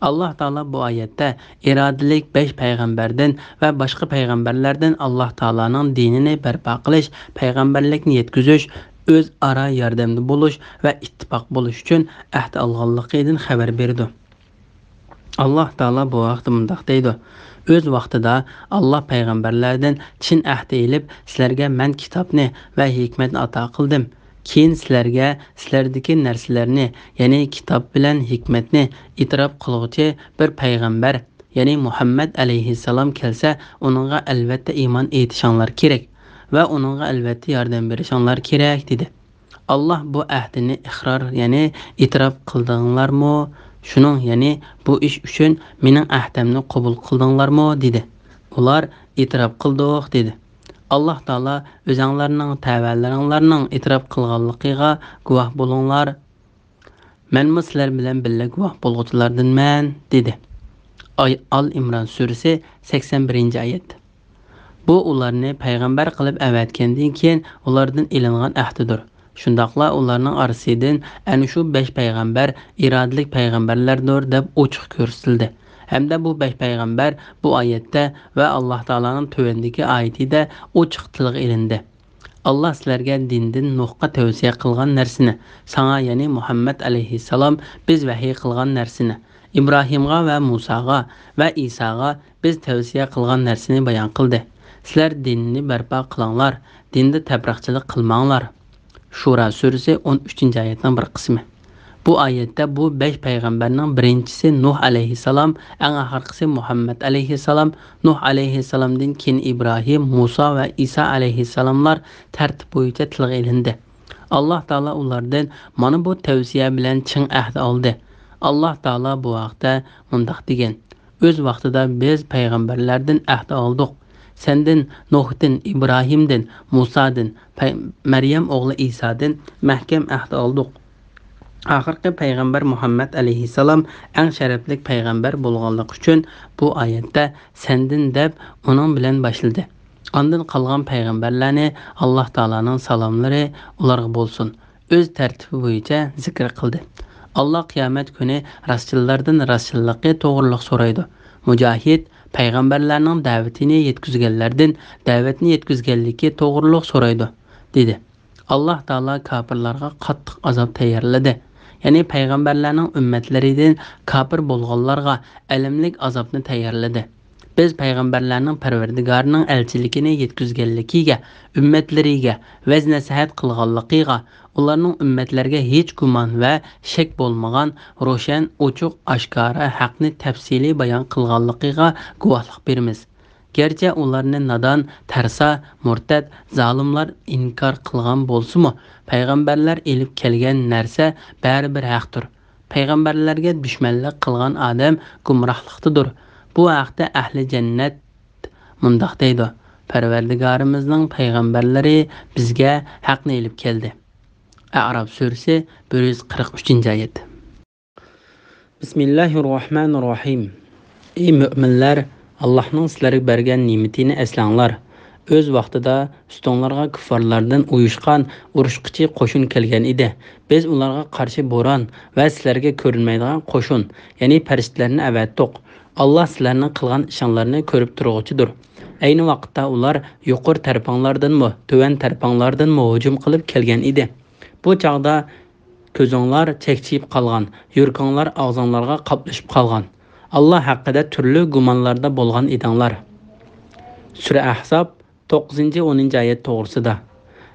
ئاللاھ تائالا بۇ ئايەتتە ئىرادىلىك بەش پەيغەمبەردىن ۋە باشقا پەيغەمبەرلەردىن ئاللاھ تائالانىڭ دىنىنى بەرپا قىلىش، پەيغەمبەرلىكنى يەتكۈزۈش، ئۆزئارا ياردەمدە بولۇش ۋە ئىتتىپاق بولۇش ئۈچۈن ئەھدى ئالغانلىقىدىن خەۋەر بېرىدۇ. ئاللاھ تائالا بۇ ھەقتە مۇنداق دەيدۇ: ئۆز ۋاقتىدا ئاللاھ پەيغەمبەرلەردىن چىن ئەھدى ئېلىپ، سىلەرگە مەن كىتابنى ۋە ھېكمەتنى ئاتا قىلدىم. كېيىن سىلەرگە سىلەردىكى نەرسىلەرنى، يەنى كىتاب بىلەن ھېكمەتنى ئېتىراپ قىلغۇچى بىر پەيغەمبەر، يەنى مۇھەممەد ئەلەيھىسسالام كەلسە، ئۇنىڭغا ئەلۋەتتە ئىمان ئېيتىشىڭلار كېرەك ۋە ئۇنىڭغا ئەلۋەتتە ياردەم بېرىشىڭلار كېرەك، دېدى. ئاللاھ بۇ ئەھدىنى ئىقرار، يەنى ئېتىراپ قىلدىڭلارمۇ؟ شۇنىڭ، يەنى بۇ ئىش ئۈچۈن مېنىڭ ئەھدەمنى قوبۇل قىلدىڭلارمۇ؟ دېدى. ئۇلار ئېتىراپ قىلدۇق، دېدى. ئاللاھ تائالا ئۆزەڭلارنىڭ تەۋەلىرىڭلارنىڭ ئېتىراپ قىلغانلىقىغا گۇۋاھ بولۇڭلار. مەنمۇ سىلەر بىلەن بىللە گۇۋاھ بولغۇچىلاردىنمەن، دېدى. ئاي-، ئال ئىمران سۈرىسى، سەكسەن بىرىنچى ئايەت. بۇ ئۇلارنى پەيغەمبەر قىلىپ ئەۋەتكەندىن كېيىن ئۇلاردىن ئېلىنغان ئەھدىدۇر. شۇنداقلا ئۇلارنىڭ ئارىسىدىن ئەنە شۇ بەش پەيغەمبەر ئىرادىلىك پەيغەمبەرلەردۇر دەپ ئوچۇق كۆرسىتىلدى. ھەمدە بۇ بەش پەيغەمبەر بۇ ئايەتتە ۋە ئاللاھ تائالانىڭ تۆۋەندىكى ئايىتىدە ئوچۇق تىلغا ئېلىندى. ئاللاھ سىلەرگە دىندىن نۇھقا تەۋسىيە قىلغان نەرسىنى، ساڭا، يەنى مۇھەممەد ئەلەيھىسسالام، بىز ۋەھىي قىلغان نەرسىنى، ئىبراھىمغا ۋە مۇساغا ۋە ئىساغا بىز تەۋسىيە قىلغان نەرسىنى بايان قىلدى. سىلەر دىننى بەرپا قىلىڭلار، دىندا تەپرىقىچىلىك قىلماڭلار. شۇرا سۈرىسى، ئون ئۈچىنچى ئايەتنىڭ بىر قىسمى. بۇ ئايەتتە بۇ بەش پەيغەمبەرنىڭ بىرىنچىسى نۇھ ئەلەيھىسسالام، ئەڭ ئاخىرقىسى مۇھەممەد ئەلەيھىسسالام، نۇھ ئەلەيھىسسالامدىن كېيىن ئىبراھىم، مۇسا ۋە ئىسا ئەلەيھىسسالاملار تەرتىپ بويىچە تىلغا ئېلىندى. ئاللاھ تائالا ئۇلاردىن مانا بۇ تەۋسىيە بىلەن چىڭ ئەھدى ئالدى. ئاللاھ تائالا بۇ ھەقتە مۇنداق دېگەن: ئۆز ۋاقتىدا بىز پەيغەمبەرلەردىن ئەھدى ئالدۇق. سەندىن، نۇھتىن، ئىبراھىمدىن، مۇسادىن، پەي-، مەريەم ئوغلى ئىسادىن مەھكەم ئەھدى ئالدۇق. ئاخىرقى پەيغەمبەر مۇھەممەد ئەلەيھىسسالام ئەڭ شەرەپلىك پەيغەمبەر بولغانلىقى ئۈچۈن بۇ ئايەتتە سەندىن دەپ ئۇنىڭ بىلەن باشلىدى. ئاندىن قالغان پەيغەمبەرلەرنى ئاللاھ تائالانىڭ سالاملىرى ئۇلارغا بولسۇن، ئۆز تەرتىپى بويىچە زىكىر قىلدى. ئاللا قىيامەت كۈنى راستچىللاردىن راستچىللىقى توغرۇلۇق سورايدۇ. مۇجاھىد پەيغەمبەرلەرنىڭ دەۋىتىنى يەتكۈزگەنلەردىن دەۋەتنى يەتكۈزگەنلىكى توغرۇلۇق سورايدۇ، دېدى. ئاللا تائالا كاپىرلارغا قاتتىق ئازاب تەييارلىدى. يەنى پەيغەمبەرلەرنىڭ ئۈممەتلىرىدىن كاپىر بولغانلارغا ئەلەملىك ئازابنى تەييارلىدى. بىز پەيغەمبەرلەرنىڭ پەرۋەردىگارىنىڭ ئەلچىلىكىنى يەتكۈزگەنلىكىگە، ئۈممەتلىرىگە ۋەز-نەسىھەت قىلغانلىقىغا، ئۇلارنىڭ ئۈممەتلەرگە ھېچ گۇمان ۋە شەك بولمىغان روشەن، ئوچۇق، ئاشكارا ھەقنى تەپسىلىي بايان قىلغانلىقىغا گۇۋاھلىق بېرىمىز. گەرچە ئۇلارنى نادان، تەرسا، مۇرتەت، زالىملار ئىنكار قىلغان بولسىمۇ، پەيغەمبەرلەر ئېلىپ كەلگەن نەرسە بەرىبىر ھەقتۇر. پەيغەمبەرلەرگە دۈشمەنلىك قىلغان ئادەم گۇمراھلىقتىدۇر. بۇ ھەقتە ئەھلى جەننەت مۇنداق دەيدۇ: پەرۋەردىگارىمىزنىڭ پەيغەمبەرلىرى بىزگە ھەقنى ئېلىپ كەلدى. ئەئراف سۈرىسى، بىر يۈز قىرىق ئۈچىنچى ئايەت. بىسمىللاھىررەھمانىررەھىم. ئەي مۆمىنلەر، ئاللاھنىڭ سىلەرگە بەرگەن نېمىتىنى ئەسلەڭلار. ئۆز ۋاقتىدا ئۈستۈڭلارغا كۇففارلاردىن ئۇيۇشقان ئۇرۇشقۇچى قوشۇن كەلگەن ئىدى. بىز ئۇلارغا قارشى بوران ۋە سىلەرگە كۆرۈنمەيدىغان قوشۇن، يەنى پەرىشتىلەرنى ئەۋەتتۇق. ئاللا سىلەرنىڭ قىلغان ئىشىڭلارنى كۆرۈپ تۇرغۇچىدۇر. ئەينى ۋاقىتتا ئۇلار يۇقىرى تەرىپىڭلاردىنمۇ، تۆۋەن تەرىپىڭلاردىنمۇ ھۇجۇم قىلىپ كەلگەن ئىدى. بۇ چاغدا كۆزۈڭلار چەكچىيىپ قالغان، يۈرىكىڭلار ئاغزىڭلارغا قاپلىشىپ قالغان. ئاللا ھەققىدە تۈرلۈك گۇمانلاردا بولغان ئىدىڭلار. سۈرە ئەھزاب، توققۇزىنچى، ئونىنچى ئايەت توغرىسىدا.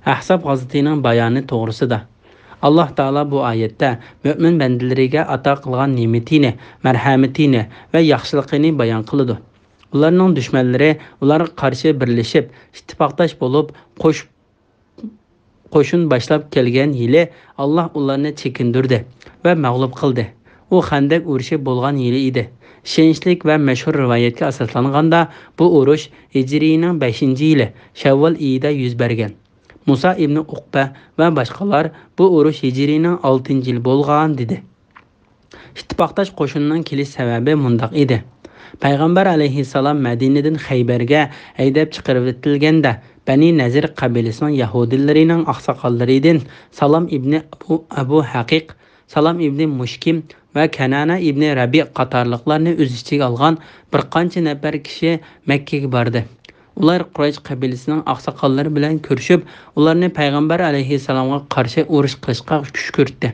ئەھزاب غازىتىنىڭ بايانى توغرىسىدا. ئاللا تائالا بۇ ئايەتتە مۆمىن بەندىلىرىگە ئاتا قىلغان نېمىتىنى، مەرھەمىتىنى ۋە ياخشىلىقىنى بايان قىلىدۇ. ئۇلارنىڭ دۈشمەنلىرى ئۇلارغا قارشى بىرلىشىپ، ئىتتىپاقداش بولۇپ، قوش قوشۇن باشلاپ كەلگەن يىلى ئاللا ئۇلارنى چېكىندۈردى ۋە مەغلۇپ قىلدى. ئۇ خەندەك ئۇرۇشى بولغان يىلى ئىدى. ئىشەنچلىك ۋە مەشھۇر رىۋايەتكە ئاساسلانغاندا، بۇ ئۇرۇش ھىجرىينىڭ بەشىنچى يىلى شەۋۋال ئېيىدا يۈز بەرگەن. مۇسا ئىبنى ئۇقبە ۋە باشقىلار بۇ ئۇرۇش ھىجرىينىڭ ئالتىنچى يىلى بولغان، دېدى. ئىتتىپاقداش قوشۇننىڭ كېلىش سەۋەبى مۇنداق ئىدى. پەيغەمبەر ئەلەيھىسسالام مەدىنىدىن خەيبەرگە ھەيدەپ چىقىرىۋېتىلگەندە، بەنى نەزىر قەبىلىسىنىڭ يەھۇدىيلىرىنىڭ ئاقساقاللىرىدىن سالام ئىبنى ئەبۇ، ئەبۇ ھەقىق، سالام ئىبنى مۇشكىم ۋە كەنانە ئىبنى رەبىئ قاتارلىقلارنى ئۆز ئىچىگە ئالغان بىر قانچە نەپەر كىشى مەككىگە باردى. ئۇلار قۇرەيش قەبىلىسىنىڭ ئاقساقاللىرى بىلەن كۆرۈشۈپ، ئۇلارنى پەيغەمبەر ئەلەيھىسسالامغا قارشى ئۇرۇش قىلىشقا كۈشكۈرتتى.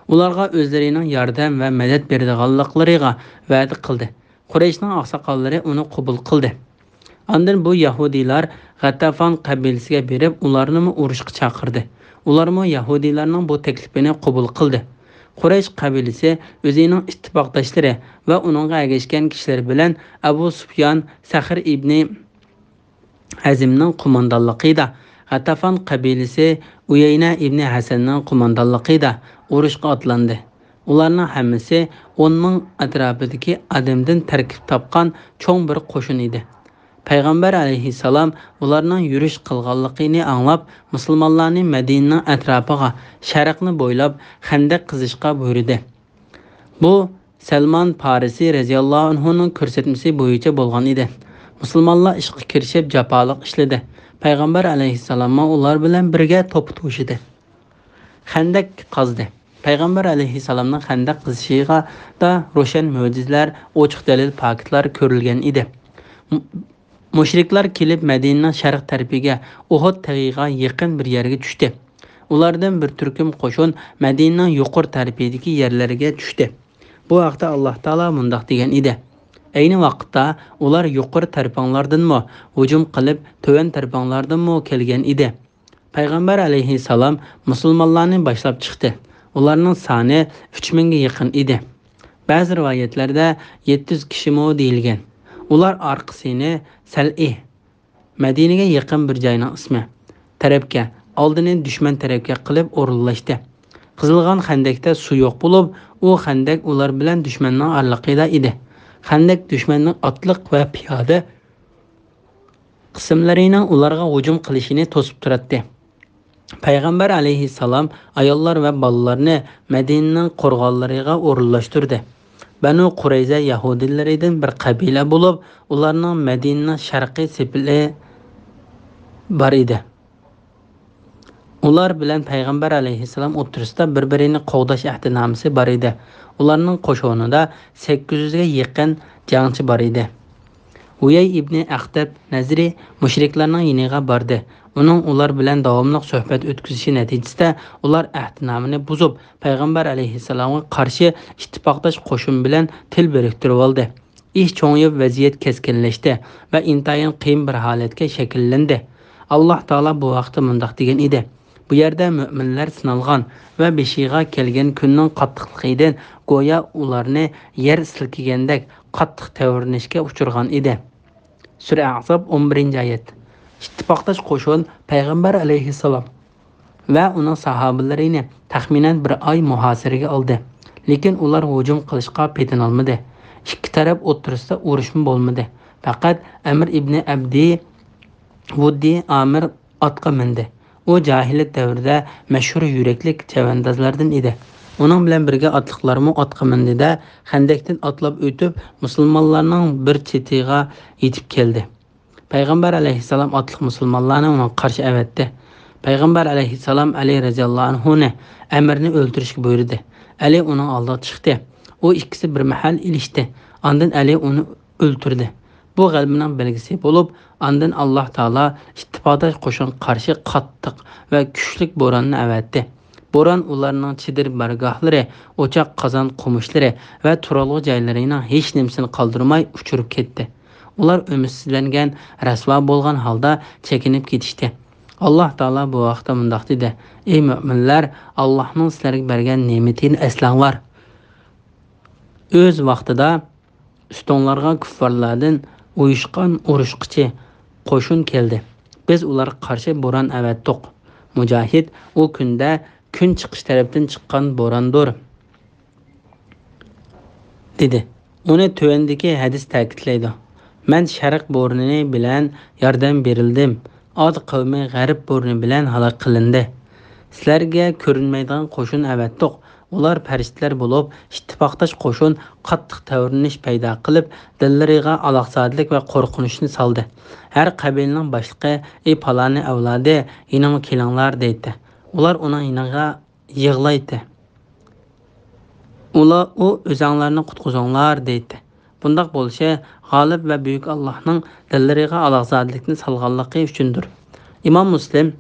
ئۇلارغا ئۆزلىرىنىڭ ياردەم ۋە مەدەت بېرىدىغانلىقلىرىغا ۋەدە قىلدى. قۇرەيشنىڭ ئاقساقاللىرى ئۇنى قوبۇل قىلدى. ئاندىن بۇ يەھۇدىيلار غەتتافان قەبىلىسىگە بېرىپ، ئۇلارنىمۇ ئۇرۇشقا چاقىردى. ئۇلارمۇ يەھۇدىيلارنىڭ بۇ تەكلىپىنى قوبۇل قىلدى. قۇرەيش قەبىلىسى ئۆزىنىڭ ئىتتىپاقداشلىرى ۋە ئۇنىڭغا ئەگەشكەن كىشىلىرى بىلەن ئەبۇ سۇپيان، سەخر ئىبنى ھەزىمنىڭ قوماندانلىقىدا، غەتافان قەبىلىسى ئۇيەينە ئىبنى ھەسەننىڭ قوماندانلىقىدا ئۇرۇشقا ئاتلاندى. ئۇلارنىڭ ھەممىسى ئون مىڭ ئەتراپىدىكى ئادەمدىن تەركىب تاپقان چوڭ بىر قوشۇن ئىدى. پەيغەمبەر ئەلەيھىسسالام ئۇلارنىڭ يۈرۈش قىلغانلىقىنى ئاڭلاپ، مۇسۇلمانلارنى مەدىنىنىڭ ئەتراپىغا، شەرقنى بويلاپ خەندەك قېزىشقا بۇيرۇدى. بۇ سەلمان پارىسى رەزىياللاھۇ ئەنھۇنىڭ كۆرسەتمىسى بويىچە بولغان ئىدى. مۇسۇلمانلار ئىشقا كىرىشىپ، جاپالىق ئىشلىدى. پەيغەمبەر ئەلەيھىسسالاممۇ ئۇلار بىلەن بىرگە توپا توشىدى. خەندەك قازدى. پەيغەمبەر ئەلەيھىسسالامنىڭ خەندەك قېزىشىغا دا روشەن مۆجىزىلەر، ئوچۇق دەلىل، پاكىتلار كۆرۈلگەن ئىدى. مۇ-، مۇشرىكلار كېلىپ، مەدىنىنىڭ شەرق تەرىپىگە، ئۇھۇد تېغىغا يېقىن بىر يەرگە چۈشتى. ئۇلاردىن بىر تۈركۈم قوشۇن مەدىنىنىڭ يۇقىرى تەرىپىدىكى يەرلەرگە چۈشتى. بۇ ھەقتە ئاللاھ تائالا مۇنداق دېگەن ئىدى: ئەينى ۋاقىتتا ئۇلار يۇقىرى تەرىپىڭلاردىنمۇ ھۇجۇم قىلىپ، تۆۋەن تەرىپىڭلاردىنمۇ كەلگەن ئىدى. پەيغەمبەر ئەلەيھىسسالام مۇسۇلمانلارنى باشلاپ چىقتى. ئۇلارنىڭ سانى ئۈچ مىڭگە يېقىن ئىدى. بەزى رىۋايەتلەردە يەتتە يۈز كىشىمۇ دېيىلگەن. ئۇلار ئارقىسىنى سەلئى، مەدىنىگە يېقىن بىر جاينىڭ ئىسمى، تەرەپكە، ئالدىنى دۈشمەن تەرەپكە قىلىپ ئورۇنلاشتى. قېزىلغان خەندەكتە سۇ يوق بولۇپ، ئۇ خەندەك ئۇلار بىلەن دۈشمەننىڭ ئارىلىقىدا ئىدى. خەندەك دۈشمەننىڭ ئاتلىق ۋە پىيادە قىسىملىرىنىڭ ئۇلارغا ھۇجۇم قىلىشىنى توسۇپ تۇراتتى. پەيغەمبەر ئەلەيھىسسالام ئاياللار ۋە بالىلارنى مەدىنىنىڭ قورغانلىرىغا ئورۇنلاشتۇردى. بەنۇ قۇرەيزە يەھۇدىيلىرىدىن بىر قەبىلە بولۇپ، ئۇلارنىڭ مەدىنىنىڭ شەرقىي سېپىلى بار ئىدى. ئۇلار بىلەن پەيغەمبەر ئەلەيھىسسالام ئوتتۇرىسىدا بىر-بىرىنى قوغداش ئەھدىنامىسى بار ئىدى. ئۇلارنىڭ قوشۇنىدا سەككىز يۈزگە يېقىن جەڭچى بار ئىدى. ھۇيەي ئىبنى ئەختەب نەزرى مۇشرىكلارنىڭ يېنىغا باردى. ئۇنىڭ ئۇلار بىلەن داۋاملىق سۆھبەت ئۆتكۈزۈشى نەتىجىسىدە، ئۇلار ئەھدىنامىنى بۇزۇپ، پەيغەمبەر ئەلەيھىسسالامغا قارشى ئىتتىپاقداش قوشۇن بىلەن تىل بىرىكتۈرۈۋالدى. ئىش چوڭىيىپ، ۋەزىيەت كەسكىنلەشتى ۋە ئىنتايىن قىيىن بىر ھالەتكە شەكىللەندى. ئاللاھ تائالا بۇ ھەقتە مۇنداق دېگەن ئىدى: بۇ يەردە مۆمىنلەر سىنالغان ۋە بېشىغا كەلگەن كۈننىڭ قاتتىقلىقىدىن گويا ئۇلارنى يەر سىلكىگەندەك قاتتىق تەۋرىنىشكە ئۇچرىغان ئىدى. سۈرە ئەھزاب، ئون بىرىنچى ئايەت. ئىتتىپاقداش قوشۇن پەيغەمبەر ئەلەيھىسسالام ۋە ئۇنىڭ ساھابىلىرىنى تەخمىنەن بىر ئاي مۇھاسىرىگە ئالدى. لېكىن ئۇلار ھۇجۇم قىلىشقا پېتىنالمىدى. ئىككى تەرەپ ئوتتۇرىسىدا ئۇرۇشمۇ بولمىدى. پەقەت ئەمىر ئىبنى ئەبدى ۋۇددى ئامىر ئاتقا مىندى. ئۇ جاھىلىيەت دەۋرىدە مەشھۇر يۈرەكلىك چەۋەندازلاردىن ئىدى. ئۇنىڭ بىلەن بىرگە ئاتلىقلارمۇ ئاتقا مىندى-دە، خەندەكتىن ئاتلاپ ئۆتۈپ، مۇسۇلمانلارنىڭ بىر چېتىغا يېتىپ كەلدى. پەيغەمبەر ئەلەيھىسسالام ئاتلىق مۇسۇلمانلارنى ئۇنىڭغا قارشى ئەۋەتتى. پەيغەمبەر ئەلەيھىسسالام ئەلى رەزىياللاھۇ ئەنھۇنى، ئەمىرنى ئۆلتۈرۈشكە بۇيرۇدى. ئەلى ئۇنىڭ ئالدىغا چىقتى. ئۇ ئىككىسى بىر مەھەل ئېلىشتى. ئاندىن ئەلى ئۇنى ئۆلتۈردى. بۇ غەلىبىنىڭ بەلگىسى بولۇپ، ئاندىن ئاللاھ تائالا ئىتتىپاقداش قوشۇنغا قارشى قاتتىق ۋە كۈچلۈك بوراننى ئەۋەتتى. بوران ئۇلارنىڭ چېدىر بارگاھلىرى، ئوچاق، قازان، قومۇشلىرى ۋە تۇرالغۇ جايلىرىنىڭ ھېچنېمىسىنى قالدۇرماي ئۇچۇرۇپ كەتتى. ئۇلار ئۈمىدسىزلەنگەن، رەسۋا بولغان ھالدا چېكىنىپ كېتىشتى. ئاللاھ تائالا بۇ ھەقتە مۇنداق دېدى: ئەي مۆمىنلەر، ئاللاھنىڭ سىلەرگە بەرگەن نېمىتىنى ئەسلەڭلار. ئۆز ۋاقتىدا ئۈستۈڭلارغا كۇففارلاردىن ئۇيۇشقان ئۇرۇشقۇچى قوشۇن كەلدى. بىز ئۇلارغا قارشى بوران ئەۋەتتۇق. مۇجاھىد ئۇ كۈندە كۈن چىقىش تەرەپتىن چىققان بوراندۇر، دېدى. ئۇنى تۆۋەندىكى ھەدىس تەكىتلەيدۇ: مەن شەرق بورىنى بىلەن ياردەم بېرىلدىم. ئاد قەۋمى غەرب بورىنى بىلەن ھالاك قىلىندى. سىلەرگە كۆرۈنمەيدىغان قوشۇن ئەۋەتتۇق. ئۇلار پەرىشتىلەر بولۇپ، ئىتتىپاقداش قوشۇن قاتتىق تەۋرىنىش پەيدا قىلىپ، دىللىرىغا ئالاقزادىلىك ۋە قورقۇنچنى سالدى. ھەر قەبىلىنىڭ باشلىقى: ئى پالانى ئەۋلادى، يېنىمغا كېلىڭلار، دەيتتى. ئۇلار ئۇنىڭ يېنىغا يىغلايتتى. ئۇلار، ئۇ، ئۆزەڭلارنى قۇتقۇزۇڭلار، دەيتتى. بۇنداق بولۇشى غالىب ۋە بۈيۈك ئاللاھنىڭ دىللىرىغا ئالاقزادىلىكنى سالغانلىقى ئۈچۈندۇر. ئىمام مۇسلىم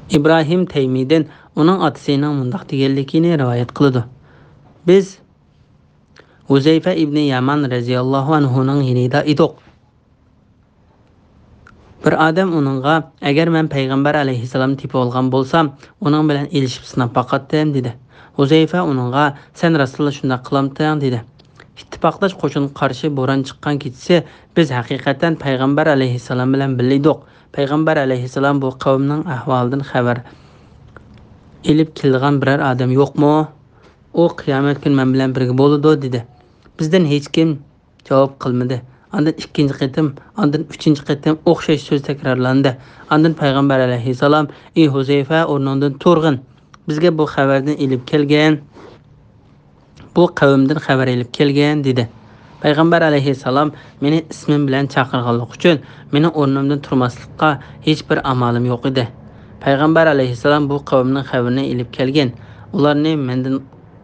ئىبراھىم تەيمىدىن ئۇنىڭ ئاتىسىنىڭ مۇنداق دېگەنلىكىنى رىۋايەت قىلىدۇ: بىز ھۇزەيفە ئىبنى يامان رەزىياللاھۇ ئەنھۇنىڭ يېنىدا ئىدۇق. بىر ئادەم ئۇنىڭغا، ئەگەر مەن پەيغەمبەر ئەلەيھىسسالامنى تېپىۋالغان بولسام، ئۇنىڭ بىلەن ئېلىشىپ سىناپ باقاتتىم، دېدى. ھۇزەيفە ئۇنىڭغا، سەن راستلا شۇنداق قىلامتىڭ، دېدى. ئىتتىپاقداش قوشۇنغا قارشى بوران چىققان كېچىسى بىز ھەقىقەتەن پەيغەمبەر ئەلەيھىسسالام بىلەن بىللە ئىدۇق. پەيغەمبەر ئەلەيھىسسالام بۇ قەۋمنىڭ ئەھۋالىدىن خەۋەر ئېلىپ كېلىدىغان بىرەر ئادەم يوقمۇ؟ ئۇ قىيامەت كۈنى مەن بىلەن بىرگە بولىدۇ، دېدى. بىزدىن ھېچكىم جاۋاب قىلمىدى. ئاندىن ئىككىنچى قېتىم، ئاندىن ئۈچىنچى قېتىم ئوخشاش سۆز تەكرارلاندى. ئاندىن پەيغەمبەر ئەلەيھىسسالام، ئى ھۇزەيفە، ئورنۇڭدىن تۇرغىن. بىزگە بۇ خەۋەردىن ئېلىپ كەلگەن، بۇ قەۋمدىن خەۋەر ئېلىپ كەلگەن، دېدى. پەيغەمبەر ئەلەيھىسسالام مېنى ئىسمىم بىلەن چاقىرغانلىقى ئۈچۈن مېنىڭ ئورنۇمدىن تۇرماسلىققا ھېچبىر ئامالىم يوق ئىدى. پەيغەمبەر ئەلەيھىسسالام بۇ قەۋمنىڭ خەۋىرىنى ئېلىپ كەلگىن، ئۇلارنى مەندىن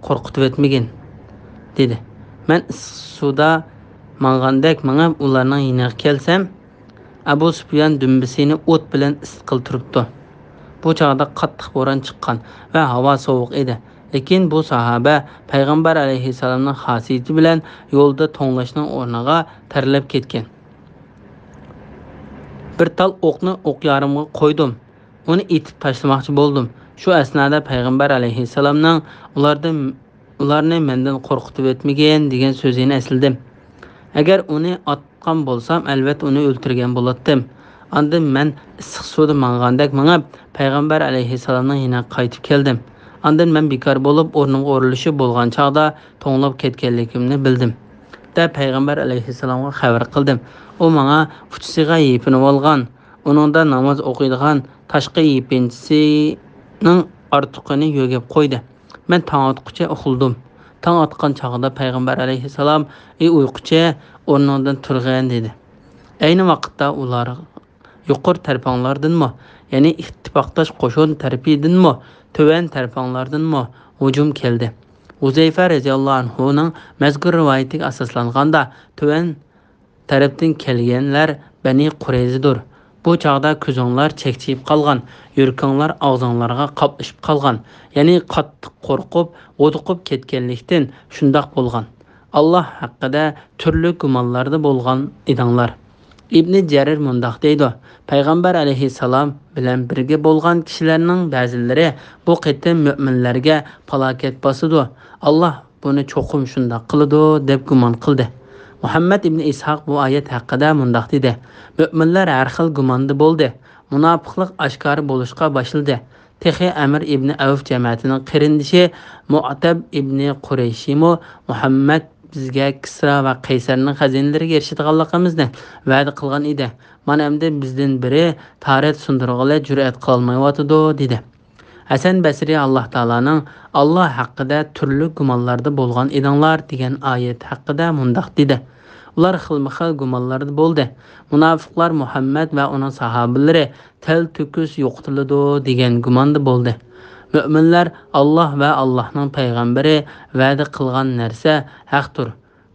قورقۇتۇۋەتمىگىن، دېدى. مەن ئىسسىق سۇدا ماڭغاندەك مېڭىپ ئۇلارنىڭ يېنىغا كەلسەم، ئەبۇ سۇپيان دۈمبىسىنى ئوت بىلەن ئىسسىتقىلى تۇرۇپتۇ. بۇ چاغدا قاتتىق بوران چىققان ۋە ھاۋا سوغۇق ئىدى. لېكىن بۇ ساھابە پەيغەمبەر ئەلەيھىسسالامنىڭ خاسىيىتى بىلەن يولدا توڭلاشنىڭ ئورنىغا تەرلەپ كەتكەن. بىر تال ئوقنى ئوق يارىمغا قويدۇم. ئۇنى ئېتىپ تاشلىماقچى بولدۇم. شۇ ئەسنادا پەيغەمبەر ئەلەيھىسسالامنىڭ ئۇلاردىن، ئۇلارنى مەندىن قورقۇتۇۋەتمىگىن دېگەن سۆزىنى ئەسلىدىم. ئەگەر ئۇنى ئاتقان بولسام، ئەلۋەتتە ئۇنى ئۆلتۈرگەن بولاتتىم. ئاندىن مەن ئىسسىق سۇدا ماڭغاندەك مېڭىپ، پەيغەمبەر ئەلەيھىسسالامنىڭ يېنىغا قايتىپ كەلدىم. ئاندىن مەن بىكار بولۇپ، ئورنۇمغا ئورۇنلىشىپ بولغان چاغدا توڭلاپ كەتكەنلىكىمنى بىلدىم، دەپ پەيغەمبەر ئەلەيھىسسالامغا خەۋەر قىلدىم. ئۇ ماڭا ئۇچىسىغا يېپىنىۋالغان، ئۇنىڭدا ناماز ئوقۇيدىغان تاشقى يېپىنچىسىنىڭ ئارتۇقىنى يۆگەپ قويدى. مەن تاڭ ئاتقۇچە ئۇخلىدىم. تاڭ ئاتقان چاغدا پەيغەمبەر ئەلەيھىسسالام، ئى ئۇيقۇچى، ئورنۇڭدىن تۇرغىن، دېدى. ئەينى ۋاقىتتا ئۇلار يۇقىرى تەرىپىڭلاردىنمۇ، يەنى ئىتتىپاقداش قوشۇن تەرىپىدىنمۇ، تۆۋەن تەرىپىڭلاردىنمۇ ھۇجۇم كەلدى. ھۇزەيفە رەزىياللاھۇ ئەنھۇنىڭ مەزكۇر رىۋايىتىگە ئاساسلانغاندا، تۆۋەن تەرەپتىن كەلگەنلەر بەنى قۇرەيزىدۇر. بۇ چاغدا كۆزۈڭلار چەكچىيىپ قالغان، يۈرىكىڭلار ئاغزىڭلارغا قاپلىشىپ قالغان، يەنى قاتتىق قورقۇپ، ھودۇقۇپ كەتكەنلىكتىن شۇنداق بولغان. ئاللاھ ھەققىدە تۈرلۈك گۇمانلاردا بولغان ئىدىڭلار. ئىبنى جەرىر مۇنداق دەيدۇ، پەيغەمبەر ئەلەيھىسسالام بىلەن بىرگە بولغان كىشىلەرنىڭ بەزىلىرى بۇ قېتىم مۆمىنلەرگە پالاكەت باسىدۇ. ئاللاھ بۇنى چوقۇم شۇنداق قىلىدۇ دەپ گۇمان قىلدى. مۇھەممەد ئىبنى ئىسھاق بۇ ئايەت ھەققىدە مۇنداق دېدى، مۆمىنلەر ھەر خىل گۇماندا بولدى. مۇناپىقلىق ئاشكارا بولۇشقا باشلىدى. تېخى ئەمىر ئىبنى ئەۋف جەمەتىنىڭ قېرىندىشى مۇئتەب ئىبنى قۇرەيشىمۇ مۇھەممەد بىزگە كىسرا ۋە قەيسەرنىڭ خەزىنىلىرىگە ئېرىشىدىغانلىقىمىزنى ۋەدە قىلغان ئىدى. مانا ئەمدى بىزدىن بىرى تارەت سۇندۇرغىلى جۈرئەت قىلالمايۋاتىدۇ، دېدى. ھەسەن بەسرى ئاللاھ تائالانىڭ «ئاللاھ ھەققىدە تۈرلۈك گۇمانلاردا بولغان ئىدىڭلار» دېگەن ئايەت ھەققىدە مۇنداق دېدى، ئۇلار خىلمۇخىل گۇمانلاردا بولدى. مۇناپىقلار مۇھەممەد ۋە ئۇنىڭ ساھابىلىرى تەلتۆكۈس يوقىتىلىدۇ دېگەن گۇماندا بولدى. مۆمىنلەر ئاللاھ ۋە ئاللاھنىڭ پەيغەمبىرى ۋەدە قىلغان نەرسە ھەقتۇر.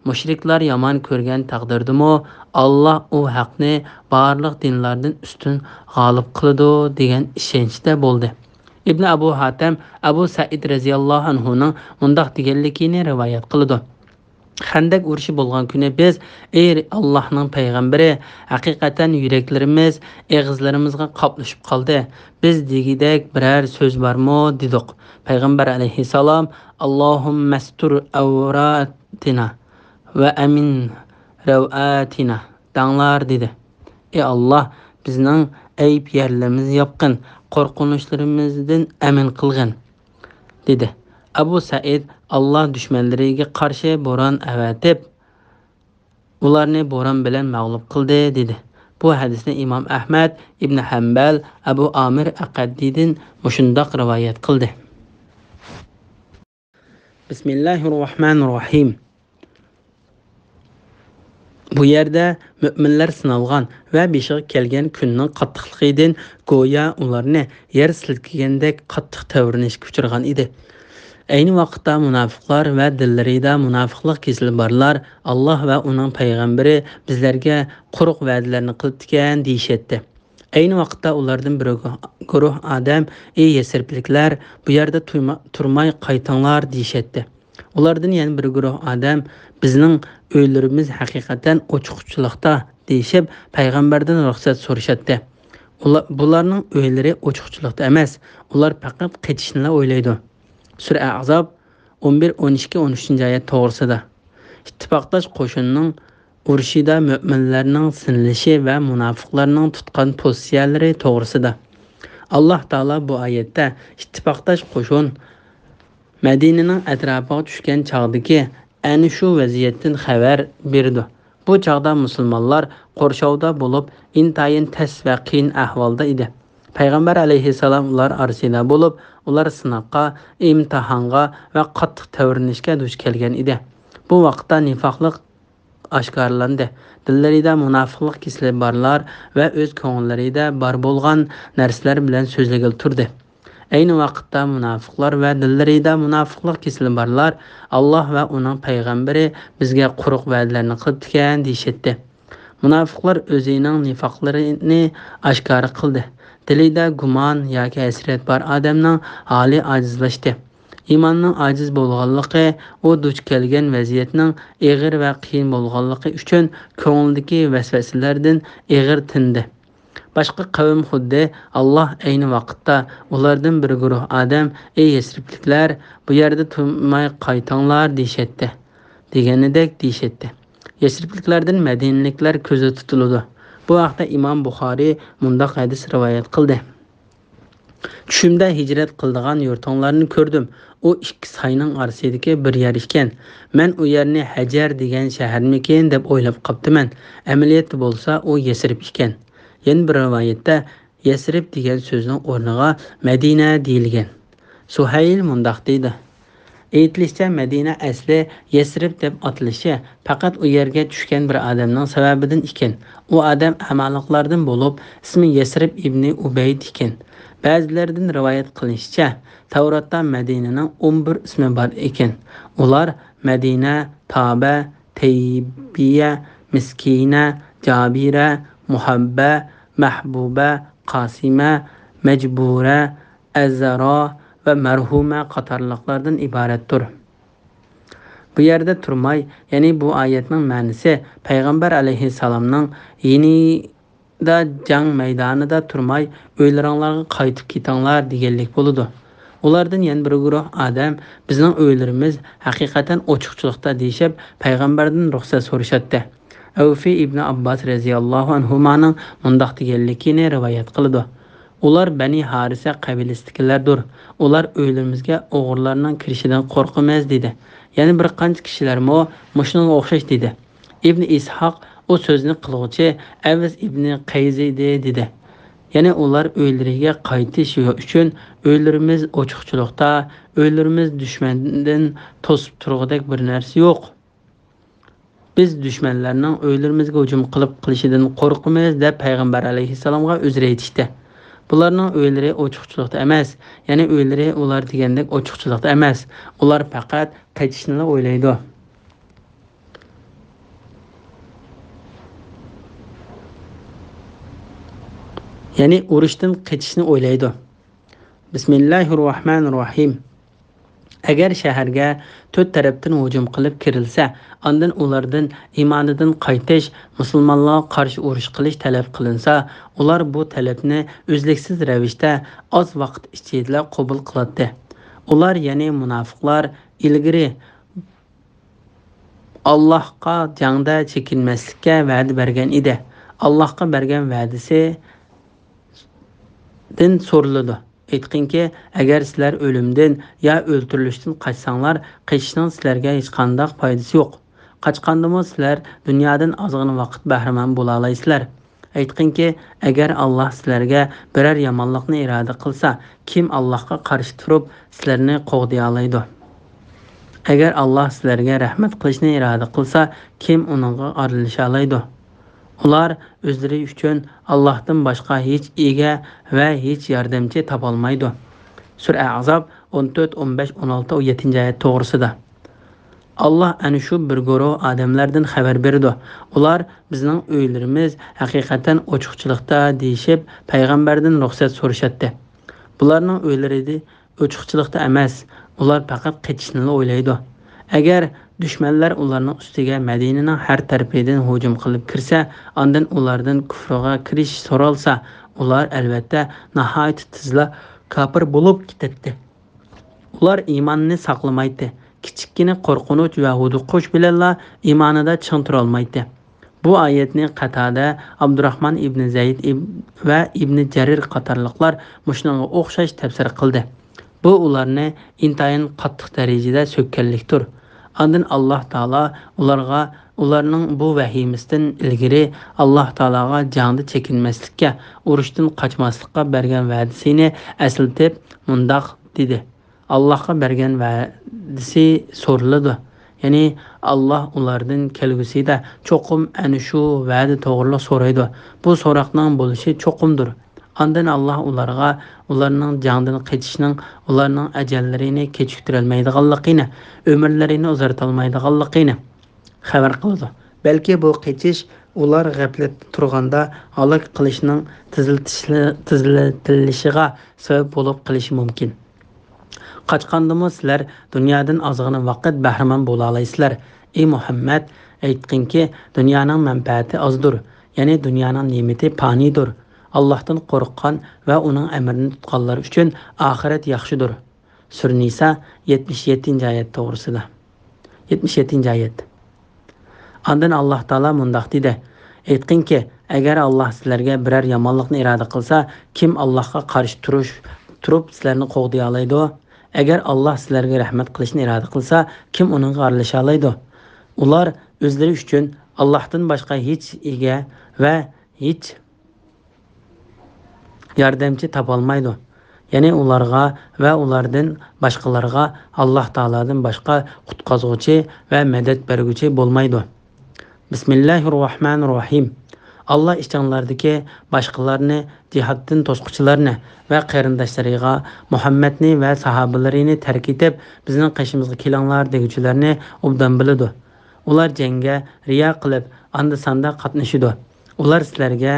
مۇشرىكلار يامان كۆرگەن تەقدىردىمۇ، ئاللاھ ئۇ ھەقنى بارلىق دىنلاردىن ئۈستۈن غالىب قىلىدۇ دېگەن ئىشەنچتە بولدى. ئىبنى ئەبۇ ھاتەم ئەبۇ سەئىد رەزىياللاھۇ ئەنھۇنىڭ مۇنداق دېگەنلىكىنى رىۋايەت قىلىدۇ. خەندەك ئۇرۇشى بولغان كۈنى بىز، ئەي ئاللاھنىڭ پەيغەمبىرى، ھەقىقەتەن يۈرەكلىرىمىز ئېغىزلىرىمىزغا قاپلىشىپ قالدى. بىز دېگۈدەك بىرەر سۆز بارمۇ؟ دېدۇق. پەيغەمبەر ئەلەيھىسسالام، «ئاللاھۇممەستۇر ئەۋراتىنا ۋە ئەمىن رەۋئاتىنا» دەڭلار، دېدى. ئەي ئاللاھ، بىزنىڭ ئەيىب يەرلىرىمىزنى ياپقىن، قورقۇنچلىرىمىزدىن ئەمىن قىلغىن، دېدى. ئەبۇ سەئىد، ئاللاھ دۈشمەنلىرىگە قارشى بوران ئەۋەتىپ، ئۇلارنى بوران بىلەن مەغلۇپ قىلدى، دېدى. بۇ ھەدىسنى ئىمام ئەھمەد، ئىبنى ھەمبەل، ئەبۇ ئامىر ئەقەدىدىن مۇشۇنداق رىۋايەت قىلدى. بىسمىللاھىررەھمانىررەھىم. بۇ يەردە مۆمىنلەر سىنالغان ۋە بېشىغا كەلگەن كۈننىڭ قاتتىقلىقىدىن گويا ئۇلارنى يەر سىلكىگەندەك قاتتىق تەۋرىنىشكە ئۇچرىغان ئىدى. ئەينى ۋاقىتتا مۇناپىقلار ۋە دىللىرىدا مۇناپىقلىق كېسىلى بارلار، «ئاللاھ ۋە ئۇنىڭ پەيغەمبىرى بىزلەرگە قۇرۇق ۋەدىلەرنى قىلىپتىكەن» دېيىشەتتى. ئەينى ۋاقىتتا ئۇلاردىن بىر گۇ-، گۇرۇھ ئادەم، «ئەي يەسرىبلىكلەر، بۇ يەردە تۇيما-، تۇرماي قايتىڭلار» دېيىشەتتى. ئۇلاردىن يەنە بىر گۇرۇھ ئادەم، «بىزنىڭ ئۆيلىرىمىز ھەقىقەتەن ئوچۇقچىلىقتا» دېيىشىپ، پەيغەمبەردىن رۇخسەت سورىشاتتى. ئۇلا-، بۇلارنىڭ ئۆيلىرى ئوچۇقچىلىقتا ئەمەس، ئۇلار پەقەت قېچىشنىلا ئويلايدۇ. سۈرە ئەھزاب ئون بىر، ئون ئىككى، ئون ئۈچىنچى ئايەت توغرىسىدا. ئىتتىپاقداش قوشۇننىڭ ئۇرۇشىدا مۆمىنلەرنىڭ سىنىلىشى ۋە مۇناپىقلارنىڭ تۇتقان پوزىتسىيەلىرى توغرىسىدا. ئاللاھ تائالا بۇ ئايەتتە ئىتتىپاقداش قوشۇن مەدىنىنىڭ ئەتراپىغا چۈشكەن چاغدىكى ئەنە شۇ ۋەزىيەتتىن خەۋەر بېرىدۇ. بۇ چاغدا مۇسۇلمانلار قورشاۋدا بولۇپ، ئىنتايىن تەس ۋە قىيىن ئەھۋالدا ئىدى. پەيغەمبەر ئەلەيھىسسالام ئۇلار ئارىسىدا بولۇپ، ئۇلار سىناققا، ئىمتىھانغا ۋە قاتتىق تەۋرىنىشكە دۇچ كەلگەن ئىدى. بۇ ۋاقىتتا نىفاقلىق ئاشكارىلاندى. دىللىرىدا مۇناپىقلىق كېسىلى بارلار ۋە ئۆز كۆڭۈللىرىدە بار بولغان نەرسىلەر بىلەن سۆزلىگىلى تۇردى. ئەينى ۋاقىتتا مۇناپىقلار ۋە دىللىرىدا مۇناپىقلىق كېسىلى بارلار، «ئاللاھ ۋە ئۇنىڭ پەيغەمبىرى بىزگە قۇرۇق ۋەدىلەرنى قىلىپتىكەن» دېيىشەتتى. مۇناپىقلار ئۆزىنىڭ نىفاقلىرىنى ئاشكارا قىلدى. دىلىدا گۇمان ياكى ھەسرەت بار ئادەمنىڭ ھالى ئاجىزلاشتى. ئىماننىڭ ئاجىز بولغانلىقى، ئۇ دۇچ كەلگەن ۋەزىيەتنىڭ ئېغىر ۋە قىيىن بولغانلىقى ئۈچۈن كۆڭلىدىكى ۋەسۋەسىلەردىن ئېغىر تىندى. باشقا قەۋم خۇددى، «ئاللاھ ئەينى ۋاقىتتا ئۇلاردىن بىر گۇرۇھ ئادەم، ئەي يەسرىبلىكلەر، بۇ يەردە تۇرماي قايتىڭلار» دېيىشەتتى، دېگىنىدەك دېيىشەتتى. يەسرىبلىكلەردىن مەدىنىلىكلەر كۆزدە تۇتۇلىدۇ. بۇ ھەقتە ئىمام بۇخارىي مۇنداق ھەدىس رىۋايەت قىلدى. چۈشۈمدە ھىجرەت قىلىدىغان يۇرتۇڭلارنى كۆردۈم. ئۇ ئىككى ساينىڭ ئارىسىدىكى بىر يەر ئىكەن. مەن ئۇ يەرنى ھەجەر دېگەن شەھەرمىكىن دەپ ئويلاپ قاپتىمەن. ئەمەلىيەتتە بولسا ئۇ يەسرىب ئىكەن. يەنە بىر رىۋايەتتە يەسرىب دېگەن سۆزنىڭ ئورنىغا مەدىنە دېيىلگەن. سۇھەيل مۇنداق دەيدۇ. ئېيتىلىشىچە، مەدىنە ئەسلى يەسرىب دەپ ئاتىلىشى پەقەت ئۇ يەرگە چۈشكەن بىر ئادەمنىڭ سەۋەبىدىن ئىكەن. ئۇ ئادەم ئەمالىقلاردىن بولۇپ، ئىسمى يەسرىب ئىبنى ئۇبەيد ئىكەن. بەزىلەردىن رىۋايەت قىلىنىشىچە، تەۋراتتا مەدىنىنىڭ ئون بىر ئىسمى بار ئىكەن. ئۇلار مەدىنە، تابە، تەيبىيە، مىسكىنە، جابىرە، مۇھەببە، مەھبۇبە، قاسىمە، مەجبۇرە، ئەزرا ۋە مەرھۇمە قاتارلىقلاردىن ئىبارەتتۇر. بۇ يەردە تۇرماي، يەنى بۇ ئايەتنىڭ مەنىسى پەيغەمبەر ئەلەيھىسسالامنىڭ يېنىدا جەڭ مەيدانىدا تۇرماي، ئۆيلىرىڭلارغا قايتىپ كېتىڭلار دېگەنلىك بولىدۇ. ئۇلاردىن يەنە بىر گۇرۇھ ئادەم، بىزنىڭ ئۆيلىرىمىز ھەقىقەتەن ئوچۇقچىلىقتا دېيىشىپ، پەيغەمبەردىن رۇخسەت سورىشاتتى. ئەۋفى ئىبنى ئابباس رەزىياللاھۇ ئەنھۇمانىڭ مۇنداق دېگەنلىكىنى رىۋايەت قىلىدۇ. ئۇلار بەنى ھارىسە قەبىلىسىدىكىلەردۇر. ئۇلار ئۆيلىرىمىزگە ئوغرىلارنىڭ كىرىشىدىن قورقىمىز، دېدى. يەنە بىر قانچە كىشىلەرمۇ مۇشۇنىڭغا ئوخشاش دېدى. ئىبنى ئىسھاق ئۇ سۆزنى قىلغۇچى ئەۋز ئىبنى قەيز ئىدى، دېدى. يەنى ئۇلار ئۆيلىرىگە قايتىش ئۈچۈن، ئۆيلىرىمىز ئوچۇقچىلىقتا، ئۆيلىرىمىز دۈشمەندىن توسۇپ تۇرغۇدەك بىر نەرسە يوق. بىز دۈشمەنلەرنىڭ ئۆيلىرىمىزگە ھۇجۇم قىلىپ قىلىشىدىن قورقىمىز، دەپ پەيغەمبەر ئەلەيھىسسالامغا ئۆزرە ئېيتىشتى. بۇلارنىڭ ئۆيلىرى ئوچۇقچىلىقتا ئەمەس، يەنى ئۆيلىرى ئۇلار دېگەندەك ئوچۇقچىلىقتا ئەمەس. ئۇلار پەقەت قېچىشنىلا ئويلايدۇ. يەنى ئۇرۇشتىن قېچىشنى ئويلايدۇ. بىسمىللاھىررەھمانىررەھىم. ئەگەر شەھەرگە تۆت تەرەپتىن ھۇجۇم قىلىپ كىرىلسە، ئاندىن ئۇلاردىن ئىمانىدىن قايتىش، مۇسۇلمانلارغا قارشى ئۇرۇش قىلىش تەلەپ قىلىنسا، ئۇلار بۇ تەلەپنى ئۈزلۈكسىز رەۋىشتە ئاز ۋاقىت ئىچىدىلا قوبۇل قىلاتتى. ئۇلار، يەنى مۇناپىقلار، ئىلگىرى ئاللاھقا جەڭدە چېكىنمەسلىككە ۋەدە بەرگەن ئىدى. ئاللاھقا بەرگەن ۋەدىسى دىن سورىلىدۇ. ئېيتقىنكى، ئەگەر سىلەر ئۆلۈمدىن يا ئۆلتۈرۈلۈشتىن قاچساڭلار، قېچىشنىڭ سىلەرگە ھېچقانداق پايدىسى يوق. قاچقاندىمۇ سىلەر دۇنيادىن ئازغىنە ۋاقىت بەھرىمەن بولالايسىلەر. ئېيتقىنكى، ئەگەر ئاللاھ سىلەرگە بىرەر يامانلىقنى ئىرادە قىلسا، كىم ئاللاھقا قارشى تۇرۇپ سىلەرنى قوغدىيالايدۇ؟ ئەگەر ئاللاھ سىلەرگە رەھمەت قىلىشنى ئىرادە قىلسا، كىم ئۇنىڭغا ئارىلىشالايدۇ؟ ئۇلار ئۆزلىرى ئۈچۈن ئاللاھتىن باشقا ھېچ ئىگە ۋە ھېچ ياردەمچى تاپالمايدۇ. سۈرە ئەھزاب ئون تۆت، ئون بەش، ئون ئالتە، ئون يەتتىنچى ئايەت توغرىسىدا. ئاللاھ ئەنە شۇ بىر گۇرۇھ ئادەملەردىن خەۋەر بېرىدۇ. ئۇلار، بىزنىڭ ئۆيلىرىمىز ھەقىقەتەن ئوچۇقچىلىقتا، دېيىشىپ، پەيغەمبەردىن رۇخسەت سورىشاتتى. بۇلارنىڭ ئۆيلىرى ئوچۇقچىلىقتا ئەمەس، ئۇلار پەقەت قېچىشنىلا ئويلايدۇ. ئەگەر دۈشمەنلەر ئۇلارنىڭ ئۈستىگە مەدىنىنىڭ ھەر تەرىپىدىن ھۇجۇم قىلىپ كىرسە، ئاندىن ئۇلاردىن كۇفرىغا كىرىش سورالسا، ئۇلار ئەلۋەتتە ناھايىتى تېزلا كاپىر بولۇپ كېتەتتى. ئۇلار ئىمانىنى ساقلىمايتتى. كىچىككىنە قورقۇنچ ۋە ھودۇقۇش بىلەنلا ئىمانىدا چىڭ تۇرالمايتتى. بۇ ئايەتنى قاتادە، ئابدۇراخمان ئىبنى زەيد ئىب-، ۋە ئىبنى جەرىر قاتارلىقلار مۇشۇنىڭغا ئوخشاش تەپسىر قىلدى. بۇ ئۇلارنى ئىنتايىن قاتتىق دەرىجىدە سۆككەنلىكتۇر. ئاندىن ئاللاھ تائالا ئۇلارغا، ئۇلارنىڭ بۇ ۋەھىمىسىدىن ئىلگىرى ئاللاھ تائالاغا جەڭدە چېكىنمەسلىككە، ئۇرۇشتىن قاچماسلىققا بەرگەن ۋەدىسىنى ئەسلىتىپ مۇنداق دېدى: ئاللاھقا بەرگەن ۋەدىسى سورىلىدۇ. يەنى ئاللاھ ئۇلاردىن كەلگۈسىدە چوقۇم ئەنە شۇ ۋەدە توغرىلىق سورايدۇ. بۇ سوراقنىڭ بولۇشى چوقۇمدۇر. ئاندىن ئاللاھ ئۇلارغا ئۇلارنىڭ جەڭدىن قېچىشنىڭ ئۇلارنىڭ ئەجەللىرىنى كېچىكتۈرەلمەيدىغانلىقىنى، ئۆمۈرلىرىنى ئۇزارتالمايدىغانلىقىنى خەۋەر قىلىدۇ. بەلكى بۇ قېچىش ئۇلار غەپلەتتە تۇرغاندا ھالاك قىلىشنىڭ تېزلىتىشلى-، تېزلىتىلىشىغا سەۋەب بولۇپ قېلىشى مۇمكىن. قاچقاندىمۇ سىلەر دۇنيادىن ئازغىنە ۋاقىت بەھرىمەن بولالايسىلەر. ئى مۇھەممەد، ئېيتقىنكى، دۇنيانىڭ مەنپەئەتى ئازدۇر، يەنى دۇنيانىڭ نېمىتى پانىيدۇر. ئاللاھتىن قورققان ۋە ئۇنىڭ ئەمرىنى تۇتقانلار ئۈچۈن ئاخىرەت ياخشىدۇر. سۈرە نىسا، يەتمىش يەتتىنچى ئايەت توغرىسىدا. يەتمىش يەتتىنچى ئايەت. ئاندىن ئاللاھ تائالا مۇنداق دېدى: ئېيتقىنكى، ئەگەر ئاللاھ سىلەرگە بىرەر يامانلىقنى ئىرادە قىلسا، كىم ئاللاھقا قارشى تۇرۇش، تۇرۇپ سىلەرنى قوغدىيالايدۇ؟ ئەگەر ئاللاھ سىلەرگە رەھمەت قىلىشنى ئىرادە قىلسا، كىم ئۇنىڭغا ئارىلىشالايدۇ؟ ئۇلار ئۆزلىرى ئۈچۈن ئاللاھتىن باشقا ھېچ ئىگە ۋە ھېچ ياردەمچى تاپالمايدۇ. يەنى ئۇلارغا ۋە ئۇلاردىن باشقىلارغا ئاللاھ تائالادىن باشقا قۇتقۇزغۇچى ۋە مەدەت بەرگۈچى بولمايدۇ. بىسمىللاھىررەھمانىر رەھىم. ئاللاھ ئىچىڭلاردىكى باشقىلارنى، جىھادتىن توسقۇچىلارنى ۋە قېرىنداشلىرىغا، مۇھەممەدنى ۋە ساھابىلىرىنى تەرك ئېتىپ، بىزنىڭ قېشىمىزغا كېلىڭلار دېگۈچىلەرنى ئوبدان بىلىدۇ. ئۇلار جەڭگە رىيا قىلىپ، ئاندا-ساندا قاتنىشىدۇ. ئۇلار سىلەرگە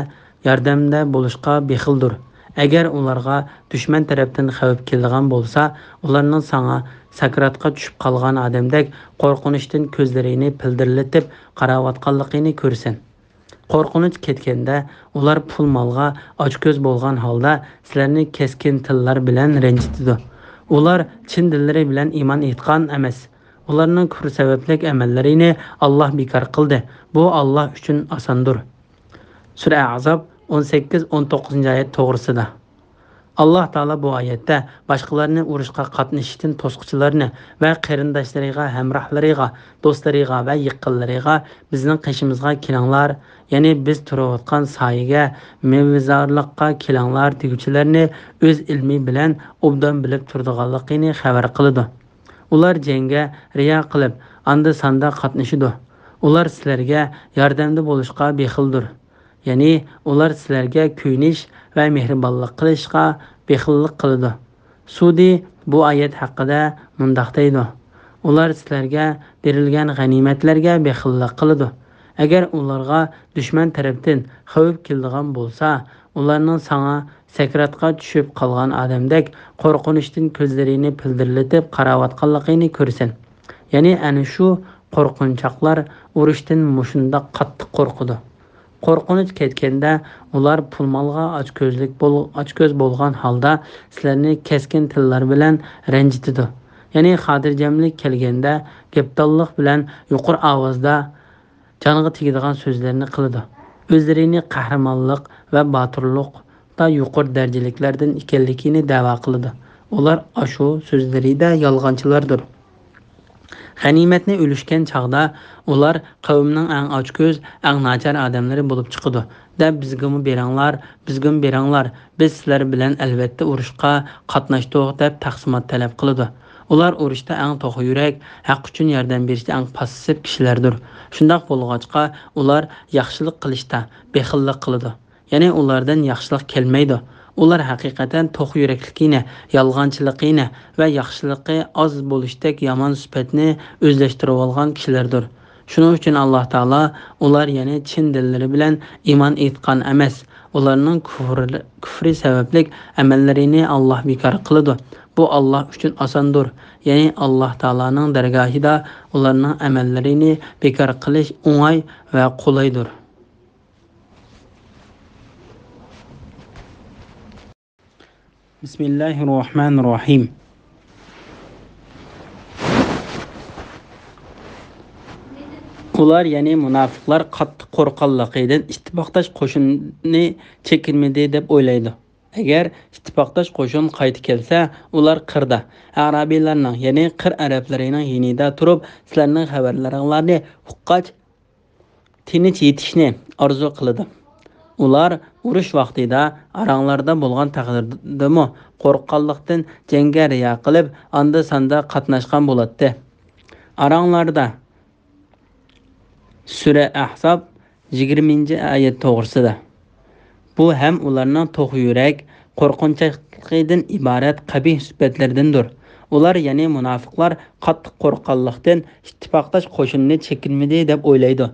ياردەمدە بولۇشقا بېخىلدۇر. ئەگەر ئۇلارغا دۈشمەن تەرەپتىن خەۋپ كېلىدىغان بولسا، ئۇلارنىڭ ساڭا سەكراتقا چۈشۈپ قالغان ئادەمدەك قورقۇنچتىن كۆزلىرىنى پىلدىرلىتىپ قاراۋاتقانلىقىنى كۆرىسەن. قورقۇنچ كەتكەندە، ئۇلار پۇل-مالغا ئاچكۆز بولغان ھالدا سىلەرنى كەسكىن تىللار بىلەن رەنجىتىدۇ. ئۇلار چىن دىللىرى بىلەن ئىمان ئېيتقان ئەمەس. ئۇلارنىڭ كۇفرى سەۋەبلىك ئەمەللىرىنى ئاللاھ بىكار قىلدى. بۇ ئاللاھ ئۈچۈن ئاساندۇر. سۈرە ئەھزاب، ئون سەككىز، ئون توققۇزىنچى ئايەت توغرىسىدا. ئاللاھ تائالا بۇ ئايەتتە باشقىلارنى ئۇرۇشقا قاتنىشىشتىن توسقۇچىلارنى ۋە قېرىنداشلىرىغا، ھەمراھلىرىغا، دوستلىرىغا ۋە يېقىنلىرىغا بىزنىڭ قېشىمىزغا كېلىڭلار، يەنى بىز تۇرۇۋاتقان سايىگە، مېۋىزارلىققا كېلىڭلار دېگۈچىلەرنى ئۆز ئىلمى بىلەن ئوبدان بىلىپ تۇرىدىغانلىقىنى خەۋەر قىلىدۇ. ئۇلار جەڭگە رىيا قىلىپ، ئاندا-ساندا قاتنىشىدۇ. ئۇلار سىلەرگە ياردەمدە بولۇشقا بېخىلدۇر. يەنى ئۇلار سىلەرگە كۆيۈنۈش ۋە مېھرىبانلىق قىلىشقا بېخىللىق قىلىدۇ. سۇدى بۇ ئايەت ھەققىدە مۇنداق دەيدۇ: ئۇلار سىلەرگە بېرىلگەن غەنىيمەتلەرگە بېخىللىق قىلىدۇ. ئەگەر ئۇلارغا دۈشمەن تەرەپتىن خەۋپ كېلىدىغان بولسا، ئۇلارنىڭ ساڭا سەكراتقا چۈشۈپ قالغان ئادەمدەك قورقۇنچتىن كۆزلىرىنى پىلدىرلىتىپ قاراۋاتقانلىقىنى كۆرىسەن. يەنى ئەنە شۇ قورقۇنچاقلار ئۇرۇشتىن مۇشۇنداق قاتتىق قورقىدۇ. قورقۇنچ كەتكەندە، ئۇلار پۇل-مالغا ئاچكۆزلۈك بول-، ئاچكۆز بولغان ھالدا سىلەرنى كەسكىن تىللار بىلەن رەنجىتىدۇ. يەنى خاتىرجەملىك كەلگەندە، گەپدانلىق بىلەن يۇقىرى ئاۋازدا جانغا تېگىدىغان سۆزلەرنى قىلىدۇ. ئۆزلىرىنى قەھرىمانلىق ۋە باتۇرلۇقتا يۇقىرى دەرىجىلىكلەردىن ئىكەنلىكىنى دەۋا قىلىدۇ. ئۇلار ئاشۇ سۆزلىرىدە يالغانچىلاردۇر. غەنىيمەتنى ئۈلۈشكەن چاغدا ئۇلار قەۋمنىڭ ئەڭ ئاچكۆز، ئەڭ ناچار ئادەملىرى بولۇپ چىقىدۇ. دەپ، بىزگىمۇ بېرىڭلار، بىزگىمۇ بېرىڭلار، بىز سىلەر بىلەن ئەلۋەتتە ئۇرۇشقا قاتناشتۇق، دەپ تەقسىمات تەلەپ قىلىدۇ. ئۇلار ئۇرۇشتا ئەڭ توخۇ يۈرەك، ھەق ئۈچۈن ياردەم بېرىشتە ئەڭ پاسسىپ كىشىلەردۇر. شۇنداق بولغاچقا، ئۇلار ياخشىلىق قىلىشتا بېخىللىق قىلىدۇ. يەنى ئۇلاردىن ياخشىلىق كەلمەيدۇ. ئۇلار ھەقىقەتەن توخۇ يۈرەكلىكىنى، يالغانچىلىقىنى ۋە ياخشىلىقى ئاز بولۇشتەك يامان سۈپەتنى ئۆزلەشتۈرۈۋالغان كىشىلەردۇر. شۇنىڭ ئۈچۈن ئاللاھ تائالا ئۇلار، يەنى چىن دىللىرى بىلەن ئىمان ئېيتقان ئەمەس، ئۇلارنىڭ كۇفر-، كۇفرى سەۋەبلىك ئەمەللىرىنى ئاللاھ بىكار قىلىدۇ. بۇ ئاللاھ ئۈچۈن ئاساندۇر. يەنى ئاللاھ تائالانىڭ دەرگاھىدا ئۇلارنىڭ ئەمەللىرىنى بىكار قىلىش ئوڭاي ۋە قولايدۇر. بىسمىللاھىررەھمانىررەھىم. ئۇلار، يەنى مۇناپىقلار، قاتتىق قورققانلىقىدىن ئىتتىپاقداش قوشۇننى چېكىنمىدى دەپ ئويلايدۇ. ئەگەر ئىتتىپاقداش قوشۇن قايتا كەلسە، ئۇلار قىردا ئەرابىيلارنىڭ، يەنى قىر ئەرەبلىرىنىڭ يېنىدا تۇرۇپ، سىلەرنىڭ خەۋەرلىرىڭلارنى ئۇققاچ، تىنچ يېتىشنى ئارزۇ قىلىدۇ. ئۇلار ئۇرۇش ۋاقتىدا ئاراڭلاردا بولغان تەقدىردىمۇ، قورققانلىقتىن جەڭگە رىيا قىلىپ، ئاندا-ساندا قاتناشقان بولاتتى. ئاراڭلاردا، سۈرە ئەھزاب، يىگىرمىنچى ئايەت توغرىسىدا. بۇ ھەم ئۇلارنىڭ توخۇ يۈرەك، قورقۇنچاقلىقىدىن ئىبارەت قەبىھ سۈپەتلىرىدىندۇر. ئۇلار، يەنى مۇناپىقلار، قاتتىق قورققانلىقتىن ئىتتىپاقداش قوشۇننى چېكىنمىدى دەپ ئويلايدۇ.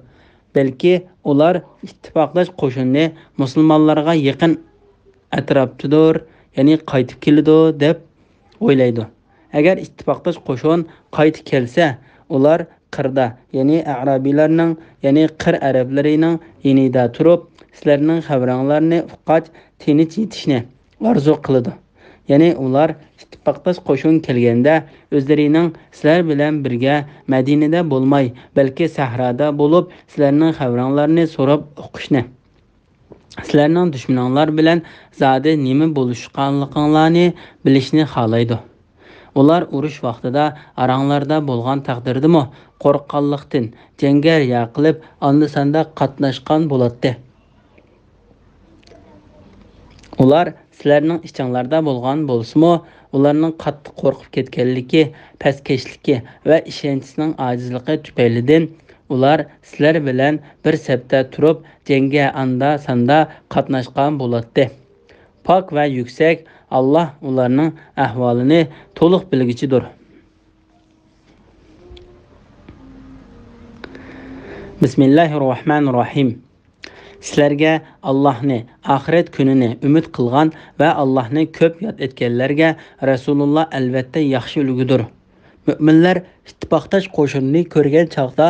بەلكى ئۇلار ئىتتىپاقداش قوشۇننى مۇسۇلمانلارغا يېقىن ئەتراپتىدۇر، يەنى قايتىپ كېلىدۇ دەپ ئويلايدۇ. ئەگەر ئىتتىپاقداش قوشۇن قايتا كەلسە، ئۇلار قىردا، يەنى ئەرابىيلارنىڭ، يەنى قىر ئەرەبلىرىنىڭ يېنىدا تۇرۇپ، سىلەرنىڭ خەۋىرىڭلارنى ئۇققاچ تىنچ يېتىشنى ئارزۇ قىلىدۇ. يەنى ئۇلار ئىتتىپاقداش قوشۇن كەلگەندە، ئۆزلىرىنىڭ سىلەر بىلەن بىرگە مەدىنىدە بولماي، بەلكى سەھرادا بولۇپ، سىلەرنىڭ خەۋىرىڭلارنى سوراپ ئۇقۇشنى، سىلەرنىڭ دۈشمىنىڭلار بىلەن زادى نېمە بولۇشقانلىقىڭلارنى بىلىشنى خالايدۇ. ئۇلار ئۇرۇش ۋاقتىدا ئاراڭلاردا بولغان تەقدىردىمۇ، قورققانلىقتىن جەڭگە رىيا قىلىپ، ئاندا-ساندا قاتناشقان بولاتتى. ئۇلار سىلەرنىڭ ئىچىڭلاردا بولغان بولسىمۇ، ئۇلارنىڭ قاتتىق قورقۇپ كەتكەنلىكى، پەسكەشلىكى ۋە ئىشەنچىسىنىڭ ئاجىزلىقى تۈپەيلىدىن ئۇلار سىلەر بىلەن بىر سەپتە تۇرۇپ، جەڭگە ئاندا-ساندا قاتناشقان بولاتتى. پاك ۋە يۈكسەك ئاللاھ ئۇلارنىڭ ئەھۋالىنى تولۇق بىلگۈچىدۇر. بىسمىللاھىررەھمانىررەھىم. سىلەرگە ئاللاھنى، ئاخىرەت كۈنىنى ئۈمىد قىلغان ۋە ئاللاھنى كۆپ ياد ئەتكەنلەرگە رەسۇلۇللا ئەلۋەتتە ياخشى ئۈلگىدۇر. مۆمىنلەر ئىتتىپاقداش قوشۇننى كۆرگەن چاغدا،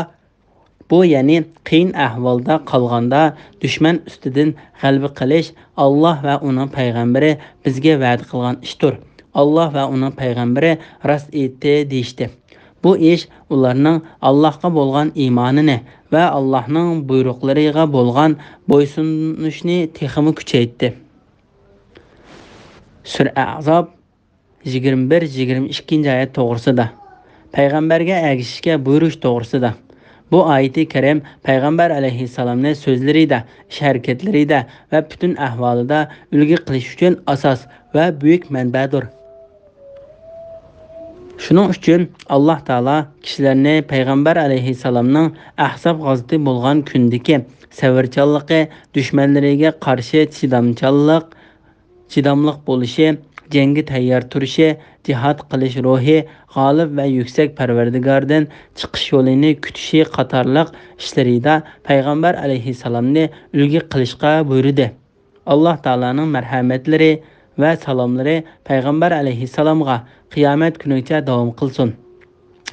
بۇ يەنى قىيىن ئەھۋالدا قالغاندا، دۈشمەن ئۈستىدىن غەلىبە قىلىش ئاللاھ ۋە ئۇنىڭ پەيغەمبىرى بىزگە ۋەدە قىلغان ئىشتۇر. ئاللاھ ۋە ئۇنىڭ پەيغەمبىرى راست ئېيتتى، دېيىشتى. بۇ ئىش ئۇلارنىڭ ئاللاھقا بولغان ئىمانىنى ۋە ئاللاھنىڭ بۇيرۇقلىرىغا بولغان بويسۇنۇشىنى تېخىمۇ كۈچەيتتى. سۈرە ئەھزاب، يىگىرمە بىر، يىگىرمە ئىككىنچى ئايەت توغرىسىدا، پەيغەمبەرگە ئەگىشىشكە بۇيرۇش توغرىسىدا. بۇ ئايىتى كەرىم پەيغەمبەر ئەلەيھىسسالامنى سۆزلىرىدە، ئىش-ھەرىكەتلىرىدە ۋە پۈتۈن ئەھۋالىدا ئۈلگە قىلىش ئۈچۈن ئاساس ۋە بۈيۈك مەنبەدۇر. شۇنىڭ ئۈچۈن ئاللاھ تائالا كىشىلەرنى پەيغەمبەر ئەلەيھىسسالامنىڭ ئەھزاب غازىتى بولغان كۈندىكى سەۋرچانلىقى، دۈشمەنلىرىگە قارشى چىدامچانلىق، چىداملىق بولۇشى، جەڭگە تەييار تۇرۇشى، جىھاد قىلىش روھى، غالىب ۋە يۈكسەك پەرۋەردىگاردىن چىقىش يولىنى كۈتۈشى قاتارلىق ئىشلىرىدا پەيغەمبەر ئەلەيھىسسالامنى ئۈلگە قىلىشقا بۇيرۇدى. ئاللاھ تائالانىڭ مەرھەمەتلىرى ۋە سالاملىرى پەيغەمبەر ئەلەيھىسسالامغا قىيامەت كۈنىگىچە داۋام قىلسۇن.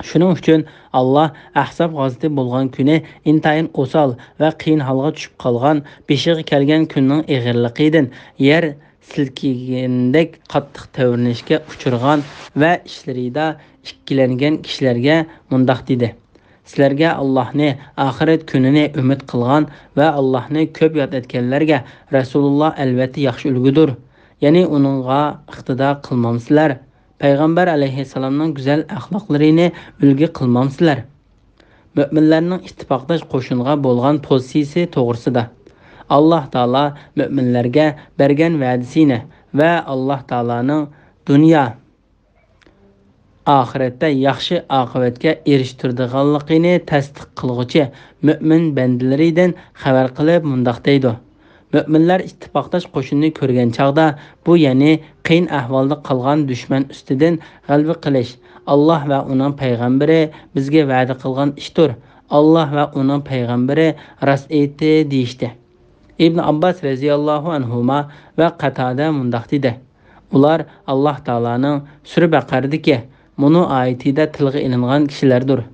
شۇنىڭ ئۈچۈن ئاللاھ ئەھزاب غازىتى بولغان كۈنى ئىنتايىن ئوسال ۋە قىيىن ھالغا چۈشۈپ قالغان، بېشىغا كەلگەن كۈننىڭ ئېغىرلىقىدىن يەر سىلكىگەندەك قاتتىق تەۋرىنىشكە ئۇچرىغان ۋە ئىشلىرىدا ئىككىلەنگەن كىشىلەرگە مۇنداق دېدى: سىلەرگە ئاللاھنى، ئاخىرەت كۈنىنى ئۈمىد قىلغان ۋە ئاللاھنى كۆپ ياد ئەتكەنلەرگە رەسۇلۇللا ئەلۋەتتە ياخشى ئۈلگىدۇر. يەنى ئۇنىڭغا ئىقتىدا قىلمامسىلەر؟ پەيغەمبەر ئەلەيھىسسالامنىڭ گۈزەل ئەخلاقلىرىنى ئۈلگە قىلمامسىلەر؟ مۆمىنلەرنىڭ ئىتتىپاقداش قوشۇنغا بولغان پوزىتسىيىسى توغرىسىدا. ئاللاھ تائالا مۆمىنلەرگە بەرگەن ۋەدىسىنى ۋە ئاللاھ تائالانىڭ دۇنيا، ئاخىرەتتە ياخشى ئاقىۋەتكە ئېرىشتۈرىدىغانلىقىنى تەستىق قىلغۇچى مۆمىن بەندىلىرىدىن خەۋەر قىلىپ مۇنداق دەيدۇ: مۆمىنلەر ئىتتىپاقداش قوشۇننى كۆرگەن چاغدا، بۇ يەنى قىيىن ئەھۋالدا قالغان دۈشمەن ئۈستىدىن غەلىبە قىلىش ئاللاھ ۋە ئۇنىڭ پەيغەمبىرى بىزگە ۋەدە قىلغان ئىشتۇر، ئاللاھ ۋە ئۇنىڭ پەيغەمبىرى راست ئېيتتى، دېيىشتى. ئىبن ئابباس رەزىياللاھۇ ئەنھۇما ۋە قاتادە مۇنداق دېدى: ئۇلار ئاللاھ تائالانىڭ سۈرە بەقەرىدىكى مۇنۇ ئايىتىدە تىلغا ئېلىنغان كىشىلەردۇر.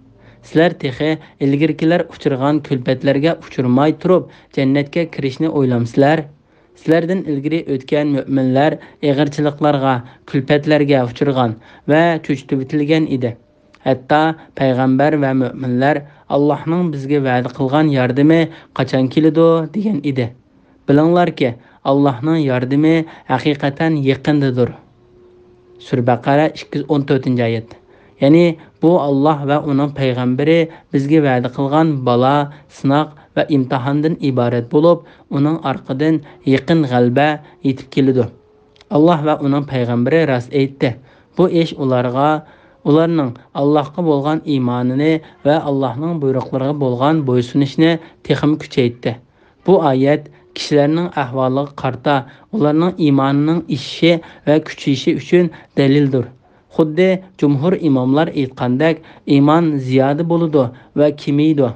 سىلەر تېخى ئىلگىرىكىلەر ئۇچرىغان كۈلپەتلەرگە ئۇچرىماي تۇرۇپ جەننەتكە كىرىشنى ئويلامسىلەر؟ سىلەردىن ئىلگىرى ئۆتكەن مۆمىنلەر ئېغىرچىلىقلارغا، كۈلپەتلەرگە ئۇچرىغان ۋە چۆچۈتۈۋېتىلگەن ئىدى. ھەتتا پەيغەمبەر ۋە مۆمىنلەر ئاللاھنىڭ بىزگە ۋەدە قىلغان ياردىمى قاچان كېلىدۇ دېگەن ئىدى. بىلىڭلاركى، ئاللاھنىڭ ياردىمى ھەقىقەتەن يېقىندىدۇر. سۈرە بەقەرە، ئىككى يۈز ئون تۆتىنچى ئايەت. يەنى بۇ ئاللاھ ۋە ئۇنىڭ پەيغەمبىرى بىزگە ۋەدە قىلغان بالا، سىناق ۋە ئىمتىھاندىن ئىبارەت بولۇپ، ئۇنىڭ ئارقىدىن يېقىن غەلىبە يېتىپ كېلىدۇ. ئاللاھ ۋە ئۇنىڭ پەيغەمبىرى راست ئېيتتى. بۇ ئىش ئۇلارغا، ئۇلارنىڭ ئاللاھقا بولغان ئىمانىنى ۋە ئاللاھنىڭ بۇيرۇقلىرىغا بولغان بويسۇنۇشىنى تېخىمۇ كۈچەيتتى. بۇ ئايەت كىشىلەرنىڭ ئەھۋالىغا قارىتا ئۇلارنىڭ ئىمانىنىڭ ئېشىشى ۋە كۈچىيىشى ئۈچۈن دەلىلدۇر. خۇددى جۇمھۇر ئىماملار ئېيتقاندەك، ئىمان زىيادە بولىدۇ ۋە كېمىيىدۇ.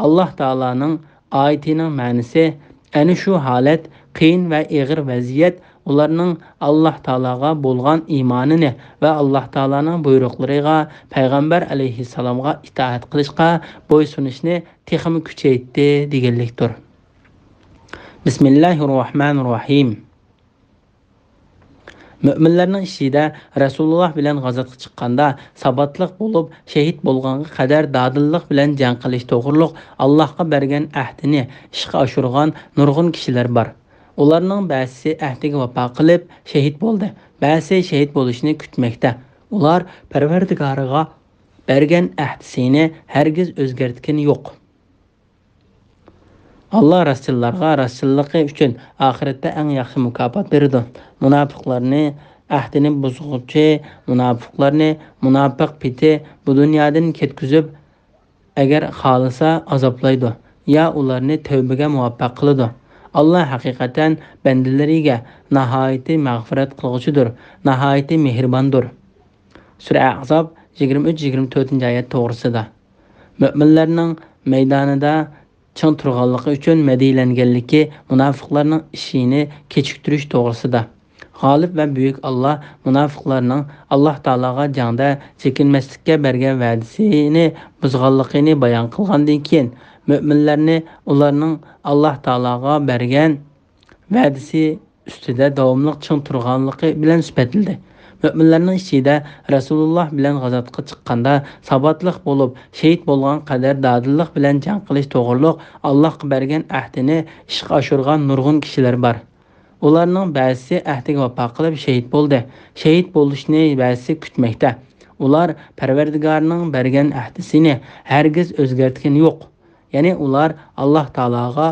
ئاللاھ تائالانىڭ ئايىتىنىڭ مەنىسى، ئەنە شۇ ھالەت، قىيىن ۋە ئېغىر ۋەزىيەت ئۇلارنىڭ ئاللاھ تائالاغا بولغان ئىمانىنى ۋە ئاللاھ تائالانىڭ بۇيرۇقلىرىغا، پەيغەمبەر ئەلەيھىسسالامغا ئىتائەت قىلىشقا بويسۇنۇشنى تېخىمۇ كۈچەيتتى دېگەنلىكتۇر. بىسمىللاھىررەھمانىررەھىم. مۆمىنلەرنىڭ ئىچىدە رەسۇلۇللاھ بىلەن غازاتقا چىققاندا ساباتلىق بولۇپ، شېھىت بولغانغا قەدەر دادىللىق بىلەن جەڭ قىلىش توغرۇلۇق ئاللاھقا بەرگەن ئەھدىنى ئىشقا ئاشۇرغان نۇرغۇن كىشىلەر بار. ئۇلارنىڭ بەزىسى ئەھدىگە ۋاپا قىلىپ شېھىت بولدى، بەزىسى شېھىت بولۇشنى كۈتمەكتە. ئۇلار پەرۋەردىگارىغا بەرگەن ئەھدىسىنى ھەرگىز ئۆزگەرتكىنى يوق. ئاللا راستچىللارغا راستچىللىقى ئۈچۈن ئاخىرەتتە ئەڭ ياخشى مۇكاپات بېرىدۇ. مۇناپىقلارنى، ئەھدىنى بۇزغۇچى مۇناپىقلارنى مۇناپىق پېتى بۇ دۇنيادىن كەتكۈزۈپ، ئەگەر خالىسا ئازابلايدۇ يا ئۇلارنى تەۋبىگە مۇۋەپپەق قىلىدۇ. ئاللا ھەقىقەتەن بەندىلىرىگە ناھايىتى مەغپىرەت قىلغۇچىدۇر، ناھايىتى مېھرىباندۇر. سۈرە ئەھزاب يىگىرمە ئۈچ، يىگىرمە تۆتىنچى ئايەت توغرىسىدا. مۆمىنلەرنىڭ مەيدانىدا چىڭ تۇرغانلىقى ئۈچۈن مەدھىيلەنگەنلىكى مۇناپىقلارنىڭ ئىشىنى كېچىكتۈرۈش توغرىسىدا. غالىب ۋە بۈيۈك ئاللا مۇناپىقلارنىڭ ئاللا تائالاغا جەڭدە چېكىنمەسلىككە بەرگەن ۋەدىسىنى بۇزغانلىقىنى بايان قىلغاندىن كېيىن، مۆمىنلەرنى ئۇلارنىڭ ئاللا تائالاغا بەرگەن ۋەدىسى ئۈستىدە داۋاملىق چىڭ تۇرغانلىقى بىلەن سۈپەتلىدى. مۆمىنلەرنىڭ ئىچىدە رەسۇلۇللا بىلەن غازاتقا چىققاندا ساباتلىق بولۇپ، شېھىت بولغان قەدەر دادىللىق بىلەن جەڭ قىلىش توغرۇلۇق ئاللاھقا بەرگەن ئەھدىنى ئىشقا ئاشۇرغان نۇرغۇن كىشىلەر بار. ئۇلارنىڭ بەزىسى ئەھدىگە ۋاپا قىلىپ شېھىت بولدى. شېھىت بولۇشنى بەزىسى كۈتمەكتە. ئۇلار پەرۋەردىگارنىڭ بەرگەن ئەھدىسىنى ھەرگىز ئۆزگەرتكىنى يوق. يەنى ئۇلار ئاللا تائالاغا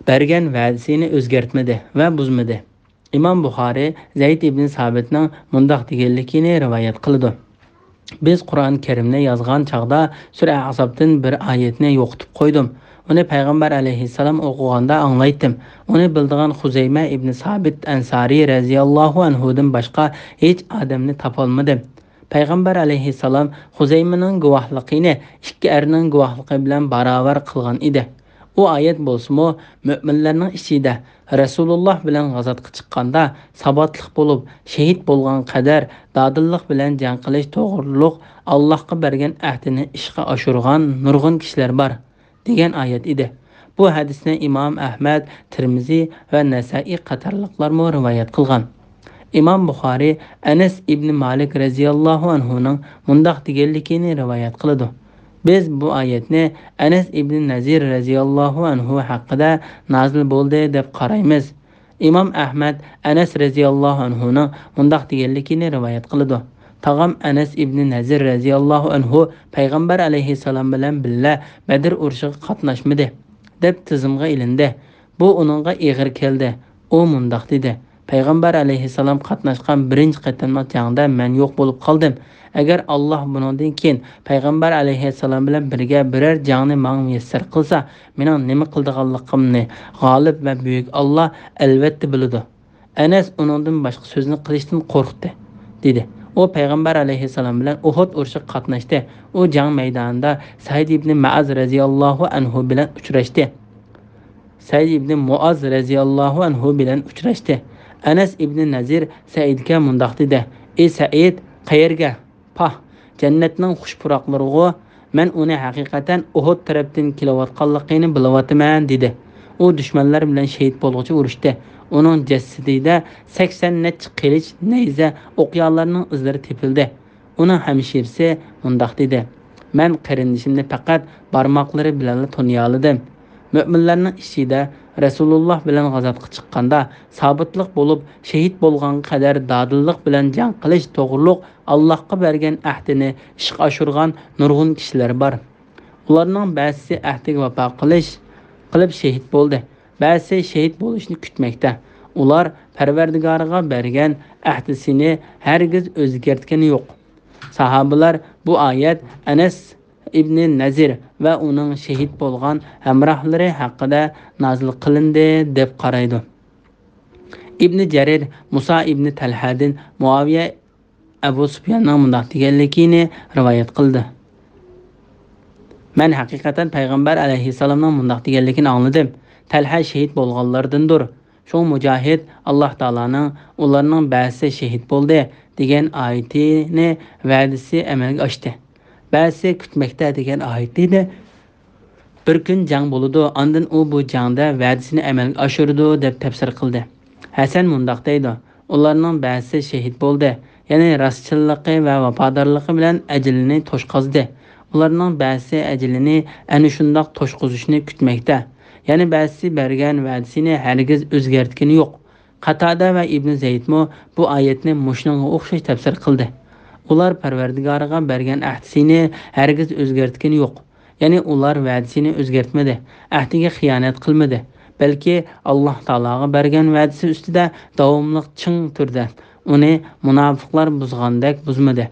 بەرگەن ۋەدىسىنى ئۆزگەرتمىدى ۋە بۇزمىدى. ئىمام بۇخارى زەيد ئىبن سابىتنىڭ مۇنداق دېگەنلىكىنى رىۋايەت قىلىدۇ: بىز قۇرئان كەرىمنى يازغان چاغدا سۈرە ئەھزابتىن بىر ئايەتنى يوقىتىپ قويدۇم. ئۇنى پەيغەمبەر ئەلەيھىسسالام ئوقۇغاندا ئاڭلايتتىم. ئۇنى بىلىدىغان خۇزەيمە ئىبن سابىت ئەنسارى رەزىياللاھۇ ئەنھۇدىن باشقا ھېچ ئادەمنى تاپالمىدىم. پەيغەمبەر ئەلەيھىسسالام خۇزەيمىنىڭ گۇۋاھلىقىنى ئىككى ئەرنىڭ گۇۋاھلىقى بىلەن باراۋەر قىلغان ئىدى. ئۇ ئايەت بولسىمۇ مۆمىنلەرنىڭ ئىچىدە رەسۇلۇللا بىلەن غازاتقا چىققاندا ساباتلىق بولۇپ، شېھىت بولغان قەدەر دادىللىق بىلەن جەڭ قىلىش توغرۇلۇق ئاللاھقا بەرگەن ئەھدىنى ئىشقا ئاشۇرغان نۇرغۇن كىشىلەر بار، دېگەن ئايەت ئىدى. بۇ ھەدىسنى ئىمام ئەھمەد، تىرمىزى ۋە نەسائىي قاتارلىقلارمۇ رىۋايەت قىلغان. ئىمام بۇخارى ئەنەس ئىبنى مالىك رەزىياللاھۇ ئەنھۇنىڭ مۇنداق دېگەنلىكىنى رىۋايەت قىلىدۇ: بىز بۇ ئايەتنى ئەنەس ئىبنى نەزىر رەزىياللاھۇ ئەنھۇ ھەققىدە نازىل بولدى دەپ قارايمىز. ئىمام ئەھمەد ئەنەس رەزىياللاھۇ ئەنھۇنىڭ مۇنداق دېگەنلىكىنى رىۋايەت قىلىدۇ: تاغام ئەنەس ئىبنى نەزىر رەزىياللاھۇ ئەنھۇ پەيغەمبەر ئەلەيھىسسالام بىلەن بىللە بەدر ئۇرۇشىغا قاتناشمىدى، دەپ تىزىمغا ئېلىندى. بۇ ئۇنىڭغا ئېغىر كەلدى. ئۇ مۇنداق دېدى: پەيغەمبەر ئەلەيھىسسالام قاتناشقان بىرىنچى قېتىملىق جەڭدە مەن يوق بولۇپ قالدىم. ئەگەر ئاللاھ بۇنىڭدىن كېيىن پەيغەمبەر ئەلەيھىسسالام بىلەن بىرگە بىرەر جەڭنى ماڭا مۇيەسسەر قىلسا، مېنىڭ نېمە قىلىدىغانلىقىمنى غالىب ۋە بۈيۈك ئاللاھ ئەلۋەتتە بىلىدۇ. ئەنەس ئۇنىڭدىن باشقا سۆزنى قىلىشتىن قورقتى، دېدى. ئۇ پەيغەمبەر ئەلەيھىسسالام بىلەن ئۇھۇد ئۇرۇشىغا قاتناشتى. ئۇ جەڭ مەيدانىدا سەئىد ئىبنى مەئاز رەزىياللاھۇ ئەنھۇ بىلەن ئۇچراشتى. سەئىد ئىبنى مۇئاز رەزىياللاھۇ ئەنھۇ بىلەن ئۇچراشتى. ئەنەس ئىبنى نەزىر سەئىدكە مۇنداق دېدى: ئى سەئىد، قەيەرگە؟ پاھ، جەننەتنىڭ خۇش پۇراقلىرىغۇ! مەن ئۇنى ھەقىقەتەن ئۇھۇد تەرەپتىن كېلىۋاتقانلىقىنى بىلىۋاتىمەن، دېدى. ئۇ دۈشمەنلەر بىلەن شېھىت بولغۇچە ئۇرۇشتى. ئۇنىڭ جەسىتىدە سەكسەن نەچچە قىلىچ، نەيزە، ئوقيالارنىڭ ئىزلىرى تېپىلدى. ئۇنىڭ ھەمشىرىسى مۇنداق دېدى: مەن قېرىندىشىمنى پەقەت بارماقلىرى بىلەنلا تونۇيالىدىم. مۆمىنلەرنىڭ ئىچىدە رەسۇلۇللا بىلەن غازاتقا چىققاندا سابىتلىق بولۇپ، شېھىت بولغانغا قەدەر دادىللىق بىلەن جەڭ قىلىش توغرۇلۇق ئاللاھقا بەرگەن ئەھدىنى ئىشقا ئاشۇرغان نۇرغۇن كىشىلەر بار. ئۇلارنىڭ بەزىسى ئەھدىگە ۋاپا قىلىش، قىلىپ شېھىت بولدى، بەزىسى شېھىت بولۇشنى كۈتمەكتە. ئۇلار پەرۋەردىگارىغا بەرگەن ئەھدىسىنى ھەرگىز ئۆزگەرتكىنى يوق. ساھابىلار بۇ ئايەت ئەنەس ئىبنى نەزىر ۋە ئۇنىڭ شېھىت بولغان ھەمراھلىرى ھەققىدە نازىل قىلىندى، دەپ قارايدۇ. ئىبنى جەرىر مۇسا ئىبنى تەلھەدىن مۇئاۋىيە ئەبۇ سۇپياننىڭ مۇنداق دېگەنلىكىنى رىۋايەت قىلدى: مەن ھەقىقەتەن پەيغەمبەر ئەلەيھىسسالامنىڭ مۇنداق دېگەنلىكىنى ئاڭلىدىم: تەلھە شېھىت بولغانلاردىندۇر. شۇڭا مۇجاھىد ئاللاھ تائالانىڭ «ئۇلارنىڭ بەزىسى شېھىت بولدى» دېگەن ئايىتىنى ۋەدىسى ئەمەلگە ئاشتى، بەزىسى كۈتمەكتە دېگەن ئايىتىنى «بىر كۈن جەڭ بولىدۇ، ئاندىن ئۇ بۇ جەڭدە ۋەدىسىنى ئەمەلگە ئاشۇرىدۇ» دەپ تەپسىر قىلدى. ھەسەن مۇنداق دەيدۇ: «ئۇلارنىڭ بەزىسى شېھىت بولدى، يەنى راستچىللىقى ۋە ۋاپادارلىقى بىلەن ئەجىلىنى توشقازدى. ئۇلارنىڭ بەزىسى ئەجىلىنى ئەنە شۇنداق توشقۇزۇشنى كۈتمەكتە. يەنە بەزىسى بەرگەن ۋەدىسىنى ھەرگىز ئۆزگەرتكىنى يوق.» قاتادە ۋە ئىبنى زەيدمۇ بۇ ئايەتنى مۇشۇنىڭغا ئوخشاش تەپسىر قىلدى. ئۇلار پەرۋەردىگارىغا بەرگەن ئەھدىسىنى ھەرگىز ئۆزگەرتكىنى يوق. يەنى ئۇلار ۋەدىسىنى ئۆزگەرتمىدى، ئەھدىگە خىيانەت قىلمىدى، بەلكى ئاللاھ تائالاغا بەرگەن ۋەدىسى ئۈستىدە داۋاملىق چىڭ تۇردى. ئۇنى مۇناپىقلار بۇزغاندەك بۇزمىدى.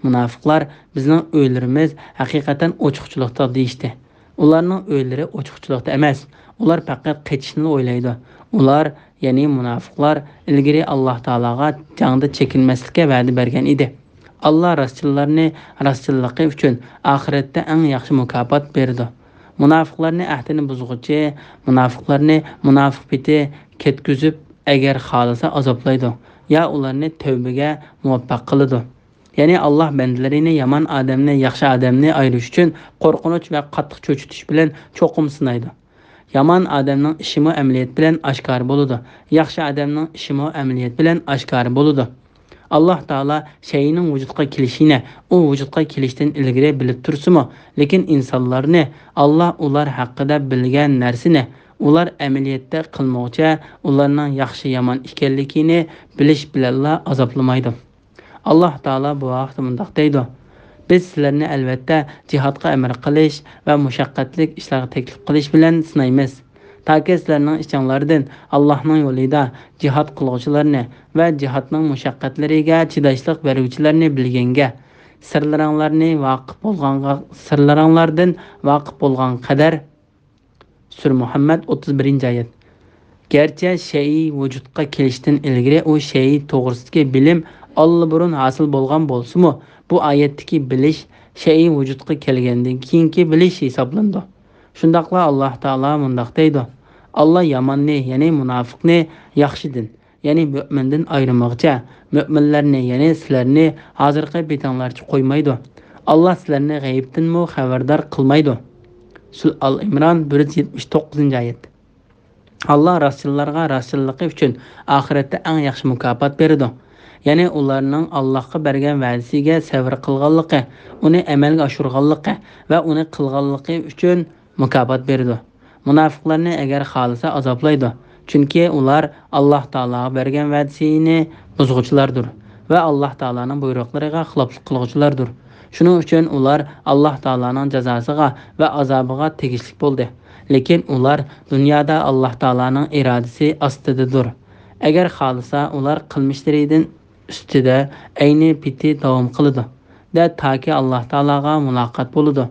مۇناپىقلار: «بىزنىڭ ئۆيلىرىمىز ھەقىقەتەن ئوچۇقچىلىقتا» دېيىشتى. ئۇلارنىڭ ئۆيلىرى ئوچۇقچىلىقتا ئەمەس، ئۇلار پەقەت قېچىشنىلا ئويلايدۇ. ئۇلار، يەنى مۇناپىقلار، ئىلگىرى ئاللاھ تائالاغا جەڭدە چېكىنمەسلىككە ۋەدە بەرگەن ئىدى. ئاللاھ راستچىللارنى راستچىللىقى ئۈچۈن ئاخىرەتتە ئەڭ ياخشى مۇكاپات بېرىدۇ. مۇناپىقلارنى ئەھدىنى بۇزغۇچى، مۇناپىقلارنى مۇناپىق پېتى كەتكۈزۈپ، ئەگەر خالىسا ئازابلايدۇ، يا ئۇلارنى تەۋبىگە مۇۋەپپەق قىلىدۇ. يەنى ئاللاھ بەندىلىرىنى يامان ئادەمنى ياخشى ئادەمنى ئايرىش ئۈچۈن قورقۇنچ ۋە قاتتىق چۆچۈتۈش بىلەن چوقۇم سىنايدۇ. يامان ئادەمنىڭ ئىشىمۇ ئەمەلىيەت بىلەن ئاشكارا بولىدۇ. ياخشى ئادەمنىڭ ئىشىمۇ ئەمەلىيەت بىلەن ئاشكارا بولىدۇ. ئاللاھ تائالا شەيئىنىڭ ۋۇجۇدقا كېلىشىنى ئۇ ۋۇجۇدقا كېلىشتىن ئىلگىرى بىلىپ تۇرسىمۇ، لېكىن ئىنسانلارنى ئاللاھ ئۇلار ھەققىدە بىلگەن نەرسىنى ئۇلار ئەمەلىيەتتە قىلمىغۇچە ئۇلارنىڭ ياخشى-يامان ئىكەنلىكىنى بىلىش بىلەنلا ئازابلىمايدۇ. ئاللاھ تائالا بۇ ھەقتە مۇنداق دەيدۇ: «بىز سىلەرنى ئەلۋەتتە جىھادقا ئەمر قىلىش ۋە مۇشەققەتلىك ئىشلارغا تەكلىپ قىلىش بىلەن سىنايمىز، تاكى سىلەرنىڭ ئىچىڭلاردىن ئاللاھنىڭ يولىدا جىھاد قىلغۇچىلارنى ۋە جىھادنىڭ مۇشەققەتلىرىگە چىداشلىق بەرگۈچىلەرنى بىلگەنگە، سىرلىرىڭلارنى ۋاقىپ بولغانغا، سىرلىرىڭلاردىن ۋاقىپ بولغان قەدەر». سۈرە مۇھەممەد، ئوتتۇز بىرىنچى ئايەت. گەرچە شەيئى ۋۇجۇدقا كېلىشتىن ئىلگىرى ئۇ شەيئى توغرىسىدىكى بىلىم ئاللىبۇرۇن ھاسىل بولغان بولسىمۇ، بۇ ئايەتتىكى بىلىش شەيئى ۋۇجۇدقا كەلگەندىن كېيىنكى بىلىش ھېسابلىنىدۇ. شۇنداقلا ئاللاھ تائالا مۇنداق دەيدۇ: «ئاللاھ ياماننى، يەنى مۇناپىقنى ياخشىدىن، يەنى مۆمىندىن ئايرىمىغۇچە، مۆمىنلەرنى، يەنى سىلەرنى ھازىرقى پېتىڭلارچە قويمايدۇ. ئاللاھ سىلەرنى غەيىبتىنمۇ خەۋەردار قىلمايدۇ.» سۈرە ئال ئىمران، بىر يۈز يەتمىش توققۇزىنچى ئايەت. ئاللاھ راستچىللارغا راستچىللىقى ئۈچۈن ئاخىرەتتە ئەڭ ياخشى مۇكاپات بېرىدۇ. يەنى ئۇلارنىڭ ئاللاھقا بەرگەن ۋەدىسىگە سەۋر قىلغانلىقى، ئۇنى ئەمەلگە ئاشۇرغانلىقى ۋە ئۇنى قىلغانلىقى ئۈچۈن مۇكاپات بېرىدۇ. مۇناپىقلارنى ئەگەر خالىسا ئازابلايدۇ، چۈنكى ئۇلار ئاللاھ تائالاغا بەرگەن ۋەدىسىنى بۇزغۇچىلاردۇر ۋە ئاللاھ تائالانىڭ بۇيرۇقلىرىغا خىلاپلىق قىلغۇچىلاردۇر. شۇنىڭ ئۈچۈن ئۇلار ئاللاھ تائالانىڭ جازاسىغا ۋە ئازابىغا تېگىشلىك بولدى. لېكىن ئۇلار دۇنيادا ئاللاھ تائالانىڭ ئىرادىسى ئاستىدىدۇر. ئەگەر خالىسا، ئۇلار قىلمىشلىرىدىن ئۈستىدە ئەينى پېتى داۋام قىلىدۇ دە، تاكى ئاللاھ تائالاغا مۇلاقات بولىدۇ.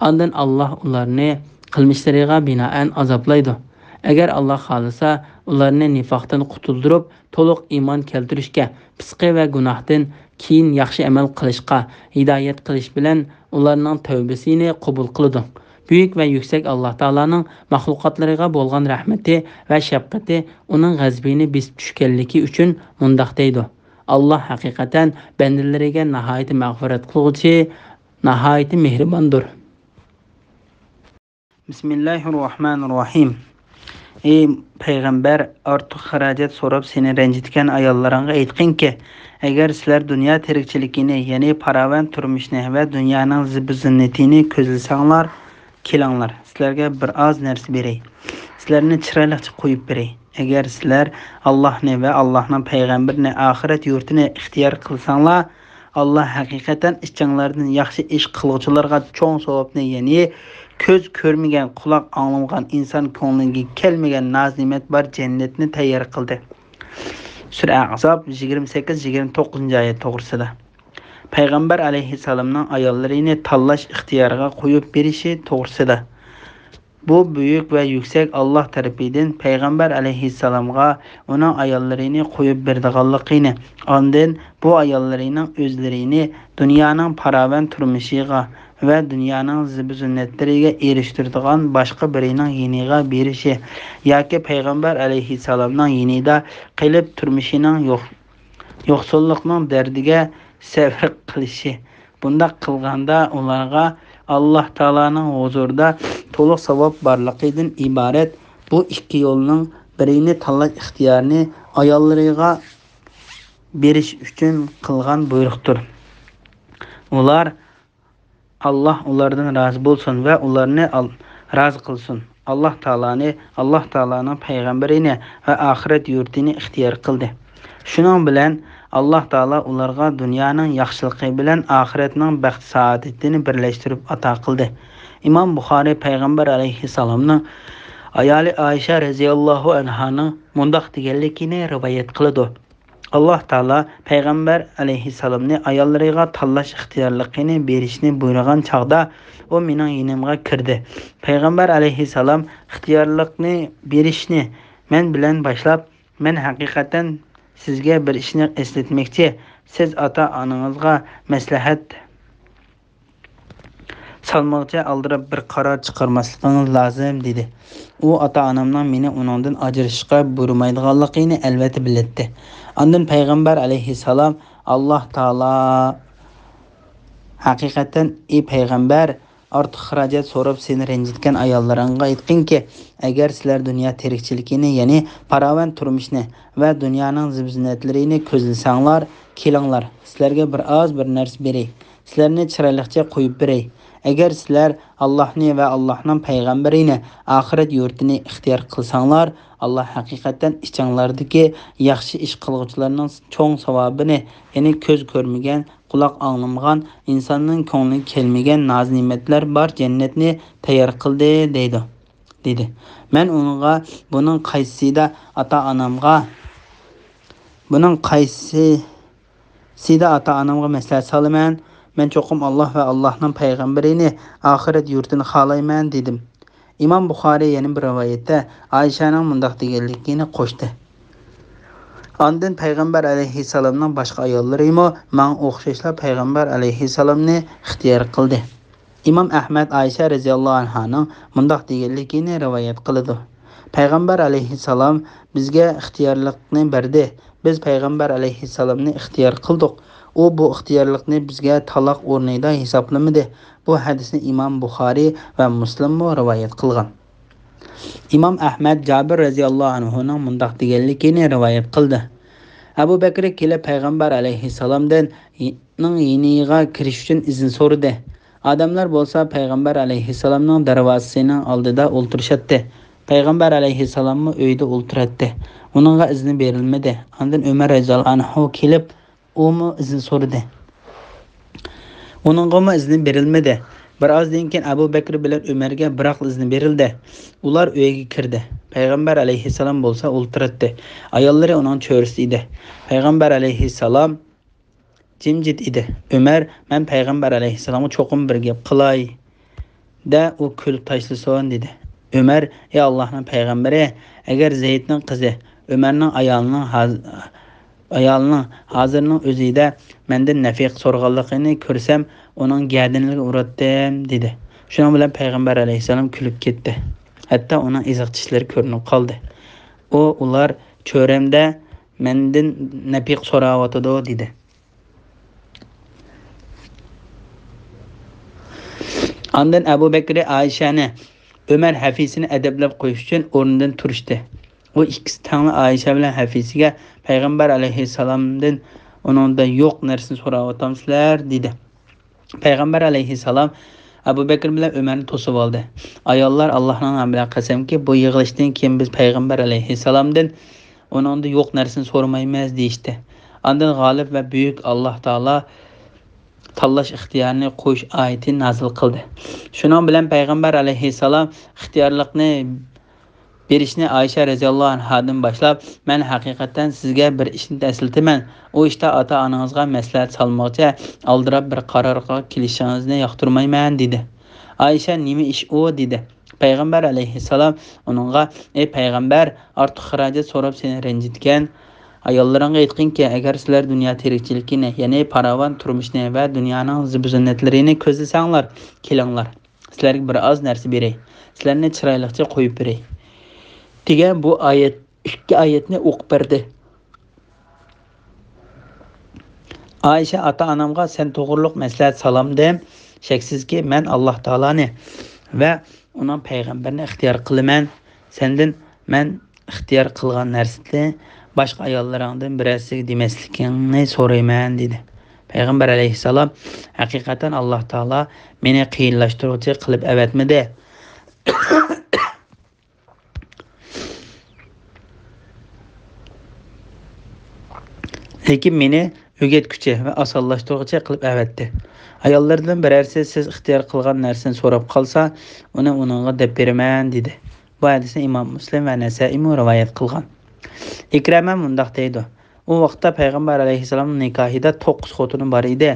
ئاندىن ئاللاھ ئۇلارنى قىلمىشلىرىغا بىنائەن ئازابلايدۇ. ئەگەر ئاللاھ خالىسا، ئۇلارنى نىفاقتىن قۇتۇلدۇرۇپ، تولۇق ئىمان كەلتۈرۈشكە، پىسقى ۋە گۇناھتىن كېيىن ياخشى ئەمەل قىلىشقا ھىدايەت قىلىش بىلەن ئۇلارنىڭ تەۋبىسىنى قوبۇل قىلىدۇ. بۈيۈك ۋە يۈكسەك ئاللاھ تائالانىڭ مەخلۇقاتلىرىغا بولغان رەھمىتى ۋە شەپقىتى ئۇنىڭ غەزىپىنى بېسىپ چۈشكەنلىكى ئۈچۈن مۇنداق دەيدۇ: «ئاللاھ ھەقىقەتەن بەندىلىرىگە ناھايىتى مەغپىرەت قىلغۇچى، ناھايىتى مېھرىباندۇر.» بىسمىللاھىررەھمانىررەھىم. ئەي پەيغەمبەر، ئارتۇق خىراجەت سوراپ سېنى رەنجىتكەن ئاياللىرىڭغا ئېيتقىنكى، ئەگەر سىلەر دۇنيا تىرىكچىلىكىنى، يەنى پاراۋان تۇرمۇشنى ۋە دۇنيانىڭ زىبۇ-زىننىتىنى كۆزلىسەڭلار، كېلىڭلار، سىلەرگە بىر ئاز نەرسە بېرەي، سىلەرنى چىرايلىقچە قويۇپ بېرەي. ئەگەر سىلەر ئاللاھنى ۋە ئاللاھنىڭ پەيغەمبىرىنى، ئاخىرەت يۇرتىنى ئىختىيار قىلساڭلار، ئاللاھ ھەقىقەتەن ئىچىڭلاردىن ياخشى ئىش قىلغۇچىلارغا چوڭ ساۋابنى، يەنى كۆز كۆرمىگەن، قۇلاق ئاڭلىمىغان، ئىنسان كۆڭلىگە كەلمىگەن ناز-نېمەت بار جەننەتنى تەييار قىلدى. سۈرە ئەھزاب، يىگىرمە سەككىز، يىگىرمە توققۇزىنچى ئايەت توغرىسىدا. پەيغەمبەر ئەلەيھىسسالامنىڭ ئاياللىرىنى تاللاش ئىختىيارىغا قويۇپ بېرىشى توغرىسىدا. بۇ بۈيۈك ۋە يۈكسەك ئاللاھ تەرىپىدىن پەيغەمبەر ئەلەيھىسسالامغا ئۇنىڭ ئاياللىرىنى قويۇپ بېرىدىغانلىقىنى، ئاندىن بۇ ئاياللىرىنىڭ ئۆزلىرىنى دۇنيانىڭ پاراۋان تۇرمۇشىغا ۋە دۇنيانىڭ زىبۇ-زىننەتلىرىگە ئېرىشتۈرىدىغان باشقا بىرىنىڭ يېنىغا بېرىشى ياكى پەيغەمبەر ئەلەيھىسسالامنىڭ يېنىدا قېلىپ تۇرمۇشىنىڭ يوق-، يوقسۇللۇقنىڭ دەردىگە سەۋر قىلىشى. بۇنداق قىلغاندا ئۇلارغا ئاللاھ تائالانىڭ ھۇزۇرىدا تولۇق ساۋاب بارلىقىدىن ئىبارەت بۇ ئىككى يولنىڭ بىرىنى تاللاش ئىختىيارىنى ئاياللىرىغا بېرىش ئۈچۈن قىلغان بۇيرۇقتۇر. ئۇلار، ئاللاھ ئۇلاردىن رازى بولسۇن ۋە ئۇلارنى ئال-، رازى قىلسۇن. ئاللاھ تائالانى، ئاللاھ تائالانىڭ پەيغەمبىرىنى ۋە ئاخىرەت يۇرتىنى ئىختىيار قىلدى. شۇنىڭ بىلەن ئاللاھ تائالا ئۇلارغا دۇنيانىڭ ياخشىلىقى بىلەن ئاخىرەتنىڭ بەخت-سائادىتىنى بىرلەشتۈرۈپ ئاتا قىلدى. ئىمام بۇخارىي پەيغەمبەر ئەلەيھىسسالامنىڭ ئايالى ئائىشە رەزىياللاھۇ ئەنھانىڭ مۇنداق دېگەنلىكىنى رىۋايەت قىلىدۇ: ئاللاھ تائالا پەيغەمبەر ئەلەيھىسسالامنى ئاياللىرىغا تاللاش ئىختىيارلىقىنى بېرىشنى بۇيرۇغان چاغدا، ئۇ مېنىڭ يېنىمغا كىردى. پەيغەمبەر ئەلەيھىسسالام ئىختىيارلىقنى بېرىشنى مەن بىلەن باشلاپ، مەن ھەقىقەتەن سىزگە بىر ئىشنى ئەسلەتمەكچى. سىز ئاتا-ئانىڭىزغا مەسلىھەت سالمىغۇچە ئالدىراپ بىر قارار چىقارماسلىقىڭىز لازىم، دېدى. ئۇ ئاتا-ئانامنىڭ مېنى ئۇنىڭدىن ئاجرىشىشقا بۇيرۇمايدىغانلىقىنى ئەلۋەتتە بىلەتتى. ئاندىن پەيغەمبەر ئەلەيھىسسالام، ئاللاھ تائالا ھەقىقەتەن، ئى پەيغەمبەر، ئارتۇق خىراجەت سوراپ سېنى رەنجىتكەن ئاياللىرىڭغا ئېيتقىنكى، ئەگەر سىلەر دۇنيا تىرىكچىلىكىنى، يەنى پاراۋان تۇرمۇشنى ۋە دۇنيانىڭ زىبزىننەتلىرىنى كۆزلىسەڭلار، كېلىڭلار، سىلەرگە بىر ئاز بىر نەرسە بېرەي. سىلەرنى چىرايلىقچە قويۇپ بېرەي. ئەگەر سىلەر ئاللاھنى ۋە ئاللاھنىڭ پەيغەمبىرىنى، ئاخىرەت يۇرتىنى ئىختىيار قىلساڭلار، ئاللاھ ھەقىقەتەن ئىچىڭلاردىكى ياخشى ئىش قىلغۇچىلارنىڭ چوڭ ساۋابىنى، يەنى كۆز كۆرمىگەن، قۇلاق ئاڭلىمىغان، ئىنساننىڭ كۆڭلىگە كەلمىگەن ناز-نېمەتلەر بار جەننەتنى تەييار قىلدى، دەيدۇ، دېدى. مەن ئۇنىڭغا، بۇنىڭ قايسىسىدا ئاتا-ئانامغا، بۇنىڭ قايسى سىدە ئاتا-ئانامغا مەسلىھەت سالىمەن. مەن چوقۇم ئاللاھ ۋە ئاللاھنىڭ پەيغەمبىرىنى، ئاخىرەت يۇرتىنى خالايمەن، دېدىم. ئىمام بۇخارىي يەنە بىر رىۋايەتتە ئائىشەنىڭ مۇنداق دېگەنلىكىنى قوشتى: ئاندىن پەيغەمبەر ئەلەيھىسسالامنىڭ باشقا ئاياللىرىمۇ ماڭا ئوخشاشلا پەيغەمبەر ئەلەيھىسسالامنى ئىختىيار قىلدى. ئىمام ئەھمەد ئائىشە رەزىياللاھۇ ئەنھانىڭ مۇنداق دېگەنلىكىنى رىۋايەت قىلىدۇ: پەيغەمبەر ئەلەيھىسسالام بىزگە ئىختىيارلىقنى بەردى. بىز پەيغەمبەر ئەلەيھىسسالامنى ئىختىيار قىلدۇق. ئۇ بۇ ئىختىيارلىقنى بىزگە تالاق ئورنىدا ھېسابلىمىدى. بۇ ھەدىسنى ئىمام بۇخارىي ۋە مۇسلىممۇ رىۋايەت قىلغان. ئىمام ئەھمەد جابىر رەزىياللاھۇ ئەنھۇنىڭ مۇنداق دېگەنلىكىنى رىۋايەت قىلدى: ئەبۇ بەكرى كېلىپ پەيغەمبەر ئەلەيھىسسالامدىن نىڭ يېنىغا كىرىش ئۈچۈن ئىزىن سورىدى. ئادەملەر بولسا پەيغەمبەر ئەلەيھىسسالامنىڭ دەرۋازىسىنىڭ ئالدىدا ئولتۇرۇشاتتى. پەيغەمبەر ئەلەيھىسسالاممۇ ئۆيدە ئولتۇراتتى. ئۇنىڭغا ئىزنى بېرىلمىدى. ئاندىن ئۆمەر رەزىياللاھۇ ئەنھۇ كېلىپ، ئۇمۇ ئىزىن سورىدى. ئۇنىڭغىمۇ ئىزنى بېرىلمىدى. بىر ئازدىن كېيىن ئەبۇ بەكرى بىلەن ئۆمەرگە بىراقلا ئىزنى بېرىلدى. ئۇلار ئۆيگە كىردى. پەيغەمبەر ئەلەيھىسسالام بولسا ئولتۇراتتى. ئاياللىرى ئۇنىڭ چۆرىسىدە ئىدى. پەيغەمبەر ئەلەيھىسسالام جىمجىت ئىدى. ئۆمەر، مەن پەيغەمبەر ئەلەيھىسسالامغا چوقۇم بىر گەپ قىلاي دە، ئۇ كۈلۈپ تاشلىسۇن، دېدى. ئۆمەر، ئى ئاللاھنىڭ پەيغەمبىرى، ئەگەر زەيدنىڭ قىزى ئۆمەرنىڭ ئايالىنىڭ ھاز-، ئايالىنىڭ ھازىرنىڭ ئۆزىدە مەندىن نەپىقە سورىغانلىقىنى كۆرسەم، ئۇنىڭ گەدىنىگە ئۇراتتىم، دېدى. شۇنىڭ بىلەن پەيغەمبەر ئەلەيھىسسالام كۈلۈپ كەتتى. ھەتتا ئۇنىڭ ئېزىق چىشلىرى كۆرۈنۈپ قالدى. ئۇ، ئۇلار چۆرەمدە مەندىن نەپىقە سوراۋاتىدۇ، دېدى. ئاندىن ئەبۇ بەكرى ئائىشەنى، ئۆمەر ھەفىسىنى ئەدەپلەپ قويۇش ئۈچۈن ئورنىدىن تۇرۇشتى. ئۇ ئىككىسى تەڭلا ئائىشە بىلەن ھەفىسىگە پەيغەمبەر ئەلەيھىسسالامدىن ئۇنىڭدا يوق نەرسىنى سوراۋاتامسىلەر، دېدى. پەيغەمبەر ئەلەيھىسسالام ئەبۇ بەكرى بىلەن ئۆمەرنى توسۇۋالدى. ئاياللار، ئاللاھنىڭ نامى بىلەن قەسەمكى، بۇ يىغىلىشتىن كېيىن بىز پەيغەمبەر ئەلەيھىسسالامدىن ئۇنىڭدا يوق نەرسىنى سورىمايمىز، دېيىشتى. ئاندىن غالىب ۋە بۈيۈك ئاللاھ تائالا تاللاش ئىختىيارىنى قويۇش ئايىتى نازىل قىلدى. شۇنىڭ بىلەن پەيغەمبەر ئەلەيھىسسالام ئىختىيارلىقنى بېرىشنى ئائىشە رەزىياللاھۇ ئەنھادىن باشلاپ، مەن ھەقىقەتەن سىزگە بىر ئىشنى ئەسلىتىمەن. ئۇ ئىشتا ئاتا-ئانىڭىزغا مەسلىھەت سالمىغۇچە ئالدىراپ بىر قارارغا كېلىشىڭىزنى ياقتۇرمايمەن، دېدى. ئائىشە، نېمە ئىش ئۇ؟ دېدى. پەيغەمبەر ئەلەيھىسسالام ئۇنىڭغا، ئى پەيغەمبەر، ئارتۇق خىراجەت سوراپ سېنى رەنجىتكەن ئاياللىرىڭغا ئېيتقىنكى، ئەگەر سىلەر دۇنيا تىرىكچىلىكىنى، يەنى پاراۋان تۇرمۇشنى ۋە دۇنيانىڭ زىبۇ-زىننەتلىرىنى كۆزلىسەڭلار، كېلىڭلار. سىلەرگە بىر ئاز نەرسە بېرەي. سىلەرنى چىرايلىقچە قويۇپ بېرەي، دېگەن بۇ ئايەت، ئىككى ئايەتنى ئوقۇپ بەردى. ئائىشە، ئاتا-ئانامغا سەن توغرۇلۇق مەسلىھەت سالامدىم. شەكسىزكى، مەن ئاللاھ تائالانى ۋە ئۇنىڭ پەيغەمبىرىنى ئىختىيار قىلىمەن. سەندىن مەن ئىختىيار قىلغان نەرسىنى باشقا ئاياللىرىڭدىن بىرەرسىگە دېمەسلىكىڭنى سورايمەن، دېدى. پەيغەمبەر ئەلەيھىسسالام، ھەقىقەتەن ئاللاھ تائالا مېنى قىيىنلاشتۇرغۇچى قىلىپ ئەۋەتمىدى. لېكىن مېنى ئۆگەتكۈچى ۋە ئاسانلاشتۇرغۇچى قىلىپ ئەۋەتتى. ئاياللىرىدىن بىرەرسى سىز ئىختىيار قىلغان نەرسىنى سوراپ قالسا، ئۇنى ئۇنىڭغا دەپ بېرىمەن، دېدى. بۇ ھەدىسنى ئىمام مۇسلىم ۋە نەسەئىمۇ رىۋايەت قىلغان. ئىكرەمە مۇنداق دەيدۇ: ئۇ ۋاقىتتا پەيغەمبەر ئەلەيھىسسالامنىڭ نىكاھىدا توققۇز خوتۇنى بار ئىدى.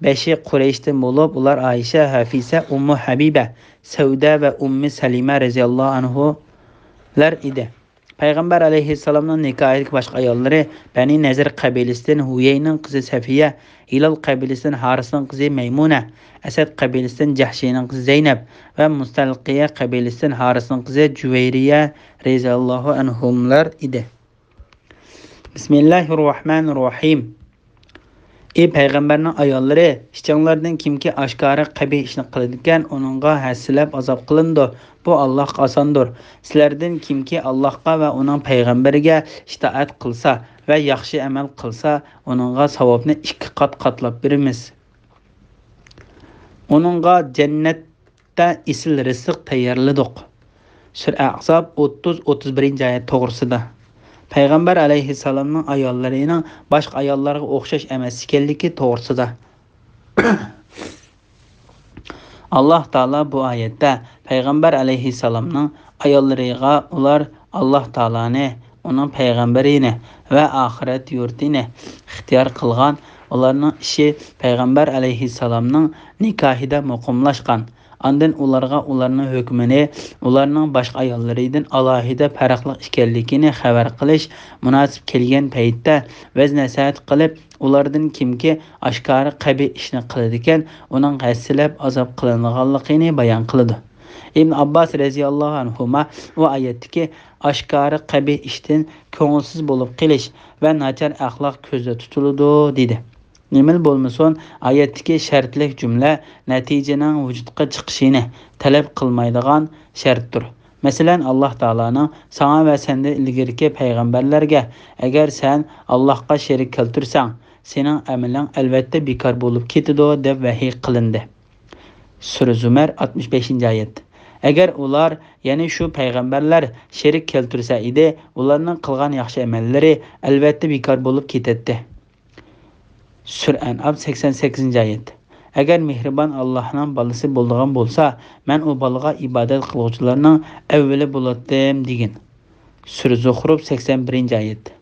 بەشى قۇرەيشتىن بولۇپ، ئۇلار ئائىشە، ھەفىسە، ئۇممۇ ھەبىبە، سەۋدە ۋە ئۇممى سەلىمە رەزىياللاھۇ ئەنھۇلار ئىدى. پەيغەمبەر ئەلەيھىسسالامنىڭ نىكاھىدىكى باشقا ئاياللىرى بەنى نەزىر قەبىلىسىدىن ھۇيەينىڭ قىزى سەفىيە، ھىلال قەبىلىسىدىن ھارىسنىڭ قىزى مەيمۇنە، ئەسەد قەبىلىسىدىن جەھشىنىڭ قىزى زەينەپ ۋە مۇستەلقىيە قەبىلىسىدىن ھارىسنىڭ قىزى جۇۋەيرىيە رەزىياللاھۇ ئەنھۇملار ئىدى. بىسمىللاھىررەھمانىررەھىم. ئى پەيغەمبەرنىڭ ئاياللىرى، ئىچىڭلاردىن كىمكى ئاشكارا قەبىھ ئىشنى قىلىدىكەن، ئۇنىڭغا ھەسسىلەپ ئازاب قىلىنىدۇ. بۇ ئاللاھقا ئاساندۇر. سىلەردىن كىمكى ئاللاھقا ۋە ئۇنىڭ پەيغەمبىرىگە ئىتائەت قىلسا ۋە ياخشى ئەمەل قىلسا، ئۇنىڭغا ساۋابنى ئىككى قات قاتلاپ بېرىمىز. ئۇنىڭغا جەننەتتە ئېسىل رىزىق تەييارلىدۇق. سۈرە ئەھزاب ئوتتۇز، ئوتتۇز بىرىنچى ئايەت توغرىسىدا. پەيغەمبەر ئەلەيھىسسالامنىڭ ئاياللىرىنىڭ باشقا ئاياللارغا ئوخشاش ئەمەس ئىكەنلىكى توغرىسىدا. ئاللاھ تائالا بۇ ئايەتتە پەيغەمبەر ئەلەيھىسسالامنىڭ ئاياللىرىغا ئۇلار ئاللاھ تائالانى، ئۇنىڭ پەيغەمبىرىنى ۋە ئاخىرەت يۇرتىنى ئىختىيار قىلغان، ئۇلارنىڭ ئىشى پەيغەمبەر ئەلەيھىسسالامنىڭ نىكاھىدا مۇقىملاشقان، ئاندىن ئۇلارغا ئۇلارنىڭ ھۆكمىنى ئۇلارنىڭ باشقا ئاياللىرىدىن ئالاھىدە پەرقلىق ئىكەنلىكىنى خەۋەر قىلىش مۇناسىپ كەلگەن پەيتتە ۋەز-نەسىھەت قىلىپ، ئۇلاردىن كىمكى ئاشكارا قەبىھ ئىشنى قىلىدىكەن، ئۇنىڭ ھەسسىلەپ ئازاب قىلىنىدىغانلىقىنى بايان قىلىدۇ. ئىبن ئابباس رەزىياللاھۇ ئەنھۇما ئۇ ئايەتتىكى ئاشكارا قەبىھ ئىشتىن كۆڭۈلسىز بولۇپ قېلىش ۋە ناچار ئەخلاق كۆزدە تۇتۇلىدۇ، دېدى. نېمىلا بولمىسۇن، ئايەتتىكى شەرتلىك جۈملە نەتىجىنىڭ ۋۇجۇدقا چىقىشىنى تەلەپ قىلمايدىغان شەرتتۇر. مەسىلەن، ئاللاھ تائالانىڭ ساڭا ۋە سەندىن ئىلگىرىكى پەيغەمبەرلەرگە، ئەگەر سەن ئاللاھقا شېرىك كەلتۈرسەڭ، سېنىڭ ئەمىلىڭ ئەلۋەتتە بىكار بولۇپ كېتىدۇ، دەپ ۋەھىي قىلىندى. سۈرە زۇمەر، ئاتمىش بەشىنچى ئايەت. ئەگەر ئۇلار، يەنى شۇ پەيغەمبەرلەر شېرىك كەلتۈرسە ئىدى، ئۇلارنىڭ قىلغان ياخشى ئەمەللىرى ئەلۋەتتە بىكار بولۇپ كېتەتتى. سۈرە ئەنئام، سەكسەن سەككىزىنچى ئايەت. ئەگەر مېھرىبان ئاللاھنىڭ بالىسى بولىدىغان بولسا، مەن ئۇ بالىغا ئىبادەت قىلغۇچىلارنىڭ ئەۋۋىلى بولاتتىم، دېگىن. سۈرە زۇخرۇف، سەكسەن بىرىنچى ئايەت.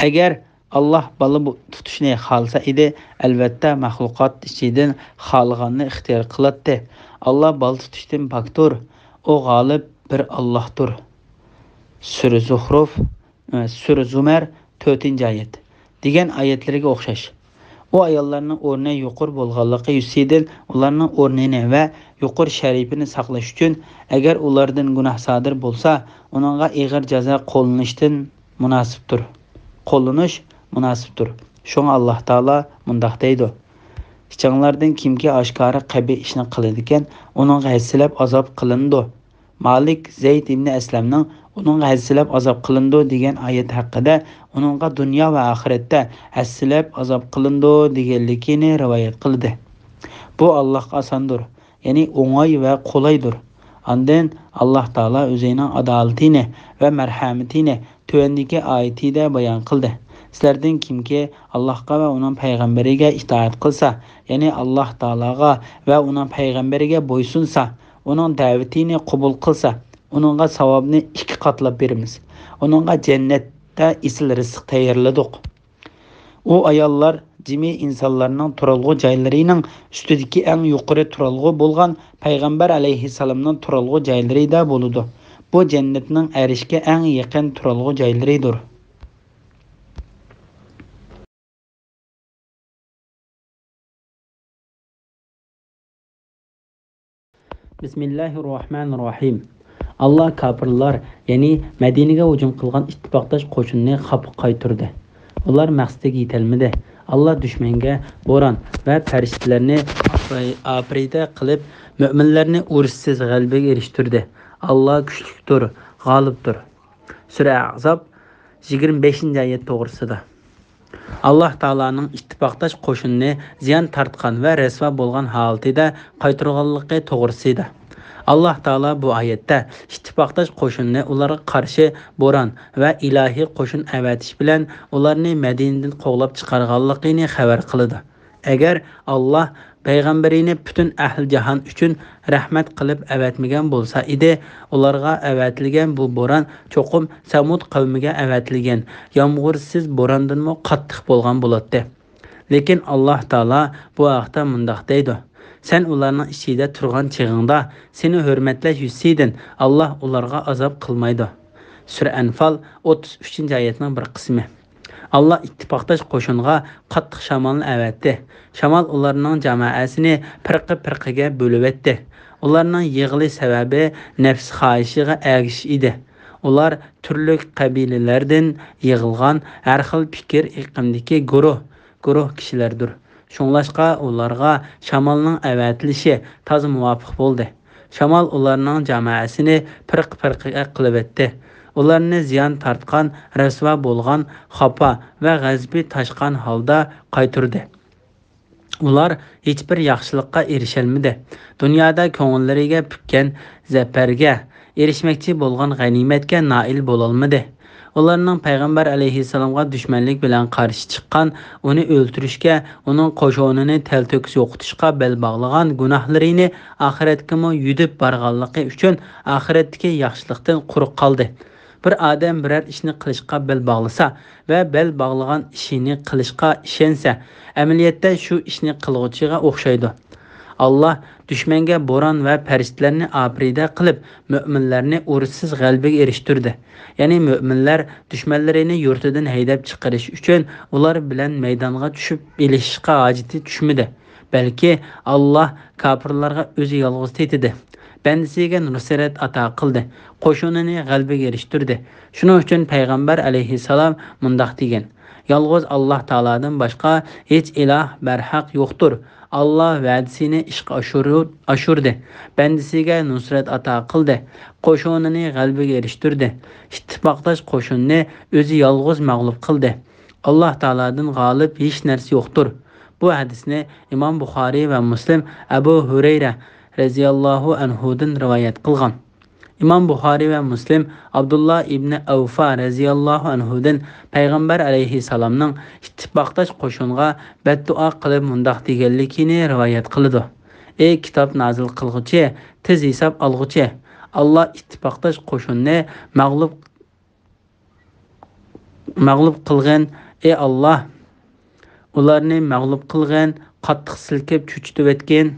ئەگەر ئاللاھ بالا بو-، تۇتۇشنى خالىسا ئىدى، ئەلۋەتتە مەخلۇقات ئىچىدىن خالىغاننى ئىختىيار قىلاتتى. ئاللاھ بالا تۇتۇشتىن پاكتۇر، ئۇ غالىب بىر ئاللاھتۇر. سۈرە زۇخرۇف، ئە، سۈرە زۇمەر، تۆتىنچى ئايەت، دېگەن ئايەتلىرىگە ئوخشاش. ئۇ ئاياللارنىڭ ئورنى يۇقىرى بولغانلىقى يۈزىسىدىن ئۇلارنىڭ ئورنىنى ۋە يۇقىرى شەرىپىنى ساقلاش ئۈچۈن، ئەگەر ئۇلاردىن گۇناھ سادىر بولسا، ئۇنىڭغا ئېغىر جازا قوللىنىشتىن مۇناسىپتۇر. قوللىنىش مۇناسىپتۇر. شۇڭا ئاللاھ تائالا مۇنداق دەيدۇ: ئىچىڭلاردىن كىمكى ئاشكارا قەبىھ ئىشنى قىلىدىكەن، ئۇنىڭغا ھەسسىلەپ ئازاب قىلىنىدۇ. مالىك زەيد ئىبنى ئەسلەمنىڭ ئۇنىڭغا ھەسسىلەپ ئازاب قىلىنىدۇ دېگەن ئايەت ھەققىدە ئۇنىڭغا دۇنيا ۋە ئاخىرەتتە ھەسسىلەپ ئازاب قىلىنىدۇ دېگەنلىكىنى رىۋايەت قىلدى. بۇ ئاللاھقا ئاساندۇر، يەنى ئوڭاي ۋە قولايدۇر. ئاندىن ئاللاھ تائالا ئۆزىنىڭ ئادالىتىنى ۋە مەرھەمىتىنى تۆۋەندىكى ئايىتىدە بايان قىلدى: سىلەردىن كىمكى ئاللاھقا ۋە ئۇنىڭ پەيغەمبىرىگە ئىتائەت قىلسا، يەنى ئاللاھ تائالاغا ۋە ئۇنىڭ پەيغەمبىرىگە بويسۇنسا، ئۇنىڭ دەۋىتىنى قوبۇل قىلسا، ئۇنىڭغا ساۋابنى ئىككى قاتلاپ بېرىمىز. ئۇنىڭغا جەننەتتە ئېسىل رىزىق تەييارلىدۇق. ئۇ ئاياللار جىمى ئىنسانلارنىڭ تۇرالغۇ جايلىرىنىڭ ئۈستىدىكى ئەڭ يۇقىرى تۇرالغۇ بولغان پەيغەمبەر ئەلەيھىسسالامنىڭ تۇرالغۇ جايلىرىدا بولىدۇ. بۇ جەننەتنىڭ ئەرشكە ئەڭ يېقىن تۇرالغۇ جايلىرىدۇر. بىسمىللاھىررەھمانىررەھىم. ئاللا كاپىرلار، يەنى مەدىنىگە ھۇجۇم قىلغان ئىتتىپاقداش قوشۇننى خاپا قايتۇردى. ئۇلار مەقسىتىگە يېتەلمىدى. ئاللا دۈشمەنگە بوران ۋە پەرىشتىلەرنى ئاپىرىدە قىلىپ، مۆمىنلەرنى ئۇرۇشسىز غەلىبىگە ئېرىشتۈردى. ئاللا كۈچلۈكتۇر، غالىبتۇر. سۈرە ئەھزاب، يىگىرمە بەشىنچى ئايەت توغرىسىدا. ئاللا تائالانىڭ ئىتتىپاقداش قوشۇننى زىيان تارتقان ۋە رەسۋا بولغان ھالىتىدە قايتۇرغانلىقى توغرىسىدا. ئاللاھ تائالا بۇ ئايەتتە ئىتتىپاقداش قوشۇننى ئۇلارغا قارشى بوران ۋە ئىلاھىي قوشۇن ئەۋەتىش بىلەن ئۇلارنى مەدىنىدىن قوغلاپ چىقارغانلىقىنى خەۋەر قىلىدۇ. ئەگەر ئاللاھ پەيغەمبىرىنى پۈتۈن ئەھلى جاھان ئۈچۈن رەھمەت قىلىپ ئەۋەتمىگەن بولسا ئىدى، ئۇلارغا ئەۋەتىلگەن بۇ بوران چوقۇم سەمۇد قەۋمىگە ئەۋەتىلگەن يامغۇرسىز بوراندىنمۇ قاتتىق بولغان بولاتتى. لېكىن ئاللاھ تائالا بۇ ھەقتە مۇنداق دەيدۇ: سەن ئۇلارنىڭ ئىچىدە تۇرغان چېغىڭدا سېنى ھۆرمەتلەش يۈزىسىدىن ئاللاھ ئۇلارغا ئازاب قىلمايدۇ. سۈرە ئەنفال، ئوتتۇز ئۈچىنچى ئايەتنىڭ بىر قىسمى. ئاللاھ ئىتتىپاقداش قوشۇنغا قاتتىق شامالنى ئەۋەتتى. شامال ئۇلارنىڭ جامائەسىنى پىرقە-پىرقىگە بۆلۈۋەتتى. ئۇلارنىڭ يىغىلىش سەۋەبى نەپس خاھىشىغا ئەگىشىش ئىدى. ئۇلار تۈرلۈك قەبىلىلەردىن يىغىلغان ھەر خىل پىكىر ئېقىمدىكى گۇرۇھ، گۇرۇھ كىشىلەردۇر. شۇڭلاشقا ئۇلارغا شامالنىڭ ئەۋەتىلىشى تازا مۇۋاپىق بولدى. شامال ئۇلارنىڭ جامائەسىنى پىرقە-پىرقە قىلىۋەتتى. ئۇلارنى زىيان تارتقان، رەسۋا بولغان، خاپا ۋە غەزىپى تاشقان ھالدا قايتۇردى. ئۇلار ھېچبىر ياخشىلىققا ئېرىشەلمىدى. دۇنيادا كۆڭۈللىرىگە پۈككەن زەپەرگە، ئېرىشمەكچى بولغان غەنىيمەتكە نائىل بولالمىدى. ئۇلارنىڭ پەيغەمبەر ئەلەيھىسسالامغا دۈشمەنلىك بىلەن قارشى چىققان، ئۇنى ئۆلتۈرۈشكە، ئۇنىڭ قوشۇنىنى تەلتۆكۈس يوقىتىشقا بەل باغلىغان گۇناھلىرىنى ئاخىرەتكىمۇ يۈدۈپ بارغانلىقى ئۈچۈن ئاخىرەتتىكى ياخشىلىقتىن قۇرۇق قالدى. بىر ئادەم بىرەر ئىشنى قىلىشقا بەل باغلىسا ۋە بەل باغلىغان ئىشىنى قىلىشقا ئىشەنسە، ئەمەلىيەتتە شۇ ئىشنى قىلغۇچىغا ئوخشايدۇ. ئاللاھ دۈشمەنگە بوران ۋە پەرىشتىلەرنى ئاپىرىدە قىلىپ، مۆمىنلەرنى ئۇرۇشسىز غەلىبىگە ئېرىشتۈردى. يەنى مۆمىنلەر دۈشمەنلىرىنى يۇرتىدىن ھەيدەپ چىقىرىش ئۈچۈن ئۇلار بىلەن مەيدانغا چۈشۈپ ئېلىشىشقا ھاجىتى چۈشمىدى. بەلكى ئاللاھ كاپىرلارغا ئۆزى يالغۇز تېتىدى. بەندىسىگە نۇسرەت ئاتا قىلدى. قوشۇنىنى غەلىبىگە ئېرىشتۈردى. شۇنىڭ ئۈچۈن پەيغەمبەر ئەلەيھىسسالام مۇنداق دېگەن: يالغۇز ئاللاھ تائالادىن باشقا ھېچ ئىلاھ بەرھەق يوقتۇر. ئاللاھ ۋەدىسىنى ئىشقا ئاشۇرۇ-، ئاشۇردى. بەندىسىگە نۇسرەت ئاتا قىلدى. قوشۇنىنى غەلىبىگە ئېرىشتۈردى. ئىتتىپاقداش قوشۇننى ئۆزى يالغۇز مەغلۇپ قىلدى. ئاللاھ تائالادىن غالىب ھېچ نەرسە يوقتۇر. بۇ ھەدىسنى ئىمام بۇخارىي ۋە مۇسلىم ئەبۇ ھۇرەيرە رەزىياللاھۇ ئەنھۇدىن رىۋايەت قىلغان. ئىمام بۇخارىي ۋە مۇسلىم ئابدۇللا ئىبنى ئەۋفا رەزىياللاھۇ ئەنھۇدىن پەيغەمبەر ئەلەيھىسسالامنىڭ ئىتتىپاقداش قوشۇنغا بەددۇئا قىلىپ مۇنداق دېگەنلىكىنى رىۋايەت قىلىدۇ: ئەي كىتاب نازىل قىلغۇچى، تېز ھېساب ئالغۇچى! ئاللاھ ئىتتىپاقداش قوشۇننى مەغلۇپ مەغلۇپ قىلغىن، ئەي ئاللاھ! ئۇلارنى مەغلۇپ قىلغىن، قاتتىق سىلكىپ چۆچۈتۈۋەتكىن.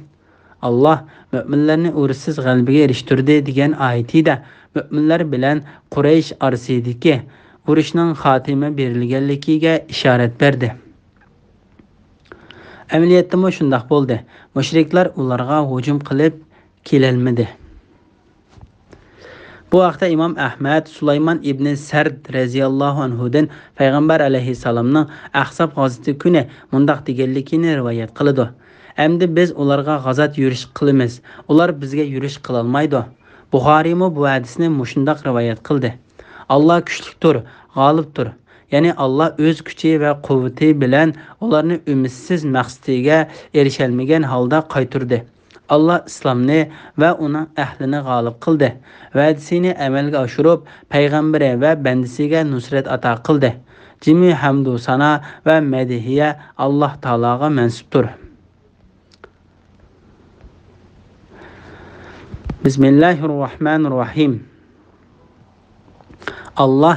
ئاللاھ مۆمىنلەرنى ئۇرۇشسىز غەلىبىگە ئېرىشتۈردى دېگەن ئايىتىدە مۆمىنلەر بىلەن قۇرەيش ئارىسىدىكى ئۇرۇشنىڭ خاتىمە بېرىلگەنلىكىگە ئىشارەت بەردى. ئەمەلىيەتتىمۇ شۇنداق بولدى. مۇشرىكلار ئۇلارغا ھۇجۇم قىلىپ كېلەلمىدى. بۇ ھەقتە ئىمام ئەھمەد سۇلايمان ئىبنى سەرد رەزىياللاھۇ ئەنھۇدىن پەيغەمبەر ئەلەيھىسسالامنىڭ ئەھزاب غازىتى كۈنى مۇنداق دېگەنلىكىنى رىۋايەت قىلىدۇ: ئەمدى بىز ئۇلارغا غازات يۈرۈش قىلىمىز، ئۇلار بىزگە يۈرۈش قىلالمايدۇ. بۇخارىيمۇ بۇ ھەدىسنى مۇشۇنداق رىۋايەت قىلدى: ئاللا كۈچلۈكتۇر، غالىبتۇر. يەنى ئاللا ئۆز كۈچى ۋە قۇۋۋىتى بىلەن ئۇلارنى ئۈمىدسىز مەقسىتىگە ئېرىشەلمىگەن ھالدا قايتۇردى. ئاللا ئىسلامنى ۋە ئۇنىڭ ئەھلىنى غالىب قىلدى. ۋەدىسىنى ئەمەلگە ئاشۇرۇپ، پەيغەمبىرى ۋە بەندىسىگە نۇسرەت ئاتا قىلدى. جىمى ھەمدۇ سانا ۋە مەدھىيە ئاللا تائالاغا مەنسۇپتۇر. بىسمىللاھىررەھمانىررەھىم. ئاللا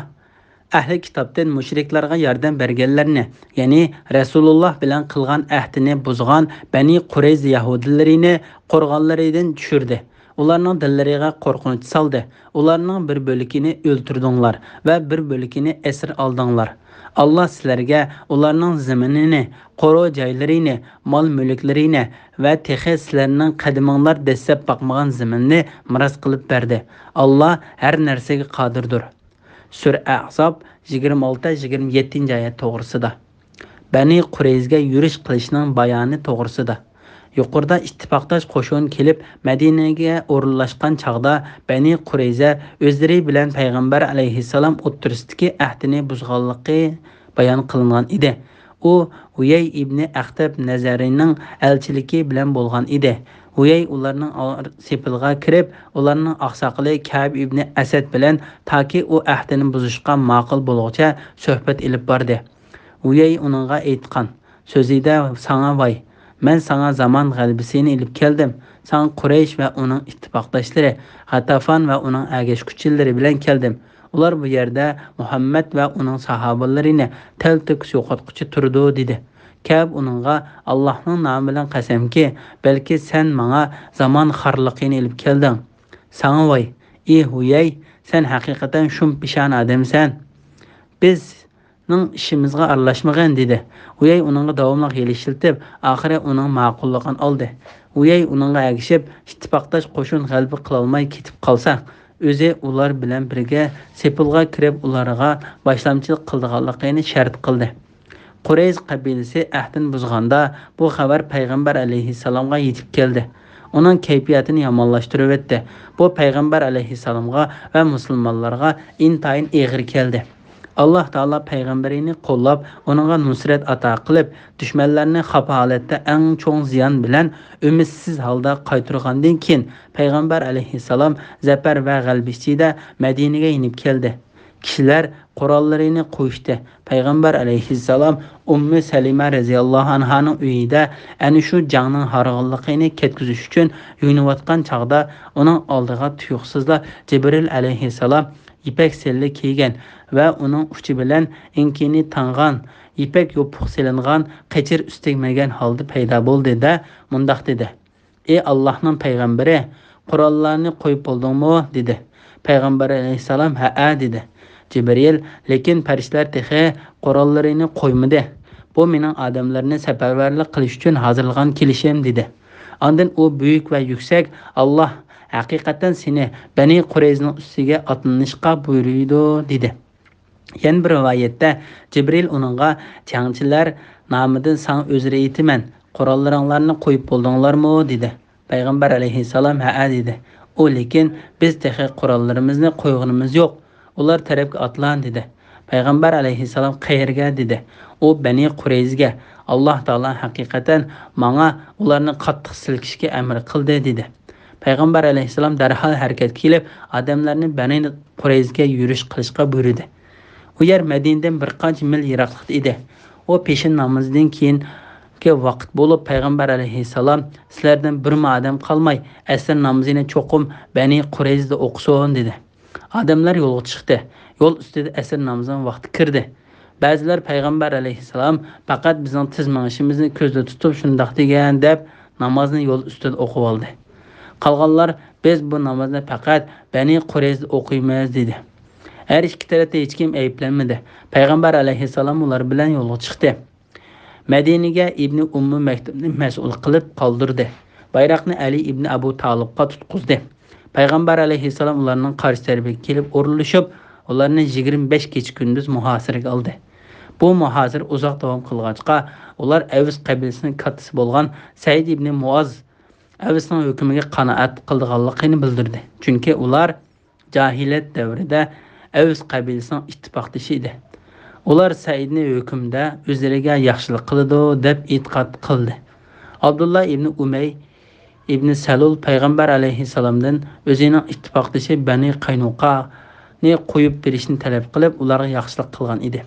ئەھلى كىتابتىن مۇشرىكلارغا ياردەم بەرگەنلەرنى، يەنى رەسۇلۇللا بىلەن قىلغان ئەھدىنى بۇزغان بەنى قۇرەيزە يەھۇدىيلىرىنى قورغانلىرىدىن چۈشۈردى. ئۇلارنىڭ دىللىرىغا قورقۇنچ سالدى. ئۇلارنىڭ بىر بۆلىكىنى ئۆلتۈردۈڭلار ۋە بىر بۆلىكىنى ئەسىر ئالدىڭلار. ئاللا سىلەرگە ئۇلارنىڭ زېمىنىنى، قورۇ جايلىرىنى، مال-مۈلۈكلىرىنى ۋە تېخى سىلەرنىڭ قەدىمىڭلار دەسسەپ باقمىغان زېمىننى مىراس قىلىپ بەردى. ئاللا ھەر نەرسىگە قادىردۇر. سۈرە ئەھزاب يىگىرمە ئالتە، يىگىرمە يەتتىنچى ئايەت توغرىسىدا. بەنى قۇرەيزىگە يۈرۈش قىلىشنىڭ بايانى توغرىسىدا. يۇقىرىدا ئىتتىپاقداش قوشۇن كېلىپ مەدىنىگە ئورۇنلاشقان چاغدا بەنى قۇرەيزە ئۆزلىرى بىلەن پەيغەمبەر ئەلەيھىسسالام ئوتتۇرىسىدىكى ئەھدىنى بۇزغانلىقى بايان قىلىنغان ئىدى. ئۇ ھۇيەي ئىبنى ئەختەب نەزەرىنىڭ ئەلچىلىكى بىلەن بولغان ئىدى. ھۇيەي ئۇلارنىڭ ئار-، سېپىلىغا كىرىپ، ئۇلارنىڭ ئاقساقىلى كەئب ئىبنى ئەسەد بىلەن تاكى ئۇ ئەھدىنى بۇزۇشقا ماقۇل بولغۇچە سۆھبەت ئېلىپ باردى. ھۇيەي ئۇنىڭغا ئېيتقان سۆزىدە، ساڭا ۋاي! مەن ساڭا زامان غەلىبىسىنى ئېلىپ كەلدىم. ساڭا قۇرەيش ۋە ئۇنىڭ ئىتتىپاقداشلىرى، غەتافان ۋە ئۇنىڭ ئەگەشكۈچىلىرى بىلەن كەلدىم. ئۇلار بۇ يەردە مۇھەممەد ۋە ئۇنىڭ ساھابىلىرىنى تەلتۆكۈس يوقاتقۇچە تۇرىدۇ، دېدى. كەئب ئۇنىڭغا، ئاللاھنىڭ نامى بىلەن قەسەمكى، بەلكى سەن ماڭا زامان خارلىقىنى ئېلىپ كەلدىڭ. ساڭا ۋاي! ئى ھۇيەي، سەن ھەقىقەتەن شۇم پېشانە ئادەمسەن. بىزنىڭ ئىشىمىزغا ئارىلاشمىغىن، دېدى. ھۇيەي ئۇنىڭغا داۋاملىق ھىيلە ئىشلىتىپ، ئاخىرى ئۇنىڭ ماقۇللۇقىنى ئالدى. ھۇيەي ئۇنىڭغا ئەگىشىپ، ئىتتىپاقداش قوشۇن غەلىبە قىلالماي كېتىپ قالسا، ئۆزى ئۇلار بىلەن بىرگە سېپىلغا كىرىپ، ئۇلارغا باشلامچىلىق قىلىدىغانلىقىنى شەرت قىلدى. قۇرەيز قەبىلىسى ئەھدىنى بۇزغاندا، بۇ خەۋەر پەيغەمبەر ئەلەيھىسسالامغا يېتىپ كەلدى. ئۇنىڭ كەيپىياتىنى يامانلاشتۇرۇۋەتتى. بۇ پەيغەمبەر ئەلەيھىسسالامغا ۋە مۇسۇلمانلارغا ئىنتايىن ئېغىر كەلدى. ئاللاھ تائالا پەيغەمبىرىنى قوللاپ، ئۇنىڭغا نۇسرەت ئاتا قىلىپ، دۈشمەنلەرنى خاپا ھالەتتە ئەڭ چوڭ زىيان بىلەن ئۈمىدسىز ھالدا قايتۇرغاندىن كېيىن، پەيغەمبەر ئەلەيھىسسالام زەپەر ۋە غەلىبە ئىچىدە مەدىنىگە يېنىپ كەلدى. كىشىلەر قوراللىرىنى قويۇشتى. پەيغەمبەر ئەلەيھىسسالام ئۇممى سەلىمە رەزىياللاھۇ ئەنھانىڭ ئۆيىدە ئەنە شۇ جەڭنىڭ ھارغىنلىقىنى كەتكۈزۈش ئۈچۈن يۇيۇنۇۋاتقان چاغدا، ئۇنىڭ ئالدىغا تۇيۇقسىزلا جىبرىل ئەلەيھىسسالام يىپەك سېلىنى كىيگەن ۋە ئۇنىڭ ئۇچى بىلەن ئېڭىكىنى تاڭغان يىپەك يوپۇق سېلىنغان قېچىر ئۈستىگە مىنگەن ھالدا پەيدا بولدى-دە، مۇنداق دېدى: «ئى ئاللاھنىڭ پەيغەمبىرى، قوراللارنى قويۇپ بولدۇڭمۇ؟» دېدى. پەيغەمبەر ئەلەيھىسسالام: «ھەئە» دېدى. جىبرىل: «لېكىن پەرىشتىلەر تېخى قوراللىرىنى قويمىدى. بۇ مېنىڭ ئادەملەرنى سەپەرۋەرلىك قىلىش ئۈچۈن ھازىرلىغان كېلىشىم» دېدى. ئاندىن ئۇ بۈيۈك ۋە يۈكسەك: «ئاللاھ ھەقىقەتەن سېنى بەنى قۇرەيزىنىڭ ئۈستىگە ئاتلىنىشقا بۇيرۇيدۇ» دېدى. يەنە بىر رىۋايەتتە، جىبرىل ئۇنىڭغا: «جەڭچىلەر نامىدىن ساڭا ئۆزرە ئېيتىمەن، قوراللىرىڭلارنى قويۇپ بولدۇڭلارمۇ؟» دېدى. پەيغەمبەر ئەلەيھىسسالام: «ھەئە» دېدى. ئۇ: «لېكىن بىز تېخى قوراللىرىمىزنى قويغىنىمىز يوق. ئۇلار تەرەپكە ئاتلان» دېدى. پەيغەمبەر ئەلەيھىسسالام: «قەيەرگە؟» دېدى. ئۇ: «بەنى قۇرەيزىگە. ئاللاھ تائالا ھەقىقەتەن ماڭا ئۇلارنى قاتتىق سىلكىشكە ئەمر قىلدى» دېدى. پەيغەمبەر ئەلەيھىسسالام دەرھال ھەرىكەتكە كېلىپ، ئادەملەرنى بەنى قۇرەيزىگە يۈرۈش قىلىشقا بۇيرۇدى. ئۇ يەر مەدىنىدىن بىر قانچە مىل يىراقلىقتا ئىدى. ئۇ پېشىن نامىزىدىن كېيىنكى ۋاقىت بولۇپ، پەيغەمبەر ئەلەيھىسسالام: «سىلەردىن بىرمۇ ئادەم قالماي، ئەسىر نامىزىنى چوقۇم بەنى قۇرەيزىدە ئوقۇسۇن» دېدى. ئادەملەر يولغا چىقتى. يول ئۈستىدە ئەسىر نامىزىنىڭ ۋاقتى كىردى. بەزىلەر پەيغەمبەر ئەلەيھىسسالام پەقەت بىزنىڭ تېز مېڭىشىمىزنى كۆزدە تۇتۇپ شۇنداق دېگەن دەپ نامازنى يول ئۈستىدە ئوقۇۋالدى. قالغانلار: «بىز بۇ نامازنى پەقەت بەنى قۇرەيزىدە ئوقۇيمىز» دېدى. ھەر ئىككى تەرەپتە ھېچكىم ئەيىبلەنمىدى. پەيغەمبەر ئەلەيھىسسالام ئۇلار بىلەن يولغا چىقتى. مەدىنىگە ئىبنى ئۇممۇ مەكتۇمنى مەسئۇل قىلىپ قالدۇردى. بايراقنى ئەلى ئىبنى ئەبۇ تالىپقا تۇتقۇزدى. پەيغەمبەر ئەلەيھىسسالام ئۇلارنىڭ قارشى تەرىپىگە كېلىپ ئورۇنلىشىپ، ئۇلارنى يىگىرمە بەش كېچە-كۈندۈز مۇھاسىرىگە ئالدى. بۇ مۇھاسىرە ئۇزاق داۋام قىلغاچقا، ئۇلار ئەۋس قەبىلىسىنىڭ كاتتىسى بولغان سەئىد ئىبنى مۇئاز ئەۋسنىڭ ھۆكۈمىگە قانائەت قىلىدىغانلىقىنى بىلدۈردى. چۈنكى ئۇلار جاھىلىيەت دەۋرىدە ئەۋس قەبىلىسىنىڭ ئىتتىپاقدىشى ئىدى. ئۇلار سەئىدنى ھۆكۈمدە ئۆزلىرىگە ياخشىلىق قىلىدۇ، دەپ ئېتىقاد قىلدى. ئابدۇللا ئىبنى ئۇمەي ئىبنى سەلۇل پەيغەمبەر ئەلەيھىسسالامدىن ئۆزىنىڭ ئىتتىپاقدىشى بەنى قەينۇقانى قويۇپ بېرىشنى تەلەپ قىلىپ، ئۇلارغا ياخشىلىق قىلغان ئىدى.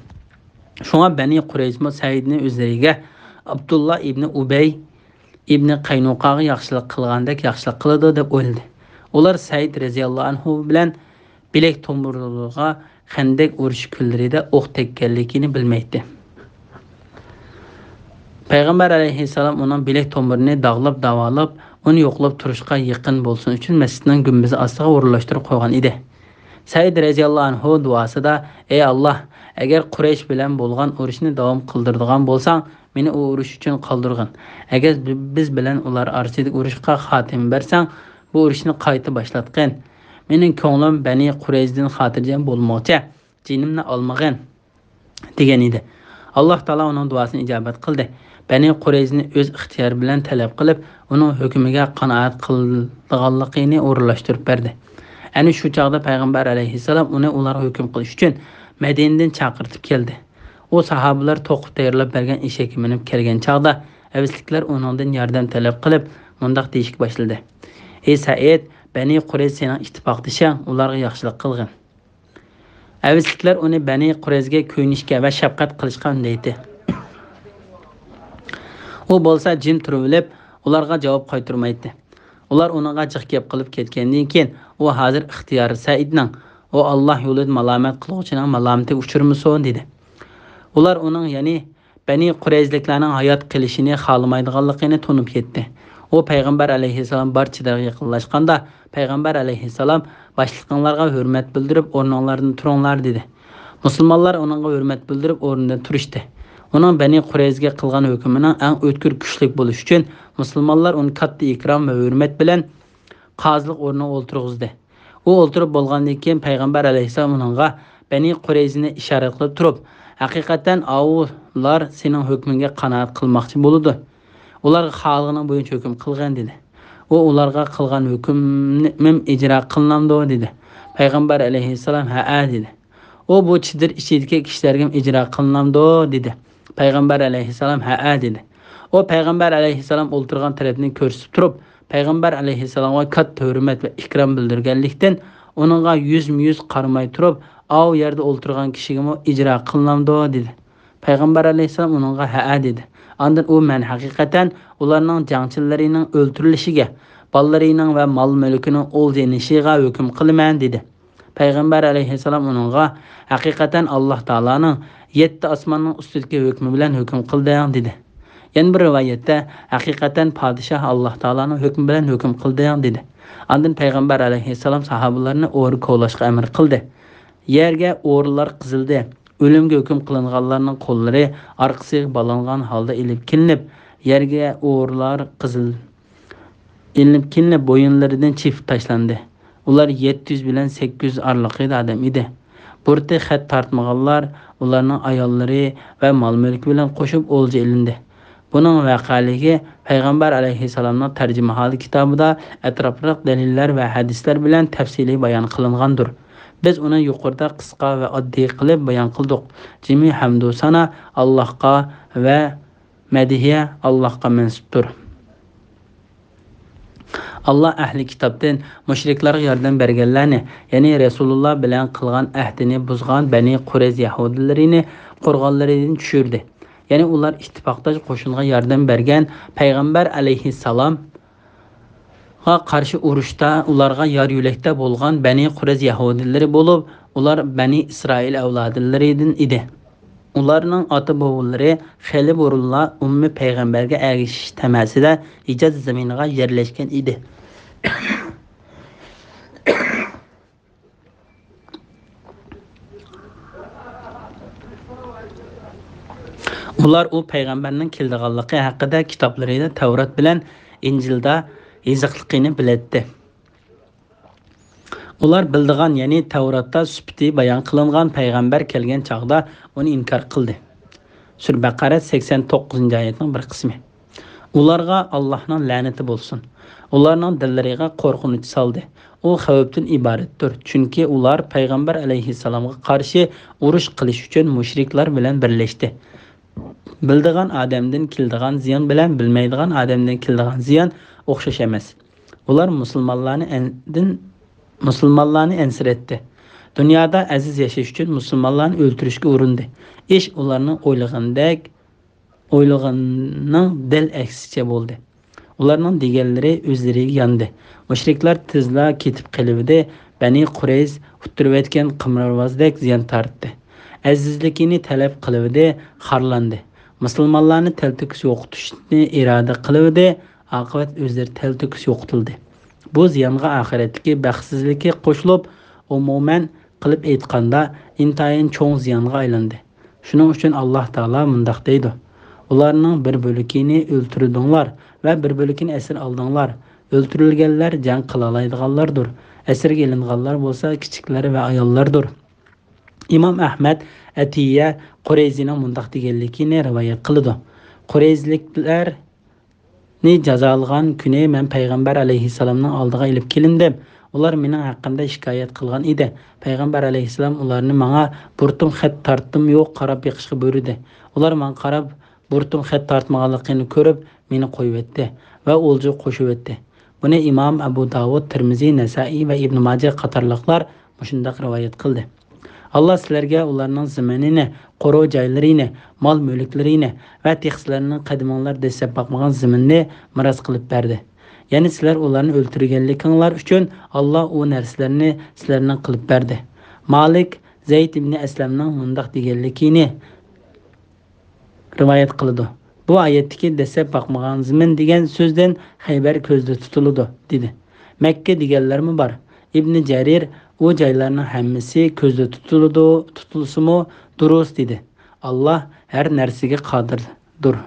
شۇڭا بەنى قۇرەيزىمۇ سەئىدنى ئۆزلىرىگە ئابدۇللا ئىبنى ئۇبەي ئىبنى قەينۇقاغا ياخشىلىق قىلغاندەك ياخشىلىق قىلىدۇ دەپ ئويلىدى. ئۇلار سەئىد رەزىياللاھۇ ئەنھۇ بىلەن بىلەك تومۇرىغا خەندەك ئۇرۇشى كۈنلىرىدە ئوق تەگكەنلىكىنى بىلمەيتتى. پەيغەمبەر ئەلەيھىسسالام ئۇنىڭ بىلەك تومۇرىنى داغلاپ داۋالاپ، ئۇنى يوقلاپ تۇرۇشقا يېقىن بولسۇن ئۈچۈن مەسچىتنىڭ گۈمبىزى ئاستىغا ئورۇنلاشتۇرۇپ قويغان ئىدى. سەئىد رەزىياللاھۇ ئەنھۇ دۇئاسىدا: «ئەي ئاللاھ، ئەگەر قۇرەيش بىلەن بولغان ئۇرۇشنى داۋام قىلدۇرىدىغان بولساڭ، مېنى ئۇ ئۇرۇش ئۈچۈن قالدۇرغىن. ئەگەر بى-، بىز بىلەن ئۇلار ئارىسىدىكى ئۇرۇشقا خاتىمە بەرسەڭ، بۇ ئۇرۇشنى قايتا باشلاتقىن. مېنىڭ كۆڭلۈم بەنى قۇرەيزىدىن خاتىرجەم بولمىغۇچە، جېنىمنى ئالمىغىن» دېگەن ئىدى. ئاللاھ تائالا ئۇنىڭ دۇئاسىنى ئىجابەت قىلدى. بەنى قۇرەيزىنى ئۆز ئىختىيارى بىلەن تەلەپ قىلىپ، ئۇنىڭ ھۆكمىگە قانائەت قىلىدىغانلىقىنى ئورۇنلاشتۇرۇپ بەردى. ئەنە شۇ چاغدا پەيغەمبەر ئەلەيھىسسالام ئۇنى ئۇلارغا ھۆكۈم قىلىش ئۈچۈن مەدىنىدىن چاقىرتىپ كەلدى. ئۇ ساھابىلەر توقۇپ تەييارلاپ بەرگەن ئېشەككە مىنىپ كەلگەن چاغدا، ئەۋسلىكلەر ئۇنىڭدىن ياردەم تەلەپ قىلىپ، مۇنداق دېيىشكە باشلىدى: «ئى سەئىد، بەنى قۇرەيزە سېنىڭ ئىتتىپاقدىشىڭ، ئۇلارغا ياخشىلىق قىلغىن.» ئەۋەتسىلىكلەر ئۇنى بەنى قۇرەيزىگە كۆيۈنۈشكە ۋە شەپقەت قىلىشقا ئۈندەيتتى. ئۇ بولسا جىم تۇرۇۋېلىپ، ئۇلارغا جاۋاب قايتۇرمايتتى. ئۇلار ئۇنىڭغا جىق گەپ قىلىپ كەتكەندىن كېيىن، ئۇ ھازىر ئىختىيارى سەئىدنىڭ، ئۇ ئاللاھ يولىدا مالامەت قىلغۇچىنىڭ مالامىتىگە ئۇچرىمىسۇن، دېدى. ئۇلار ئۇنىڭ، يەنى بەنى قۇرەيزىلىكلەرنىڭ ھايات قېلىشىنى خالىمايدىغانلىقىنى تونۇپ يەتتى. ئۇ پەيغەمبەر ئەلەيھىسسالام بار چېدىرغا يېقىنلاشقاندا، پەيغەمبەر ئەلەيھىسسالام: «باشلىقىڭلارغا ھۆرمەت بىلدۈرۈپ، ئورنۇڭلاردىن تۇرۇڭلار» دېدى. مۇسۇلمانلار ئۇنىڭغا ھۆرمەت بىلدۈرۈپ، ئورنىدىن تۇرۇشتى. ئۇنىڭ بەنى قۇرەيزىگە قىلغان ھۆكمىنىڭ ئەڭ ئۆتكۈر، كۈچلۈك بولۇشى ئۈچۈن، مۇسۇلمانلار ئۇنى كاتتا ئىكرام ۋە ھۆرمەت بىلەن قازىلىق ئورنىغا ئولتۇرغۇزدى. ئۇ ئولتۇرۇپ بولغاندىن كېيىن، پەيغەمبەر ئەلەيھىسسالام ئۇنىڭغا بەنى قۇرەيزىنى ئىشارەت قىلىپ تۇرۇپ: «ھەقىقەتەن ئاۋۇلار سېنىڭ ھۆكمۈڭگە قانائەت قىلماقچى بولىدۇ. ئۇلارغا خالىغىنىڭ بويىچە ھۆكۈم قىلغىن» دېدى. ئۇ: «ئۇلارغا قىلغان ھۆكمىم ئىجرا قىلىنامدۇ؟» دېدى. پەيغەمبەر ئەلەيھىسسالام: «ھەئە» دېدى. ئۇ: «بۇ چېدىر ئىچىدىكى كىشىلەرگىمۇ ئىجرا قىلىنامدۇ؟» دېدى. پەيغەمبەر ئەلەيھىسسالام: «ھەئە» دېدى. ئۇ پەيغەمبەر ئەلەيھىسسالام ئولتۇرغان تەرەپنى كۆرسىتىپ تۇرۇپ، پەيغەمبەر ئەلەيھىسسالامغا كاتتا ھۆرمەت ۋە ئىكرام بىلدۈرگەنلىكتىن، ئۇنىڭغا يۈزمۇ يۈز قارىماي تۇرۇپ: «ئاۋۇ يەردە ئولتۇرغان كىشىگىمۇ ئىجرا قىلىنامدۇ؟» دېدى. پەيغەمبەر ئەلەيھىسسالام ئۇنىڭغا: «ھەئە» دېدى. ئاندىن ئۇ: «مەن ھەقىقەتەن ئۇلارنىڭ جەڭچىلىرىنىڭ ئۆلتۈرۈلۈشىگە، بالىلىرىنىڭ ۋە مال-مۈلكىنىڭ ئولجا ئېلىنىشىغا ھۆكۈم قىلىمەن» دېدى. پەيغەمبەر ئەلەيھىسسالام ئۇنىڭغا: «ھەقىقەتەن ئاللاھ تائالانىڭ يەتتە ئاسماننىڭ ئۈستىدىكى ھۆكمى بىلەن ھۆكۈم قىلدىڭ» دېدى. يەنە بىر رىۋايەتتە: «ھەقىقەتەن پادىشاھ ئاللاھ تائالانىڭ ھۆكمى بىلەن ھۆكۈم قىلدىڭ» دېدى. ئاندىن پەيغەمبەر ئەلەيھىسسالام ساھابىلەرنى ئورا كوۋلاشقا ئەمر قىلدى. يەرگە ئورىلار قېزىلدى. ئۆلۈمگە ھۆكۈم قىلىنغانلارنىڭ قوللىرى ئارقىسىغا بالانغان ھالدا ئېلىپ كېلىنىپ، يەرگە ئورىلار قېزىل ئېلىپ كېلىنىپ، بويۇنلىرىدىن چېپىپ تاشلاندى. ئۇلار يەتتە يۈز بىلەن سەككىز يۈز ئارىلىقىدا ئادەم ئىدى. بۇرۇتى خەت تارتمىغانلار، ئۇلارنىڭ ئاياللىرى ۋە مال-مۈلكى بىلەن قوشۇپ ئولجا ئېلىندى. بۇنىڭ ۋەقەلىكى پەيغەمبەر ئەلەيھىسسالامنىڭ تەرجىمىھالى كىتابىدا ئەتراپلىق دەلىللەر ۋە ھەدىسلەر بىلەن تەپسىلىي بايان قىلىنغاندۇر. بىز ئۇنى يۇقىرىدا قىسقا ۋە ئاددىي قىلىپ بايان قىلدۇق. جىمى ھەمدۇ سانا ئاللاھقا ۋە مەدھىيە ئاللاھقا مەنسۇپتۇر. ئاللاھ ئەھلى كىتابتىن مۇشرىكلارغا ياردەم بەرگەنلەرنى، يەنى رەسۇلۇللاھ بىلەن قىلغان ئەھدىنى بۇزغان بەنى قۇرەيزە يەھۇدىيلىرىنى قورغانلىرىدىن چۈشۈردى. يەنى ئۇلار ئىتتىپاقداش قوشۇنغا ياردەم بەرگەن پەيغەمبەر ئەلەيھىسسالام قارشى ئۇرۇشتا ئۇلارغا يار يۆلەكتە بولغان بەنى قۇرەيزە يەھۇدىيلىرى بولۇپ، ئۇلار بەنى ئىسرائىل ئەۋلادلىرىدىن ئىدى. ئۇلارنىڭ ئاتا-بوۋىلىرى خېلى بۇرۇنلا ئۈممى پەيغەمبەرگە ئەگىشىش تەمەسىدە ھىجاز زېمىنىغا يەرلەشكەن ئىدى. ئۇلار ئۇ پەيغەمبەرنىڭ كېلىدىغانلىقى ھەققىدە كىتابلىرىدا، تەۋرات بىلەن ئىنجىلدا يېزىقلىقىنى بىلەتتى. ئۇلار بىلىدىغان، يەنى تەۋراتتا سۈپىتى بايان قىلىنغان پەيغەمبەر كەلگەن چاغدا ئۇنى ئىنكار قىلدى. سۈرە بەقەرە، سەكسەن توققۇزىنچى ئايەتنىڭ بىر قىسمى. ئۇلارغا ئاللاھنىڭ لەنىتى بولسۇن. ئۇلارنىڭ دىللىرىغا قورقۇنچ سالدى. ئۇ خەۋپتىن ئىبارەتتۇر، چۈنكى ئۇلار پەيغەمبەر ئەلەيھىسسالامغا قارشى ئۇرۇش قىلىش ئۈچۈن مۇشرىكلار بىلەن بىرلەشتى. بىلىدىغان ئادەمدىن كېلىدىغان زىيان بىلەن بىلمەيدىغان ئادەمدىن كېلىدىغان زىيان ئوخشاش ئەمەس. ئۇلار مۇسۇلمانلارنى ئەن-، دىن، مۇسۇلمانلارنى ئەنسىرەتتى. دۇنيادا ئەزىز ياشاش ئۈچۈن مۇسۇلمانلارنى ئۆلتۈرۈشكە ئۇرۇندى. ئىش ئۇلارنىڭ ئويلىغىنىدەك، ئويلىغىنىنىڭ دەل ئەكسىچە بولدى. ئۇلارنىڭ دېگەنلىرى ئۆزلىرىگە ياندى. مۇشرىكلار تېزلا كېتىپ قېلىۋىدى، بەنى قۇرەيز ئۇتتۇرۇۋەتكەن قىمارۋازدەك زىيان تارتتى. ئەزىزلىكىنى تەلەپ قىلىۋىدى، خارلاندى. مۇسۇلمانلارنى تەلتۆكۈس يوقىتىشنى ئىرادە قىلىۋىدى، ئاقىۋەت ئۆزلىرى تەلتۆكۈس يوقىتىلدى. بۇ زىيانغا ئاخىرەتتىكى بەختسىزلىكى قوشۇلۇپ، ئومۇمەن قىلىپ ئېيتقاندا، ئىنتايىن چوڭ زىيانغا ئايلاندى. شۇنىڭ ئۈچۈن ئاللاھ تائالا مۇنداق دەيدۇ: «ئۇلارنىڭ بىر بۆلىكىنى ئۆلتۈردۈڭلار ۋە بىر بۆلىكىنى ئەسىر ئالدىڭلار.» ئۆلتۈرۈلگەنلەر جەڭ قىلالايدىغانلاردۇر. ئەسىرگە ئېلىنغانلار بولسا كىچىكلەر ۋە ئاياللاردۇر. ئىمام ئەھمەد ئەتىيە قۇرەيزىنىڭ مۇنداق دېگەنلىكىنى رىۋايەت قىلىدۇ: «قۇرەيزىلىكلەرنى جازالىغان كۈنى مەن پەيغەمبەر ئەلەيھىسسالامنىڭ ئالدىغا ئېلىپ كېلىندىم. ئۇلار مېنىڭ ھەققىمدە شىكايەت قىلغان ئىدى. پەيغەمبەر ئەلەيھىسسالام ئۇلارنى ماڭا بۇرۇتۇم خەت تارتتىم يوق قاراپ بېقىشقا بۇيرۇدى. ئۇلار ماڭا قاراپ، بۇرۇتۇم خەت تارتمىغانلىقىنى كۆرۈپ، مېنى قويۇۋەتتى. ۋە ئولجا قوشۇۋەتتى. بۇنى ئىمام ئەبۇ داۋۇد، تىرمىزى، نەسائىي ۋە ئىبن ماجە قاتارلىقلار مۇشۇنداق رىۋايەت قىلدى: ئاللا سىلەرگە ئۇلارنىڭ زېمىنىنى، قورۇ جايلىرىنى، مال-مۈلۈكلىرىنى ۋە تېخى سىلەرنىڭ قەدىمىڭلار دەسسەپ باقمىغان زېمىننى مىراس قىلىپ بەردى. يەنى سىلەر ئۇلارنى ئۆلتۈرگەنلىكىڭلار ئۈچۈن ئاللا ئۇ نەرسىلەرنى سىلەرنىڭ قىلىپ بەردى. مالىك زەيد ئىبنى ئەسلەمنىڭ مۇنداق دېگەنلىكىنى رىۋايەت قىلىدۇ: بۇ ئايەتتىكى دەسسەپ باقمىغان زېمىن دېگەن سۆزدىن خەيبەر كۆزدە تۇتۇلىدۇ، دېدى. مەككە دېگەنلەرمۇ بار. ئىبنى جەرىر ئۇ جايلارنىڭ ھەممىسى كۆزدە تۇتۇلىدۇ، تۇتۇلسىمۇ دۇرۇس، دېدى. ئاللا ھەر نەرسىگە قادىردۇر.